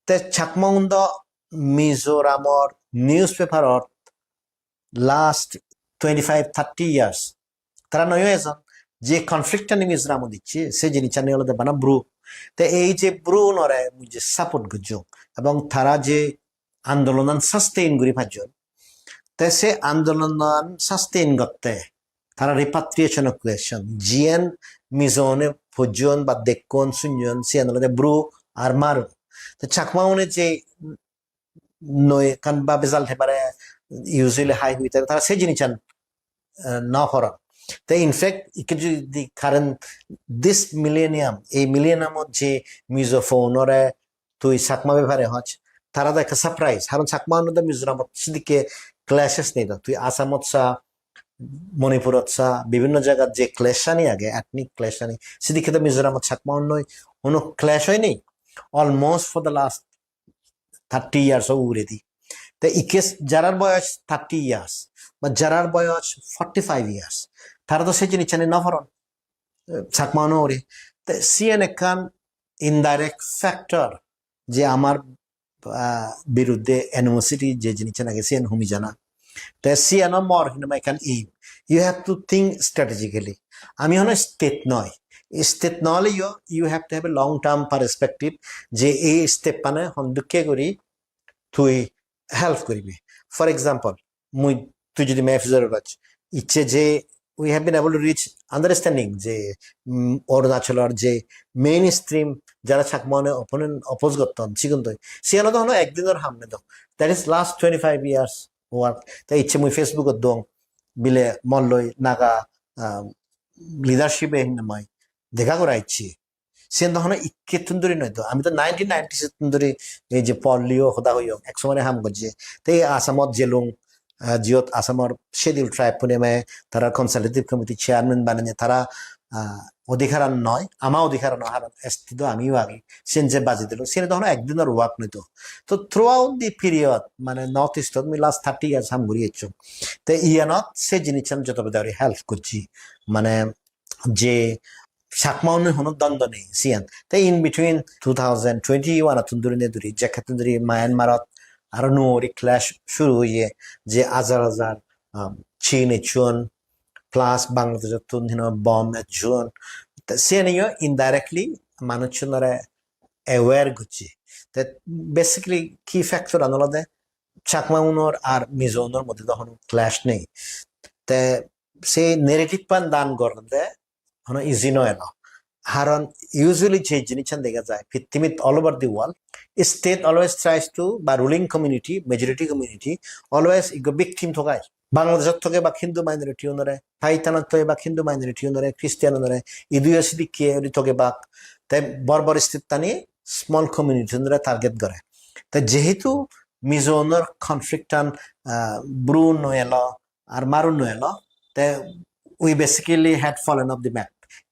Te Chakma-un do Mizoramor newspaper-ot last twenty-five, thirty years tara noyo ejon. Je conflict-ani Mizoramot icche, se jinissani olode bana Bru. Te ei je Bru-unore mui je support gojjong ebong tara je andolonan sustain guri pajjon, te se andolonan sustain gotte tara repatriation question, jiyen Mizo-une pojjon ba dekkon sunjon, siyen olode Bru ar Hmar-un. Te Chakma-une je noi ekkan ba bejal te pare, usually hai hui te tara se jinissan, eh, no poron. Te in fact, ikke jodi current this millennium, ei millennium-ot je Mizo-un-ore tui Chakma bepare hoj, tara do ekka surprise. Karon Chakma-uno do Mizoramot sidikke clashes nei do. Tui Assamot sa, Manipurot sa, bibinno jagat je clash-ani age, ethnic clash-ani, sidikke do Mizoramot Chakma-unnoi hono clash oi nei. Almost for the last thirty years o uguredi. Te ikke jarar boyos thirty years ba jarar boyos forty-five years, tara do se jinissani no poron, eh, Chakma-uno ugure. Te siyen ekkan indirect factor je amar, ah, biruddhe animosity je jinissan age siyen humi jana. Te siyeno mor hinamai ekkan aim. You have to think strategically. Ami hono state noi. State no oleyo you have to have a long term perspective je ei step-ane hondokke guri tui help guribi. For example, mui tui jodi map jor goj, icche je we have been able to reach understanding je, mm, Arunachalor je mainstream jara Chakma-une opponent oppose gotton sigun doi. Siyan do hono ekdinor ham nei do. That is last twenty-five years work. Te icche mui Facebook-ot dong bile molloi Naga, ah, leadership-e hinamai dega gora icche. Siyen do hono ikkettun duri noi do. Ami do nineteen ninety-six-tun duri ei je Paul Leo hoda hoyong, ek somoy ham gojje. Te ei Assamot jelung, ah, jiyot Assamor Scheduled Tribe-une me tara consultative committee chairman baneye, tara, ah, odhikaran noi, ama odhikaran noi, haron S T do amiyo agi, siyen je baji dilo, siyen do hono ekdinor work noi to. To throughout the period, mane North East-ot mui last thirty years ham guri ecchong. Te iyanot se jinissan joto beda guri help gocche, mane je Chakma-unor hono dondo nei siyan. Te in between two thousand twenty-one attun dhuri ne dhuri, jekkettun dhuri Myanmar-ot aro nuo guri clash shuru oye, je hajar hajar, um, Chin ecchon, plus Bangladesh-ottun hino bomb ecchon. Te siyaniyo indirectly manuchunore aware gocche. Te basically key factor an olode Chakma-unor ar Mizo-unor moddhe do hono clash nei. Te se narrative-an dan goronde hono easy noi elo. Haron usually je jinissan dega jai, pittimit all over the world, state always tries to, ba ruling community, majority community, always ikko victim thogai. Bangladeshot thogebak Hindu minority unore, Pakistan-ot thogebak Hindu minority unore, Christian unore, iduyo sidikke uri thogebak. Te bor bor state-tani small community unore target gore. Te jehetu Mizo unor conflict-an, ah, bru no elo, ar maru no elo, te we basically had fallen off the map.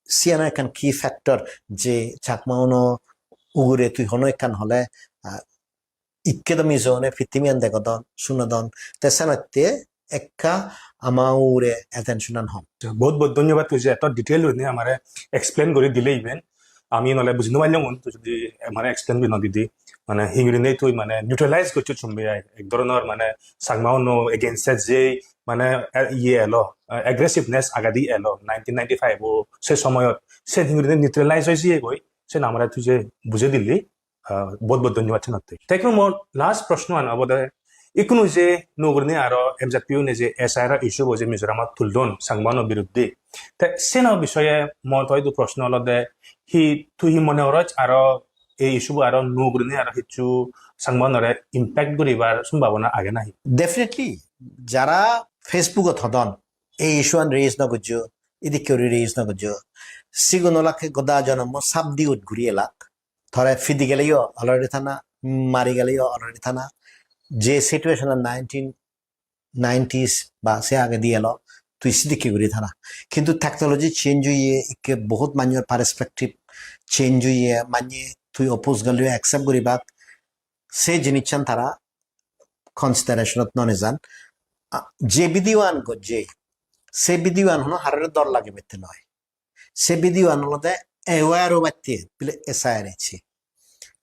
Siyan ekkan key factor je Chakma uno ugure tui hono ekkan hole, ah, ikke do Mizo une pittimiyan degodon, sunodon, te senotte ekka ama ugure attention an hom. Bohut bohut dhonyobad, tui je eto detail gurinei amare explain guri dile iben. Ami nole buji no parlong, tui jodi amare explain guri no didi, mane hi gurinei tui mane neutralize gocchos sombe ai, ek dhoronor mane Changma uno against e je mane, eh, iye elo, eh, aggressiveness agadi elo nineteen ninety-five o se somoyot, se hi gurinei neutralize oi jiye goi, sen amare tui je bujei dili, ah, bohut bohut dhonyobad senotte. Te ekku mor last proshno an obode, ikkunu je nuo gurinei aro M Z P une je S I R issue bo je Mizoramot tuldon Changma uno biruddhe, te seno bishoye mor to idu proshno olode, hi tui hi mone goroj, aro ei issue bo aro nuo gurinei aro hissu Changma unore impact guribar sombhabona age nahi? Definitely, jara Facebook-ot hodon, ei issue an raise no gojjo, idikke guri raise no gojjo, sigun olakke goda jonommo sap diut guri elak. Tore pidi geleyo already thana, mari geleyo already thana. Je situation an nineteen nineties ba se agedi elo, tui sidikke guri thana. Kintu technology change oye, ikke bohut manjor perspective change oye, manye tui oppose geleyo accept guribak, se jinissan tara consideration-ot no nejan. A, je video an gojje, se video an hono harore dor lagibette noi. Se video an olode aware obatte bile S I R ecche.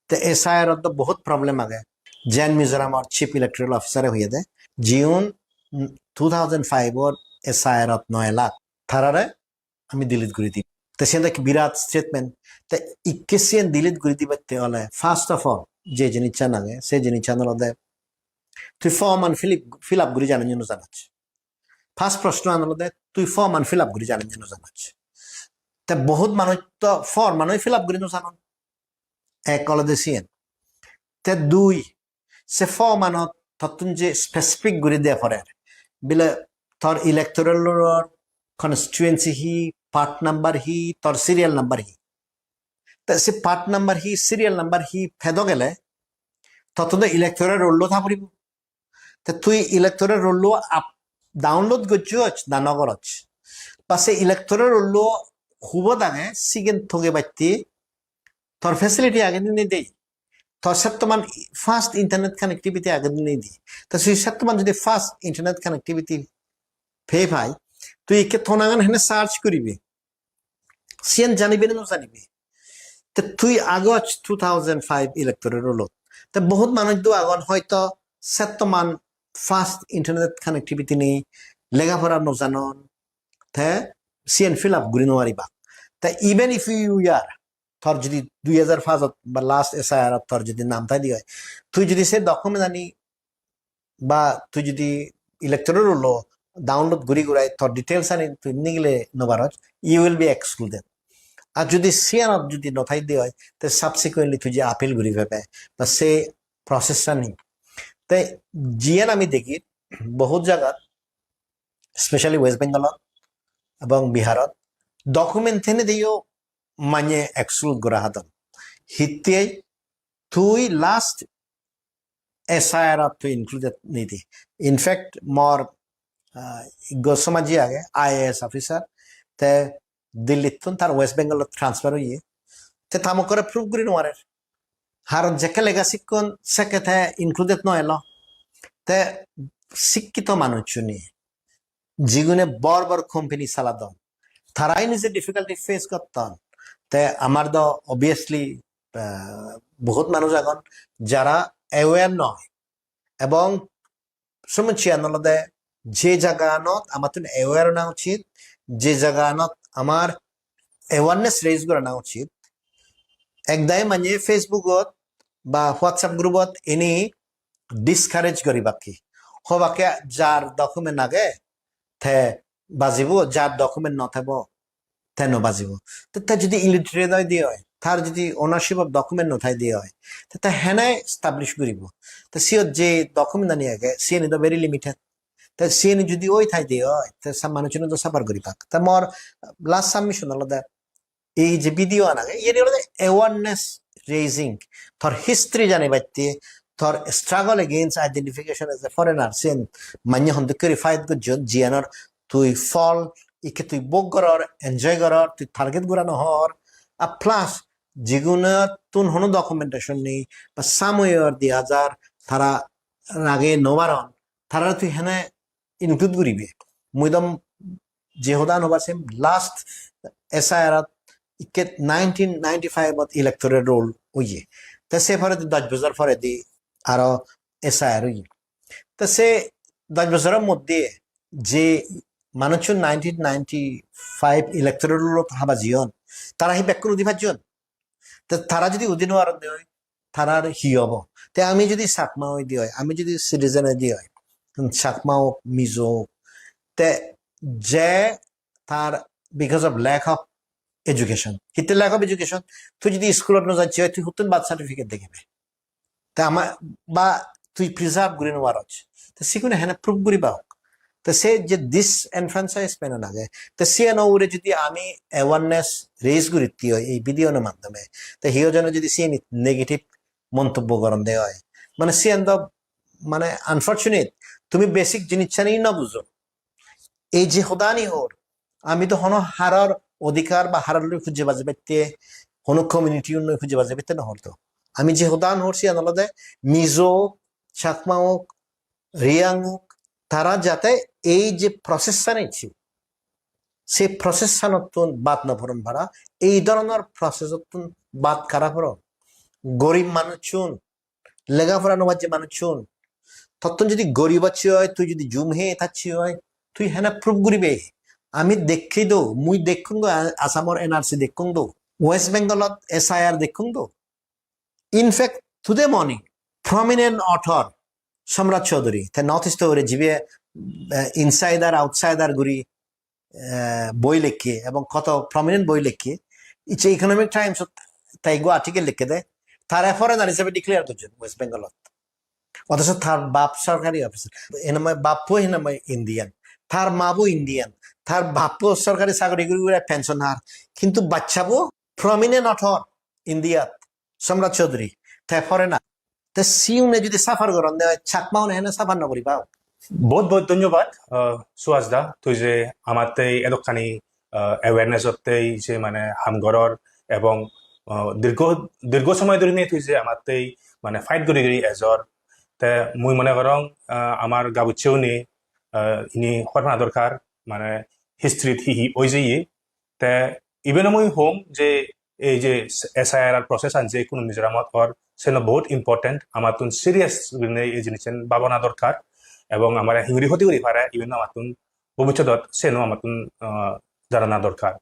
Te S I R ot do bohut problem age. Jen Mizoram or Chief Electoral Officer e hoyede, jiun, mm, two thousand five or S I R ot no elak, tarare ami delete guri dim. Te siyen ekko birat statement. Te ikke siyen delete guri dibatte ole, first of all, je jinissan age, se jinissan olode tui form an fill, fill up guri jano ni no janoj. First proshno an olode tui form an fill up guri jano ni no janoj. Te bohut manuj to form an fill up guri no janon. Ek olode siyen. Te dui, se form anot tottun je specific guri de porer, bile tor electoral roll or constituency hi, part number hi, tor serial number hi. Te se part number hi, serial number hi pedo gele tottun do electoral roll o tha poribo. Te tui electoral roll o up, download gojjoj na no goroj, ba se electoral roll o hubot age sigen thogebatte tor facility age ni nei de. Tor settoman fast internet connectivity age ni nei de. Te tui settoman jodi fast internet connectivity pei pai, tui ikke tonagan hene search guribe? Siyen janibe na no janibe? Te tui agoj two thousand five electoral roll ot. Te bohut manuj do agon hoito settoman fast internet connectivity nei, lega pora no janon, te siyen fill up guri no paribak. Te even if you are, tor jodi dui hajar paanch ot ba last S I R ot tor jodi nam thai di oi, tui jodi se document ani ba tui jodi electoral roll o download guri gurai tor details ani tui nigile no paroj, you will be excluded. Ar jodi siyanot jodi no thai di oi, te subsequently tui je appeal guri pebe, ba se process ani. Te jiyan ami degi, bohut jagat, specially West Bengal ot ebong Bihar ot, document thene diyo manye exclude gora hadon. Hittei tui last S I R ot tui included nei di. In fact, mor, ah, ikko somaji age, I A S officer, te Delhi-ttun tar West Bengal-ot transfer oye. Te ta mukkore prove guri nw parer. Haron jekke lega sikkon sekke te included nw elo. Te sikkito manuchchune, jigune bor bor company saladon, tarai nije difficulty face gotton. Te amar do obviously, ah, bohut manuj agon jara aware noi, ebong somossyan olode je jaganot amattun aware ona uchit, je jaganot amar awareness raise gorana uchit, ekdagi manye Facebook-ot ba WhatsApp group-ot ini discourage guribakke, hobakke jar document age te bajibo, jar document no thebo te no bajibo. Te, te jodi illiterate oi de oi, tar jodi ownership of document no thai de oi, te, te hene establish guribo? Te siyot je document ani age, siyeni do very limited. Te siyeni jodi oi thai de oi, te sa-, manuchune do suffer guribak. Te mor last submission olode, ei je video an age, iyeni olode awareness raising, tor history janibatte, tor struggle against identification as a foreigner, siyen manye hon dokke guri fight gojjon, jiyanor tui phol ikke tui bhog goror, enjoy goror, tui target gora nw hor. A plus, jigunottun hono documentation nei, ba samoyor di hajar, tara rage nw paron, tara tui hene include guribe? Mui do je hodan hobar sem, last S I R-ot ikke nineteen ninety-five-ot electoral roll oye. Te se poredi dosh bojor poredi aro S I R oye. Te se dosh bojoror moddhe je manuchun nineteen ninety-five electoral roll-ot haba jeyon, tara hi bekkun udi pajjon? Te tara jodi udi nw paron de oi, tarar hi obo? Te ami jodi Chakma oi de oi, ami jodi citizen oi de oi, Chakma ok, Mizo ok, te je tar because of lack of education. Hitte lack of education? Tui jodi school-ot nw jacche oi, tui huttun birth certificate degibe? Te ama, ba tui preserve guri nw paros, te sigune hene prove guriba ok? Te se je disenfranchisement age, te siyano ugure jodi ami awareness raise guritte oi ei video no maddhome, te hiyo jone jodi siyeni negative montobbo goron de oi, mane siyan do mane unfortunate. Tumi basic jinissani no bujo. Ei je hodani hor, ami do hono haror odhikar ba haror loi hujje baje batte, hono community loi hujje baje batte no hor do. Ami je hodan hor siyan olode Mizo ok, Chakma ok, Riyang ok, tara jate ei je process-an ecche, se process-anottun bad no poron para, ei dhoronor process-ottun bad kara poron. Gorib manuchun, lega pora no pajje manuchun, tottun jodi gorib acche oi, tui jodi jum heye thacche oi, tui hene prove guribe? Ami dekki do, mui dekkung do, A-, Assamor N R C dekkung do, West Bengalot S I R dekkung do. In fact, today morning, prominent author Samrat Chaudhary, te North East ore jibe, eh, insider, outsider guri, eh, boi lekke ebong hoto prominent boi lekke, icche Economic Times-ot te ekko article lekke de, tare foreigner hisebe declare gojjon West Bengalot. Othocho tar bap sorkari officer, hinamai bappo hinamai Indian, tar mabo Indian, tar bappo sorkari sagori guri guri pension har, hintu bachchabo prominent author India-t, Samrat Chaudhary, te foreigner. Te siyune jodi suffer goron de oi, Chakma-une hene suffer no guriba? Bohut bohut dhonyobad, ah, Suhas da, tui je amattei edokkani, ah, awareness ottei je mane ham goror ebong, ah, dirgho, dirgho somoy dhori nei tui je amattei mane fight guri guri ejor. Te mui mone gorong, ah, amar gabuccheune, ah, ini hobor pana dorkar, mane history-t hi hi oi jeye. Te even mui hom je ei je S I R process an je hono Mizoramot or, seno bohut important, amattun serious gurinei ei jinissan babana dorkar, ebong amare hinguri hoti guri pare, even amattun bobissotot seno amattun, ah, janana dorkar.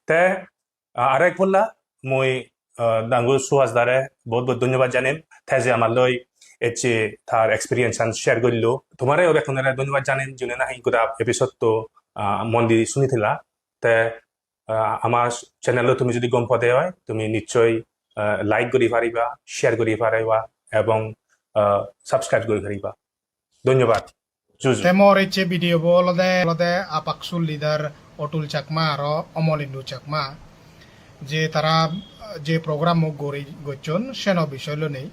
Te, ah, arek polla mui, ah, dangu Suhas dare bohut bohut dhonyobad janem, te je amar loi ecche tar experience an share gorillo. Tomare o bekkunore dhonyobad janem, june nahi goda episode to, ah, mon di suni thela. Te ah, amar channel-o tumi jodi gom pode oi, tumi nischoi, ah, like guri pariba, share guri pariba, ebong, ah, subscribe guri pariba. Dhonyobad. Juju. Te mor ecche video bo olode, olode APCSU leader Atul Chakma aro Omolindu Chakma, je tara je program o gori gocchon, seno bisoy lonei.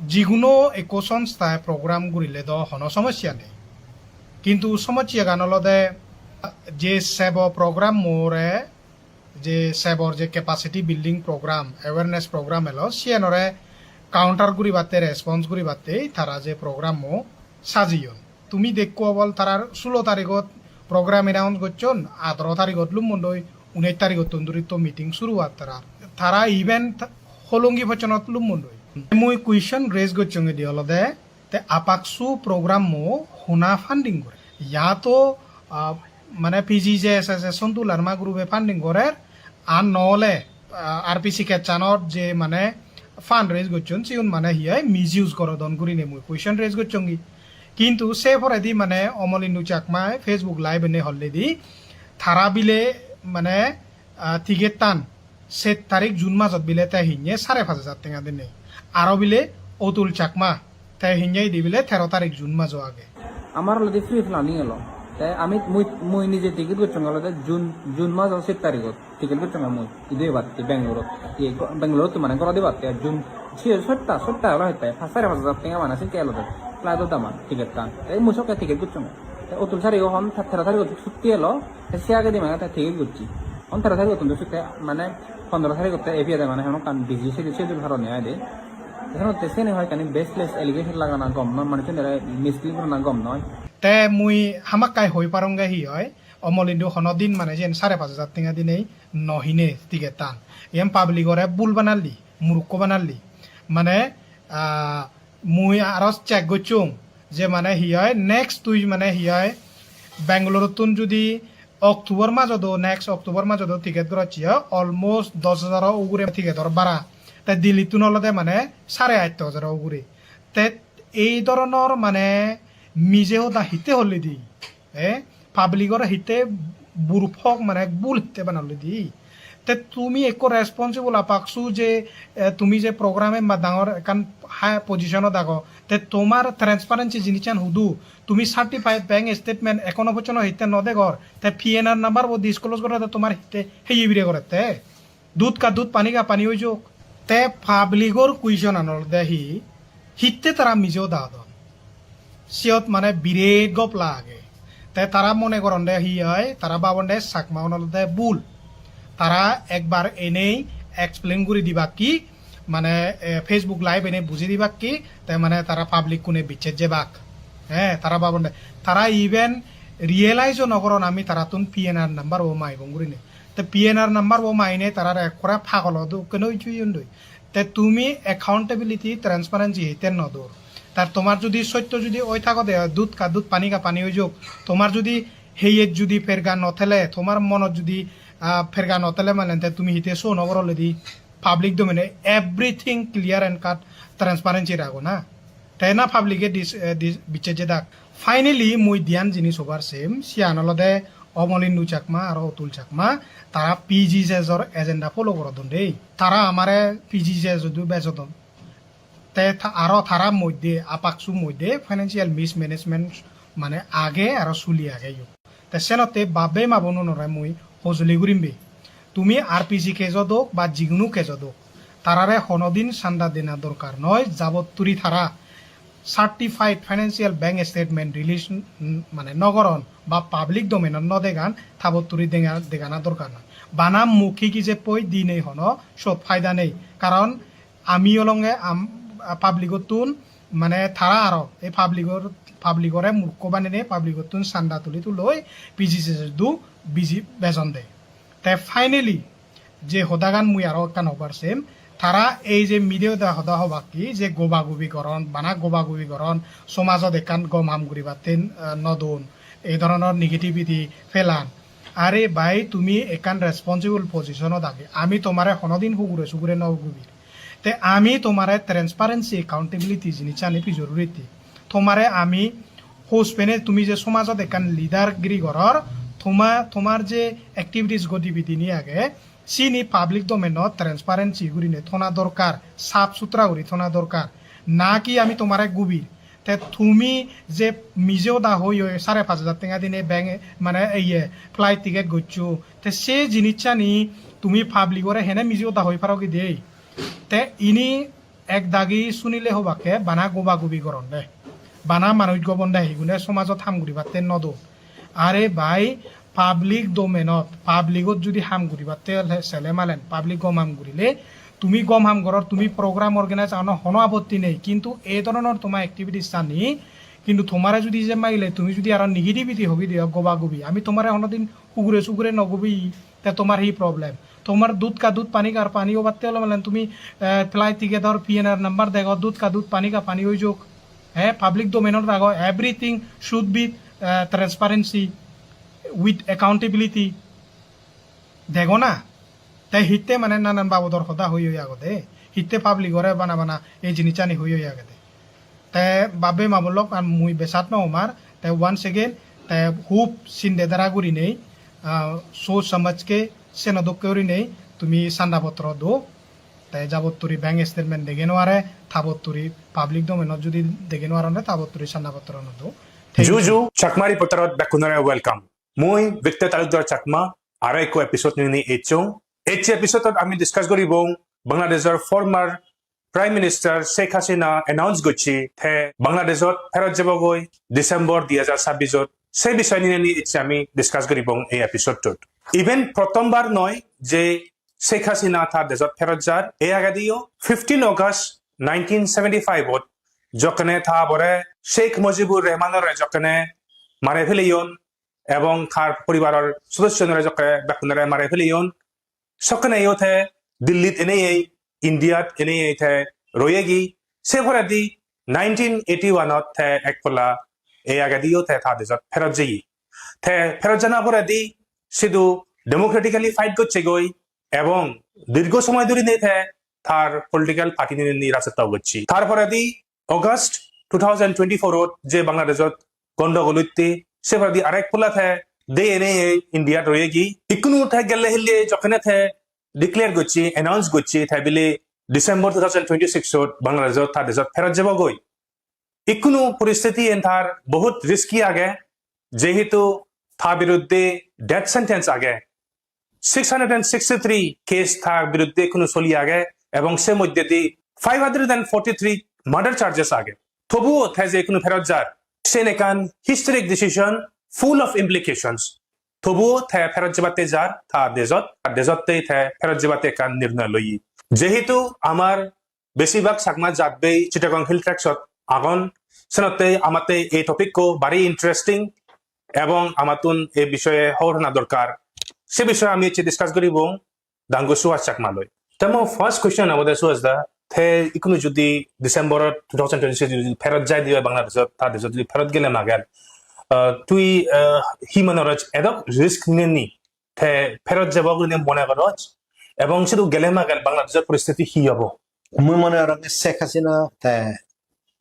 Jiguno ekko songsthaye program gurile do hono somossya nei. Kintu somossyagan olode je sebo program more je sebor je capacity building program, awareness program elo, siyanore counter guribatte, response guribatte tara je program-o sajeyon. Tumi dekko obol tarar sulo tarigot program announce gocchon, adaro tarigot lummondoi, uneish tarigottun duri to meeting suru ar tarar. Tara even th-, holongi pocchonot lummondoi. Mui question raise gocchong edi olode, te APCSU program-o hona funding gore? Ya to, ah, mane P G J S S e Sontu Larma group-e funding gorer, ar nole, ah, R P C kechanot je mane fund raise gocchon, siun mane hi oi misuse gorodon gurine mui question raise gocchongi. Kintu se poredi mane Omolindu Chakma Facebook live ene holledi tara bile mane, ah, ticket tan set tarik June majot bile te hinye sare pach hajar tenga dinei. Aro bile Otul Chakma te hinye idi bile tero tarik June majo age. Amar olode pre planning elo. Te ami mui, mui nije ticket gocchong olode June, June majo set tarigot. Ticket gocchong mui. Idu ebatte Bangalore. Iye go-, Bangalore to mane gora dibatte June se sotta, sotta elo hette. Pach sare pach hajar tenga mane sekke elode. Flight o daman ticket tan. Te mui sokke ticket gocchong. Te Otul sare hon tero tarigot sutti elo. Te se agedi mane te ticket gocchi. Hon tero tarigottun do sitte mane pondro tarigotte A P A de mane hono ekkan busy schedule, schedule harone ai de. Te senotte seni hoi ekkani baseless allegation lagana gom noi, manuchchunore mislead gorana gom noi. Te mui hamakkai hoi parongge hi oi, Omolindu hono din mane siyen sare pach hajar tenga dinei no hine ticket tan. Iyen public ore bul banalli, murukko banalli. Mane, ah, mui aro check gocchong je mane hi oi, next tui mane hi oi, Bangalore-ottun judi October majodo, next October majodo ticket gorocche oi, almost dos hajaro ugure ticket or bara. Te Delhi-ttun olode mane sare atto hajaro ugure. Te ei dhoronor mane mije hoda hitte hollidi? Eh, public-ore hitte burphok mane bul hitte banallidi? Te tumi ekko responsible APCSU je, eh, tumi je program-e ma dangor ekkan high position-ot ago, te tomar transparency jinissan hudu? Tumi certified bank statement ekhono pojjonto hitte no degor? Te P N R number bo disclose gorede tomar hitte heye bire gorette? Dudh ka dudh, pani ka pani oi jok. Te public-or question-an olode hi, hitte tara mije hoda hodon? Siyot mane biret gopla age. Te tara mone goronde hi oi, tara babonde Chakmaun olode bul. Tara ekbar enei explain guri dibak ki, mane, eh, Facebook live enei buji dibak ki, te mane tara public-kune bicches jebak. Eh, tara babonde, tara even realize-o no goron ami tarattun P N R number-o maibong gurinei. Te P N R number bo maine tarare ekkore pagolo dokken oi jeyondoi. Te tumi accountability, transparency hitte no dor? Tar tomar judi sotto judi oi thagode, dudh ka dudh, pani ka pani oi jok, tomar judi heyet judi perga no thele, tomar monot judi, ah, perga no thele mane, te tumi hitte show no goroledi public domain-e everything clear and cut, transparency rago na? Te na public-e dis-, eh, dis-, bicches jedak. Finally, mui diyan jinis hobar sem, siyan olode Omolindu Chakma aro Otul Chakma, tara P G J S-or agenda follow gorodon dei. Tara amare P G J S-odu bejodon. Te ta-, aro tara moddhe, APCSU moddhe financial mismanagement mane age aro suli age yo. Te senotte bap-bei ma-bonunore mui hojoli gurim be. Tumi R P C case-ot ok ba jigunu case-ot ok, tarare honodin sanda dena dorkar noi, jabot turi tara certified financial bank statement release, mm, mane no goron ba public domain-ot no degan, tabot turi dega-, degana dorkar noi. Bana mukhi ki je poi dinei hono sot faida nei. Karon ami olonge am-, public-ottun mane tara aro ei public-or, public-ore murkho banenei public-ottun sanda tuli tuloi P G J S-odu biji bejon de. Te finally je hodagan mui aro ekkan hobar sem, tara ei je mide hoda hoda hobak ki je goba gobi goron, bana goba gobi goron, somajot ekkan gom ham guribatte, eh, no don, ei dhoronor negativity felan. Are bhai, tumi ekkan responsible position-ot age, ami tomare honodin hugure sugure no gubir. Te ami tomare transparency, accountability jinissani pijor uritte. Tomare ami hos pene tumi je somajot ekkan leader giri goror, toma-, tomar je activities gotibidini age, sini public domain-ot transparency gurine thona dorkar, sap sutra guri thona dorkar. Na ki ami tomare gubir? Te tumi je mije hoda hoi hoi sare pach hajar tenga dine bank, mane, iye, flight ticket goccho, te se jinissani tumi public-ore hene mije hoda hoi paro ki dei? Te ini ek dagi sunile hobakke bana goba gobi goron de. Bana manuj gobon de, higune somajot ham guribatte no don. Are bhai, Public domain-ot, public-ot judi ham guribatte ole sele malen, public gom ham gurile, tumi gom ham goror, tumi program organize ano hono apotti nei, kintu ei dhoronor toma activities ani, kintu tomare judi je maile tumi judi aro negativity hobi diyo, goba gobi, ami tomare honodin ugure sugure no gobi, te tomar hi problem? Tomar dudh ka dudh, pani ka pani obatte ole malen tumi, eh, flight ticket or P N R number dego, dudh ka dudh, pani ka pani oi jok. Eh, public domain-ot rago, everything should be, eh, transparency with accountability. Dego na? Te hitte mane nanan babodor hoda hoi hoi agode. Hitte public-ore bana bana ei jinisani hoi hoi agede. Te babbe ma bon lok, ar mui besat no homar. Te once again, te hub sinde dara gurinei, ah, soch somajke seno dokke gurinei tumi sanda potro do. Te jabotturi bank statement dege no are, tabotturi public domain-ot judi dege no aronde, tabotturi sanda potro no do. Thank you. Ju ju, Chakma Reporter-ot bekkunore welcome. Mui Victor Talukdar Chakma, aro ekko episode nini echong. Ecche episode-ot ami discuss goribong Bangladeshor former Prime Minister Sheikh Hasina announce gocche te Bangladeshot pherot jebogoi December dui hajar sabbis-ot. Se bisoy nini ecche ami discuss goribong ei episode-ot. Even prothombar noi je Sheikh Hasina tar dejot pherot jar, ei agediyo fifteen August nineteen seventy-five-ot jokkene ta bore Sheikh Mujibur Rahmanore jokkene mare peleyon, ebong tar poribaror sodossonore jokke bekkunore mare peleyon. Sokkeneyo te Dillit eneyei, Indiat eneyei te royegi. Se poredi nineteen eighty-one-ot te ek polla ei agediyo te ta dejot pherot jeye. Te pherot jana poredi sidu democratically fight gocchegoi ebong dirgho somoy dhuri ne te tar political party nini rajotto gocche. Tar poredi August two thousand twenty-four-ot je Bangladeshot gondogol utte, se poredi arek polla te de ene Indiat royegi. Ikkunu te gelle hille jokkene te declare gocche, announce gocche te bile December two thousand twenty-six-ot Bangladeshot ta dejot pherot jebogoi. Ikkunu poristiti en tar bohut risky age, jehetu ta biruddhe death sentence age. Six hundred and sixty-three case tar biruddhe ikkunu soli age, ebong se moddhedi five hundred and forty-three murder charges age. Tobuo te je ikkunu pherot jar, sen ekkan historic decision, full of implications. Tobuo te pherot jebatte jar ta dejot, ta dejotte te pherot jebatte ekkan nirnoy loye. Jehetu amar besibak Chakma jatbei Chittagong Hill Tracts-ot agon, senotte amatte ei topic-ko bari interesting ebong amattun ei bisoye hobor hona dorkar. Se bisoye ami ecche discuss guribong Dangu Suhas Chakma loi. Te mo first question obode Suhas da, te ikkunu judi December two thousand twenty-six judi pherot jai dibe Bangladeshot, ta dejot judi pherot gele mager, ah, tui, ah, hi mone goroj, edok risk nini te pherot jebo gurinei mone goroj, ebong sidu gele mager Bangladeshor poristiti hi obo? Mui mone gorong Sheikh Hasina te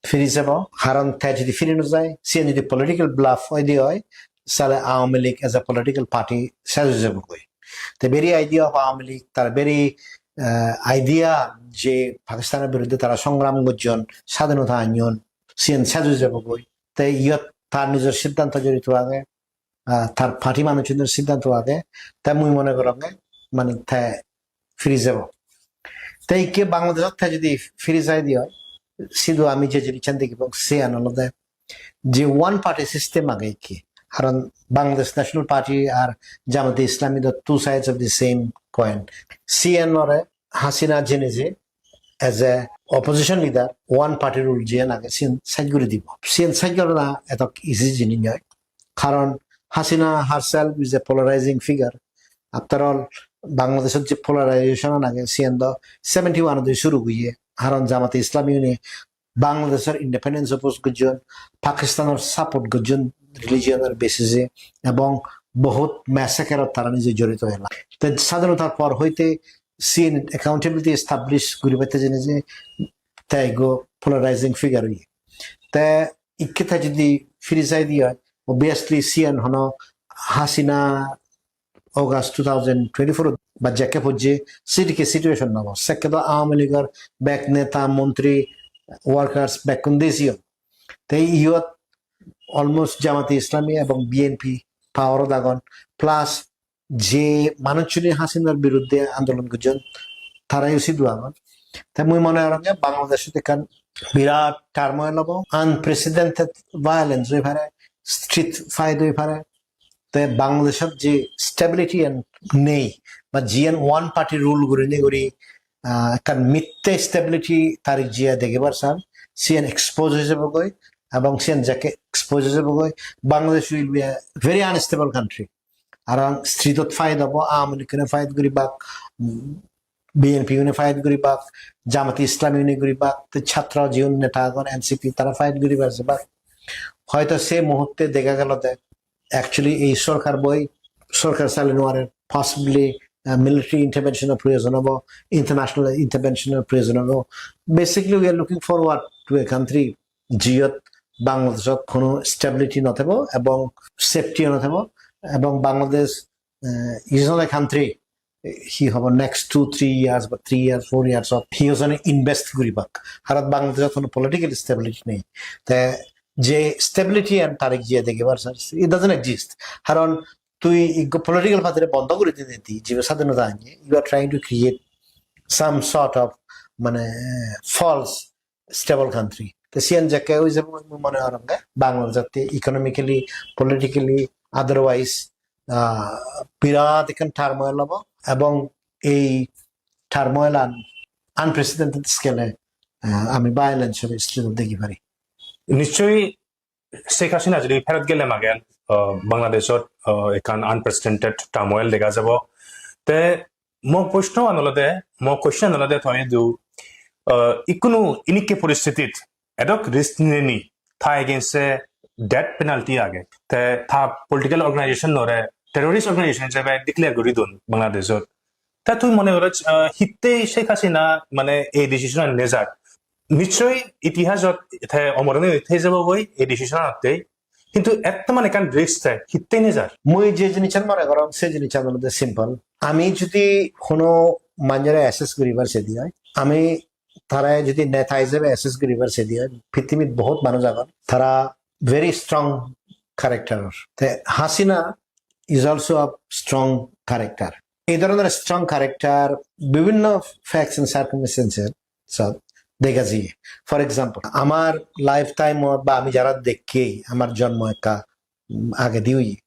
firi jebo, karon te jodi firi no jai, siyen jodi political bluff oide oi, sale Awami League as a political party sej oi jebogoi. The very idea of Awami League, tar very, eh, idea je Pakistanor biruddhe tara songram gojjon, sadhinota anyon, siyen sej oi jebogoi. Te iyot tar nijor siddhanto jorito age, ah, tar party manuchunor siddhanto age, te mui mone goronge mane te firi jebo. Te ikke Bangladeshot te jodi firi jai de oi, sidu ami je jinissan degibong, siyan olode je one party system age ikke. Karon Bangladesh National Party ar Jamate Islami do two sides of the same coin. Siyan ore Hasina jene je as a opposition leader, one party rule jiyan age, siyan side guri dibo. Siyan side gorana etok easy jinis noi. Karon Hasina herself is a polarizing figure. After all, Bangladeshot je polarization age, siyan do seventy-one odi suru oye. Karon Jamate Islami une Bangladeshor independence oppose gojjon, Pakistanor support gojjon religion or basis e, ebong bohut massacre ot tara nije jorito ela. Te sadhinotar por hoite siyen accountability establish guribatte jene je te ekko polarizing figure oye. Te ikke te jodi firi jai de oi, obviously siyen hono Hasina August two thousand twenty-four ba jekke pojje sidikke situation nobo. Sekke do Awami Leagueor bek neta, montri, workers bekkun desiyon. Te iyot almost Jamate Islami ebong B N P power ot agon. Plus je manuchchune Hasinor biruddhe andolon gojjon, tarayo sidu agon. Te mui mone gorong je Bangladeshot ekkan birat turmoil obo, unprecedented violence oi pare, street fight oi pare, Te Bangladeshot je stability an nei, ba jiyan one party rule gurinei guri, ah, ekkan mitte stability Tariq Jia degebar san, siyan expose oi jebogoi, ebong siyan jekke expose oi jebogoi, Bangladesh will be a very unstable country. Arow streetot fight obo, Awami League-une fight guribak, mm, B N P-une fight guribak, Jamati Islami-une guribak, te chhatro jiun neta agon, N C P, tara fight guribar jebak. Hoito se muhurte dega gelo de, actually ei sorkar boi, sorkar sali no parer, possibly, uh, military intervention-or proyojon obo, international intervention-or proyojon obo. Basically, we are looking forward to a country jiyot Bangladeshot hono stability no thebo ebong safety no thebo, ebong Bangladesh, uh, is not a country, hi hobo, next two, three years ba three years, four years ot hi hojone invest guribak. Haron Bangladeshot hono political stability nei. Te je stability an Tariq Jia degebar san, it doesn't exist. Haron tui ikko political party re bondo guri dinei di, jibe sadhinota anye, you are trying to create some sort of, mane, false stable country. Te siyan jekke oi jebo, mui mone gorongge Bangladesh jatte economically, politically, otherwise, ah, birat ekkan turmoil obo, ebong ei turmoil an unprecedented scale-e, ah, ami violence-or scale degi pari. Nischoi Sheikh Hasina jodi pherot gele magen, ah, Bangladeshot, ah, ekkan unprecedented turmoil dega jabo. Te mo proshno an olode, mo question an olode, toi idu, ah, ikkunu inikke poristhiti-t edok risk ninei ta against-e death penalty age. Te ta political organization-ore terrorist organization hijebe declare guri don Bangladeshot. Ta tui mone goro, ah, hittei Sheikh Hasina mane ei decision an nejak? Nischoi itihasot te omor oi thei jabo goi ei decision anottei. Hintu ettoman ekkan risk te hittei nejar? Mui je jinissan mone gorong, se jinissan olode simple. Ami jodi hono manjore assess guribar sedi oi, ami tare jodi neta hijebe assess guribar sedi oi, pittimit bohut manuj agon, tara very strong character. Te Hasina is also a strong character. Ei dhoronor strong character bibhinno facts and circumstances sot dega jiye. For example, amar lifetime-ot ba ami jara dekkei, amar jonmo ekka, um, agedi oye,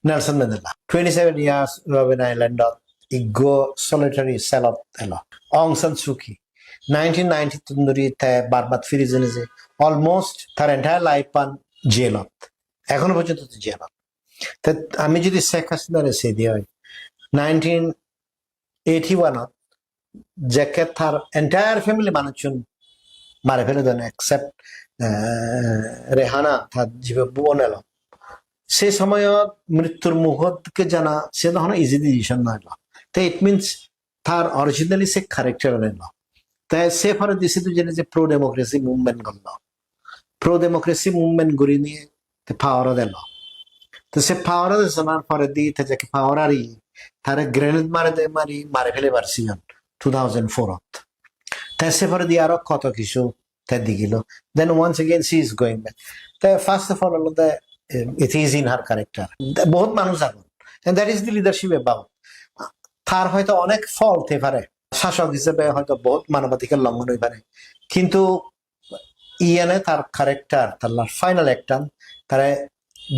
Nelson Mandela. Twenty-seven years Robben Island-ot iggo solitary cell-ot elo. Aung San Suu Kyi, nineteen ninety-tun dhuri te bar bar firi jeinei je, almost tar entire life-an jail-ot. Ekhono porjonto te jail-ot. Te ami jodi Sheikh Hasinare sedi oi, nineteen eighty-one-ot jekke tar entire family manuchun mare fele don, except, eh, Rehana, tar jibe bon elo. Se somoyot mrittur mugot ke jana, se to hono easy decision noi lo. Te it means tar originally se character elo. Te se poredi sidu jeinei je pro democracy movement gollo. Pro democracy movement gurinei te power-ot elo. Te se power-ot esonar poredi te jekke power ari, tare grenade mare de mari, mare felebar siyan two thousand four-ot. Te se poredi aro koto kichu te digilo. Then once again she is going back. Te first of all olode, eh, it is in her character. Bohut manuj agon. And that is the leadership about. Tar hoyto onek fault thei pare. Sasok hisebe hoyto bohut manobadhikar longhon oi pare. Kintu iyane tar character, tar la-, final act-an tare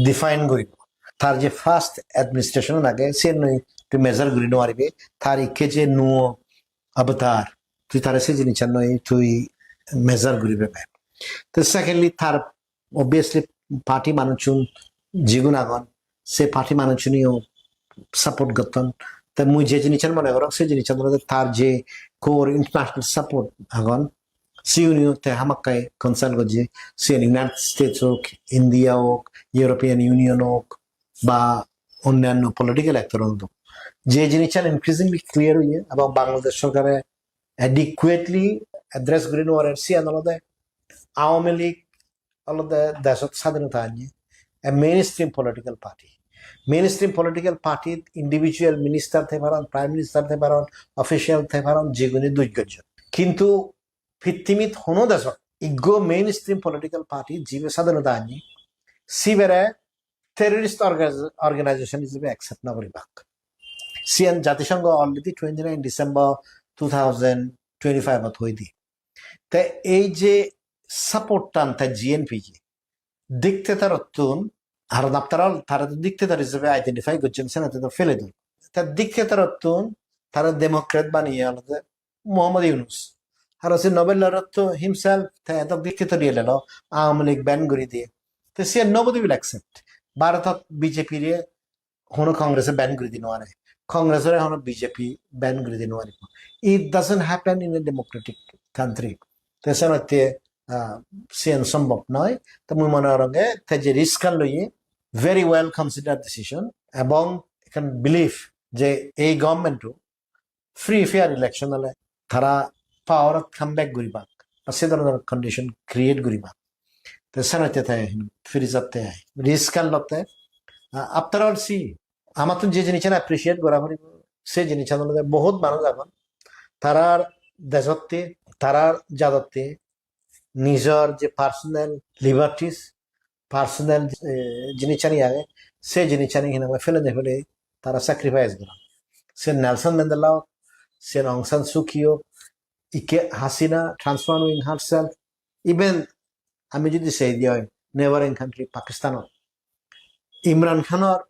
define guribo. Tar je first administration age, siyen tui measure guri no paribe. Tar ikke je nuo avatar, tui tare se jinissan noi tui measure guribe be. Te secondly, tar obviously party manuchun jigun agon, se party manuchuniyo support gotton. Te mui je jinissan mone gorong, se jinissan olode tar je core international support agon, siyuniyo te hamakkai consult gojje, siyen United States ok, India ok, European Union ok, ba onnanno political actor-un do. Je jinissan increasingly clear oye, ebong Bangladesh sorkare adequately address guri no parer, siyan olode Awami League olode deshot sadhinota anye, a mainstream political party. Mainstream political party individual minister thei paron, prime minister thei paron, official thei paron, jigune duj gojjon. Kintu pittimit hono deshot iggo mainstream political party jibe sadhinota anye, sibere terrorist orga-, organization hijebe accept no guribak. Siyan Jatisongho already twenty-nine December two thousand twenty-five-ot hoi di. Te ei je support-tan te G N P G, dictator-ottun Haron after all, tara to dictator hisebe identify gojjon, senotte to fele don. Ta dictator-ottun tara democrat baniye olode Mohammad Yunus. Aro se Nobel laureate to himself, te edok dictator elelo, Awami League ban guri diye. Te siyan nobody will accept. Bharotot B J P re hono Congress-e ban guri di no pare. Congress-ore hono B J P ban guri di no pare. It doesn't happen in a democratic country. Te senotte, ah, siyan sombhob noi. Te mui mone gorong te je risk-an loye, very well considered decision. Ebong ekkan belief je ei government-o free fair election ole tara power-ot come back guribak, ba se dhoronor condition create guribak. Te senotte te firi jatte ai. Risk-an lotte. Ah, after all, see, amattun je jinissan appreciate gora poribo, se jinissan olode bohut manuj agon. Tarar dejotte, tarar jadotte, nijor je personal liberties, personal, eh, jinissani age, se jinissani hinamai fele de fele tara sacrifice goron. Se Nelson Mandela ok, se Aung San Suu Kyi ok, ikke Hasina transforming herself, even ami jodi sei di oi, neighboring country Pakistan ok, Imran Khan or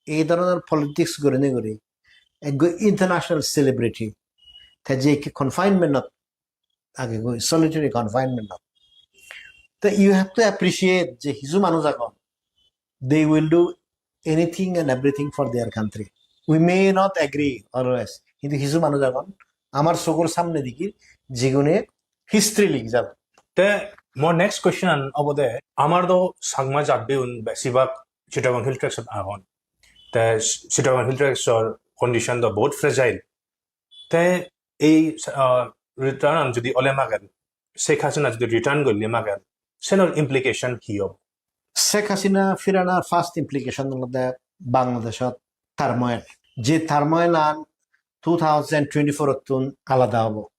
ei dhoronor politics gurinei guri ekko international celebrity, te je ikke confinement-ot age goi, solitary confinement-ot. Te you have to appreciate je hissu manuj agon, they will do anything and everything for their country. We may not agree always, hintu hissu manuj agon amar sogor samne digi, jigune history ligi jabo. Te mor next question an obode, amar do Changma jatbiun besibak Chittagong Hill Tracts ot agon. Te Chittagong Hill Tracts or condition do bahut fragile. Te ei, ah, return an jodi ole mager, Sheikh Hasina jodi return golle mager, senor implication hi obo? Sheikh Hasina firanar first implication olode Bangladeshot turmoil. Je turmoil an two thousand twenty-four ottun alada obo.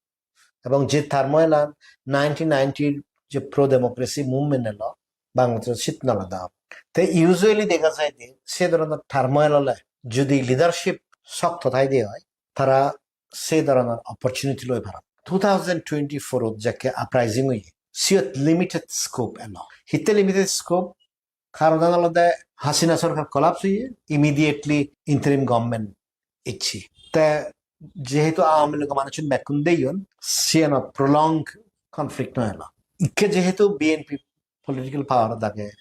Ebong je turmoil an nineteen ninety je pro democracy movement elo, Bangladesh sit nalada. Te usually dega jai de se dhoronor turmoil ole jodi leadership sokto thai de oi, tara se dhoronor opportunity loi paron. Two thousand twenty-four ot jekke uprising oye, siyot limited scope elo. Hitte limited scope? Karonan olode Hasina sorkar collapse oye, immediately interim government ecche. Te jehetu Awami League manuchun bekkun deyon, siyan prolonged conflict no elo. Ikke jehetu B N P political power ot age,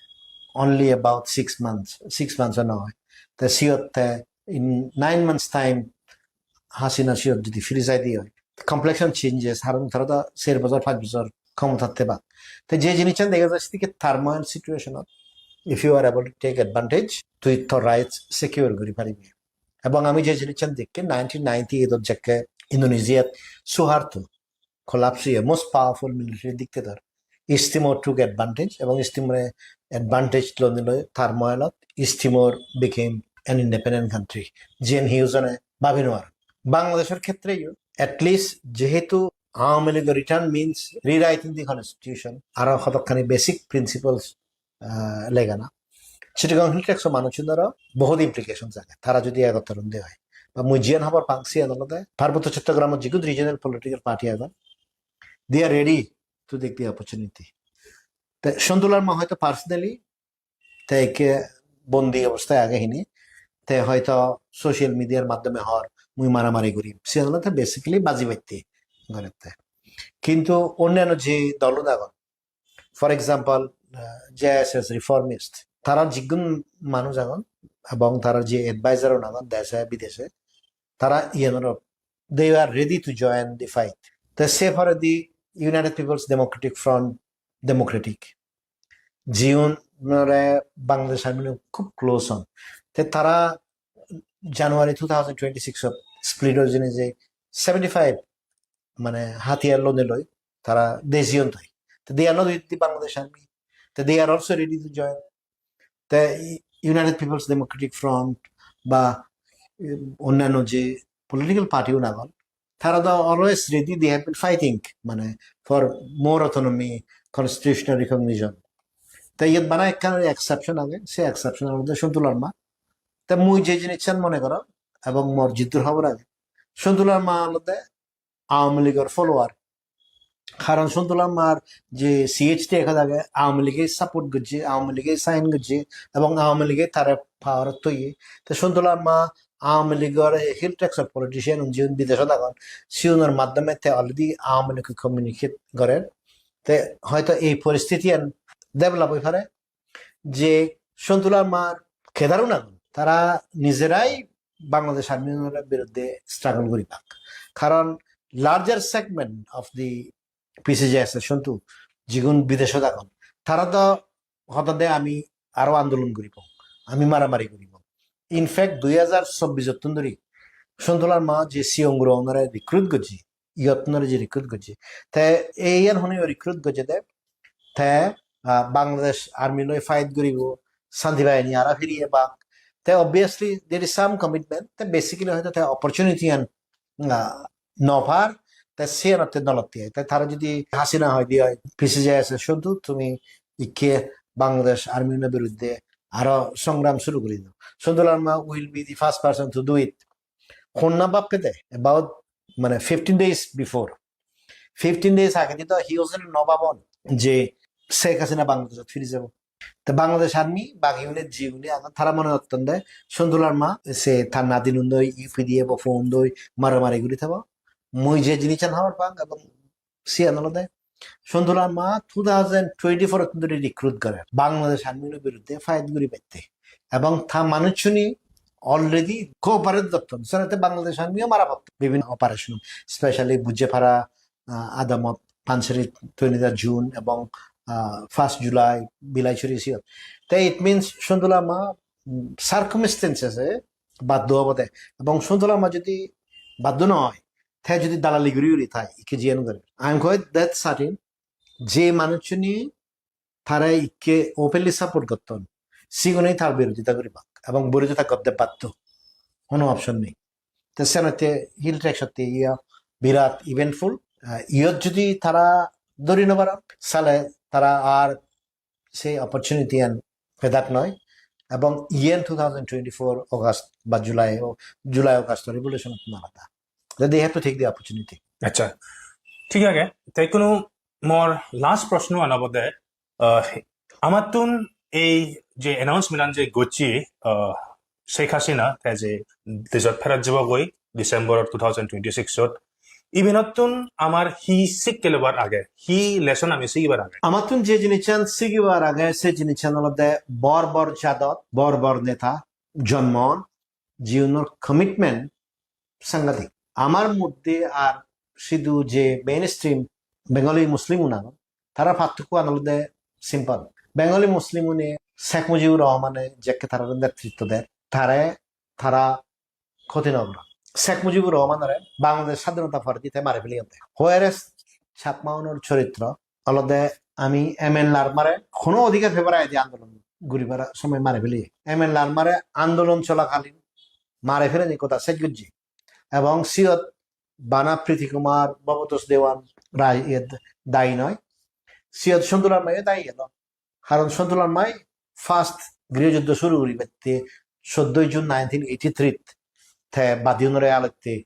only about six months, six months o noi. Te siyot te in nine months time Hasina siyot jodi firi jai de oi, complexion changes, haron tara do ser bojor, pach bojor khomotat thebak. Te je jinissan dega jai, sedokke turmoil situation ot, if you are able to take advantage, tui tor rights secure guri paribi. Ebong ami je jinissan dekke nineteen ninety-eight ot jekke Indonesia-t Suharto collapse oye, most powerful military dictator, East Timor took advantage, ebong East Timor-e advantage lonei loi turmoil ot East Timor became an independent country. Jiyen hiyo jone babi nw pare. Bangladeshor khetre yo, at least jehetu Awami League return means rewriting the constitution, aro hodokkani basic principles, ah, legana. Chittagong Hill Tracts o manuchunoro bohut implications age. Tara jodi egottor onde oi, ba mui jiyan hobor pang siyan olode Parbotto Chottogramot jigun regional political party agon, they are ready to take the opportunity. Te Sontu Larma hoyto personally te ikke bondi obosthay age hini, te hoyto social media-r maddhome hor mui maramari gurim, siyan olode basically baji batte gorette. Kintu onnanno je dol agon, for example, ah, J S S reformist, tara jigun manuj agon ebong tara je advisor un agon deshe bideshe, tara iyanoro, they are ready to join the fight. Te se poredi United People's Democratic Front, Democratic, jiunore Bangladesh Army loi khub close on. Te tara January two thousand twenty-six ot split oi jeinei je seventy-five mane hatiyar lonei loi tara dejiyon toi. Te they are not with the Bangladesh Army. Te they are also ready to join. Te United People's Democratic Front ba, um, onnanno je political party un agon, tara do always ready, they have been fighting, mane, for more autonomy, constitutional recognition. Te iyot bana ekkan exception age, se exception olode Sontu Larma. Te mui je jinissan mone gorong ebong mor jiddur hobor age, Sontu Larma olode Awami League-or follower. Karon Sontu Larmar je C H T Act age, Awami League-e support gojje, Awami League-e sign gojje, ebong Awami League-e tare power-ot toye. Te Sontu Larma Awami League-or Hill Tracts-or politician-un jiun bideshot agon, siunor maddhome te already Awami League-e communicate gorer. Te hoito ei poristitiyan develop oi pare je Sontu Larmar cadre-un agon, tara nijerai Bangladesh Army-unor biruddhe struggle guribak. Karon larger segment of the P C J S-or Sontu, jigun bideshot agon, tara do hodon de ami aro andolon guribong, ami maramari guribong. In fact, dui hajar chobbish-ottun dhuri Sontu Larma je sigon gurogunore recruit gojje, iyottunore je recruit gojje, te iyan hone recruit gojje de, te, ah, Bangladesh Army loi fight guribo, Shanti Bahini aro firi ebak. Te obviously there is some commitment. Te basically hoito te opportunity an, ah, no par, te siyanotte nolotte ai. Te tara jodi Hasina hoi de oi, P C J S-or Sontu, tumi ikke Bangladesh Army-unor biruddhe aro songram suru guri do. Sontu Larma will be the first person to do it. Honna bhappede about, mane, fifteen days before. Fifteen days agedi do hi hojone no bhabon je Sheikh Hasina Bangladeshot firi jabo. Te Bangladesh Army, bagi une jiune agon, tara mone gotton de Sontu Larma se tar nadinun doi, U P D F o phone doi maramari guri thebo. Mui je jinissan hobor pang ebong siyan olode Sontu Larma two thousand twenty-four-ottun dhuri recruit gore Bangladesh Army-unor biruddhe fight guribatte. Ebong ta manuchchune already cooperate gotton. Senotte Bangladesh Army-o mara potton bibhinno operation, specially Bujepara, ah, adamot Pansari twenty-third June ebong, ah, first July Bilaichuri siyot. Te it means Sontu Larma, mm, circumstances-e baddo obode. Ebong Sontu Larma jodi baddo no oi, te jodi dalali guri guri thai, ikke jiyan guri. I am quite that certain je manuchchune tara ikke openly support gotton, sigune tar birodita guribak ebong birodita gotte baddo, hono option nei. Te senotte Hill Tracts-otte iya birat eventful. Ah, iyot jodi tara dhori no paron, sale tara ar se opportunity an pedak noi. Ebong iyen two thousand twenty-four August ba July, o July August revolution-ottun alada. They have to take the opportunity. Accha, thik age. Te ikkunu mor last proshno an obode, ah, amattun ei je announcement an je gocche, ah, Sheikh Hasina te je dejot pherot jebogoi December two thousand twenty-six-ot, ibenottun amar hi sikkelobar age, hi lesson ami sigibar age? Amattun je jinissan sigibar age, se jinissan olode bor bor jadot bor bor neta jonmon, jiunor commitment sangadik. Amar moddhe ar sidu je mainstream Bengali Muslim un agon, tara pattokko an olode simple. Bengali Muslim une Sheikh Mujibur Rahmane jekke tarare netritto der, tare tara khoti no goron. Sheikh Mujibur Rahmanore Bangladesh sadhinota poredi te mari peleyon de. Whereas Chakma unor choritro olode ami M N Larmare hono odhikar pebare aide andolon guribar somoy mari pele. M N Larmare andolon cholakalin mari peleni goda sej gojje. Ebong siyot bana Priti Kumar, Bhabatosh Dewan, Rai, iye dayi noi. Siyot Sontu Larmayo dayi elo. Karon Sontu Larmai first griho juddho suru guribatte soddo June nineteen eighty-three-t te badi unore alotte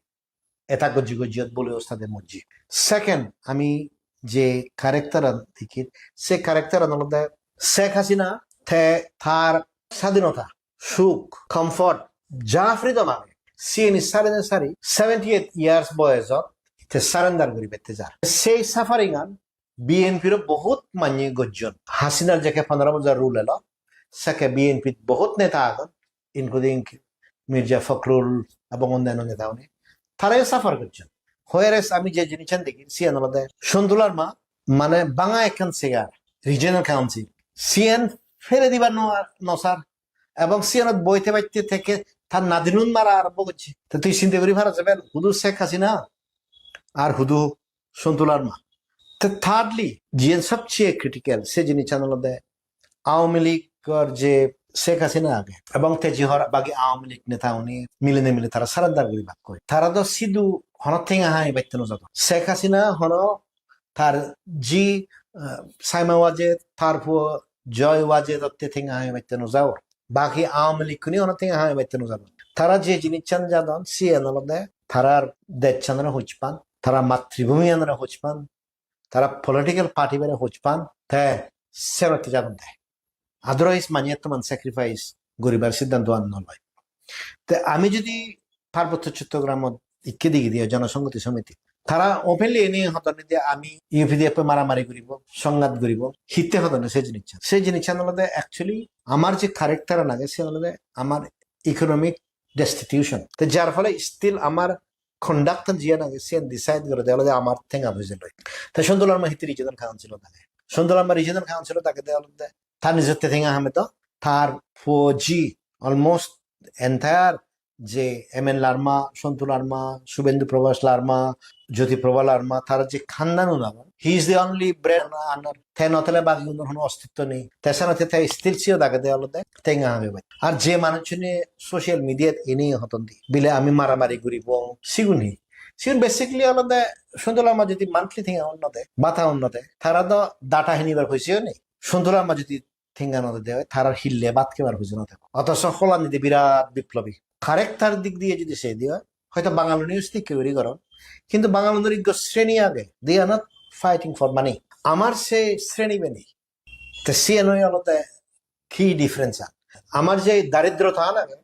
attack gojje, gojje bole ostade mojje. Second, ami je character an dekir, se character an olode Sheikh Hasina, te tar sadhinota, suk, comfort, ja freedom age, siyeni sari ne sari seventy-eight years boyosot te surrender guribatte jar. Sei suffering an B N P-ro bohut manye gojjon. Hasinar jekke pondro bojor rule elo, sekke B N P-t bohut neta agon, including Mirza Fakhrul ebong onnanno neta une. Tarayo suffer gojjon. Whereas ami je jinissan degi, siyan olode Sontu Larma, mane banga ekkan chair, regional council, siyan fele dibar no, no sar. Ebong siyanot boite batte tekke tar nadinun mara arombo gojje. Te tui sinte guri paro je bel, hudu Sheikh Hasina ar hudu Sontu Larma. Te thirdly, jiyen sobcheye critical, se jinissan olode Awami League-or je Sheikh Hasina age, ebong te je hor bagi Awami League neta uni milinei mili tara surrender guribakkoi. Tara do sidu hono tenga hamibatte no jadon. Sheikh Hasina hono tar ji, ah, Saima Wajed, tar puo Joy Wajed otte tenga hamibatte no jadon. Bagi Awami League-uni hono tenga hamibatte no jadon. Tara je jinissan jadon, siyen olode tarar dejchanore hojpan, tara matribhumiyanore hojpan, Tara political party bere hoj pan, te senotte jadon de. Otherwise, manye ettoman sacrifice guribar siddhanto an no loi. Te ami jodi Parbotto Chottogramot ikke digi diyo Jonosonghoti Somiti, tara openly eni hodon de ami U P D F e maramari guribo, songat guribo, hitte hodon de se jinissan. Se jinissan olode actually amar je character an age, se olode amar economic destitution. Te jar phole still amar conduct an jiyan age, siyan decide gore de olode amar tenga poije loi. Te Sontu Larma hitte regional council ot age. Sontu Larma regional council ot age de olode tar nijotte tenga hame to, tar puo ji almost entire je M N Larma, Sontu Larma, Subhendu Prabha Larma, Jyoti Prabha Larma, tara je khandan un agon, he is the only bread earner. Te no thele bagi gunor hono ostitto nei. Te senotte te still siyot agede olode tenga hame bai. Ar je manuchchune social media-t eni hodon de, bile ami maramari guribong, sigun hi? Sigun basically olode Sontu Larma jodi monthly tenga unnode, bata unnode, tara do data hinibar poiseyo nei. Sontu Larma jodi tenga no dede oi, tarar hille bhat hebar pujo no thebo. Othocho Hollandide birat biplobi. Character dik diye jodi sei de oi, hoyto Bangaluniyo thik guri goron. Kintu Bangalunor ekko sreni age, they are not fighting for money. Amar se sreni be nei. Te siyan oi olode ki difference an? Amar je daridrota an age,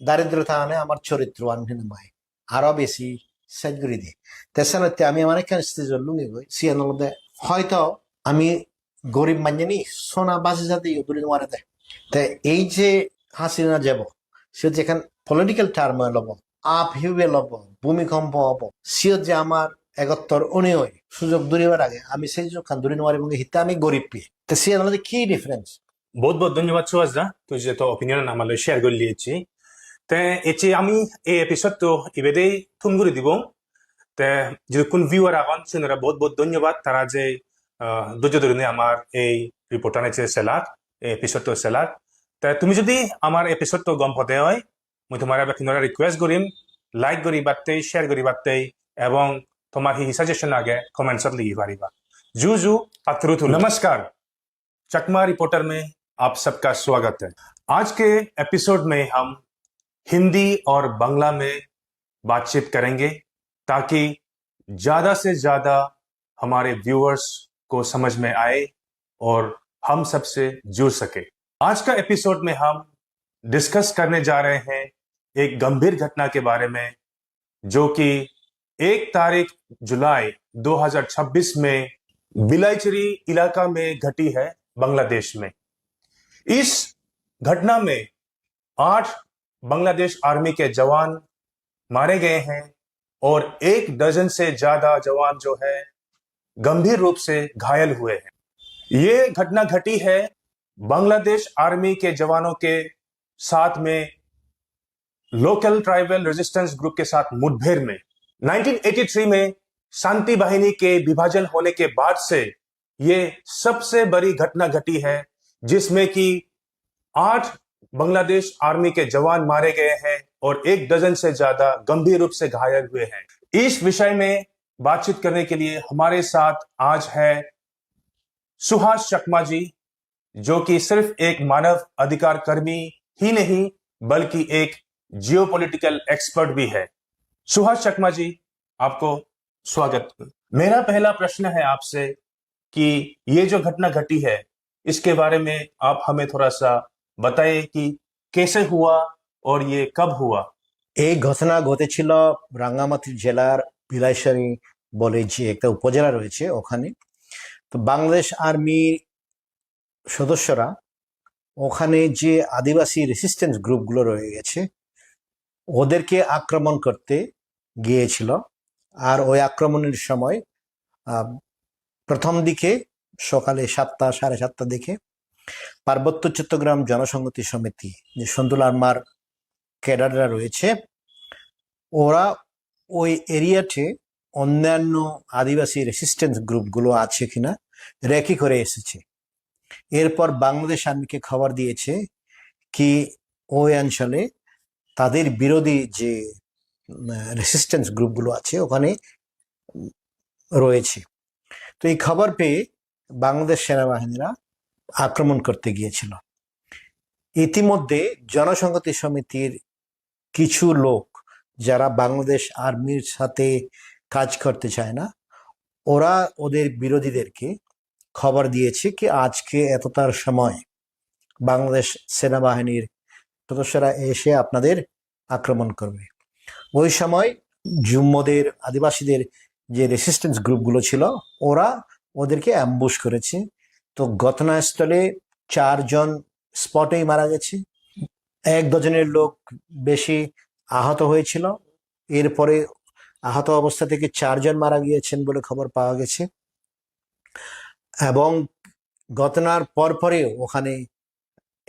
daridrota ane amar choritro an hene mai aro besi sej guri de. Te senotte ami amar ekkan stage-ot lungi goi, siyan olode hoyto ami gorib manye ni sona basi jati yo duri no pare de. Te ei je Hasina jebo, siyot je ekkan political turmoil obo, upheaval obo, bhumikompo obo, siyot je amar egottor onei oi sujog duribar age, ami sei sujogkan duri no paribong, hitte ami gorib pi. Te siyan olode ki difference? Bohut bohut dhonnobad Suhas da, tui je to opinion amar loi share gorli ecche. Te ecche ami ei episode to ibedei thum guri dibong. Te jidukkun viewer agon, sinore bohut bohut dhonnobad, tara je, ah, dhojjo dhorine amar ei report an ecche selak, ei episode to selak. Te tumi jodi amar episode to gom pode oi, mui tomare bekkunore request gorim, like guribatte, share guribatte, ebong tomar hi hi suggestion age comments ot ligi pariba. Ju ju, patturu turu. Namaskar. चकमा रिपोर्टर में आप सबका स्वागत है। आज के एपिसोड में हम हिंदी और बांग्ला में बातचीत करेंगे, ताकि ज्यादा से ज्यादा हमारे व्यूअर्स को समझ में आए और हम सबसे जुड़ सके। आज का एपिसोड में हम डिस्कस करने जा रहे हैं एक गंभीर घटना के बारे में, जो कि एक तारीख जुलाई दो हज़ार छब्बीस में बिलाईचेरी इलाका में घटी है, बांग्लादेश में। इस घटना में आठ बांग्लादेश आर्मी के जवान मारे गए हैं और एक दर्जन से ज्यादा जवान जो है, गंभीर रूप से घायल हुए हैं। ये घटना घटी है बांग्लादेश आर्मी के जवानों के साथ में लोकल ट्राइबल रेजिस्टेंस ग्रुप के साथ मुठभेड़ में। नाइनटीन एटी थ्री में शांति वाहिनी के विभाजन होने के बाद से ये सबसे बड़ी घटना घटी है, जिसमें कि आठ बांग्लादेश आर्मी के जवान मारे गए हैं और एक दर्जन से ज्यादा गंभीर रूप से घायल हुए हैं। इस विषय में बातचीत करने के लिए हमारे साथ आज है सुहास चकमा जी, जो कि सिर्फ एक मानव अधिकार कर्मी ही नहीं, बल्कि एक जियोपॉलिटिकल एक्सपर्ट भी है। सुहास चकमा जी, आपको स्वागत। मेरा पहला प्रश्न है आपसे कि ये जो घटना घटी है, इसके बारे में आप हमें थोड़ा सा बताएं कि कैसे हुआ और ये कब हुआ? এই ঘটনা ঘটেছিল রাঙ্গামাটি জেলার বিলাইছড়ি বলে যে একটা উপজেলা রয়েছে ওখানে। তো বাংলাদেশ আর্মির সদস্যরা ওখানে যে আদিবাসী রেসিস্ট্যান্স গ্রুপগুলো রয়ে গেছে ওদেরকে আক্রমণ করতে গিয়েছিল। আর ওই আক্রমণের সময়, আহ, প্রথম দিকে সকালে সাতটা, সাড়ে সাতটার দিকে পার্বত্য চট্টগ্রাম জনসংহতি সমিতি, যে সন্তুল আর্মার ক্যাডাররা রয়েছে, ওরা ওই এরিয়াতে অন্যান্য আদিবাসী রেসিস্ট্যান্স গ্রুপগুলো আছে কিনা রেকি করে এসেছে। এরপর বাংলাদেশ আর্মিকে খবর দিয়েছে কি ওই অঞ্চলে তাদের বিরোধী যে, উম, রেসিস্ট্যান্স গ্রুপগুলো আছে ওখানে, উম, রয়েছে। তো এই খবর পেয়ে বাংলাদেশ সেনাবাহিনীরা আক্রমণ করতে গিয়েছিল। ইতিমধ্যে জনসংহতি সমিতির কিছু লোক, যারা বাংলাদেশ আর্মির সাথে কাজ করতে চায় না, ওরা ওদের বিরোধীদেরকে খবর দিয়েছে কি আজকে এতটার সময় বাংলাদেশ সেনাবাহিনীর সদস্যরা এসে আপনাদের আক্রমণ করবে। ওই সময় জুম্মদের, আদিবাসীদের যে রেসিস্ট্যান্স গ্রুপগুলো ছিল, ওরা ওদেরকে অ্যাম্বুশ করেছে। তো ঘটনাস্থলে চারজন স্পটেই মারা গেছে, এক ডজনের লোক বেশি আহত হয়েছিল। এরপরে আহত অবস্থা থেকে চারজন মারা গিয়েছেন বলে খবর পাওয়া গেছে। এবং ঘটনার পরপরই ওখানে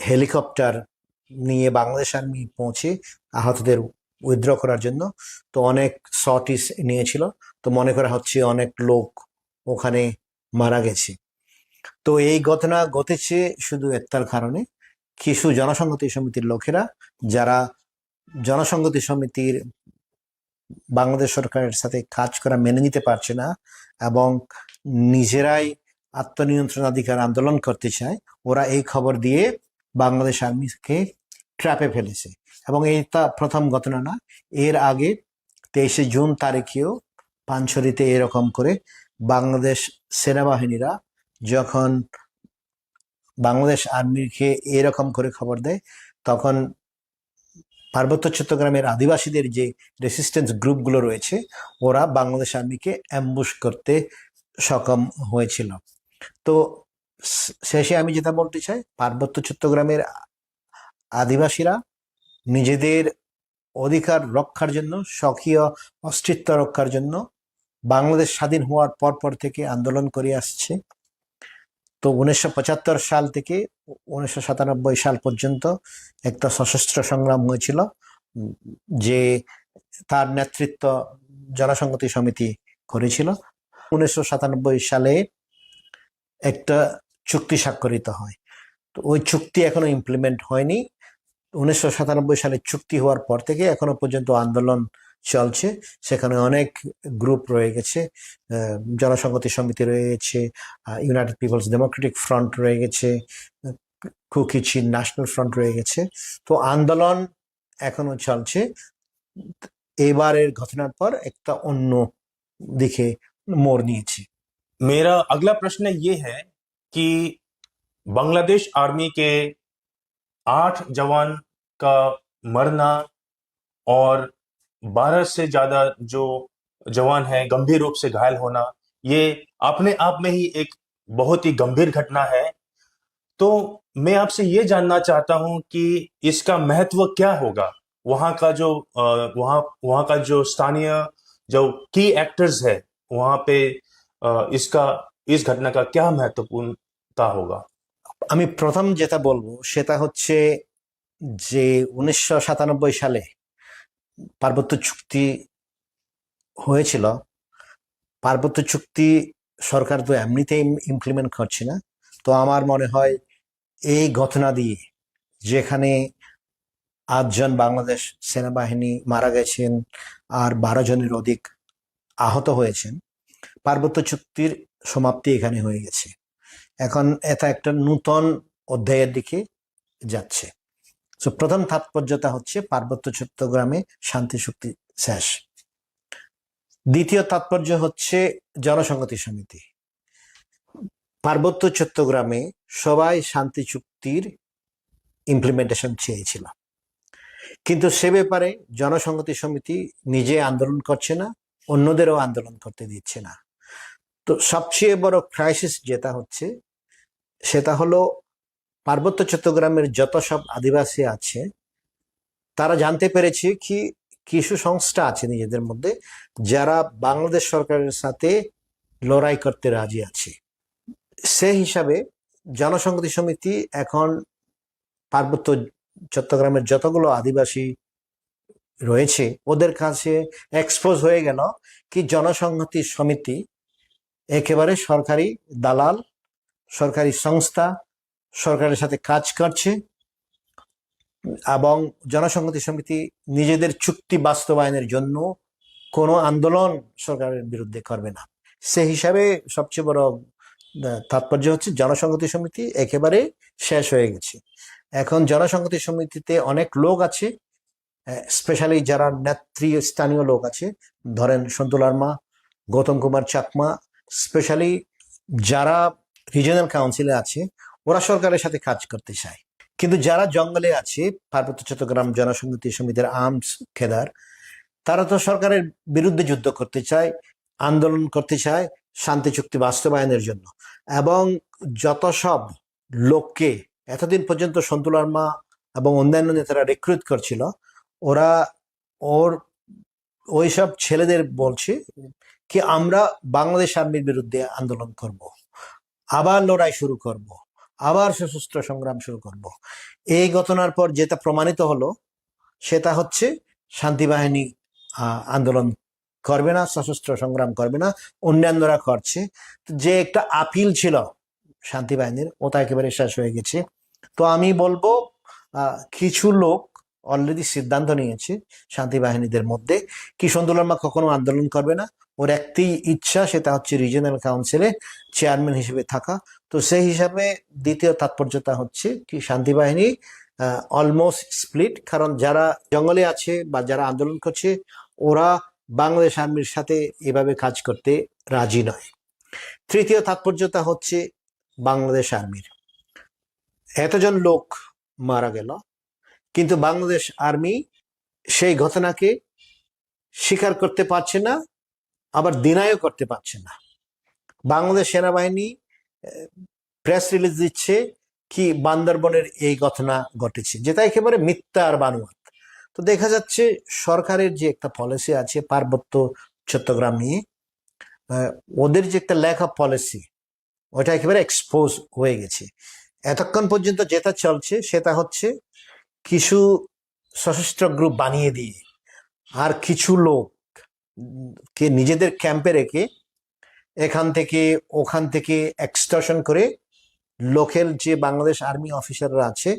হেলিকপ্টার নিয়ে বাংলাদেশ আর্মি পৌঁছে আহতদের উইথড্র করার জন্য। তো অনেক সর্টিস নিয়েছিল। তো মনে করা হচ্ছে অনেক লোক ওখানে মারা গেছে। তো এই ঘটনা ঘটেছে শুধু একটার কারণে, কিছু জনসংহতি সমিতির লোকেরা, যারা জনসংহতি সমিতির বাংলাদেশ সরকারের সাথে কাজ করা মেনে নিতে পারছে না এবং নিজেরাই আত্মনিয়ন্ত্রণাধিকার আন্দোলন করতে চায়, ওরা এই খবর দিয়ে বাংলাদেশ আর্মিকে ট্র্যাপে ফেলেছে। এবং এইটা প্রথম ঘটনা না, এর আগে তেইশে জুন তারিখেও পানছড়িতে এরকম করে বাংলাদেশ সেনাবাহিনীরা যখন বাংলাদেশ আর্মিকে এরকম করে খবর দেয়, তখন পার্বত্য চট্টগ্রামের আদিবাসীদের যে রেসিস্ট্যান্স গ্রুপগুলো রয়েছে, ওরা বাংলাদেশ আর্মিকে অ্যাম্বুশ করতে সক্ষম হয়েছিল। তো শ- শেষে আমি যেটা বলতে চাই, পার্বত্য চট্টগ্রামের আদিবাসীরা নিজেদের অধিকার রক্ষার জন্য, স্বকীয় অস্তিত্ব রক্ষার জন্য বাংলাদেশ স্বাধীন হওয়ার পর পর থেকে আন্দোলন করে আসছে। তো উনিশশো পঁচাত্তর সাল থেকে উনিশশো সাতানব্বই সাল পর্যন্ত একটা সশস্ত্র সংগ্রাম হয়েছিল, উম, যে তার নেতৃত্ব জনসংহতি সমিতি করেছিল। উনিশশো সাতানব্বই সালে একটা চুক্তি স্বাক্ষরিত হয়। তো ওই চুক্তি এখনো ইমপ্লিমেন্ট হয়নি। উনিশশো সাতানব্বই সালে চুক্তি হওয়ার পর থেকে এখনো পর্যন্ত আন্দোলন চলছে। সেখানে অনেক গ্রুপ রয়ে গেছে, আহ, জনসংহতি সমিতি রয়ে গেছে, ইউনাইটেড পিপলস ডেমোক্রেটিক ফ্রন্ট রয়ে গেছে, কুকি চিন ন্যাশনাল ফ্রন্ট রয়ে গেছে। তো আন্দোলন এখনো চলছে। এবারের ঘটনার পর একটা অন্য দিকে মোড় নিয়েছে। मेरा अगला प्रश्न ये है कि बांग्लादेश आर्मी के आठ जवान का मरना और बारह से ज्यादा जो जवान हैं गंभीर रूप से घायल होना, ये अपने आप में ही एक बहुत ही गंभीर घटना है। तो मैं आपसे ये जानना चाहता हूँ कि इसका महत्व क्या होगा, वहाँ का जो अ, वहाँ वहाँ का जो स्थानीय जो की एक्टर्स है वहाँ पे, अ, इसका इस घटना का क्या महत्वपूर्णता होगा? আমি প্রথম যেটা বলবো সেটা হচ্ছে যে উনিশশো সাতানব্বই সালে পার্বত্য চুক্তি হয়েছিল। পার্বত্য চুক্তি সরকার তো এমনিতেই ইমপ্লিমেন্ট করছে না। তো আমার মনে হয় এই ঘটনা দিয়ে, যেখানে আটজন বাংলাদেশ সেনাবাহিনী মারা গেছেন আর বারো জনের অধিক আহত হয়েছেন, পার্বত্য চুক্তির সমাপ্তি এখানে হয়ে গেছে। এখন এটা একটা নূতন অধ্যায়ের দিকে যাচ্ছে। তো প্রথম তাৎপর্যটা হচ্ছে পার্বত্য চট্টগ্রামে শান্তি চুক্তি শেষ। দ্বিতীয় তাৎপর্য হচ্ছে জনসংহতি সমিতি। পার্বত্য চট্টগ্রামে সবাই শান্তি চুক্তির ইমপ্লিমেন্টেশন চেয়েছিল, কিন্তু সে ব্যাপারে জনসংহতি সমিতি নিজে আন্দোলন করছে না, অন্যদেরও আন্দোলন করতে দিচ্ছে না। তো সবচেয়ে বড় ক্রাইসিস যেটা হচ্ছে, সেটা হলো পার্বত্য চট্টগ্রামের যত সব আদিবাসী আছে, তারা জানতে পেরেছে কি কিছু সংস্থা আছে নিজেদের মধ্যে, যারা বাংলাদেশ সরকারের সাথে লড়াই করতে রাজি আছে। সে হিসাবে জনসংহতি সমিতি এখন পার্বত্য চট্টগ্রামের যতগুলো আদিবাসী রয়েছে, ওদের কাছে এক্সপোজ হয়ে গেল কি জনসংহতি সমিতি একেবারে সরকারি দালাল, সরকারি সংস্থা, সরকারের সাথে কাজ করছে এবং জনসংহতি সমিতি নিজেদের চুক্তি বাস্তবায়নের জন্য কোনো আন্দোলন সরকারের বিরুদ্ধে করবে না। সে হিসাবে সবচেয়ে বড়, আহ, তাৎপর্য হচ্ছে জনসংহতি সমিতি একেবারে শেষ হয়ে গেছে। এখন জনসংহতি সমিতিতে অনেক লোক আছে, স্পেশালি যারা নেতৃস্থানীয় লোক আছে, ধরেন সন্তু লারমা, গৌতম কুমার চাকমা, স্পেশালি যারা রিজিওনাল কাউন্সিলে আছে, ওরা সরকারের সাথে কাজ করতে চায়। কিন্তু যারা জঙ্গলে আছে, পার্বত্য চট্টগ্রাম জনসংহতি সমিতির আর্মস ক্যাডার, তারা তো সরকারের বিরুদ্ধে যুদ্ধ করতে চায়, আন্দোলন করতে চায় শান্তি চুক্তি বাস্তবায়নের জন্য। এবং যত সব লোককে, এতদিন পর্যন্ত সন্তুলার মা এবং অন্যান্য নেতারা রিক্রুট করছিল, ওরা ওর ওইসব ছেলেদের বলছে কি, আমরা বাংলাদেশ আর্মির বিরুদ্ধে আন্দোলন করব, আবার লড়াই শুরু করব, আবার সশস্ত্র সংগ্রাম শুরু করব। এই ঘটনার পর যেটা প্রমাণিত হলো, সেটা হচ্ছে শান্তি বাহিনী আহ, আন্দোলন করবে না, সশস্ত্র সংগ্রাম করবে না, অন্যান্যরা করছে। তো যে একটা আপিল ছিল শান্তি বাহিনীর, ওটা একেবারে শেষ হয়ে গেছে। তো আমি বলবো, আহ, কিছু লোক অলরেডি সিদ্ধান্ত নিয়েছে শান্তি বাহিনীদের মধ্যে কি, সন্তুলার মা কখনো আন্দোলন করবে না। ওর একটি ইচ্ছা, সেটা হচ্ছে রিজিওনাল কাউন্সিলে চেয়ারম্যান হিসেবে থাকা। তো সেই হিসাবে দ্বিতীয় তাৎপর্যতা হচ্ছে কি, শান্তি বাহিনী অলমোস্ট স্প্লিট। কারণ যারা জঙ্গলে আছে বা যারা আন্দোলন করছে, ওরা বাংলাদেশ আর্মির সাথে এভাবে কাজ করতে রাজি নয়। তৃতীয় তাৎপর্যতা হচ্ছে বাংলাদেশ আর্মির এতজন লোক মারা গেল, কিন্তু বাংলাদেশ আর্মি সেই ঘটনাকে স্বীকার করতে পারছে না, আবার ডিনাইও করতে পারছে না। বাংলাদেশ সেনাবাহিনী প্রেস রিলিজ দিচ্ছে কি, বান্দরবনের এই ঘটনা ঘটেছে, যেটা একেবারে মিথ্যা আর বানোয়াট। তো দেখা যাচ্ছে সরকারের যে একটা পলিসি আছে পার্বত্য চট্টগ্রাম নিয়ে, আহ, ওদের যে একটা ল্যাক অফ পলিসি, ওটা একেবারে এক্সপোজ হয়ে গেছে। এতক্ষণ পর্যন্ত যেটা চলছে, সেটা হচ্ছে কিছু সশস্ত্র গ্রুপ বানিয়ে দিয়ে আর কিছু লোক, উম, কে নিজেদের ক্যাম্পে রেখে এখান থেকে ওখান থেকে এক্সটর্শন করে লোকাল যে বাংলাদেশ আর্মি অফিসাররা আছে,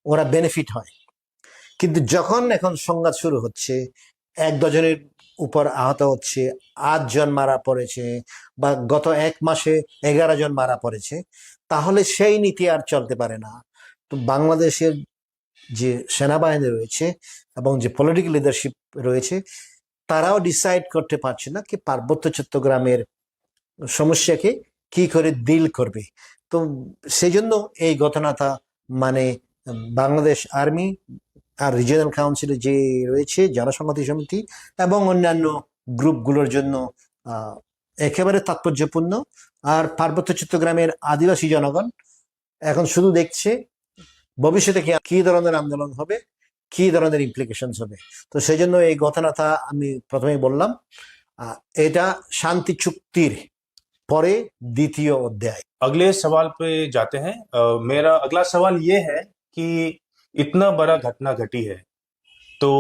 ওরা বেনিফিট হয়। কিন্তু যখন এখন সংঘাত শুরু হচ্ছে, এক ডজনের উপর আহত হচ্ছে, আট জন মারা পড়েছে, বা গত এক মাসে এগারো জন মারা পড়েছে, তাহলে সেই নীতি আর চলতে পারে না। তো বাংলাদেশের যে সেনাবাহিনী রয়েছে এবং যে পলিটিক্যাল লিডারশিপ রয়েছে, তারাও ডিসাইড করতে পারছে না কি, পার্বত্য চট্টগ্রামের সমস্যাকে কি করে ডিল করবে। তো সেই জন্য এই ঘটনাটা, মানে, বাংলাদেশ আর্মি আর রিজিওনাল কাউন্সিলে যে রয়েছে জনসংহতি সমিতি এবং অন্যান্য গ্রুপগুলোর জন্য আহ, একেবারে তাৎপর্যপূর্ণ। আর পার্বত্য চট্টগ্রামের আদিবাসী জনগণ এখন শুধু দেখছে ভবিষ্যতে কি, কি ধরনের আন্দোলন হবে, কি ধরনের ইমপ্লিকেশনস হবে। তো সেই জন্য এই ঘটনাটা আমি প্রথমেই বললাম, আহ, এটা শান্তি চুক্তির পরে দ্বিতীয় অধ্যায়। अगले सवाल पे जाते हैं। अ, मेरा अगला सवाल ये है कि इतना बड़ा घटना घटी है, तो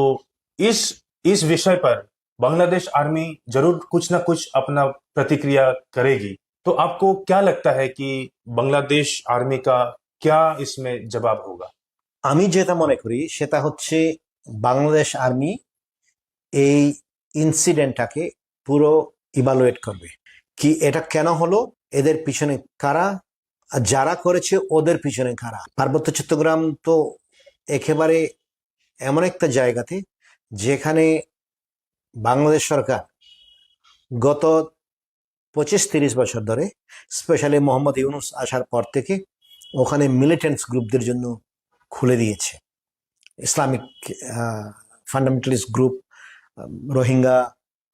इस इस विषय पर बांग्लादेश आर्मी जरूर कुछ ना कुछ अपना प्रतिक्रिया करेगी। तो आपको क्या लगता है कि बांग्लादेश आर्मी का क्या इसमें जवाब होगा? আমি যেটা মনে করি, সেটা হচ্ছে বাংলাদেশ আর্মি এই ইনসিডেন্টটাকে পুরো ইভালুয়েট করবে, কি এটা কেন হলো, এদের পিছনে কারা, আর যারা করেছে ওদের পিছনে কারা। পার্বত্য চট্টগ্রাম তো একেবারে এমন একটা জায়গাতে যেখানে বাংলাদেশ সরকার গত পঁচিশ তিরিশ বছর ধরে, স্পেশালি মোহাম্মদ ইউনুস আসার পর থেকে, ওখানে মিলিটেন্টস গ্রুপদের জন্য খুলে দিয়েছে। Islamic fundamentalist group, Rohingya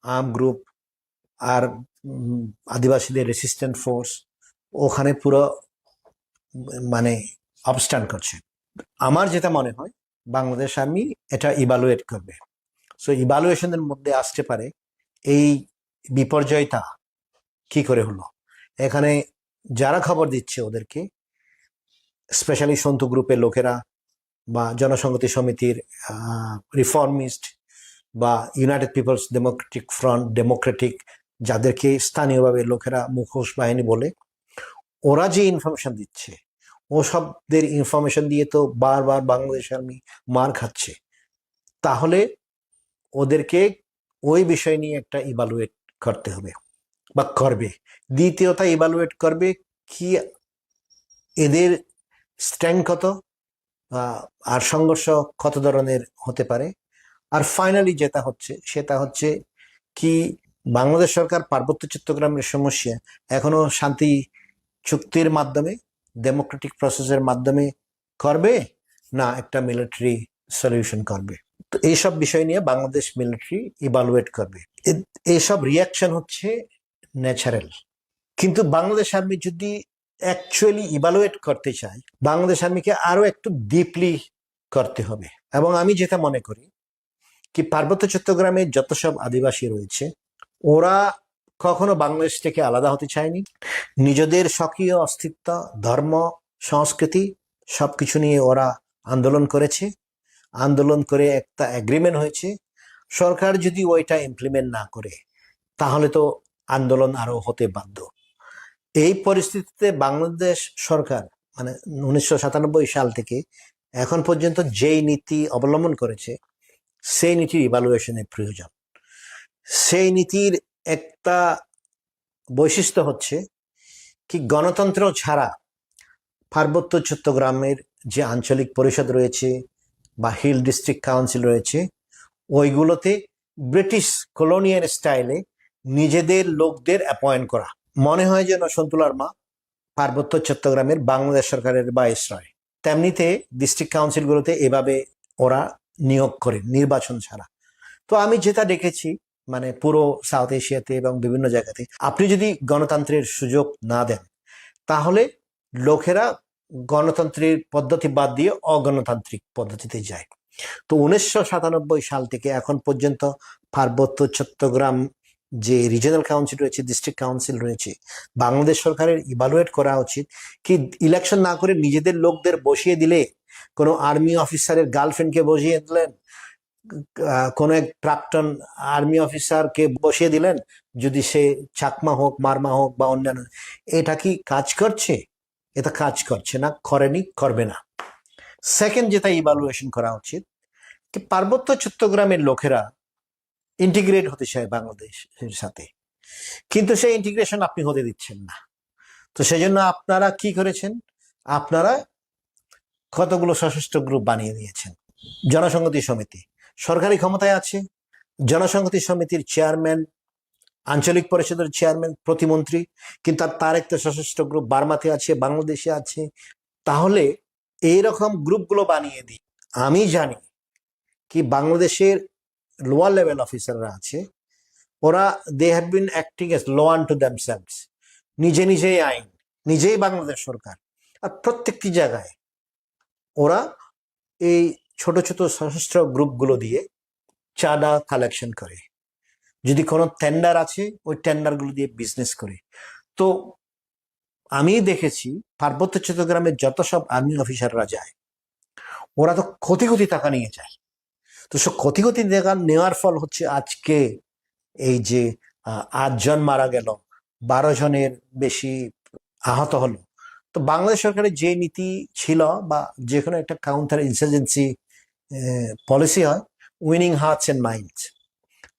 arm group, আর উম, আদিবাসীদের রেসিস্ট্যান্ট ফোর্স ওখানে পুরো, মানে, অবস্ট্যান্ড করছে। আমার যেটা মনে হয়, বাংলাদেশ আর্মি এটা ইভালুয়েট করবে। সো ইভালুয়েশনের মধ্যে আসতে পারে এই বিপর্যয়টা কি করে হলো। এখানে যারা খবর দিচ্ছে ওদেরকে, স্পেশালি সন্তু গ্রুপের লোকেরা বা জনসংহতি সমিতির রিফর্মিস্ট বা united people's democratic front, democratic, যাদেরকে স্থানীয়ভাবে লোকেরা মুখোশ বাহিনী বলে, ওরা যে ইনফরমেশন দিচ্ছে, ওসবদের ইনফরমেশন দিয়ে তো বারবার বাংলাদেশ আর্মি মার খাচ্ছে। তাহলে ওদেরকে ওই বিষয় নিয়ে একটা ইভালুয়েট করতে হবে বা করবে। দ্বিতীয়টা ইভালুয়েট করবে কি, এদের স্ট্রেংথ কত, আহ, আর সংঘর্ষ কত ধরনের হতে পারে। আর ফাইনালি যেটা হচ্ছে, সেটা হচ্ছে কি, বাংলাদেশ সরকার পার্বত্য চট্টগ্রামের সমস্যা এখনো শান্তি চুক্তির মাধ্যমে, ডেমোক্রেটিক প্রসেসের মাধ্যমে করবে, না একটা মিলিটারি সলিউশন করবে? তো এইসব বিষয় নিয়ে বাংলাদেশ মিলিটারি ইভালুয়েট করবে। এ- এইসব রিয়াকশন হচ্ছে ন্যাচারাল। কিন্তু বাংলাদেশ আর্মি যদি অ্যাকচুয়ালি ইভালুয়েট করতে চায়, বাংলাদেশ আর্মিকে আরো একটু ডিপলি করতে হবে। এবং আমি যেটা মনে করি, কি পার্বত্য চট্টগ্রামে যত সব আদিবাসী রয়েছে, ওরা কখনো বাংলাদেশ থেকে আলাদা হতে চায়নি। নিজেদের স্বকীয় অস্তিত্ব, ধর্ম, সংস্কৃতি, সবকিছু নিয়ে ওরা আন্দোলন করেছে। আন্দোলন করে একটা এগ্রিমেন্ট হয়েছে। সরকার যদি ওইটা ইমপ্লিমেন্ট না করে, তাহলে তো আন্দোলন আরো হতে বাধ্য। এই পরিস্থিতিতে বাংলাদেশ সরকার, মানে, উনিশশো সাতানব্বই সাল থেকে এখন পর্যন্ত যেই নীতি অবলম্বন করেছে, সেই নীতির ইভালুয়েশনের প্রয়োজন। সেই নীতির একটা বৈশিষ্ট্য হচ্ছে কি, গণতন্ত্র ছাড়া পার্বত্য চট্টগ্রামের যে আঞ্চলিক পরিষদ রয়েছে বা হিল ডিস্ট্রিক্ট কাউন্সিল রয়েছে, ওইগুলোতে ব্রিটিশ কলোনিয়াল স্টাইলে নিজেদের লোকদের অ্যাপয়েন্ট করা। মনে হয় যেন সন্তুলার মা পার্বত্য চট্টগ্রামের বাংলাদেশ সরকারের ভাইসরয়। তেমনিতে ডিস্ট্রিক্ট কাউন্সিলগুলোতে এভাবে ওরা নিয়োগ করে নির্বাচন ছাড়া। তো আমি যেটা দেখেছি, মানে, পুরো সাউথ এশিয়াতে এবং বিভিন্ন জায়গাতে, আপনি যদি গণতন্ত্রের সুযোগ না দেন, তাহলে লোকেরা গণতন্ত্রের পদ্ধতি বাদ দিয়ে অগণতান্ত্রিক পদ্ধতিতে যায়। তো উনিশশো সাতানব্বই সাল থেকে এখন পর্যন্ত পার্বত্য চট্টগ্রাম যে রিজিয়নাল কাউন্সিল রয়েছে, ডিস্ট্রিক্ট কাউন্সিল রয়েছে, বাংলাদেশ সরকারের ইভালুয়েট করা উচিত কি, ইলেকশন না করে নিজেদের লোকদের বসিয়ে দিলে, কোনো আর্মি অফিসারের গার্লফ্রেন্ডকে বসিয়ে দিলেন, আহ, কোনো এক প্রাক্তন আর্মি অফিসারকে বসিয়ে দিলেন, যদি সে চাকমা হোক, মারমা হোক বা অন্যান্য, এটা কি কাজ করছে? এটা কাজ করছে না, করেনি, করবে না। সেকেন্ড, যেটা ইভালুয়েশন করা উচিত, কি পার্বত্য চট্টগ্রামের লোকেরা ইন্টিগ্রেট হতে চায় বাংলাদেশের সাথে, কিন্তু সেই ইন্টিগ্রেশন আপনি হতে দিচ্ছেন না। তো সেই জন্য আপনারা কি করেছেন? আপনারা কতগুলো সশস্ত্র গ্রুপ বানিয়ে নিয়েছেন। জনসংহতি সমিতি সরকারি ক্ষমতায় আছে, জনসংহতি সমিতির চেয়ারম্যান, আঞ্চলিক পরিষদের চেয়ারম্যান, প্রতিমন্ত্রী, কিন্তু তার, তার একটা সশস্ত্র গ্রুপ বার্মাতে আছে, বাংলাদেশে আছে। তাহলে এইরকম গ্রুপগুলো বানিয়ে দিই। আমি জানি কি বাংলাদেশের লোয়ার লেভেল অফিসাররা আছে, ওরা, they have been acting as law unto themselves, নিজে নিজেই আইন, নিজেই বাংলাদেশ সরকার। আর প্রত্যেকটি জায়গায় ওরা এই ছোট ছোট সশস্ত্র গ্রুপগুলো দিয়ে চাঁদা কালেকশন করে। যদি কোনো টেন্ডার আছে, ওই টেন্ডারগুলো দিয়ে বিজনেস করে। তো আমি দেখেছি, পার্বত্য চট্টগ্রামে যত সব আর্মি অফিসাররা যায়, ওরা তো কোটি কোটি টাকা নিয়ে যায়। তো সে কোটি কোটি টাকা নেওয়ার ফল হচ্ছে আজকে এই যে, আহ, আটজন মারা গেল, বারো জনের বেশি আহত হলো। তো বাংলাদেশ সরকারের যে নীতি ছিল বা যে কোনো একটা কাউন্টার ইনসার্জেন্সি পলিসি হয়, উইনিং হার্টস অ্যান্ড মাইন্ডস,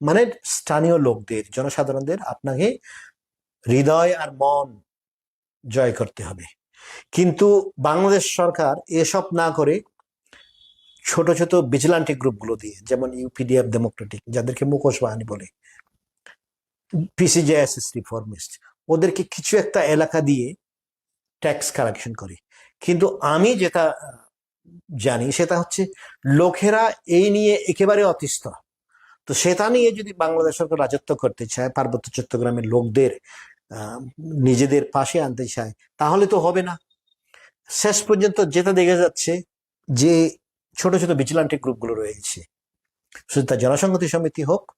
মানে স্থানীয় লোকদের, জনসাধারণদের আপনাকে হৃদয় আর মন জয় করতে হবে। কিন্তু বাংলাদেশ সরকার এসব না করে ছোট ছোট ভিজিলান্টি গ্রুপগুলো দিয়ে, যেমন ইউপিডিএফ ডেমোক্রেটিক, যাদেরকে মুখোশ বাহিনী বলে, পিসিজেএসএস রিফর্মিস্ট, ওদেরকে কিছু একটা এলাকা দিয়ে ট্যাক্স কালেকশন করে। কিন্তু আমি যেটা জানি সেটা হচ্ছে লোকেরা এই নিয়ে একেবারে অতিষ্ঠ। তো সেটা নিয়ে যদি বাংলাদেশ সরকার রাজত্ব করতে চায়, পার্বত্য চট্টগ্রামের লোকদের, আহ, নিজেদের পাশে আনতে চায়, তাহলে তো হবে না। শেষ পর্যন্ত যেটা দেখা যাচ্ছে যে ছোট ছোট ভিজিলান্টি গ্রুপগুলো রয়েছে, সেটা জনসংহতি সমিতি হোক,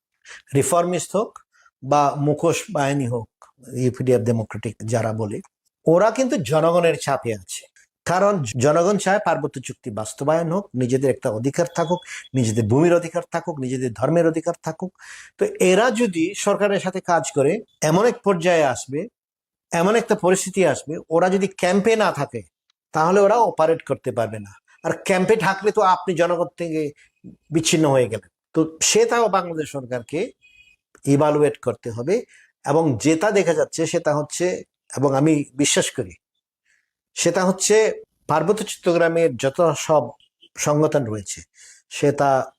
রিফর্মিস্ট হোক বা মুখোশ বাহিনী হোক, ইউপিডিএফ ডেমোক্রেটিক যারা বলে, ওরা কিন্তু জনগণের চাপে আছে। কারণ জনগণ চায় পার্বত্য চুক্তি বাস্তবায়ন হোক, নিজেদের একটা অধিকার থাকুক, নিজেদের ভূমির অধিকার থাকুক, নিজেদের ধর্মের অধিকার থাকুক। তো এরা যদি সরকারের সাথে কাজ করে, এমন এক পর্যায়ে আসবে, এমন একটা পরিস্থিতি আসবে, ওরা যদি ক্যাম্পে না থাকে, তাহলে ওরা অপারেট করতে পারবে না। আর ক্যাম্পে থাকলে তো আপনি জনগণ থেকে বিচ্ছিন্ন হয়ে গেলেন। তো সেটাও বাংলাদেশ সরকারকে ইভালুয়েট করতে হবে। এবং যেটা দেখা যাচ্ছে সেটা হচ্ছে, এবং আমি বিশ্বাস করি, সেটা হচ্ছে পার্বত্য চট্টগ্রামের যত সব সংগঠন রয়েছে, সেটা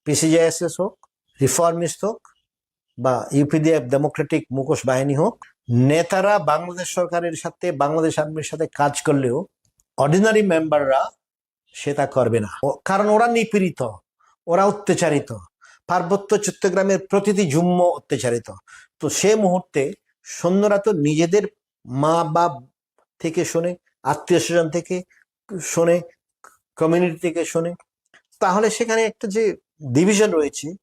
পিসিজেএসএস হোক, রিফর্মিস্ট হোক, বা ইউপিডিএফ ডেমোক্রেটিক মুখোশ বাহিনী হোক, নেতারা বাংলাদেশ সরকারের সাথে, বাংলাদেশ আর্মির সাথে কাজ করলেও অর্ডিনারি মেম্বাররা সেটা করবে না। ও- কারণ ওরা নিপীড়িত, ওরা অত্যাচারিত। পার্বত্য চট্টগ্রামের প্রতিটি জুম্ম অত্যাচারিত। তো সে মুহূর্তে সৈন্যরা তো নিজেদের মা বাপ থেকে শোনে, আত্মীয় স্বজন থেকে শোনে, কমিউনিটি থেকে শোনে, তাহলে সেখানে একটা যে ডিভিশন রয়েছে,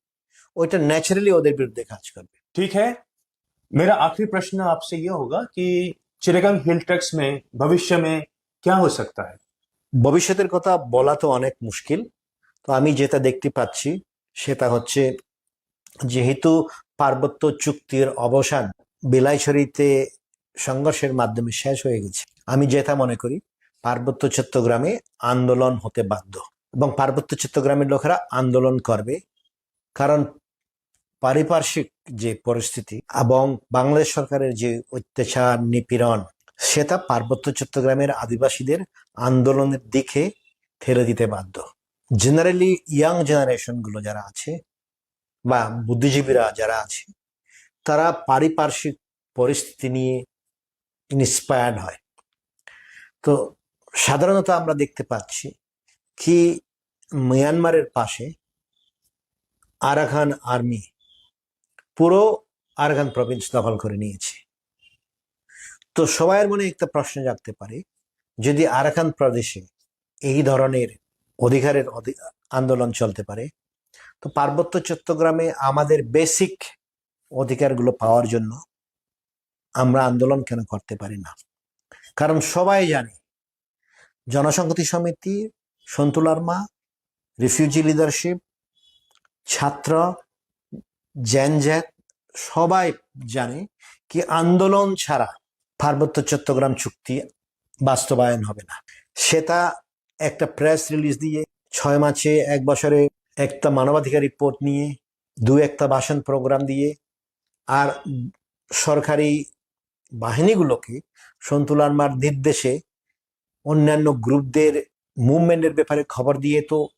ওইটা ন্যাচারালি ওদের বিরুদ্ধে কাজ করবে। ठीक है, मेरा आखिरी प्रश्न आपसे ये होगा कि चिटागांग हिल ट्रैक्ट्स में भविष्य में क्या हो सकता है? ভবিষ্যতের কথা বলা তো অনেক মুশকিল। তো আমি যেটা দেখতে পাচ্ছি সেটা হচ্ছে, যেহেতু পার্বত্য চুক্তির অবসান বিলাইছড়িতে সংঘর্ষের মাধ্যমে শেষ হয়ে গেছে, আমি যেটা মনে করি, পার্বত্য চট্টগ্রামে আন্দোলন হতে বাধ্য এবং পার্বত্য চট্টগ্রামের লোকেরা আন্দোলন করবে। কারণ পারিপার্শ্বিক যে পরিস্থিতি এবং বাংলাদেশ সরকারের যে অত্যাচার, নিপীড়ন, সেটা পার্বত্য চট্টগ্রামের আদিবাসীদের আন্দোলনের দিকে ঠেলে দিতে বাধ্য। জেনারেলি ইয়াং জেনারেশনগুলো যারা আছে বা বুদ্ধিজীবীরা যারা আছে, তারা পারিপার্শ্বিক পরিস্থিতি নিয়ে ইন্সপায়ার্ড হয়। তো সাধারণত আমরা দেখতে পাচ্ছি কি, মিয়ানমারের পাশে আরাকান আর্মি পুরো আরাকান প্রভিন্স দখল করে নিয়েছে। তো সবার মনে একটা প্রশ্ন জাগতে পারে, যদি আরাকান প্রদেশে এই ধরনের অধিকারের অধি- আন্দোলন চলতে পারে, তো পার্বত্য চট্টগ্রামে আমাদের বেসিক অধিকারগুলো পাওয়ার জন্য আমরা আন্দোলন কেন করতে পারি না? কারণ সবাই জানে, জনসংহতি সমিতি, সন্তু লারমা, রিফিউজি লিডারশিপ, ছাত্র, জেন জেড, সবাই জানে কি, আন্দোলন ছাড়া পার্বত্য চট্টগ্রাম চুক্তি বাস্তবায়ন হবে না। সেটা একটা প্রেস রিলিজ দিয়ে, ছয় মাসে, এক বছরে একটা মানবাধিকার রিপোর্ট নিয়ে, দু একটা ভাষণ প্রোগ্রাম দিয়ে, আর সরকারি বাহিনীগুলোকে সন্তু লারমার নির্দেশে অন্যান্য গ্রুপদের মুভমেন্টের ব্যাপারে খবর দিয়ে তো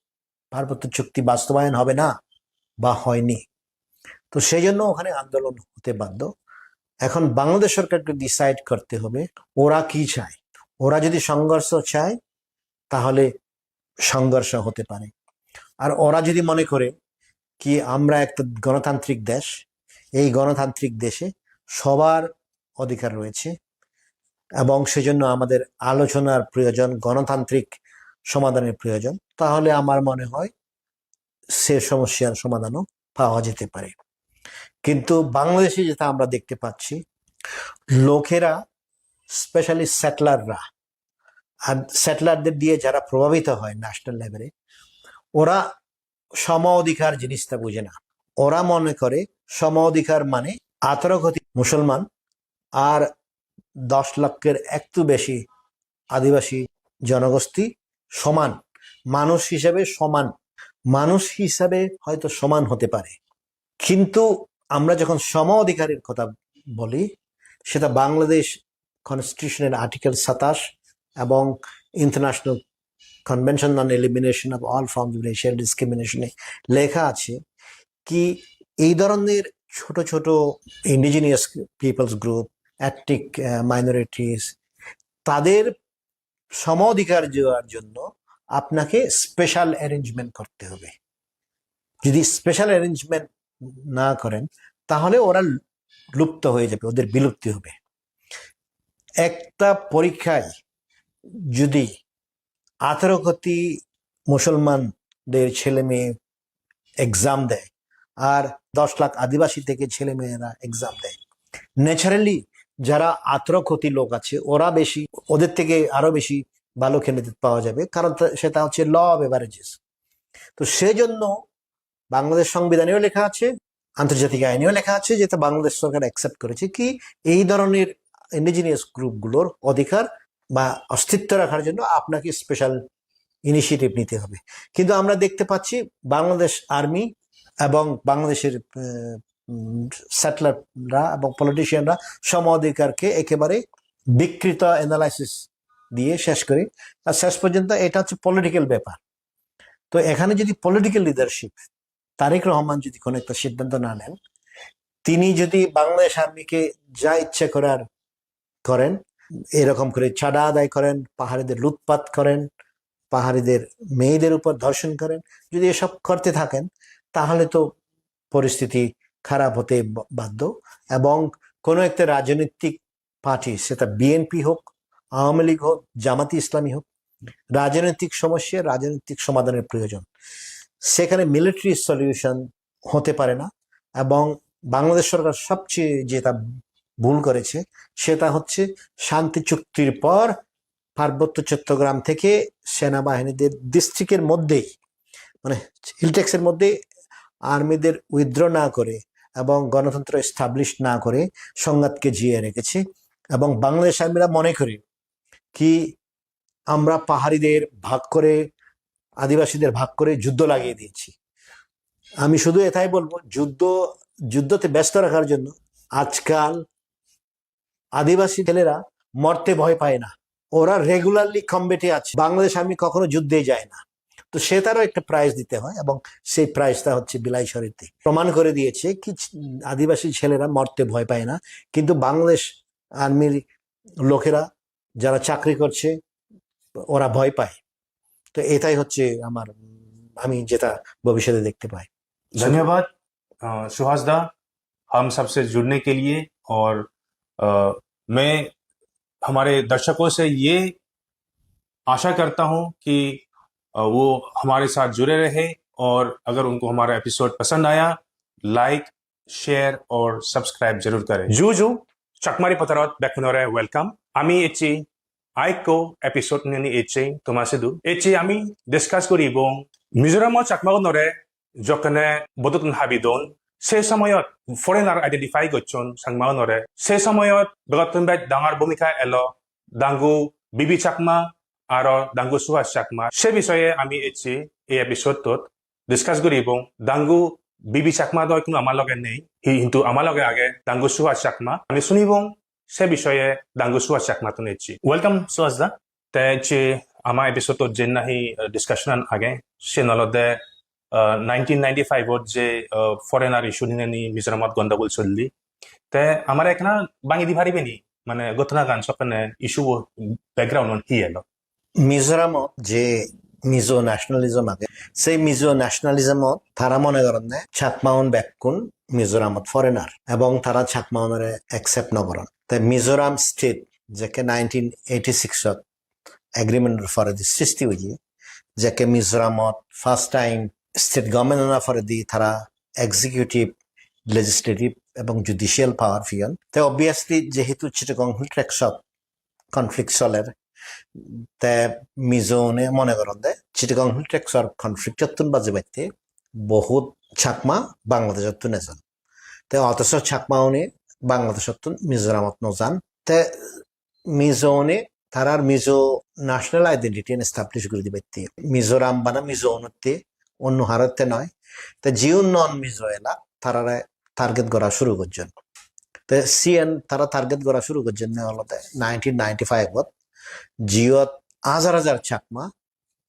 পার্বত্য চুক্তি বাস্তবায়ন হবে না বা হয়নি। তো সেই জন্য ওখানে আন্দোলন হতে বাধ্য। এখন বাংলাদেশ সরকারকে ডিসাইড করতে হবে ওরা কি চায়। ওরা যদি সংঘর্ষ চায়, তাহলে সংঘর্ষ হতে পারে। আর ওরা যদি মনে করে কি, আমরা একটা গণতান্ত্রিক দেশ, এই গণতান্ত্রিক দেশে সবার অধিকার রয়েছে এবং সেজন্য আমাদের আলোচনার প্রয়োজন, গণতান্ত্রিক সমাধানের প্রয়োজন, তাহলে আমার মনে হয় সে সমস্যার সমাধানও পাওয়া যেতে পারে। কিন্তু বাংলাদেশে যেটা আমরা দেখতে পাচ্ছি, লোকেরা, স্পেশালি সেটলাররা, আর সেটলারদের দিয়ে যারা প্রভাবিত হয় ন্যাশনাল লেভেলে, ওরা সম অধিকার জিনিসটা বুঝে না। ওরা মনে করে সম অধিকার মানে আঠারো কোটি মুসলমান আর দশ লক্ষের একটু বেশি আদিবাসী জনগোষ্ঠী সমান, মানুষ হিসাবে সমান, মানুষ হিসাবে হয়তো সমান হতে পারে, কিন্তু আমরা যখন সম অধিকারের কথা বলি, সেটা বাংলাদেশ কনস্টিটিউশনের আর্টিকেল সাতাশ এবং international convention on elimination of all forms of racial ডিসক্রিমিনেশনে লেখা আছে কি, এই ধরনের ছোট ছোট indigenous peoples group, ethnic minorities, তাদের সম অধিকার দেওয়ার জন্য আপনাকে স্পেশাল অ্যারেঞ্জমেন্ট করতে হবে। যদি স্পেশাল অ্যারেঞ্জমেন্ট না করেন, তাহলে ওরা লুপ্ত হয়ে যাবে, ওদের বিলুপ্তি হবে। একটা পরীক্ষায় যদি আঠারো কোটি মুসলমানদের ছেলে মেয়ে এক্সাম দেয় আর দশ লাখ আদিবাসী থেকে ছেলে মেয়েরা এক্সাম দেয়, ন্যাচারালি যারা আঠারো কোটি লোক আছে, ওরা বেশি, ওদের থেকে আরো বেশি ভালো ক্যান্ডিডেট পাওয়া যাবে, কারণ তা- সেটা হচ্ছে ল অফ অ্যাভারেজেস। তো সেই জন্য বাংলাদেশ সংবিধানেও লেখা আছে, আন্তর্জাতিক আইনেও লেখা আছে, যেটা বাংলাদেশ সরকার অ্যাকসেপ্ট করেছে কি, এই ধরনের ইন্ডিজিনিয়াস গ্রুপগুলোর অধিকার বা অস্তিত্ব রাখার জন্য আপনাকে স্পেশাল ইনিশিয়েটিভ নিতে হবে। কিন্তু আমরা দেখতে পাচ্ছি বাংলাদেশ আর্মি এবং বাংলাদেশের সেটলাররা এবং পলিটিশিয়ানরা সম অধিকারকে একেবারে বিকৃত অ্যানালাইসিস দিয়ে শেষ করে। আর শেষ পর্যন্ত এটা হচ্ছে পলিটিক্যাল ব্যাপার। তো এখানে যদি পলিটিক্যাল লিডারশিপ, তারেক রহমান যদি কোনো একটা সিদ্ধান্ত না নেন, তিনি যদি বাংলাদেশ আর্মিকে যা ইচ্ছে করার করেন, এরকম করে চাঁদা আদায় করেন, পাহাড়িদের লুটপাট করেন, পাহাড়িদের মেয়েদের উপর ধর্ষণ করেন, যদি এসব করতে থাকেন, তাহলে তো পরিস্থিতি খারাপ হতে ব- বাধ্য। এবং কোনো একটা রাজনৈতিক পার্টি, সেটা বিএনপি হোক, আওয়ামী লীগ হোক, জামাতি ইসলামী হোক, রাজনৈতিক সমস্যা, রাজনৈতিক সমাধানের প্রয়োজন। সেখানে মিলিটারি সলিউশন হতে পারে না। এবং বাংলাদেশ সরকার সবচেয়ে যেটা ভুল করেছে, সেটা হচ্ছে শান্তি চুক্তির পর পার্বত্য চট্টগ্রাম থেকে সেনাবাহিনীদের ডিস্ট্রিক্টের মধ্যেই, মানে, হিলটেক্সের মধ্যে আর্মিদের উইথড্র না করে এবং গণতন্ত্র এস্টাবলিশ না করে সংঘাতকে জিয়ে রেখেছে। এবং বাংলাদেশ আর্মিরা মনে করে কি, আমরা পাহাড়িদের ভাগ করে, আদিবাসীদের ভাগ করে যুদ্ধ লাগিয়ে দিয়েছি। আমি শুধু এটাই বলবো, যুদ্ধ যুদ্ধতে ব্যস্ত রাখার জন্য আজকাল আদিবাসী ছেলেরা মরতে ভয় পায় না। ওরা রেগুলারলি কমব্যাটে আছে। বাংলাদেশ আর্মি কখনো যুদ্ধে যায় না। তো সেটারও একটা প্রাইস দিতে হয়, এবং সেই প্রাইসটা হচ্ছে বিলাইছড়িতে প্রমাণ করে দিয়েছে কি, আদিবাসী ছেলেরা মরতে ভয় পায় না, কিন্তু বাংলাদেশ আর্মির লোকেরা যারা চাকরি করছে, ওরা ভয় পায়। তো এটাই হচ্ছে আমার, আমি যেটা ভবিষ্যতে দেখতে পাই। धन्यवाद। अ, सुहास दा, हम सबसे जुड़ने के लिए, और अ, मैं हमारे दर्शकों से ये आशा करता हूं कि अ, वो हमारे साथ जुड़े रहे, और अगर उनको हमारा एपिसोड पसंद आया, लाइक, शेयर और सब्सक्राइब जरूर करें। Ju ju, Chakmari Potarot bekkunore welcome. Ami ecche arekko episode nini ecche toma sidu. Ecche ami discuss guribong Mizoram-o Chakmagunore jokkene bodotun habi don, se somoyot foreigner identify gocchon Chakmagunore. Se somoyot begottun bej dangor bhumika elo Dangu Bibi Chakma aro Dangu Suhas Chakma. Se bisoye ami ecche ei episode-ot discuss guribong. Dangu Bibi Chakma do ekkunu ama loge nei, hi-, hintu ama loge age Dangu Suhas Chakma. Ami sunibong se bisoye Dangu Suhas Chakma tun ecche. Welcome, Suhas da. Te ecche ama episode-ot je nahi, uh, discussion an age, sen olode, uh, nineteen ninety-five-ot je, uh, foreigner issue nineni Mizoramot gondogol solli. Te amare ekkena bangi di paribe ni? Mane ghotonagan sokkene, issue background on hi elo? মিজোরামত যে Mizo nationalism age, সেই মিজো ন্যাশনালিজমত তারা মনে করেন যে চাকমাউন বেক্কুন মিজোরামত ফরেনার এবং তারা চাকমাউনরে অ্যাকসেপ্ট ন করেন। তাই মিজোরাম স্টেট যেকে নাইনটিন এইটি সিক্সত এগ্রিমেন্টর পরেদি সৃষ্টি হয়েছে, যেকে মিজোরামত ফার্স্ট টাইম স্টেট গভর্নমেন্ট আনার পরেদি তারা এক্সিকিউটিভ, লেজিসলেটিভ এবং জুডিশিয়াল পাওয়ার পিয়ন। তে অবভিয়াসলি যেহেতু চিটাগং হিল ট্র্যাক্টসত কনফ্লিক্ট চলের, তে মিজোনে মনে করেন দে চিটাগং হিল ট্র্যাক্টসর কনফ্লিক্টতুন বাঁচি বাঁচতে বহুত চাকমা বাংলাদেশতুন এজন। তে অথচ চাকমাউনে বাংলাদেশতুন মিজোরামত নজান। তে মিজোনে তারার মিজো ন্যাশনাল আইডেন্টিটি এস্টাবলিশ করে দিবে। মিজোরাম বানা মিজোউনতে অন্য হারতে নয়। তে জিউন নন মিজো এলা তারারে টার্গেট করা শুরু করছেন। তে সিএন তারা টার্গেট করা শুরু করছেন না হলো নাইনটিন নাইনটি ফাইভত, জিওত হাজার হাজার চাকমা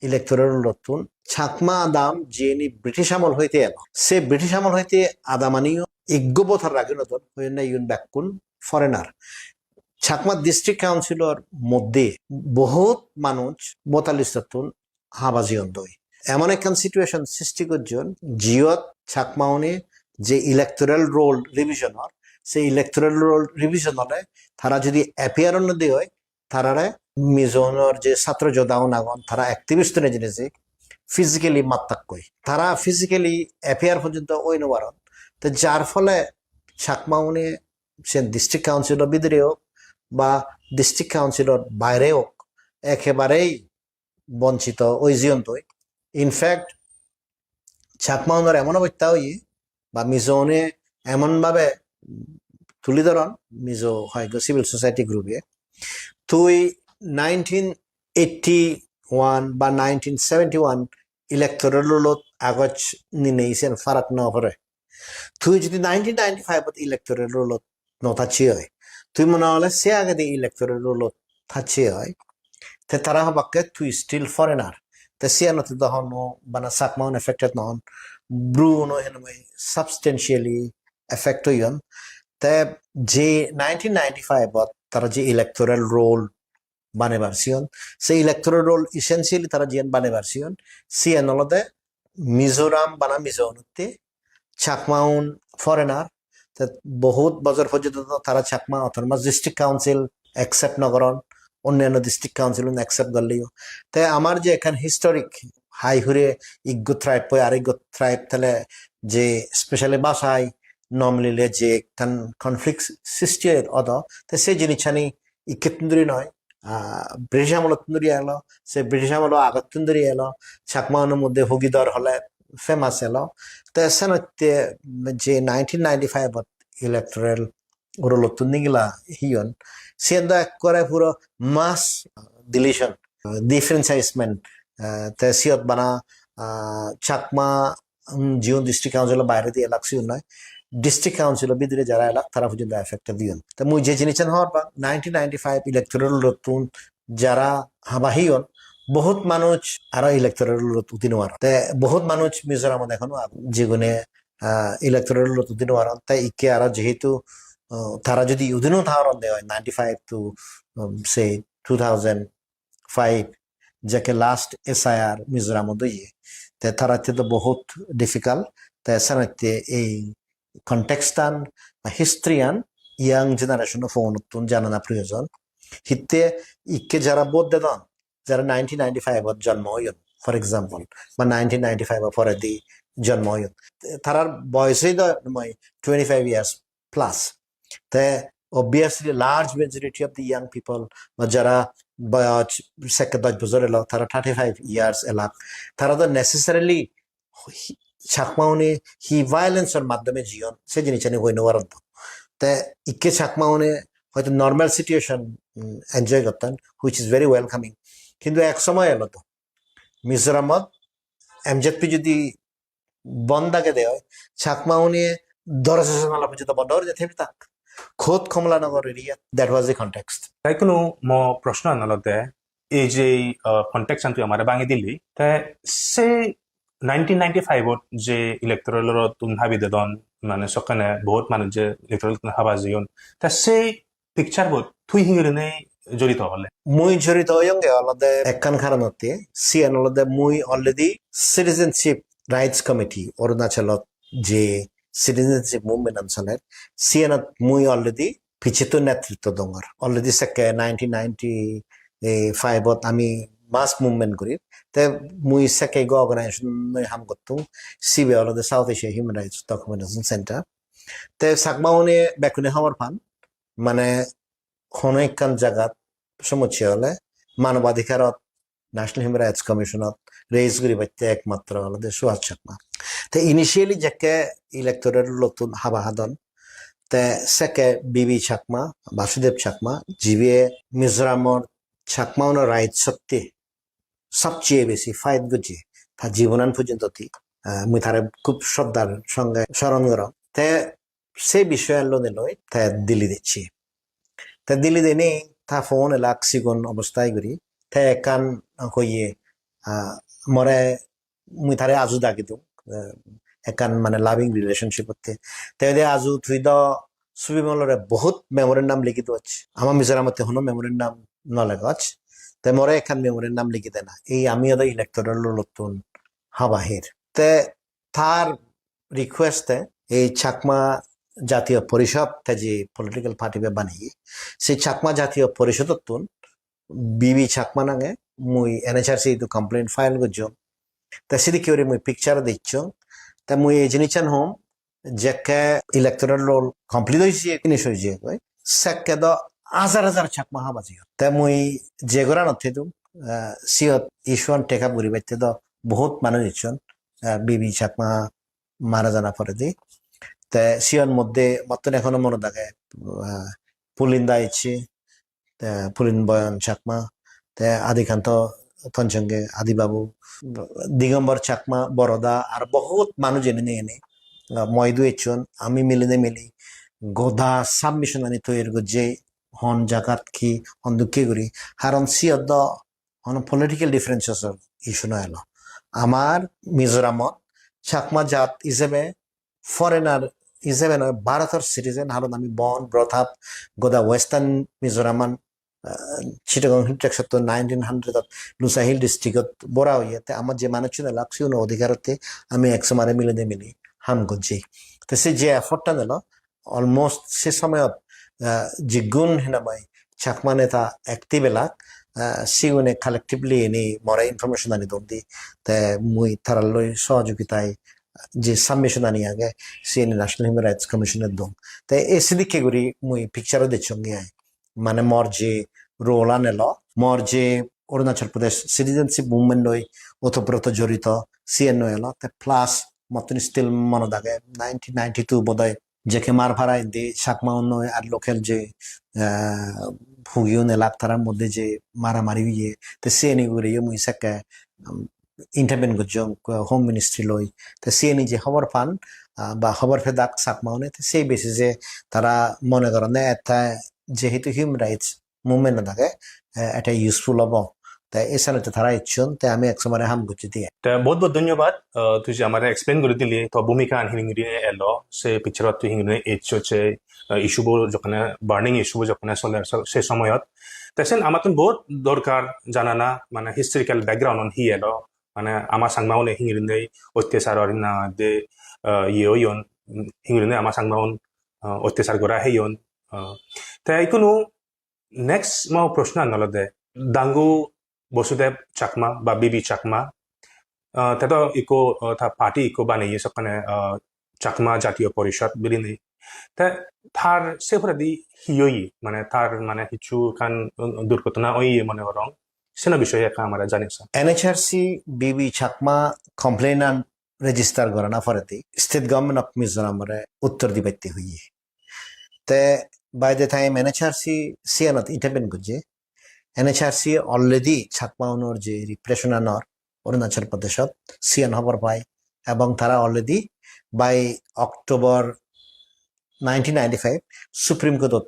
ইলেকটোরাল রোলতুন চাকমা আদাম যিনি ব্রিটিশ আমল হইতে এলো, সে ব্রিটিশ আমল হইতে আদামানিও ইগ্গো বছর রাগে নতুন হইন না ইউন ব্যাকুন ফরেনার। চাকমা ডিস্ট্রিক্ট কাউন্সিলর মধ্যে বহুত মানুষ বোতালিস্ততুন হাবাজি অন্দই। এমন একখান সিচুয়েশন সৃষ্টি করছেন, জিওত চাকমাউনে যে ইলেকটোরাল রোল রিভিশনর, সেই ইলেকটোরাল রোল রিভিশন হলে তারা যদি অ্যাপিয়ার অন্য দিয়ে হয়, তারারে মিজোনর যে ছাত্র যোদ্ধাও নাগন, তারা অ্যাক্টিভিস্ট নে জিনিসে ফিজিক্যালি মাত্তাক কই। তারা ফিজিক্যালি অ্যাপিয়ার পর্যন্ত ওই নোয়ারন। তো যার ফলে চাকমাউনে সে ডিস্ট্রিক্ট কাউন্সিলর ভিতরে হোক বা ডিস্ট্রিক্ট কাউন্সিলর বাইরে হোক, একেবারেই বঞ্চিত ওই জিয়ন্তই। ইনফ্যাক্ট চাকমাউনর এমন অবস্থা হই বা মিজোনে এমনভাবে তুলি ধরন মিজো হয়তো সিভিল সোসাইটি গ্রুপে, তুই নাইনটিন এইটটি ওয়ান বা নাইনটিন সেভেন্টি ওয়ান ইলেকটোরাল রোলত আগজ নিনেইছেন ফারাক না পড়ে। তুই যদি নাইনটিন নাইনটি ফাইভত ইলেকটোরাল রোলত ন থাকছি হয়, তুই মনে হলে সে আগে দিয়ে ইলেকটোরাল রোলত থাকছি হয়, তে তারা হবাক্কে তুই স্টিল ফরেনার। তে সিয়ানো তো তখন বানা চাকমাউন এফেক্টেড নহন, ব্রুনো হেনমে substantially affect oyon. Te je nineteen ninety-five ot tara je electoral roll banebar siyon, se electoral roll essentially tara jiyan banebar siyon, siyan olode Mizoram bana Mizo unotte, Chakma un foreigner, te bohut bojor porjonto tara Chakma Autonomous District Council accept no goron, onnanno district council un accept gorleyo. Te amar je ekkan historic hai hure iggo tribe poi ar iggo tribe tale je specially Bashai no milile je ekkan conflict sristi odo, te se jinissani ikkettun duri noi, ah, British amolottun duri elo, se British amolo agottun duri elo, Chakma unor moddhe hugidor hole famous elo. Te senotte je nineteen ninety-five ot electoral roll-ottun nigila hiyon, siyen do ekkore puro mass deletion, ah, disfranchisement, ah, te siyot bana, ah, Chakma, um, jiun district council-o bairedi elak siun noi, district council-o bidire jara elak tara porjonto affected oyon. Te mui je jinissan hobor pang, nineteen ninety-five electoral roll-ottun jara haba hiyon, bohut manuj aro electoral roll-ot udi no paron. Te bohut manuj Mizoramot ekhono agon, jigune, ah, electoral roll-ot udi no paron. Te ikke aro jehetu, ah, tara jodi udi no paron de oi, ninety-five to, um, say two thousand five, jekke last S I R Mizoramot oye, te taratte do bohut difficult. Te senotte ei context-an ba history-an young generation-o phone-ottun janana proyojon. Hitte ikke jara vote dedon, jara nineteen ninety-five-ot jonmo oyon, for example, ba nineteen ninety-five-o poredi jonmo oyon. Tarar boyos oi do moi twenty-five years plus. Te obviously large majority of the young people, ba jara boyos sekke dos bojor elo, tara thirty-five years elak, tara do necessarily hi-, Chakma une hi violence-or maddhome jiyon, se jinissani hoi no paron do. Te ikke Chakma une hoito normal situation, mm, enjoy gotton, which is very welcoming. Hintu ek somoy elo do Mizoramot M Z P jodi bon dage de oi, Chakma une doroja janala porjonto bondo gori de thebe tak. Khod Kamalanagar area, that was the context. Tai kuno mo proshno an olode, ei je, ah, context an tui amare bangi dili, te se nineteen ninety-five ot je electoral roll-ottun habi dedon, mane sokkene bohut manuj je electoral roll-ottun haba jeyon, te se picture bot tui hi gurinei jorito ole? Mui jorito oyonge olode ekkan karonotte, siyan olode mui already Citizenship Rights Committee, Arunachalot je citizenship movement an soler, siyanot mui already picchettun netritto dongor. Already sekke nineteen ninety-five ot ami mass movement gurir. Te mui sekke ekko organization loi ham gottung. Sibe olode South Asia Human Rights Documentation Center. Te Chakma une bekkune hobor pan, mane hono ekkan jagat somossya ole manobadhikarot National Human Rights Commission-ot raise guribatte ekmatro olode Suhas Chakma. Te initially jekke electoral roll-ottun haba hadon, te sekke B B Chakma, Basudev Chakma, jibe Mizoramor Chakma unor rights-otte sobcheye besi fight gojje, ta jibonan porjonto di, ah, mui tare khub shraddhar songe soron gorong. Te se bishoyan lone loi te Delhi dicche. Te Delhi dini ta phone elak sigon obostai guri. Te ekkan hoye, ah, more mui tare aju dagi dung, eh, ekkan mane loving relationship otte. Te hoide, "Aju, tui do Subimolore bohut memorandum ligi doj. Ama Mizoramotte hono memorandum no legoj. Te more ekkan memorandum ligi dena. Ei ami odo electoral roll-ottun haba hir." Te tar request-e ei Chakma Jatiyo Porishod te je political party be baniye, se Chakma Jatiyo Porishodottun B B Chakma nange mui N H R C idu complaint file gojjong. Te sidikke guri mui picture dicchong. Te mui ei jinissan hom, jekke electoral roll complete oye, finish oye goi, sekke do hajar hajar Chakma haba jeyon. Te mui je goranot thedung, ah, siyot issue an take up guribatte do bohut manuj ecchon, ah, B B Chakma mara jana poredi. Te siyon moddhe mottun ekhono monot age, ah, Pulinda ecche, te Pulin Boyon Chakma, te Adikanto Tonsonge, Adi Babu, Digombor Chakma, Boroda, ar bohut manuj eneni eni, ah, moidu ecchon, ami milinei mili goda submission ani toyar gojje, hon jagat ki, hon dokke guri. Karon siyot do hono political differences-or issue no elo. Amar Mizoramot Chakma jat ijebe foreigner ijebe noi, Bharotor citizen, haron ami born, brought up, goda Western Mizoraman, ah, Chittagong Hill Tracts-ottun nineteen hundred-ot Lushai Hill District-ot bora oye, te amar je manuchun elak, sigun odhikarotte ami ek somare milede mili ham gojji. Te se je effort-tan elo, almost se somoyot, ah, jigun hinamai Chakma neta active elak, ah, sigune collectively ini more information ani don di. Te mui taralloi sohojogitai je submission ani age, siyeni National Human Rights Commission-e don. Te e sidikke guri mui picture-o dechchonge ai. Mane mor je role an elo, mor je Arunachal Pradesh citizenship movement loi otoproto jorito, siyen loi elo. Te plus mottun still monot age nineteen ninety-two bodoi J K Marpara indi Chakma unnoi ar local je, ah, hugiun elak tarar moddhe je maramari oye, te siyeni ugure yo mui sekke, um, intervene gojjong, uh, Home Ministry loi. Te siyeni je hobor pan, ah, ba hobor pedak Chakma une, te sei basis-e tara mone goronne ette jehetu human rights movement-ot age, eh, ette useful obo. Te ei senotte tara ecchon, te ami ek somare ham gocchi diye. Te bahut bahut dhonyobad, ah, tui je amare explain guri dili, to bhumika an hingi hingi elo, se picture-ot tui hingi hingi eccho, se, ah, issue bo jokkone, burning issue bo jokkone soler, so-, se somoyot. Te sen amattun bahut dorkar janana, mane historical background on hi elo, mane ama Changma une hingi hingi ottechar or na de, ah, iye oyon, hingi hingi ama Changma un, ah, ottechar gora heyon. Ah, te ikkunu next mo proshno an olode, Dangu Basudev Chakma ba B B Chakma, ah, te do ikko, ah, ta party ikko baneye sokkene, ah, Chakma Jatiyo Porishad bilinei. Te tar se poredi hi oye, mane tar mane hissu ekkan, um, durghotona oye mone gorong, seno bishoye ekka amare janei so. N H R C B B Chakma complaint an register gorana poredi State Government of Mizoram ore uttor dibatte hoye. Te by the time N H R C siyanot intervene gojje, N H R C already Chakma unor je repression anor Arunachal Pradeshot, siyan hobor pai, ebong tara already by October nineteen ninety-five Supreme Court-ot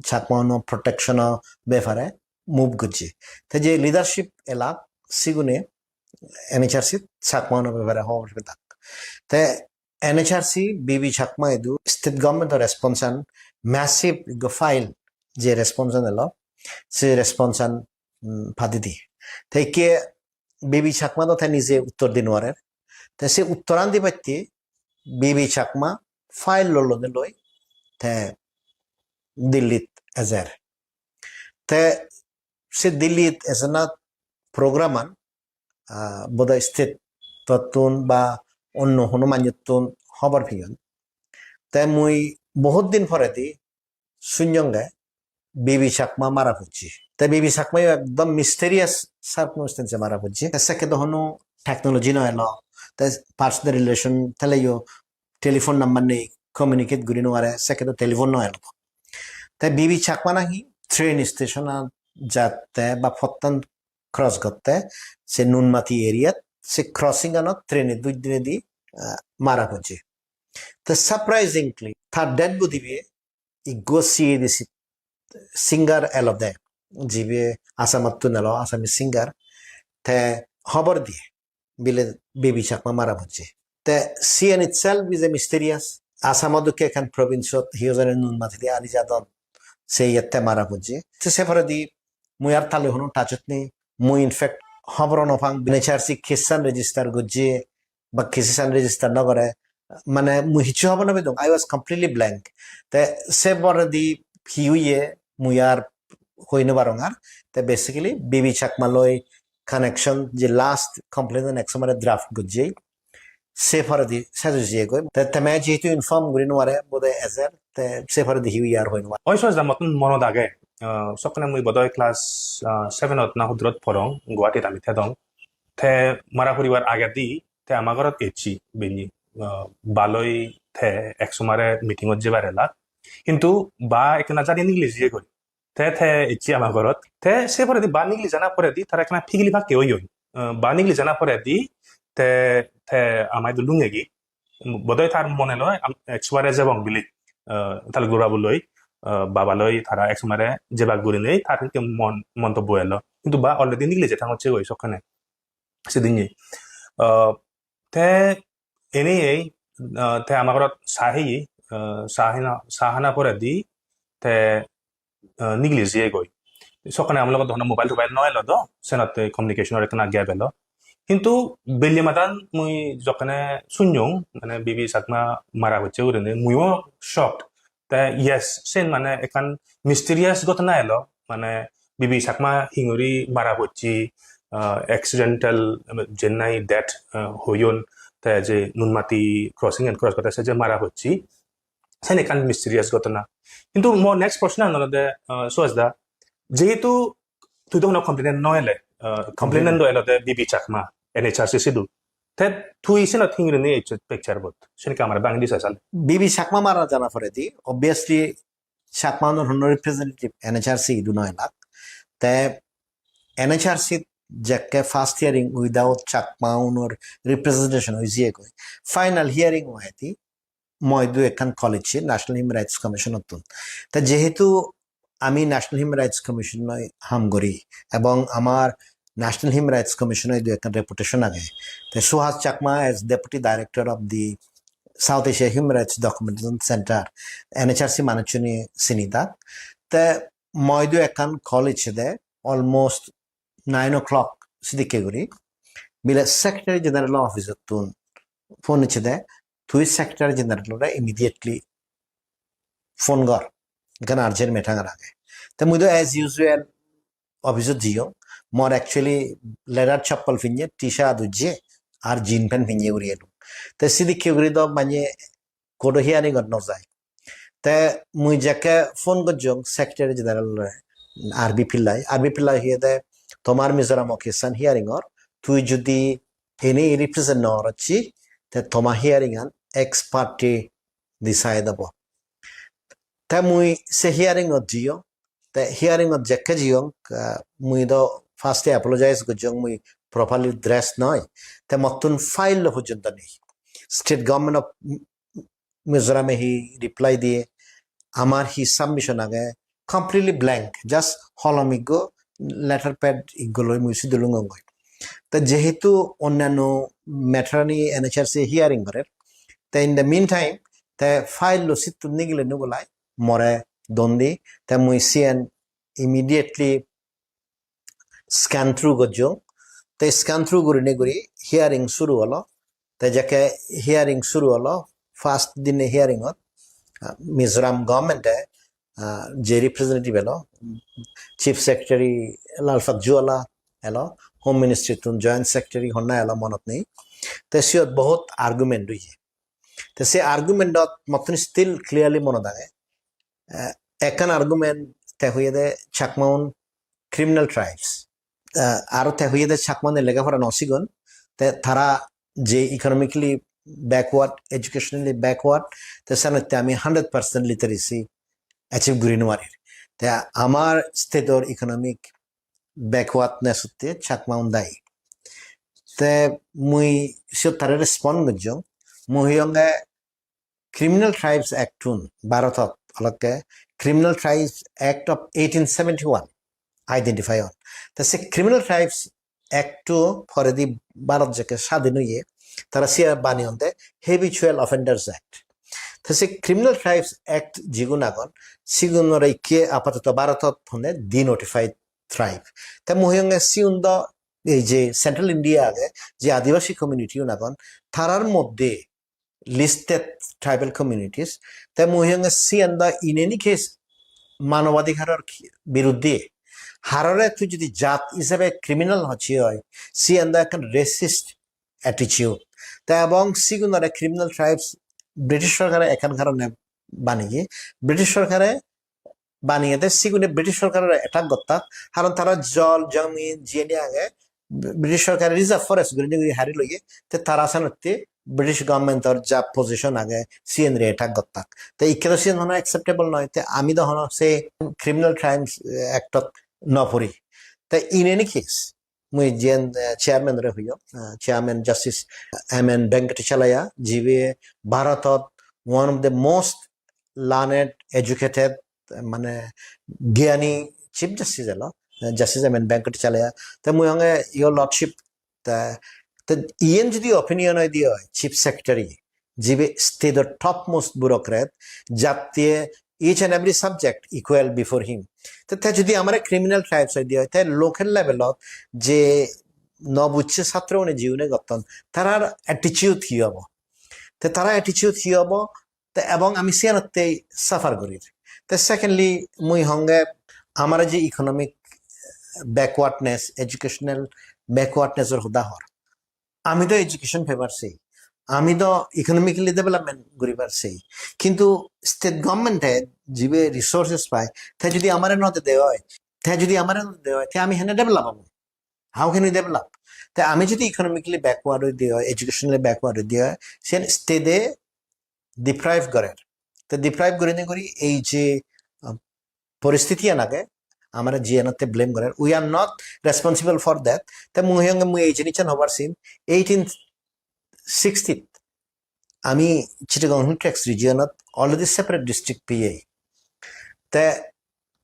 Chakma unor protection-o bepare move gojje. Te je leadership elak, sigune N H R C Chakma unor bepare hobor pedak. Te N H R C B B Chakma idu state government-o response an, massive ikko file je response an elo, se response an, mm, padi di. Te ikke B B Chakma do te nije uttor di nw parer. Te se uttoran dibatte B B Chakma file lolode loi te Dillit ejer. Te se Dillit ejana program an, ah, bodoi state-ottun ba onno hono manjottun hobor peyon. Te mui bohut din poredi sunyonge B B Chakma mara pocche. Te B B Chakma yo ekdom mysterious circumstance-e mara pocche. Te sekke do hono technology no elo. Te personal relation theleyo telephone number nei, communicate guri no pare, sekke do telephone no elo. Te B B Chakma nahi train station-ot jatte ba pottan cross gotte, se Nunmati area-t, se crossing-anot train-e duj dinedi, ah, mara pocche. Te surprisingly, tar dead body be ikko C A D C singer elode, jibe Assamottun elo, Assamese singer, te hobor diye bile B B Chakma mara pocche. Te siyen itself is a mysterious. Assamo dokke ekkan province-ot hi hojone Nunmatide ali jadon, se iyette mara pocche. Te se poredi mui ar tale hono touch-ot nei. Mui in fact hobor no pang, N H R C case-an register gojje ba case-an register no gore. Mane mui hissu hobor no pedong. I was completely blank. Te se poredi hi oye mui ar hoi no parong ar. Te basically B B Chakma loi connection je last complaint an ek somare draft gojje. Se poredi ses oi jiyegoi. Te teme jehetu inform guri no pare, bodoi ejer, te se poredi hi oye ar hoi no pare. Oi, soja mottun monot age. Ah, sokkene mui bodoi class, ah, seven-ot na hudurot porong, Guwahatit ami thedong. Te mara puribar agedi te ama gorot ecche bini, ah, baloi te ek somare meeting-ot jebar elak. Hintu ba ekkena jani nigili jiyegoi. Te, te ecche ama gorot. Te se poredi ba nigili jana poredi tara ekkena pigili pakke oyon. Ah, ba nigili jana poredi te, te ama idu lungegi. Bodoi tar mone loi am-, ek somare jebong bili. Ah, tal gura boloi, ah, baba loi tara ek somare jebak gurinei tar ikke mon-, montobbo elo. Hintu ba already nigili je thang hocche goi sokkene. Sidinne. Ah, te ene ei, ah, te ama gorot sa heye, ah, sahana, sahana poredi te, ah, nigili jiyegoi. Sokkene amar logot hono mobile tobile no elo do, senotte communication-or ekkena gap elo. Hintu belle madan mui jokkene sunyong, mane Bibi Chakma mara pocche gurinei, muiyo shocked. Te yes, sen mane ekkan mysterious ghotona elo, mane Bibi Chakma hinguri mara pocche, ah, accidental, ah, jennai death, ah, hoyon, te je Nunmati crossing and cross gotte se je mara pocche, sen ekkan mysterious ghotona. Hintu mo next proshno an olode, ah, Suhas da, jehetu tui do hono complainant no ele, ah, complainant do elode Bibi Chakma, N H R C sidu. Te tui senot hinguri ni ecchot picture bot? Sen ekka amare bangi di sa sale. Bibi Chakma mara jana poredi, obviously, Chakma unor hono representative N H R C idu no elak. Te N H R C jekke first hearing without Chakma unor representation oi jiyegoi. Final hearing oedi mo idu ekkan call icche National Human Rights Commission ottun. Te jehetu ami National Human Rights Commission-oi ham guri ebong amar National Human Rights Commission-o idu ekkan reputation age. Te Suhas Chakma as Deputy Director of the South Asia Human Rights Documentation Center, N H R C manuchchune sini dak. Te mo idu ekkan call icche de almost nine o'clock sidikke guri. Bile Secretary General office-ottun phone icche de, "Tui Secretary General-ore immediately phone gor. Ekkan urgent matter age." Te mui do as usual office-ot jiyong. Mor actually leather chappal pinne, T-shirt ujje, ar jean pant pinne guri elung. Te sidikke guri do mane court-o hearing-ot no jai. Te mui jekke phone gojjong Secretary General-ore, R B Pillai, R B Pillai hoyede, "Tomar Mizoram-o case-an hearing or, tui judi ene represent no gorocchi, te toma hearing-an ex parte decide obo." Te mui se hearing-ot jiyong, te hearing-ot jekke jiyong, ah, mui do first-e apologize gojjong, mui properly dressed noi. Te mottun file-lo pojjonto nei. State government of Mizoram-e hi reply diye, amar hi submission age, completely blank, just holom ikko, letter pad ikko loi mui sidu lungongoi. Te jehetu onnanno matter-ani N H R C hearing gorer, te in the meantime, te file-lo sittun nigile nugulai more don di, te mui siyen immediately scan through gojjong. Te scan through gurinei guri hearing suru olo. Te jekke hearing suru olo, first dine hearing-ot, ah, Mizoram government-e, ah, je representative elo, Chief Secretary Lalpakjuala elo, Home Ministry-tun Joint Secretary honna elo monot nei. Te siyot bohut argument oye. Te se argument-ot mottun still clearly monot age. Eh, ekkan argument te hoyede Chakmaun criminal tribes. Eh, aro te hoyede Chakmaune lega pora no sigon. Te tara je economically backward, educationally backward, te senotte ami hundred percent literacy achieve guri nwarir. Te amar state-or economic backwardness-otte Chakmaun dayi. Te mui siyot tare respond gojjong. Mui hoyonge Criminal Tribes Act-un Bharotot olokke Criminal Tribes Act of eighteen seventy-one identify on. Te se Criminal Tribes Act-o poredi Bharot jekke sadin oye, tara siya baneyon de Habitual Offenders Act. Te se Criminal Tribes Act jigun agon, sigunore ikke apatoto Bharotot honne denotified tribe. Te mui hoyonge sigun do ei je Central India age, je Adivasi community-un agon, tarar moddhe listed tribal communities. Te mui hoyonge siyan do in any case manobadhikaror ki-, biruddhe. Harore tui jodi jat hisebe criminal hocche oi, siyan do ekkan racist attitude. Te ebong sigunore criminal tribes British sorkare ekkan karone baneye. British sorkare baneyede sigune British sorkarore attack gottak, haron tara jol, jomin, jiyeni age, British sorkare reserve forest gurinei guri hari loye, te tara senotte British government-or ja position age, siyenre attack gottak. Te ikke do siyen hono acceptable noi, te ami do hono se Criminal Crimes Act-ot no pori. Te in any case, mui jiyen, eh, chairman-ore hoyong, eh, Chairman Justice M N Venkatachalaya, jibe Bharotot one of the most learned, educated, mane gyani Chief Justice elo, eh, Justice M N Venkatachalaya. Te mui honge, Your Lordship, te, te iyen jodi opinion oi diye oi, Chief Secretary, jibe state-or topmost bureaucrat, jatte each and every subject equal before him. Te, te jodi amare criminal tribes hoide oi, te local level-ot je no bujje satro une jiune gotton, tarar attitude hi obo? Te tara attitude hi obo? Te ebong ami siyanotte suffer gorir. Te secondly, mui honge amare je economic backwardness, educational backwardness-or hoda hor. Ami do education pebar sei, ami do economically development guribar sei, kintu state government-e jibe resources pai, te jodi amare no dede oi, te jodi amare no dede oi, te ami hene develop obo? How can we develop? Te ami jodi economically backward oi de oi, educationally backward oi de oi, sen state-e deprive gorer. Te deprive gurinei guri ei je, uh, poristitiyan age, amare jiyanotte blame gorer. We are not responsible for that. Te mui honge mui ei jinissan hobar sim, eighteen sixty-t ami Chittagong Hill Tracts region-ot already separate district peyei. Te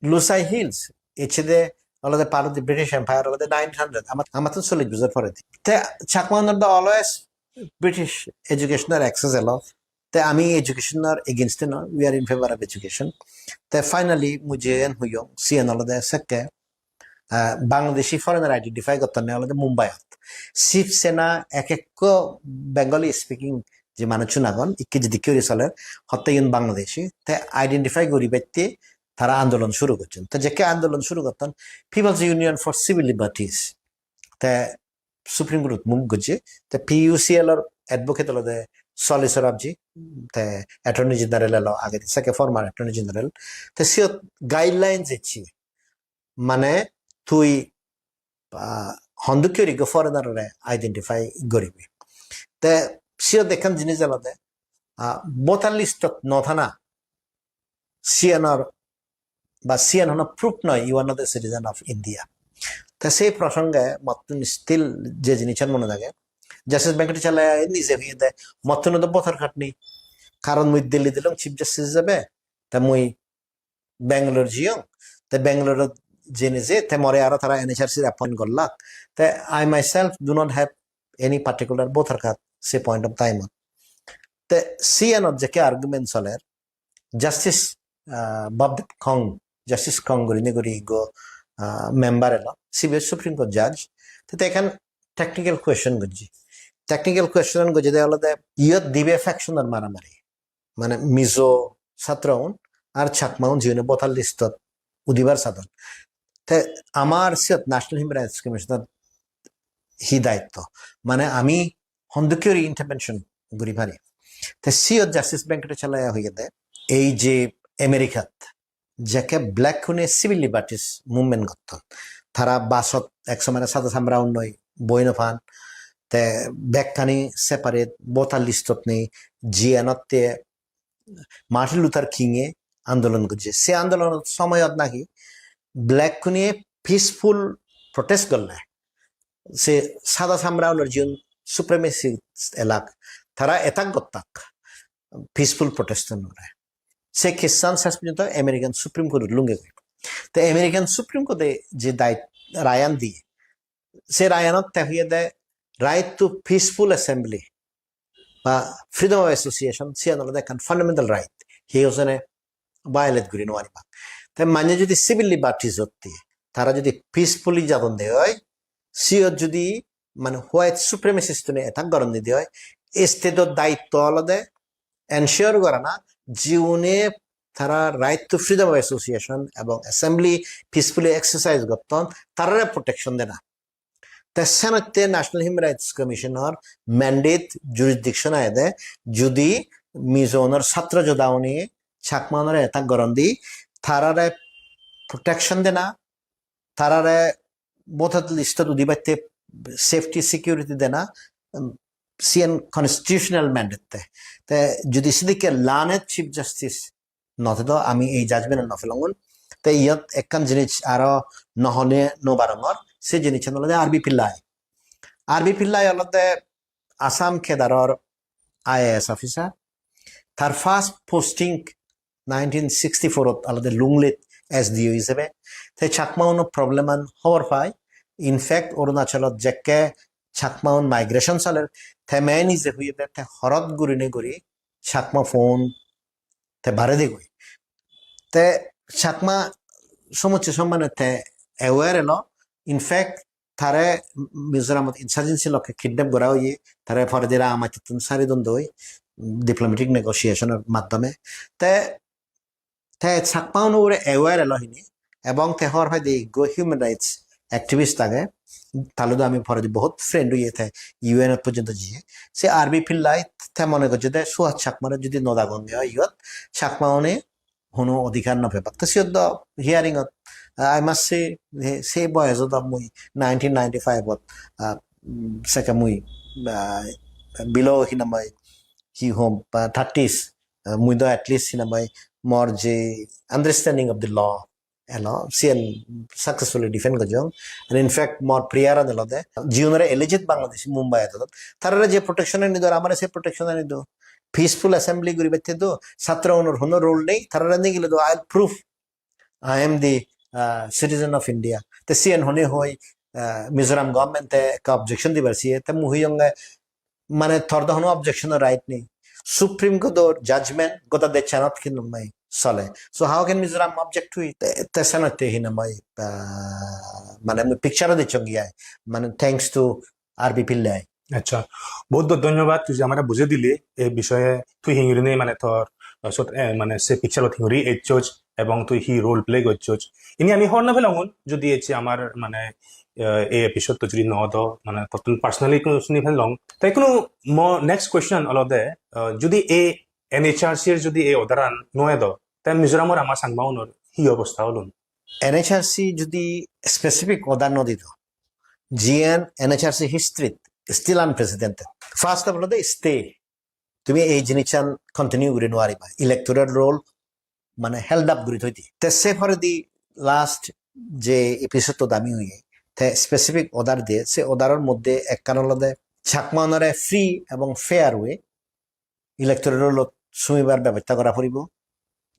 Lushai Hills, ecchede olode part of the British Empire, olode nineteen hundred, ama-, amattun chollish bojor poredi. Te Chakma-unor do always British education-or access elo. Te ami education-or against-e noi, we are in favor of education. Te finally, mui jiyen hoyong, siyen olode sekke, ah, Bangladeshi foreigner identify gottonne olode Mumbai-ot. Shiv Sena ek ekko Bengali speaking je manuchun agon, ikke jidikke guri soler, hotte iyen Bangladeshi, te identify guribatte tara andolon shuru gocchon. Te jekke andolon shuru gotton, People's Union for Civil Liberties, te Supreme Court-ot move gojje, te P U C L-or advocate olode Soli Sorabji, te Attorney General elo agedi, sekke former Attorney General, te siyot guidelines ecche, mane tui, ah, hondokke guri ekko foreigner-ore identify guribi. Te siyot ekkan jinis olode, ah, voter list-ot no thana, siyanor ba siyan hono proof noi, you are not a citizen of India. Te sei prosonge mottun still je jinissan mone thage, Justice Venkatacharya nije hoyede, mottun do voter card nei, karon mui Delhi dilong Chief Justice ijebe, te mui Bangalore jiyong, te Bangalore jeinei je, te more aro tara N H R C appoint gollak, te I myself do not have any particular voter card se point of time-ot. Te siyanot jekke argument soler, Justice, ah, Bobdev Kong, Justice Kong gurinei guri ekko, ah, member elo, sibe Supreme Court judge. Te, te ekkan technical question gojje. Technical question gojje de olode, iyot dibe faction-or maramari. Mane Mizo satro-un ar Chakma-un jiune voter list-ot udibar sadon. Te amar siyot National Human Rights Commission-or hi daitto? Mane ami hondokke guri intervention guri pari? Te siyot Justice Venkatacharya hoyede, ei je America-t jekke black-une civil liberties movement gotton, tara basot ek somare sada samra-unnoi boi no pan, te bekkani separate voter list-ot nei, jiyanotte Martin Luther King-e andolon gojje. Se andolonor somoyot nahi black-une peaceful protest golle, se sada samra-unor jiun supremacist elak, tara attack gottak peaceful protest-unore. Se case-an ses porjonto American Supreme Court-ot lunge goi. Te American Supreme Court-e je dai-, rayan diye, se rayanot te hoyede right to peaceful assembly ba freedom of association, siyan olode ekkan fundamental right. Hi hojone violate guri no paribak. Te mane jodi civil liberties otte, tara jodi peacefully jadon de oi, siyot jodi mane white supremacist-une attack goron de oi, state-or daitto olode ensure gorana, jiune tara right to freedom of association ebong assembly peacefully exercise gotton, tarare protection dena. Te senotte National Human Rights Commission-or mandate, jurisdiction agede, judi Mizo-unor satro joda-une Chakma-unore attack goron de, tarare protection dena, tarare voter list-ot udibatte safety security dena, um, siyen constitutional mandate te. Te judi sidikke learned Chief Justice no te do ami ei judgment no pelongun. Te iyot ekkan jinis aro no hone no parongor, se jinissan olode R B Pillai. R B Pillai olode Assam cadre-or I A S officer. Tar first posting nineteen sixty-four-ot olode Lungleit S D O ijebe. Te Chakma-uno problem-an hobor pai. In fact, Arunachalot jekke Chakma-un migration soler, Te main ije hoyede te horot gurine guri Chakma phone te bare degoi. Te Chakma somosse sombande te aware elo. In fact, tare Mizoramot insurgency lokke kidnap gora oye, tare poredi Rangamatti tun sari don doi, diplomatic negotiation or maddhome. Te te Chakma uno ugure aware elo hini, ebong te hor paide ekko human rights activist age, tale do ami poredi bohut friend oye, te U N ot porjonto jiye. Se R B Pillai te mone gojje de Suhas Chakmare jodi no dagonge oi iyot, Chakma une hono odhikar no pebak. Te siyot do hearing ot, ah, I must say, he, se boyos ot mui nineteen ninety-five ot, ah, mm, seke mui, ah, below hinamai, hi hom, ah, thirties, ah, mui do at least hinamai mor je understanding of the law elo, siyen successfully defend gojjong. And in fact, mor prayer an olode, jiunore alleged Bangladeshi Mumbai ot, tarare je protection ani do, amare se protection ani do. Peaceful assembly guribatte do, satro unor hono role nei, tarare nigile do, "I'll prove I am the, uh, citizen of India." Te siyen hone hoi, uh, Mizoram government te ekka objection dibar siye, te mui hoyonge, mane tor do hono objection right nei. Supreme Court or judgment goda dechanot hinamai sole. So how can Mizoram object to it? Te, te senotte hinamai, uh, mane mui picture o dechongi ai. Mane thanks to R B Pillai. আচ্ছা, বহুত বহুত ধন্যবাদ, তুই যে আমরা বুঝে দিলি এই বিষয়ে। তুই হিঙ্গুরি নেই মানে তোর, আহ, সত-, এ, মানে সে পিকচার হিঙ্গুরি এইচোচ এবং তুই হি রোল প্লে করছোস। ইনি আমি হর না পেলাম যদি এসে আমার মানে, আহ, এই এপিসোড তো যদি ন দ মানে তখন পার্সোনালি কোনো শুনি ফেললাম। তাই কোনো নেক্সট কোয়েশ্চন হলো দে, আহ, যদি এই এনএইচআরসি এর যদি এই অর্ডার নয় দ, তাই মিজোরামর আমার সাংবাউনর হি অবস্থা হলো? এনএইচআরসি যদি স্পেসিফিক অর্ডার ন দিত, জিএন এনএইচআরসি হিস্ট্রিত still unprecedented. First of all, the stay. তুমি এই জিনিসটা কন্টিনিউ করে নোয়ারিবা। Electoral roll মানে held up করে থইতে। তে সে পরে দি লাস্ট যে এপিসোড তো দামি হইয়ে, তে স্পেসিফিক অর্ডার দিয়ে, সে অর্ডারের মধ্যে একখান হলো দে চাকমানরে ফ্রি এবং ফেয়ার ওয়ে ইলেকট্রাল রোলত সুমিবার ব্যবস্থা করা পড়িব।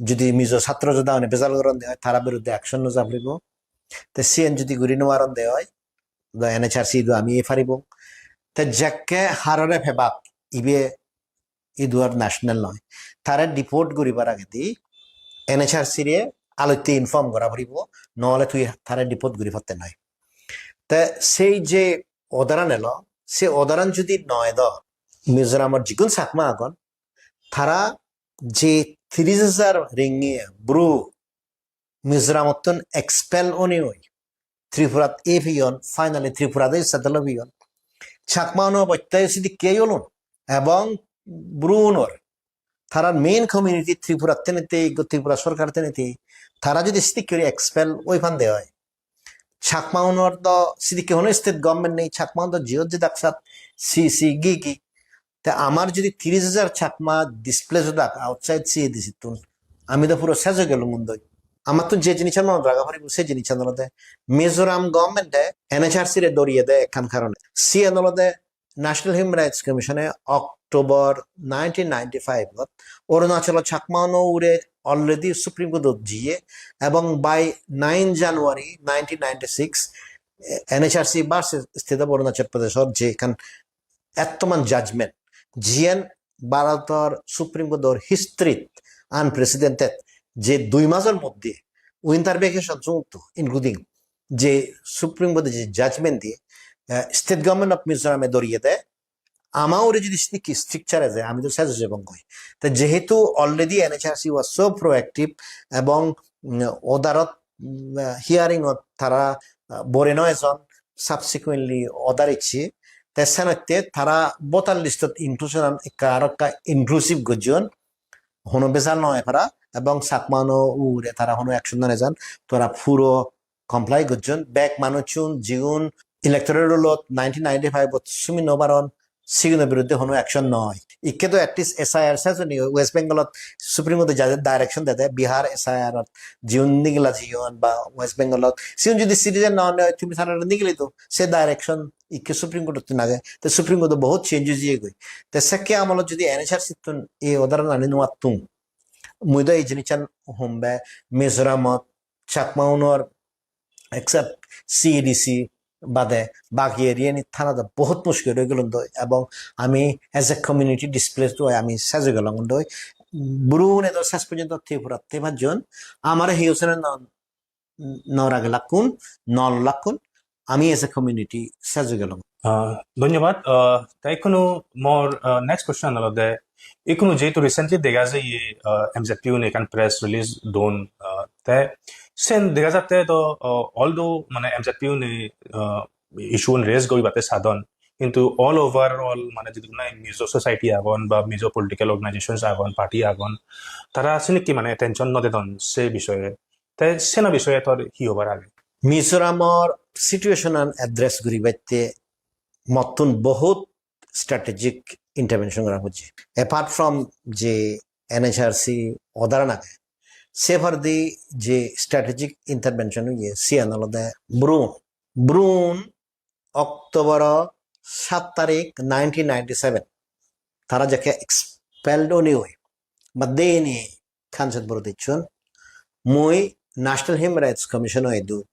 যদি মিজো ছাত্র জনতা মানে বেজাল করেন দেয়, তারা বিরুদ্ধে অ্যাকশন নেওয়া পড়িব। তে সিএন যদি ঘুরি নেওয়ারন দেয় হয়, তো এনএইচআরসি তো আমি এই পারিব। তে যেকে হাররে ফেবাক, ইবে ইদুয়ার ন্যাশনাল নয়, তারে ডিপোর্ট করিবার আগে দি এনএইচআরসি রে আলোতে ইনফর্ম করা পড়িব, নহলে তুই তারে ডিপোর্ট করি পারতে নয়। তে সেই যে অর্ডারান এলো, সে অর্ডারান যদি নয় দ, মিজোরামর যিগুন চাকমা আগন, তারা যে তিরিশ হাজার রিঙ্গিয়া ব্রু মিজোরামত্তন এক্সপেল অনি হই, ত্রিপুরাত এ পিয়ন, ফাইনালি ত্রিপুরাতে সেটেল পিয়ন। চাকমা অনু অবস্থায় যদি কে হলুন এবং ব্রু উনর, তারা মেইন কমিউনিটি ত্রিপুরাত তেনেতে, ত্রিপুরা সরকার তেনেতে, তারা যদি সিদ্ধি করে এক্সপেল ওই ফান্দে হয়, চাকমা উনর তো সিদিকে কোনো স্টেট গভর্নমেন্ট নেই, চাকমা উনর জিও যে ডাকসাত সি সি গি গি। তে আমার যদি তিরিশ হাজার চাকমা ডিসপ্লেস ডাক আউটসাইড সিএডিসি তুন, আমি তো পুরো শেষ হয়ে গেল মুন্দই। আমার তো যে জিনিস মনে রাখা পারিব, সেই জিনিস আনলতে মিজোরাম গভর্নমেন্টে এনএইচআরসি রে দরিয়ে দেয় একখান কারণে। সিএন হলতে ন্যাশনাল হিউম্যান রাইটস কমিশনে October nineteen ninety five Arunachal Chakma উনর উরে অলরেডি সুপ্রিম কোর্টত জিয়ে এবং by nine January nineteen ninety six NHRC versus state of Arunachal প্রদেশর যেখান এত্তমান জাজমেন্ট, জিএন ভারতর সুপ্রিম কোর্টর হিস্ট্রিত আনপ্রেসিডেন্টেড, যে দুই মাসের মধ্যে উইন্টার ভ্যাকেশন চলতো, ইনক্লুডিং যে সুপ্রিম কোর্টে যে জাজমেন্ট দিয়ে স্টেট গভর্নমেন্ট অফ মিজোরামে দরিয়ে দেয়, আমার ওরে যদি স্ট্রিকচারে যায়, আমি তো শেষ হয়ে যাবো কই। তো যেহেতু already NHRC was so proactive এবং, উম, ওদারত, উম, হিয়ারিং তারা, আহ, বরে নয় জন সাবসিকুয়েন্টলি অর্ডার ইচ্ছে, তে সেনাতে তারা ভোটার লিস্টত ইনক্লুশন একটা আর একটা ইনক্লুসিভ গজন হনো বেজাল নয় পারা এবং চাকমানো উরে তারা হনো অ্যাকশন না যান, তারা পুরো কমপ্লাই গজন। ব্যাক মানুষজন জিগুন ইলেকট্রাল রোলত নাইনটিন নাইনটি ফাইভ সুমি নোবারন সিগুনের বিরুদ্ধে হনো অ্যাকশন নয়। ইকে তো অ্যাটলিস্ট এসআইআর সেশনি ওয়েস্ট বেঙ্গলত সুপ্রিম কোর্টে যাদের ডাইরেকশন দেয়, বিহার এসআইআর জিউন নিগলা জিউন বা ওয়েস্ট বেঙ্গলত সিউন যদি সিটিজেন না হয়, তুমি তারা নিগলি তো সে ডাইরেকশন ইকে সুপ্রিম কোর্টত নাগে। তো সুপ্রিম কোর্টে বহুত চেঞ্জেস ইয়ে গই। তো সেকে আমলত যদি এনএইচআরসি তুন এই অর্ডার আনি নোয়াত্তুম, মুইদা এই জিনিসটা হোমবে মিজোরামত চাকমা উনর except CADC bade bagi area ni thana do bohut mushkil oi gelun doi, ebong ami as a community displaced oi ami sej oi gelong doi. Bru une do ses porjonto Tripura te pajjon amare hiyo sene no, no rage lakkun, no lakkun, ami as a community sej oi gelong. Uh, dhonyobad. Uh, te ikkunu mor, uh, next question olode, ikkunu jehetu recently dega jai, uh, M Z P une ekkan press release don, uh, te sen dega jatte to, uh, although mane M Z P une, uh, issue un raise guribatte sadon, kintu all overall mane jidukku nahi Mizo society agon ba Mizo political organizations agon, party agon, tara sinikki mane attention no dedon se bishoye. Te seno bishoye tor hi hobar age? Mizoramor situation an address guribatte mottun bohut strategic intervention gora pojje. Apart from je N H R C order an age, se poredi je strategic intervention oye, siyan olode Bru-, Bru-un October sat tarik nineteen ninety-seven tara jekke expelled oni oi, ba deni Kanchanpur-ot ecchon, mui National Human Rights Commission-o idu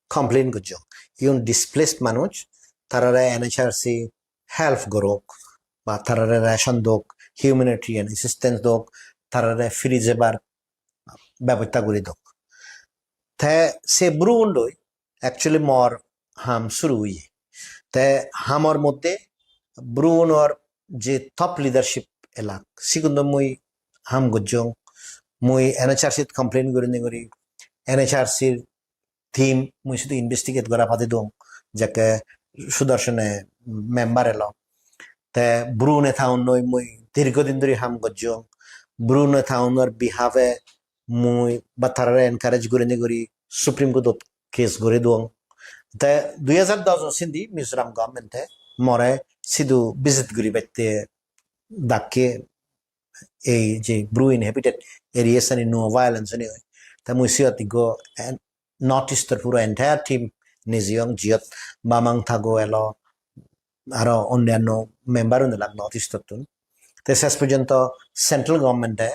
complain gojjong. Iun displaced manuj, tarare N H R C help gorok, ba tarare ration dok, humanitarian assistance dok, tarare firi jebar bebosta guri dok. Te se Bru-un loi actually mor ham suru oye. Te hamor moddhe Bru-unor je top leadership elak, sigun do mui ham gojjong. Mui N H R C-t complain gurinei guri, N H R C-r team mui sidu investigate gora padi dong, jekke Sudarshone member elo. Te Bru-une town-oi mui dirgho din dhori ham gojjong. Bru-une town-or behalf-e mui ba tarare encourage gurinei guri Supreme Court-ot case guri duong. Te dui hajar dos sindi Mizoram government-e more sidu visit guribatte dakke, ei je Bru inhabited areas ani no violence ani oi. Te mui siyot ikko en-, North East-or puro entire team nejeyong, jiyot Bamang Tago elo, aro onnanno member un elak North East-ottun. Te ses porjonto central government-e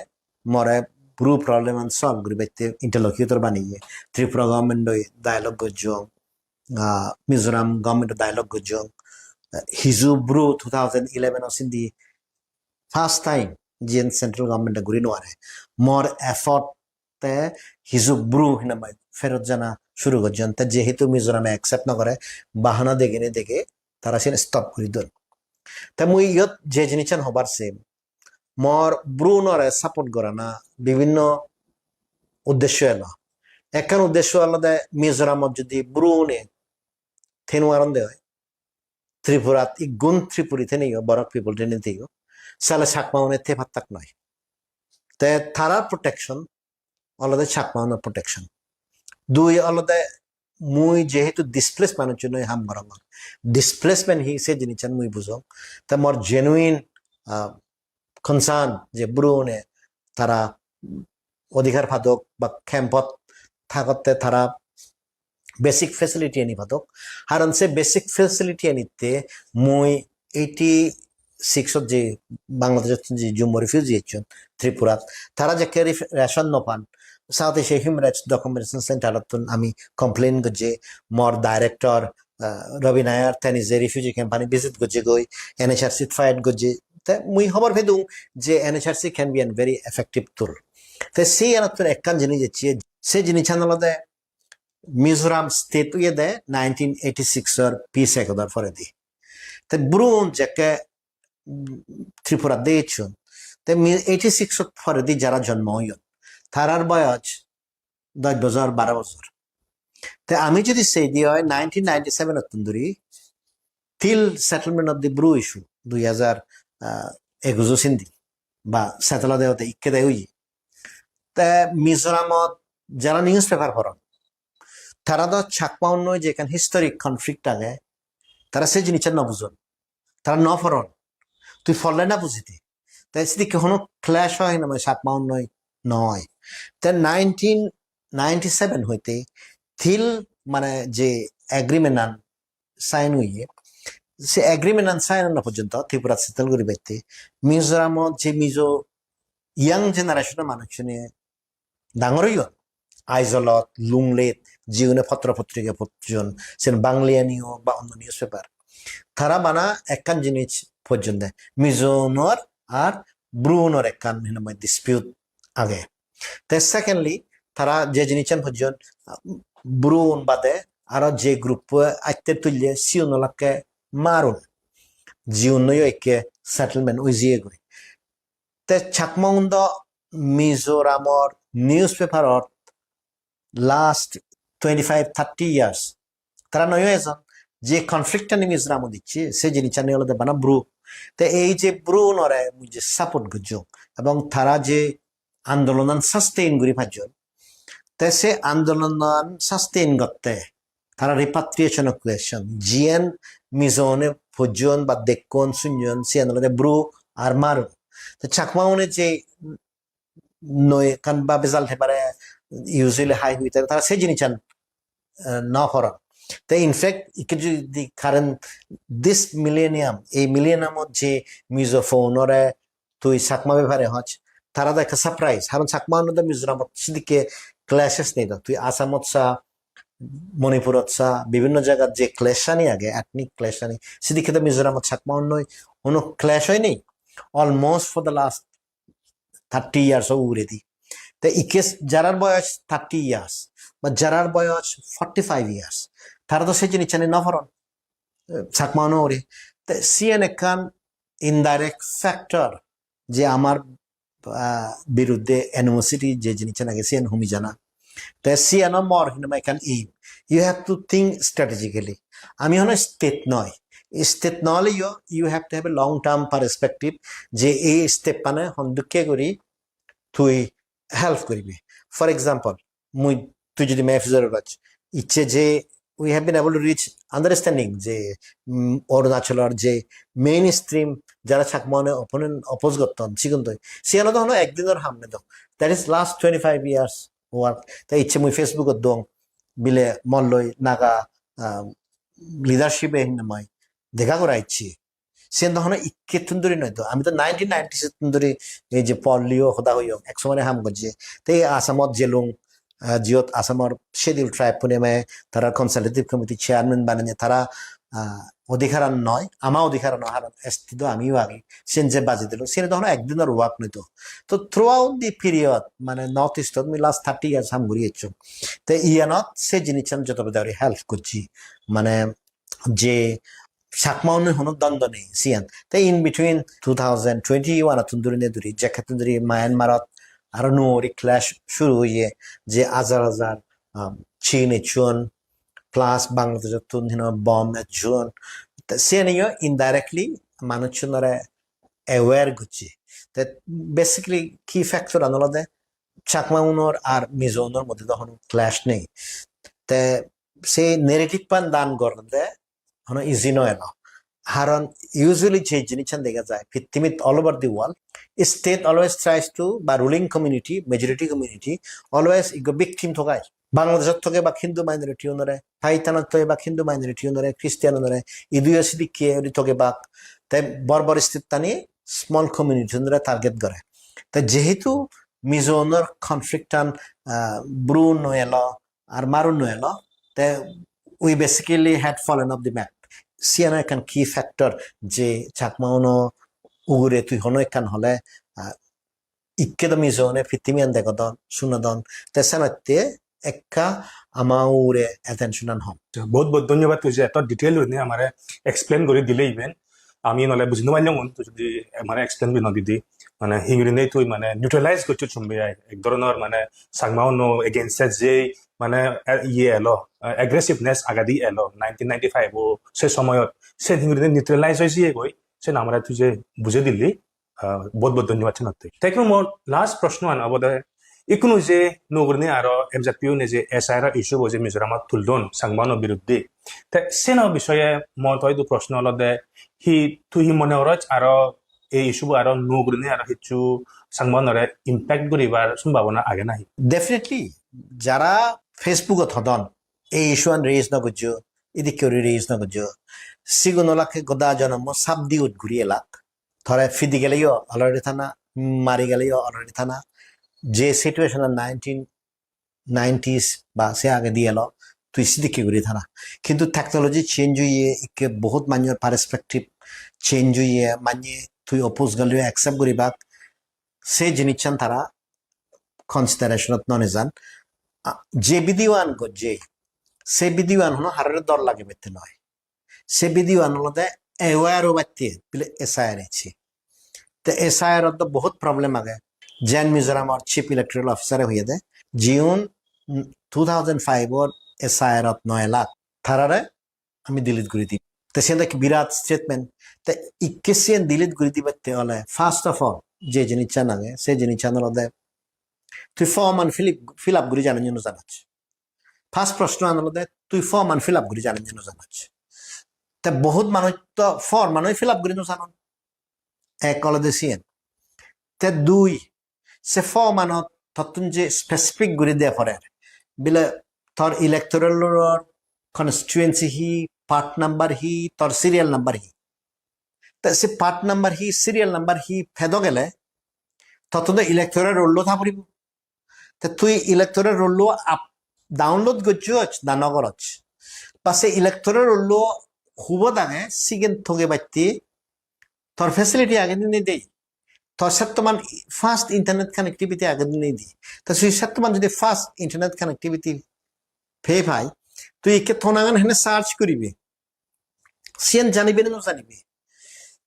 more Bru problem an solve guribatte interlocutor baneye. Tripura government loi dialogue gojjong, ah, Mizoram government loi dialogue gojjong. Hiju Bru two thousand eleven-o sindi first time jiyen central government-e guri no pare. More effort te hiju Bru hinamai ferot jana suru gojjon. Te jehetu Mizorame accept no gore, bahana degene dege tara siyen stop guri don. Te mui iyot je jinissan hobar sem, mor Bru-unore support gorana bibhinno uddesho elo. Ekkan uddesho olode Mizoramot jodi Bru-une thei no paron de oi, Tripurat iggun Tripuri theneyo, Borok people thene theyo, sale Chakma-une thei pattak noi. Te tarar protection olode Chakma-unor protection. Dui olode mui jehetu displaced manuchunoi ham gorongor. Displacement hi se jinissan mui bujong. Te mor genuine, ah, concern je Bru-une tara odhikar padok ba camp-ot thagotte tara basic facility ani padok. Haron se basic facility anitte mui eighty-six-ot je Bangladesh-ot je Jummo refugee ecchon Tripurat, tara jekke ref-, ration no pan, South Asia Human Rights Documentation Center-ottun ami complain gojje, mor director, ah, Ravi Nair, teni je refugee camp ani visit gojje goi, N H R C fight gojje. Te mui hobor pedung je N H R C can be a very effective tool. Te se iyanottun ekkan jinis ecche, se jinissan olode Mizoram state oyede nineteen eighty-six-or peace accord-or poredi. Te Bru-un jekke, mm, Tripura de ecchon, te mi-, eighty-six-or poredi jara jonmo oyon, tarar boyoj dos bojor, baro bojor. Te ami jodi sei di oi nineteen ninety-seven-ottun dhuri till settlement of the Bru issue, dui hajar, ah, ekujo sindi, ba settle ode ode ikke de oye. Te Mizoramot jara newspaper poron, tara do Chakma-unnoi je ekkan historic conflict age, tara se jinissan no bujon, tara no poron. Tui porle na bujidi. Te sidikke hono clash oi hinamai Chakma-unnoi noi. Te nineteen ninety-seven hoite till mane je agreement an sign oye, se agreement an sign ona porjonto Tripura settle guribatte Mizoramot je Mizo young generation-o manuchchune dangor oyon, Aizawl-ot, Lunglei-t, jiune potro potrika pojjon, sen Bangla news ba onno newspaper, tara bana ekkan jinis pojjon de, Mizounor ar Bruunor ekkan hinamai dispute age. Te secondly, tara je jinissan pojjon, Bruun bade aro je group-o atte tulle siun olakke Marun. Jiunnoyo ikke settlement oi jiye guri. Te Chakmaun do Mizoramor newspaper-ot last twenty-five thirty years tara noyo ejon, je conflict-ani Mizoramot icche, se jinisani olode bana Bru. Te ei je Bruunore mui je support gojjong ebong tara je andolonan sustain guri pajjon, te se andolonan sustain gotte tara repatriation of question, jiyen Mizoune pojjon ba dekkon sunjon, siyen olode Bru ar Marun. Te Chakmaune je noi ekkan ba bejal te pare, usually hai hui te tara se jinissan, eh, no poron. Te in fact, ikke jodi current this millennium, ei millennium-ot je Mizo phone-ore tui Chakma bepare hoj, tara do ekka surprise. Karon Chakma-uno do Mizoramot sidikke clashes nei do. Tui Assamot sa, Manipurot sa, bibhinno jagat je clash-ani age, ethnic clash-ani, sidikke do Mizoramot Chakma-unnoi hono clash oinei. Almost for the last thirty years o uguredi. Te ikke jarar boyos thirty years ba jarar boyos forty-five years, tara do se jinissani no poron, eh, Chakma-uno uri. Te siyen ekkan indirect factor je amar, ah, biruddhe animosity je jinissan age siyen humi jana. Te siyeno mor hinamai ekkan aim. You have to think strategically. Ami hono state noi. State no oleyo, you have to have a long term perspective je ei step-ani hon dokke guri tui help guribi. For example, mui tui jodi Mahfizor goj, icche je we have been able to reach understanding je, mm, Arunachalor je mainstream jara Chakma-une opponent oppose gotton sigun doi. Siyan do hono ekdinor ham nei do. That is last twenty-five years work. Te icche mui Facebook-ot dong bile molloi Naga, ah, leadership-e hinamai dega gora icche. Siyen do hono ikkettun duri noi do. Ami do nineteen ninety-six-tun duri ei je Paul Leo hoda hoyong, ek somare ham gojje. Te ei Assamot jelung, ah, jiyot Assamor Scheduled Tribe-une me tara consultative committee chairman baneye, tara, ah, odhikaran noi, ama odhikaran noi, haron S T do amiyo agi. Siyen je baji dilung, siyen do hono ekdinor work noi do. To throughout the period, mane North East-ot mui last thirty years ham guri ecchong. Te iyanot se jinissan joto bede guri help gojje. Mane je Chakma-unor hono dondo nei siyan. Te in between two thousand twenty-one-ottun dhuri ne dhuri, jekkettun dhuri Myanmar-ot aro nuo guri clash shuru oye, je hajar hajar, um, Chin ecchon, plus Bangladesh-ottun hino bomb ecchon. Te siyaniyo indirectly manuchunore aware gocche. Te basically key factor-an olode Chakma-unor ar Mizo-unor moddhe do hono clash nei. Te se narrative-an dan goronde hono easy noi elo. Haron usually je jinissan dega jai, pittimit all over the world, state always tries to, ba ruling community, majority community, always ikko victim thogai. Bangladeshot thogebak Hindu minority unore, Pakistanot thogebak Hindu minority unore, Christian unore, iduyo sidikke uri thogebak. Te bor bor state-ani small community unore target gore. Te jehetu Mizo unor conflict-an, ah, Bru-un no elo, ar Marun no elo, te we basically had fallen off the map. Siyan ekkan key factor je Chakma uno ugure tui hono ekkan hole, ah, ikke do Mizo une pittimiyan degodon, sunodon, te senotte ekka ama ugure attention an hom. Bohut bohut dhonnobad tui je eto detail gurinei amare explain guri dile iben. Ami nole buji no parlungun, tui jodi amare explain guri no didi, mane hi gurinei tui mane neutralize gocchos sombe ai. Ek dhoronor mane Chakma uno against e je mane, eh, iye elo, eh, aggressiveness agedi elo nineteen ninety-five o se somoyot, sen hi gurinei neutralize oi jiyegoi, sen amare tui je bujei dili, ah, bohut bohut dhonnobad senotte. Te ikkunu mor last proshno an obode, ikkunu je nuo gurinei aro M Z P une je S I R issue bo je Mizoramot tuldon Changma uno biruddhe. Te seno bishoye mor to idu proshno olode, hi tui hi mone goroj aro ei issue bo aro nuo gurinei aro hissu Changma unore impact guribar sombhabona age nahi? Definitely, jara Facebook ot hodon, ei issue an raise no gojjo, idikke guri raise no gojjo, sigun olakke goda jonommo sap diut guri elak. Tore pidi geleyo already thana, mari geleyo already thana. Je situation an nineteen nineties ba se agedi elo, tui sidikke guri thana. Kintu technology change oye, ikke bohut manjor perspective change oye, manye tui oppose galeyo accept guribak, se jinissan tara consideration-ot no nejan. A, je video an gojje, se video an hono harore dor lagibette noi. Se video an olode aware obatte bile S I R ecche. Te S I R ot do bohut problem age. Jen Mizoramor Chief Electoral Officer e hoyede, jiun, mm, two thousand five or S I R ot noi lakh, tarare ami delete guri dim. Te siyen ekko birat statement. Te ikke siyen delete guri dibatte ole, first of all, je jinissan age, se jinissan olode tui form an fill, fill up guri janoch ne no janoch. First proshno an olode tui form an fill up guri janoch ne no janoch. Te bohut manuj to form an fill up guri no janon. Ek olode siyen. Te dui, se form anot tottun je specific guri de porer. Bile tor electoral roll, constituency hi, part number hi, tor serial number hi. Te se part number hi, serial number hi pedo gele, tottun do electoral roll lo tha puribo. Te tui electoral roll lo up, download gojjoch na no goroch? Ba se electoral roll lo hubot age, sigen thoge batte tor facility age ni nei? Tor settoman fast internet connectivity age ni nei? Te tui settoman jodi fast internet connectivity pei pai, tui ikke to nangan hene search guribe? Siyen janibe na no janibe?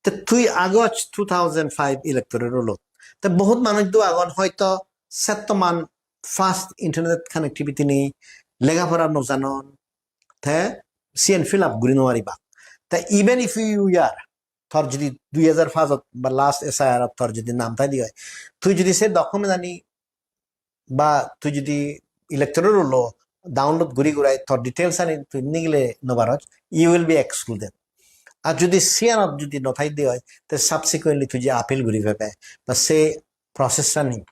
Te tui agoch two thousand five electoral roll-ot. Te bohut manuj do agon hoito settoman fast internet connectivity nei, lega pora no janon, te siyen fill up guri no paribak. Te even if you are, tor jodi dui hajar paanch ot ba last S I R ot tor jodi nam thaide oi, tui jodi se document ani ba tui jodi electoral roll lo download guri gurai tor details ani tui nigile no paros, you will be excluded. Ar jodi siyanot jodi no thaide oi, te subsequently tui je appeal guri pebe, ba se process ani.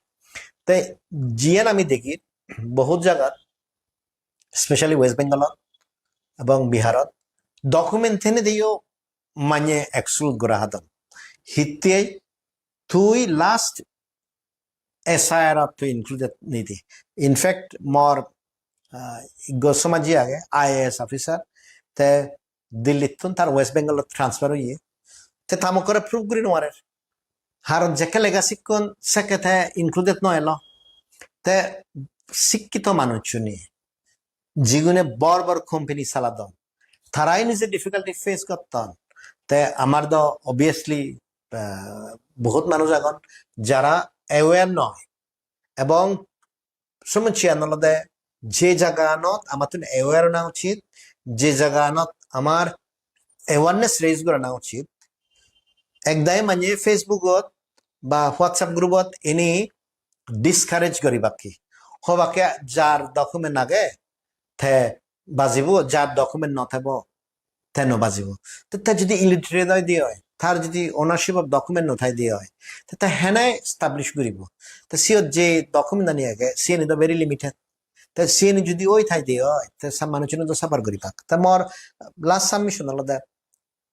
Te jiyan ami degi, bohut jagat, specially West Bengal ot ebong Bihar ot, document thene diyo manye exclude gora hadon. Hitte tui last S I R ot tui included nei de. In fact, mor, ah, ikko somaji age, I A S officer, te Delhi tun tar West Bengal ot transfer oye. Te ta mukkore prove guri no parer. Haron jekke lega sikkon sekke te included no elo. Te sikkito manuchchune, jigune bor bor company saladon, tarai nije difficulty face gotton. Te amar do obviously, ah, bohut manuj agon jara aware noi, ebong somossyan olode je jaganot amattun aware ona uchit, je jaganot amar awareness raise gorana uchit. Ekdagi manye Facebook ot ba WhatsApp group ot ini discourage guribakke, hobakke jar document age te bajibo, jar document no thebo te no bajibo. Te te jodi illiterate oide oi, tar jodi ownership of document no thaide oi, te te hene establish guribo? Te siyot je document ani age, siyeni do very limited. Te siyeni jodi oi thaide oi, te sa manuchune do suffer guribak. Te mor last submission olode,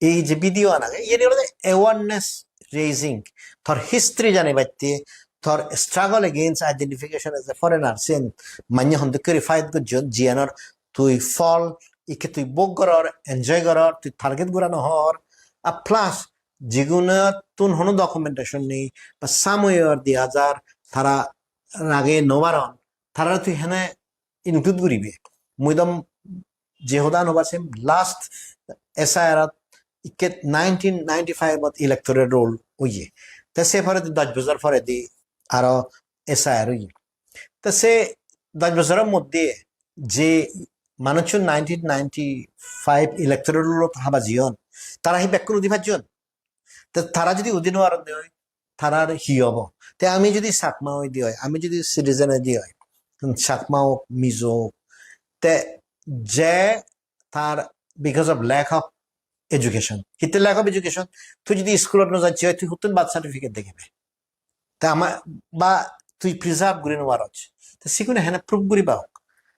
ei je video an age, iyeni olode awareness raising, tor history janibatte, tor struggle against identification as a foreigner, siyen manye hon dokke guri fight gojjon, jiyanor tui phol ikke tui bhog goror, enjoy goror, tui target gora no hor. Ar plus, jigunottun hono documentation nei, ba samoyor di hajar, tara rage no paron, tara tui hene include guribe? Mui do je hoda hobar sem, last S I R ot ikke nineteen ninety-five ot electoral roll oye. Te se poredi dosh bojor poredi aro S I R oye. Te se dosh bojoror moddhe je manuchun nineteen ninety-five electoral roll ot haba jeyon, tara hi bekkun udi pajjon? Te tara jodi udi no paronde oi, tarar hi obo? Te ami jodi Chakma oide oi, ami jodi citizen oide oi, Chakma ok, Mizo ok, te je tar because of lack of education. Hitte lack of education? Tui jodi school ot no jacche oi, tui huttun birth certificate degibe? Te ama, ba tui preserve guri no paroj. Te sigune hene prove guriba ok?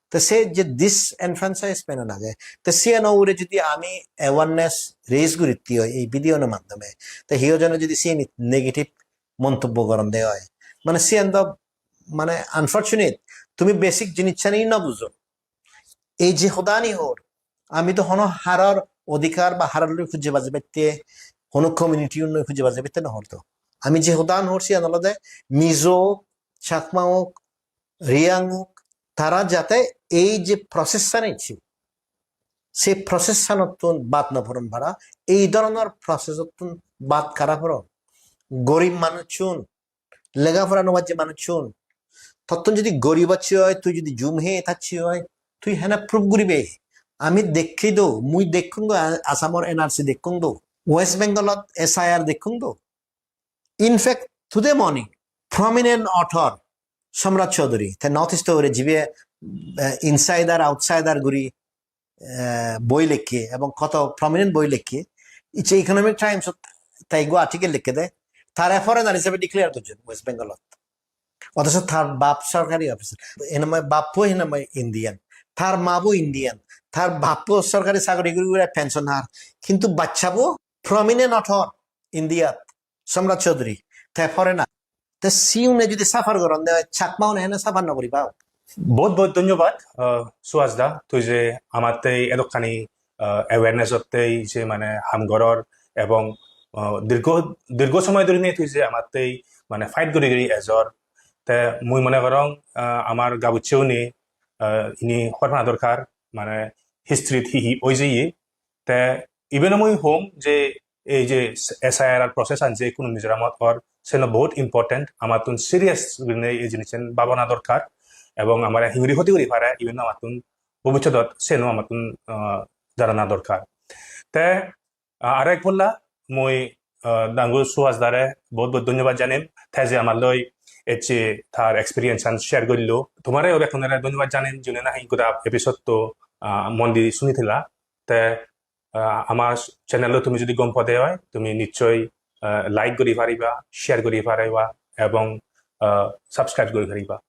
Te se je disenfranchisement an age, te siyan ugure jodi ami awareness raise guritte oi ei video no maddhome, te hiyo jone jodi siyani negative montobbo goronde oi, mane siyan do mane unfortunate, tumi basic jinissani no bujo. Ei je hodani hor, ami to hono haror odhikar ba haror loi hujje baje batte, hono community loi hujje baje batte no hor to. Ami je hodan hor siyan olode Mizo, Chakma ok, Reang ok, tara jate ei je process-an ecche, se process-anottun bad no poron para, ei dhoronor process-ottun bad kara poron. Gorib manuchun, lega pora no pajje manuchun, tottun jodi gorib ecche oi, tui jodi jum hei thacche oi, tui hena proof guribe? Ami dekki do, mui dekkung do, A-, Assamor N R C dekkung do, West Bengalot S I R dekkung do. In fact, today morning, prominent author Samrat Chaudhary, te North East ore jibe, eh, insider, outsider guri, eh, boi lekke ebong koto prominent boi lekke, icche Economic Times-ot te ekko article lekke de, tare foreigner hisebe declare gojjon West Bengalot. Othocho tar bap sorkari officer, enamai bappo enamai Indian, tar mabo Indian, tar bappo sorkari sagori guri guri pension har, kintu bachchabo prominent author India-t, Samrat Chaudhary, te foreigner. Te siune jodi suffer goronde oi, Chakmaune hene suffer no guriba? Bahut bahut dhonyobad, ah, Suhas da, tui je amattei edokkani, ah, awareness ottei je mane ham goror ebong, ah, dirgho, dirgho somoy dhori ne tui je amattei mane fight guri guri ejor. Te mui mone gorong, ah, amar gabuccheune, ah, ini hobor pana dorkar, mane history-t hi hi oi jeye. Te even mui hom je ei je S I R process-an je hono Mizoramot or, seno bahut important, amattun serious gurinei ei jinissan babana dorkar, ebong amare hingiri hoti guri pare, even amattun bobissotot seno amattun, ah, janana dorkar. Te, ah, aro ek polla mui, ah, dangu Suhas dare bahut bahut dhonyobad janem, te je amar loi ecche tar experience-an share gorillo. Tomare o bekkunore dhonyobad janem, june nahi goda episode-to, ah, mon di suni thela. Te, ah, amar channel-o tumi jodi gom pode oi, tumi nichchoi, ah, like guri pariba, share guri pariba, ebong, ah, subscribe guri pariba.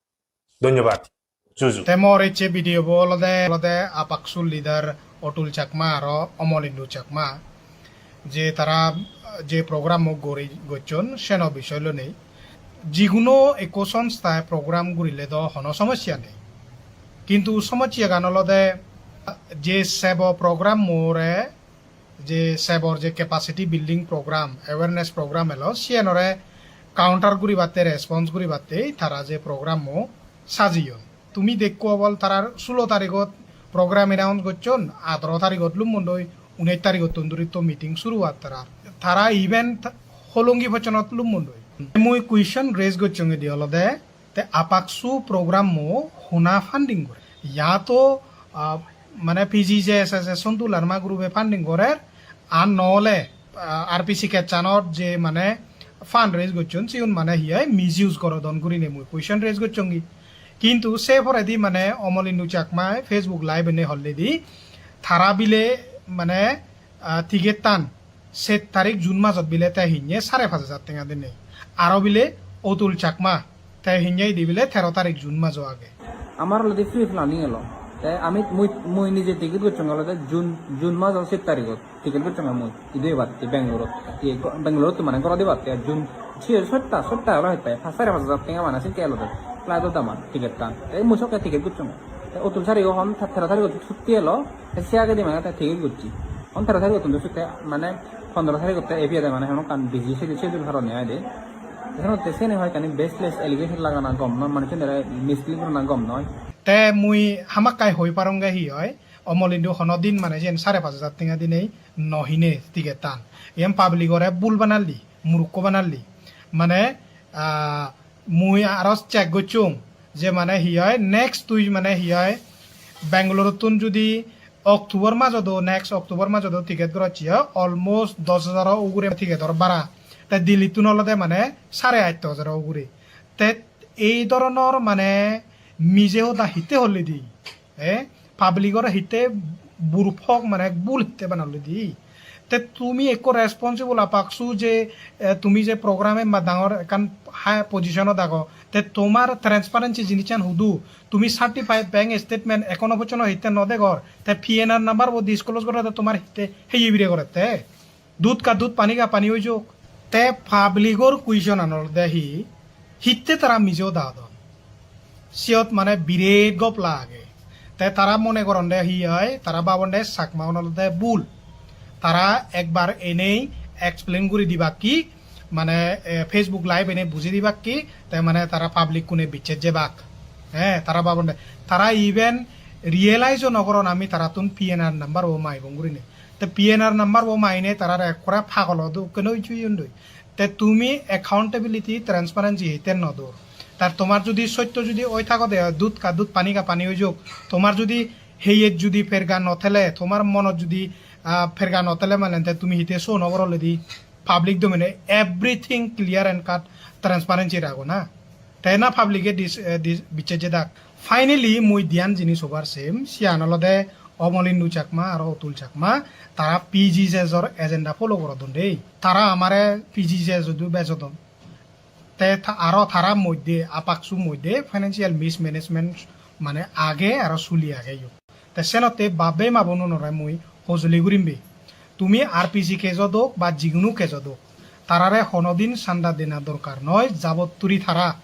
Dhonyobad. Juju. Te mor ecche video bo olode, olode APCSU leader Atul Chakma aro Omolindu Chakma, je tara je program-o gori gocchon, seno bisoy lonei. Jiguno ekko songsthaye program gurile do hono somosya nei. Kintu somosyagan olode je sebo program-more, je sebor je capacity building program, awareness program elo, siyanore counter guribatte, response guribatte tara je program-o sajeyon. Tumi dekko obol tarar sulo tarigot program announce gocchon, adaro tarigot lummondoi, unesh tarigottun duri to meeting suru ar tarar. Tara even ta-, Holongi Pocchonot lummondoi. Mui question raise gocchongedi olode, te APCSU program-o hona funding gore? Ya to, ah, mane P G J S S-e Sontu Larma group-e funding gorer, ar no ole, ah, R P C Kechanot je mane fund raise gocchon, sigun mane hi oi misuse gorodon gurinei mui question raise gocchongi. Kintu se poredi mane Omolindu Chakmai Facebook live ene holledi tara bile mane, ah, ticket-tan set tarik June majot bile te hinye sare pach hajar tenga dinei. Aro bile Otul Chakma te hinye idi bile tero tarik June majo age. Amar olode pre-planning elo. Te ami mui, mui nije ticket gocchong olode June, June majo set tarigot ticket gocchong mui. Idu ebatte Bangalore-ot. Iye go-, Bangalore-ot mane gorot ebatte June siye sotta, sotta olo hette. Pach sare pach hajar tenga mane sikke elode. Flight-o daman, ticket-tan. Te mui sokke ticket gocchong. Te Otul sarigo hon te-, tero tarigot chutti elo. Te se agedi mane te ticket gocchi. Hon tero tarigottun do sitte mane pondro tarigotte ebi ede mane hono ekkan busy schedule, schedule harone aide. Te senotte seni hoi ekkani baseless allegation lagana gom noi, manuchunore mislead gorana gom noi. Te mui hamakkai hoi parongge hi oi, Omolindu hono din mane siyen sare pach hajar tenga dinei no hine ticket-tan. Iyen public-ore bul banalli, murukko banalli. Mane, ah, mui aro check gocchong je mane hi oi, next tui mane hi oi, Bangalore-ottun judi October majo do, next October majo do ticket gorocche oi, almost dos hajaro ugure ticket-or bara. Te Delhi-ttun olode mane sare atto hajaro ugure. Te ei dhoronor mane mije hoda hitte hollidi? Eh, public-ore hitte burphok mane bul hitte banallidi? Te tumi ekko responsible APCSU je, eh, tumi je program-e ma dangor ekkan high position-ot ago, te tomar transparency jinissan hudu? Tumi certified bank statement ekhono pojjonto hitte no degor? Te P N R number bo disclose gorede tomar hitte heye bire gorette? Dudh ka dudh, pani ka pani oi jok. Te public-or question-an olode hi, hitte tara mije hoda hodon? Siyot mane biret gopla age. Te tara mone goronde hi oi, tara babonde Chakmaun olode bul. Tara ekbar enei explain guri dibak ki, mane, eh, Facebook live enei buji dibak ki, te mane tara public kune bicches jebak. Eh, tara babonde. Tara even realize o no goron ami tarattun P N R number bo maibong gurinei. Te P N R number bo maine tarare ekkore pagolo dokken oi jeyondoi. Te tumi accountability, transparency hitte no dor? Tar tomar judi sotto judi oi thagode, dud ka dud, pani ka pani oi jok, tomar judi heyet judi perga no thele, tomar monot judi, ah, perga no thele mane, te tumi hitte show no goroledi public domain e everything clear and cut, transparency rago na? Te na public e dis-, eh, dis-, bicches jedak. Finally, mui diyan jinis hobar sem, siyan olode Omolindu Chakma aro Otul Chakma, tara P G S S or agenda follow gorodon dei. Tara amare P G S S odu bejodon. Te ta-, aro tara moddhe, APCSU moddhe financial mismanagement mane age aro suli age yo. Te senotte bab-bei ma-bonunore mui hojoli gurim be. Tumi R P C case odok ba jigunu case odok, tarare honodin sanda dena dorkar noi, jabot turi tara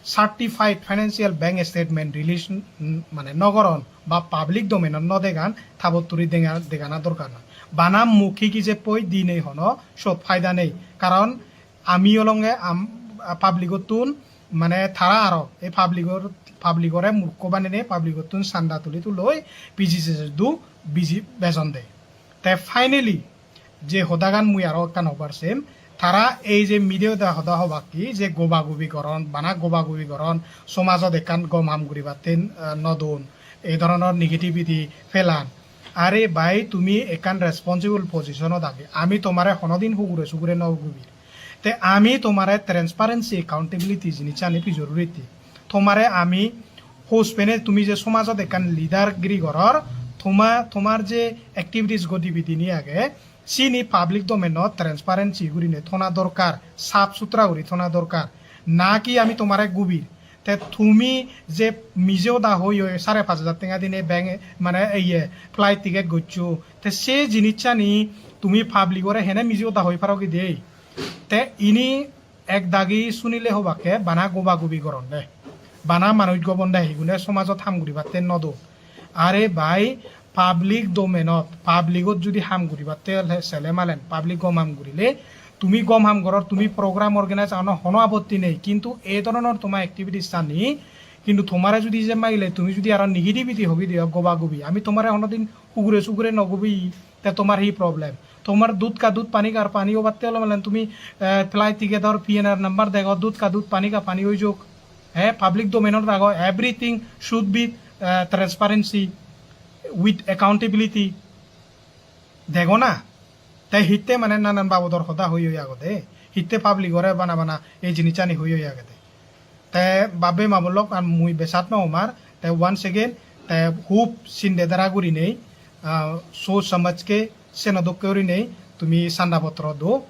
certified financial bank statement release, mm, mane no goron ba public domain-ot no degan, tabot turi dega-, degana dorkar noi. Bana mukhi ki je poi dinei hono sot faida nei. Karon ami olonge am-, public-ottun mane tara aro ei public-or, public-ore murkho banenei public-ottun sanda tuli tuloi P G S S odu biji bejon de. Te finally, je hodagan mui aro ekkan hobar sem, tara ei je media-t hoda hobak ki, je gobagubi goron, bana gobagubi goron, somajot ekkan gom ham guribatte, eh, no don, ei dhoronor negativity felan. Are bhai, tumi ekkan responsible position-ot age. Ami tomare honodin hugure sugure no gubir. Te ami tomare transparency, accountability jinissani pijor uritte. Tomare ami hos pene tumi je somajot ekkan leader giri goror, toma-, tomar je activities gotibidini age, sini public domain-ot transparency gurine thona dorkar, sap sutra guri thona dorkar. Na ki ami tomare gubir. Te tumi je mije hoda hoi hoi sare pach hajar tenga dine bank, mane, iye, flight ticket goccho. Te se jinissani tumi public-ore hene mije hoda hoi paro ki dei? Te ini ek dagi sunile hobakke bana gobagubi goronde. Bana manuj gobonde, higune somajot ham guribatte no do. Are bhai, public domain-ot, public-ot judi ham guribatte ole sele malen, public gom ham gurile, tumi gom ham goror, tumi program organize ano hono apotti nei, kintu ei dhoronor toma activities-ani, kintu tomare judi je maile, tumi judi aro negativity hobi diyo, gobagubi, ami tomare honodin hugure sugure no gubi, te tomar hi problem? Tomar dud ka dud, pani kar pani obatte ole malen tumi, eh, flight ticket or P N R number dego, dud ka dud, pani ka pani oi jok. Eh, public domain-ot rago, everything should be, eh, transparency with accountability. Dego na? Te hitte mane nanan babodor hoda hoi hoi agode, hitte public-ore bana bana ei jinissani hoi hoi agede. Te bab-bei ma-bon lok, ar mui besat no homar, te once again, te hub sinde dara gurinei, ah, soch somajke seno dokke gurinei tumi sanda potro do,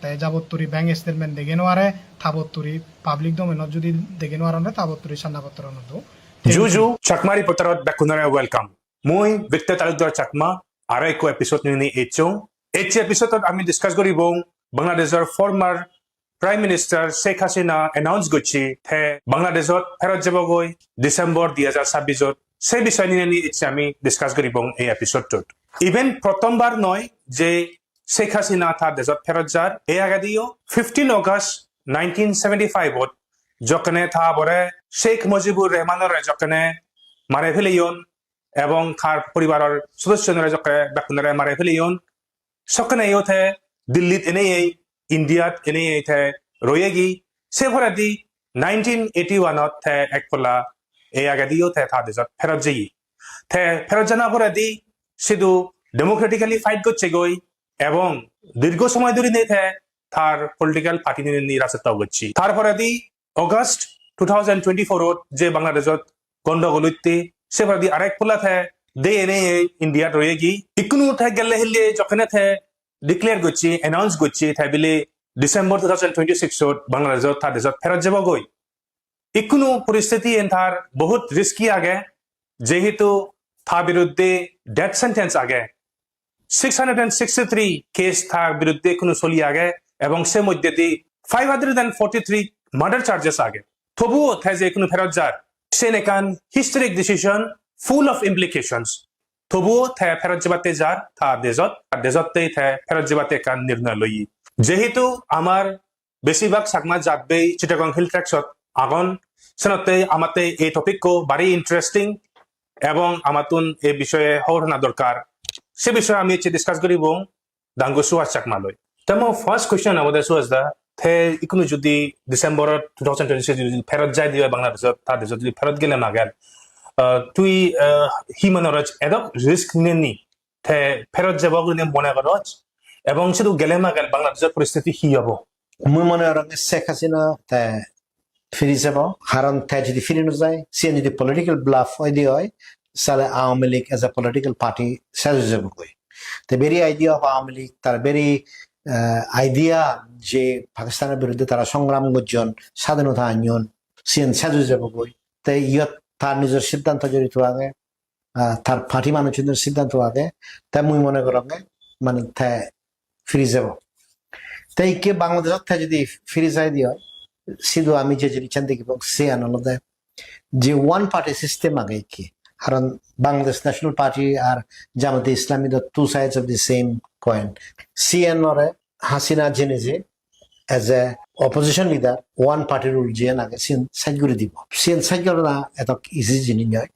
te jabot turi bank statement dege no are, tabot turi public domain-ot judi dege no aronde, tabot turi sanda potro no do. Ju ju, Chakma Reporter-ot bekkunore welcome. Mui Victor Talukdar Chakma, aro ekko episode nini echong. Ecche episode-ot ami discuss guribong Bangladeshor former Prime Minister Sheikh Hasina announce gocche te Bangladeshot pherot jebogoi December dui hajar sabbis-ot. Se bisoy nini ecche ami discuss guribong ei episode-ot. Even prothombar noi je Sheikh Hasina ta dejot pherot jar, ei agediyo fifteen August nineteen seventy-five-ot jokkene ta bore Sheikh Mujibur Rehmanore jokkene mare peleyon, ebong tar poribaror sodossonore jokke bekkunore mare peleyon. Sokkeneyo te Dillit eneyei, Indiat eneyei te royegi. Se poredi nineteen eighty-one-ot te ek polla ei agediyo te ta dejot pherot jeye. Te pherot jana poredi sidu democratically fight gocchegoi ebong dirgho somoy dhurinei te tar political party ninei rajotto gocche. Tar poredi August two thousand twenty-four-ot je Bangladeshot gondogol otte, se poredi arek polla te de enei Indiat royegi. Ikkunu te gelle hille jokkene te declare gocche, announce gocche te bile December two thousand twenty-six-ot Bangladeshot ta dejot pherot jebogoi. Ikkunu poristiti en tar bohut risky age, jehetu ta biruddhe death sentence age. Six hundred and sixty-three case ta biruddhe ikkunu soli age, ebong se moddhedi five hundred and forty-three murder charges age. Tobuo te je ikkunu pherot jar, Sen ekkan historic decision, full of implications. Tobuo te pherot jebatte jar ta dejot, ta dejottei te pherot jebatte ekkan nirnoy loye. Jehetu amar besibak Chakma jatbei Chittagong Hill Tracts-ot agon, senottei amattei ei topic-ko bari interesting ebong amattun ei bishoye hobor hona dorkar. Se bishoye ami ecche discuss guribong Dangu Suhas Chakma loi. Te mo first question obode, Suhas da, te ikkunu jodi December two thousand twenty-six jodi pherot jai de oi Bangladeshot, ta dejot jodi pherot gele magel, ah, tui, ah, hi mone goroj, edok risk neni te pherot jebo gurinei mone goroj, ebong sidu gele magel Bangladeshor poristiti hi obo? Mui mone gorong Sheikh Hasina te firi jebo, karon te jodi firi no jai, siyen jodi political bluff oi de oi, sale Awami League as a political party ses oi jebo goi. Te very idea of Awami League, tar very, eh, idea je Pakistanor biruddhe tara songram gojjon, sadhinota anyon, siyen ses oi jebo goi. Te iyot tar nijor siddhanto jorito age, ah, tar party manuchunor siddhanto age, te mui mone goronge mane te firi jebo. Te ikke Bangladeshot te jodi firi jai de oi, sidu ami je jinissan degibong siyan olode je one party system age ikke. Karon Bangladesh National Party ar Jamaat-e-Islami do two sides of the same coin. Siyan ore Hasina jene je as a opposition leader, one party rule jiyan age, siyan side guri dibo. Siyan side gorana edok easy jinis noi.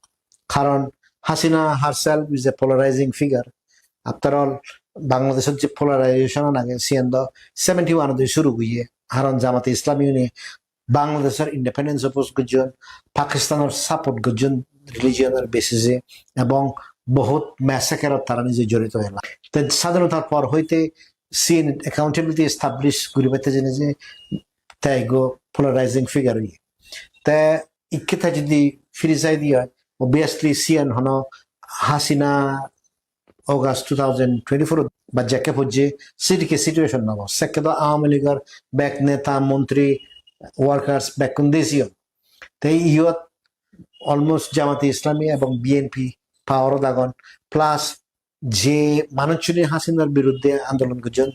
Karon Hasina herself is a polarizing figure. After all, Bangladeshot je polarization age, siyan do seventy-one odi shuru oye. Karon Jamaat-e-Islami une Bangladeshor independence oppose gojjon, Pakistanor support gojjon religion or basis e, ebong bohut massacre ot tara nije jorito ela. Te sadhinotar por hoite siyen accountability establish guribatte jene je te ekko polarizing figure oye. Te ikke te jodi firi jai de oi, obviously siyen hono Hasina August two thousand twenty-four ba jekke pojje sidikke situation nobo. Sekke do Awami Leagueor bek neta, montri, workers bekkun dejiyon. Te iyot almost Jamaat-e-Islami ebong B N P power ot agon, plus je manuchchune Hasinar biruddhe andolon gojjon,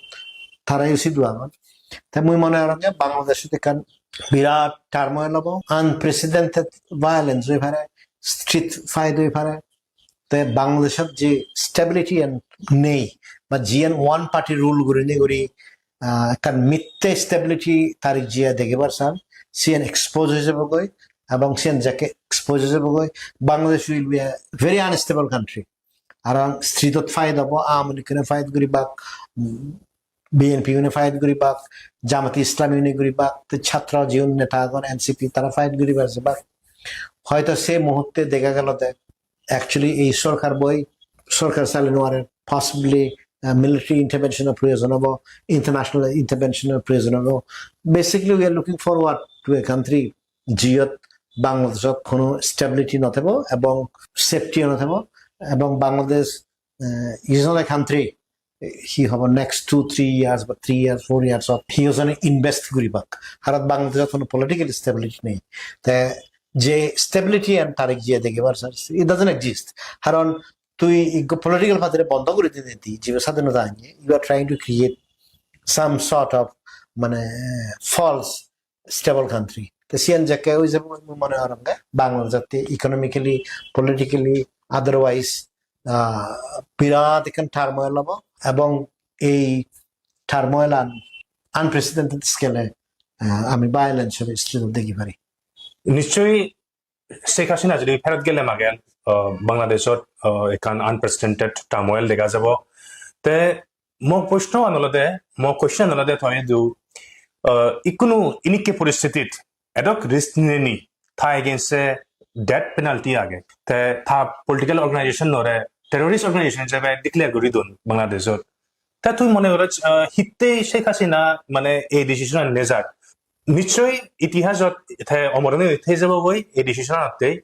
tarayo sidu agon. Te mui mone gorong je Bangladeshot ekkan birat turmoil obo, unprecedented violence oi pare, street fight oi pare. Te Bangladeshot je stability an nei, ba jiyan one party rule gurinei guri, ah, ekkan mitte stability Tariq Zia degebar san, siyan expose oi jebogoi, ebong siyan jekke expose oi jebogoi, Bangladesh will be a very unstable country. Aron street ot fight obo, Awami League-une fight guribak, mm, B N P-une fight guribak, Jamaat-e-Islami-une guribak, te chhatro jiun neta agon, N C P, tara fight guribar jebak. Hoito se muhutte dega gelo de, actually ei sorkar boi, sorkar sale no pare, possibly, uh, military intervention-or proyojon obo, international intervention-or proyojon obo. Basically, we are looking forward to a country jiyot Bangladeshot hono stability no thebo ebong safety no thebo, ebong Bangladesh, eh, is not a country, eh, hi hobo next two, three years ba three years, four years ot hi hojone invest guribak. Haron Bangladeshot hono political stability nei. Te je stability an Tariq Zia degebar sar, it doesn't exist. Haron tui ikko political party re bondo guri dinedi, jibe sadhinota anye, you are trying to create some sort of, mane, false stable country. Te siyan jekke oi jebo, mui mone gorong de Bangladesh jatte economically, politically, otherwise, ah, birat ekkan turmoil obo, ebong ei turmoil an unprecedented scale-e, ah, ami violence-or street-ot degi pari. Nischoi Sheikh Hasina jodi pherot gele magen, ah, Bangladeshot, ah, ekkan unprecedented turmoil dega jabo. Te mo proshno an olode, mo question an olode to idu, ah, ikkunu inikke poristitit edok risk neni, ta against-e death penalty age. Te ta political organization-ore terrorist organization hijebe declare guri don Bangladeshot. Te tui mone goroj, ah, hittei Sheikh Hasina mane ei decision an nejak? Nischoi itihasot te omor oi thei jabo goi ei decision anottei.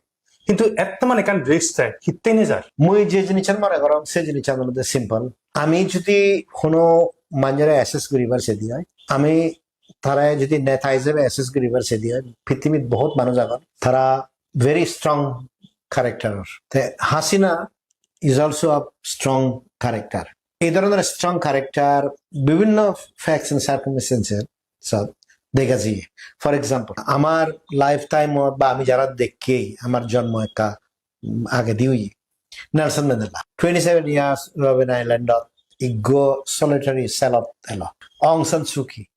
Hintu etto mane ekkan risk te hittei nejar? Mui je jinissan mone gorong, se jinissan olode simple. Ami jodi hono manjore assess guribar sedi oi, ami tara jodi neta hijebe assess guribar sedi oi, pittimit bohut manuj agon, tara very strong character. Te Hasina is also a strong character. Ei dhoronor strong character bibhinno facts and circumstances, so, dega jiye. For example, amar lifetime-ot ba ami jara dekkei, amar jonmo ekka, um, agedi oye, Nelson Mandela, twenty seven years Robben Island-ot iggo solitary cell-ot elo. Aung San Suu Kyi,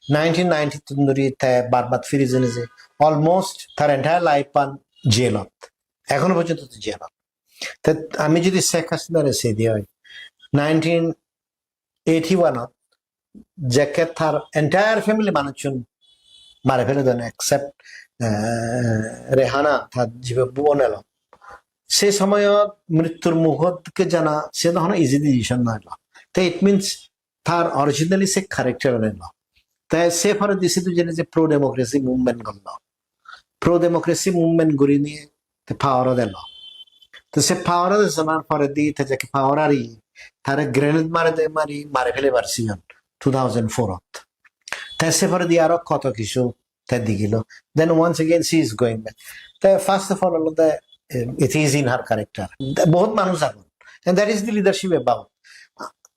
nineteen ninety-tun dhuri te Burma-t firi jeinei je, almost tar entire life-an jail-ot. Ekhono porjonto te jail-ot. Te ami jodi Sheikh Hasinare sei de oi, nineteen eighty-one-ot jekke tar entire family manuchun mare fele don, except, eh, Rehana, tar jibe bubon elo. Se somoyot mrittur mugot ke jana, se do hono easy decision noi lo. Te it means tar originally se character elo. Te se poredi sidu jene je pro democracy movement gollo. Pro democracy movement gurinei te power-ot elo. Te se power-ot esonar poredi te jekke power ari, tare grenade mare de mari, mare felebar siyan two thousand four-ot. Te se poredi aro koto kichu te digilo. Then once again she is going back. Te first of all olode, eh, it is in her character. Bohut manuj agon. And that is the leadership about.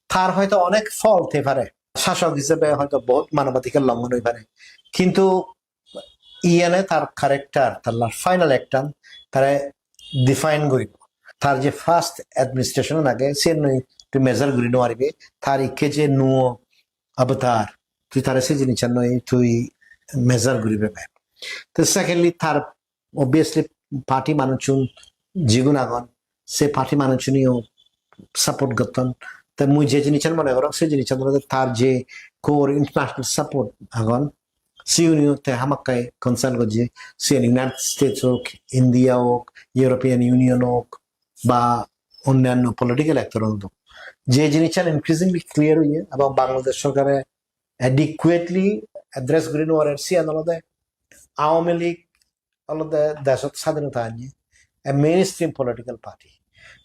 Tar hoyto onek fault thei pare. Sasok hisebe hoyto bohut manobadhikar longhon oi pare. Kintu iyene tar character, tar la-, final act-an tare define guribo. Tar je first administration age, siyen noi tui measure guri no paribe. Tar ikke je nuo avatar, tui tare se jinissan noi tui measure guribe be. Te secondly, tar obviously party manuchun jigun agon, se party manuchuniyo support gotton. Te mui je jinissan mone gorong, se jinissan olode tar je core international support agon, siuniyo te hamakkai consult gojje, siyen United States ok, India ok, European Union ok, ba onnanno political actor ok. Je jinissan increasingly clear oye, ebong Bangladesh sorkare adequately address guri no parer, siyan olode Awami League olode deshot sadhinota anye, a mainstream political party.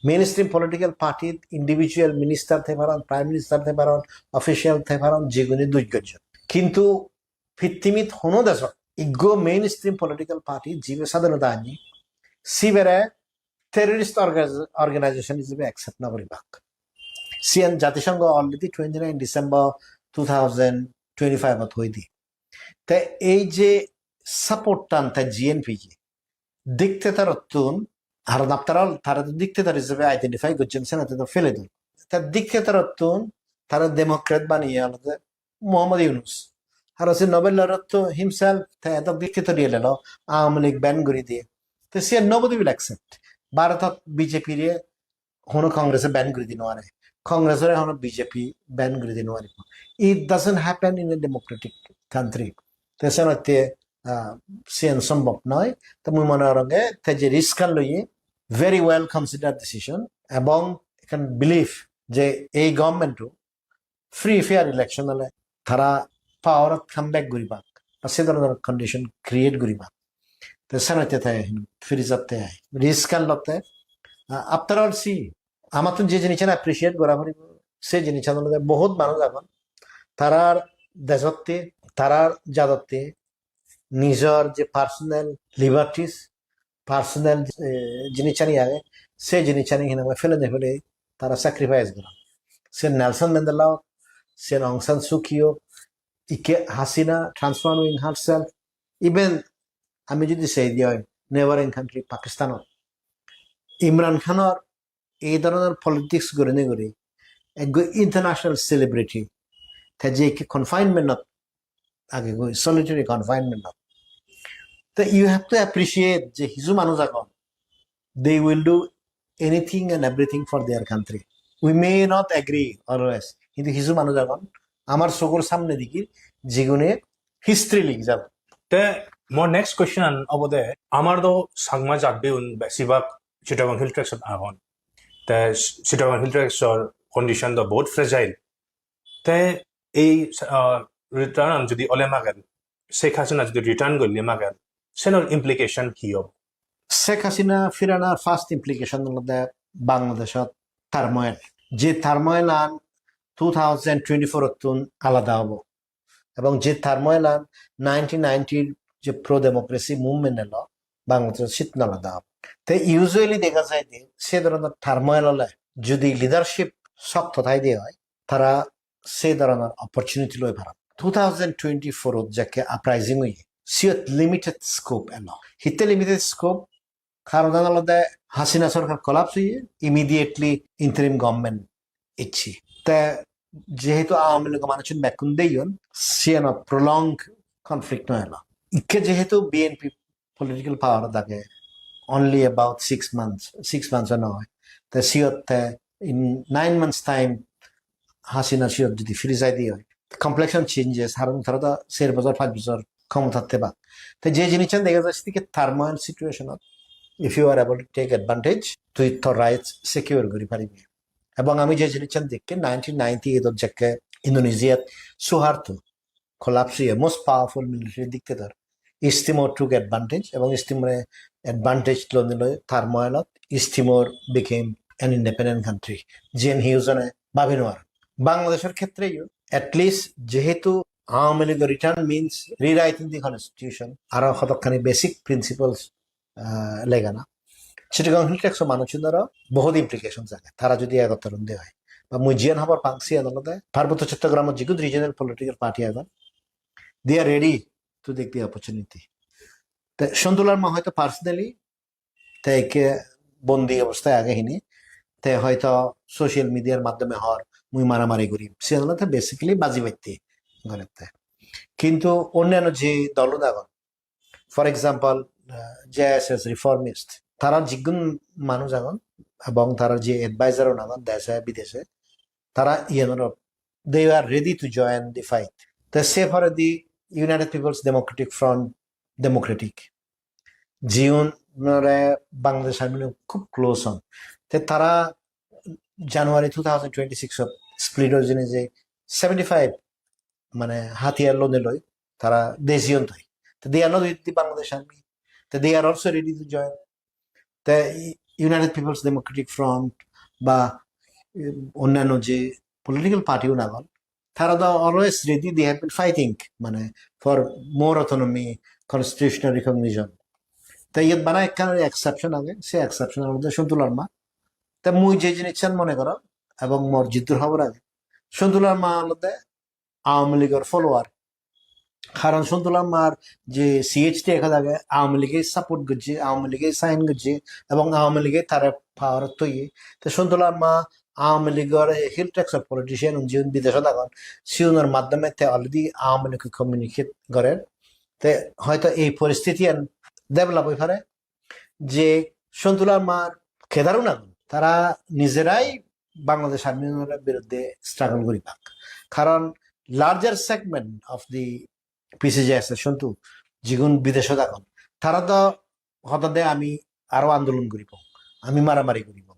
Mainstream political party individual minister thei paron, prime minister thei paron, official thei paron, jigune duj gojjon. Kintu pittimit hono deshot iggo mainstream political party jibe sadhinota anye, sibere terrorist orga-, organization ijebe accept no guribak. Siyan Jatisongho already twenty nine December two thousand twenty-five ot hoi di. Te ei je support tan te G N P je dictator ottun, haron after all tare to dictator ijebe identify gojjon, senotte to fele don. Te dictator ottun tare democrat baniye olode Mohammad Yunus. Aro se Nobel laureate to himself te edok dictatorial elo, Awami League ban guri diye. Te siyan nobody will accept. Bharotot B J P re hono Congress e ban guri di no pare. Congress ore hono B J P ban guri di no pare. It doesn't happen in a democratic country. Te senotte, ah, siyan sombhob noi. Te mui mone gorong te je risk an loye, very well considered decision. Ebong ekkan belief je ei government o free fair election ole tara power ot come back guribak, ba se dhoronor condition create guribak. Te senotte te firi jatte ai. Risk an lotte, ah, after all, see, amattun je jinissan appreciate gora poribo, se jinissan olode bohut manuj agon, tarar dejotte, tarar jadotte nijor je personal liberties, personal, eh, jinissani age, se jinissani hinamai fele de fele tara sacrifice goron. Se Nelson Mandela ok, se Aung San Suu Kyi ok, ikke Hasina transforming herself, even ami jodi sei de oi neighboring country Pakistan-ot Imran Khan-or ei dhoronor politics gurinei guri ekko international celebrity, te je ikke confinement-ot agegoi, solitary confinement-ot. Te you have to appreciate je hissu manuj agon, they will do anything and everything for their country. We may not agree always, hintu hissu manuj agon amar sogor samne digi, jigune history likhi jabo. Te mor next question an obode, amar do Changma jat biyun besibak Chittagong Hill Tracts ot agon. Te Chittagong Hill Tracts or condition do bahut fragile. Te ei, ah, return an jodi ole magen, Sheikh Hasina jodi return golle magen, senor implication hi obo? Sheikh Hasina firanar first implication olode Bangladeshot turmoil. Je turmoil an two thousand twenty-four ottun alada obo. Ebong je turmoil an nineteen ninety-r je pro democracy movement elo Bangladesh, sittun alada obo. Te usually dega jai de se dhoronor turmoil ole jodi leadership sokto thai de oi, tara se dhoronor opportunity loi paron. two thousand twenty-four-ot jekke uprising oye, siyot limited scope elo. Hitte limited scope? Karonan olode Hasina sorkar collapse oye, immediately interim government ecche. Te jehetu Awami League-o manuchun bekkun deyon, siyanot prolonged conflict no elo. Ikke jehetu B N P political power ot age, only about six months, six months o noi. Te siyot te in nine months time Hasina siyot jodi firi jai de oi, complexion changes, haron tara do ser bojor, pach bojor khomotat thebak. Te je jinissan dega jai, sedokke turmoil situation ot, if you are able to take advantage, tui tor rights secure guri paribi. Ebong ami je jinissan dekke nineteen ninety-eight ot jekke Indonesia-t Suharto collapse oye, most powerful military dictator, East Timor took advantage, ebong East Timor-e advantage lonei loi turmoil ot East Timor became an independent country. Jiyen hiyo jone babi no paron. Bangladeshor khetre yo, at least jehetu Awami League return means rewriting the constitution, aro hodokkani basic principles, ah, legana. Chittagong Hill Tracts-o manuchunoro bohut implications age. Tara jodi egottor onde oi, ba mui jiyan hobor pang siyan olode Parbotto Chottogramot jigun regional political party agon, they are ready to take the opportunity. Te Sontu Larma hoyto personally te ikke bondi obosthay age hini, te hoyto social media-r maddhome hor mui maramari gurim, siyan olode basically baji batte gorette. Kintu onnanno je dol agon, for example, uh, J S S reformist, tara jigun manuj agon ebong tara je advisor un agon deshe bideshe, tara iyanoro, they are ready to join the fight. Te se poredi United People's Democratic Front, Democratic, jiunore Bangladesh Army loi khub close on. Te tara January two thousand twenty-six ot split oi jeinei je seventy-five mane hatiyar lonei loi tara dejeyon toi. Te they are not with the Bangladesh Army. Te they are also ready to join. Te United People's Democratic Front ba, um, onnanno je political party un agon, tara do always ready, they have been fighting, mane, for more autonomy, constitutional recognition. Te iyot bana ekkan exception age, se exception olode Sontu Larma. Te mui je jinissan mone gorong ebong mor jiddur hobor age, Sontu Larma olode Awami League-or follower. Karon Sontu Larmar je C H T F age, Awami League-e support gojje, Awami League-e sign gojje, ebong Awami League-e tare power-ot toye. Te Sontu Larma Awami League-or Hill Tracts-or politician un jiun bideshot agon, siunor maddhome te already Awami League-e communicate gorer. Te hoyto ei poristitiyan develop oi pare. Je Sontu Larmar cadre un agon, tara nijerai Bangladesh Army unor biruddhe struggle guribak. Karon larger segment of the P C J S S Sontu, jigun bideshot agon, tara do hodon de ami aro andolon guribong, ami maramari guribong.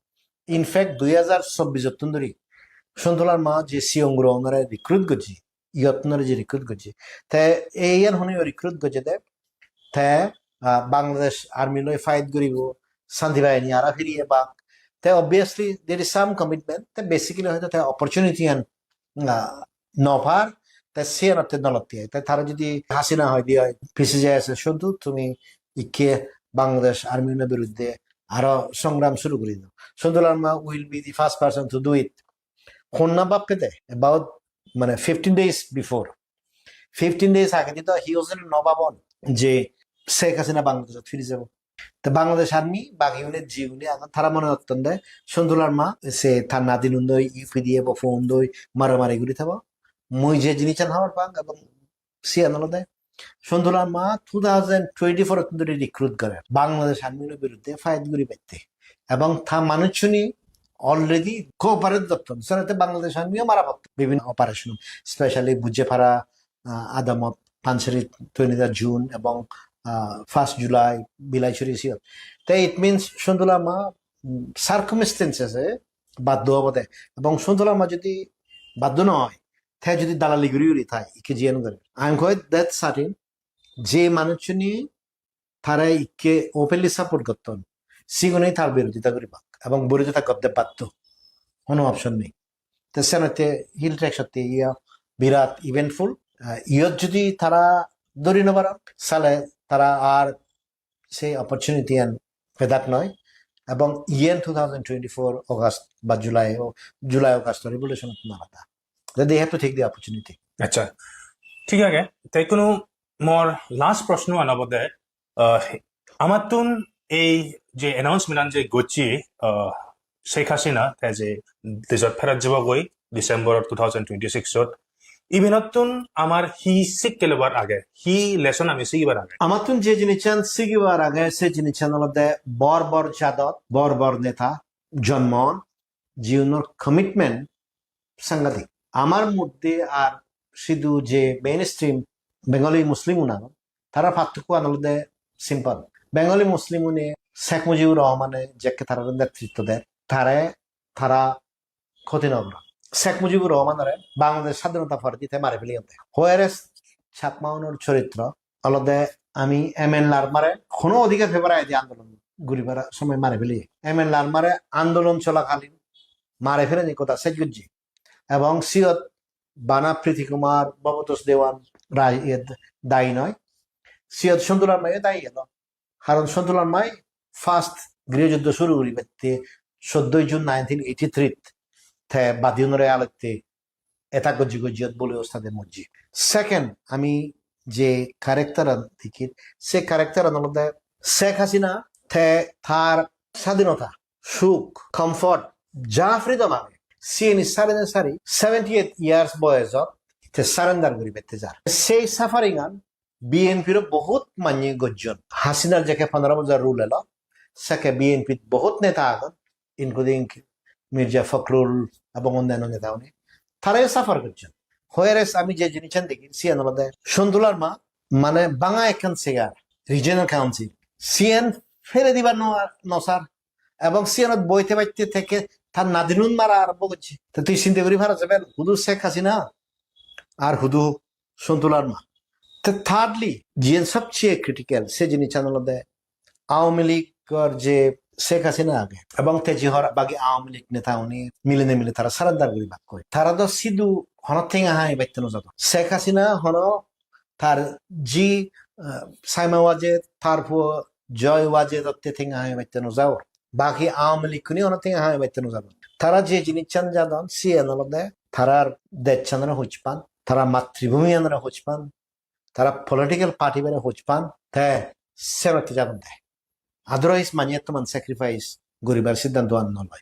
In fact, dui hajar chobbish ottun dhuri Sontu Larma je siyong guro unore recruit gojje, iyot unore je recruit gojje. Te iyan hone recruit gojje de, te, ah, Bangladesh Army loi fight guribo, Shanti Bahini aro firi ebak. Te obviously there is some commitment. Te basically hoyto te opportunity an, ah, no par, te siyanotte no lotte. Te tara jodi Hasina hoi de oi, P C J S S Sontu, tumi ikke Bangladesh Army unor biruddhe aro songram suru guri do. Sontu Larma will be the first person to do it. Honna bhabe de, about, mane, fifteen days before. Fifteen days agedi do he wasn't no bhabon je Sheikh Hasina Bangladeshot firi jabo. Te Bangladesh Army, bagi une jiune agon, tara mone gotton de Sontu Larma se tar nadinun doi, U P D F o phone doi maramari guri thebo. Mui je jinissan hobor pang ebong siyan olode Sontu Larma two thousand twenty-four ottun dhuri recruit gorer Bangladesh Army unor biruddhe fight guribatte. Ebong ta manuchchune already cooperate gotton. Senotte Bangladesh Army o mara potton bibhinno operation, specially Bujepara, ah, adamot Panchari twenty-third June ebong, ah, first July Bilaichuri siyot. Te it means Sontu Larma, mm, circumstances e baddo obode. Ebong Sontu Larma jodi baddo no oi, te jodi dalali guri guri thai, ikke jiyan guri. I am quite that certain je manuchchune tara ikke openly support gotton, sigune tar birodita guribak ebong birodita gotte baddo, hono option nei. Te senotte Hill Tracts otte iya birat eventful. Ah, iyot jodi tara dhori no paron, sale tara ar se opportunity an pedak noi. Ebong iyen two thousand twenty-four August ba July o, July August revolution ot nalada. Then they have to take the opportunity. Acha. Thik age, te ikkunu mor last proshno an obode, ah, amattun ei je announcement an je gocche, ah, Sheikh Hasina te je dejot pherot jebogoi December two thousand twenty-six ot, ibenottun amar hi sikkelobar age, hi lesson ami sigibar age? Amattun je jinissan sigibar age, se jinissan olode bor bor jadot, bor bor neta jonmon, jiunor commitment sangadik. Amar moddhe ar sidu je mainstream Bengali Muslim un agon, tara pattokko an olode simple. Bengali Muslim une Sheikh Mujibur Rahmane jekke tara netritto der, tare tara khoti no goron. Sheikh Mujibur Rahmanore Bangladesh sadhinota poredi te mari peleyon de. Whereas Chakma unor choritro olode ami M N Larmare hono odhikar pebar aide andolon guribar somoy mari pele. M N Larmare andolon cholakalin mari peleni, hoda sej gojje. Ebong siyot bana Priti Kumar, Bhabatosh Dewan, Rai, iye dayi noi. Siyot Sontu Larmayo dayi elo. Karon Sontu Larmai first griho juddho suru guribatte soddo June nineteen eighty-three te badi unore alotte attack gojje, gojje bole ostade mojje. Second, ami je character an dekir, se character an olode Sheikh Hasina, te tar sadhinota, suk, comfort, ja freedom age, siyeni sari na sari seventy-eight years boyosot te surrender guribatte jar. Sei suffering an B N P ro bohut manye gojjon. Hasinar jekke pondro bojor rule elo, sekke B N P t bohut neta agon, including Mirza Fakhrul ebong onnanno neta une. Tarayo suffer gojjon. Whereas ami je jinissan degi, siyan olode Sontu Larma mane banga ekkan segar, regional council. Siyan fele dibar no, no sar. Ebong siyanot boite batte tekke tar nadinun mara arombo gojje. Te tui sinte guri paro je bel, hudu Sheikh Hasina ar hudu Sontu Larma. Te thirdly, jiyen sobcheye critical, se jinissan olode Awami League-or je Sheikh Hasina age, ebong te je hor bagi Awami League neta uni milinei mili tara surrender guribakkoi. Tara do sidu hono tenga hamibatte no jadon. Sheikh Hasina hono tar ji, eh, Saima Wajed, tar puo Joy Wajed otte tenga hamibatte no jadon. Bagi Awami League-kuni hono tenga hamibatte no jadon. Tara je jinissan jadon, siyen olode tarar dejchanore hojpan, tara matribhumiyanore hojpan, tara political party-bare hojpan, te senotte jadon de. Otherwise, manye ettoman sacrifice guribar siddhanto an no loi.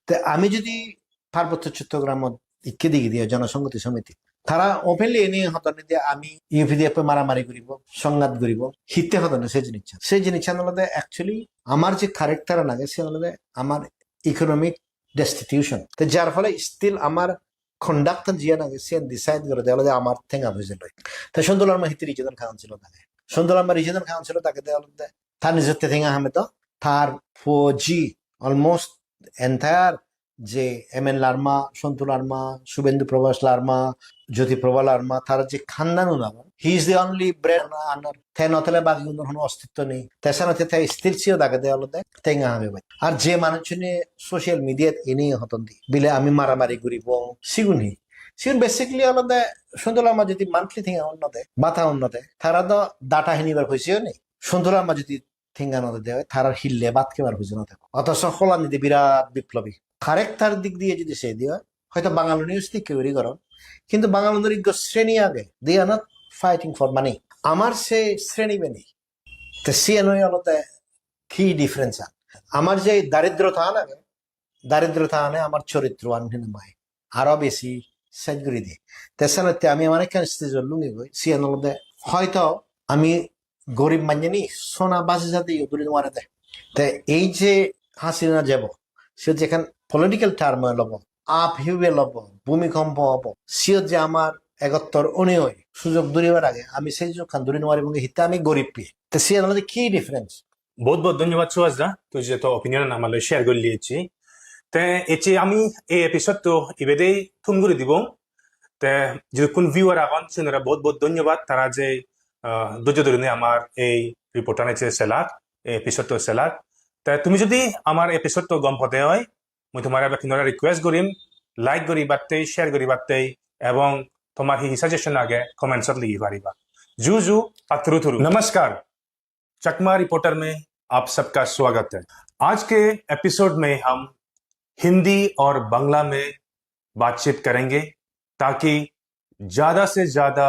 Te ami jodi Parbotto Chottogramot ikke degi diye Jonosonghoti Somiti, tara openly eni hodonne de ami U P D F maramari guribo, songhat guribo, hitte hodonne se jinissan. Se jinissan olode actually amar je character an age, se olode amar economic destitution. Te jar phole still amar conduct an jiyan age, siyan decide gorede olode amar tenga poije loi. Te Sontu Larma hitte regional council ot age? Sontu Larma regional council ot agede olode tar nijotte tenga hame do, tar puo ji almost entire je M N Larma, Sontu Larma, Subhendu Prabha Larma, Jyoti Prabha Larma, tar je khandan un agon, he is the only bread earner. Te no thele bagi unor hono ostitto nei. Te senotte te still siyot agede olode tenga hamibatte. Ar je manuchchune social media-t eni hodon de bile ami maramari guribong, sigun hi? Sigun basically olode Sontu Larma jodi monthly tenga un no de, bata un no de, tara do data hinibar poiseyo nei. Sontu Larma jodi tenga no dede oi, tarar hille bhat hebar pujo no thebo. Othoso Hollandide birat biplobi. Character dik diye jodi sei de oi, hoyto Bangaluniyo sedokke guri goron. Hintu Bangalunor ekko sreni age, they are not fighting for money. Amar se sreni be nei. Te siyen oi olode ki difference an? Amar je daridrota an age, daridrota ane amar choritro an hinamai aro besi sej guri diye. Te senotte ami amar ekkan stage-ot lungigoi, siyen olode hoyto ami gorib manjeni sona baji jade yo duri no parede. Te ei je Hasina jebo, siyot je ekkan political turmoil obo, upheaval obo, bhumikompo obo, siyot je amar egottor onei sujog duribar age, ami sei sujogkan duri no paribong, hitte ami gorib pi. Te siyen olode ki difference? Bohut bohut dhonnobad Suhas da, tui je to opinion an amar loi share gorli ecche. Te ecche ami ei episode to ibedei thum guri dibong. Te jidukkun viewer agon, sinore bohut bohut dhonnobad, tara je, ah, dhojjo dhorinei amar ei report an ecche selak, ei episode to selak. Te tumi jodi amar episode to gom pode oi, mui tomare bekkunore request gorim, like guribatte, share guribatte, ebong tomar hi hi suggestion age comments ot ligi pariba. Ju ju, patturu turu. Namaskar. चकमा रिपोर्टर में आप सबका स्वागत है। आज के एपिसोड में हम हिंदी और बांग्ला में बातचीत करेंगे, ताकि ज्यादा से ज्यादा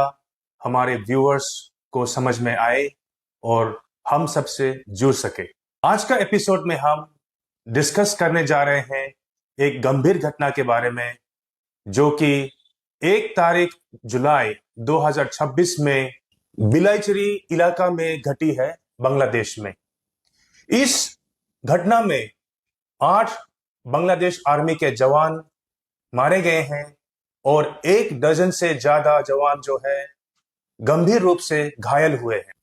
हमारे व्यूअर्स को समझ में आए और हम सबसे जुड़ सके। आज का एपिसोड में हम डिस्कस करने जा रहे हैं एक गंभीर घटना के बारे में, जो कि एक तारीख जुलाई दो हज़ार छब्बीस में बिलाईचरी इलाका में घटी है, बांग्लादेश में। इस घटना में आठ बांग्लादेश आर्मी के जवान मारे गए हैं और एक दर्जन से ज्यादा जवान जो है, गंभीर रूप से घायल हुए हैं।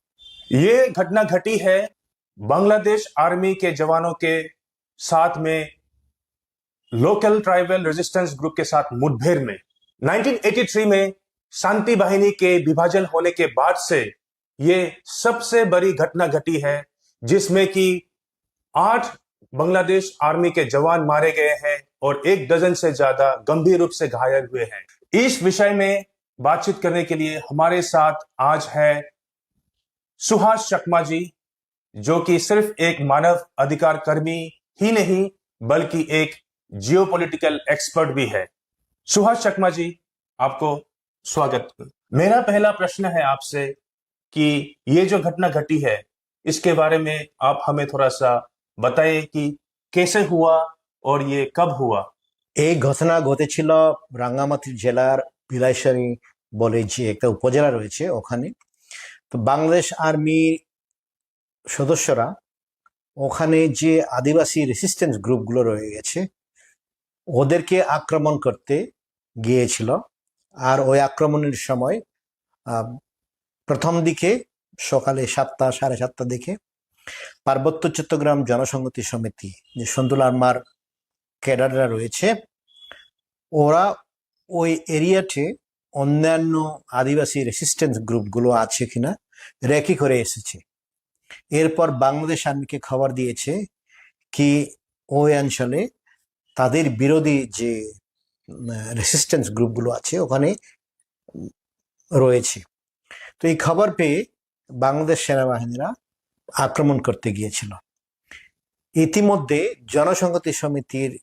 ये घटना घटी है बांग्लादेश आर्मी के जवानों के साथ में लोकल ट्राइबल रेजिस्टेंस ग्रुप के साथ मुठभेड़ में। नाइनटीन एटी थ्री में शांति वाहिनी के विभाजन होने के बाद से ये सबसे बड़ी घटना घटी है, जिसमें कि आठ बांग्लादेश आर्मी के जवान मारे गए हैं और एक दर्जन से ज्यादा गंभीर रूप से घायल हुए हैं। इस विषय में बातचीत करने के लिए हमारे साथ आज है सुहास चकमा जी, जो कि सिर्फ एक मानव अधिकार कर्मी ही नहीं, बल्कि एक जियोपॉलिटिकल एक्सपर्ट भी है। सुहास चकमा जी, आपको स्वागत। मेरा पहला प्रश्न है आपसे कि ये जो घटना घटी है, इसके बारे में आप हमें थोड़ा सा बताएं कि कैसे हुआ और ये कब हुआ। এই ঘটনা ঘটেছিল রাঙ্গামাটি জেলার বিলাইছড়ি বলে যে একটা উপজেলা রয়েছে ওখানে। তো বাংলাদেশ আর্মির সদস্যরা ওখানে যে আদিবাসী রেসিস্ট্যান্স গ্রুপগুলো রয়ে গেছে ওদেরকে আক্রমণ করতে গিয়েছিল। আর ওই আক্রমণের সময় আহ, প্রথম দিকে সকালে সাতটা, সাড়ে সাতটার দিকে পার্বত্য চট্টগ্রাম জনসংহতি সমিতি, যে সন্তু লারমার ক্যাডাররা রয়েছে, ওরা ওই এরিয়াতে অন্যান্য আদিবাসী রেসিস্ট্যান্স গ্রুপগুলো আছে কিনা রেকি করে এসেছে। এরপর বাংলাদেশ আর্মিকে খবর দিয়েছে কি ওই অঞ্চলে তাদের বিরোধী যে রেসিস্ট্যান্স গ্রুপগুলো আছে ওখানে রয়েছে। তো এই খবর পেয়ে বাংলাদেশ সেনাবাহিনীরা আক্রমণ করতে গিয়েছিল। ইতিমধ্যে জনসংহতি সমিতির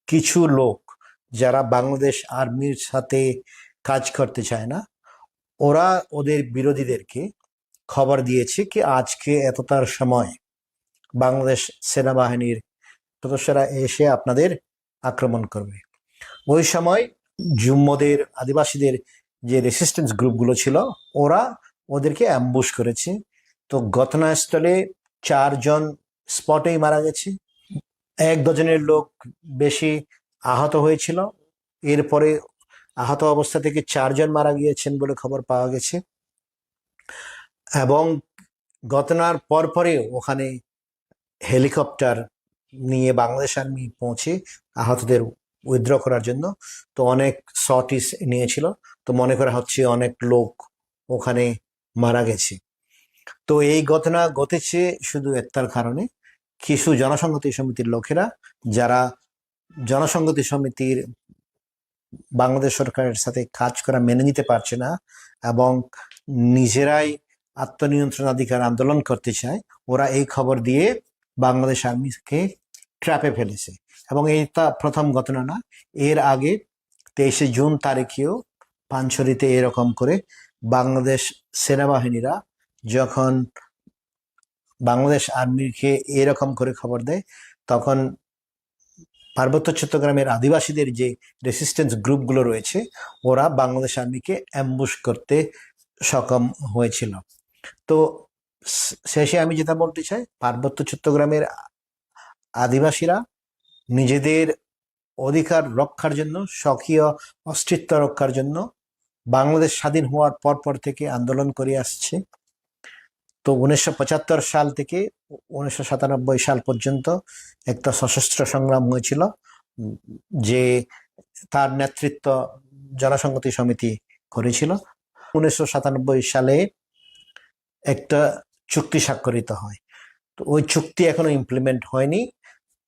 কিছু লোক, যারা বাংলাদেশ আর্মির সাথে কাজ করতে চায় না, ওরা ওদের বিরোধীদেরকে খবর দিয়েছে কি আজকে এতটার সময় বাংলাদেশ সেনাবাহিনীর সদস্যরা এসে আপনাদের আক্রমণ করবে। ওই সময় জুম্মদের, আদিবাসীদের যে রেসিস্ট্যান্স গ্রুপগুলো ছিল, ওরা ওদেরকে অ্যাম্বুশ করেছে। তো ঘটনাস্থলে চারজন স্পটেই মারা গেছে। এক ডজনের লোক বেশি আহত হয়েছিল। এরপরে আহত অবস্থা থেকে চারজন মারা গিয়েছেন বলে খবর পাওয়া গেছে। এবং ঘটনার পরপরই ওখানে হেলিকপ্টার নিয়ে বাংলাদেশ আর্মি পৌঁছে আহতদের উইথড্র করার জন্য। তো অনেক সর্টিস নিয়েছিল। তো মনে করা হচ্ছে অনেক লোক ওখানে মারা গেছে। তো এই ঘটনা ঘটেছে শুধু একটার কারণে, কিছু জনসংহতি সমিতির লোকেরা, যারা জনসংহতি সমিতির বাংলাদেশ সরকারের সাথে কাজ করা মেনে নিতে পারছে না এবং নিজেরাই আত্মনিয়ন্ত্রণাধিকার আন্দোলন করতে চায়, ওরা এই খবর দিয়ে বাংলাদেশ আর্মিকে ট্র্যাপে ফেলেছে। এবং এইটা প্রথম ঘটনা না, এর আগে তেইশে জুন তারিখেও পানছড়িতে এরকম করে বাংলাদেশ সেনাবাহিনীরা যখন বাংলাদেশ আর্মিকে এরকম করে খবর দেয়, তখন পার্বত্য চট্টগ্রামের আদিবাসীদের যে রেসিস্ট্যান্স গ্রুপগুলো রয়েছে, ওরা বাংলাদেশ আর্মিকে অ্যাম্বুশ করতে সক্ষম হয়েছিল। তো শে- শেষে আমি যেটা বলতে চাই, পার্বত্য চট্টগ্রামের আদিবাসীরা নিজেদের অধিকার রক্ষার জন্য, স্বকীয় অস্তিত্ব রক্ষার জন্য বাংলাদেশ স্বাধীন হওয়ার পর পর থেকে আন্দোলন করে আসছে। তো উনিশশো পঁচাত্তর সাল থেকে উনিশশো সাতানব্বই সাল পর্যন্ত একটা সশস্ত্র সংগ্রাম হয়েছিল, উম, যে তার নেতৃত্ব জনসংহতি সমিতি করেছিল। উনিশশো সাতানব্বই সালে একটা চুক্তি স্বাক্ষরিত হয়। তো ওই চুক্তি এখনো ইমপ্লিমেন্ট হয়নি।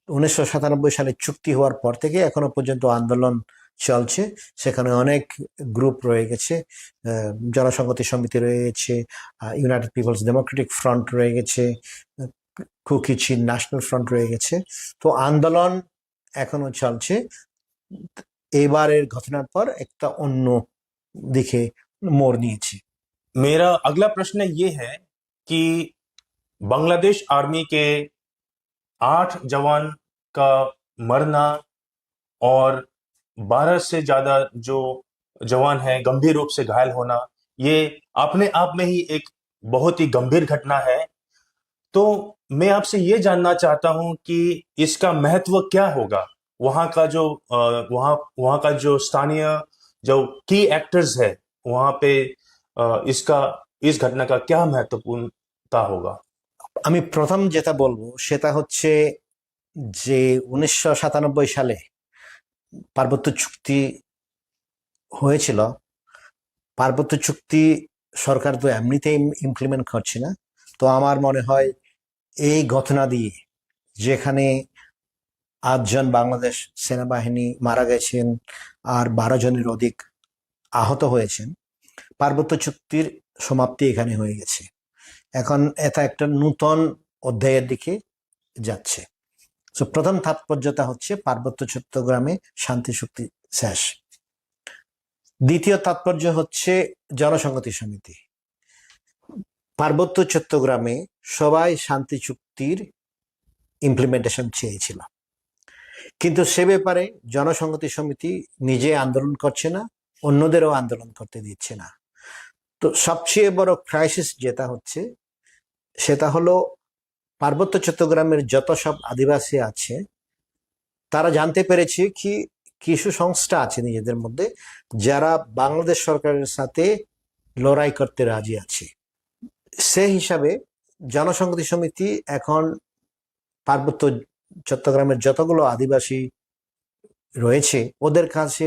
উনিশশো সাতানব্বই সালে চুক্তি হওয়ার পর থেকে এখনো পর্যন্ত আন্দোলন চলছে। সেখানে অনেক গ্রুপ রয়ে গেছে, আহ, জনসংহতি সমিতি রয়ে গেছে, ইউনাইটেড পিপলস ডেমোক্রেটিক ফ্রন্ট রয়ে গেছে, কুকি চিন ন্যাশনাল ফ্রন্ট রয়ে গেছে। তো আন্দোলন এখনো চলছে। এবারের ঘটনার পর একটা অন্য দিকে মোড় নিয়েছে। मेरा अगला प्रश्न ये है कि बांग्लादेश आर्मी के आठ जवान का मरना और बारह से ज्यादा जो जवान हैं गंभीर रूप से घायल होना, ये अपने आप में ही एक बहुत ही गंभीर घटना है। तो मैं आपसे ये जानना चाहता हूँ कि इसका महत्व क्या होगा, वहाँ का जो अ, वहाँ वहाँ का जो स्थानीय जो की एक्टर्स है वहाँ पे अ, इसका इस घटना का क्या महत्वपूर्णता होगा? আমি প্রথম যেটা বলবো সেটা হচ্ছে যে উনিশশো সাতানব্বই সালে পার্বত্য চুক্তি হয়েছিল। পার্বত্য চুক্তি সরকার তো এমনিতেই ইমপ্লিমেন্ট করছে না। তো আমার মনে হয় এই ঘটনা দিয়ে, যেখানে আটজন বাংলাদেশ সেনাবাহিনী মারা গেছেন আর বারো জনের অধিক আহত হয়েছেন, পার্বত্য চুক্তির সমাপ্তি এখানে হয়ে গেছে। এখন এটা একটা নূতন অধ্যায়ের দিকে যাচ্ছে। তো প্রথম তাৎপর্যটা হচ্ছে পার্বত্য চট্টগ্রামে শান্তি চুক্তি শেষ। দ্বিতীয় তাৎপর্য হচ্ছে জনসংহতি সমিতি। পার্বত্য চট্টগ্রামে সবাই শান্তি চুক্তির ইমপ্লিমেন্টেশন চেয়েছিল, কিন্তু সে ব্যাপারে জনসংহতি সমিতি নিজে আন্দোলন করছে না, অন্যদেরও আন্দোলন করতে দিচ্ছে না। তো সবচেয়ে বড় ক্রাইসিস যেটা হচ্ছে সেটা হলো পার্বত্য চট্টগ্রামের যত সব আদিবাসী আছে তারা জানতে পেরেছে কি কিছু সংস্থা আছে নিজেদের মধ্যে যারা বাংলাদেশ সরকারের সাথে লড়াই করতে রাজি আছে। সে হিসাবে জনসংহতি সমিতি এখন পার্বত্য চট্টগ্রামের যতগুলো আদিবাসী রয়েছে ওদের কাছে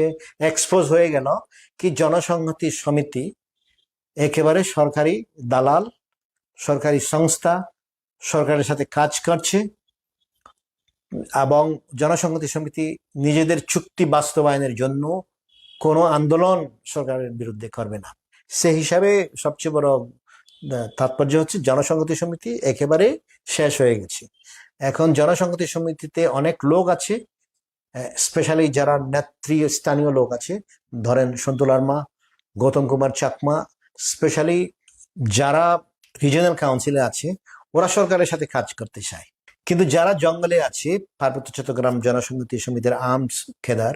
এক্সপোজ হয়ে গেল কি জনসংহতি সমিতি একেবারে সরকারি দালাল, সরকারি সংস্থা, সরকারের সাথে কাজ করছে এবং জনসংহতি সমিতি নিজেদের চুক্তি বাস্তবায়নের জন্য কোনো আন্দোলন সরকারের বিরুদ্ধে করবে না। সে হিসাবে সবচেয়ে বড় আহ, তাৎপর্য হচ্ছে জনসংহতি সমিতি একেবারে শেষ হয়ে গেছে। এখন জনসংহতি সমিতিতে অনেক লোক আছে, স্পেশালি যারা নেতৃস্থানীয় লোক আছে, ধরেন সন্তু লারমা, গৌতম কুমার চাকমা, স্পেশালি যারা রিজিওনাল কাউন্সিলে আছে, ওরা সরকারের সাথে কাজ করতে চায়। কিন্তু যারা জঙ্গলে আছে, পার্বত্য চট্টগ্রাম জনসংহতি সমিতির আর্মস ক্যাডার,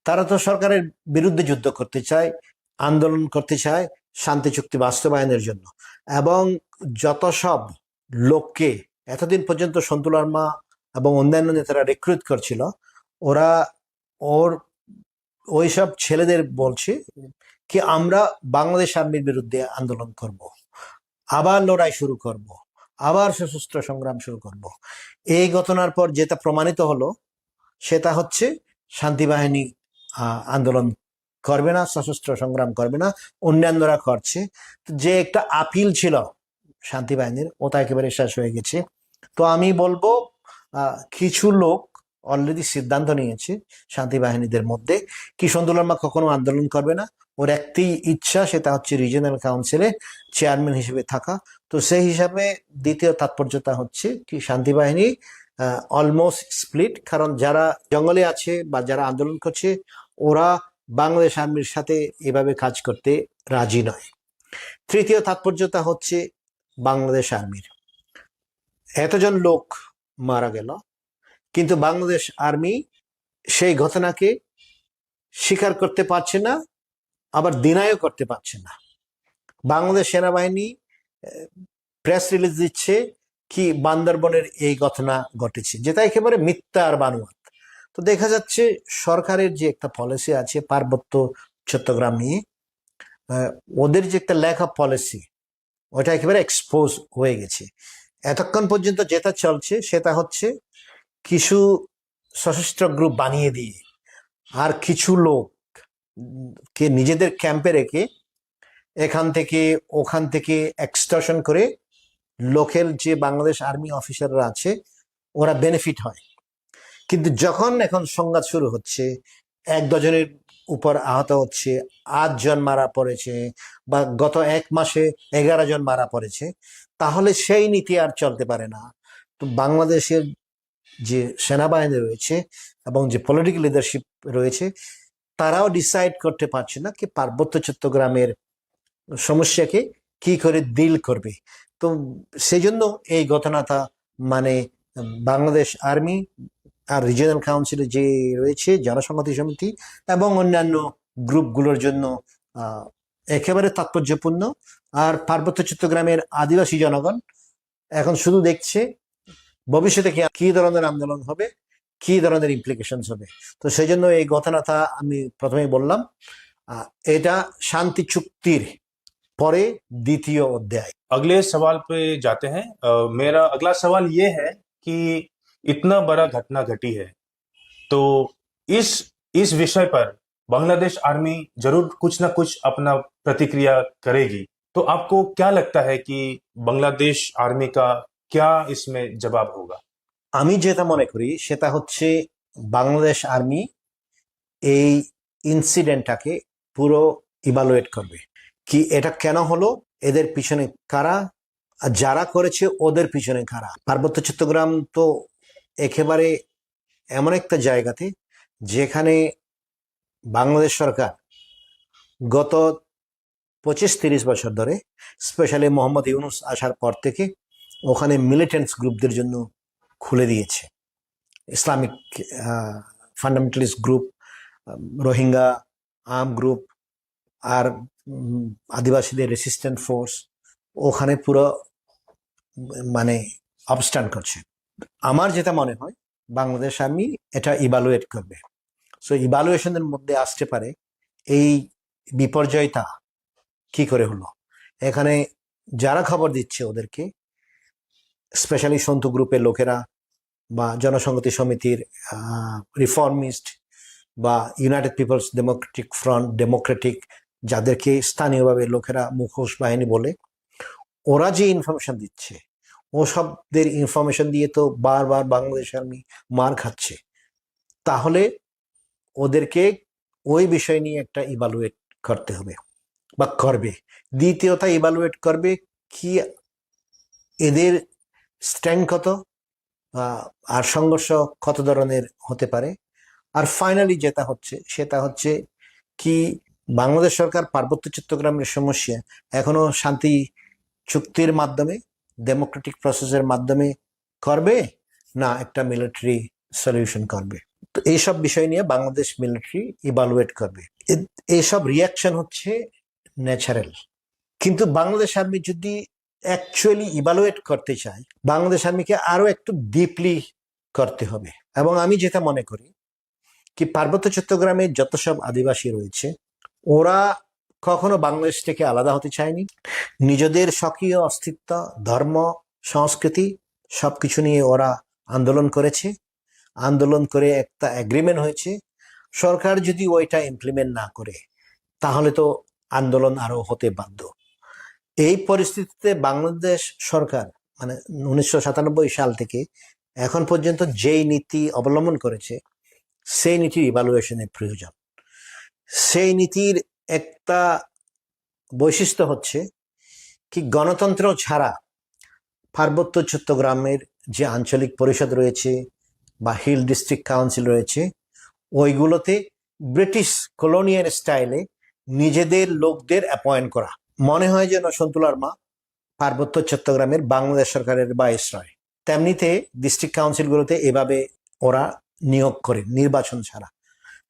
তারা তো সরকারের বিরুদ্ধে যুদ্ধ করতে চায়, আন্দোলন করতে চায় শান্তি চুক্তি বাস্তবায়নের জন্য। এবং যত সব লোককে এতদিন পর্যন্ত সন্তু লারমা এবং অন্যান্য নেতারা রিক্রুট করছিল, ওরা ওর ওইসব ছেলেদের বলছে কি আমরা বাংলাদেশ আর্মির বিরুদ্ধে আন্দোলন করব, আবার লড়াই শুরু করব, আবার সশস্ত্র সংগ্রাম শুরু করব। এই ঘটনার পর যেটা প্রমাণিত হলো সেটা হচ্ছে শান্তি বাহিনী আহ, আন্দোলন করবে না, সশস্ত্র সংগ্রাম করবে না, অন্যান্যরা করছে। তো যে একটা আপিল ছিল শান্তি বাহিনীর, ওটা একেবারে শেষ হয়ে গেছে। তো আমি বলবো আহ, কিছু লোক অলরেডি সিদ্ধান্ত নিয়েছে শান্তি বাহিনীদের মধ্যে কি সন্তু লারমা কখনো আন্দোলন করবে না। ওর একটি ইচ্ছা, সেটা হচ্ছে রিজিওনাল কাউন্সিলে চেয়ারম্যান হিসেবে থাকা। তো সেই হিসাবে দ্বিতীয় তাৎপর্যতা হচ্ছে কি শান্তি বাহিনী অলমোস্ট স্প্লিট, কারণ যারা জঙ্গলে আছে বা যারা আন্দোলন করছে ওরা বাংলাদেশ আর্মির সাথে এভাবে কাজ করতে রাজি নয়। তৃতীয় তাৎপর্যতা হচ্ছে বাংলাদেশ আর্মির এতজন লোক মারা গেল, কিন্তু বাংলাদেশ আর্মি সেই ঘটনাকে স্বীকার করতে পারছে না, আবার ডিনাইও করতে পারছে না। বাংলাদেশ সেনাবাহিনী প্রেস রিলিজ দিচ্ছে কি বান্দরবনের এই ঘটনা ঘটেছে, যেটা একেবারে মিথ্যা আর বানোয়াট। তো দেখা যাচ্ছে সরকারের যে একটা পলিসি আছে পার্বত্য চট্টগ্রাম নিয়ে, আহ, ওদের যে একটা ল্যাক অফ পলিসি, ওটা একেবারে এক্সপোজ হয়ে গেছে। এতক্ষণ পর্যন্ত যেটা চলছে সেটা হচ্ছে কিছু সশস্ত্র গ্রুপ বানিয়ে দিয়ে আর কিছু লোক উম, কে নিজেদের ক্যাম্পে রেখে এখান থেকে ওখান থেকে এক্সটর্শন করে লোকাল যে বাংলাদেশ আর্মি অফিসাররা আছে ওরা বেনিফিট হয়। কিন্তু যখন এখন সংঘাত শুরু হচ্ছে, এক ডজনের উপর আহত হচ্ছে, আট জন মারা পড়েছে বা গত এক মাসে এগারো জন মারা পড়েছে, তাহলে সেই নীতি আর চলতে পারে না। তো বাংলাদেশের যে সেনাবাহিনী রয়েছে এবং যে পলিটিক্যাল লিডারশিপ রয়েছে, তারাও ডিসাইড করতে পারছে না কি পার্বত্য চট্টগ্রামের সমস্যাকে কি করে ডিল করবে। তো সেই জন্য এই ঘটনাটা, মানে, বাংলাদেশ আর্মি আর রিজিয়নাল কাউন্সিলে যে রয়েছে, জনসংহতি সমিতি এবং অন্যান্য গ্রুপগুলোর জন্য আহ, একেবারে তাৎপর্যপূর্ণ। আর পার্বত্য চট্টগ্রামের আদিবাসী জনগণ এখন শুধু দেখছে ভবিষ্যতে কি, কি ধরনের আন্দোলন হবে, কি ধরনের ইমপ্লিকেশনস হবে। তো সেই জন্য এই ঘটনাটা আমি প্রথমেই বললাম, আহ, এটা শান্তি চুক্তির পরে দ্বিতীয় অধ্যায়। अगले सवाल पे जाते हैं। अ, मेरा अगला सवाल ये है कि इतना बड़ा घटना घटी है, तो इस इस विषय पर बांग्लादेश आर्मी जरूर कुछ ना कुछ अपना प्रतिक्रिया करेगी। तो आपको क्या लगता है कि बांग्लादेश आर्मी का क्या इसमें जवाब होगा? আমি যেটা মনে করি সেটা হচ্ছে বাংলাদেশ আর্মি এই ইনসিডেন্টটাকে পুরো ইভালুয়েট করবে, কি এটা কেন হলো, এদের পিছনে কারা, আর যারা করেছে ওদের পিছনে কারা। পার্বত্য চট্টগ্রাম তো একেবারে এমন একটা জায়গাতে যেখানে বাংলাদেশ সরকার গত পঁচিশ তিরিশ বছর ধরে, স্পেশালি মোহাম্মদ ইউনুস আসার পর থেকে ওখানে মিলিটেন্টস গ্রুপদের জন্য খুলে দিয়েছে। Islamic fundamentalist group, Rohingya arm group, আর উম, আদিবাসীদের রেসিস্ট্যান্ট ফোর্স ওখানে পুরো, মানে, অবস্ট্যান্ড করছে। আমার যেটা মনে হয়, বাংলাদেশ আর্মি এটা ইভালুয়েট করবে। সো ইভালুয়েশনের মধ্যে আসতে পারে এই বিপর্যয়টা কি করে হলো। এখানে যারা খবর দিচ্ছে ওদেরকে, স্পেশালি সন্তু গ্রুপের লোকেরা বা জনসংহতি সমিতির রিফর্মিস্ট বা united people's democratic front, democratic, যাদেরকে স্থানীয়ভাবে লোকেরা মুখোশ বাহিনী বলে, ওরা যে ইনফরমেশন দিচ্ছে, ও সবদের ইনফরমেশন দিয়ে তো বারবার বাংলাদেশ আর্মি মার খাচ্ছে। তাহলে ওদেরকে ওই বিষয় নিয়ে একটা ইভালুয়েট করতে হবে বা করবে। দ্বিতীয়টা ইভালুয়েট করবে কি এদের স্ট্রেংথ কত, আহ, আর সংঘর্ষ কত ধরনের হতে পারে। আর ফাইনালি যেটা হচ্ছে সেটা হচ্ছে কি বাংলাদেশ সরকার পার্বত্য চট্টগ্রামের সমস্যা এখনো শান্তি চুক্তির মাধ্যমে, ডেমোক্রেটিক প্রসেসের মাধ্যমে করবে, না একটা মিলিটারি সলিউশন করবে। তো এইসব বিষয় নিয়ে বাংলাদেশ মিলিটারি ইভালুয়েট করবে। এ- এইসব রিয়াকশন হচ্ছে ন্যাচারাল, কিন্তু বাংলাদেশ আর্মি যদি অ্যাকচুয়ালি ইভালুয়েট করতে চায়, বাংলাদেশ আর্মিকে আরো একটু ডিপলি করতে হবে। এবং আমি যেটা মনে করি কি পার্বত্য চট্টগ্রামে যত সব আদিবাসী রয়েছে, ওরা কখনো বাংলাদেশ থেকে আলাদা হতে চায়নি। নিজেদের স্বকীয় অস্তিত্ব, ধর্ম, সংস্কৃতি সবকিছু নিয়ে ওরা আন্দোলন করেছে। আন্দোলন করে একটা এগ্রিমেন্ট হয়েছে। সরকার যদি ওইটা ইমপ্লিমেন্ট না করে, তাহলে তো আন্দোলন আরো হতে বাধ্য। এই পরিস্থিতিতে বাংলাদেশ সরকার, মানে, উনিশশো সাতানব্বই সাল থেকে এখন পর্যন্ত যেই নীতি অবলম্বন করেছে, সেই নীতির ইভালুয়েশনের প্রয়োজন। সেই নীতির একটা বৈশিষ্ট্য হচ্ছে কি গণতন্ত্র ছাড়া পার্বত্য চট্টগ্রামের যে আঞ্চলিক পরিষদ রয়েছে বা হিল ডিস্ট্রিক্ট কাউন্সিল রয়েছে, ওইগুলোতে ব্রিটিশ কলোনিয়াল স্টাইলে নিজেদের লোকদের অ্যাপয়েন্ট করা। মনে হয় যেন সন্তুলার মা পার্বত্য চট্টগ্রামের বাংলাদেশ সরকারের ভাইসরয়। তেমনিতে ডিস্ট্রিক্ট কাউন্সিলগুলোতে এভাবে ওরা নিয়োগ করে নির্বাচন ছাড়া।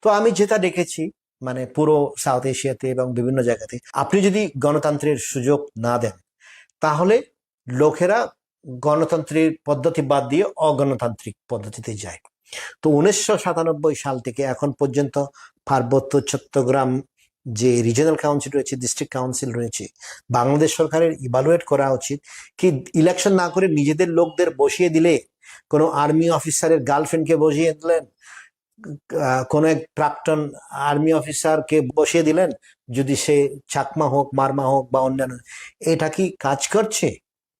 তো আমি যেটা দেখেছি, মানে, পুরো সাউথ এশিয়াতে এবং বিভিন্ন জায়গাতে, আপনি যদি গণতন্ত্রের সুযোগ না দেন, তাহলে লোকেরা গণতন্ত্রের পদ্ধতি বাদ দিয়ে অগণতান্ত্রিক পদ্ধতিতে যায়। তো উনিশশো সাতানব্বই সাল থেকে এখন পর্যন্ত পার্বত্য চট্টগ্রাম যে রিজিয়নাল কাউন্সিল রয়েছে, ডিস্ট্রিক্ট কাউন্সিল রয়েছে, বাংলাদেশ সরকারের ইভালুয়েট করা উচিত কি ইলেকশন না করে নিজেদের লোকদের বসিয়ে দিলে, কোনো আর্মি অফিসারের গার্লফ্রেন্ডকে বসিয়ে দিলেন, আহ, কোনো এক প্রাক্তন আর্মি অফিসারকে বসিয়ে দিলেন, যদি সে চাকমা হোক, মারমা হোক বা অন্যান্য, এটা কি কাজ করছে?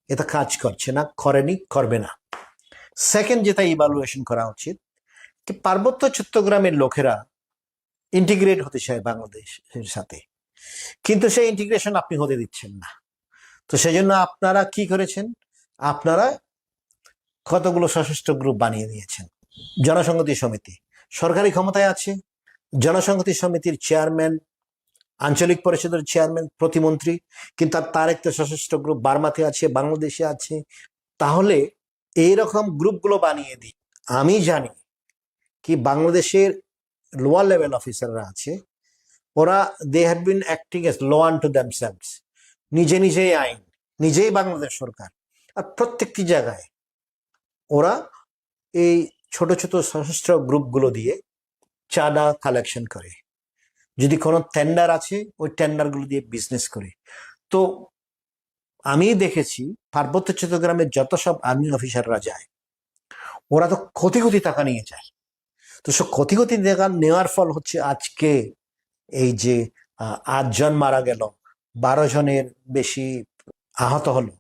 এটা কাজ করছে না, করেনি, করবে না। সেকেন্ড যেটা ইভালুয়েশন করা উচিত, কি পার্বত্য চট্টগ্রামের লোকেরা ইন্টিগ্রেট হতে চায় বাংলাদেশের সাথে, কিন্তু সেই ইন্টিগ্রেশন আপনি হতে দিচ্ছেন না। তো সেই জন্য আপনারা কি করেছেন? আপনারা কতগুলো সশস্ত্র গ্রুপ বানিয়ে দিয়েছেন। জনসংহতি সমিতি সরকারি ক্ষমতায় আছে, জনসংহতি সমিতির চেয়ারম্যান আঞ্চলিক পরিষদের চেয়ারম্যান, প্রতিমন্ত্রী, কিন্তু তার, তার একটা সশস্ত্র গ্রুপ বার্মাতে আছে, বাংলাদেশে আছে। তাহলে এইরকম গ্রুপগুলো বানিয়ে দিই। আমি জানি কি বাংলাদেশের লোয়ার লেভেল অফিসাররা আছে, ওরা, they have been acting as law unto themselves, নিজে নিজেই আইন, নিজেই বাংলাদেশ সরকার। আর প্রত্যেকটি জায়গায় ওরা এই ছোট ছোট সশস্ত্র গ্রুপগুলো দিয়ে চাঁদা কালেকশন করে। যদি কোনো টেন্ডার আছে, ওই টেন্ডারগুলো দিয়ে বিজনেস করে। তো আমি দেখেছি, পার্বত্য চট্টগ্রামের যত সব আর্মি অফিসাররা যায়, ওরা তো কোটি কোটি টাকা নিয়ে যায়। তো সে কোটি কোটি টাকা নেওয়ার ফল হচ্ছে আজকে এই যে আহ, আটজন মারা গেল, বারো জনের বেশি আহত হলো।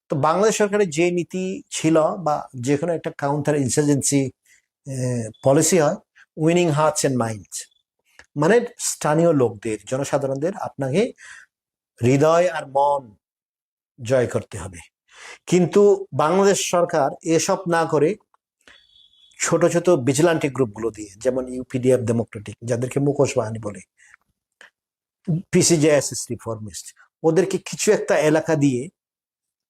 তো বাংলাদেশ সরকারের যে নীতি ছিল বা যে কোনো একটা কাউন্টার ইনসার্জেন্সি পলিসি হয়, উইনিং হার্টস অ্যান্ড মাইন্ডস, মানে স্থানীয় লোকদের, জনসাধারণদের আপনাকে হৃদয় আর মন জয় করতে হবে। কিন্তু বাংলাদেশ সরকার এসব না করে ছোট ছোট ভিজিলান্টি গ্রুপগুলো দিয়ে, যেমন ইউপিডিএফ ডেমোক্রেটিক, যাদেরকে মুখোশ বাহিনী বলে, পিসিজেএসএস রিফর্মিস্ট, ওদেরকে কিছু একটা এলাকা দিয়ে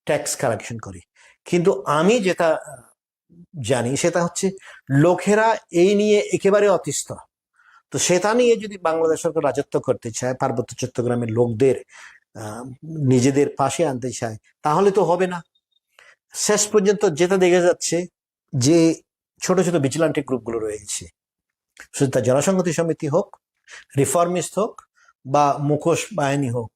ট্যাক্স কালেকশন করে। কিন্তু আমি যেটা জানি সেটা হচ্ছে লোকেরা এই নিয়ে একেবারে অতিষ্ঠ। তো সেটা নিয়ে যদি বাংলাদেশ সরকার রাজত্ব করতে চায়, পার্বত্য চট্টগ্রামের লোকদের আহ, নিজেদের পাশে আনতে চায়, তাহলে তো হবে না। শেষ পর্যন্ত যেটা দেখা যাচ্ছে যে ছোট ছোট ভিজিলান্টি গ্রুপগুলো রয়েছে, সেটা জনসংহতি সমিতি হোক, রিফর্মিস্ট হোক বা মুখোশ বাহিনী হোক,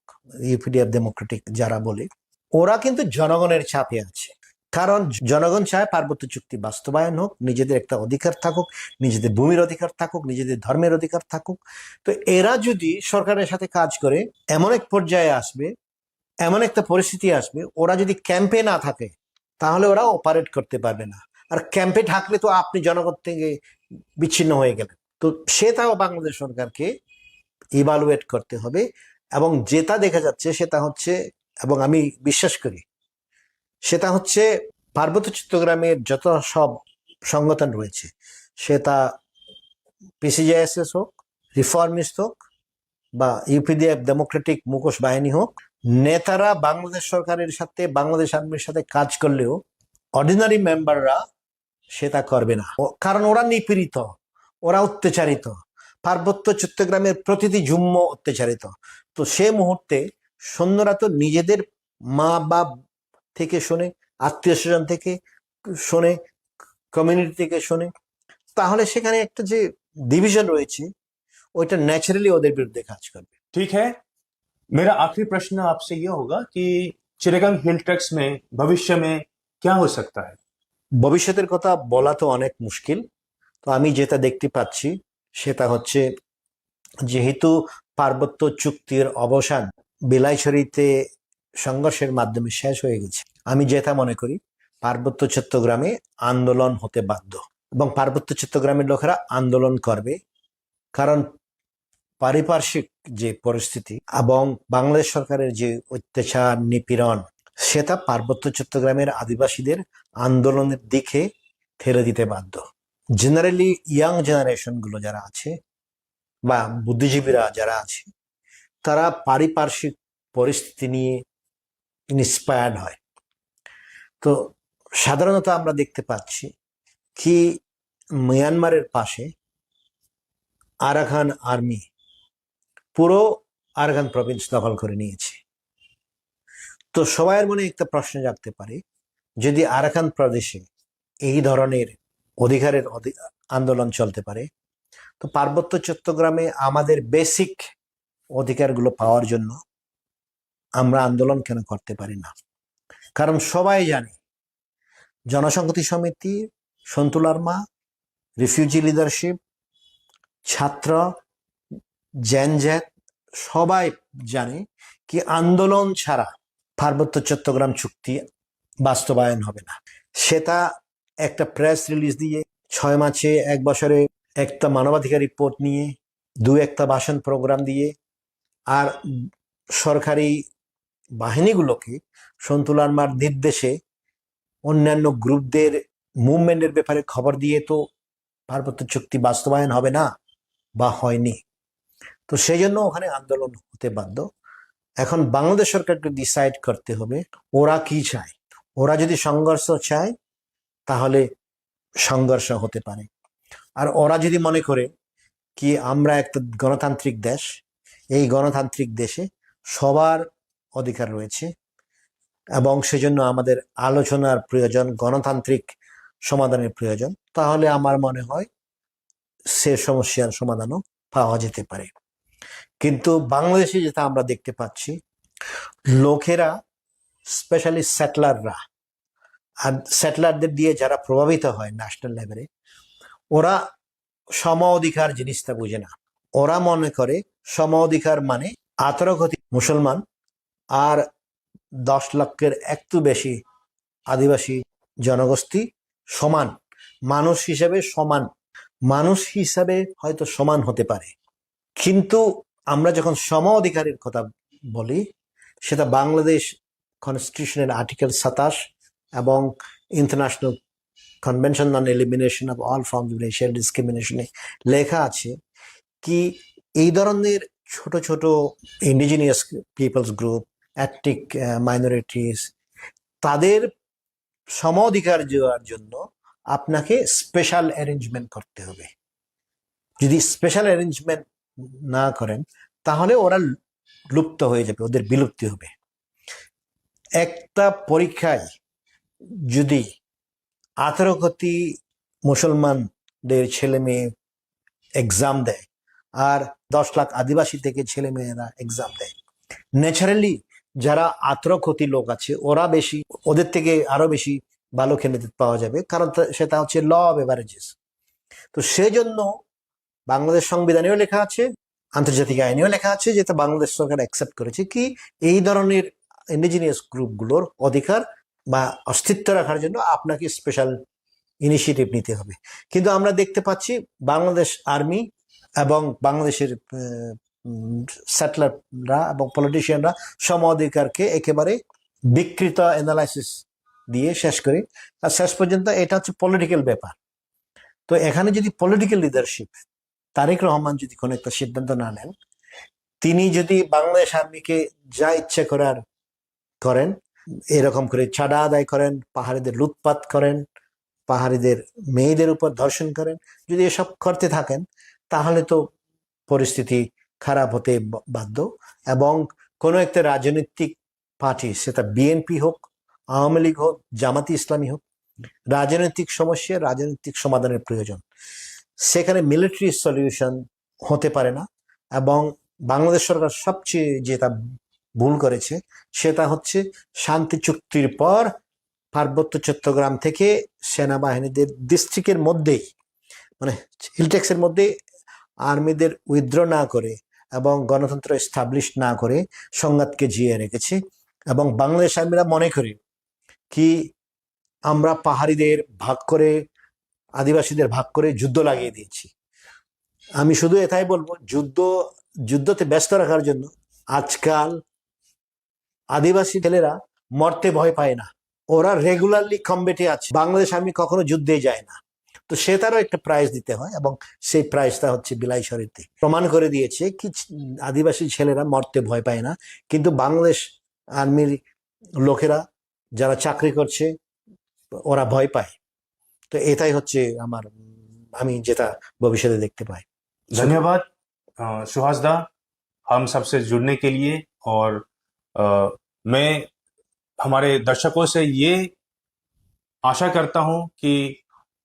ইউপিডিএফ ডেমোক্রেটিক যারা বলে, ওরা কিন্তু জনগণের চাপে আছে। কারণ জনগণ চায় পার্বত্য চুক্তি বাস্তবায়ন হোক, নিজেদের একটা অধিকার থাকুক, নিজেদের ভূমির অধিকার থাকুক, নিজেদের ধর্মের অধিকার থাকুক। তো এরা যদি সরকারের সাথে কাজ করে, এমন এক পর্যায়ে আসবে, এমন একটা পরিস্থিতি আসবে, ওরা যদি ক্যাম্পে না থাকে, তাহলে ওরা অপারেট করতে পারবে না। আর ক্যাম্পে থাকলে তো আপনি জনগণ থেকে বিচ্ছিন্ন হয়ে গেলেন। তো সেটাও বাংলাদেশ সরকারকে ইভালুয়েট করতে হবে। এবং যেটা দেখা যাচ্ছে সেটা হচ্ছে, এবং আমি বিশ্বাস করি, সেটা হচ্ছে পার্বত্য চট্টগ্রামের যত সব সংগঠন রয়েছে, সেটা পিসিজেএসএস হোক, রিফর্মিস্ট হোক, বা ইউপিডিএফ ডেমোক্রেটিক মুখোশ বাহিনী হোক, নেতারা বাংলাদেশ সরকারের সাথে, বাংলাদেশ আর্মির সাথে কাজ করলেও অর্ডিনারি মেম্বাররা সেটা করবে না। ও-, কারণ ওরা নিপীড়িত, ওরা অত্যাচারিত। পার্বত্য চট্টগ্রামের প্রতিটি জুম্ম অত্যাচারিত। তো সে মুহূর্তে সৈন্যরা তো নিজেদের মা বাপ থেকে শোনে, আত্মীয় স্বজন থেকে শোনে, কমিউনিটি থেকে শোনে, তাহলে সেখানে একটা যে ডিভিশন রয়েছে, ওইটা ন্যাচারালি ওদের বিরুদ্ধে কাজ করবে। ठीक है, मेरा आखिरी प्रश्न आपसे ये होगा कि चिटागांग हिल ट्रैक्ट्स में भविष्य में क्या हो सकता है? ভবিষ্যতের কথা বলা তো অনেক মুশকিল। তো আমি যেটা দেখতে পাচ্ছি সেটা হচ্ছে, যেহেতু পার্বত্য চুক্তির অবসান বিলাইছড়িতে সংঘর্ষের মাধ্যমে শেষ হয়ে গেছে, আমি যেটা মনে করি, পার্বত্য চট্টগ্রামে আন্দোলন হতে বাধ্য এবং পার্বত্য চট্টগ্রামের লোকেরা আন্দোলন করবে। কারণ পারিপার্শ্বিক যে পরিস্থিতি এবং বাংলাদেশ সরকারের যে অত্যাচার, নিপীড়ন, সেটা পার্বত্য চট্টগ্রামের আদিবাসীদের আন্দোলনের দিকে ঠেলে দিতে বাধ্য। জেনারেলি ইয়াং জেনারেশনগুলো যারা আছে বা বুদ্ধিজীবীরা যারা আছে, তারা পারিপার্শ্বিক পরিস্থিতি নিয়ে ইন্সপায়ার্ড হয়। তো সাধারণত আমরা দেখতে পাচ্ছি কি, মিয়ানমারের পাশে আরাকান আর্মি পুরো আরাকান প্রভিন্স দখল করে নিয়েছে। তো সবার মনে একটা প্রশ্ন জাগতে পারে, যদি আরাকান প্রদেশে এই ধরনের অধিকারের অধি- আন্দোলন চলতে পারে, তো পার্বত্য চট্টগ্রামে আমাদের বেসিক অধিকারগুলো পাওয়ার জন্য আমরা আন্দোলন কেন করতে পারি না? কারণ সবাই জানে, জনসংহতি সমিতি, সন্তুলার মা, রিফিউজি লিডারশিপ, ছাত্র, জেন জেড সবাই জানে কি আন্দোলন ছাড়া পার্বত্য চট্টগ্রাম চুক্তি বাস্তবায়ন হবে না। সেটা একটা প্রেস রিলিজ দিয়ে, ছয় মাসে, এক বছরে একটা মানবাধিকার রিপোর্ট নিয়ে, দু একটা ভাষণ প্রোগ্রাম দিয়ে, আর সরকারি বাহিনীগুলোকে সন্তুলার মার নির্দেশে অন্যান্য গ্রুপদের মুভমেন্টের ব্যাপারে খবর দিয়ে তো পার্বত্য চুক্তি বাস্তবায়ন হবে না বা হয়নি। তো সেই জন্য ওখানে আন্দোলন হতে বাধ্য। এখন বাংলাদেশ সরকারকে ডিসাইড করতে হবে ওরা কি চায়। ওরা যদি সংঘর্ষ চায়, তাহলে সংঘর্ষ হতে পারে। আর ওরা যদি মনে করে কি আমরা একটা গণতান্ত্রিক দেশ, এই গণতান্ত্রিক দেশে সবার অধিকার রয়েছে এবং সেজন্য আমাদের আলোচনার প্রয়োজন, গণতান্ত্রিক সমাধানের প্রয়োজন, তাহলে আমার মনে হয় সে সমস্যার সমাধানও পাওয়া যেতে পারে। কিন্তু বাংলাদেশে যেটা আমরা দেখতে পাচ্ছি, লোকেরা, স্পেশালি সেটলাররা, আর সেটলারদের দিয়ে যারা প্রভাবিত হয় ন্যাশনাল লেভেলে, ওরা সম অধিকার জিনিসটা বুঝে না। ওরা মনে করে সম অধিকার মানে আঠারো কোটি মুসলমান আর দশ লক্ষের একটু বেশি আদিবাসী জনগোষ্ঠী সমান, মানুষ হিসেবে সমান। মানুষ হিসাবে হয়তো সমান হতে পারে, কিন্তু আমরা যখন সম অধিকারের কথা বলি, সেটা বাংলাদেশ কনস্টিটিউশনের আর্টিকেল সাতাশ এবং international convention on elimination of all forms of racial ডিসক্রিমিনেশনে লেখা আছে কি এই ধরনের ছোট ছোট indigenous peoples group, ethnic minorities, তাদের সম অধিকার দেওয়ার জন্য আপনাকে স্পেশাল অ্যারেঞ্জমেন্ট করতে হবে। যদি স্পেশাল অ্যারেঞ্জমেন্ট না করেন, তাহলে ওরা লুপ্ত হয়ে যাবে, ওদের বিলুপ্তি হবে। একটা পরীক্ষায় যদি আঠারো কোটি মুসলমানদের ছেলে মেয়ে এক্সাম দেয় আর দশ লাখ আদিবাসী থেকে ছেলে মেয়েরা এক্সাম দেয়, ন্যাচারালি যারা আঠারো কোটি লোক আছে ওরা বেশি, ওদের থেকে আরো বেশি ভালো ক্যান্ডিডেট পাওয়া যাবে, কারণ তা- সেটা হচ্ছে ল অফ অ্যাভারেজেস। তো সেই জন্য বাংলাদেশ সংবিধানেও লেখা আছে, আন্তর্জাতিক আইনেও লেখা আছে, যেটা বাংলাদেশ সরকার অ্যাকসেপ্ট করেছে কি এই ধরনের ইন্ডিজিনিয়াস গ্রুপগুলোর অধিকার বা অস্তিত্ব রাখার জন্য আপনাকে স্পেশাল ইনিশিয়েটিভ নিতে হবে। কিন্তু আমরা দেখতে পাচ্ছি বাংলাদেশ আর্মি এবং বাংলাদেশের সেটলাররা এবং পলিটিশিয়ানরা সম অধিকারকে একেবারে বিকৃত অ্যানালাইসিস দিয়ে শেষ করে। আর শেষ পর্যন্ত এটা হচ্ছে পলিটিক্যাল ব্যাপার। তো এখানে যদি পলিটিক্যাল লিডারশিপ, তারেক রহমান যদি কোনো একটা সিদ্ধান্ত না নেন, তিনি যদি বাংলাদেশ আর্মিকে যা ইচ্ছে করার করেন, এরকম করে চাঁদা আদায় করেন, পাহাড়িদের লুটপাট করেন, পাহাড়িদের মেয়েদের উপর ধর্ষণ করেন, যদি এসব করতে থাকেন, তাহলে তো পরিস্থিতি খারাপ হতে বা- বাধ্য। এবং কোনো একটা রাজনৈতিক পার্টি, সেটা বিএনপি হোক, আওয়ামী লীগ হোক, জামাতি ইসলামী হোক, রাজনৈতিক সমস্যা রাজনৈতিক সমাধানের প্রয়োজন। সেখানে মিলিটারি সলিউশন হতে পারে না। এবং বাংলাদেশ সরকার সবচেয়ে যেটা ভুল করেছে, সেটা হচ্ছে শান্তি চুক্তির পর পার্বত্য চট্টগ্রাম থেকে সেনাবাহিনীদের ডিস্ট্রিক্টের মধ্যেই, মানে হিলটেক্সের মধ্যে আর্মিদের উইথড্র না করে এবং গণতন্ত্র এস্টাবলিশ না করে সংঘাতকে জিয়ে রেখেছে। এবং বাংলাদেশ আর্মিরা মনে করে কি আমরা পাহাড়িদের ভাগ করে, আদিবাসীদের ভাগ করে যুদ্ধ লাগিয়ে দিয়েছি। আমি শুধু এটাই বলবো, যুদ্ধ যুদ্ধতে ব্যস্ত রাখার জন্য আজকাল আদিবাসী ছেলেরা মরতে ভয় পায় না, ওরা রেগুলারলি কমব্যাটে আছে। বাংলাদেশ আর্মি কখনো যুদ্ধে যায় না। তো সেটারও একটা প্রাইস দিতে হয়, এবং সেই প্রাইসটা হচ্ছে বিলাইছড়িতে প্রমাণ করে দিয়েছে কি আদিবাসী ছেলেরা মরতে ভয় পায় না, কিন্তু বাংলাদেশ আর্মির লোকেরা যারা চাকরি করছে ওরা ভয় পায়। তো এটাই হচ্ছে আমার, আমি যেটা ভবিষ্যতে দেখতে পাই। धन्यवाद। अ, सुहास दा, हम सबसे जुड़ने के लिए, और अ, मैं हमारे दर्शकों से ये आशा करता हूं कि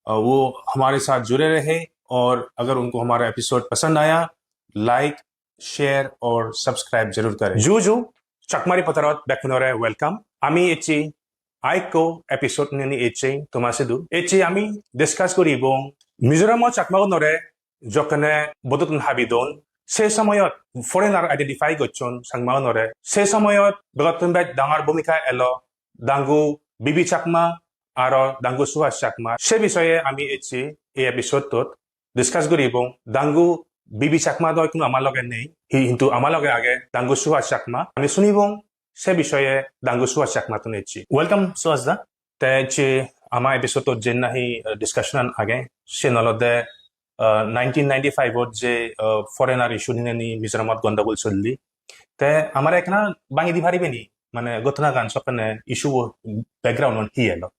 अ, वो हमारे साथ जुड़े रहे, और अगर उनको हमारा एपिसोड पसंद आया, लाइक, शेयर और सब्सक्राइब जरूर करें। Ju ju, Chakma Reporterot bekkunore welcome. Ami ecche arekko episode nini ecche toma sidu. Ecche ami discuss guribong Mizoram Chakmagunore jokkene bodotun habidon, se somoyot foreigner identify gocchon Changmaunore, se somoyot begottun bej dangor bhumika elo Dangu Bibi Chakma aro Dangu Suhas Chakma. Se bisoye ami ecche ei episode-ot discuss guribong. Dangu Bibi Chakma do ikkunu ama loge nei, hi hintu ama loge age Dangu Suhas Chakma. Ami sunibong se bisoye Dangu Suhas Chakma tun ecche. Welcome Suhas da. Te ecche ama episode-ot jen nahi discussion-an age, siyen olode uh, nineteen ninety-five ot je uh, foreigner issue nineni Mizoramot gondogol solli. Te amare ekkana bangi di paribe ni, mane ghotonagan sokkene issue bo background on hi elo?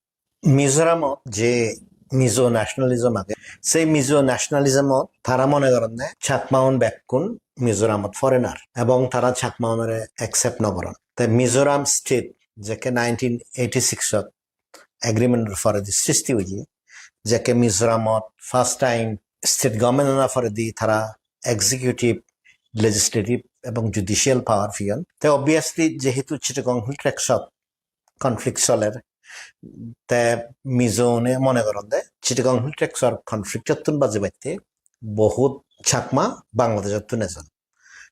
Mizoramot je Mizo nationalism age, sei Mizo nationalism ot tara mone goronne Chakmaun bekkun Mizoramot foreigner ebong tara Chakmaunore accept no goron. Te Mizoram state jekke nineteen eighty-six ot agreement or poredi sristi oye, jekke Mizoramot first time state government ana poredi tara executive, legislative ebong judicial power peyon. Te obviously jehetu Chittagong Hill Tracts ot conflict soler, te Mizoune mone goronde Chittagong Hill Tracts or conflict ottun bajibatte bohut Chakma Bangladesh ottun ejon.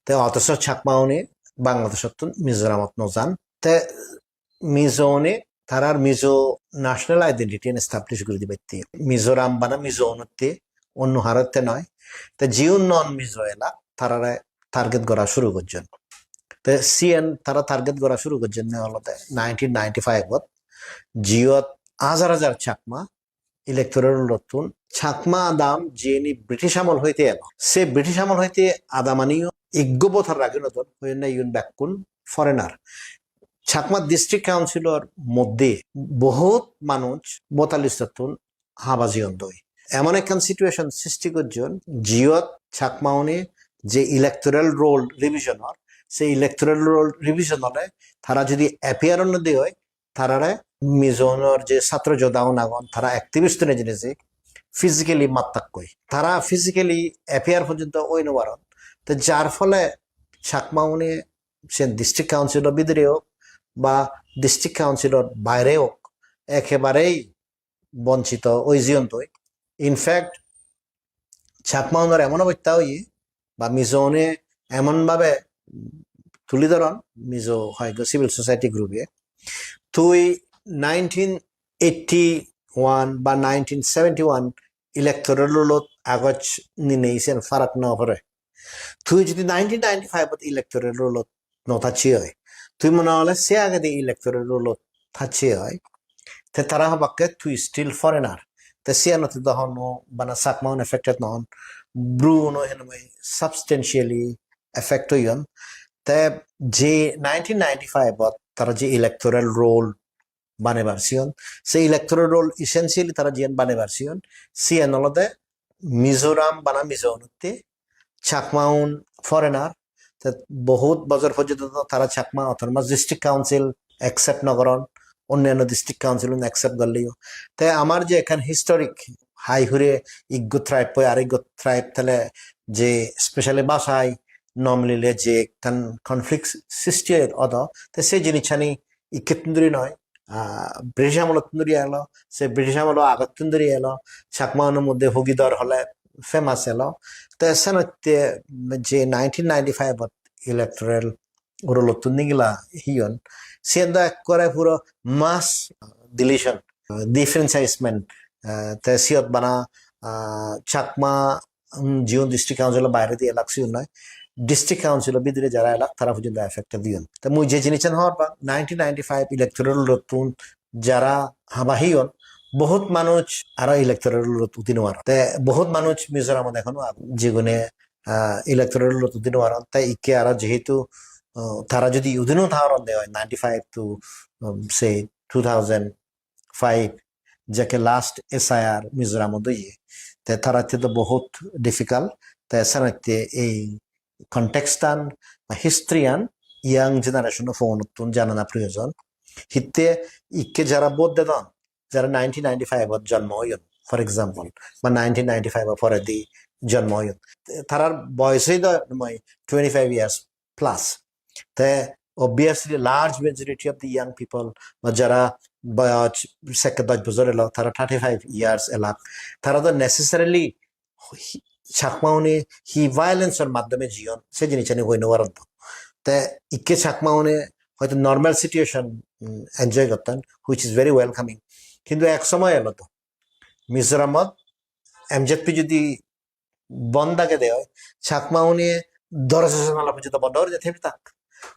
Te otoso Chakmaune Bangladesh ottun Mizoramot no jan. Te Mizoune tarar Mizo national identity an establish guri dibatte, Mizoram bana Mizounotte onno harotte noi. Te jiun non Mizo elak tarare target gora shuru gojjon. Te siyen tara target gora shuru gojjonne olode nineteen ninety-five ot, jiyot hajar hajar Chakma electoral roll ottun, Chakma adam jiyeni British amol hoite elo, se British amol hoite adamaniyo ekko voter rage no don, hoyonne iyun bekkun foreigner. Chakma District Council or moddhe bohut manuj voter list ottun haba jeyondoi. Emon ekkan situation sristi gojjon, jiyot Chakmaune je electoral roll revision or, se electoral roll revision ole tara jodi appear no de oi, tarare Mizounor je satro jodaun agon, tara activist-une jinise physically mattakkoi. Tara physically appear porjonto oi no paron. Te jar phole Chakmaune sen District Council-o bidire ok ba District Council-or baire ok, ekebarei bonchito oi jiyontoi. In fact, Chakmaunor emon obosta oye ba Mizoune emon bhabe tuli doron, Mizo hoyekko civil society group-e, tui nineteen eighty-one ba nineteen seventy-one electoral roll-ot agoj ninei sen farak no pore. Tui jodi nineteen ninety-five-ot electoral roll-ot no thacche oi, tui mone hole se agedi electoral roll-ot thacche oi, te tara hobakke tui still foreigner. Te siyanotte do honno bana Chakmaun affected no on, Bru-uno hinamoi substantially affect oyon. Te je nineteen ninety-five-ot tara je electoral roll banebar siyon, se electoral roll essentially tara jiyan banebar siyon, siyan olode Mizoram bana Mizounotte, Chakmaun foreigner, te bohut bojor porjonto tara Chakma Autonomous District Council accept no goron, onnanno District Council-un accept gorleyo. Te amar je ekkan historic hai hure iggo tribe-oi areggo tribe tele je specially bhasai no milile je ekkan conflict sristi odo, te se jinissani ikkettun duri noi, ah, British amolottun duri elo, se British amolo agottun duri elo, Chakma-uno moddhe Hugidor hole famous elo. Te senotte je nineteen ninety-five-ot electoral roll-ottun nigila heyon, siyen do ekkore puro mass deletion, ah, disfranchisement, ah, te siyot bana, ah, Chakma um, jiun District Council-o bairedi elak siun noi, District Council-o bidire jara elak tara porjonto affected oyon. Te mui je jinissan hobor pang, nineteen ninety-five electoral roll-ottun jara haba heyon, bohut manuj aro electoral roll-ot udi no paron. Te bohut manuj Mizoramot ekhono agon, jigune, ah, electoral roll-ot udi no paron. Te ikke aro jehetu, ah, tara jodi udi no paron de oi, ninety-five to, um, say two thousand five, jekke last S I R Mizoramot oye, te taratte do bohut difficult. Te senotte ei context-an ba history-an young generation-o phone-ottun janana proyojon. Hitte ikke jara vote dedon, jara nineteen ninety-five-ot jonmo oyon, for example, ba nineteen ninety-five-o poredi jonmo oyon, tarar boyos oi do moi twenty-five years plus. Te obviously large majority of the young people, ba jara boyos sekke dosh bojor elo, tara thirty-five years elak, tara do necessarily hi-, Chakma-une hi violence-or maddhome jiyon, se jinissani hoi no paron do. Te ikke Chakma-une hoyto normal situation, mm, enjoy gotton, which is very welcoming. Kintu ek somoy elo do, Mizoramot M Z P jodi bon dage de oi, Chakma-une doroja janala porjonto bondo guri de thebe thak.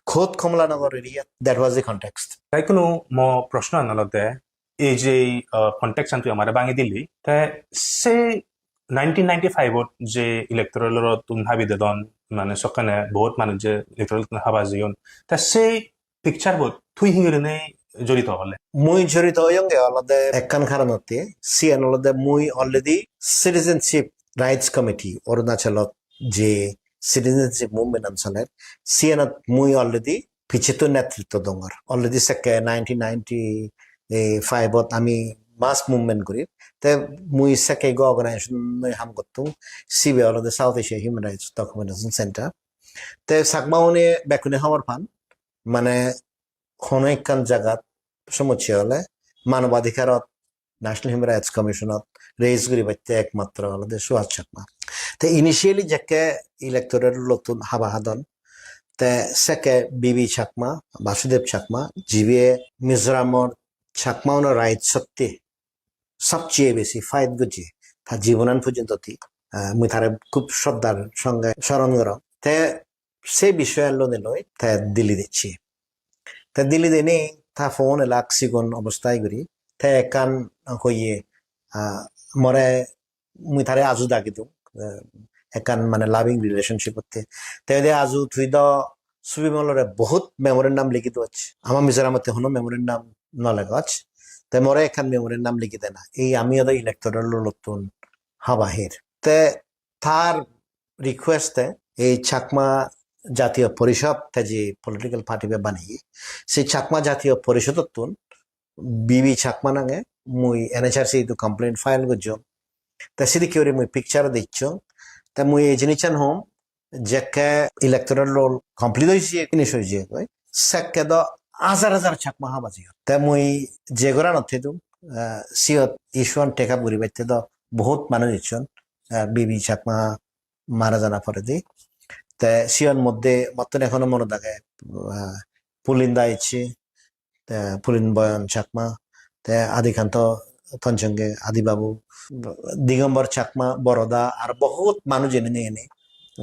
Khod Kamalanagar area, that was the context. Te ikkunu mo proshno an olode, ei je, ah, context an tui amare bangi dili, te se nineteen ninety-five ot je electoral roll tun habi dedon, mane sokkene bohut manuj je electoral roll tun haba jeyon. Ta sei picture bot tui hingirinei jorito ole? Mui jorito oyonge olode ekkan karonotte, siyan olode mui already Citizenship Rights Committee Arunachalot je citizenship movement an soler, siyanot mui already picchettun netritto dongor. Already sekke nineteen ninety-five ot ami mass movement gurir. Te mui sekke ekko organization loi ham gottung, sibe olode South Asia Human Rights Documentation Center. Te Chakma une bekkune hobor pan, mane hono ekkan jagat somosse ole manobadhikarot National Human Rights Commission ot raise guribatte ekmatro olode Suhas Chakma. Te initially jekke electoral roll ottun haba hadon, te sekke B B Chakma, Basudev Chakma, jibe Mizoramor Chakma uno rights otte sobcheye besi fight gojje, ta jibonan porjonto di. Ah, mui tare khub shraddhar songe soron gorong. Te se bishoyan loi te Delhi ecche. Te Delhi dinei ta phone elak, sigon obostai guri. Te ekkan hoye, ah, more, mui tare aju dagi dung. Eh, ekkan mane loving relationship otte. Te hoide, "Aju, tui do Subimolore bohut memorandum ligi doch. Ama Mizoramotte hono memorandum no legoch. Te more ekkan memorandum ligi dena. Ei ami odo electoral roll ottun haba her." Te tar request e ei Chakma Jatiyo Porishod te je political party be baneye, se Chakma Jatiyo Porishodottun B B Chakma nange mui N H R C idu complaint file gojjong. Te sidikke guri mui picture dicchong. Te mui ei jinissan hom, jekke electoral roll complete oye, finish oye goi, sekke do hajar hajar Chakma haba jeyon. Te mui je goranot thedung, eh, siyot issue an take up guribatte do bohut manuj ecchon, eh, B B Chakma mara jana poredi. Te siyon moddhe mottun ekhono monot age, ah, Pulinda ecche, te Pulin Boyon Chakma, te Adikanto Tonchonge Adi Babu, Digombor Chakma, Boroda, ar bohut manuj ene ene,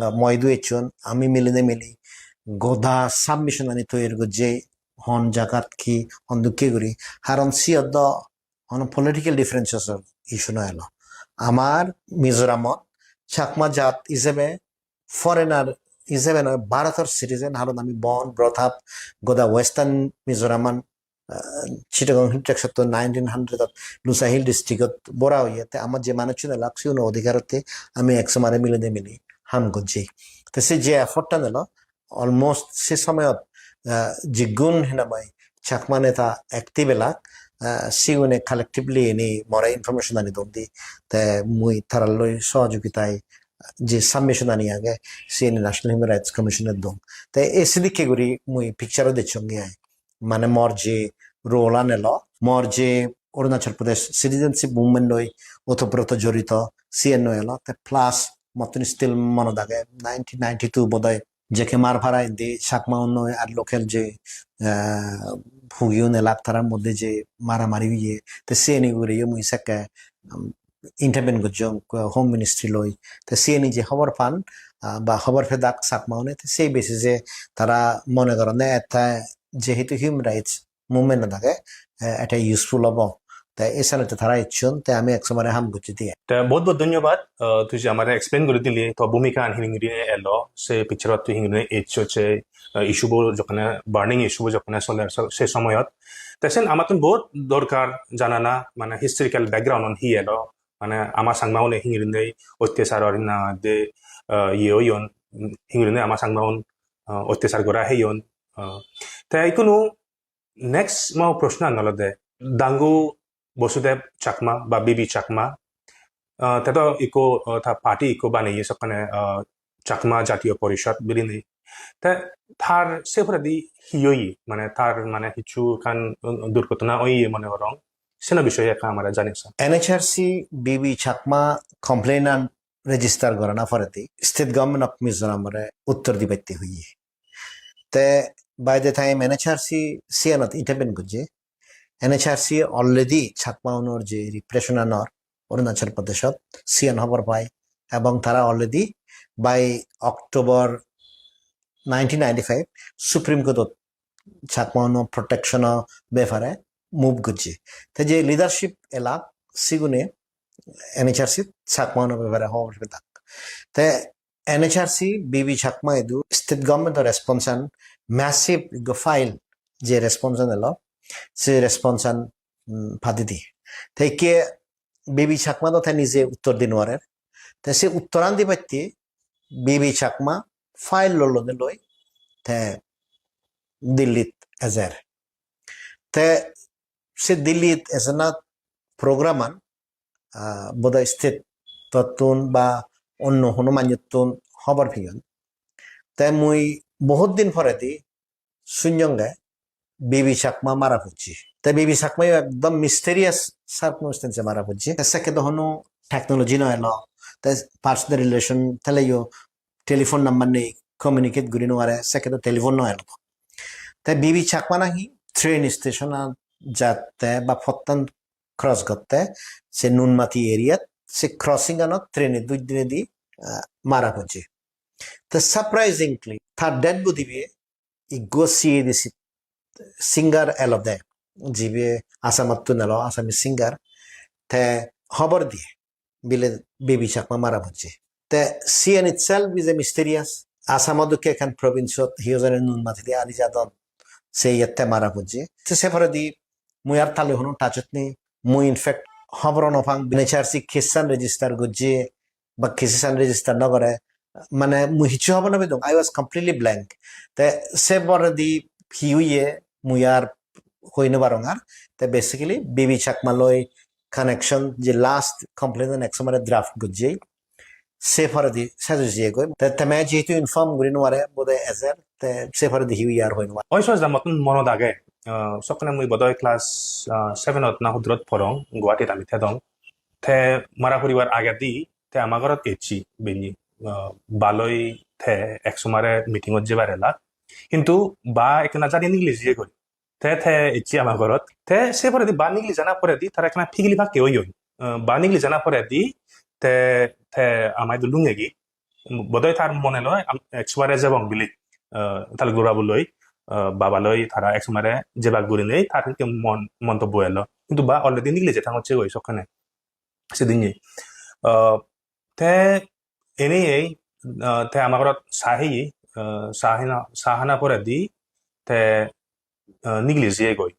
ah, moidu ecchon, ami milinei mili goda submission ani toyar gojje, hon jagat ki, hon dokke guri. Haron siyot do hono political differences or issue no elo. Amar Mizoramot Chakma jat ijebe, foreigner ijebe noi, Bharotor citizen, haron ami born, brought up, goda Western Mizoraman, ah, Chittagong Hill Tracts-ottun nineteen hundred-ot Lushai Hill district-ot bora oye, te amar je manuchchun elak, sigun odhikarotte ami ek somare milinei mili ham gojji. Te se je effort-tan elo, almost se somoyot, ah, jiggun hinamai Chakma neta active elak, ah, sigune collectively ini more information ani don di, te mui taralloi sohojogitai je submission ani age, siyeni National Human Rights Commission-e don. Te ei sidikke guri mui picture-o dechchonge ai. Mane mor je role an elo, mor je Arunachal Pradesh citizenship movement loi otoproto jorito, siyen no elo. Te plus mottun still monot age nineteen ninety-two bodoi, jekke Marpara indi Chakma unnoi ar local je, eh, hugiun elak tarar moddhe je maramari oye, te siyeni ugure yo mui sekke, um, intervene gojjong, uh, Home Ministry loi. Te siyeni je hobor pan, ah, ba hobor pedak Chakma une, te sei basis-e tara mone goronne ette jehetu human rights movement-ot age, eh, ette useful obo. Te ei senotte tara ecchon, te ami ek somare ham gocchi diye. Te bohut bohut dhonyobad, eh, tui je amare explain guri dili, to bhumika an hingiri elo, se picture-ot tui hingiri eccho, se, eh, issue bo jokkone, burning issue bo jokkone soler, so-, se somoyot. Te sen amattun bohut dorkar janana, mane historical background on hi elo, mane ama Changma une hingiri nei ottechar or na de, eh, iye oyon, hingiri nei ama Changma un, eh, ottechar gora heyon, eh, te ikkunu next mo proshno an olode, Dangu Basudev Chakma ba B B Chakma, ah, te do ikko, ah, ta party ikko baneye sokkene, ah, Chakma Jatiyo Porishod bilinei. Te tar se poredi hi oye, mane tar mane hissu ekkan, um, durghotona oye mone gorong, seno bishoye ekka amare janesa. N H R C B B Chakma complaint an register gorana poredi State Government of Mizoram-ore uttor dibatte hoye. Te by the time N H R C siyanot intervene gojje, N H R C already Chakma unor je repression anor Arunachal Pradeshot siyan hobor pai, ebong tara already by October nineteen ninety-five Supreme Court-ot Chakma unor protection-o bepare move gojje. Te je leadership elak sigune N H R C Chakma uno bepare hobor pedak. Te N H R C B B Chakma idu state government o response an massive go file je response an elo, se response an, mm, padi di. Te ikke B B Chakma do te nije uttor di noarer. Te se uttoran di patte B B Chakma file lolode loi te Dillit ejer. Te se Dillit ejana program an, ah, bodoi state tottun ba onno hono manjottun hobor peyon. Te mui bohut din poredi sunyonge B B Chakma mara pocche. Te B B Chakma yo ekdom mysterious circumstance e mara pocche. Te sekke do hono technology no elo. Te personal relation teleyo telephone number nei, communicate guri no pare, sekke do telephone no elo. Te B B Chakma nahi train station a jatte ba pottan cross gotte se Nunmati area se crossing anot train e duj dinedi, ah, mara pocche. Te surprisingly, tar dead body be ikko C A D C singer elode, jibe Assamottun elo, Assamese singer, te hobor diye bile B B Chakma mara pocche. Te C N itself is a mysterious. Assam dokke ekkan province ot hi hojone Nunmati di ani jadon, se yette mara pocche. Te se poredi mui ar tale hono touch ot nei. Mui in fact hobor no pang N H R C case an register gojje ba case an register no gore, mane mui hissu hobor no pedong. I was completely blank. Te se poredi hi oye mui ar hoi no parong ar. Te basically B B Chakma loi connection je last complaint an ek somare draft gojje, se poredi sej oi jiyegoi. Te teme jehetu inform guri no pare bode ejer, te se poredi hi oye ar hoi no parong. Oi Sojda, mottun monot age, ah, sokkene mui bodoi class, ah, seven ot na hudurot porong, Guwahatit ami thedong. Te mara puribar agedi te ama gorot ecchi bini, ah, baloi te ek somare meeting ot jebar elak. Hintu ba ekkena jani nigili jiyegoi. Te, te ecchi ama gorot. Te se poredi ba nigili jana poredi tara ekkena pigili pakke oyon. Ah, ba nigili jana poredi te, te ama idu lungegi. Bodoi tar mone loi am-, ek somare jebong bili. Ah, tale gura buloi, ah, baba loi tara ek somare jebak gurinei tar hikke mon, montobbo elo. Hintu ba already nigili je thangocche goi sokkene. Sidinne. Ah, te ene ei, ah, te ama gorot sa heye, ah, sa hana, sa hana poredi te, ah, nigili jiyegoi.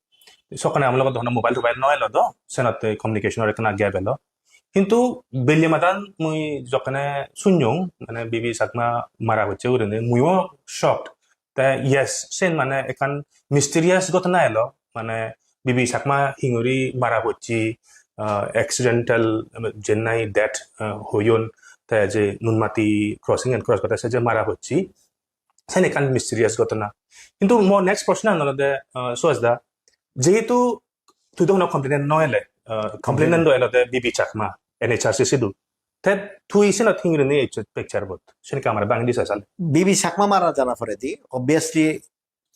Sokkene ama logot hono mobile tobail no elo do, senotte communication or ekkena gap elo. Hintu belle madan mui jokkene sunyong, mane B B Chakma mara pocche gurinei, muiyo shocked. Te yes, sen mane ekkan mysterious ghotona elo, mane B B Chakma hinguri mara pocche, ah, accidental, ah, jennai death, ah, hoyon, te je Nunmati crossing and cross gotte se je mara pocche, sen ekkan mysterious ghotona. Hintu mo next proshno an olode, ah, Sojda, jehetu tui do hono complainant no ele, ah, complainant do elode B B Chakma, N H R C sidu. Te tui senot hinguri ni ecchot picture bot? Sen ekka amare bangi di sa sale. B B Chakma mara jana poredi, obviously,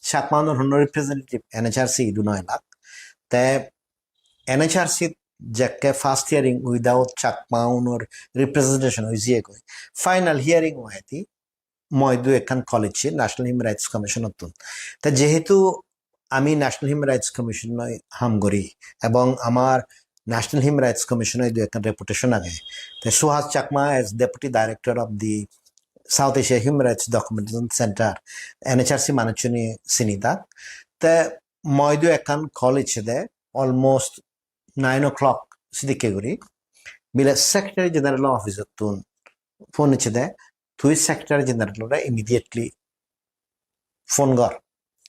Chakma unor hono representative N H R C idu no elak. Te N H R C jekke first hearing without Chakma unor representation oi jiyegoi. Final hearing oide, mo idu ekkan call ecche National Human Rights Commission ottun. Te jehetu ami National Human Rights Commission loi ham guri ebong amar National Human Rights Commission o idu ekkan reputation age. Te Suhas Chakma as Deputy Director of the South Asia Human Rights Documentation Center, N H R C manuchchune sini dak. Te mo idu ekkan call ecche de almost nine o'clock sidikke guri. Bile Secretary General office ottun phone ecche de, tui Secretary General ore immediately phone gor,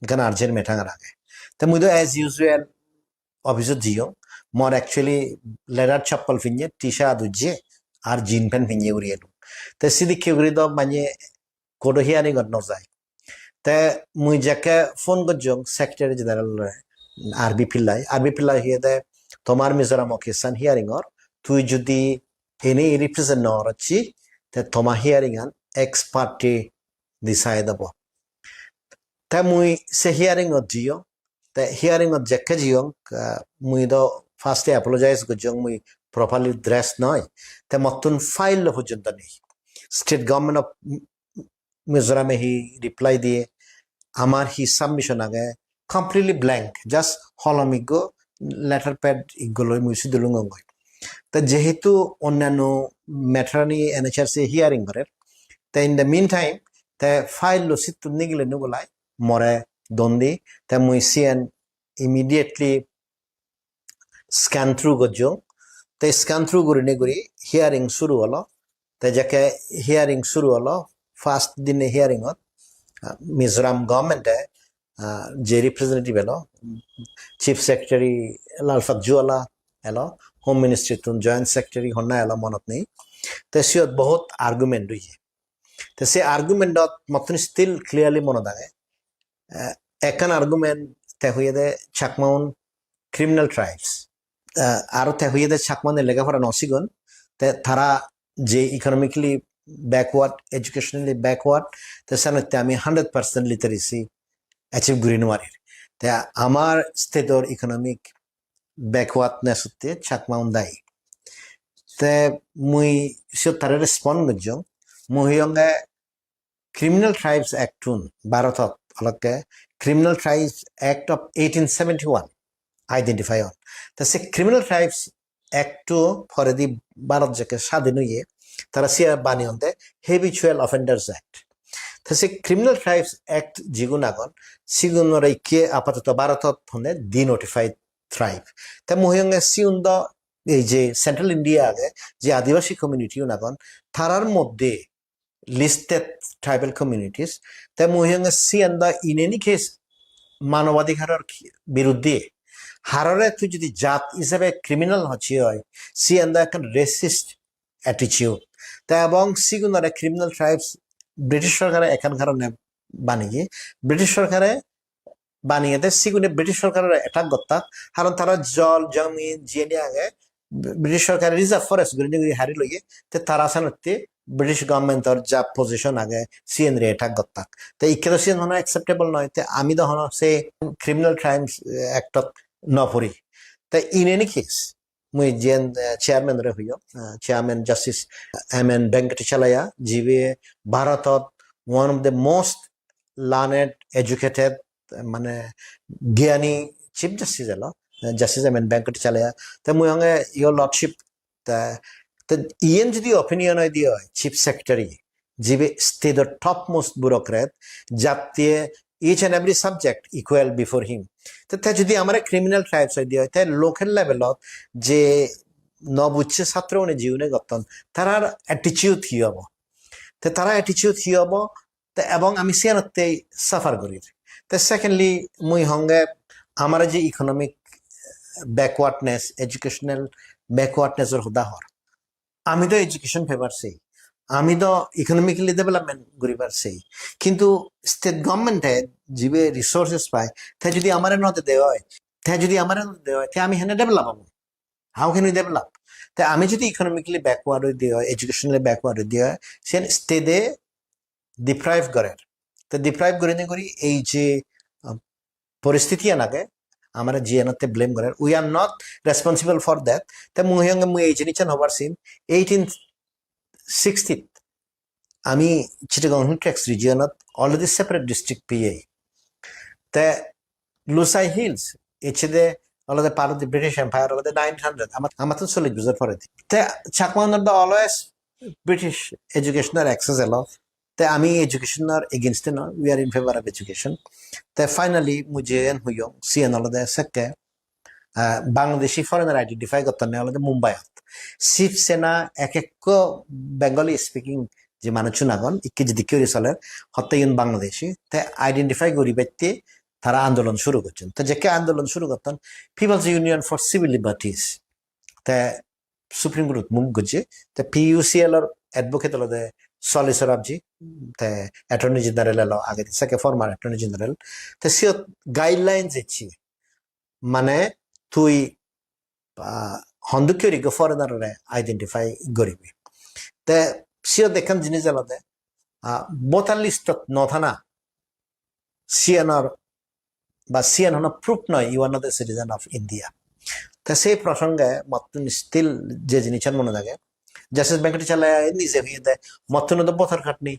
ekkan urgent matter age. Te mui do as usual office ot jiyong, mor actually leather chappal pinne, T-shirt ujje, ar jean pant pinne guri elung. Te sidikke guri do mane court o hearing ot no jai. Te mui jekke phone gojjong Secretary General ore, R B Pillai, R B Pillai hoyede, "Tomar Mizoram o case an hearing or, tui judi ene represent no gorocchi, te toma hearing an ex parte decide obo." Te mui se hearing ot jiyong, te hearing ot jekke jiyong, ah, mui do first e apologize gojjong, mui properly dressed noi, te mottun file lo pojjonto nei. State government of Mizoram e hi reply diye, amar hi submission age, completely blank, just holom ikko, letter pad ikko loi mui sidu lungongoi. Te jehetu onnanno matter ani N H R C hearing gorer, te in the meantime te file lo sittun nigile nugulai more don di, te mui siyen immediately scan through gojjong. Te scan through gurinei guri hearing suru olo. Te jekke hearing suru olo, first dine hearing ot, ah, Mizoram government e, ah, je representative elo, Chief Secretary Lalpatjuala elo, Home Ministry tun Joint Secretary honna elo monot nei. Te siyot bohut argument oye. Te se argument ot mottun still clearly monot age. Eh, ekkan argument te hoyede Chakmaun criminal tribes. Eh, aro te hoyede Chakmaune lega pora no sigon. Te tara je economically backward, educationally backward, te senotte ami hundred percent literacy achieve guri nwarir. Te amar state or economic backwardness otte Chakmaun dayi. Te mui siyot tare respond gojjong. Mui hoyonge Criminal Tribes Act-un Bharotot olokke Criminal Tribes Act of eighteen seventy-one identify on. Ta se Criminal Tribes Act-o poredi Bharot jekke sadin oye, tara siya baneyon de Habitual Offenders Act. Ta se Criminal Tribes Act jigun agon, sigunore ikke apatoto Bharotot honne denotified tribe. Ta mui hoyonge sigun do ei je Central India age, je Adivasi community un agon, tarar moddhe listed tribal communities. Te mui hoyonge siyan do in any case manobadhikaror ki-, biruddhe. Harore tui jodi jat hisabe criminal hocche oi, siyan do ekkan racist attitude. Te ebong sigunore criminal tribes British sorkare ekkan karone baneye. British sorkare baneyede sigune British sorkarore attack gottak, karon tara jol, jomin, jiyeni age, British sorkare reserve forest gurinei guri hari loye, te tara senotte British government-or ja position age, siyenre attack gottak. Te ikke do siyen hono acceptable noi, te ami do hono se Criminal Crimes, eh, Act-ot no puri. Te in any case, mui jiyen, eh, chairman-re hoyong, eh, Chairman Justice M N Venkatachalaya, jibe Bharatot one of the most learned, educated, mane gyani Chief Justice elo, Justice M N Venkatachalaya. Te mui honge, Your Lordship, te, te iyen jodi opinion oi diye oi, Chief Secretary, jibe state-or topmost bureaucrat, jatte each and every subject equal before him. Te, te jodi amare criminal tribes oi diye oi, te local level-ot je no bujje satro une jiune gotton, tarar attitude hi obo? Te tara attitude hi obo? Te ebong ami siyanotte suffer gorir. Te secondly, mui honge amare je economic backwardness, educational backwardness-or hoda hor. Ami do education pebar sei, ami do economically development guribar sei. Kintu state government-e jibe resources pai, te jodi amare no de de oi, te jodi amare no de de oi, te ami hene develop obo? How can we develop? Te ami jodi economically backward oi diye oi, educationally backward oi diye oi, sen state-e deprive gorer. Te deprive gurinei guri ei je, ah, poristiti an age, amare jiyenotte blame gorer. We are not responsible for that. Te mui honge mui ei jinissan hobar sim, eighteen sixty-t ami Chittagong Hill Tracts region-ot already separate district peyei. Te Lushai Hills, ecchede olode part of the British Empire, olode nineteen hundred, ama-, amattun chollish bojor poredi. Te Chakmaunor do always British educational access elo. Te ami education-or against-e noi, we are in favor of education. Te finally, mui jiyen hoyong, siyen olode sekke, ah, Bangladeshi foreigner identify gottonne olode Mumbai-ot. Shiv Sena ek ekko Bengali speaking je manuchun agon, ikke jedikke guri soler, hotte iyun Bangladeshi, te identify guribatte tara andolon suru gocchon. Te jekke andolon suru gotton, People's Union for Civil Liberties, te Supreme Court-ot move gojje, te P U C L-or advocate olode Soli Sorabji, te Attorney General elo agedi, sekke former Attorney General, te siyot guidelines ecche, mane tui, ah, hondokke guri ekko foreigner-ore identify guribi. Te siyot ekkan jinis olode, ah, voter list-ot no thana, siyanor ba siyan hono proof noi you are not a citizen of India. Te sei prosonge mottun still je jinissan mone dage, Justice Venkatachalaya nije hoyede, mottun do voter card nei,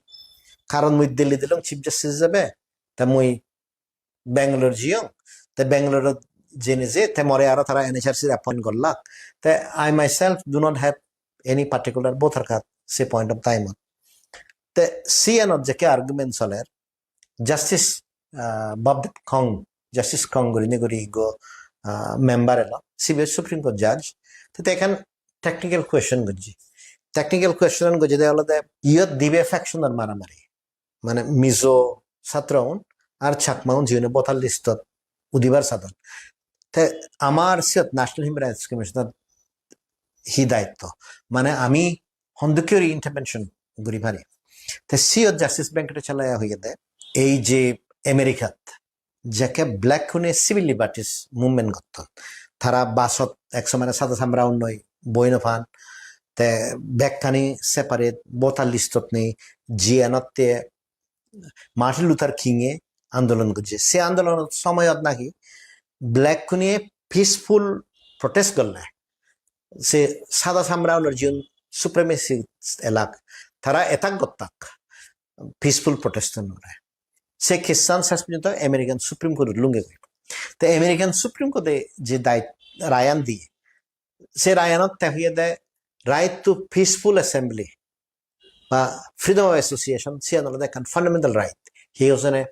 karon mui Delhi dilong Chief Justice ijebe, te mui Bangalore jiyong, te Bangalore jene je te more aro tara N H R C appoint gollak. Te I myself do not have any particular voter card se point of time ot. Te siyanot jekke argument soler, Justice, ah, Bobdev Kong, Justice Kong gurinei guri ekko, ah, member elo, sibe Supreme Court judge. Te te ekkan technical question gojje. Technical question gojje de olode iyot dibe faction or maramari. Mane Mizo satro un ar Chakma un jiune voter list ot udibar sadon. Te amar siyot National Human Rights Commission or hi daitto? Mane ami hondokke guri intervention guri pari? Te siyot Justice Venkatacharya hoyede, ei je Americat jekke black une civil liberties movement gotton, tara basot ek somare sada samra unnoi boi no pan, te bekkani separate voter list ot nei, jiyanotte Martin Luther King e andolon gojje. Se andolonor somoyot naki black une peaceful protest golle, se sada samra unor jiun supremacist elak, tara attack gottak peaceful protest unore. Se case an ses porjonto American Supreme Court-ot lunge goi. Te American Supreme Court-e je dai-, rayan diye, se rayanot te hoyede right to peaceful assembly ba freedom of association, siyan olode ekkan fundamental right. Hi hojone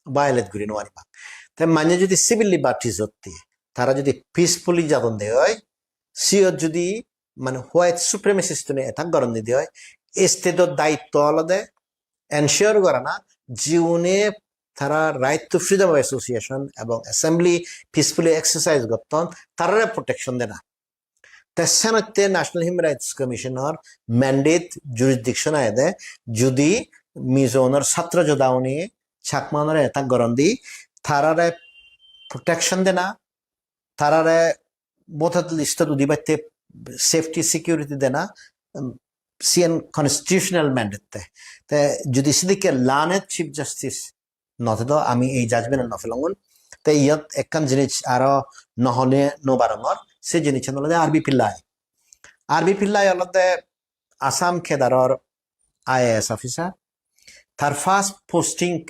violate guri no pariba. Te manye jodi civil liberties otte, tara jodi peacefully jadon de oi, siyot jodi mane white supremacist-une attack goron de oi, state-or daitto olode ensure gorana jiune tara right to freedom of association ebong assembly peacefully exercise gotton, tarare protection dena. Te senotte National Human Rights Commission-or mandate, jurisdiction agede, judi Mizo-unor satro joda-une Chakma-unore attack goron di, tarare protection dena, tarare voter list-ot udibatte safety security dena, um, siyen constitutional mandate te. Te judi sidikke learned Chief Justice no tedo, ami ei judgment no pelongun. Te iyot ekkan jinis aro no hole no barongor, se jinissan olode R B Pillai. R B Pillai olode Assam cadre-or I A S officer. Tar first posting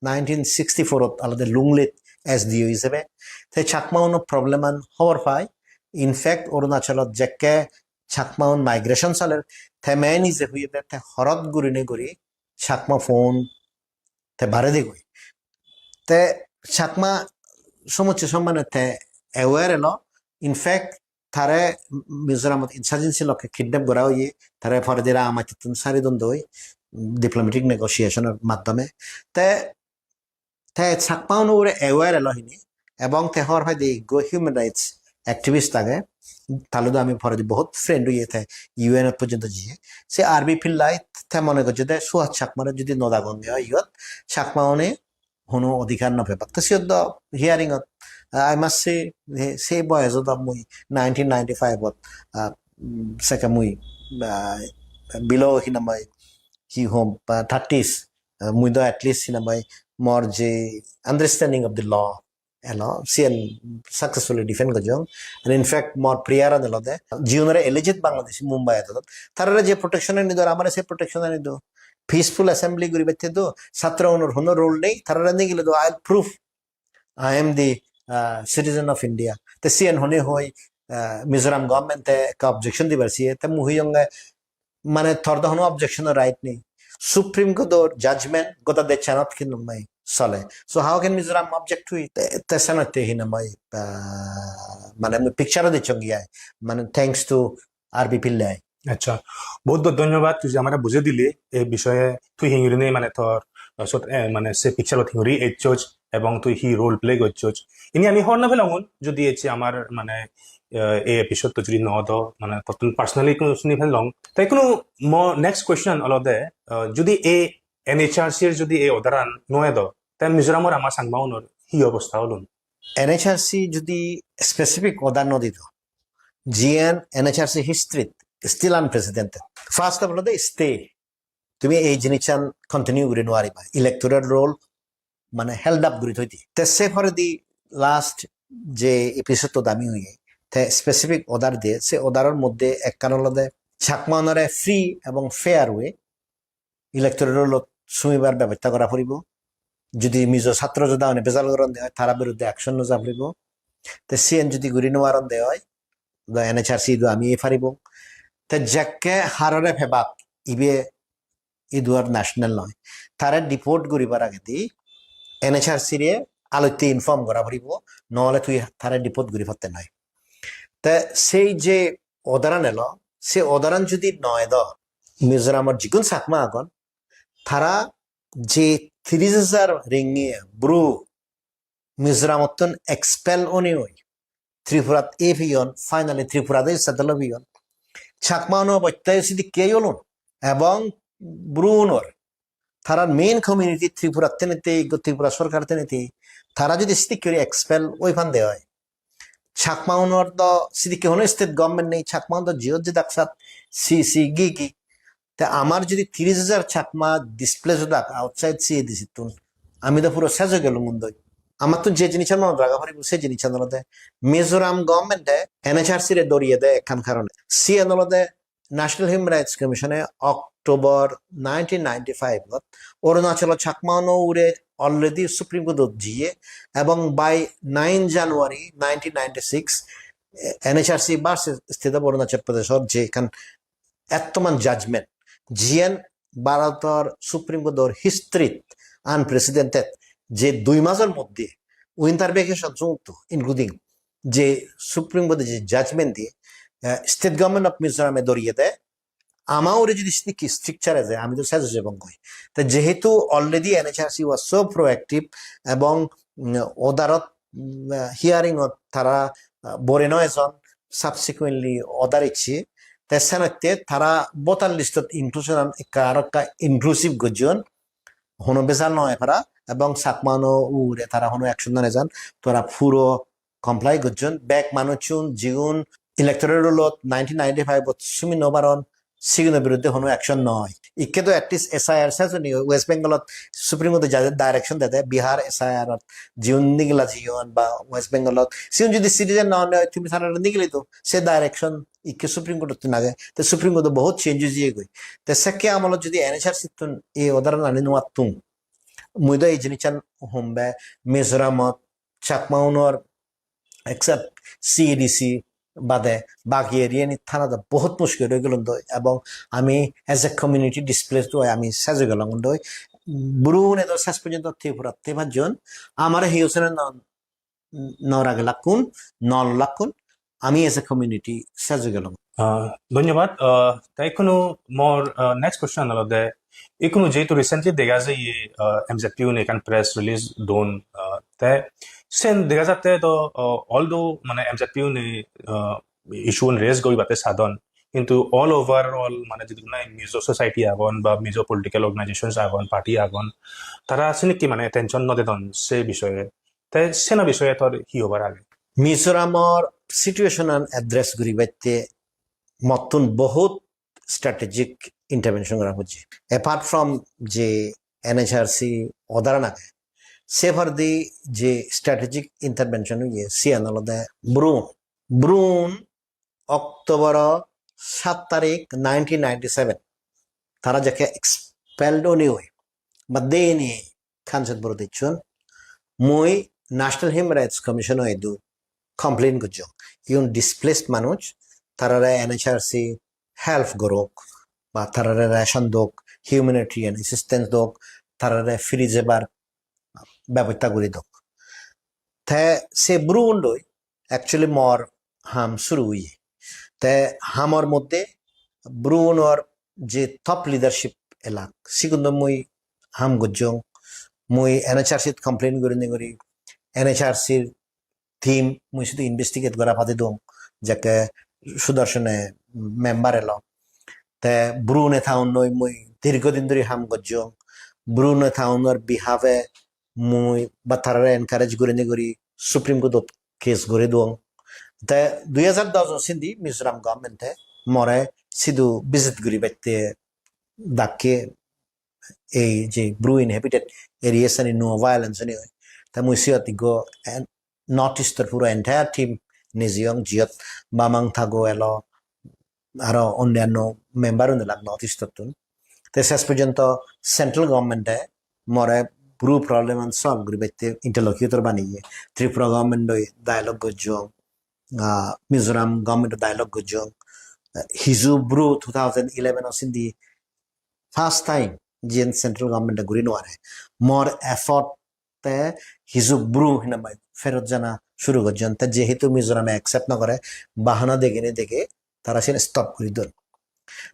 nineteen sixty-four-ot olode Lunglei-t S D O hisebe. Te Chakma-uno problem-an hobor pai. In fact, Arunachalot jekke Chakma-un migration soler, te me nije hoyede te horot gurinei guri Chakma phone te bare de goi. Te Chakma somosse sommane te aware elo. In fact, tare Mizoramot insurgency lokke kidnap gora oye, tare poredi Rangamatti-tun sari don doi, diplomatic negotiation-or maddhome. Te, te Chakma-uno ugure aware elo hini, ebong te hobor paide ekko human rights activist age, tale do ami poredi bohut friend oye, te U N-ot porjonto jiye. Se R B Pillai te mone gojje de Suhas Chakmare judi no dagon de oi iyot, Chakma-une hono odhikar no pebak. To siyot do hearing-ot, ah, I must say, he-, se boyosot do mui nineteen ninety-five-ot, ah, mm, sekke mui, ah, below hinamai, hi hom, ah, thirties, ah, mui do at least hinamai mor je understanding of the law elo, siyen successfully defend gojjong. And in fact, mor prayer-an olode, jiunore alleged Bangladeshi Mumbai-ot, tarare je protection-ani dor, amare se protection-ani do. Peaceful assembly guribatte do, satro unor hono role nei, tarare nigile do, "I'll prove I am the, uh, citizen of India." Te siyen hone hoi, uh, Mizoram government-e ekka objection dibar siye, te mui hoyonge, mane tor do hono objection-or right nei. Supreme Court-or judgment goda dechanot hinamai sole. So how can Mizoram object to it? Te, te senotte hinamai, uh, mane mui picture-o dicchonge ai. Mane thanks to R B Pillai. Accha, bohut bohut dhonnobad tui je amare bujei dile ei bishoye, tui hingurinei mane tor, uh, sot, eh, mane se picture-ot hinguri ecchoj ebong tui hi role play gocchoj. Ini ami hobor no pelongun, judi ecche amar mane, eh, ei episode-to judi no do, mane tottun personally hono suni pelong. Te hono mo next question olode, uh, judi ei N H R C-r judi ei order-an no edo, te Mizoramor ama Changma-unor hi obosta olun? N H R C judi specific order no dido, jiyen N H R C history-t still unprecedented. First of all, olode stay. Tumi ei jinissan continue guri nuariba. Electoral roll mane held up guri thoi di. Te se poredi last je episode-ot ami hoye, te specific order diye, se order-or moddhe ekkan olode Chakma-unore free ebong fair way electoral roll-ot sumibar bebosta gora poribo. Judi Mizo satro joda-une bejal goronde oi, tara biruddhe action loja poribo. Te siyen judi guri nw paron de oi, do N H R C do ami ei paribong. Te jekke harore pebak, ibe idu ar national noi. Tare deport guribar agedi N H R C re alotte inform gora poribo, nohole tui tare deport guri patte noi. Te sei je order an elo, se order an judi noi do, Mizoramor jigun Chakma agon, tara je tiris hajar ringi bru Mizoramottun expel oni oi Tripurat ei peyon, finally Tripurat ei settle peyon. Chakma uno obosta sidikke olun, ebong bru unor, tarar main community Tripurat tenete, Tripura sorkar tenete, tara judi sidikke guri expel oi pande oi, Chakma unor do sidikke hono state government nei, Chakma un do jiyot jedak sat, si si gi gi. Te amar judi tiris hajar Chakma displace odak outside C A D C tun, ami do puro sej oi gelung undoi. Amattun je jinissan monot raga poribo, se jinissan olode Mizoram government e N H R C re doriye de ekkan karone. Siyen olode National Human Rights Commission e October nineteen ninety-five ot Arunachal Chakma uno ure already Supreme Court ot jiye, ebong by nine January nineteen ninety-six, eh, N H R C versus State of Arunachal Pradesh or je ekkan ettoman judgment, jiyen Bharotor Supreme Court or history unprecedented, je dui masor moddhe winter vacation sumutto, including je Supreme Court e je judgment diye, eh, State Government of Mizoram e doriye de, ama ure judi sidikke stricture eje, ami do sej oi jebong goi. Te jehetu already N H R C was so proactive ebong, mm, order ot, mm, hearing ot tara, ah, bore no ejon, subsequently order icche. Te senotte tara voter list ot inclusion an ekka aro ekka inclusive gojjon, hono bejal no oi para, ebong Chakma uno ure tara hono action no nejon, tara puro comply gojjon. Bek manuchun jigun electoral roll ot nineteen ninety-five ot sumi no paron, siguno biruddhe hono action no oi. Ikke do at least S I R sejoni oi, West Bengal ot Supreme Court e jade direction dede, Bihar S I R ot jiun nigila jiun ba West Bengal ot, siun judi citizen no oi, tumi tarare nigili do, se direction ikke Supreme Court ottun age. Te Supreme Court o bohut change oi jiye goi. Te sekke amolot judi N H R C tun ei order ani no attung, mui do ei jinissan hombe Mizoramot Chakma unor except C A D C bade bagi area ni thana do bohut mushkil oi gelun doi, ebong ami as a community displaced oi ami sej oi gelong doi. Bru une do ses porjonto Tripura te pajjon, amare hiyo sene no, no ragelakkun, no lolakkun, ami as a community sej oi gelong. Ah, dhonyobad. Ah, te ikkunu mor, ah, next question olode, ikkunu jehetu recently dega jai, ah, M Z P une ekkan press release don, ah, te sen dega jatte to, ah, although mane M Z P une, ah, issue un raise guribatte sadon, kintu all overall mane jidukku nahi Mizo society agon ba Mizo political organizations agon, party agon, tara sinikki mane attention no dedon se bishoye. Te seno bishoye tor hi hobar age? Mizoramor situation an address guribatte mottun bohut strategic intervention gora pojje. Apart from je N H R C order an age, se poredi je strategic intervention oye, siyan olode Bru un. Bru un October o saat tarik nineteen ninety-seven tara jekke expelled oni oi ba deni Kanchanpur dicchon, mui National Human Rights Commission o idu complain gojjong. Iun displaced manuj, tarare N H R C help gorok ba tarare ration dok, humanitarian assistance dok, tarare firi jebar bebosta guri dok. Te se Bru un loi actually mor ham suru oye. Te hamor moddhe Bru unor je top leadership elak, sigun do mui ham gojjong. Mui N H R C t complain gurinei guri, N H R C r team mui sidu investigate gora padi dong, jekke Sudarshone member elo. Te Bru neta un loi mui dirgho din dhori ham gojjong. Bru neta unor behalf e mui ba tarare encourage gurinei guri Supreme Court ot case guri duong. Te dui hajar dos o sindi Mizoram government e more sidu visit guribatte dakke, ei je Bru inhabited areas ani no violence ani oi. Te mui siyot ikko en-, North East or puro entire team nejeyong, jiyot Bamang Tago elo, aro onnanno member un elak North East ottun. Te ses porjonto central government e more Bru problem an solve guribatte interlocutor baneye. Tripura government loi dialogue gojjong, ah, Mizoram government loi dialogue gojjong. Hiju Bru two thousand eleven o sindi first time jiyen central government e guri no pare. Mor effort te hiju Bru hinamai ferot jana shuru gojjon. Te jehetu Mizoram e accept no gore, bahana degene dege tara siyen stop guri don.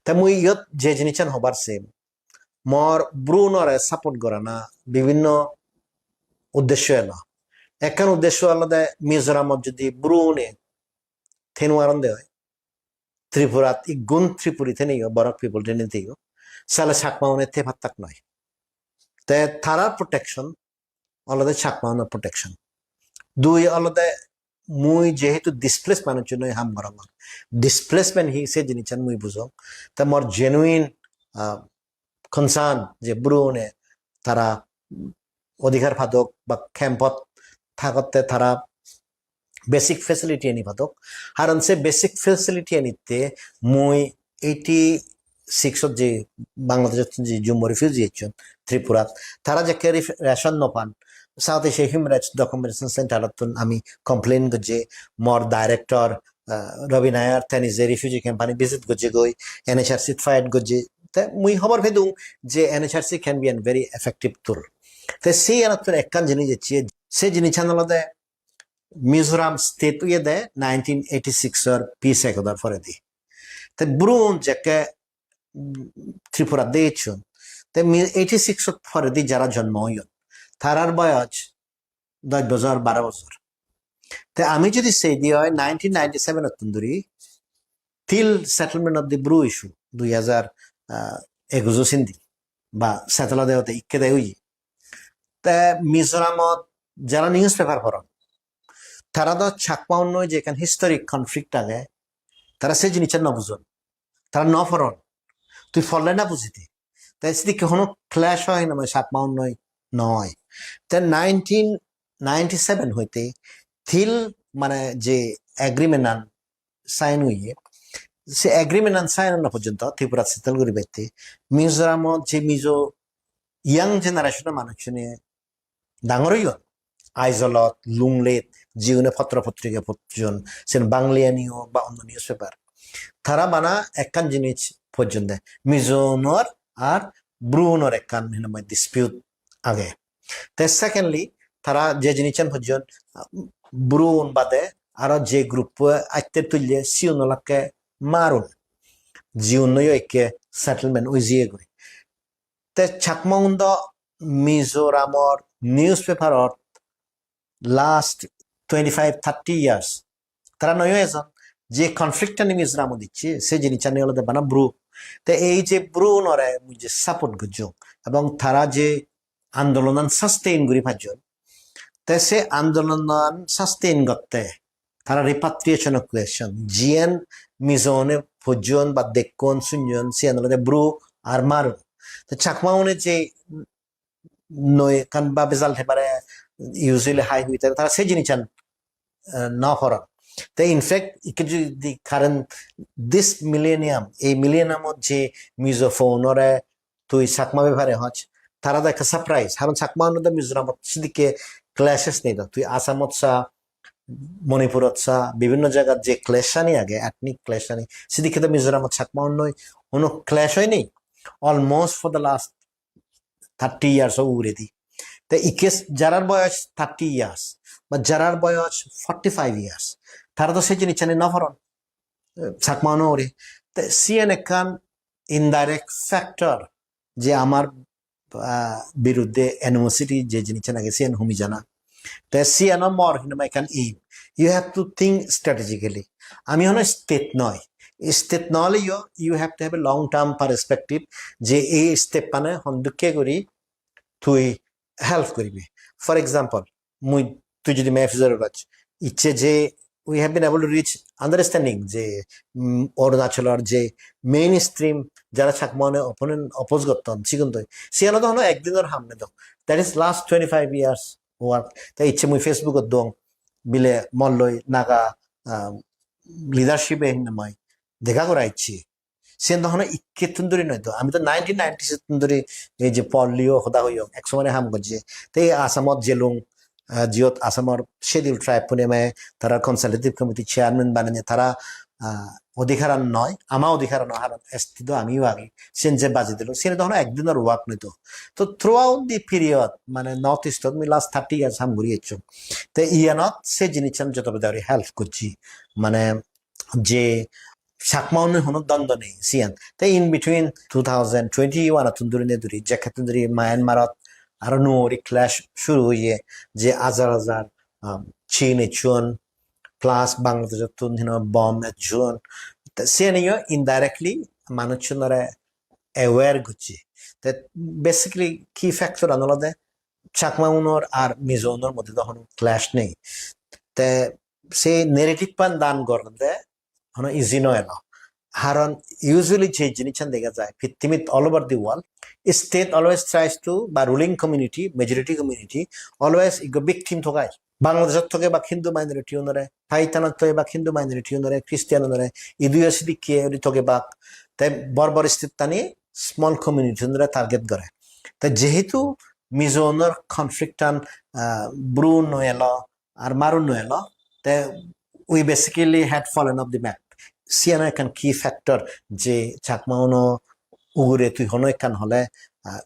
Te mui iyot je jinissan hobar sem, mor Bru-unore support gorana bibinno uddesho elo. Ekkan uddesho olode Mizoramot jodi Bru-une thenuaron de oi, Tripurat iggun Tripuri theneyo, Borok people thene theyo, sale Chakma-une the pattak noi. Te tarar protection olode Chakma-unor protection. Dui olode mui jehetu displaced manuchunoi ham gorongor. Displacement hi se jinissan mui bujong. Te mor genuine, ah, concern je Bru-une tara odhikar padok ba camp-ot thagotte tara basic facility ani padok. Haron se basic facility anitte mui eighty-six ot je Bangladesh ot je Jummo refugee ecchon Tripurat, tara jekke ref-, ration no pan, South Asia Human Rights Documentation Center ottun ami complain gojje, mor director, ah, Ravi Nair, teni je refugee camp ani visit gojje goi, N H R C fight gojje. Te mui hobor pedung je N H R C can be a very effective tool. Te se anattun ekkan jinis ecche, se jinissan olode Mizoram state oyede nineteen eighty-six or peace accord or poredi. Te Bru-un jekke, mm, Tripura de ecchon, te mi-, eighty-six ot poredi jara jonmo oyon, tarar boyoj dosh bojor, baro bojor. Te ami jodi sei di oi, nineteen ninety-seven ottun duri till settlement of the Bru issue, dui hajar, ah, egujo sindi, ba settle ode ode ikke de oye. Te Mizoramot jara newspaper poron, tara do Chakma-unnoi je ekkan historic conflict age, tara se jinissan no bujon, tara no poron, tui porle na bujidi. Te sidikke hono clash oi na, mane Chakma-unnoi noi. Te nineteen ninety-seven hoite till mane je agreement an sign oye, se agreement an sign ona porjonto Tripura settle guribatte Mizoramot je Mizo young generation manuchune dangor oyon, Aizawl-ot, Lunglei-t, jiune potro potrika pocchon, sen Bangli Ani-o ba onno newspaper. Tara bana ekkan jinis pocchon de, Mizo-unor ar Bru-unor ekkan hinamai dispute age. Te secondly, tara je jinissan pocchon, Bru-un bade aro je group-o atte tulle, siun olakke Hmar-un. Jiunnoyo ikke settlement oi jiyegoi. Te Chakma-un do Mizoramor newspaper-ot last twenty-five thirty years tara noyo ejon. Je conflict ani Mizoramot icche, se jinichani olode bana Bru. Te ei je Bru-unore mui je support gojjong ebong tara je andolonan sustain guri pajjon, te se andolonan sustain gotte tara repatriation of question, jiyen Mizo-une pojjon ba dekkon sunjon, siyen olode Bru ar Hmar-un. Te Chakma-une je noi ekkan ba bejal thepare, usually hai hui thare, tara se jinissan, eh, no poron. Te in fact, ikke jodi current this millennium, ei millennium-ot je Mizo-un-ore tui Chakma bepare hoj, tara do ekka surprise. Karon Chakma-un do Mizoramot sidikke clashes nei do. Tui Assamot sa, Manipurot sa, bibinno jagat je clash ani age, ethnic clash ani, sidikke do Mizoramot Chakma-unnoi hono clash oinei. Almost for the last thirty years o uguredi. Te ikke jarar boyos thirty years ba jarar boyos forty-five years, tara do se jinichani no poron, eh, Chakma-uno ugure. Te siyen ekkan indirect factor je amar, ah, biruddhe animosity je jinissan age siyen humi jana. Te siyeno mor hinamai ekkan aim. You have to think strategically. Ami hono state noi. State no oleyo, you have to have a long term perspective, je ei step-ane hondokke guri tui help guribi. For example, mui, tui jodi map jor goj, icche je we have been able to reach understanding je, mm, Arunachalor je mainstream jara Chakma-une opponent, oppose gotton, sigun doi. Siyan do hono ekdinor ham noi do. That is last twenty-five years work. Te icche mui Facebook-ot dong, bile molloi Naga, ah, leadership-e hinamai dega gora icche. Siyen do hono ikkettun duri noi do. Ami do nineteen ninety-six-tun duri ei je poll-o hoda hoyong, ek somore ham gojje. Te ei Assamot jelung, ah, jiyot Assamor Scheduled Tribe pune me tara consultative committee chairman banene tara, ah, odhikaran noi, ama odhikaran noi, haron S T do amiyo agi. Siyen je baji dilung, siyen do hono ekdinor work noi do. To throughout the period, mane North East-ot mui last thirty years ham guri ecchong. Te iyanot se jinissan joto bedari help gojje. Mane je Chakma-unor hono dondo nei siyan. Te in between two thousand twenty-one-ottun durine duri, jekkettun duri Myanmar-ot aro nuo guri clash shuru oye, je hajar hajar, um, Chin ecchon, plus Bangladesh-ottun hino bomb ecchon. Te siyaniyo indirectly manuchunore aware gocche. Te basically key factor-an olode Chakma-unor ar Mizo-unor moddhe do hono clash nei. Te se narrative-an dan gorode hono easy no elo. Haron usually je jinissan dega jai, pittimit all over the world, state always tries to, ba ruling community, majority community, always ikko victim thogai. Bangladeshot thogebak Hindu minority unore, Pakistanot thogebak Hindu minority unore, Christian unore, iduyo sidikke uri thogebak. Te bor bor state tani small community unore target gore. Te jehetu Mizo unor conflict an, ah, Bru no elo, ar Maru no elo, te we basically had fallen off the map. Siyan ekkan key factor je Chakma uno ugure tui hono ekkan hole, ah,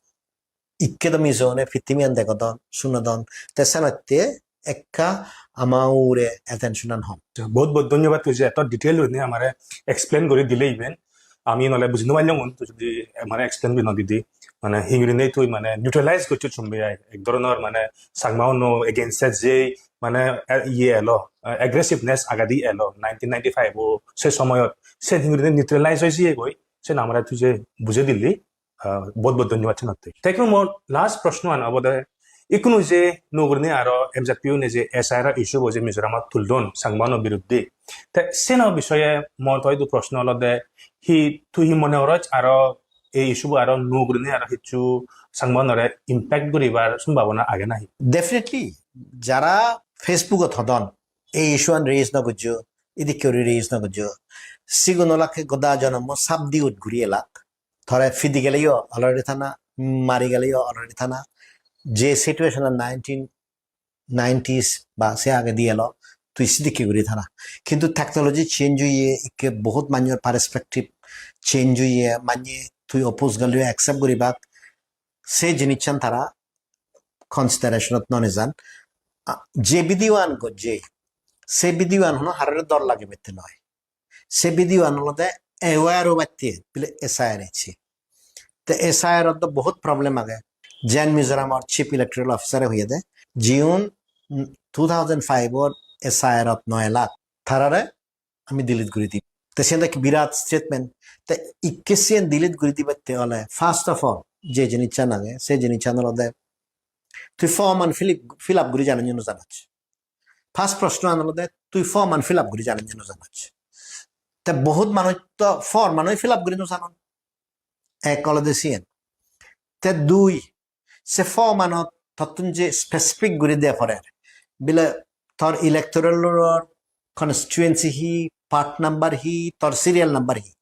ikke do Mizo une pittimiyan degodon, sunodon. Te senotte ekka ama ugure attention an hom. Bohut bohut dhonyobad tui je eto detail gurinei amare explain guri dile iben. Ami nole buji no parlong, tui jodi amare explain guri no didi. Mane hingurinei tui mane neutralize gocchos sombe ai. Ek dhoronor mane Chakma uno against e je mane, eh, iye elo, eh, aggressiveness agadi elo nineteen ninety-five o se somoyot. Se hingurinei neutralize oi jiye goi. Se amare tui je bujei dili. Ah, bohut bohut dhonyobad senotte. Te ikkunu mor last proshno an obode, ikkunu je nuo gurinei aro M Z P une je S I R issue bo je Mizoramot tuldon Changma uno biruddhe. Te seno bishoye mor to idu proshno olode, hi tui hi mone goroj aro ei issue bo aro nuo gurinei aro hissu Changma unore impact guribar sombhabona age nahi? Definitely, jara Facebook ot hodon, ei issue an raise no gojjo, idikke guri raise no gojjo, sigun olakke goda jonommo sap di ut guri elak. Tore pidi geleyo already thana, mari geleyo already thana. Je situation an nineteen nineties ba se agedi elo, tui sidikke guri thana. Kintu technology change oye, ikke bohut manjor perspective change oye, manye tui oppose geleyo accept guribak. Se jinissan tara consideration ot no nejan. A, je video an gojje, se video an hono harore dor lagibette noi. Se video an olode aware obatte bile S I R ecche. Te S I R ot do bohut problem age. Jen Mizoram or Chief Electoral Officer e hoyede, jiun, mm, two thousand five or S I R ot no elak, tarare ami delete guri dim. Te siyen ekkan birat statement. Te ikke siyen delete guri dibatte ole, first of all, je jinissan age, se jinissan olode tui form an fill, fill up guri jano ni no janoj. First proshno an olode tui form an fill up guri jano ni no janoj. Te bohut manuj to form an fill up guri no janon. Ek olode siyen. Te dui, se form anot tottun je specific guri de porer. Bile tor electoral roll or constituency hi, part number hi, tor serial number hi.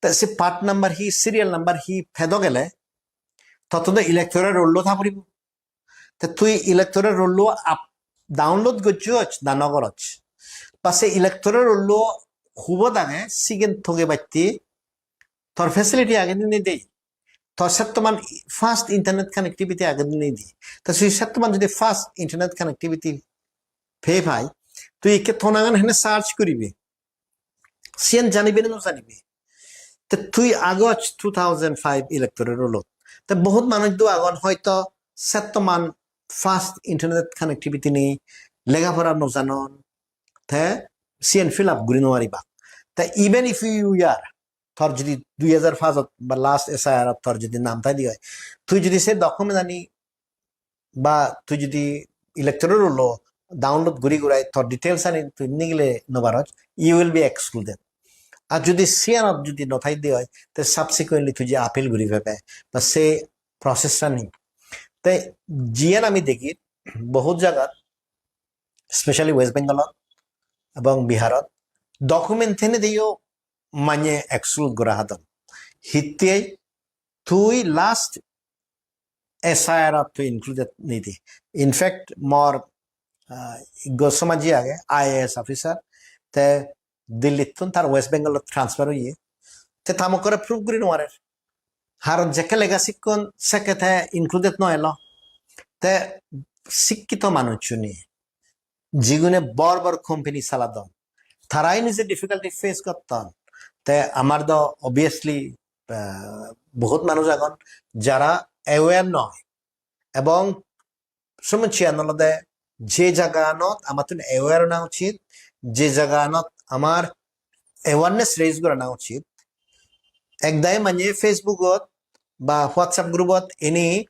Te se part number hi, serial number hi pedo gele, tottun do electoral roll lo tha poribo. Te tui electoral roll lo up, download gojjoj, da no goroj. Ba se electoral roll lo hubot age, sigen thogebatte tor facility age ni nei de. Tor settoman fast internet connectivity age ni nei de. Ta se settoman jodi fast internet connectivity pei pai, tui ikke tonagan hene search guribe. Siyen janibe ni no janibe. Te tui agoj two thousand five electoral roll ot. Te bohut manuj do agon hoito settoman fast internet connectivity nei, lega pora no janon. Te siyen fill up guri no paribak. Te even if you are, tor jodi dui hajar paanch ot ba last S I R ot tor jodi nam thai di oi, tui jodi se document ani ba tui jodi electoral roll lo download guri gurai tor details ani tui nigile no paroj, you will be excluded. Ar jodi siyanot jodi no thai di oi, te subsequently tui je appeal guri pebe, ba se process ani. Te jiyan ami degi, bohut jagat, specially West Bengal ot ebong Bihar ot, document thene diyo manye exclude gora hadon. Hittei tui last S I R-ot tui included nidi. In fact, mor, ah, ikko somaji age, I A S officer, te Delhi-ttun tar West Bengal-ot transfer oye. Te ta mokkore prove guri nw parer. Haron jekke lega sikkon sekke te included nw elo. Te sikkito manuchchune, jigune bor bor company saladon, tarai nije difficulty face gotton. Te amar do obviously, ah, bohut manuj agon jara aware noi, ebong somossyan olode je jaganot amattun aware ona uchit, je jaganot amar awareness raise gorana uchit, ekdagi manye Facebook-ot ba WhatsApp group-ot ini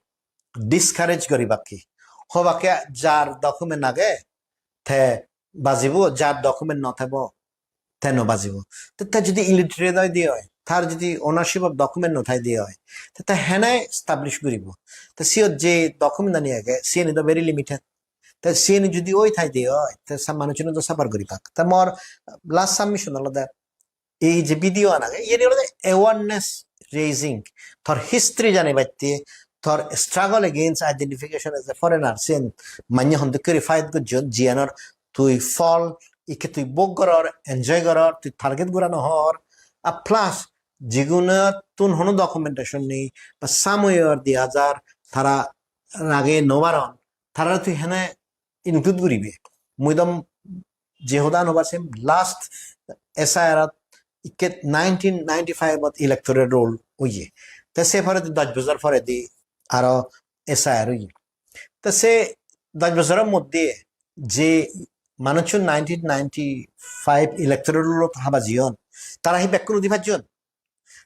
discourage guribakke. Hobakke jar document age, te bajibo, jar document no thebo, te no bajibo. Te, te jodi illiterate oi de oi, tar jodi ownership of document no thai de oi, te, te hene establish guribo? Te siyot je document ani age, siyeni do very limited. Te siyeni jodi oi thai de oi, te sa-, manuchune do suffer guribak. Te mor last submission olode, ei je video an age, iyeni olode awareness raising, tor history janibatte, tor struggle against identification as a foreigner, sen manye hon dokke guri fight gojjon, jiyanor tui phol ikke tui bhog goror, enjoy goror, tui target gora nw hor. A plus, jigunottun hono documentation nei, ba samoyor di hajar, tara rage nw paron, tara tui hene include guribe? Mui do je hodan hobar sem last S I R-ot ikke nineteen ninety-five-ot electoral roll oye. Te se poredi dosh bojor poredi aro S I R oye. Te se dosh bojoror moddhe je manuchun nineteen ninety-five electoral roll-ot haba jeyon, tara hi bekkun udi pajjon?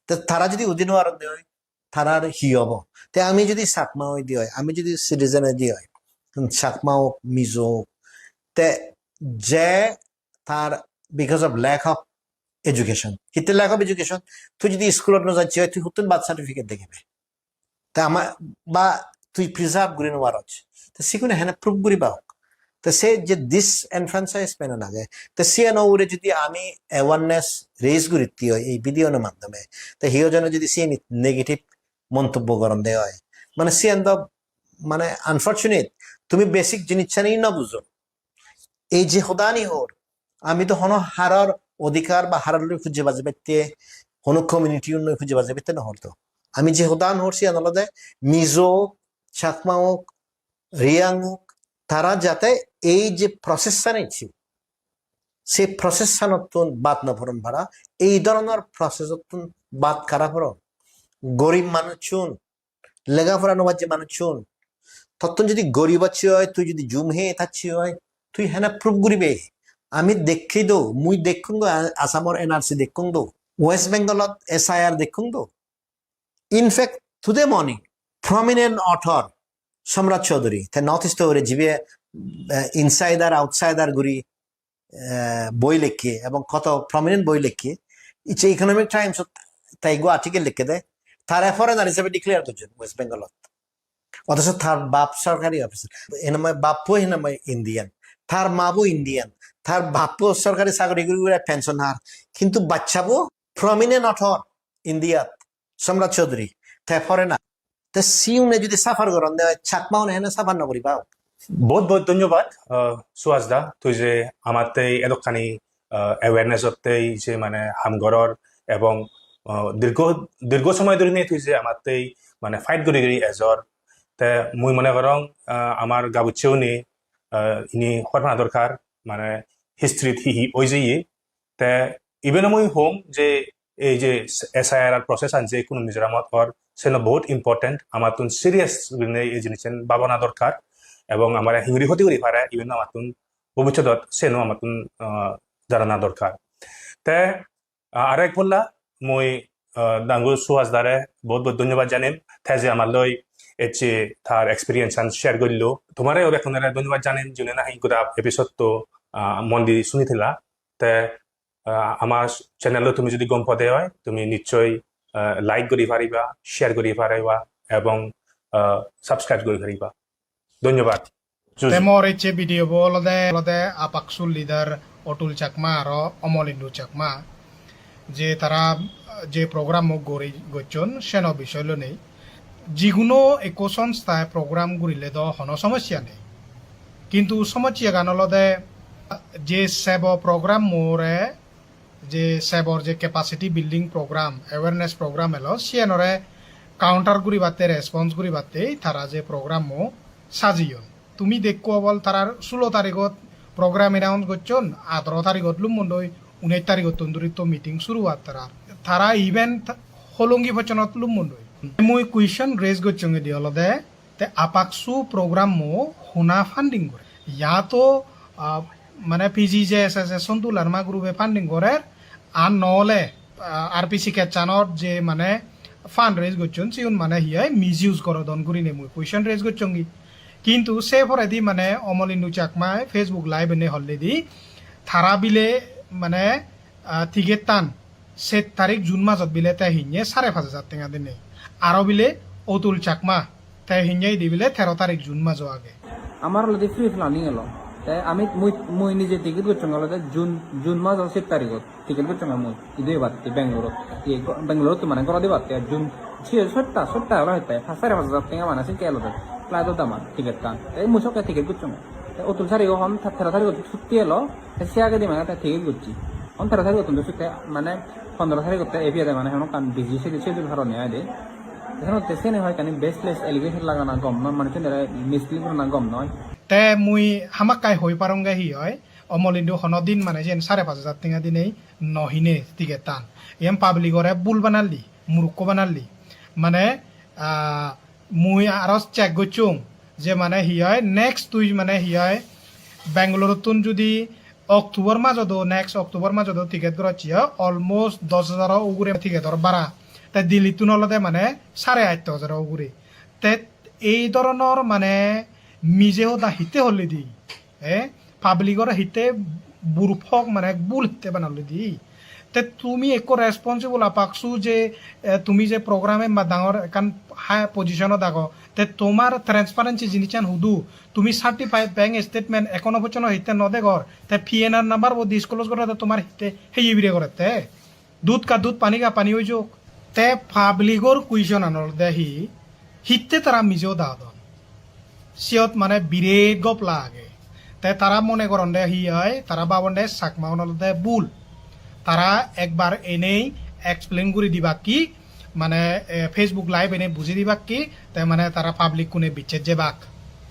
Te tara jodi udi nw paron de oi, tarar hi obo? Te ami jodi Chakma oi de oi, ami jodi citizen oi de oi, Chakma ok, Mizo ok, te je tar because of lack of education. Hitte lack of education? Tui jodi school-ot nw jacche oi, tui huttun birth certificate degibe? Te ama, ba tui preserve guri nw paros. Te sigune hene prove guriba ok? Te se je disenfranchisement age, te siyan ugure jodi ami awareness raise guritte oi ei video no maddhome, te hiyo jone jodi siyan negative montobbo goron de oi, mane siyan do, mane unfortunate, tumi basic jinissani no bujo. Ei je hodani hor, ami do hono haror odhikar ba haror loi hujje baje batte, hono community loi hujje baje batte no hor do. Ami je hodan hor siyan olode Mizo ok, Chakma ok, Reang ok, tara jate ei je process-an ecche, se process-anottun bad no poron para, ei dhoronor process-ottun bad kara poron. Gorib manuchun, lega pora no pajje manuchun, tottun jodi gorib acche oi, tui jodi jum heye thacche oi, tui hene prove guribe? Ami dekki do, mui dekkong do, A-, Assamor N R C dekkong do, West Bengalot S I R dekkong do. In fact, today morning, prominent author Samrat Chaudhary, te North East ore jibe, eh, insider, outsider guri, eh, boi lekke ebong hoto prominent boi lekke, icche Economic Times-ot te ekko article lekke de, tare foreigner hisebe declare gojjon West Bengalot. Othocho tar bap sorkari officer, hinamai bappo hinamai Indian, tar mabo Indian, tar bappo sorkari sagori guri guri pension har, hintu bachchabo prominent author India-t, Samrat Chaudhary, te foreigner. Te siune jodi suffer goron de oi, Chakma une hene suffer no guriba? Bohut bohut dhonyobad, ah, Suhas da, tui je amattei edokkani, ah, awareness ottei je mane ham goror ebong, ah, dirgho, dirgho somoy dhori ne tui je amattei mane fight guri guri ejor. Te mui mone gorong, ah, amar gabucche une, ah, ini hobor pana dorkar, mane history-t hi hi oi jeye. Te even mui hom je ei je S I R process an je hono Mizoramot or, seno bohut important, amattun serious gurinei ei jinissan babana dorkar, ebong amare hingiri hoti guri pare, even amattun bobissotot seno amattun, ah, janana dorkar. Te, ah, aro ek polla mui, ah, dangu Suhas dare bohut bohut dhonyobad janem, te je amar loi ecche tar experience an share gorillo. Tomare o bekkunore dhonyobad janem, june nahi goda episode to, ah, mon di suni thela. Te ah, amar channel-o tumi jodi gom pode oi, tumi nichchoi, ah, like guri pariba, share guri pariba, ebong, ah, subscribe guri pariba. Dhonyobad. Juju. Te mor ecche video bo olode, olode APCSU leader Atul Chakma aro Omol Indu Chakma. je tara je program-o gori gocchon, seno bisoy lonei. Jiguno ekko sonsthai program gurile do hono somossya nei. Kintu somossyagan olode je sebo program-ore, je sebor je capacity building program, awareness program elo, siyanore counter guribatte, response guribatte tara je program-o sajeyon. Tumi dekko obol tarar sulo tarigot program announce gocchon, adaro tarigot lummondoi, uneish tarigottun duri to meeting suru ar tara. Tara even ta-, holongi pocchonot lummondoi. Mui question raise gocchongedi olode, te APCSU program-o hona funding gore? Ya to, ah, mane P G J S S S Sontu Larma group-e funding gorer, ar nole, ah, R P C kechanot je mane fundraise gocchon, siun mane hi oi misuse gorodon gurinei mui question raise gocchongi. Kintu se poredi mane Omolindu Chakma Facebook live ene holledi tara bile mane, ah, ticket tan set tarik June majot bile te hinye sare pach hajar tenga dinei. Aro bile Otul Chakma te hinye idi bile tero tarik June majo age. Amar olode pre-planning elo. Te ami mui, mui nije ticket gocchong olode June, June majo set tarigot ticket gocchong mui. Idu ebatte Bangalore. Iye go-, Bangalore to mane goro dibatte June se sotta, sotta olo hette. Pas sare pach hajar tenga mane sekke elode. Flight-o daman ticket tan. Te mui sokke ticket gocchong. Te Otul sarigo hon ta-, tero tarigot sutti elo. Te se agedi mane te ticket gocchi. Hon tero tarigottun do sutte mane pondro tarigotte ebi ede mane hono ekkan busy schedule, schedule harone aide. Te senotte seni hoi ekkani baseless allegation lagana gom noi, manuchchunore mislead gorana gom noi. Te mui hamakkai hoi parongge hi oi, Omolindu hono din mane siyen sare pach hajar tenga dinei no hine ticket tan. Iyen public-ore bul banalli, murukko banalli. Mane, ah, mui aro check gocchong je mane hi oi, next tui mane hi oi, Bangalore-ottun judi October majodo, next October majodo ticket gorocche oi, almost dos hajaro ugure ticket-or bara. Te Delhi-ttun olode mane sare atto hajaro ugure. Te ei dhoronor mane mije hoda hitte holledi? Eh, public-ore hitte burphok mane bul hitte banalledi? Te tumi ekko responsible APCSU je, eh, tumi je program-e ma dangor ekkan high position-ot ago, te tomar transparency jinissan hudu? Tumi certified bank statement ekhono pojjonto hitte no degor? Te P N R number bo disclose gorede tomar hitte heye bire gorette? Dudh ka dudh, pani ka pani oi jok. Te public-or question-an olode hi, hitte tara mije hoda hodon? Siyot mane biret gopla age. Te tara mone goronde hi oi, tara babonde Chakmaun olode bul. Tara ekbar enei explain guri dibak ki, mane, eh, Facebook live enei buji dibak ki, te mane tara public-kune bicches jebak.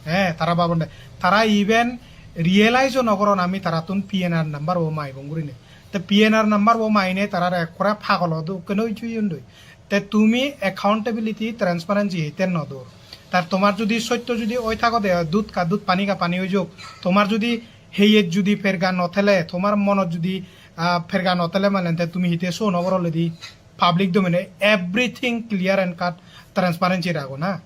Eh, tara babonde. Tara even realize-o no goron ami tarattun P N R number-o maibong gurinei. Te P N R number-o maine tarare ekkore pagolo dokken oi jeyondoi. Te tumi accountability, transparency hitte no dor? Tar tomar judi sotto judi oi thagode oi, dudh ka dudh, pani ka pani oi jok, tomar judi heyet judi perga no thele, tomar monot judi, ah, perga no thele mane te tumi hitte show no goroledi public domain-e everything clear and cut transparency rago na?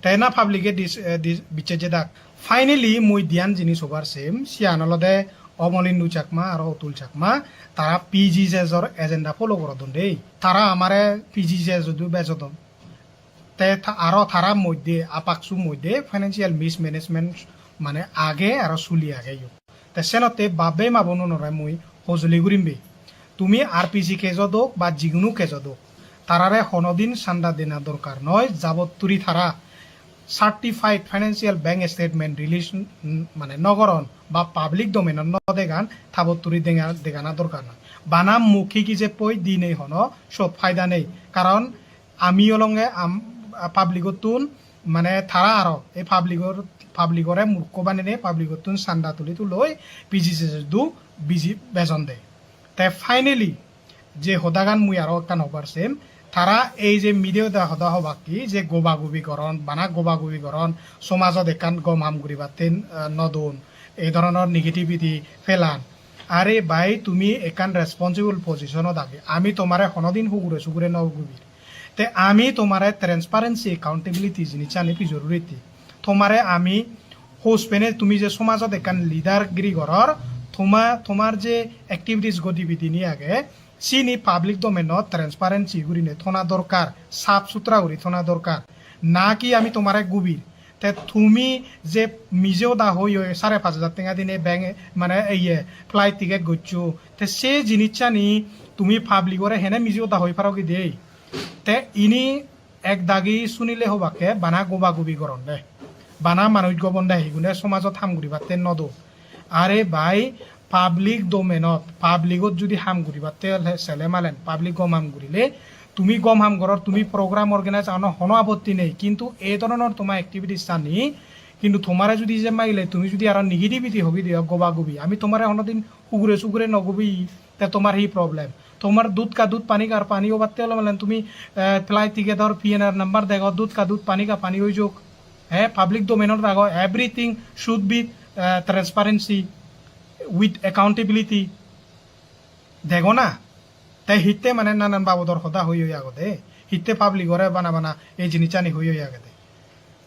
Te na public-e dis-, eh, dis-, bicches jedak. Finally, mui diyan jinis hobar sem, siyan olode Omolindu Chakma aro Otul Chakma, tara P G J S-or agenda follow gorodon dei. Tara amare P G J S-odu bejodon. Te ta-, aro tara moddhe, APCSU moddhe financial mismanagement mane age aro suli age yo. Te senotte bap-bei ma-bonunore mui hojoli gurim be. Tumi R P C case-ot ok ba jigunu case-ot ok, tarare honodin sanda dena dorkar noi, jabot turi tara certified financial bank statement release, mm, mane no goron ba public domain-ot no degan, tabot turi dega-, degana dorkar noi. Bana mukhi gijeppoi dinei hono sot faida nei. Karon ami olonge am-, public-ottun mane tara aro ei public-or, public-ore murkho banenei public-ottun sanda tuli tuloi P G J S-odu biji bejon de. Te finally, je hodagan mui aro ekkan hobar sem, tara ei je media-ot hoda hobak ki, je gobagubi goron, bana gobagubi goron, somajot ekkan gom ham guribatte, eh, no don, ei dhoronor negativity felan. Are bhai, tumi ekkan responsible position-ot age, ami tomare honodin hugure sugure no gubir. Te ami tomare transparency, accountability jinissani pijor uritte. Tomare ami hos pene tumi je somajot ekkan leader giri goror, toma-, tomar je activities gotibidini age, sini public domain-ot transparency gurine thona dorkar, sap sutra guri thona dorkar. Na ki ami tomare gubir, Te tumi je mije hoda hoi hoi sare pach hajar tenga dine bank, mane, iye, flight ticket goccho, te se jinissani tumi public ore hene mije hoda hoi paro gide? Te ini ek dagi sunile hobakke bana goba gobi goronde, bana manuj gobonde, higune somajot ham guribatte no do. Are bhai, public domainot, public-ot judi ham guribatte ole sele malen, public gom ham gurile, tumi gom ham goror, tumi program organize ano hono apotti nei, kintu ei dhoronor toma activities ani, kintu tomare judi je maile, tumi judi aro negativity hobi diyo, goba gobi, ami tomare honodin hugure sugure no gobi, te tomar hi problem? Tomar dudh ka dudh, pani ka pani obatte ole malen tumi, eh, flight ticket or P N R number dego, dudh ka dudh, pani ka pani oi jok. Eh, public domain-ot rago, everything should be, eh, transparency with accountability. Dego na? Te hitte mane nanan babodor hoda hoi hoi agode, hitte public ore bana bana ei jinissani hoi hoi agede.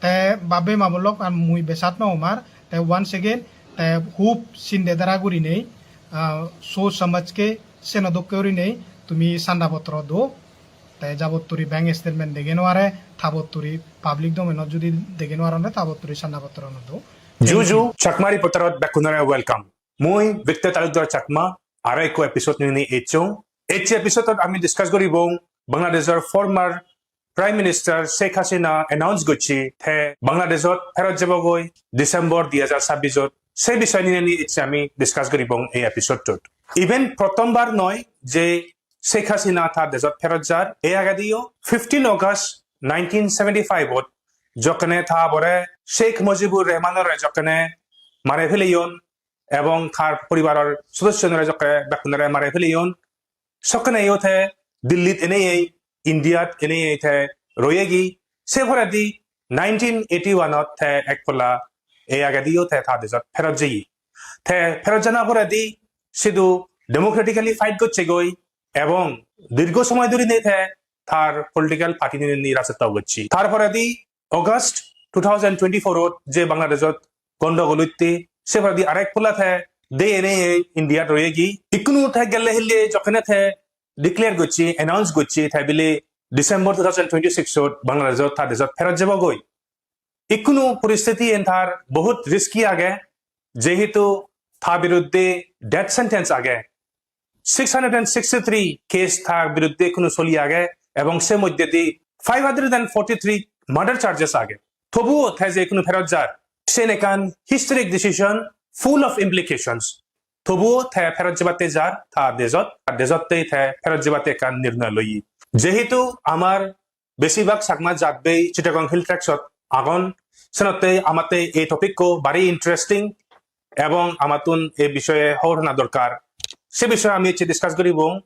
Te babbe ma bolok, ar mui besat no omar, te once again, te hub sinde dara gurinei, ah, so samajke seno dokke gurinei tumi sanda potro do, te jabotturi bank statement dege no are, tabotturi public domain-ot judi dege no aronde, tabotturi sanda potro no do. Ju ju, Chakma Reporter-ot bekkunore welcome. Mui Victor Talukdar Chakma, aro ekko episode nini echong. Ecche episode-ot ami discuss goribong Bangladeshor former Prime Minister Sheikh Hasina announce gocche te Bangladeshot pherot jebogoi December dui hajar sabbis-ot. Se bisoy nini ecche ami discuss goribong ei episode-ot. Even prothombar noi je Sheikh Hasina ta dejot pherot jar. Ei agediyo fifteen August nineteen seventy-five-ot jokkene ta bore Sheikh Mujibur Rahmanore jokkene mare peleyon ebong tar poribaror sodossonore jokke bekkunore mare peleyon, sokkeneyo te Dillit eneyei, Indiat eneyei te royegi. Se poredi nineteen eighty-one-ot te ek polla ei agediyo te ta dejot pherot jeye. Te pherot jana poredi sidu democratically fight gocchegoi ebong dirgho somoy dhurinei te tar political party ninei rajotto gocche. Tar poredi August two thousand twenty-four-ot je Bangladeshot gondogol utte, se poredi arek polla te de enei Indiat royegi. Ikkunu te gelle hille jokkene te declare gocche, announce gocche te bile December two thousand twenty-six-ot Bangladeshot ta dejot pherot jebogoi. Ikkunu poristiti en tar bohut risky age, jehetu ta biruddhe death sentence age. Six hundred and sixty-three case ta biruddhe ikkunu soli age ebong se moddhedi five hundred and forty-three murder charges age. Tobuo te je ikkunu pherot jar, sen ekkan historic decision, full of implications. Tobuo te pherot jebatte jar ta dejot, ta dejotte te pherot jebatte ekkan nirnoy loye. Jehetu amar besibak Chakma jatbei Chittagong Hill Tracts-ot agon, senotte amatte ei topic-ko bari interesting ebong amattun ei bishoye hobor hona dorkar. Se bishoye ami ecche discuss guribong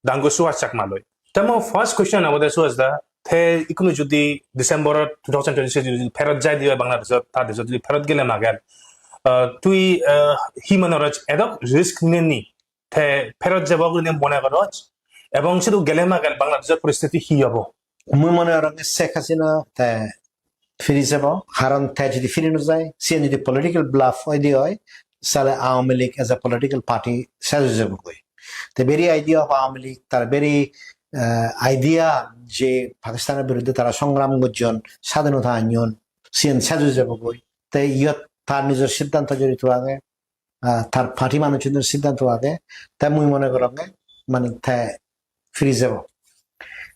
Dangu Suhas Chakma loi. Te mo first question obode Suhas da, te ikkunu judi December two thousand twenty-six judi pherot jai dibe Bangladeshot, ta dejot judi pherot gele mager, ah, tui, ah, hi mone goroj, edok risk nini te pherot jebo gurinei mone goroj, ebong sidu gele mager Bangladeshor poristiti hi obo? Mui mone gorong Sheikh Hasina te firi jebo, karon te jodi firi no jai, siyen jodi political bluff oide oi, sale Awami League as a political party sej oi jebogoi. Te very idea of Awami League, tar very, eh, idea je Pakistanor biruddhe tara songram gojjon, sadhinota anyon, siyen sej oi jebogoi. Te iyot tar nijor siddhanto jorito age, ah, tar party manuchunor siddhanto age, te mui mone goronge mane te firi jebo.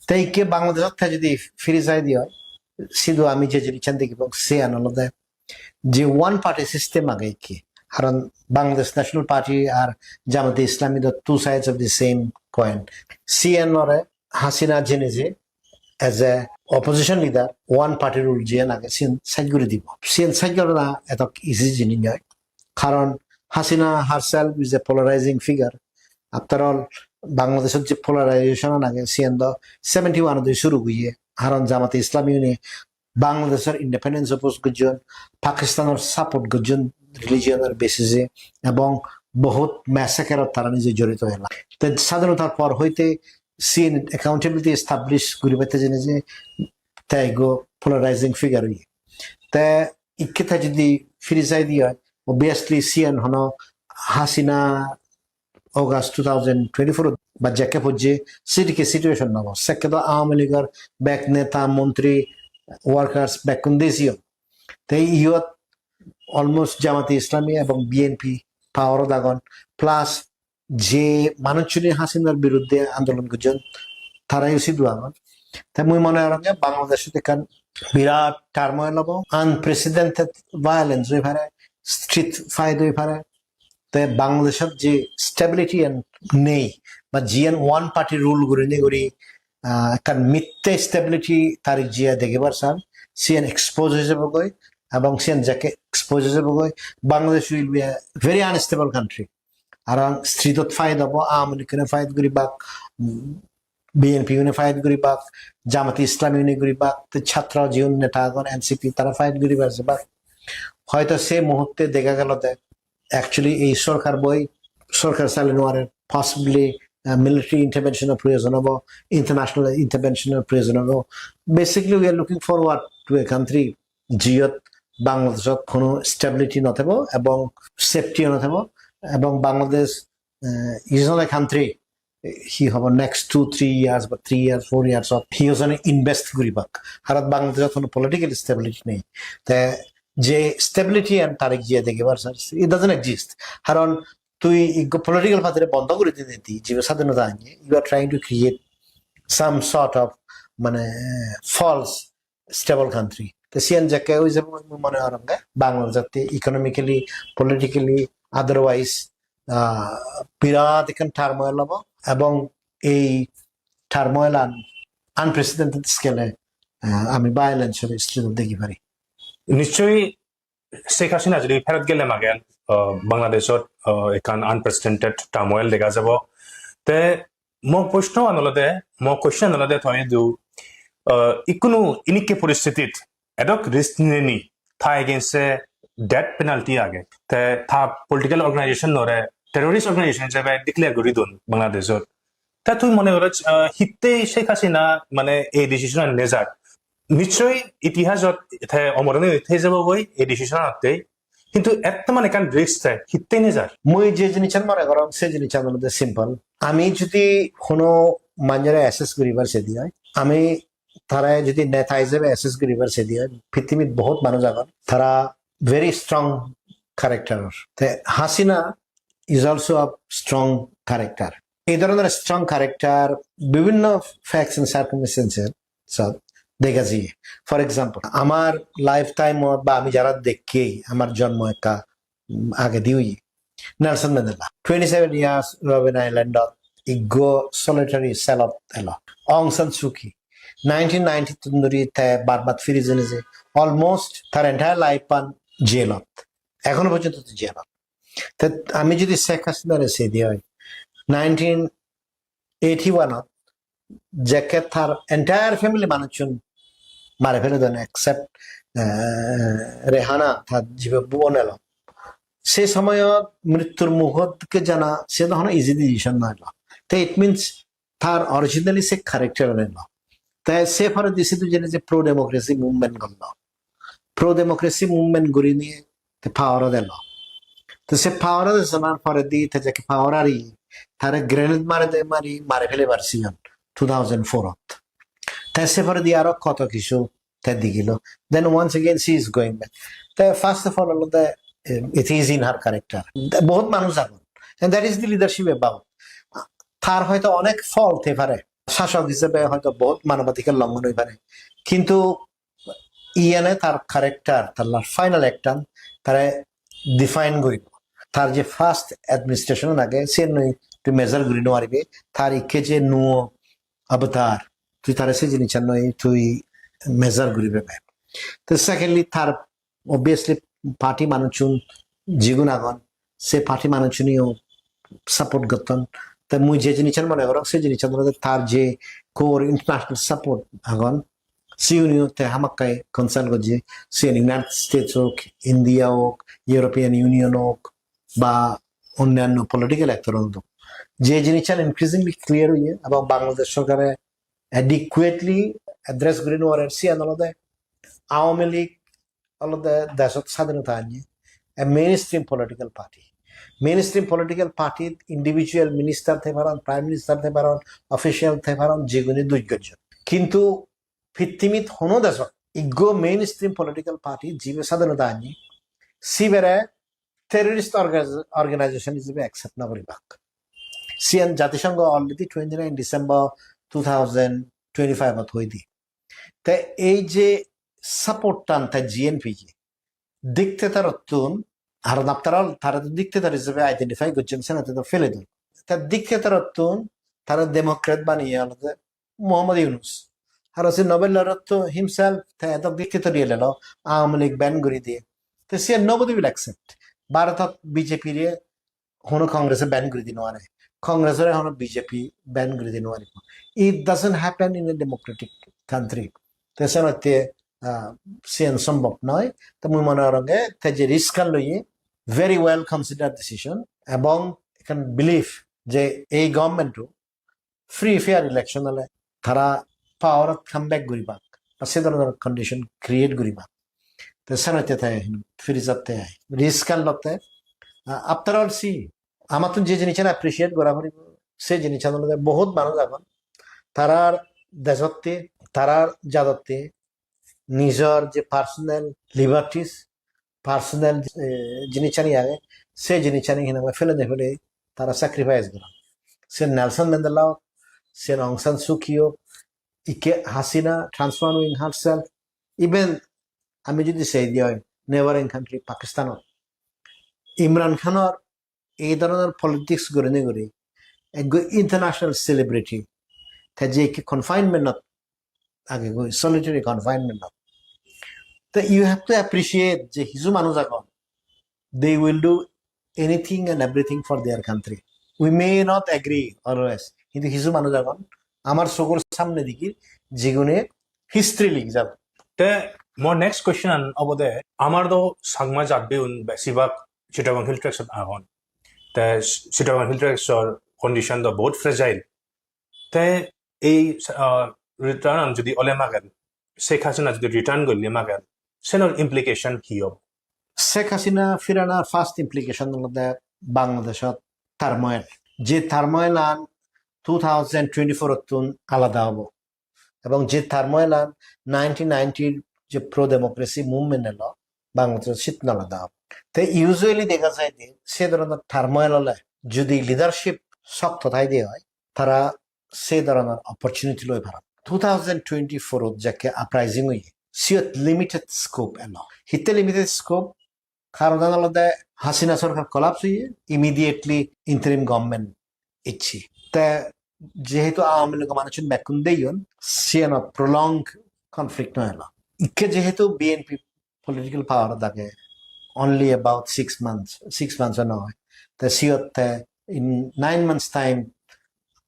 Te ikke Bangladeshot te jodi firi jai de oi, sidu ami je jinissan degibong, siyan olode je one party system age ikke. Karon Bangladesh National Party ar Jamate Islami do two sides of the same coin. Siyan ore Hasina jene je as a opposition leader, one party rule jiyan age, siyan sej guri dibo. Siyan sej gorana etok easy jinis noi. Karon Hasina herself is a polarizing figure. After all, Bangladeshot je polarization age, siyan do seventy-one odi suru oye. Karon Jamate Islami une Bangladeshor independence oppose gojjon, Pakistanor support gojjon religion or basis e, ebong bohut massacre ot tara nije jorito ela. Te sadhinotar por hoite siyen accountability establish guribatte jene je te ekko polarizing figure oye. Te ikke te jodi firi jai de oi, obviously siyen hono Hasina August two thousand twenty-four ba jekke pojje, sidikke situation nobo. Sekke do Awami League or bek neta, montri, workers bekkun desiyon. Te iyot almost Jamati Islami ebong B N P power-ot agon, plus je manuchchune Hasinar biruddhe andolon gojjon, tarayo sidu agon. Te mui mone gorong je Bangladeshot ekkan birat turmoil obo, unprecedented violence oi pare, street fight oi pare. Te Bangladeshot je stability an nei, ba jiyan one party rule gurinei guri, ah, ekkan mitte stability Tariq Jia degebar san, siyan expose oi jebogoi, ebong siyan jekke expose oi jebogoi, Bangladesh will be a very unstable country. Arow street-ot fight obo, Awami League-une fight guribak, mm, B N P-une fight guribak, Jamati Islami-une guribak, te chhatro jiun neta agon, N C P, tara fight guribar jebak. Hoito se muhutte dega gelo de, actually ei sorkar boi, sorkar sale no pare, possibly, uh, military intervention-or proyojon obo, international intervention-or proyojon obo. Basically, we are looking forward to a country jiyot Bangladeshot hono stability no thebo ebong safety no thebo, ebong Bangladesh, uh, is not a country, hi hobo, next two, three years, ba three years, four years-ot hi hojone invest guribak. Haron Bangladeshot hono political stability nei. Te je stability an Tariq Jia degebar san, it doesn't exist. Haron tui ikko political party-re bondo guri dinei di, jibe sadhinota anye, you are trying to create some sort of, mane, false stable country. Te siyan jekke oi jebo mui mone gorong je Bangladesh-otte economically, politically, otherwise, ah, birat ekkan turmoil obo, ebong ei turmoil an unprecedented scale-e, ah, ami violence-or street-ot degi pari. Nischoi Sheikh Hasina jodi pherot gele magen, ah, Bangladeshot, ah, ekkan unprecedented turmoil dega jebo. Te mo proshno an olode, mo question olode, toi idu, ah, ikkunu inikke poristitit edok risk ninei ta against-e death penalty age. Te ta political organization-ore terrorist organization hijebe declare guri don Bangladeshot. Te tui mone goro, ah, hittei Sheikh Hasina mane ei decision an nejar? Nischoi itihasot te omor oinei thei jebo goi ei decision anottei. Hintu ettoman ekkan risk te hittei nejar? Mui je jinissan mone gorong, se jinissan olode simple. Ami jodi hono manjore assess guribar sedi oi, ami tare jodi neta hijebe assess guribar sedi oi, pittimit bohut manuj agon, tara very strong character. Te Hasina is also a strong character. Ei dhoronor strong character bibhinno facts and circumstances sot dega jiye. For example, amar lifetime-ot ba ami jara dekki, amar jonmo ekka, um, agedi oye, Nelson Mandela. Twenty-seven years Robben Island-ot iggo solitary cell-ot elo. Aung San Suu Kyi, nineteen ninety-two dhuri te Burma-t firi jeinei je, almost tar entire life-an jail-ot. Ekhono porjonto to jail-ot. Te ami jodi Sheikh Hasina-re sedi oi, nineteen eighty-one-ot jekke tar entire family manuchun mare pele don, except, eh, Rehana, tar jibe bon elo. Se somoyot mrittur mugot ke jana, se to hono easy decision noi lo. Te it means tar originally se character elo. Te se poredi sidu jeinei je pro democracy movement gollo. Pro democracy movement gurinei te power-ot elo. Te se power-ot esonar poredi te jekke power ari, tare grenade mare de mari, mare pelebar siyan two thousand four-ot. Te se poredi aro koto kichu te digilo. Then once again she is going back. Te first of all olode, eh, it is in her character. Te bohut manuj agon. And that is the leadership about. Tar hoyto onek fault thei pare. Sasok hijebe hoyto bohut manobadhikar longhon oi pare. Kintu iyane tar character, tar la-, final act-an tare define guribo. Tar je first administration age, siyen noi tui measure guri no paribe. Tar ikke je nuo avatar, tui tare se jinissan noi tui measure guri pebe. Te secondly, tar obviously party manuchun jigun agon, se party manuchuniyo support gotton. Te mui je jinissan mone gorong, se jinissan olode tar je core international support agon, siyuniyo te hamakkai consult gojje, siyen United States ok, India ok, European Union ok, ba onnanno political actor ok. Je jinissan increasingly clear oye, ebong Bangladesh sorkare adequately address guri no parer, siyan olode Awami League olode deshot sadhinota anye, a mainstream political party. Mainstream political party individual minister thei paron, prime minister thei paron, official thei paron, jiguni duj gojjon. Kintu pittimit hono deshot Iggo mainstream political party jibe sadinota anni, sibere terrorist orga-, organization ijebe accept na guribak. Siyan Jatisongho already twenty-nine December two thousand twenty-five ot hoide. Te ei je support tan te G N P je dictator ottun, haron after all tara to dictator ijebe identify gojjon, senotte to fele don. Te dictator ottun tara Democrat baniye olode Mohammad Yunus. Aro se Nobel laureate to himself te edok dictator elelo, Awami League ban guri diye. Te siyan nobody will accept. Bharotot B J P re hono Congress-e ban guri di no pare. Congress-ore hono B J P ban guri di no pare. It doesn't happen in a democratic country. Te senotte, ah, siyan sombhob noi. Te mui mone gorong te je risk an loye very well considered decision, ebong ekkan belief je ei government-o free fair election ole tara power-ot come back guribak, ba se dhoronor condition create guribak. Te senotte te firi jatte ai. Risk an lotte. Ah, after all, see, amattun je jinissan appreciate gora poribo, se jinissan olode bohut manuj agon. Tarar dejotte, tarar jadotte, nijor je personal liberties, personal, eh, jinissani age, se jinissani hinamai felei felei tara sacrifice goron. Se Nelson Mandela ok, se Aung San Suu Kyi ok, ikke Hasina transforming herself, even ami jodi sei di oi, neighboring country Pakistan-ot Imran Khan-or ei dhoronor politics gurinei guri ekko international celebrity, te je ikke confinement-ot age goi, solitary confinement-ot. Te you have to appreciate je hiju manuj agon, they will do anything and everything for their country. We may not agree always, hintu hiju manuj agon amar sogor samne degi, jigune history likhi jabo. Te mor next question an obode, amar do Changma jatbiun besibak Chittagong Hill Tracts ot agon. Te Chittagong Hill Tracts or condition do bahut fragile. Te ei, ah, return an jodi ole magen, Sheikh Hasina jodi return golle magen, senor implication hi obo? Sheikh Hasina firanar first implication olode Bangladeshot turmoil. Je turmoil an two thousand twenty-four ottun alada obo. Ebong je turmoil an nineteen ninety je pro democracy movement elo Bangladeshot, sittun alada obo. Te usually dega jai de se dhoronor turmoil ole jodi leadership sokto thaide oi, tara se dhoronor opportunity loi paron. Two thousand twenty-four ot jekke uprising oye, siyot limited scope elo. Hitte limited scope? Karonan olode Hasina sorkar collapse oye, immediately interim government icche. Te jehetu Awami League manuchun bekkun deyon, siyanot prolonged conflict no elo. Ikke jehetu B N P political power ot age, only about six months, six months o noi. Te siyot te in nine months time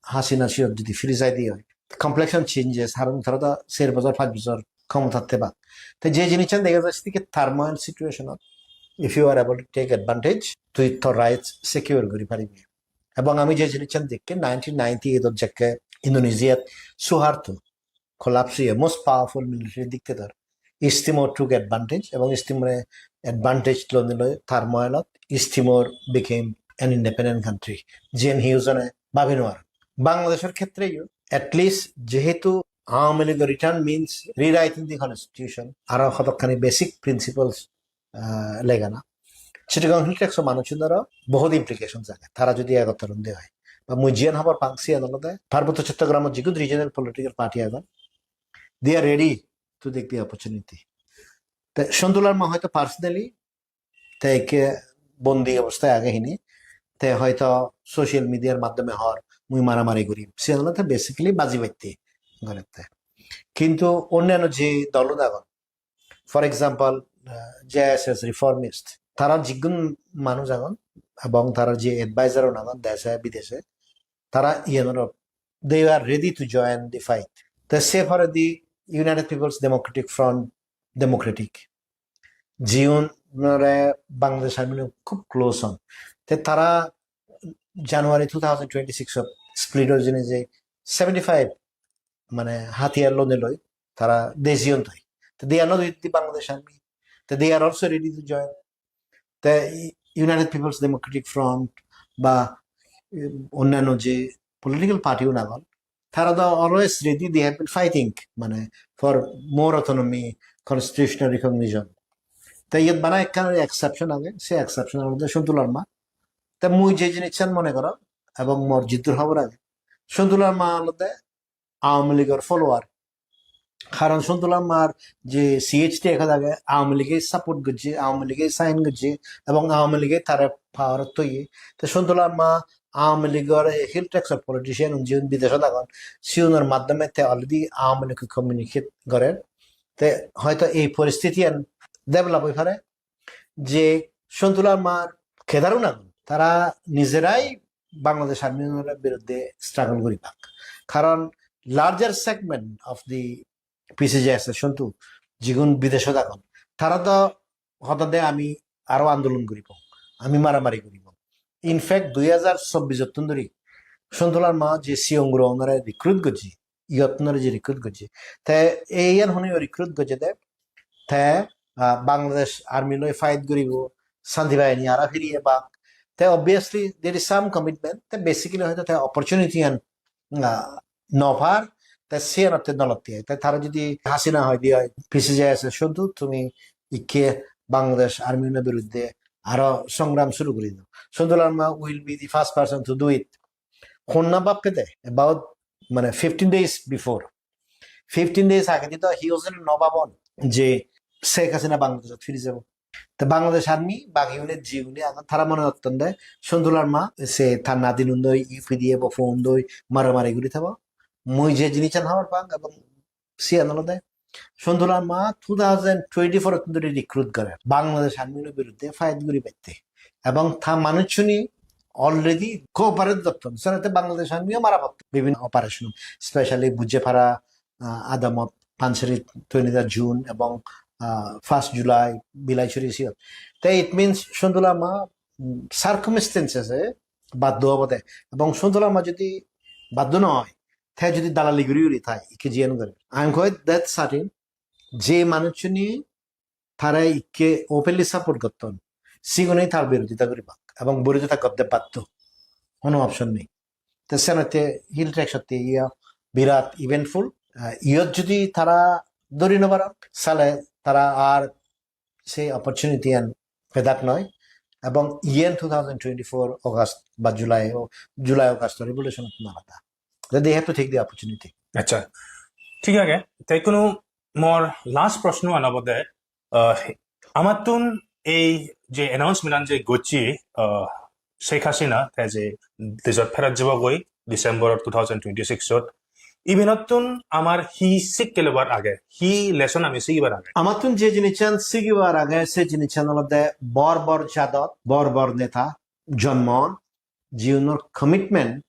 Hasina siyot jodi firi jai de oi, complexion changes, haron tara do ser bojor, pach bojor khomotat thebak. Te je jinissan dega jai, sedokke turmoil situation ot, if you are able to take advantage, tui tor rights secure guri paribi. Ebong ami je jinissan dekke nineteen ninety-eight ot jekke Indonesia-t Suharto collapse oye, most powerful military dictator, East Timor took advantage, ebong East Timor-e advantage lonei loi turmoil ot East Timor became an independent country. Jiyen hiyo jone babi no paron. Bangladeshor khetre yo, at least jehetu Awami League return means rewriting the constitution, aro hodokkani basic principles, ah, legana. Chittagong Hill Tracts o manuchunoro bohut implications age. Tara jodi egottor onde oi, ba mui jiyan hobor pang siyan olode Parbotto Chottogramot jigun regional political party agon, they are ready to take the opportunity. Te Sontu Larma hoyto personally te ikke bondi obosthay age hini, te hoyto social media-r maddhome hor mui maramari gurim, siyan olode basically baji batte gorette. Kintu onnanno je dol agon, for example, ah, J S S Reformist, tara jigun manuj agon ebong tara je advisor un agon deshe bideshe, tara iyanoro, they are ready to join the fight. Te se poredi United People's Democratic Front, Democratic, jiunore Bangladesh Army khub close on. Te tara January two thousand twenty-six ot split oi jeinei je seventy-five mane hatiyar lonei loi tara dejeyon toi. Te they are not with the Bangladesh Army. Te they are also ready to join. Te United People's Democratic Front ba, eh, onnanno je political party un agon, tara do always ready, they have been fighting, mane, for more autonomy, constitutional recognition. Te iyot bana ekkan exception age, se exception olode Sontu Larma. Te mui je jinissan mone gorong ebong mor jiddur hobor age, Sontu Larma olode Awami League-or follower. Karon Sontu Larmar je C H T Act age, Awami League-e support gojje, Awami League-e sign gojje, ebong Awami League-e tare power-ot toye. Te Sontu Larma Awami League-or ei Hill Tracts-or politician-un jiun bideshot agon, siunor maddhome te already Awami League-e communicate gorer. Te hoito ei poristitiyan develop oi pare je Sontu Larmar cadre-un agon, tara nijerai Bangladesh Army-unor biruddhe struggle guribak. Karon larger segment of the P C J S-or Sontu, jigun bideshot agon, tara do hodonde ami aro andolon guribong, ami maramari guribong. In fact, dui hajar chobbish-ottun dhuri Sontu Larma je sigon gurogunore recruit gojje, youth-unore je recruit gojje, te iyan hone recruit gojje de, te, ah, Bangladesh Army loi fight guribo, Shanti Bahini aro firi ebak. Te obviously there is some commitment. Te basically hoito te opportunity-an, ah, no par, te siyanotte nolotte ai. Te tara jodi Hasina hoide oi, P C J S-or Sontu, tumi ikke Bangladesh Army-unor biruddhe aro songram suru guri do, Sontu Larma will be the first person to do it. Honna bhappede about, mane, fifteen days before. Fifteen days agedi do hi hojone no bhabon je Sheikh Hasina Bangladeshot firi jabo. Te Bangladesh Army, bagi une jiune agon, tara mone gotton de Sontu Larma se tar nadinun doi, U P D F bo phone doi maramari guri thebo. Mui je jinissan hobor pang ebong siyan olode Sontu Larma two thousand twenty-four-ottun dhuri recruit gore Bangladesh Army-unor biruddhe fight guribatte. Ebong ta manuchchune already cooperate gotton. Senotte Bangladesh Army-o mara potton bibhinno operation, specially Bujepara, ah, adamot Panchari twenty-third June ebong, ah, first July Bilaichuri siyot. Te it means Sontu Larma, mm, circumstances-e baddho obode. Ebong Sontu Larma jodi baddho no oi, te jodi dalali guri guri thai, ikke jiyan guri. I am quite that certain je manuchchune tare ikke openly support gotton, sigune tar birodita guribak ebong birodita gotte baddho, hono option nei. Te senotte Hill Tracts-otte iya birat eventful. Ah, iyot jodi tara dhori no paron, sale tara ar se opportunity-an pedak noi. Ebong iyen two thousand twenty-four August ba July, o July August revolution-ottun alada. They have to take the opportunity. Accha, thik age. Te ikkunu mor last proshno-an obode, ah, amattun ei je announcement-an je gocche, ah, Sheikh Hasina te je dejot pherot jebogoi December two thousand twenty-six-ot, ibenottun amar hi sikki lobar age, hi lesson ami sigibar age? Amattun je jinissan sigibar age, se jinissan olode bor bor jadot bor bor neta jonmo on, jiunor commitment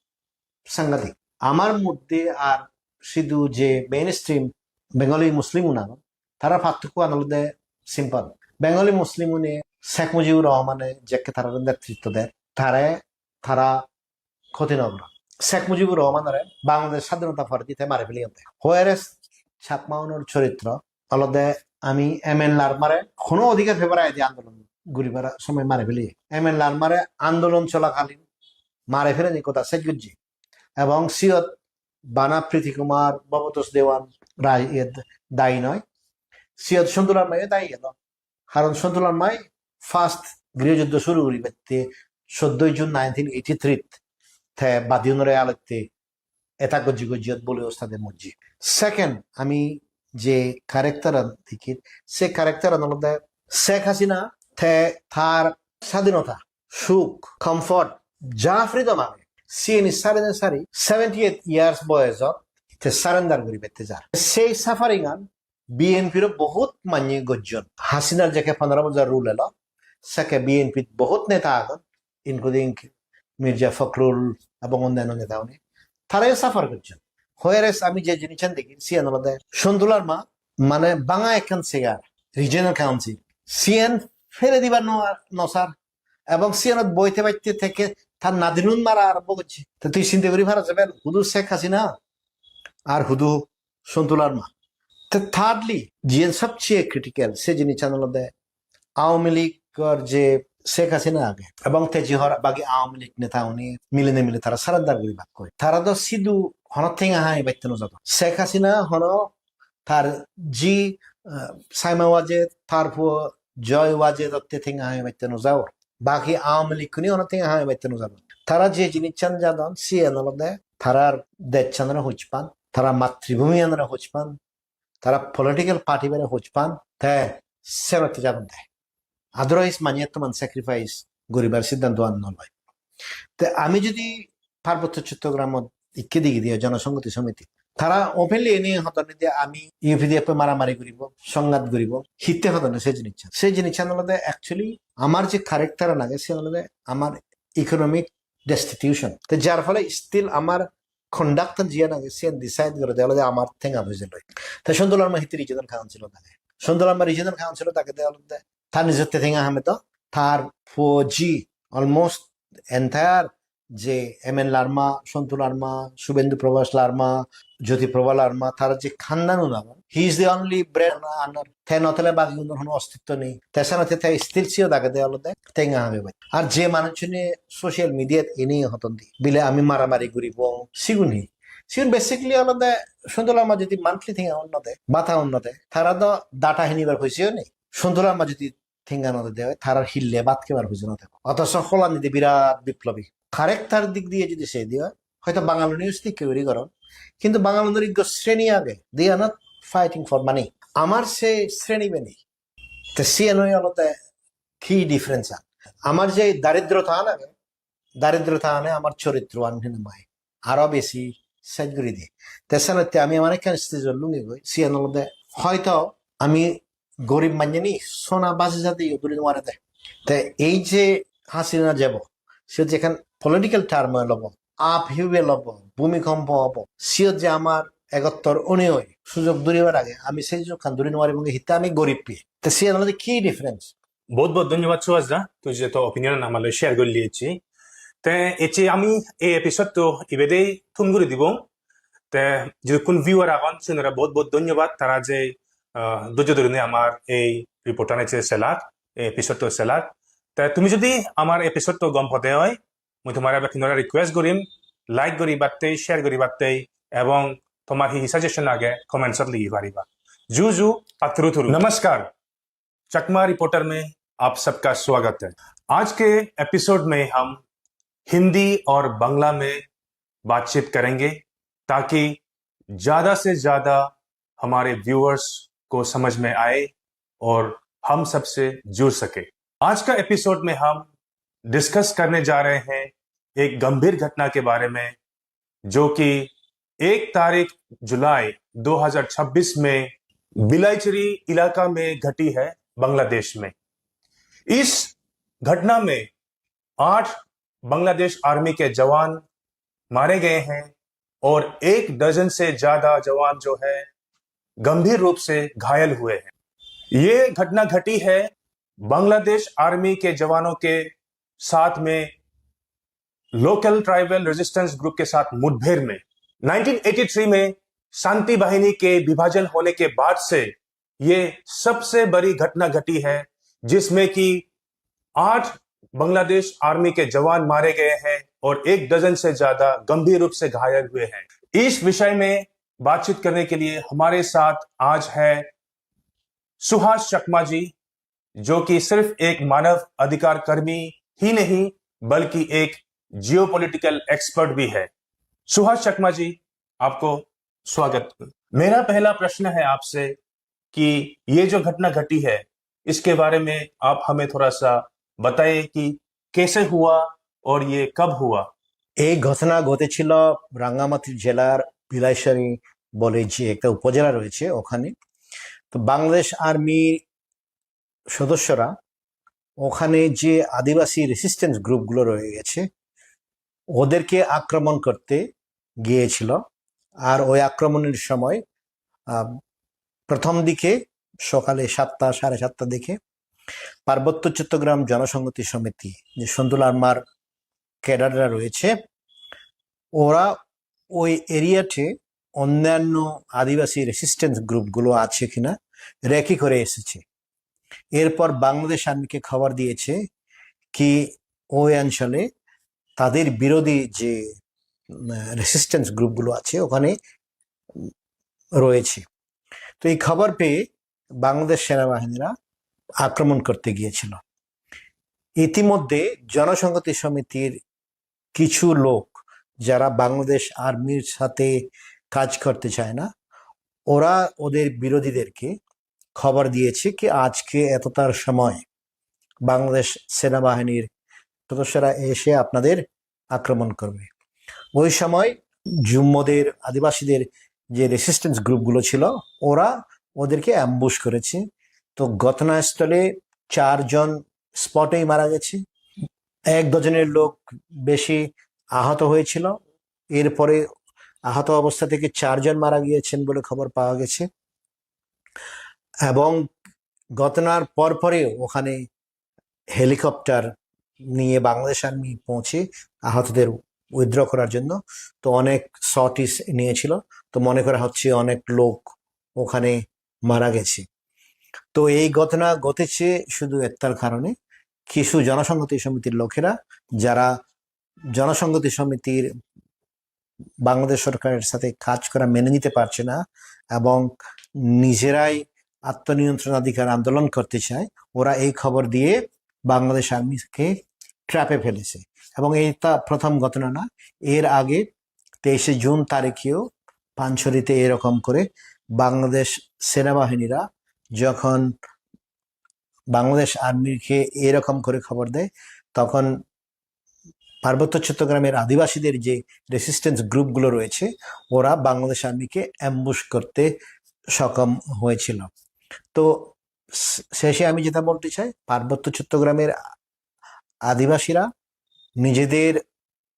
sangadik. Amar moddhe ar sidu je mainstream Bengali Muslim un agon, tara parthokkoan olode simple. Bengali Muslim une Sheikh Mujibur Rahmane jekke tarare netritto der, tare tara khoti no goron. Sheikh Mujibur Rahmanore Bangladesh sadhinota poredi te mari peleyon de. Whereas Chakma unor choritro olode ami M N Larmare hono odhikar pebar aide andolon guribar somoy mari pele. M N Larmare andolon cholakalin mari peleni, hoda sej gojje. Ebong siyot bana Priti Kumar, Bhabatosh Dewan, Rai, iye dayi noi. Siyot Sontu Larmayo dayi elo. Karon Sontu Larmai first griho juddho suru guribatte soddo June nineteen eighty-three-t te badi unore alotte attack gojje, gojje, iyot boli ostade mojje. Second, ami je character-an dekir, se character-an olode Sheikh Hasina, te tar sadhinota, suk, comfort, ja freedom age, siyeni sarinei sari, seventy-eight years boyosot te surrender guribatte jar. Sei suffering-an B N P-ro bohut manye gojjon. Hasinar jekke pondro bojor rule elo, sekke B N P-t bohut neta agon, including Mirza Fakhrul ebong onnanno neta une. Tarayo suffer gojjon. Whereas ami je jinissan degi, siyan olode Sontu Larma, mane banga ekkan chair, Regional Council. Siyan fele dibar no, no sar. Ebong siyanot boite batte tekke tar nadinun mara arombo gojje. Te tui sinte guri paro je bel, hudu Sheikh Hasina ar hudu Sontu Larma. Te thirdly, jiyen sobcheye critical, se jinissan olode Awami League-or je Sheikh Hasina age, ebong te je hor bagi Awami League neta uni milinei mili tara surrender guribakkoi. Tara do sidu hono tenga hai batte no jadon. Sheikh Hasina hono tar ji ah, Saima Wajed, tar puo Joy Wajed otte tenga hami batte no jabor. Baki Awami League-kuni ono tenga hami batte no jabor. Tara je jinissan jadon, siyen olode tarar dejchanore hojpan, tara matribhumiyanore hojpan, tara political party bare hojpan, te senotte jadon de. Otherwise, manye ettoman sacrifice guribar siddhanto an no loi. Te ami jodi Parbotto Chottogramot ikke digi diye Jonosonghoti Somiti, tara openly eni hodon de ami U P D F maramari guribo, songhat guribo, hitte hodon de se jinissan. Se jinissan olode actually amar je character an age, se olode amar economic destitution. Te jar phole still amar conduct an jiyan age, siyan decide gore de olode amar tenga poije loi. Te Sontu Larma hitte regional council ot age. Sontu Larma regional council ot age de olode tar nijotte tenga hame do, tar puo ji almost entire je M N Larma, Sontu Larma, Subendu Prabha Larma, Jyoti Prabha Larma, tara je khandan un agon. He is the only bread earner. Te no thele bagi unor hono ostitto nei. Te senotte te still siyot agede olode tenga hame bai. Ar je manuchchune social media-t eni hodon de, bile ami maramari guribong, sigun hi? Sigun basically olode Sontu Larma jodi monthly tenga un no de, bata un no de, tara do data hinibar poiseyo nei. Sontu Larma jodi tenga no de, tarar hille bhat hebar poiseyo no de. Othocho holani de birat biplobi. Character dik diye jodi sei de oi, hoyto Bangaluniyo sedokke guri goron. Kintu Bangalunor ekko sreni age, they are not fighting for money. Amar se sreni be nei. Te siyen oi olode ki difference an? Amar je daridrota an age, daridrota ane amar choritro an hine mai aro besi sej guri de. Te senotte ami amar ekkan stage-ot lungi goi, siyen olode hoyto ami gorib manye ni sona baji jade yo duri no pare de. Te ei je Hasina jebo, siyot je ekkan political turmoil obo, upheaval obo, bhumikompo obo, siyot je amar egottor onei oi sujog duribar age, ami sei sujogkan duri no paribong, hitte ami gorib pei. Te siyan olode ki difference? Bahut bahut dhonyobad Suhas da, tui je to opinion amaloi share gorilli ecche. Te ecche ami ei episode to ibedei thum guri dibong. Te jidukkun viewer agon, sunore bahut bahut dhonyobad, tara je, ah, dhojjo dhorine amar ei report an ecche selak, ei episode to selak. Te tumi jodi amar episode to gom pode oi, mui tomare bekkunore request gorim, like guribatte, share guribatte, ebong tomar hi hi suggestion age comments ot ligi pariba. Ju ju, patturu turu. नमस्कार, चकमा रिपोर्टर में आप सबका स्वागत है। आज के एपिसोड में हम हिंदी और बांग्ला में बातचीत करेंगे, ताकि ज्यादा से ज्यादा हमारे व्यूअर्स को समझ में आए और हम सबसे जुड़ सके। आज का एपिसोड में हम डिस्कस करने जा रहे हैं एक गंभीर घटना के बारे में, जो कि एक तारीख जुलाई दो हज़ार छब्बीस में बिलाईचुरी इलाका में घटी है, बांग्लादेश में। इस घटना में आठ बांग्लादेश आर्मी के जवान मारे गए हैं और एक दर्जन से ज्यादा जवान जो है, गंभीर रूप से घायल हुए हैं। ये घटना घटी है बांग्लादेश आर्मी के जवानों के साथ में लोकल ट्राइबल रेजिस्टेंस ग्रुप के साथ मुठभेड़ में। नाइनटीन एटी थ्री में शांति वाहिनी के विभाजन होने के बाद से ये सबसे बड़ी घटना घटी है, जिसमें कि आठ बांग्लादेश आर्मी के जवान मारे गए हैं और एक दर्जन से ज्यादा गंभीर रूप से घायल हुए हैं। इस विषय में बातचीत करने के लिए हमारे साथ आज है सुहास चकमा जी, जो कि सिर्फ एक मानव अधिकार कर्मी ही नहीं, बल्कि एक जियोपॉलिटिकल एक्सपर्ट भी है। सुहास चकमा जी, आपको स्वागत। मेरा पहला प्रश्न है आपसे कि ये जो घटना घटी है, इसके बारे में आप हमें थोड़ा सा बताएं कि कैसे हुआ और ये कब हुआ? এই ঘটনা ঘটেছিল রাঙ্গামাটি জেলার বিলাইছড়ি বলে যে একটা উপজেলা রয়েছে ওখানে। তো বাংলাদেশ আর্মির সদস্যরা ওখানে যে আদিবাসী রেসিস্ট্যান্স গ্রুপগুলো রয়ে গেছে ওদেরকে আক্রমণ করতে গিয়েছিল। আর ওই আক্রমণের সময়, আহ, প্রথম দিকে সকালে সাতটা, সাড়ে সাতটার দিকে পার্বত্য চট্টগ্রাম জনসংহতি সমিতি, যে সন্তু লারমার ক্যাডাররা রয়েছে, ওরা ওই এরিয়াতে অন্যান্য আদিবাসী রেসিস্ট্যান্স গ্রুপগুলো আছে কিনা রেকি করে এসেছে। এরপর বাংলাদেশ আর্মিকে খবর দিয়েছে কি ওই অঞ্চলে তাদের বিরোধী যে, উম, রেসিস্ট্যান্স গ্রুপগুলো আছে ওখানে, উম, রয়েছে। তো এই খবর পেয়ে বাংলাদেশ সেনাবাহিনীরা আক্রমণ করতে গিয়েছিল। ইতিমধ্যে জনসংহতি সমিতির কিছু লোক, যারা বাংলাদেশ আর্মির সাথে কাজ করতে চায় না, ওরা ওদের বিরোধীদেরকে খবর দিয়েছে কি আজকে এতটার সময় বাংলাদেশ সেনাবাহিনীর সদস্যরা এসে আপনাদের আক্রমণ করবে। ওই সময় জুম্মদের, আদিবাসীদের যে রেসিস্ট্যান্স গ্রুপগুলো ছিল, ওরা ওদেরকে অ্যাম্বুশ করেছে। তো ঘটনাস্থলে চারজন স্পটেই মারা গেছে, এক ডজনের লোক বেশি আহত হয়েছিল। এরপরে আহত অবস্থা থেকে চারজন মারা গিয়েছেন বলে খবর পাওয়া গেছে। এবং ঘটনার পরপরই ওখানে হেলিকপ্টার নিয়ে বাংলাদেশ আর্মি পৌঁছে আহতদের উইথড্র করার জন্য। তো অনেক সর্টিস নিয়েছিল। তো মনে করা হচ্ছে অনেক লোক ওখানে মারা গেছে। তো এই ঘটনা ঘটেছে শুধু একটার কারণে, কিছু জনসংহতি সমিতির লোকেরা, যারা জনসংহতি সমিতির বাংলাদেশ সরকারের সাথে কাজ করা মেনে নিতে পারছে না এবং নিজেরাই আত্মনিয়ন্ত্রণাধিকার আন্দোলন করতে চায়, ওরা এই খবর দিয়ে বাংলাদেশ আর্মিকে ট্র্যাপে ফেলেছে। এবং এইটা প্রথম ঘটনা না, এর আগে তেইশে জুন তারিখেও পানছড়িতে এরকম করে বাংলাদেশ সেনাবাহিনীরা যখন বাংলাদেশ আর্মিকে এরকম করে খবর দেয়, তখন পার্বত্য চট্টগ্রামের আদিবাসীদের যে রেসিস্ট্যান্স গ্রুপগুলো রয়েছে, ওরা বাংলাদেশ আর্মিকে অ্যাম্বুশ করতে সক্ষম হয়েছিল। তো শে-, শেষে আমি যেটা বলতে চাই, পার্বত্য চট্টগ্রামের আদিবাসীরা নিজেদের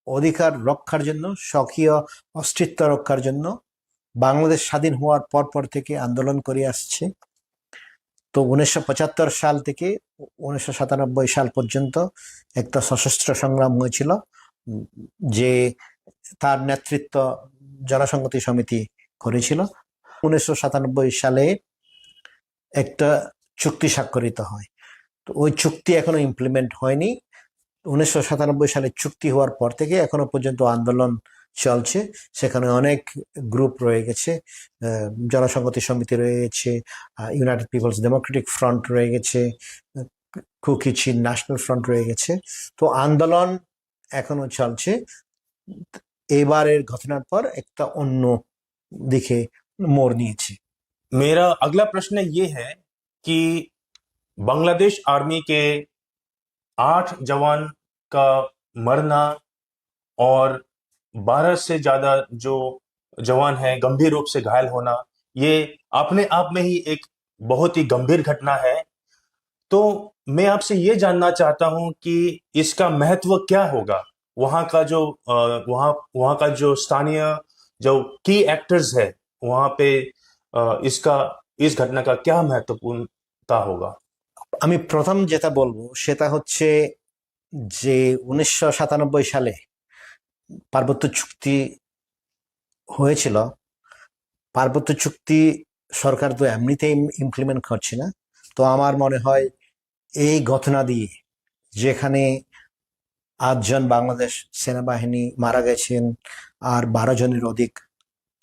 অধিকার রক্ষার জন্য, স্বকীয় অস্তিত্ব রক্ষার জন্য বাংলাদেশ স্বাধীন হওয়ার পর পর থেকে আন্দোলন করে আসছে। তো উনিশশো পঁচাত্তর সাল থেকে উনিশশো সাতানব্বই সাল পর্যন্ত একটা সশস্ত্র সংগ্রাম হয়েছিল, উম, যে তার নেতৃত্ব জনসংহতি সমিতি করেছিল। উনিশশো সাতানব্বই সালে একটা চুক্তি স্বাক্ষরিত হয়। তো ওই চুক্তি এখনো ইমপ্লিমেন্ট হয়নি। উনিশশো সাতানব্বই সালে চুক্তি হওয়ার পর থেকে এখনো পর্যন্ত আন্দোলন চলছে। সেখানে অনেক গ্রুপ রয়ে গেছে, আহ, জনসংহতি সমিতি রয়ে গেছে, আহ, ইউনাইটেড পিপলস ডেমোক্রেটিক ফ্রন্ট রয়ে গেছে, কুকি চিন ন্যাশনাল ফ্রন্ট রয়ে গেছে। তো আন্দোলন এখনো চলছে। এবারের ঘটনার পর একটা অন্য দিকে মোড় নিয়েছে। मेरा अगला प्रश्न ये है कि बांग्लादेश आर्मी के आठ जवान का मरना और बारह से ज्यादा जो जवान हैं गंभीर रूप से घायल होना, ये अपने आप में ही एक बहुत ही गंभीर घटना है। तो मैं आपसे ये जानना चाहता हूं कि इसका महत्व क्या होगा, वहां का जो अ, वहां वहां का जो स्थानीय जो की एक्टर्स है वहां पे, अ, इसका इस घटना का क्या महत्वपूर्णता होगा? আমি প্রথম যেটা বলবো সেটা হচ্ছে যে উনিশশো সাতানব্বই সালে পার্বত্য চুক্তি হয়েছিল। পার্বত্য চুক্তি সরকার তো এমনিতেই ইমপ্লিমেন্ট করছে না। তো আমার মনে হয় এই ঘটনা দিয়ে, যেখানে আটজন বাংলাদেশ সেনাবাহিনী মারা গেছেন আর বারো জনের অধিক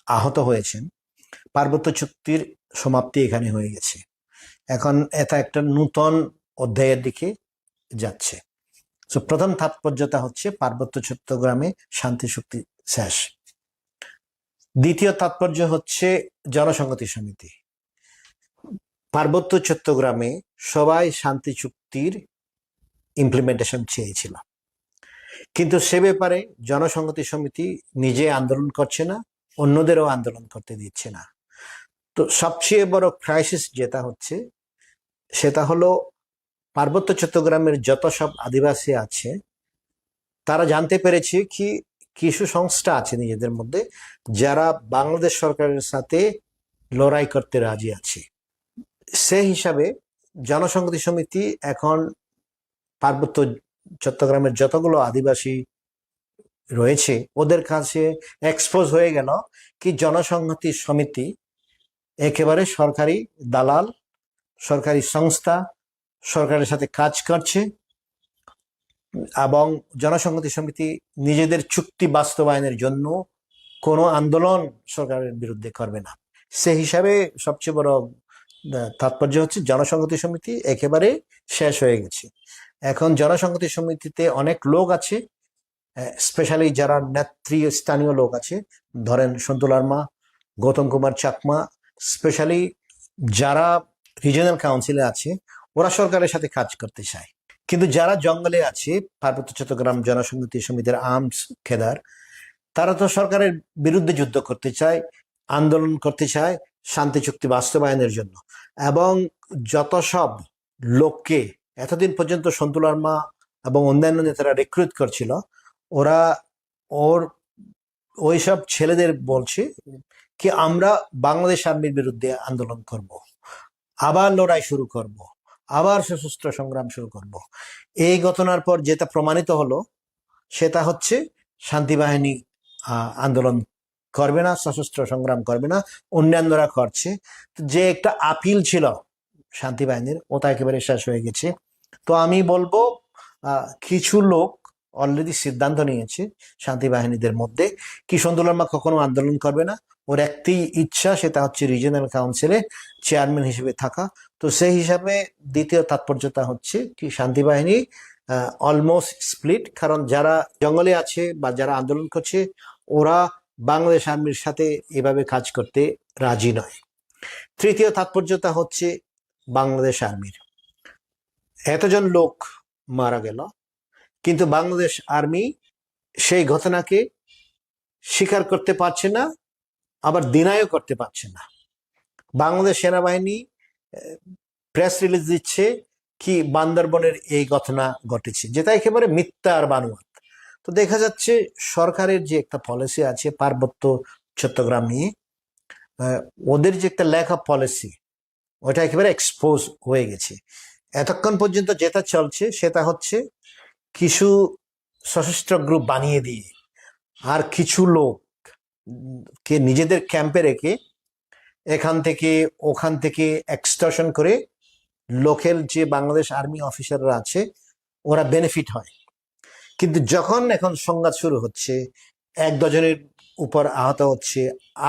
আহত হয়েছেন, পার্বত্য চুক্তির সমাপ্তি এখানে হয়ে গেছে। এখন এটা একটা নূতন অধ্যায়ের দিকে যাচ্ছে। তো প্রথম তাৎপর্যটা হচ্ছে পার্বত্য চট্টগ্রামে শান্তি চুক্তি শেষ। দ্বিতীয় তাৎপর্য হচ্ছে জনসংহতি সমিতি। পার্বত্য চট্টগ্রামে সবাই শান্তি চুক্তির ইমপ্লিমেন্টেশন চেয়েছিল, কিন্তু সে ব্যাপারে জনসংহতি সমিতি নিজে আন্দোলন করছে না, অন্যদেরও আন্দোলন করতে দিচ্ছে না। তো সবচেয়ে বড় ক্রাইসিস যেটা হচ্ছে, সেটা হলো পার্বত্য চট্টগ্রামের যত সব আদিবাসী আছে, তারা জানতে পেরেছে কি কিছু সংস্থা আছে নিজেদের মধ্যে, যারা বাংলাদেশ সরকারের সাথে লড়াই করতে রাজি আছে। সেই হিসাবে জনসংহতি সমিতি এখন পার্বত্য চট্টগ্রামের যতগুলো আদিবাসী রয়েছে, ওদের কাছে এক্সপোজ হয়ে গেল কি জনসংহতি সমিতি একেবারে সরকারি দালাল, সরকারি সংস্থা, সরকারের সাথে কাজ করছে। এবং জনসংহতি সমিতি নিজেদের চুক্তি বাস্তবায়নের জন্য কোনো আন্দোলন সরকারের বিরুদ্ধে করবে না। সে হিসাবে সবচেয়ে বড় আহ, তাৎপর্য হচ্ছে জনসংহতি সমিতি একেবারে শেষ হয়ে গেছে। এখন জনসংহতি সমিতিতে অনেক লোক আছে, স্পেশালি যারা নেতৃস্থানীয় লোক আছে, ধরেন সন্তু লারমা, গৌতম কুমার চাকমা, স্পেশালি যারা রিজিওনাল কাউন্সিলে আছে, ওরা সরকারের সাথে কাজ করতে চায়। কিন্তু যারা জঙ্গলে আছে, পার্বত্য চট্টগ্রাম জনসংহতি সমিতির আর্মস ক্যাডার, তারা তো সরকারের বিরুদ্ধে যুদ্ধ করতে চায়, আন্দোলন করতে চায় শান্তি চুক্তি বাস্তবায়নের জন্য। এবং যত সব লোককে এতদিন পর্যন্ত সন্তু লারমা এবং অন্যান্য নেতারা রিক্রুট করছিল, ওরা ওর ওইসব ছেলেদের বলছে কি, "আমরা বাংলাদেশ আর্মির বিরুদ্ধে আন্দোলন করব, আবার লড়াই শুরু করব, আবার সশস্ত্র সংগ্রাম শুরু করব।" এই ঘটনার পর যেটা প্রমাণিত হলো, সেটা হচ্ছে শান্তি বাহিনী, আহ, আন্দোলন করবে না, সশস্ত্র সংগ্রাম করবে না, অন্যান্যরা করছে। তো যে একটা আপিল ছিল শান্তি বাহিনীর, ওটা একেবারে শেষ হয়ে গেছে। তো আমি বলবো, আহ, কিছু লোক অলরেডি সিদ্ধান্ত নিয়েছে শান্তি বাহিনীদের মধ্যে কি সন্তু লারমা কখনো আন্দোলন করবে না। ওর একটি ইচ্ছা, সেটা হচ্ছে রিজিওনাল কাউন্সিলে চেয়ারম্যান হিসেবে থাকা। তো সেই হিসাবে দ্বিতীয় তাৎপর্যতা হচ্ছে কি শান্তি বাহিনী অলমোস্ট স্প্লিট, কারণ যারা জঙ্গলে আছে বা যারা আন্দোলন করছে, ওরা বাংলাদেশ আর্মির সাথে এভাবে কাজ করতে রাজি নয়। তৃতীয় তাৎপর্যতা হচ্ছে বাংলাদেশ আর্মির এতজন লোক মারা গেল, কিন্তু বাংলাদেশ আর্মি সেই ঘটনাকে স্বীকার করতে পারছে না, আবার ডিনাইও করতে পারছে না। বাংলাদেশ সেনাবাহিনী প্রেস রিলিজ দিচ্ছে কি বান্দরবনের এই ঘটনা ঘটেছে, যেটা একেবারে মিথ্যা আর বানোয়াট। তো দেখা যাচ্ছে সরকারের যে একটা পলিসি আছে পার্বত্য চট্টগ্রাম নিয়ে, আহ, ওদের যে একটা ল্যাক অফ পলিসি, ওটা একেবারে এক্সপোজ হয়ে গেছে। এতক্ষণ পর্যন্ত যেটা চলছে সেটা হচ্ছে কিছু সশস্ত্র গ্রুপ বানিয়ে দিয়ে আর কিছু লোক, উম, কে নিজেদের ক্যাম্পে রেখে এখান থেকে ওখান থেকে এক্সটর্শন করে লোকাল যে বাংলাদেশ আর্মি অফিসাররা আছে, ওরা বেনিফিট হয়। কিন্তু যখন এখন সংঘাত শুরু হচ্ছে, এক ডজনের উপর আহত হচ্ছে,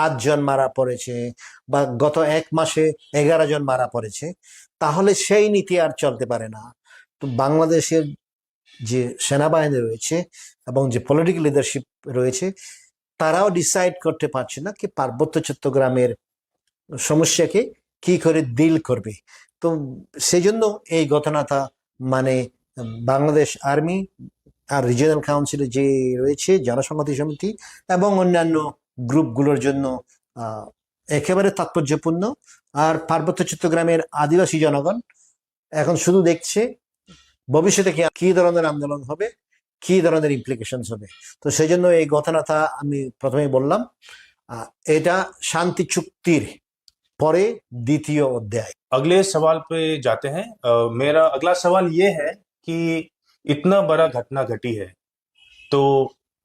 আট জন মারা পড়েছে, বা গত এক মাসে এগারো জন মারা পড়েছে, তাহলে সেই নীতি আর চলতে পারে না। তো বাংলাদেশের যে সেনাবাহিনী রয়েছে এবং যে পলিটিক্যাল লিডারশিপ রয়েছে, তারাও ডিসাইড করতে পারছে না কি পার্বত্য চট্টগ্রামের সমস্যাকে কি করে ডিল করবে। তো সেই জন্য এই ঘটনাটা, মানে, বাংলাদেশ আর্মি আর রিজিওনাল কাউন্সিলে যে রয়েছে জনসংহতি সমিতি এবং অন্যান্য গ্রুপগুলোর জন্য, আহ, একেবারে তাৎপর্যপূর্ণ। আর পার্বত্য চট্টগ্রামের আদিবাসী জনগণ এখন শুধু দেখছে ভবিষ্যতে কি, কি ধরনের আন্দোলন হবে, কি ধরনের ইমপ্লিকেশনস হবে। তো সেই জন্য এই ঘটনাটা আমি প্রথমেই বললাম, আহ, এটা শান্তি চুক্তির পরে দ্বিতীয় অধ্যায়। अगले सवाल पे जाते हैं। अ, मेरा अगला सवाल ये है कि इतना बड़ा घटना घटी है, तो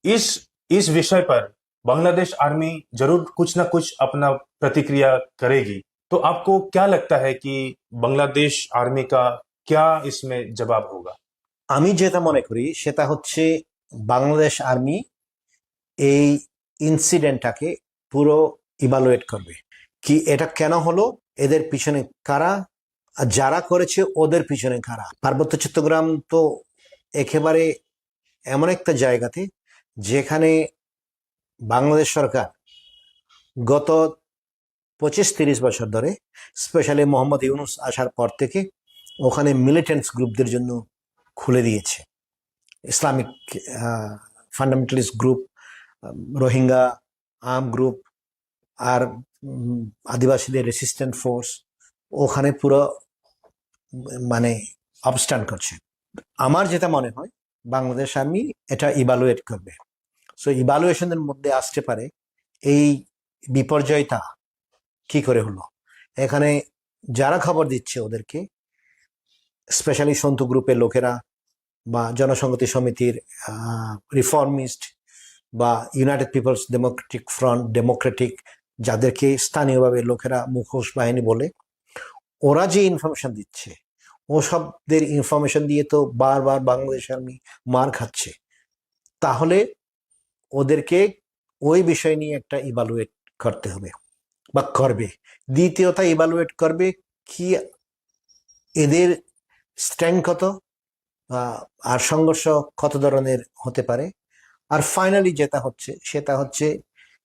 इस इस विषय पर बांग्लादेश आर्मी जरूर कुछ ना कुछ अपना प्रतिक्रिया करेगी। तो आपको क्या लगता है कि बांग्लादेश आर्मी का क्या इसमें जवाब होगा? আমি যেটা মনে করি সেটা হচ্ছে বাংলাদেশ আর্মি এই ইনসিডেন্টটাকে পুরো ইভালুয়েট করবে, কি এটা কেন হলো, এদের পিছনে কারা, আর যারা করেছে ওদের পিছনে কারা। পার্বত্য চট্টগ্রাম তো একেবারে এমন একটা জায়গাতে যেখানে বাংলাদেশ সরকার গত পঁচিশ তিরিশ বছর ধরে, স্পেশালি মোহাম্মদ ইউনুস আসার পর থেকে, ওখানে মিলিটেন্টস গ্রুপদের জন্য খুলে দিয়েছে। Islamic fundamentalist group, Rohingya arm group, আর উম, আদিবাসীদের রেসিস্ট্যান্ট ফোর্স ওখানে পুরো, উম, মানে, অবস্ট্যান্ড করছে। আমার যেটা মনে হয়, বাংলাদেশ আর্মি এটা ইভালুয়েট করবে। সো ইভালুয়েশনের মধ্যে আসতে পারে এই বিপর্যয়টা কি করে হলো। এখানে যারা খবর দিচ্ছে ওদেরকে, স্পেশালি সন্তু গ্রুপের লোকেরা বা জনসংহতি সমিতির রিফর্মিস্ট বা united people's democratic front, democratic, যাদেরকে স্থানীয়ভাবে লোকেরা মুখোশ বাহিনী বলে, ওরা যে ইনফরমেশন দিচ্ছে, ওসবদের ইনফরমেশন দিয়ে তো বারবার বাংলাদেশ আর্মি মার খাচ্ছে। তাহলে ওদেরকে ওই বিষয় নিয়ে একটা ইভালুয়েট করতে হবে বা করবে। দ্বিতীয়টা ইভালুয়েট করবে কি এদের স্ট্রেংথ কত, আহ, আর সংঘর্ষ কত ধরনের হতে পারে। আর ফাইনালি যেটা হচ্ছে, সেটা হচ্ছে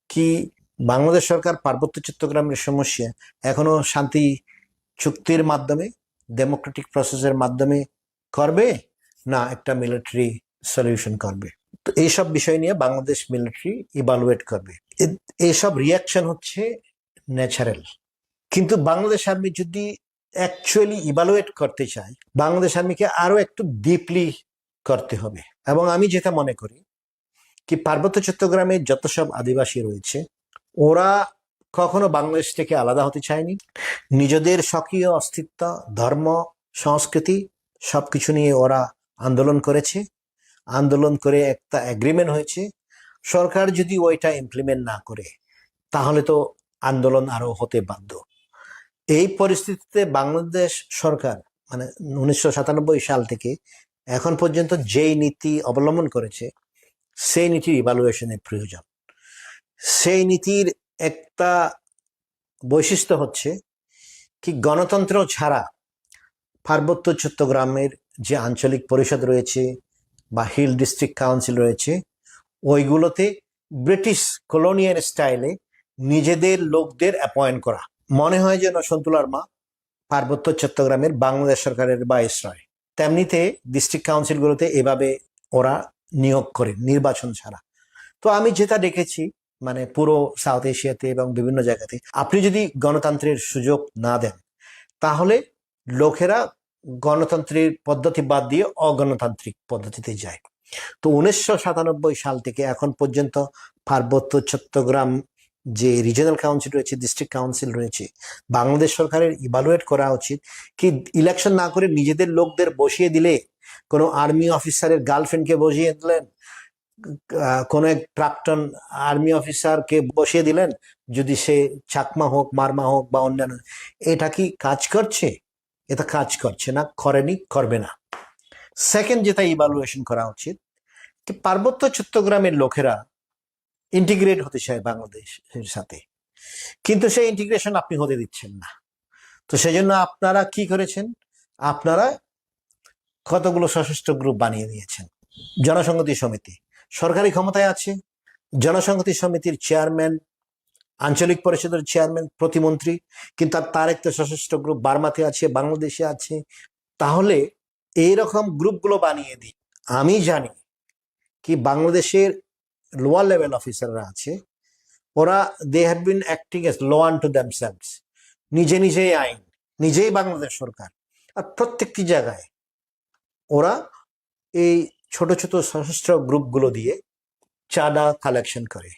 কি, বাংলাদেশ সরকার পার্বত্য চট্টগ্রামের সমস্যা এখনো শান্তি চুক্তির মাধ্যমে, ডেমোক্রেটিক প্রসেসের মাধ্যমে করবে, না একটা মিলিটারি সলিউশন করবে। তো এইসব বিষয় নিয়ে বাংলাদেশ মিলিটারি ইভালুয়েট করবে। এ- এইসব রিয়াকশন হচ্ছে ন্যাচারাল। কিন্তু বাংলাদেশ আর্মি যদি অ্যাকচুয়ালি ইভালুয়েট করতে চায়, বাংলাদেশ আর্মিকে আরো একটু ডিপলি করতে হবে। এবং আমি যেটা মনে করি কি, পার্বত্য চট্টগ্রামে যত সব আদিবাসী রয়েছে, ওরা কখনো বাংলাদেশ থেকে আলাদা হতে চায়নি। নিজেদের স্বকীয় অস্তিত্ব, ধর্ম, সংস্কৃতি সবকিছু নিয়ে ওরা আন্দোলন করেছে। আন্দোলন করে একটা এগ্রিমেন্ট হয়েছে। সরকার যদি ওইটা ইমপ্লিমেন্ট না করে, তাহলে তো আন্দোলন আরো হতে বাধ্য। এই পরিস্থিতিতে বাংলাদেশ সরকার, মানে, উনিশশো সাতানব্বই সাল থেকে এখন পর্যন্ত যেই নীতি অবলম্বন করেছে, সেই নীতির ইভালুয়েশনের প্রয়োজন। সেই নীতির একটা বৈশিষ্ট্য হচ্ছে কি, গণতন্ত্র ছাড়া পার্বত্য চট্টগ্রামের যে আঞ্চলিক পরিষদ রয়েছে বা হিল ডিস্ট্রিক্ট কাউন্সিল রয়েছে, ওইগুলোতে ব্রিটিশ কলোনিয়াল স্টাইলে নিজেদের লোকদের অ্যাপয়েন্ট করা। মনে হয় যেন সন্তুলার মা পার্বত্য চট্টগ্রামের বাংলাদেশ সরকারের ভাইসরয়। তেমনিতে ডিস্ট্রিক্ট কাউন্সিলগুলোতে এভাবে ওরা নিয়োগ করে নির্বাচন ছাড়া। তো আমি যেটা দেখেছি, মানে, পুরো সাউথ এশিয়াতে এবং বিভিন্ন জায়গাতে, আপনি যদি গণতন্ত্রের সুযোগ না দেন, তাহলে লোকেরা গণতন্ত্রের পদ্ধতি বাদ দিয়ে অগণতান্ত্রিক পদ্ধতিতে যায়। তো উনিশশো সাতানব্বই সাল থেকে এখন পর্যন্ত পার্বত্য চট্টগ্রাম যে রিজিয়নাল কাউন্সিল রয়েছে, ডিস্ট্রিক্ট কাউন্সিল রয়েছে, বাংলাদেশ সরকারের ইভালুয়েট করা উচিত কি, ইলেকশন না করে নিজেদের লোকদের বসিয়ে দিলে, কোনো আর্মি অফিসারের গার্লফ্রেন্ডকে বসিয়ে দিলেন, আহ, কোনো এক প্রাক্তন আর্মি অফিসারকে বসিয়ে দিলেন, যদি সে চাকমা হোক, মারমা হোক বা অন্যান্য, এটা কি কাজ করছে? এটা কাজ করছে না, করেনি, করবে না। সেকেন্ড যেটা ইভালুয়েশন করা উচিত, কি পার্বত্য চট্টগ্রামের লোকেরা ইন্টিগ্রেট হতে চায় বাংলাদেশের সাথে, কিন্তু সেই ইন্টিগ্রেশন আপনি হতে দিচ্ছেন না। তো সেই জন্য আপনারা কি করেছেন? আপনারা কতগুলো সশস্ত্র গ্রুপ বানিয়ে দিয়েছেন। জনসংহতি সমিতি সরকারি ক্ষমতায় আছে, জনসংহতি সমিতির চেয়ারম্যান, আঞ্চলিক পরিষদের চেয়ারম্যান, প্রতিমন্ত্রী, কিন্তু তার, তার একটা সশস্ত্র গ্রুপ বার্মাতে আছে, বাংলাদেশে আছে। তাহলে এইরকম গ্রুপগুলো বানিয়ে দিই। আমি জানি কি, বাংলাদেশের লোয়ার লেভেল অফিসাররা আছে, ওরা, they have been acting as law unto themselves, নিজে নিজেই আইন, নিজেই বাংলাদেশ সরকার। আর প্রত্যেকটি জায়গায় ওরা এই ছোট ছোট সশস্ত্র গ্রুপগুলো দিয়ে চাঁদা কালেকশন করে।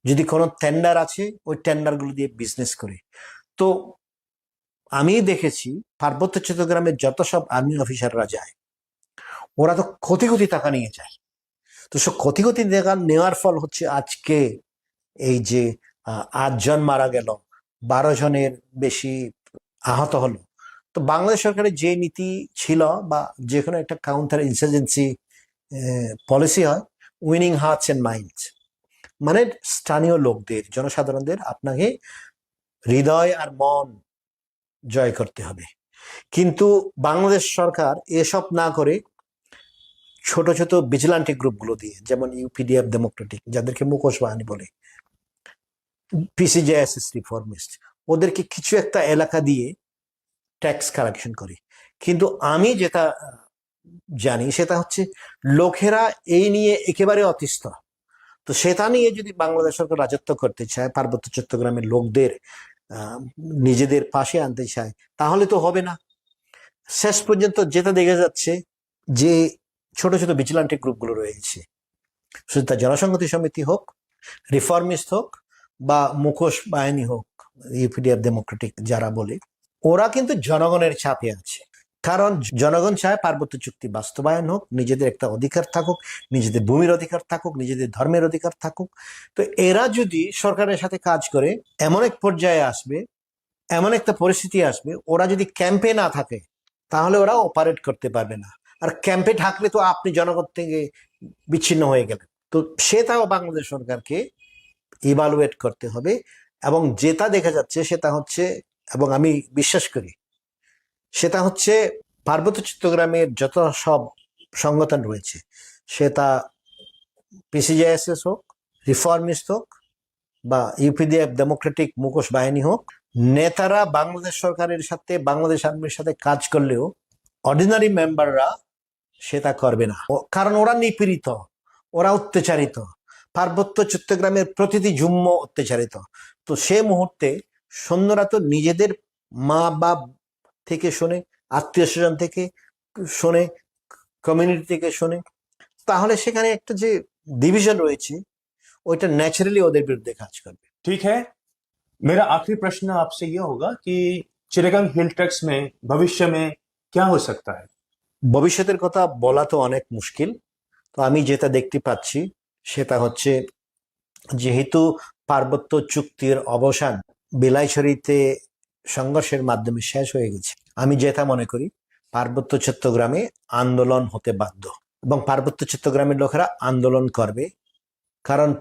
যদি কোনো টেন্ডার আছে, ওই টেন্ডারগুলো দিয়ে বিজনেস করে। তো আমি দেখেছি, পার্বত্য চট্টগ্রামে যত সব আর্মি অফিসাররা যায়, ওরা তো কোটি কোটি টাকা নিয়ে যায়। তো সব কোটি কোটি টাকা নেওয়ার ফল হচ্ছে আজকে এই যে, আহ, আট জন মারা গেল, বারো জনের বেশি আহত হলো। তো বাংলাদেশ সরকারের যে নীতি ছিল বা যে কোনো একটা কাউন্টার ইনসার্জেন্সি পলিসি হয়, উইনিং হার্টস অ্যান্ড মাইন্ডস, মানে স্থানীয় লোকদের, জনসাধারণদের আপনাকে হৃদয় আর মন জয় করতে হবে। কিন্তু বাংলাদেশ সরকার এসব না করে ছোট ছোট ভিজিলান্টি গ্রুপগুলো দিয়ে, যেমন ইউপিডিএফ ডেমোক্রেটিক, যাদেরকে মুখোশ বাহিনী বলে, পিসিজেএসএস রিফর্মিস্ট, ওদেরকে কিছু একটা এলাকা দিয়ে ট্যাক্স কালেকশন করে। কিন্তু আমি যেটা জানি সেটা হচ্ছে লোকেরা এই নিয়ে একেবারে অতিষ্ঠ। তো সেটা নিয়ে যদি বাংলাদেশ সরকার রাজত্ব করতে চায়, পার্বত্য চট্টগ্রামের লোকদের, আহ, নিজেদের পাশে আনতে চায়, তাহলে তো হবে না। শেষ পর্যন্ত যেটা দেখা যাচ্ছে যে ছোট ছোট ভিজিলান্টি গ্রুপগুলো রয়েছে, সেটা জনসংহতি সমিতি হোক, রিফর্মিস্ট হোক বা মুখোশ বাহিনী হোক, ইউপিডিএফ ডেমোক্রেটিক যারা বলে, ওরা কিন্তু জনগণের চাপে আছে। কারণ জনগণ চায় পার্বত্য চুক্তি বাস্তবায়ন হোক, নিজেদের একটা অধিকার থাকুক, নিজেদের ভূমির অধিকার থাকুক, নিজেদের ধর্মের অধিকার থাকুক। তো এরা যদি সরকারের সাথে কাজ করে, এমন এক পর্যায়ে আসবে, এমন একটা পরিস্থিতি আসবে, ওরা যদি ক্যাম্পে না থাকে, তাহলে ওরা অপারেট করতে পারবে না। আর ক্যাম্পে থাকলে তো আপনি জনগণ থেকে বিচ্ছিন্ন হয়ে গেলেন। তো সেটাও বাংলাদেশ সরকারকে ইভালুয়েট করতে হবে। এবং যেটা দেখা যাচ্ছে সেটা হচ্ছে এবং আমি বিশ্বাস করি, সেটা হচ্ছে পার্বত্য চট্টগ্রামের যত সব সংগঠন রয়েছে, সেটা পিসিজেএসএস হোক, রিফর্মিস্ট হোক, বা ইউপিডিএফ ডেমোক্রেটিক মুখোশ বাহিনী হোক, নেতারা বাংলাদেশ সরকারের সাথে, বাংলাদেশ আর্মির সাথে কাজ করলেও অর্ডিনারি মেম্বাররা সেটা করবে না। ও- কারণ ওরা নিপীড়িত, ওরা অত্যাচারিত, পার্বত্য চট্টগ্রামের প্রতিটি জুম্ম অত্যাচারিত। তো সে মুহূর্তে সৈন্যরা তো নিজেদের মা বাপ থেকে শোনে, আত্মীয় স্বজন থেকে শোনে, কমিউনিটি থেকে শোনে, তাহলে সেখানে একটা যে ডিভিশন রয়েছে, ওইটা ন্যাচারালি ওদের বিরুদ্ধে কাজ করবে। ठीक है, मेरा आखिरी प्रश्न आपसे यह होगा कि चिटागांग हिल ट्रैक्ट्स में भविष्य में क्या हो सकता है? ভবিষ্যতের কথা বলা তো অনেক মুশকিল। তো আমি যেটা দেখতে পাচ্ছি, সেটা হচ্ছে, যেহেতু পার্বত্য চুক্তির অবসান বিলাইছড়িতে সংঘর্ষের মাধ্যমে শেষ হয়ে গেছে, আমি যেটা মনে করি, পার্বত্য চট্টগ্রামে আন্দোলন হতে বাধ্য এবং পার্বত্য চট্টগ্রামের লোকেরা আন্দোলন করবে। কারণ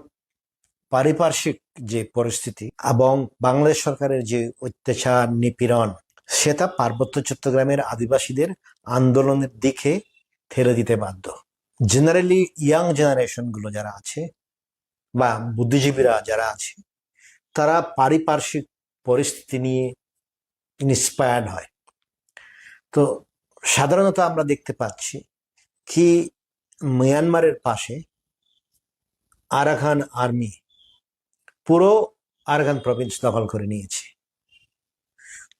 পারিপার্শ্বিক যে পরিস্থিতি এবং বাংলাদেশ সরকারের যে অত্যাচার, নিপীড়ন, সেটা পার্বত্য চট্টগ্রামের আদিবাসীদের আন্দোলনের দিকে ঠেলে দিতে বাধ্য। জেনারেলি ইয়াং জেনারেশনগুলো যারা আছে বা বুদ্ধিজীবীরা যারা আছে, তারা পারিপার্শ্বিক পরিস্থিতি নিয়ে ইন্সপায়ার্ড হয়। তো সাধারণত আমরা দেখতে পাচ্ছি কি, মিয়ানমারের পাশে আরাকান আর্মি পুরো আরাকান প্রভিন্স দখল করে নিয়েছে।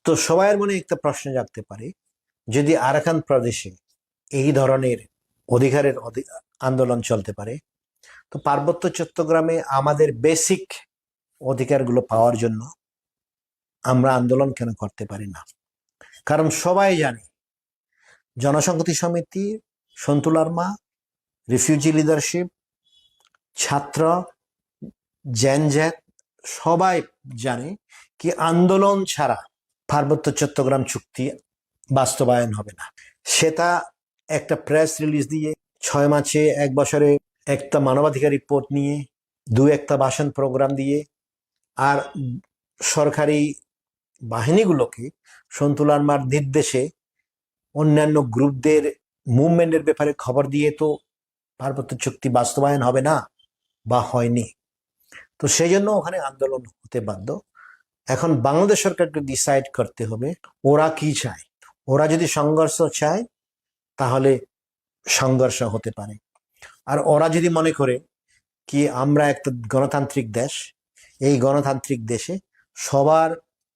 তো সবার মনে একটা প্রশ্ন জাগতে পারে, যদি আরাকান প্রদেশে এই ধরনের অধিকারের অধি- আন্দোলন চলতে পারে, তো পার্বত্য চট্টগ্রামে আমাদের বেসিক অধিকারগুলো পাওয়ার জন্য আমরা আন্দোলন কেন করতে পারি না? কারণ সবাই জানে, জনসংহতি সমিতি, সন্তুলার মা, রিফিউজি লিডারশিপ, ছাত্র, জেনজেট, সবাই জানে কি আন্দোলন ছাড়া পার্বত্য চট্টগ্রাম চুক্তি বাস্তবায়ন হবে না। সেটা একটা প্রেস রিলিজ দিয়ে, ছয় মাসে, এক বছরে একটা মানবাধিকার রিপোর্ট নিয়ে, দু একটা ভাষণ প্রোগ্রাম দিয়ে, আর সরকারি বাহিনীগুলোকে সন্তুলার মার নির্দেশে অন্যান্য গ্রুপদের মুভমেন্টের ব্যাপারে খবর দিয়ে তো পার্বত্য চুক্তি বাস্তবায়ন হবে না বা হয়নি। তো সেই জন্য ওখানে আন্দোলন হতে বাধ্য। এখন বাংলাদেশ সরকারকে ডিসাইড করতে হবে ওরা কি চায়। ওরা যদি সংঘর্ষ চায়, তাহলে সংঘর্ষ হতে পারে। আর ওরা যদি মনে করে কি আমরা একটা গণতান্ত্রিক দেশ, এই গণতান্ত্রিক দেশে সবার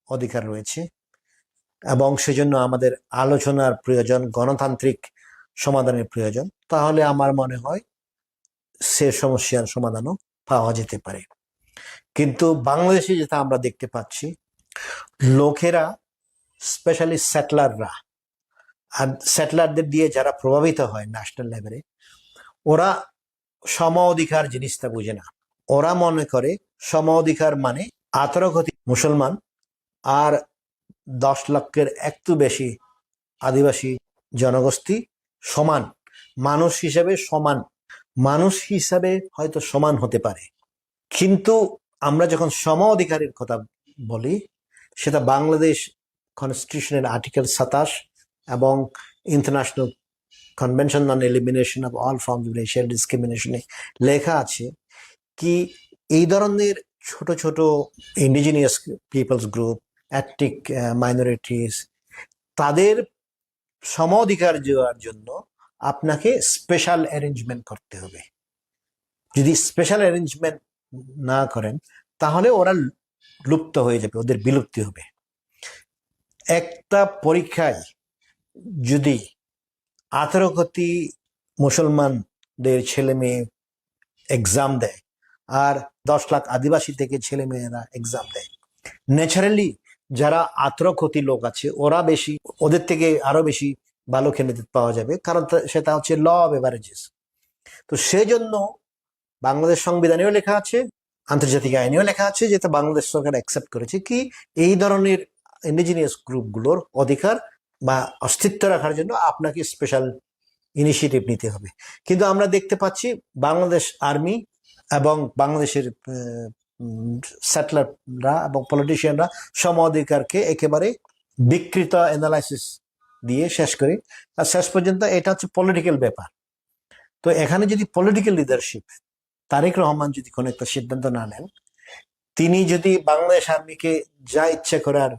অধিকার রয়েছে এবং সেজন্য আমাদের আলোচনার প্রয়োজন, গণতান্ত্রিক সমাধানের প্রয়োজন, তাহলে আমার মনে হয় সে সমস্যার সমাধানও পাওয়া যেতে পারে। কিন্তু বাংলাদেশে যেটা আমরা দেখতে পাচ্ছি, লোকেরা, স্পেশালি সেটলাররা, আর সেটলারদের দিয়ে যারা প্রভাবিত হয় ন্যাশনাল লেভেলে, ওরা সম অধিকার জিনিসটা বুঝে না। ওরা মনে করে সম অধিকার মানে আঠারো কোটি মুসলমান আর দশ লক্ষের একটু বেশি আদিবাসী জনগোষ্ঠী সমান, মানুষ হিসাবে সমান। মানুষ হিসাবে হয়তো সমান হতে পারে, কিন্তু আমরা যখন সম অধিকারের কথা বলি, সেটা বাংলাদেশ কনস্টিটিউশনের আর্টিকেল সাতাশ এবং international convention on elimination of all forms of racial ডিসক্রিমিনেশনে লেখা আছে কি, এই ধরনের ছোট ছোট indigenous peoples group, ethnic minorities, তাদের সম অধিকার দেওয়ার জন্য আপনাকে স্পেশাল অ্যারেঞ্জমেন্ট করতে হবে। যদি স্পেশাল অ্যারেঞ্জমেন্ট না করেন, তাহলে ওরা লুপ্ত হয়ে যাবে, ওদের বিলুপ্তি হবে। একটা পরীক্ষায় যদি আঠারো কোটি মুসলমানদের ছেলে মেয়ে এক্সাম দেয় আর দশ লাখ আদিবাসী থেকে ছেলে মেয়েরা এক্সাম দেয়, ন্যাচারালি যারা আঠারো কোটি লোক আছে, ওরা বেশি, ওদের থেকে আরো বেশি ভালো ক্যান্ডিডেট পাওয়া যাবে, কারণ তা- সেটা হচ্ছে ল অফ এভারেজেস। তো সেই জন্য বাংলাদেশ সংবিধানেও লেখা আছে, আন্তর্জাতিক আইনেও লেখা আছে, যেটা বাংলাদেশ সরকার অ্যাকসেপ্ট করেছে কি, এই ধরনের ইন্ডিজিনিয়াস গ্রুপগুলোর অধিকার বা অস্তিত্ব রাখার জন্য আপনাকে স্পেশাল ইনিশিয়েটিভ নিতে হবে। কিন্তু আমরা দেখতে পাচ্ছি বাংলাদেশ আর্মি এবং বাংলাদেশের আহ, সেটেলাররা এবং পলিটিশিয়ানরা সম অধিকারকে একেবারে বিকৃত অ্যানালাইসিস দিয়ে শেষ করে। আর শেষ পর্যন্ত এটা হচ্ছে পলিটিক্যাল ব্যাপার। তো এখানে যদি পলিটিক্যাল লিডারশিপ, তারেক রহমান যদি কোনো একটা সিদ্ধান্ত না নেন, তিনি যদি বাংলাদেশ আর্মিকে যা ইচ্ছে করার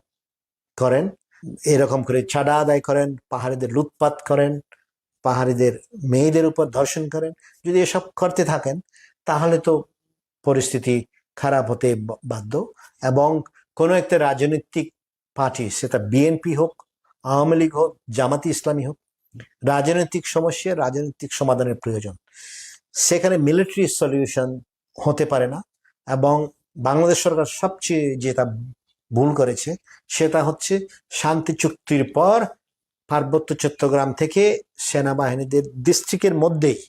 করেন, এরকম করে চাঁদা আদায় করেন, পাহাড়িদের লুটপাট করেন, পাহাড়িদের মেয়েদের উপর ধর্ষণ করেন, যদি এসব করতে থাকেন, তাহলে তো পরিস্থিতি খারাপ হতে ব- বাধ্য। এবং কোনো একটা রাজনৈতিক পার্টি, সেটা বিএনপি হোক, আওয়ামী লীগ হোক, জামাতি ইসলামী হোক, রাজনৈতিক সমস্যা রাজনৈতিক সমাধানের প্রয়োজন। সেখানে মিলিটারি সলিউশন হতে পারে না। এবং বাংলাদেশ সরকার সবচেয়ে যেটা ভুল করেছে, সেটা হচ্ছে শান্তি চুক্তির পর পার্বত্য চট্টগ্রাম থেকে সেনাবাহিনীদের ডিস্ট্রিক্টের মধ্যেই,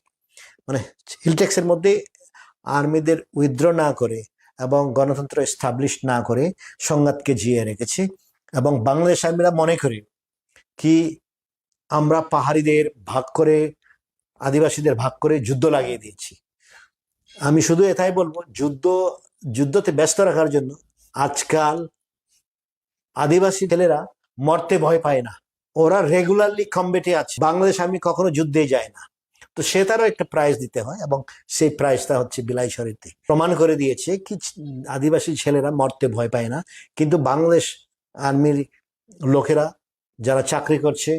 মানে হিলটেক্সের মধ্যে আর্মিদের উইথড্র না করে এবং গণতন্ত্র এস্টাবলিশ না করে সংঘাতকে জিয়ে রেখেছে। এবং বাংলাদেশ আর্মিরা মনে করে কি আমরা পাহাড়িদের ভাগ করে, আদিবাসীদের ভাগ করে যুদ্ধ লাগিয়ে দিয়েছি। আমি শুধু এটাই বলবো, যুদ্ধ যুদ্ধতে ব্যস্ত রাখার জন্য আজকাল আদিবাসী ছেলেরা মরতে ভয় পায় না, ওরা রেগুলারলি কমব্যাটে আছে। বাংলাদেশ আর্মি কখনো যুদ্ধে যায় না, তো সেটারও একটা প্রাইস দিতে হয়, এবং সেই প্রাইসটা হচ্ছে বিলাই শরীরতে প্রমাণ করে দিয়েছে কি আদিবাসী ছেলেরা মরতে ভয় পায় না, কিন্তু বাংলাদেশ আর্মির লোকেরা যারা চাকরি করছে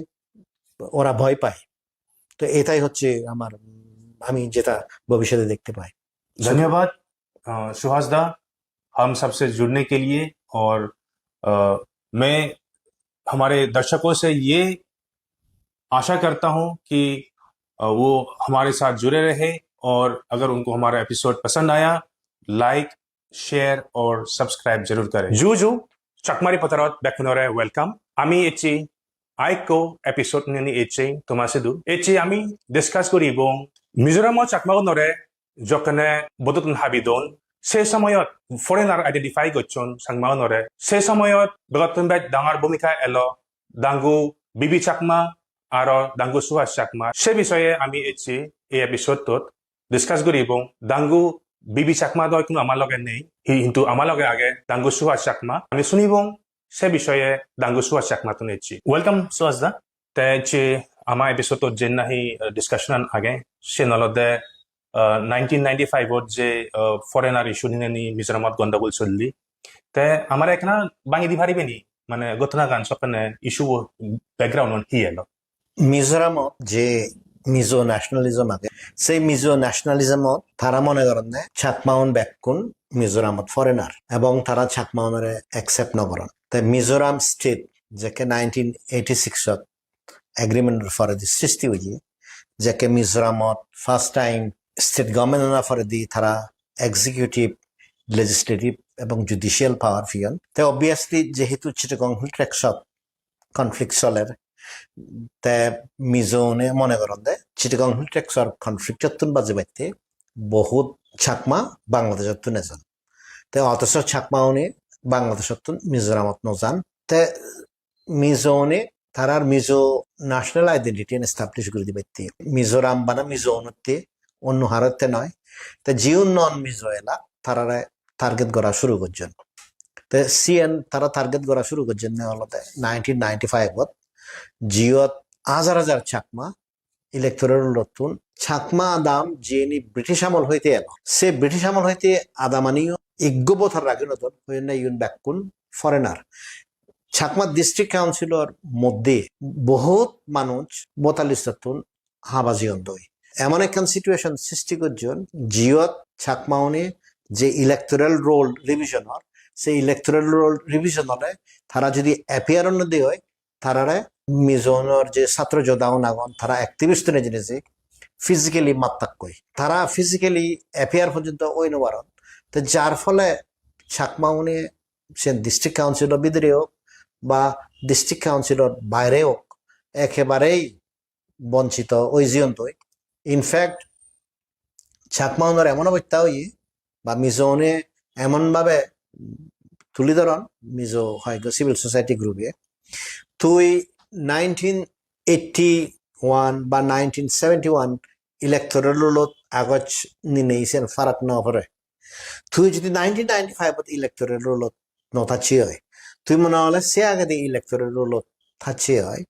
ওরা ভয় পায়। তো এটাই হচ্ছে আমার, আমি যেটা ভবিষ্যতে দেখতে পাই। धन्यवाद अ, सुहास दा, हम सबसे जुड़ने के लिए। और अ, मैं हमारे दर्शकों से ये आशा करता हूँ कि अ, वो हमारे साथ जुड़े रहे, और अगर उनको हमारा एपिसोड पसंद आया, लाइक, शेयर और सब्सक्राइब जरूर करें। Ju ju, Chakma Reporterot bekkunore welcome. Ami ecchi arekko episode nini ecchi toma sidu. Ecchi ami discuss guribong Mizoram-o Chakmagunore jokkene vote-ottun habi don, se somoyot foreigner identify gocchon Changmaunore. Se somoyot begottun bej dangor bhumika elo Dangu Bibi Chakma aro Dangu Suhas Chakma. Se bisoye ami ecchi ei episode-ot discuss guribong. Dangu Bibi Chakma do ekkunu ama loge nei, hi- hintu ama loge age Dangu Suhas Chakma. Ami sunibong se bisoye Dangu Suhas Chakma tun ecchi. Welcome Suhas da. Te ecchi ama episode-ot jen nahi, eh, discussion-an age, sen olode, eh, nineteen ninety-five-ot je, eh, foreigner issue nineni Mizoramot gondogol solli. Te amare ekkana bangi di paribe ni? Mane ghotonagan sokkene issue background-un hi elo? Mizoramot je Mizo nationalism age, sei Mizo nationalism-ot tara mone goronne Chakmaun bekkun Mizoramot foreigner, ebong tara Chakmaunore accept no goron. Te Mizoram state jekke nineteen eighty-six-ot agreement-or poredi sristi oye, jekke Mizoramot first time state government-or poredi tara executive, legislative ebong judicial power peyon. Te obviously jehetu Chittagong Hill Tracts-ot conflict soler, te Mizoune mone goronde Chittagong Hill Tracts-or conflict-ottun bajibatte bohut Chakma Bangladesh-ottun ejon. Te otoso Chakmaune Bangladesh-ottun Mizoramot no jan. Te Mizoune tarar Mizo national identity-an establish guri dibatte, Mizoram bana Mizounotte, onno harotte noi. Te jiun non Mizo elak, tarare target gora shuru gojjon. Te siyen tara target gora shuru gojjonne olode nineteen ninety-five-ot, jiyot hajar hajar Chakma electoral roll-ottun, Chakma adam jiyeni British amol hoite elo, se British amol hoite adamaniyo ekko voter rage no don, hoyonne iyun bekkun foreigner. Chakma District Council-or moddhe bohut manuj voter list-ottun haba jeyondoi. Emon ekkan situation sristi gojjon, jiyot Chakmaune je electoral roll revision or, se electoral roll revision ole tara jodi appear no de oi, tarare Mizounor je satro jodaun agon, tara activist-une jeinei physically mattakkoi. Tara physically appear porjonto oi no paron. Te jar phole Chakmaune sen District Council-o bidire hok ba District Council-or baire hok, ekebarei bonchito oi jeyondoi. In fact, Chakmaunor emon obosta oye, ba Mizoune emon bhabe tuli dhoron, Mizo hoyekko civil society group-e, tui nineteen eighty-one ba nineteen seventy-one electoral roll-ot agoj ninei sen farak no pore. Tui jodi nineteen ninety-five ot electoral roll ot no thacche oi, tui mone hole se agedi electoral roll ot thacche oi,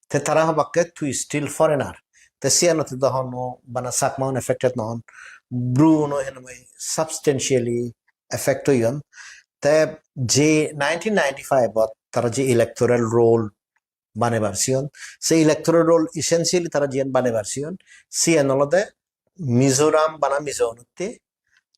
te tara hobakke tui still foreigner. Te siyanotte do hono bana Chakma un affected non, Bru un o henamai substantially affect oyon. Te je nineteen ninety-five ot tara je electoral roll banebar siyon, se electoral roll essentially tara jiyan banebar siyon, siyan olode Mizoram bana Mizo unotte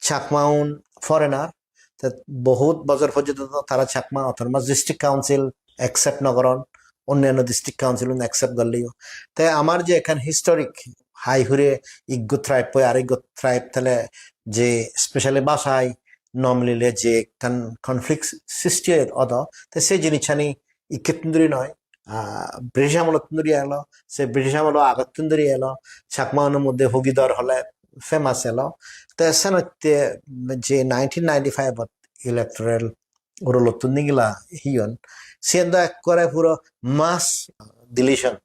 Chakma un foreigner, te bohut bojor porjonto tara Chakma Autonomous District Council accept no goron, onnanno district council un accept gorleyo. Te amar je ekkan historic hai hure iggo tribe poi ar iggo tribe tele je specially bhasai no milile je ekkan conflict sristi odo, te se jinissani ikkettun duri noi, ah, British amolottun duri elo, se British amolo agottun duri elo, Chakma unor moddhe hugidor hole famous elo. Te senotte je nineteen ninety-five ot electoral roll ottun nigila hiyon, siyen do ekkore puro mass deletion,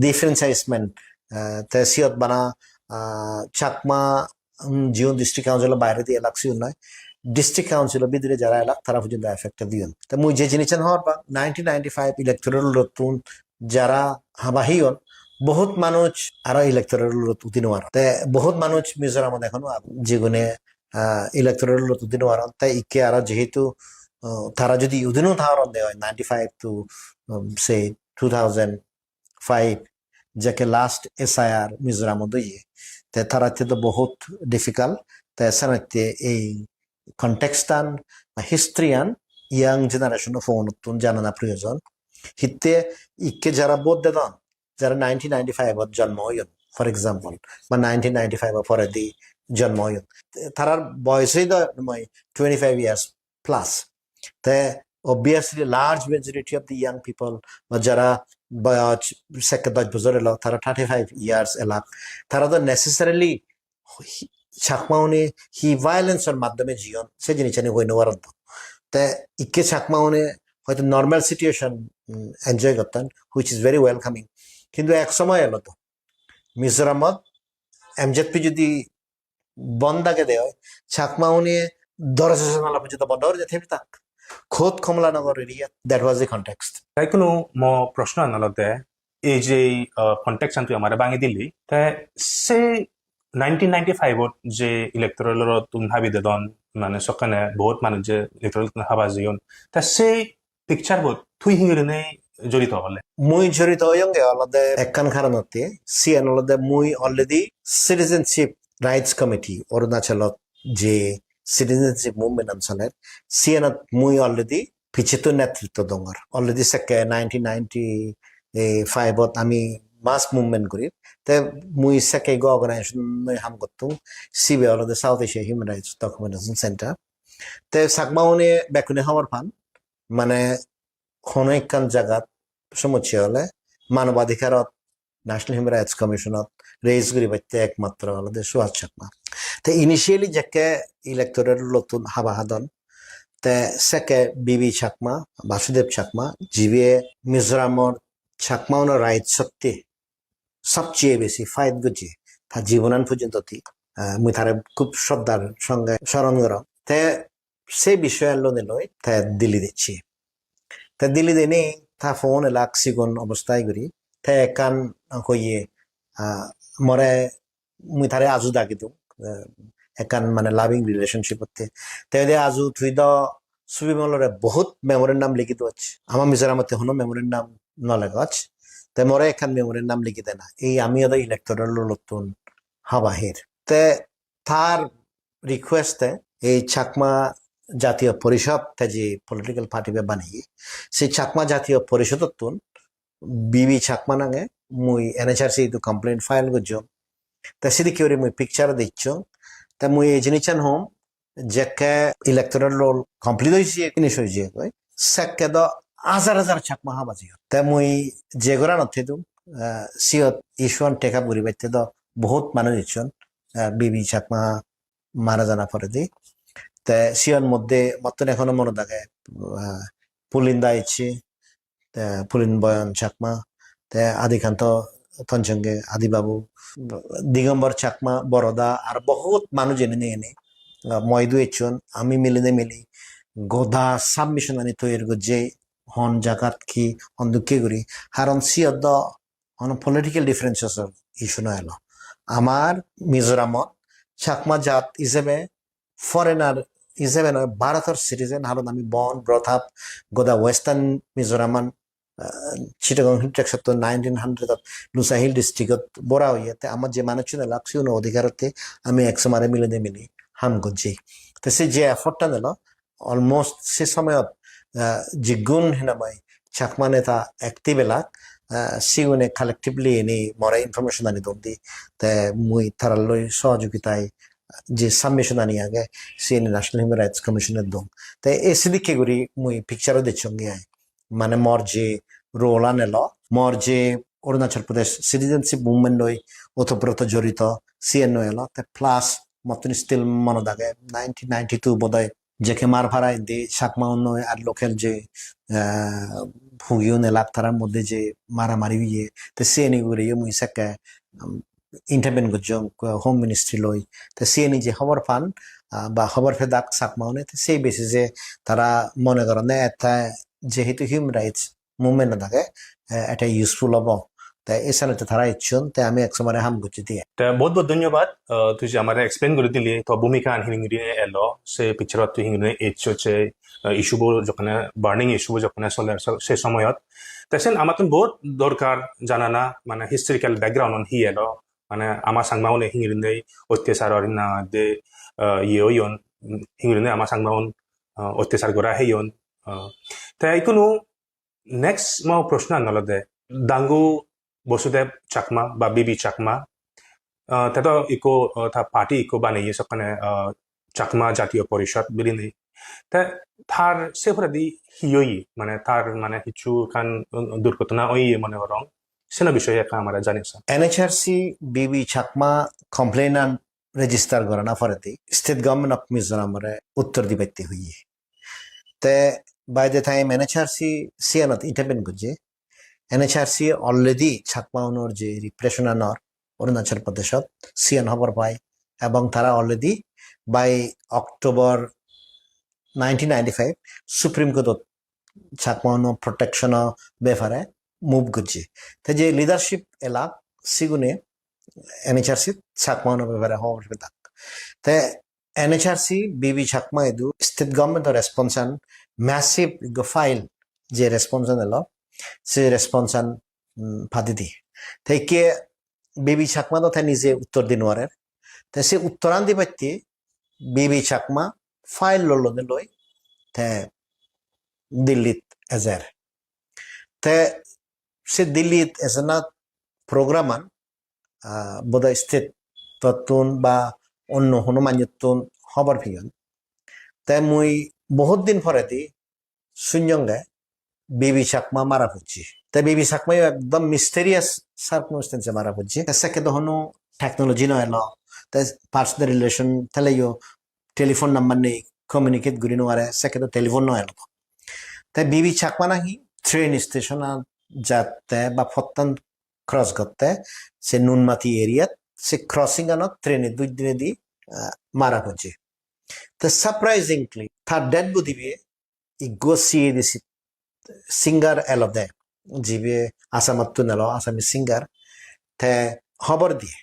disfranchisement, ah, te siyot bana, ah, Chakma, um, jiun district council o bairedi elak siun noi, district council o bidire jara elak tara porjonto affected oyon. Te mui je jinissan hobor pang, nineteen ninety-five electoral roll ottun jara haba hiyon, bohut manuj aro electoral roll ot udi no paron. Te bohut manuj Mizoramot ekhono agon, jigune, ah, electoral roll ot udi no paron. Te ikke aro jehetu, ah, tara jodi udi no paron de oi, ninety-five to, um, say two thousand five, jekke last S I R Mizoramot oye, te taratte do bohut difficult. Te senotte ei context an ba history an young generation o phone ottun janana proyojon. Hitte ikke jara vote dedon, jara nineteen ninety-five ot jonmo oyon, for example, ba nineteen ninety-five o poredi jonmo oyon, tarar boyos oi do moi twenty-five years plus. Te obviously large majority of the young people, ba jara boyos sekke dosh bojor elo, tara thirty-five years elak, tara do necessarily hi-, Chakma une hi violence or maddhome jiyon se jinissani hoi no paron do. Te ikke Chakma une hoyto normal situation, mm, enjoy gotton, which is very welcoming. Kintu ek somoy elo do Mizoramot M Z P jodi bon dage de oi, Chakma une doroja janala porjonto bondo gori de thebe thak. Khod Kamalanagar area, that was the context. Tai hono mo proshno an olode, ei je, ah, context an tui amare bangi dili, te se nineteen ninety-five ot je electoral roll ottun habi dedon, mane sokkene bohut manuj je electoral roll ottun haba jeyon, te se picture bot tui hi gurinei jorito ole? Mui jorito oyonge olode ekkan karonotte, siyan olode mui already Citizenship Rights Committee Arunachalot je citizenship movement an soler, siyanot mui already picchettun netritto dongor. Already sekke nineteen ninety-five ot ami mass movement gurir. Te mui sekke ekko organization loi ham gottung. Sibe olode South Asia Human Rights Documentation Center. Te Chakma une bekkune hobor pan, mane hono ekkan jagat somossya ole manobadhikarot National Human Rights Commission ot raise guribatte ekmatro olode Suhas Chakma. Te initially jekke electoral roll ottun haba hadon, te sekke B B Chakma, Basudev Chakma, jibe Mizoramor Chakma unor rights otte sobcheye besi fight gojje, ta jibonan porjonto di, ah, mui tare khub shraddhar songe soron gorong. Te se bishoyan lone loi te Delhi dicche. Te Delhi dine ta phone elak sigon obostai guri. Te ekkan hoye, ah, more mui tare aju dagi dung, ah, ekkan mane loving relationship otte. Te hoide, "Aju, tui do Subimolore bohut memorandum ligi doj. Ama Mizoramotte hono memorandum no legoj. Te more ekkan memorandum ligi dena. Ei ami odo electoral roll ottun haba her." Te tar request e ei Chakma Jatiyo Porishod te je political party be baniye, se Chakma Jatiyo Porishodottun B B Chakma nange mui N H R C idu complaint file gojjong. Te sidikke guri mui picture dicchong. Te mui ei jinissan hom, jekke electoral roll complete oye, finish oye goi, sekke do hajar hajar Chakma haba jeyon. Te mui je goranot thedung, ah, siyot issue an take up guribatte do bohut manuj ecchon, ah, B B Chakma mara jana poredi. Te siyon moddhe mottun ekhono monot age, ah, Pulinda ecche, te Pulin Boyon Chakma, te Adikanto Tonchonge, Adi Babu, Digombor Chakma, Boroda, ar bohut manuj eni eni. ah, moidu ecchon, ami milinei mili goda submission ani toyar gojje, hon jagat ki, hon dokke guri. Haron siyot do hono political differences or issue no elo. Amar Mizoramot Chakma jat ijebe, foreigner ijebe noi, Bharotor citizen, haron ami born, brought up, goda Western Mizoraman, ah, Chittagong Hill Tracts-ottun nineteen hundred-ot Lushai Hill district-ot bora oye, te amar je manuchchun elak, sigun odhikarotte ami ek somare milinei mili ham gojji. Te se je effort-tan elo, almost se somoyot, ah, jigun hinamai Chakma neta active elak, ah, sigune collectively ini more information ani don di. Te mui taralloi sohojogitai je submission ani age, siyeni National Human Rights Commission-e don. Te ei sidikke guri mui picture-o dechchonge ai. Mane mor je role-an elo, mor je Arunachal Pradesh citizenship movement loi otoproto jorito, siyen loi elo. Te plus mottun still monot age, nineteen ninety-two bodoi J K Marpara indi Chakma unnoi ar local je, eh, hugiun elak, tarar moddhe je maramari oye, te siyeni ugure yo mui sekke, um, intervene gojjong, uh, Home Ministry loi. Te siyeni je hobor pan, ah, ba hobor pedak Chakma une, te sei basis-e tara mone goronne ette jehetu human rights movement-ot age, eh, ette useful obo. Te ei senotte tara ecchon, te ami ek somare ham gocchi diye. Te bahut bahut dhonyobad, ah, tui je amare explain guri dili, to bhumika an hingurinei elo, se picture-ot tui hingurinei eccho, se, ah, issue bo jokkone, burning issue bo jokkone soler, so-, se somoyot. Te sen amattun bahut dorkar janana, mane historical background-un hi elo, mane ama Changma une hingurinei ottechar or hinang hoide, ah, iye oyon, hingurinei ama Changma un, ah, ottechar gora heyon. Ah, te ikkunu next mo proshno an olode, Dangu Basudev Chakma ba B B Chakma, ah, te do ikko, ah, ta party ikko baneye sokkene, ah, Chakma Jatiyo Porishad bilinei. Te tar se poredi hi oye, mane tar mane hissu ekkan durghotona oye mone gorong, seno bishoye ekka amare janei so. N H R C B B Chakma complaint an register gorana poredi State Government of Mizoram-ore uttor dibatte hoye. Te by the time N H R C siyanot intervene gojje, N H R C already Chakma unor je repression anor Arunachal Pradeshot, siyan hobor pai, ebong tara already by October nineteen ninety-five Supreme Court-ot Chakma unor protection-o bepare move gojje. Te je leadership elak, sigune N H R C Chakma unor bepare hobor pedak. Te N H R C B B Chakma idu state government-o response an, massive ekko file je response an elo, se response an, mm, padi di. Te ikke B B Chakma do te nije uttor di nw parer. Te se uttoran dibatte B B Chakma file lolone loi te Dillit ejer. Te se Dillit ejana program an, ah, bodoi state-ottun ba onno hono manjottun hobor peyon. Te mui bohut din poredi sunyonge B B Chakma mara pocche. Te B B Chakma yo ekdom mysterious circumstance-e mara pocche. Te sekke do hono technology no elo. Te personal relation teleyo telephone number nei, communicate guri no pare, sekke do telephone no elo. Te B B Chakma nahi train station-ot jatte ba pottan cross gotte, se Nunmati area-t, se crossing-anot train-e duj dinedi, ah, mara pocche. Te surprisingly, tar dead body-be ikko C A D C singer elode, jibe Assamottun elo, Assamese singer, te hobor diye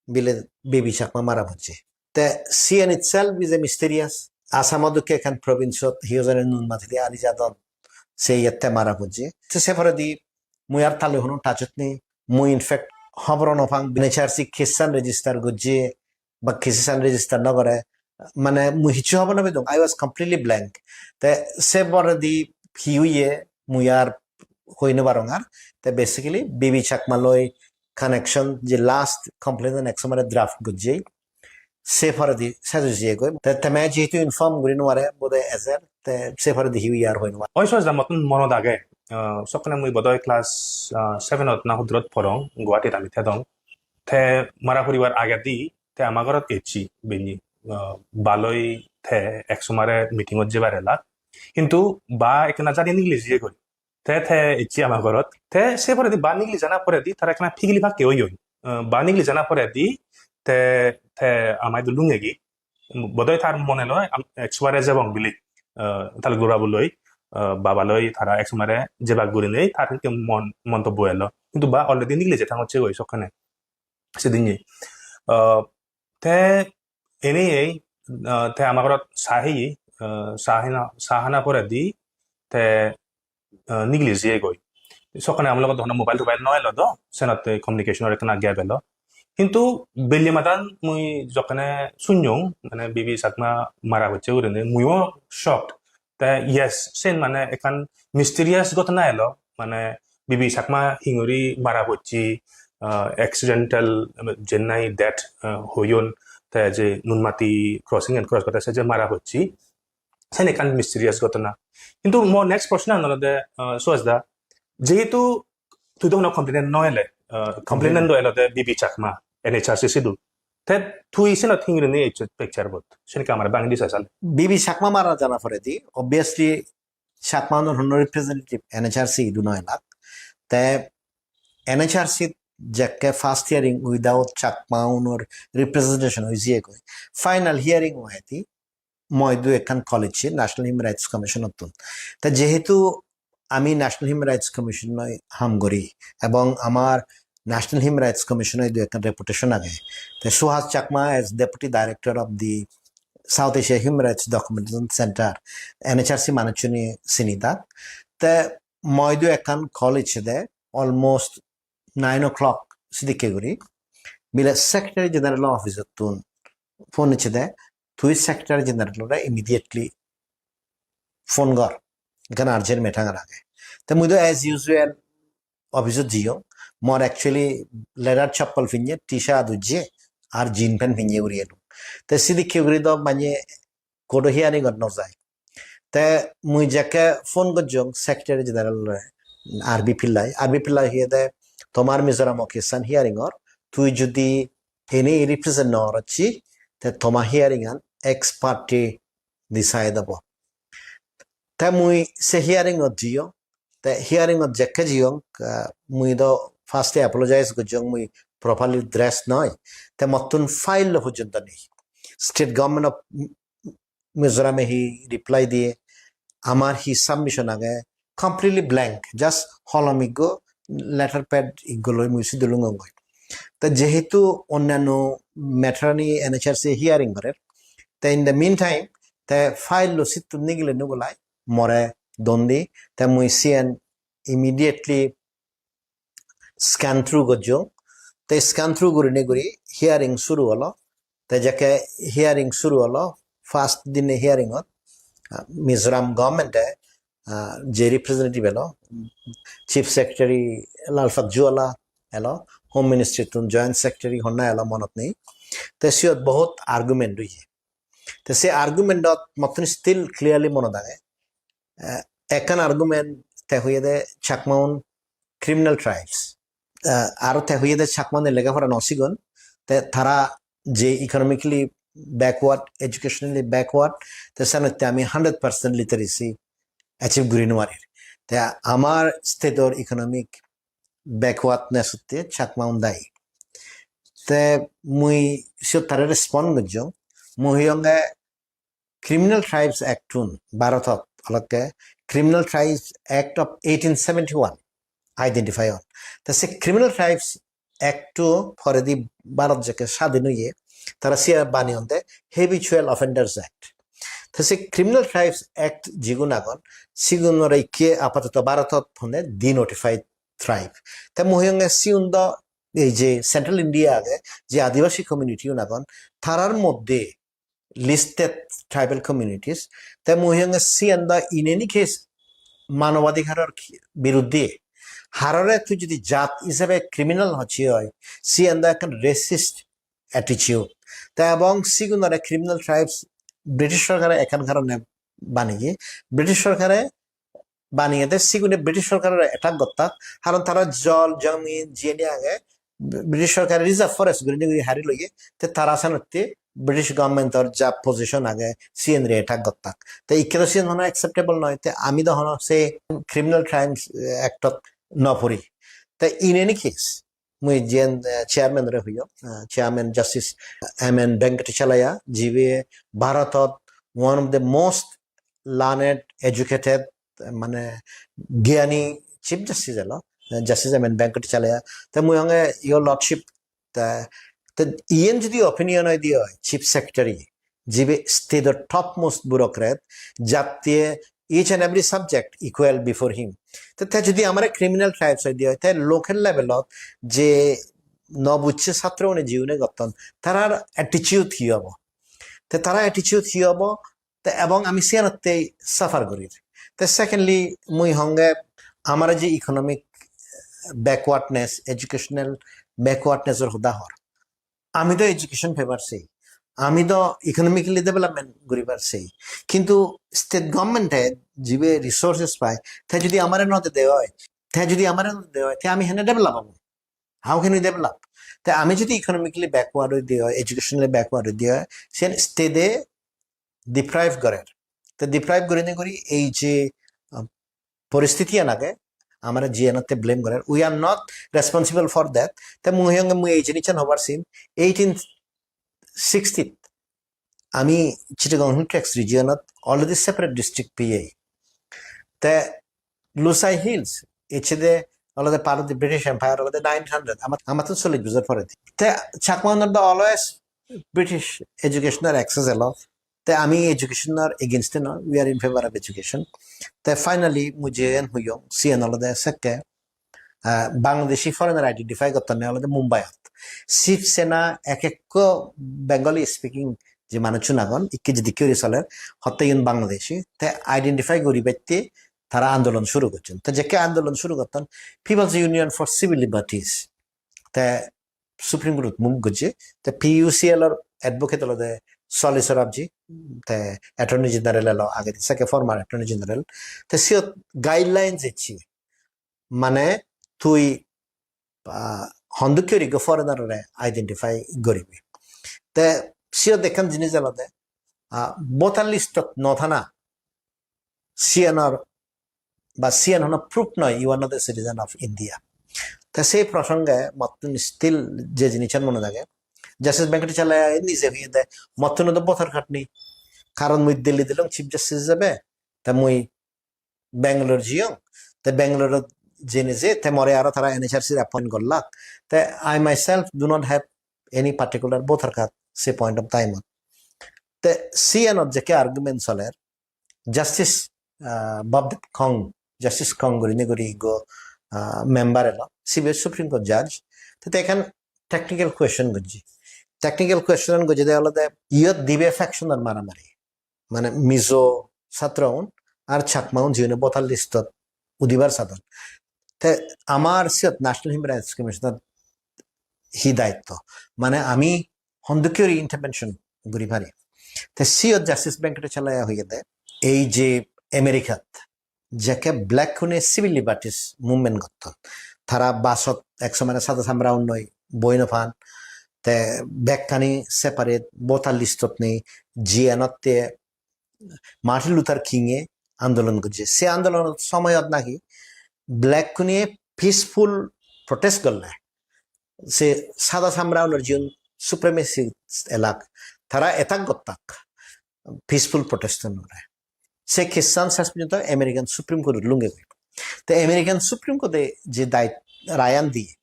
bile B B Chakma mara pocche. Te siyan itself is a mysterious. Assam-o dokke ekkan province-ot hi hojone Nunmatide ari jadon, se iyatte mara pocche. Te se poredi mui ar ta loi hono touch-ot nei. Mui in fact hobor no pang N H R C case-an register gojje ba case-an register no gore. Mane mui hissu hobor no pedung. I was completely blank. Te se poredi hi oye mui ar hoi no parong ar. Te basically B B Chakma loi connection je last complaint-an ek somare draft gojje, se poredi sej oi jiyegoi. Te teme jehetu inform guri no pare, bodoi ejer, te se poredi hi oye ar hoi no parong. Oi, Sojda, mottun monot age, ah, sokkene mui bodoi class, ah, seven-ot na huddurot porong, Guwahatit ami thedong. Te mara puribar agedi te ama gorot ecche beni, ah, baloi te ek somare meeting-ot jebar elak. Hintu ba ekkena jari nigili jiyegoi. Te, te ecche ama gorot. Te se poredi ba nigili jana poredi tara ekkena pigili pakke oyon. Eh, ba nigili jana poredi te, te ama idu lungegi. Bodoi tar mone loi am-, ek somare jebong bili, ah, tal gurabo loi, ah, baba loi tara ek somare jebak gurinei tar hikke mon-, montobbo elo. Hintu ba already nigili je thang hocche goi sokkene. Sedinne. Ah, te ene ei, ah, te ama gorot sa heye, ah, sa hana, sa hana poredi te, ah, nigili jiyegoi. Sokkene ama logot hono mobile tobail no elo do, senotte communication-or ekkena gap elo. Hintu belle madan mui jokkene sunyong, mane Bibi Chakma mara pocche gurinei, muiyo shocked. Te yes, sen mane ekkan mysterious ghotona elo, mane Bibi Chakma hingori mara pocche, ah, accidental, ah, jennai death, ah, hoyon, te je Nunmati crossing and cross gotte se je mara pocche, sen ekkan mysterious ghotona. Hintu mo next proshno an olode, ah, Suhas da, jehetu tui do hono complainant no ele, ah, complainant do elode Bibi Chakma, N H R C sidu. Te tui senot hingiri ni ecchot picture bot. Sen ekka amare bangi di sa sal. Bibi Chakma mara jana poredi, obviously, Chakma unor hono representative N H R C idu no elak. Te N H R C jekke first hearing without Chakma unor representation oi jiyegoi. Final hearing oedi, moi idu ekkan call icchi National Human Rights Commission ottun. Te jehetu ami National Human Rights Commission loi ham gori ebong amar National Human Rights Commission idu ekkan reputation age. Te Suhas Chakma as Deputy Director of the South Asia Human Rights Documentation Center, N H R C manuchchune sini dak. Te moi idu ekkan call icche de almost nine o'clock sidikke guri. Bile Secretary General office ottun phone icche de, tui Secretary General ore immediately phone gor, ekkan urgent matter age. Te mui do as usual office-ot jiyong, mor actually leather chappal pinne, T-shirt ujje, ar jean pant pinne guri elung. Te sidikke guri do mane court-o hearing-ot no jai. Te mui jekke phone gojjong Secretary General-ore, R B Pillai, R B Pillai hoyede, "Tomar Mizoram-o case-an hearing or, tui judi ene represent no gorocchi, te toma hearing-an ex parte decide obo." Te mui se hearing-ot jiyong, te hearing-ot jekke jiyong, ah, mui do first-e apologize gojjong, mui properly dressed noi, te mottun file-lo pojjonto nei. State Government of Mizoram-e hi reply diye, amar hi submission age, completely blank, just holom ikko, letter pad ikko loi mui sidu lungongoi. Te jehetu onnanno matter ani N H R C hearing gorer, te in the meantime, te file-lo sittun nigile nugulai more don di, te mui siyen immediately scan through gojjong. Te scan through gurinei guri hearing suru olo. Te jekke hearing suru olo, first dine hearing-ot, ah, Mizoram government-e, ah, je representative elo, Chief Secretary Lalpatjuala elo, Home Ministry-tun Joint Secretary honna elo monot nei. Te siyot bohut argument oye. Te se argument-ot mottun still clearly monot age. Eh, ekkan argument te hoyede Chakmaun criminal tribes. Eh, aro te hoyede Chakmaune lega pora no sigon. Te tara je economically backward, educationally backward, te senotte ami hundred percent literacy achieve guri nw parir. Te amar state-or economic backwardness-otte Chakmaun dayi. Te mui siyot tare respond gojjong. Mui hoyonge Criminal Tribes Act-un Bharotot olokke Criminal Tribes Act of eighteen seventy-one identify on. Te se Criminal Tribes Act-o poredi Bharot jekke sadin oye, tara siye baneyonde Habitual Offenders Act. Te se Criminal Tribes Act jigun agon, sigunore ikke apatoto Bharotot honde denotified tribe. Te mui hoyonge sigun do ei je Central India age, je Adivasi community-un agon, tarar moddhe listed tribal communities, te mui hoyonge siyan do in any case manobadhikaror ki-, biruddhe. Harore tui jodi jat hisabe criminal hocche oi, siyan do ekkan racist attitude. Te ebong sigunore criminal tribes British sorkare ekkan karone baneye. British sorkare baneyede sigune British sorkarore attack gottak, karon tara jol, jamin, jiyeni age, British sorkare reserve forest gurinei guri hari loye, te tara senotte British government-or ja position age, siyenre attack gottak. Te ikke do siyen hono acceptable noi, te ami do hono se Criminal Tribes, eh, Act-ot no puri. Te in any case, mui jiyen, eh, chairman re hoyong, eh, chairman Justice M N Venkatachalaya, jibe Bharatot one of the most learned, educated, mane gyani Chief Justice elo, eh, Justice M N Venkatachalaya. Te mui honge, your lordship, te, te iyen jodi opinion oi diye oi, Chief Secretary, jibe state or topmost bureaucrat, jatte each and every subject equal before him. Te, te jodi amare criminal tribes oi diye oi, te local level ot je no bujje satro une jiune gotton, tarar attitude hi obo? Te tara attitude hi obo? Te ebong ami siyanotte suffer gorir. Te secondly, mui honge amar je economic backwardness, educational backwardness or hoda hor. Ami do education pebar sei. Ami do economically development guribar sei. Kintu state government e jibe resources pai, te jodi amare no de oi, te jodi amare no de oi, te ami hene develop obo? How can we develop? Te ami jodi economically backward oi diye oi, educationally backward oi diye oi, sen state e deprive gorer. Te deprive gorine guri ei je, um, poristiti an age, amare jiyenotte blame gorer. We are not responsible for that. Te mui honge mui ei jinissan hobar sim, eighteen sixty ami Chittagong Hill Tracts region ot already separate district peye. Te Lushai Hills, ecche de olode part of the British Empire, olode nine hundred, ama-, amattun chollish bojor pore di. Te Chakma unor do always British educational access elo. Te ami education or against e noi, we are in favor of education. Te finally, mui jiyen hoyong, siyen olode sekke, ah, Bangladeshi foreigner identify gottonne olode Mumbai ot. Shiv Sena ek ekko Bengali speaking je manuchun agon, ikke jidikke guri soler, hotte iyun Bangladeshi, te identify guribatte tara andolon shuru gocchon. Te jekke andolon shuru gotton, People's Union for Civil Liberties, te Supreme Court move gocche, te P U C L or advocate olode Soli Sorabji, te Attorney General elo agedi, sekke former Attorney General, te siyot guidelines ecche, mane tui, ah, hondokke guri foreigner ore identify guribi. Te siyot ekkan jinis olode, ah, voter list ot no thana, siyanor ba siyan hono proof noi, you are not a citizen of India. Te sei prosonge mottun still je jinissan mone thage, Justice Venkatachalaya nije hoyede, mottun do voter card nei, karon mui Delhi dilong Chief Justice ijebe, te mui Bangalore jiyong, te Bangalore jene je te more aro tara N H R C appoint gollak, te I myself do not have any particular voter card se point of time ot. Te siyanot jekke argument soler, Justice, ah, Bobdev Kong, Justice Kong gurinei guri ekko, ah, member elo, sibe Supreme Court judge, te, te ekkan technical question gojje. Technical question gojje de olode iyot dibe faction or maramari. Mane Mizo satro un ar Chakma un jiune voter list ot udibar sadon. Te amar siyot National Human Rights Commission or hi daitto? Mane ami hondokke guri intervention guri pari? Te siyot Justice Venkatachalaya hoyede, ei je Americat jekke black une civil liberties movement gotton, tara basot ek somare sada samra unnoi boi no pan, te bekkani separate voter list ot nei, jiyenotte Martin Luther King e andolon gojje. Se andolonor somoyot naki black une peaceful protest golle, se sada samra unor jiun supremacist elak, tara attack gottak peaceful protest unore. Se case an ses porjonto American Supreme Court lungegoi. Te American Supreme Court e je dai-, rayan diye,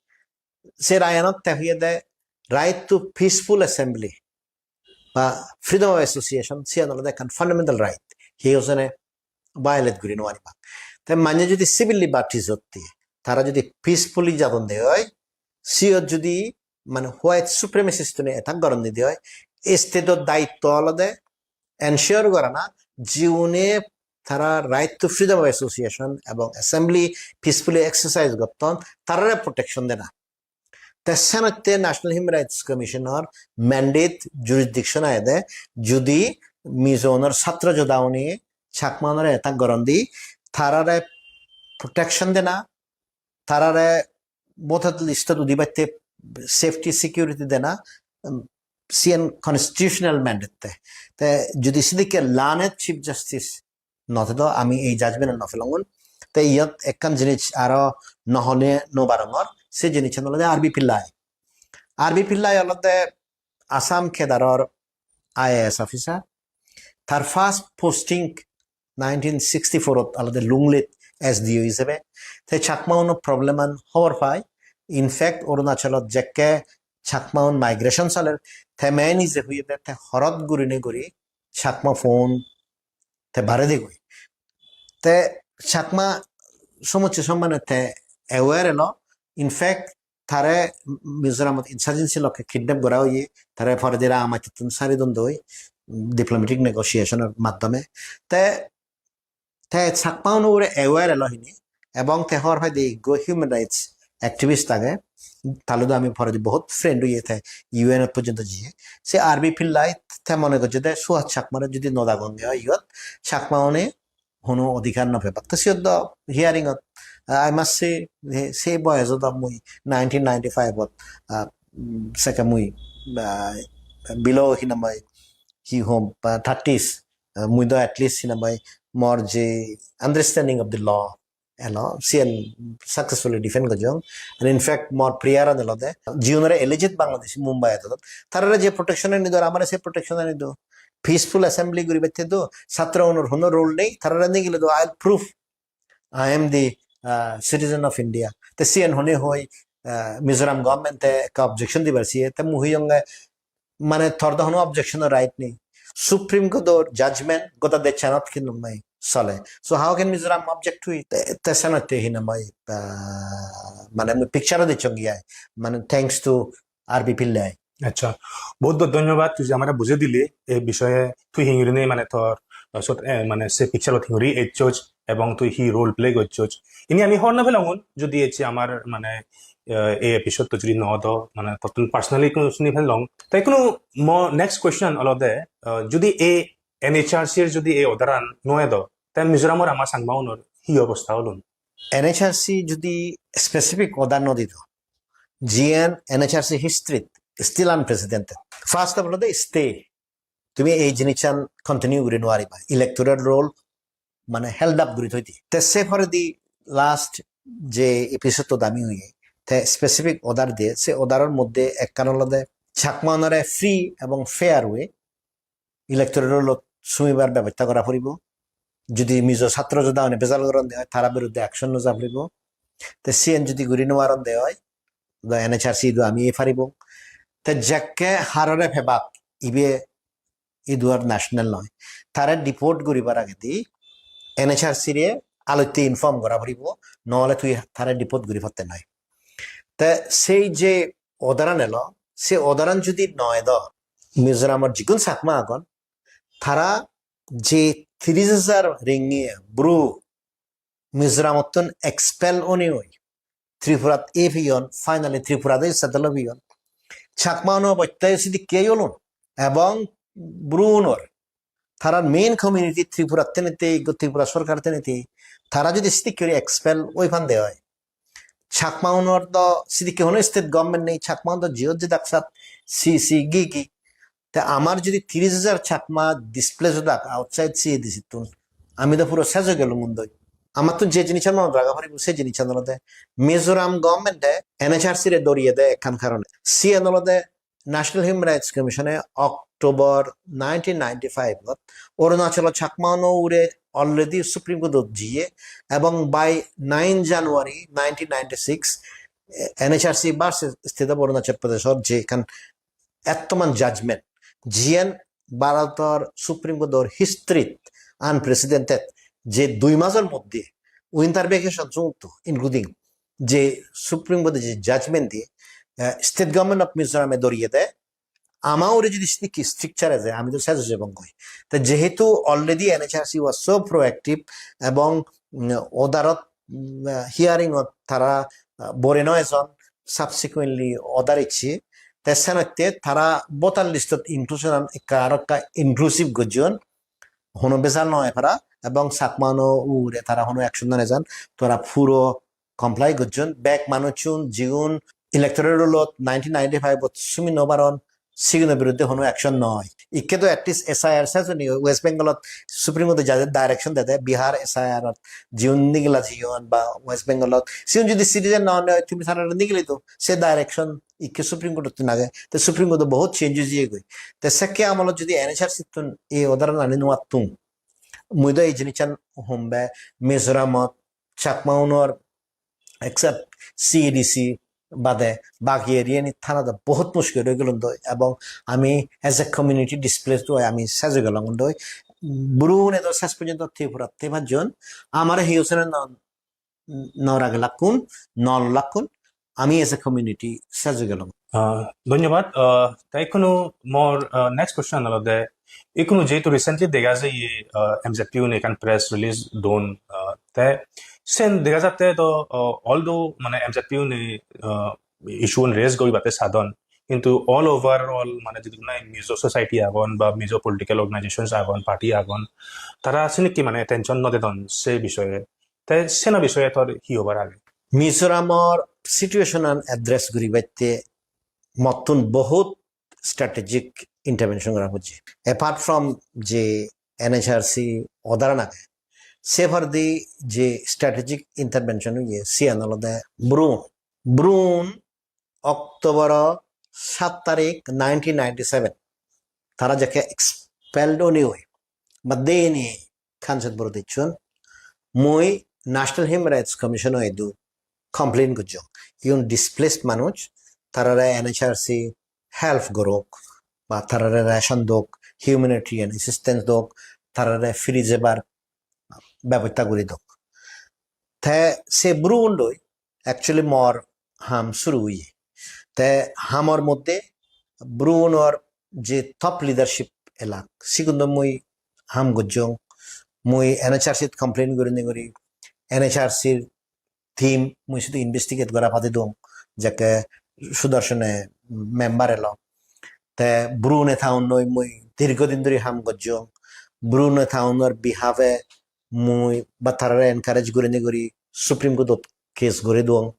se rayanot te hoyede right to peaceful assembly ba freedom of association, siyan olode ekkan fundamental right. Hi hojone violate guri no paribak. Te mane jodi civil liberties otte, tara jodi peacefully jadon de oi, siyot jodi mane white supremacist une attack goron de oi, state or daitto olode ensure gorana jiune tara right to freedom of association ebong assembly peacefully exercise gotton, tarare protection dena. Te senotte National Human Rights Commission or mandate jurisdiction agede, judi Mizo unor satro joda une Chakma unore attack goron di, tarare protection dena, tarare voter list ot udibatte safety security dena, um, siyan constitutional mandate te. Te judi sidikke learned Chief Justice no te do ami ei judgment no pelongun. Te iyot ekkan jinis aro no hone no barongor, se jinissan olode R B Pillai. R B Pillai olode Assam cadre-or I A S officer. Tar first posting nineteen sixty-four-ot olode Lunglei-t S D O hisebe. Te Chakma-uno problem-an hobor pai. In fact, Arunachalot jekke Chakma-un migration soler, te me nije hoyede te horot gurine guri Chakma-un te baredi goi. Te Chakma somosse sommane te aware elo. In fact, tare Mizoramot insurgency lokke kidnap gora oye, tare poredi Rangamatti-tun sari don doi, diplomatic negotiation-or maddome. Te, te Chakma-uno ugure aware elo hini, ebong te hobor paide ekko human rights activist age, tale do ami poredi bohut friend oye, te U N-ot porjonto jiye. Se R B Pillai te mone gojje de Suhas Chakmare judi no dagonge oi iyot, Chakma-une hono odhikar no pebak. To siyot do hearing-ot, I must say, he, se boyosot do mui nineteen ninety-five-ot, ah, mm, seke mui, ah, below hinamai, hi hom, ah, thirties, ah, mui do at least hinamai mor je understanding of the law elo, siyen successfully defend gojjong. And in fact, mor prayer-an olode, jiunore alleged Bangladeshi Mumbai-ot, tarare je protection-an nido, amare se protection-an nido. Peaceful assembly guribatte do, satro unor hono role nei, tarare nigile do, "I'll prove I am the, uh, citizen of India." Te siyen hone hoi, uh, Mizoram government-e ekka objection dibar siye, te mui hoyonge, mane tor do hono objection-or right nei. Supreme Court-or judgment goda dechanot hinamai sole. So how can Mizoram object to it? Te, te senotte hinamai, uh, mane mui picture-o dicchonge ai. Mane thanks to R B Pillai. Accha, bohut bohut dhonnobad, tui je amare bujei dile ei bishoye, tui hingiri nei mane tor, uh, sot, eh, mane se picture-ot hingiri ecchoj ebong tui hi role play gocchoj. Ini ami hobor no pelongun, jodi ecche amar mane, eh, ei episode-to jodi no do, mane tottun personally hono suni pelong. Te hono mo next question olode, eh, jodi ei N H R C-r jodi ei order-an no edo, te Mizoram-or ama Changma-unor hi obosta olun? N H R C jodi specific order no dido, jiyen N H R C history-t still unprecedented. First of all, the stay. Tumi ei jinissan continue guri no pariba. Electoral roll mane held up guri thoi diye. Te se poredi last je episode-ot ami hoye, te specific order diye, se order-or moddhe ekkan olode Chakma-unore free ebong fair way electoral roll-ot sumibar bebosta gora poribo. Jodi Mizo Chhatro Jodha-une bejal goronde oi, tara biruddhe action loja poribo. Te siyen jodi guri no paronde oi, do N H R C do ami ei paribong. Te jekke harore pebak, ibe iduar national noi. Tare deport guribar agedi N H R C-re alotte inform gora poribo, nohole tui tare deport guri patte noi. Te sei je order-an elo, se order-an jodi no edo, Mizoramot jigun Chakma agon, tara je tiris hajar Rohingya Bru Mizoramottun expel onei oi Tripurat ei peyon, finally Tripurat ei settle peyon. Chakma-uno obosta sidikke olun, ebong Bru-unor, tarar main community Tripurat tenete, Tripura sorkar tenete, tara jodi sidikke guri expel oi pande oi, Chakma-unor do sidikke hono state government nei, Chakma-un do jiyot jedak sat si si gi gi. Te amar jodi tiris hajar Chakma displace odak outside C A D C-tun, ami do puro sej oi gelung undoi. Amattun je jinissan monot raga poribo, se jinissan olode Mizoram government-e N H R C-re doriyede ekkan karone. Siyen olode National Human Rights Commission-e October nineteen ninety-five-ot Arunachalo Chakma-uno ugure already Supreme Court-ot jiye, ebong by nine January nineteen ninety-six, eh, N H R C versus State of Arunachal Pradesh-or je ekkan ettoman judgment, jiyen Bharotor Supreme Court-or history-t unprecedented, je dui major moddhe winter vacation sumotto including je Supreme Court-e je judgment diye, eh, State Government of Mizoram-e doriyede, ama ugure jodi sidikke stricture eje, ami do sej oi jebong goi. Te jehetu already N H R C was so proactive ebong, mm, order-ot, mm, hearing-ot tara, ah, bore no ejon, subsequently order icche. Te senotte tara voter list-ot inclusion-an ekka aro ekka inclusive gojjon, hono bejal no oi para, ebong Chakma-uno ugure tara hono action no nejon, tara puro comply gojjon. Bek manuchun jigun electoral roll-ot nineteen ninety-five-ot sumi no paron, Siguno biruddhe hono action noi. Ikke to at least S I R session West Bengalot Supreme Court jade direction dede Bihar S I R ot jiun nigila jiun ba West Bengalot siun jodi citizen no noi tumi tarare nigili do se direction ikke Supreme Court tun age. Te Supreme Court bohut change oi jiye goi. Te sekke amolot jodi N H R C tun ei order ani no attung mui do ei jinissan hombe Mizoramot Chakma unor except C A D C bade bagi area ni thana do bohut mushkil oi gelun doi ebong ami as a community displaced oi ami sej oi gelong doi. Buru une do ses porjonto Tripura te pajjon amare hi usene no no rage lakkun, no lakkun, ami as a community sej oi gelong. Ah, dhonyobad. Ah, te ikkunu mor, ah, next question olode, ikkunu jehetu recently dega jai, ah, M Z P une ekkan press release don, ah, te sen dega jatte to, ah, although mane M Z P une, ah, issue un raise goribatte sadon, kintu all overall mane jidukku nahi Mizo society agon ba Mizo political organizations agon, party agon, tara sinikki mane attention no dedon se bishoye. Te seno bishoye tor hi hobar age? Mizoramor situation an address guribatte mottun bohut strategic intervention gora pojje. Apart from je N H R C order an age, se poredi je strategic intervention oye siyan olode Bru. Bru un October o saat tarik nineteen ninety-seven tara jekke expelled oni oi ba deni Kanchanpur ot ecchon, mui National Human Rights Commission o idu complain gojjong. Iun displaced manuj, tarare N H R C help gorok ba tarare ration dok, humanitarian assistance dok, tarare firi jebar bebosta guri dok. Te se Bru undoi actually mor ham suru oye. Te hamor moddhe Bru unor je top leadership elak, sigun do mui ham gojjong. Mui N H R C t complain gurinei guri N H R C r team mui sidu investigate gora padi dong, jekke Sudarshone member elo. Te Bru une ta unoi mui dirgho din dhuri ham gojjong. Bru une ta unor behalf e mui ba tarare encourage gurinei guri Supreme Court ot case guri duong.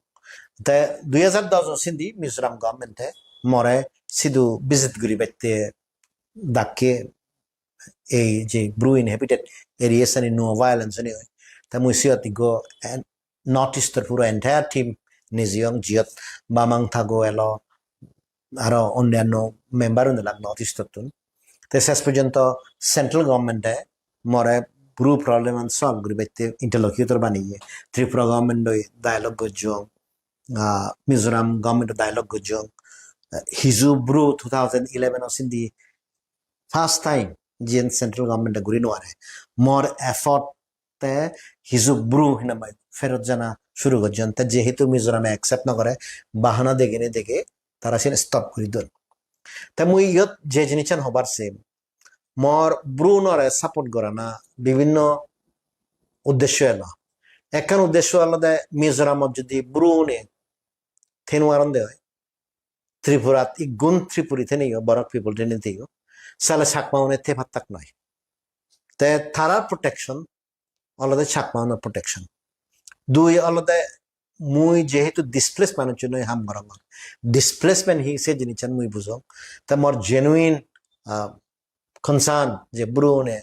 Te dui hajar dos o sindi Mizoram government e more sidu visit guribatte dakke, ei je Bru inhabited areas ani no violence ani oi. Te mui siyot ikko en-, North East or puro entire team nejiyong, jiyot Bamang Tago elo, aro onnanno member un elak North East ottun. Te ses porjonto central government e more Bru problem an solve guribatte interlocutor baneye. Tripura government loi dialogue gojjong, ah, Mizoram government loi dialogue gojjong. Hiju Bru two thousand eleven o sindi first time jiyen central government e guri no pare. More effort te hiju Bru hinamai ferot jana suru gojjon. Te jehetu Mizoram e accept no gore, bahana degene dege tara siyen stop guri don. Te mui iyot je jinissan hobar sem, mor Bru unore support gorana bibinno uddesho elo. Ekkan uddesho olode Mizoramot jodi Bru une thei no paron de oi, Tripurat iggun Tripuri theneyo, Borok people thene theyo, sale Chakma une thei pattak noi. Te tarar protection olode Chakma unor protection. Dui olode mui jehetu displaced manuchunoi ham gorongor. Displacement hi se jinissan mui bujong. Te mor genuine, ah, concern je Bru une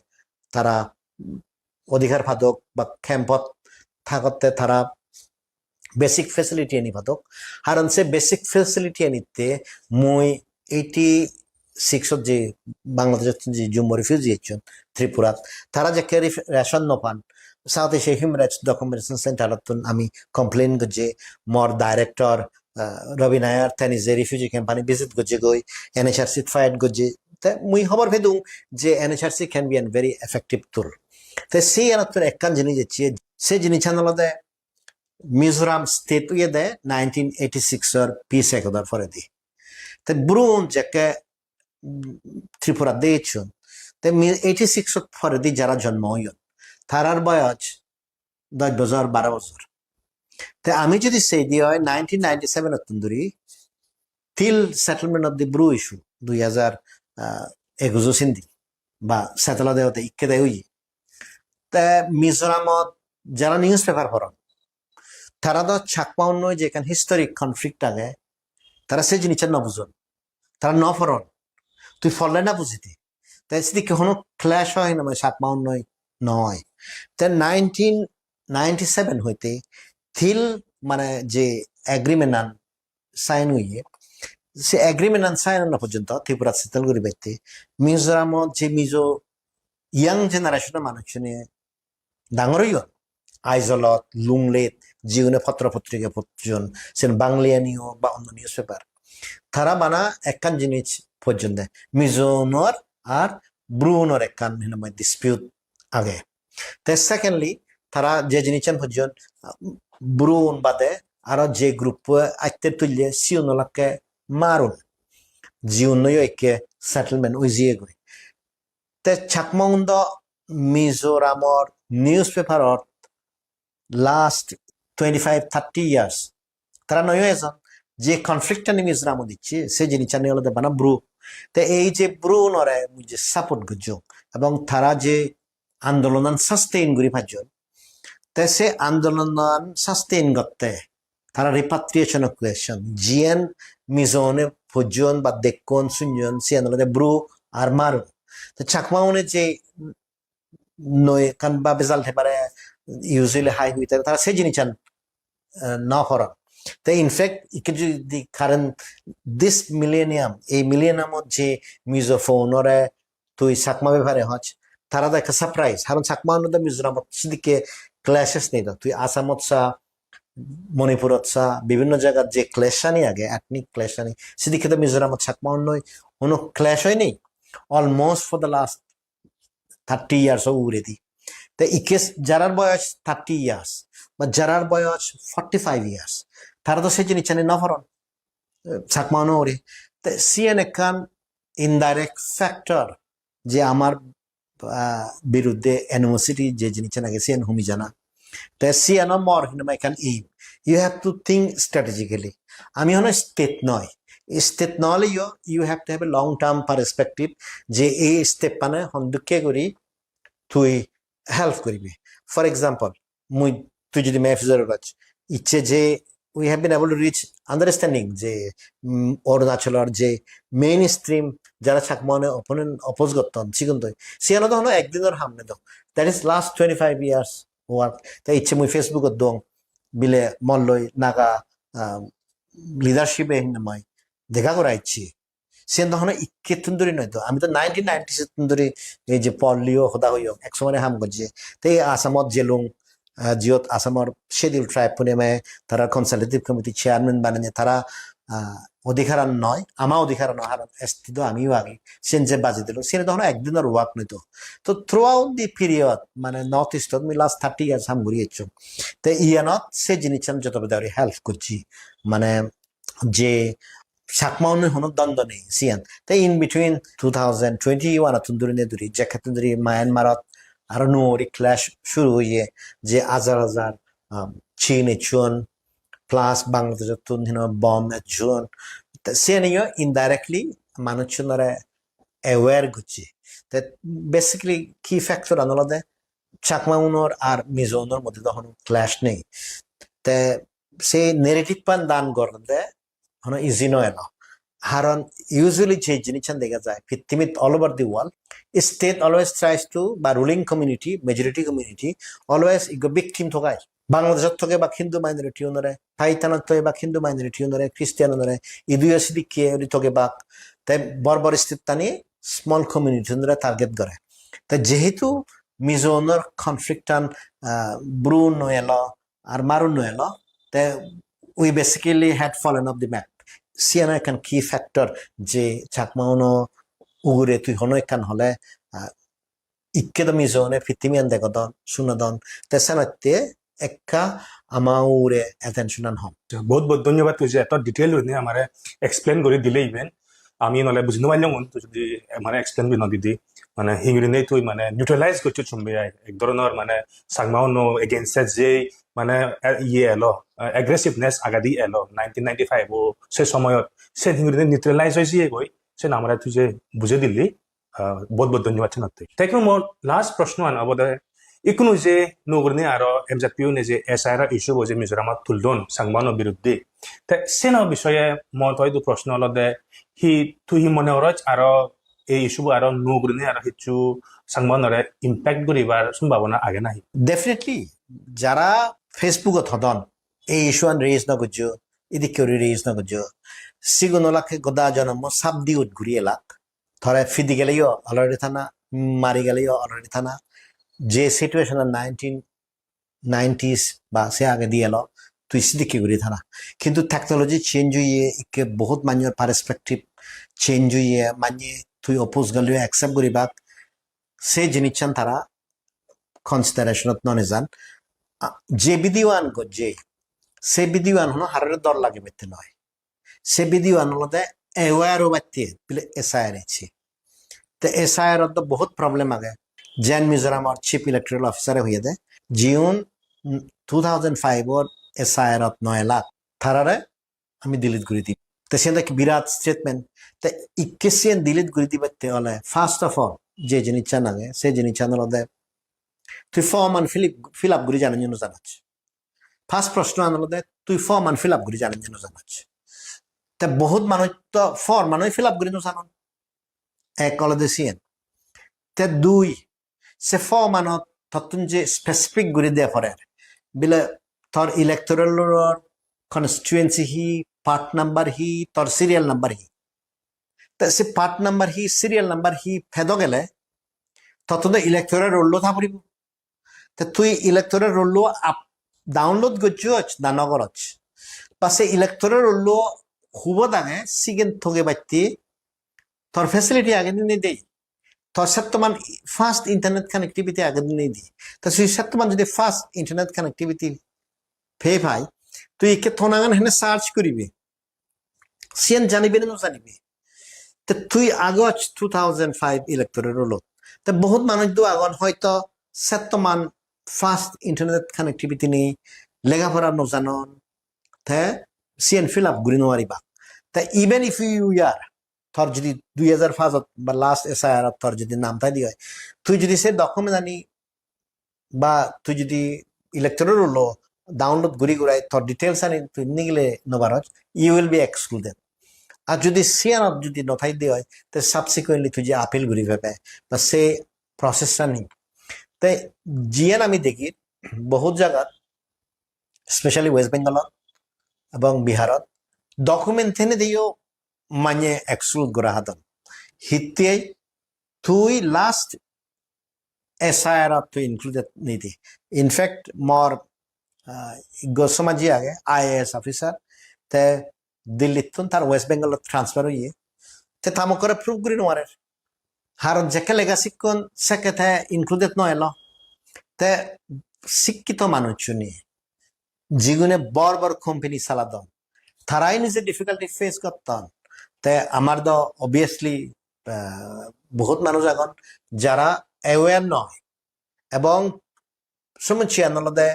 tara odhikar padok ba camp ot thagotte tara basic facility ani padok. Haron se basic facility anitte mui eighty-six ot je Bangladesh ot je Jummo refugee ecchon Tripurat, tara jekke ref-, ration no pan, South Asia Human Rights Documentation Center ottun ami complain gojje, mor director, ah, Ravi Nair, teni je refugee camp ani visit gojje goi, N H R C fight gojje. Te mui hobor pedung je N H R C can be a very effective tool. Te se iyanottun ekkan jinis ecche, se jinissan olode Mizoram state oyede nineteen eighty-six or peace accord or poredi. Te Bru un jekke, mm, Tripura de ecchon, te mi-, eighty-six or poredi jara jonmo oyon, tarar boyoj dosh bojor, baro bojor. Te ami jodi sei di oi nineteen ninety-seven ottun dhuri till settlement of the Bru issue dui hajar, ah, ekuj o sindi ba settle ode ode ikke de oye. Te Mizoramot jara newspaper poron, tara do Chakma unnoi je ekkan historic conflict age, tara se jinissan no bujon, tara no poron. Tui polle na bujidi. Te sidikke hono clash oi hinamai Chakma unnoi noi. Te nineteen ninety-seven hoite til mane je agreement an sign oye, se agreement an sign ona porjonto Tripura settle guribatte Mizoramot je Mizo young generation manuchune dangor oyon, Aizawl-ot, Lunglei-t, jiune potro potrika pocchon, sen Bangli-ani o ba onno newspaper. Tara bana ekkan jinis pojjon de, Mizo-unor ar Bru-unor ekkan hinamai dispute age. Te secondly, tara je jinissan pojjon, Bru-un bade aro je group-o atte tulle siun olakke Hmar-un. Jiun noi ekke settlement oi jiyegoi. Te Chakma-un do Mizoramor newspaper-ot last twenty-five thirty years tara noyo ejon, je conflict-ani Mizoramot icche, se jinisani olode bana Bru. Te ei je Bru-unore mui je support gojjong ebong tara je andolonan sustain guri pajjon, te se andolonan sustain gotte tara repatriation of question, jiyen Mizo-une pojjon ba dekkon sunjon, siyen olode Bru ar Hmar-un. Te Chakma-une je noi ekkan ba bejal te pare, usually hai hui te pare, tara se jinissan, eh, no goron. Te in fact, ikke jodi current this millennium, ei millennium-ot je Mizo po-unore tui Chakma bepare hoj, tara do ekka surprise. Karon Chakma-unor do Mizoramot sidikke clashes nei do. Tui Assamot sa, Manipurot sa, bibinno jagat je clash-ani age, ethnic clash-ani, sidikke do Mizoramot Chakma-unnoi hono clash oi nei. Almost for the last thirty years o uguredi. Te ikke jarar boyos thirty years ba jarar boyos forty-five years, tara do se jinissani no poron, eh, Chakma-uno ugure. Te siyen ekkan indirect factor je amar, ah, biruddhe animosity je jinissan age siyen humi jana. Te siyano mor hinamai ekkan aim. You have to think strategically. Ami hono state noi. State no oleyo you have to have a long term perspective je ei step-ani hondokke guri tui help guribe. For example, mui tui jodi map jor goj, icche je we have been able to reach understanding je, mm, Arunachalor je mainstream jara Chakma-une opponent oppose gotton sigun doi. Siyan do hono ekdinor ham noi do. That is last twenty-five years work. Te icche mui Facebook-ot dong bile molloi Naga, ah, leadership-e hinamai dega gora icche. Siyen do hono ikkettun duri noi do. Ami do nineteen ninety-six-tun duri ei je Paul Leo hoda hoyong, ek somoy ham gojje. Te ei Assamot jelung, ah, jiyot Assamor Scheduled Tribe-une me tara consultative committee chairman baneye, tara, ah, odhikaran noi, ama odhikaran noi, haron S T do amiyo agi. Siyen je baji dilung, siyen do hono ekdinor work noi do. To throughout the period, mane North East-ot mui last thirty years ham guri ecchong. Te iyanot se jinissan joto beda guri help gojje. Mane je Chakma-unor hono dondo nei siyan. Te in between two thousand twenty-one-ottun duri ne duri, jekkettun duri Myanmar-ot aro nuo guri clash shuru oye, je hajar hajar, um, Chin ecchon, plus Bangladesh-ottun hino bomb ecchon. Te siyaniyo indirectly manuchunore aware gocche. Te basically key factor-an olode Chakma-unor ar Mizo-unor moddhe do hono clash nei. Te se narrative-an dan goronde hono easy noi elo. Haron usually je jinissan dega jai, pittimit all over the world, state always tries to, ba ruling community, majority community, always ikko victim thogai. Bangladeshot thogebak Hindu minority unore, Pakistanot thogebak Hindu minority unore, Christian unore, iduyo sidikke uri thogebak. Te bor bor state-ani small community unore target gore. Te jehetu Mizo unor conflict-an, ah, Bru-un no elo, ar Hmar-un no elo, te we basically had fallen off the map. Siyan ekkan key factor je Chakma-uno ugure tui hono ekkan hole, ah, ikke do Mizo-une pittimiyan degodon, sunodon, te senotte ekka ama ugure attention-an hom. Bohut bohut dhonnobad tui je eto detail gurinei amare explain guri dile iben. Ami nole buji no parlung, tui jodi amare explain guri no didi, mane hi gurinei tui mane neutralize gocchos sombe ai ek dhoronor mane Chakma-uno against-e je mane, eh, iye elo, eh, aggressiveness agadi elo nineteen ninety-five-o se somoyot, sen hi gurinei neutralize oi jiyegoi, sen amare tui je bujei dili, ah, bohut bohut dhonnobad senotte. Te ekku mor last proshno-an obode, ikkunu je nuo gurinei aro M Z P-une je S I R issue-bo je Mizoramot tuldon Chakma-uno biruddhe. Te seno bishoye mor to idu proshno olode, hi tui hi mone goroj aro ei issue bo aro nuo gurinei aro hissu Changmaunore impact guribar sombhabona age nahi? Definitely, jara Facebook-ot hodon, ei issue-an raise no gojjo, idikke guri raise no gojjo, sigun olakke goda jonommo sap diut guri elak. Tore pidi geleyo already thana, mari geleyo already thana. Je situation nineteen nineties ba se agedi elo, tui sidikke guri thana. Kintu technology change oye, ikke bohut manjor perspective change oye, manye tui oppose geleyo accept guribak, se jinissan tara consideration-ot no nejan. A, je video-an gojje, se video-an hono harore dor lagibette noi. Se video-an olode aware obatte bile S I R ecche. Te S I R-ot do bohut problem age. Jen Mizoramor Chief Electoral Officer-e hoyede, jiun two thousand five-ot S I R-ot no elak, tarare ami delete guri dim. Te siyen ekko birat statement. Te ikke siyen delete guri dibatte ole, first of all, je jinissan age, se jinissan olode tui form-an fill, fill up guri jano ni no janoch. First proshno-an olode tui form-an fill up guri jano ni no janoch. Te bohut manuj to form-an fill up guri no janon. Ek olode siyen. Te dui, se form-anot tottun je specific guri de porer. Bile tor electoral roll-or constituency hi, part number hi, tor serial number hi. Te se part number hi, serial number hi pedo gele, tottun do electoral roll-o tha puribo. Te tui electoral roll-o up, download gojjoch na no goroch? Ba se electoral roll-o hubot age, sigen thogebatte tor facility age ni nei de? Tor settoman fast internet connectivity age ni nei de? Ta tui settoman jodi fast internet connectivity pei pai, tui ikke tonagan hene search guribe? Siyen janibe ni no janibe? Te tui agoch two thousand five electoral roll-ot. Te bohut manuj do agon hoito settoman fast internet connectivity nei, lega pora no janon, te siyen fill up guri no paribak. Te even if you are, tor jodi dui hajar paanch-ot ba last S I R-ot tor jodi nam thai de oi, tui jodi se document-ani ba tui jodi electoral roll-o download guri gurai tor details-ani tui nigile no paros, you will be excluded. Ar jodi siyanot jodi no thai de oi, te subsequently tui je appeal guri pebe, ba se process-ani. Te jiyan ami degi, bohut jagat, specially West Bengal-ot ebong Bihar-ot, document thene diyo manye exclude gora hadon. Hittei tui last S I R-ot tui included nei de. In fact, mor, ah, Goswami ji age, I A S officer, te Delhi-ttun tar West Bengal-ot transfer oye. Te ta mukkore prove guri no parer. Haron jekke lega sikkon sekke te included no elo. Te sikkito manuchchune, jigune bor bor company saladon, tarai nije difficulty face gotton. Te amar do obviously, ah, bohut manuj agon jara aware noi, ebong somossyan olode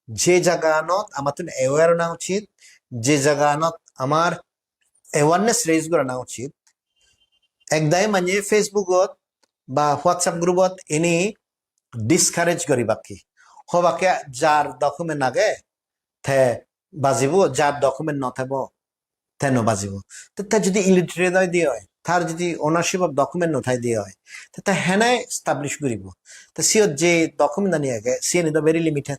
je jaganot amattun aware ona uchit, je jaganot amar awareness raise gorana uchit. Ekdagi manye Facebook-ot ba WhatsApp group-ot ini discourage guribakke. Hobakke jar document age te bajibo, jar document no thebo te no bajibo. Te, te jodi illiterate oi de oi, tar jodi ownership of document no thai de oi, te, te hene establish guribo? Te siyot je document-ani age, siyeni do very limited.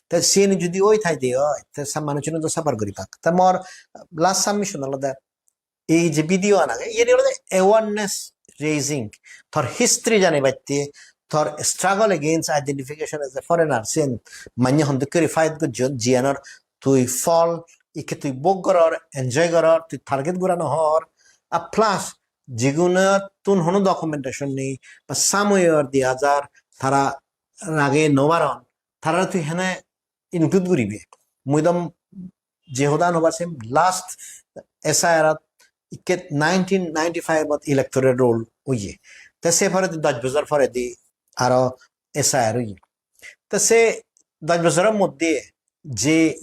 Te siyeni jodi oi thai de oi, te sa-, manuchune do suffer guribak. Te mor last submission olode, ei je video-an age, iyeni olode awareness raising, tor history janibatte, tor struggle against identification as a foreigner, siyen manye hondokke guri fight gojjon, jiyanor tui phol ikke tui bhog goror, enjoy goror, tui target gora no hor. Ar plus, jigunottun hono documentation nei, ba samoyor di hajar, tara rage no paron, tara tui hene include guribe? Mui do je hodan hobar sem, last S I R-ot ikke nineteen ninety-five-ot electoral roll oye. Te se poredi dosh bojor poredi aro S I R oye. Te se dosh bojoror moddhe je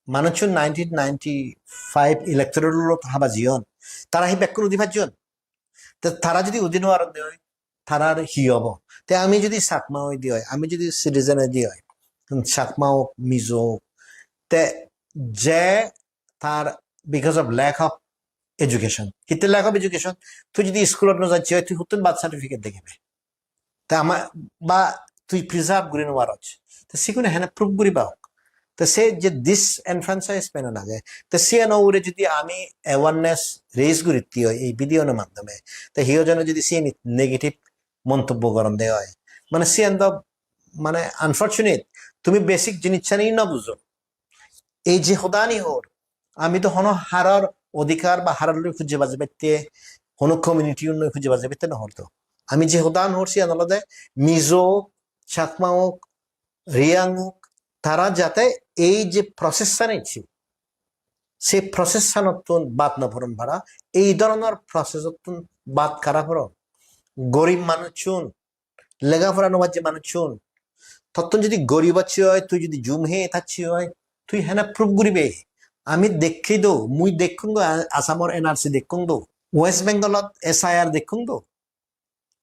manuchun nineteen ninety-five electoral roll-ot haba jeyon, tara hi bekkun udi pajjon? Te tara jodi udi no paron de oi, tarar hi obo? Te ami jodi Chakma oi de oi, ami jodi citizen oi de oi, Chakma ok, Mizo ok, te je tar because of lack of education. Hitte lack of education? Tui jodi school-ot no jacche oi, tui huttun birth certificate degibe? Te ama, ba tui preserve guri no paroj. Te sigun hene proof guriba hok? Te se je disenfranchisement age, te siyan ugure jodi ami awareness raise guritte oi ei video no maddhome, te hiyo jone jodi siyan negative montobbo goronde oi, mane siyan do, mane, unfortunate. Tumi basic jinissani no bujo. Ei je hodani hor, ami do hono haror odhikar ba haror loi hujje baje batte, hono community loi hujje baje batte no hor do. Ami je hodan hor siyan olode Mizo ok, Chakma ok, Reang ok, tara jate ei je process-an ecche, se process-anottun bad no poron para, ei dhoronor process-ottun bad kara poron. Gorib manuchun, lega pora no pajje manuchun, tottun jodi gorib acche oi, tui jodi jum hei tacche oi, tui hena proof guribe? Ami dekki do, mui dekkung do, A-, Assamor N R C dekkung do, West Bengalot S I R dekkung do.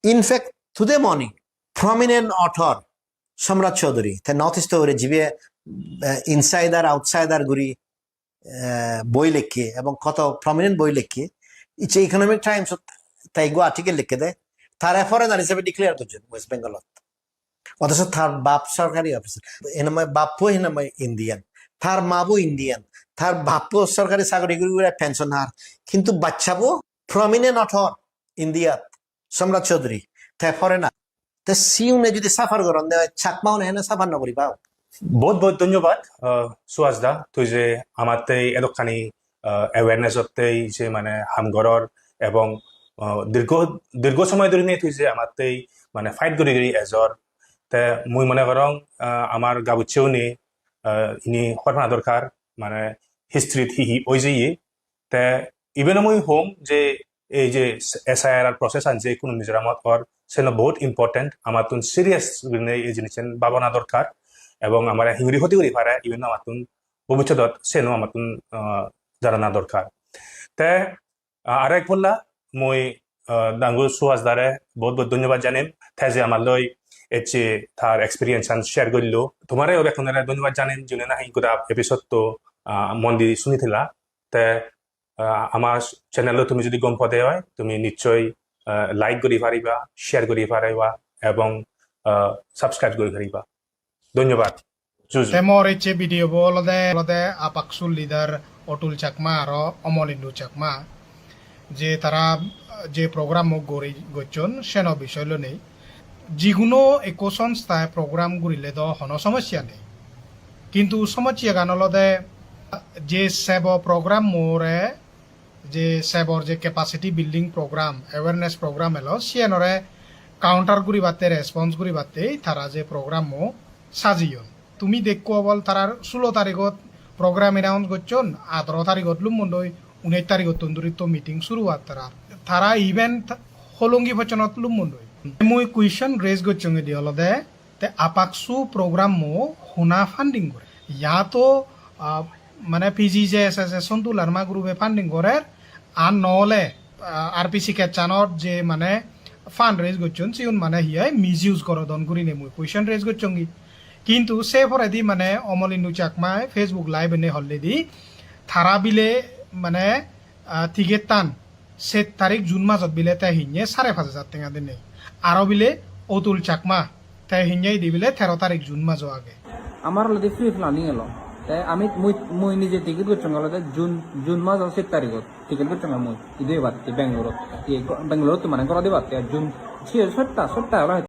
In fact, today morning, prominent author Samrat Chaudhary, te North East ore jibe, eh, insider, outsider guri, eh, boi lekke ebong koto prominent boi lekke, icche Economic Times-ot te ekko article lekke de, tare foreigner hisebe declare gojjon West Bengalot. Othocho tar bap sorkari officer, enamai bappo enamai Indian, tar mabo Indian, tar bappo sorkari sagori guri guri pension har, kintu bachchabo prominent author India-t, Samrat Chaudhary, te foreigner. Te siune jodi suffer goronde oi, Chakma-une hene suffer no guriba? Bohut bohut dhonyobad, ah, Suhas da, tui je amattei edokkani, ah, awareness ottei je mane ham goror ebong, ah, dirgho, dirgho somoy dhori nei tui je amattei mane fight gori gori ejor. Te mui mone gorong, ah, amar gabuccheune, ah, ini hobor pana dorkar, mane history-t hi hi oi jeye. Te even mui hom je ei je S I R process an je hono Mizoramot or, seno bohut important, amattun serious gurinei ei jinissan babana dorkar, ebong amare hingiri hoti guri pare, even amattun bobissotot seno amattun, ah, janana dorkar. Te, ah, arek polla mui, ah, dangu Suhas dare bohut bohut dhonyobad janem, te je amar loi ecche tar experience an share gorillo. Tomare o bekkunore dhonyobad janem, june nahi goda episode to, ah, mon di suni thela. Te, ah, ama channel-o tumi jodi gom pode oi, tumi nichchoi, ah, like guri pariba, share guri pariba, ebong, ah, subscribe guri pariba. Dhonyobad. Juju. Te mor ecche video bo olode, olode APCSU leader Atul Chakma aro Omolindu Chakma, je tara je program o gori gocchon, seno bisoy lonei. Jiguno ekko songstha program gurile do hono somosya nei. Kintu somosyagan olode je sebo program more, je sebor je capacity building program, awareness program elo, siyanore counter guribatte, response guribatte tara je program o sajeyon. Tumi dekko obol tarar sulo tarigot program announce gocchon, ataro tarigot lummondoi, unesh tarigottun duri to meeting suru ar tarar. Tara even th-, holongi pochonot lummondoi. Mui question raise gocchong edi olode, te APCSU program mo hona funding gore? Ya to, ah, mane P G J S S e Sontu Larma group e funding gorer, ar no ole, ah, R P C kechanot je mane fund raise gocchon, siun mane hi oi misuse gorodon gurine mui question raise gocchongi. Kintu se poredi mane Omolindu Chakma Facebook live ene holledi tara bile mane, ah, ticket tan set tarik June majot bile te hinye sare pach hajar tenga dinei. Aro bile Otul Chakma te hinye idi bile tero tarik June majo age. Amar olode pre planning elo. Te ami mui, mui nije ticket gocchong olode June, June majo set tarigot ticket gocchong mui. Idu ebatte Bangalore-ot. Iye go-, Bangalore-ot mane goro dibatte June siye sotta, sotta elo.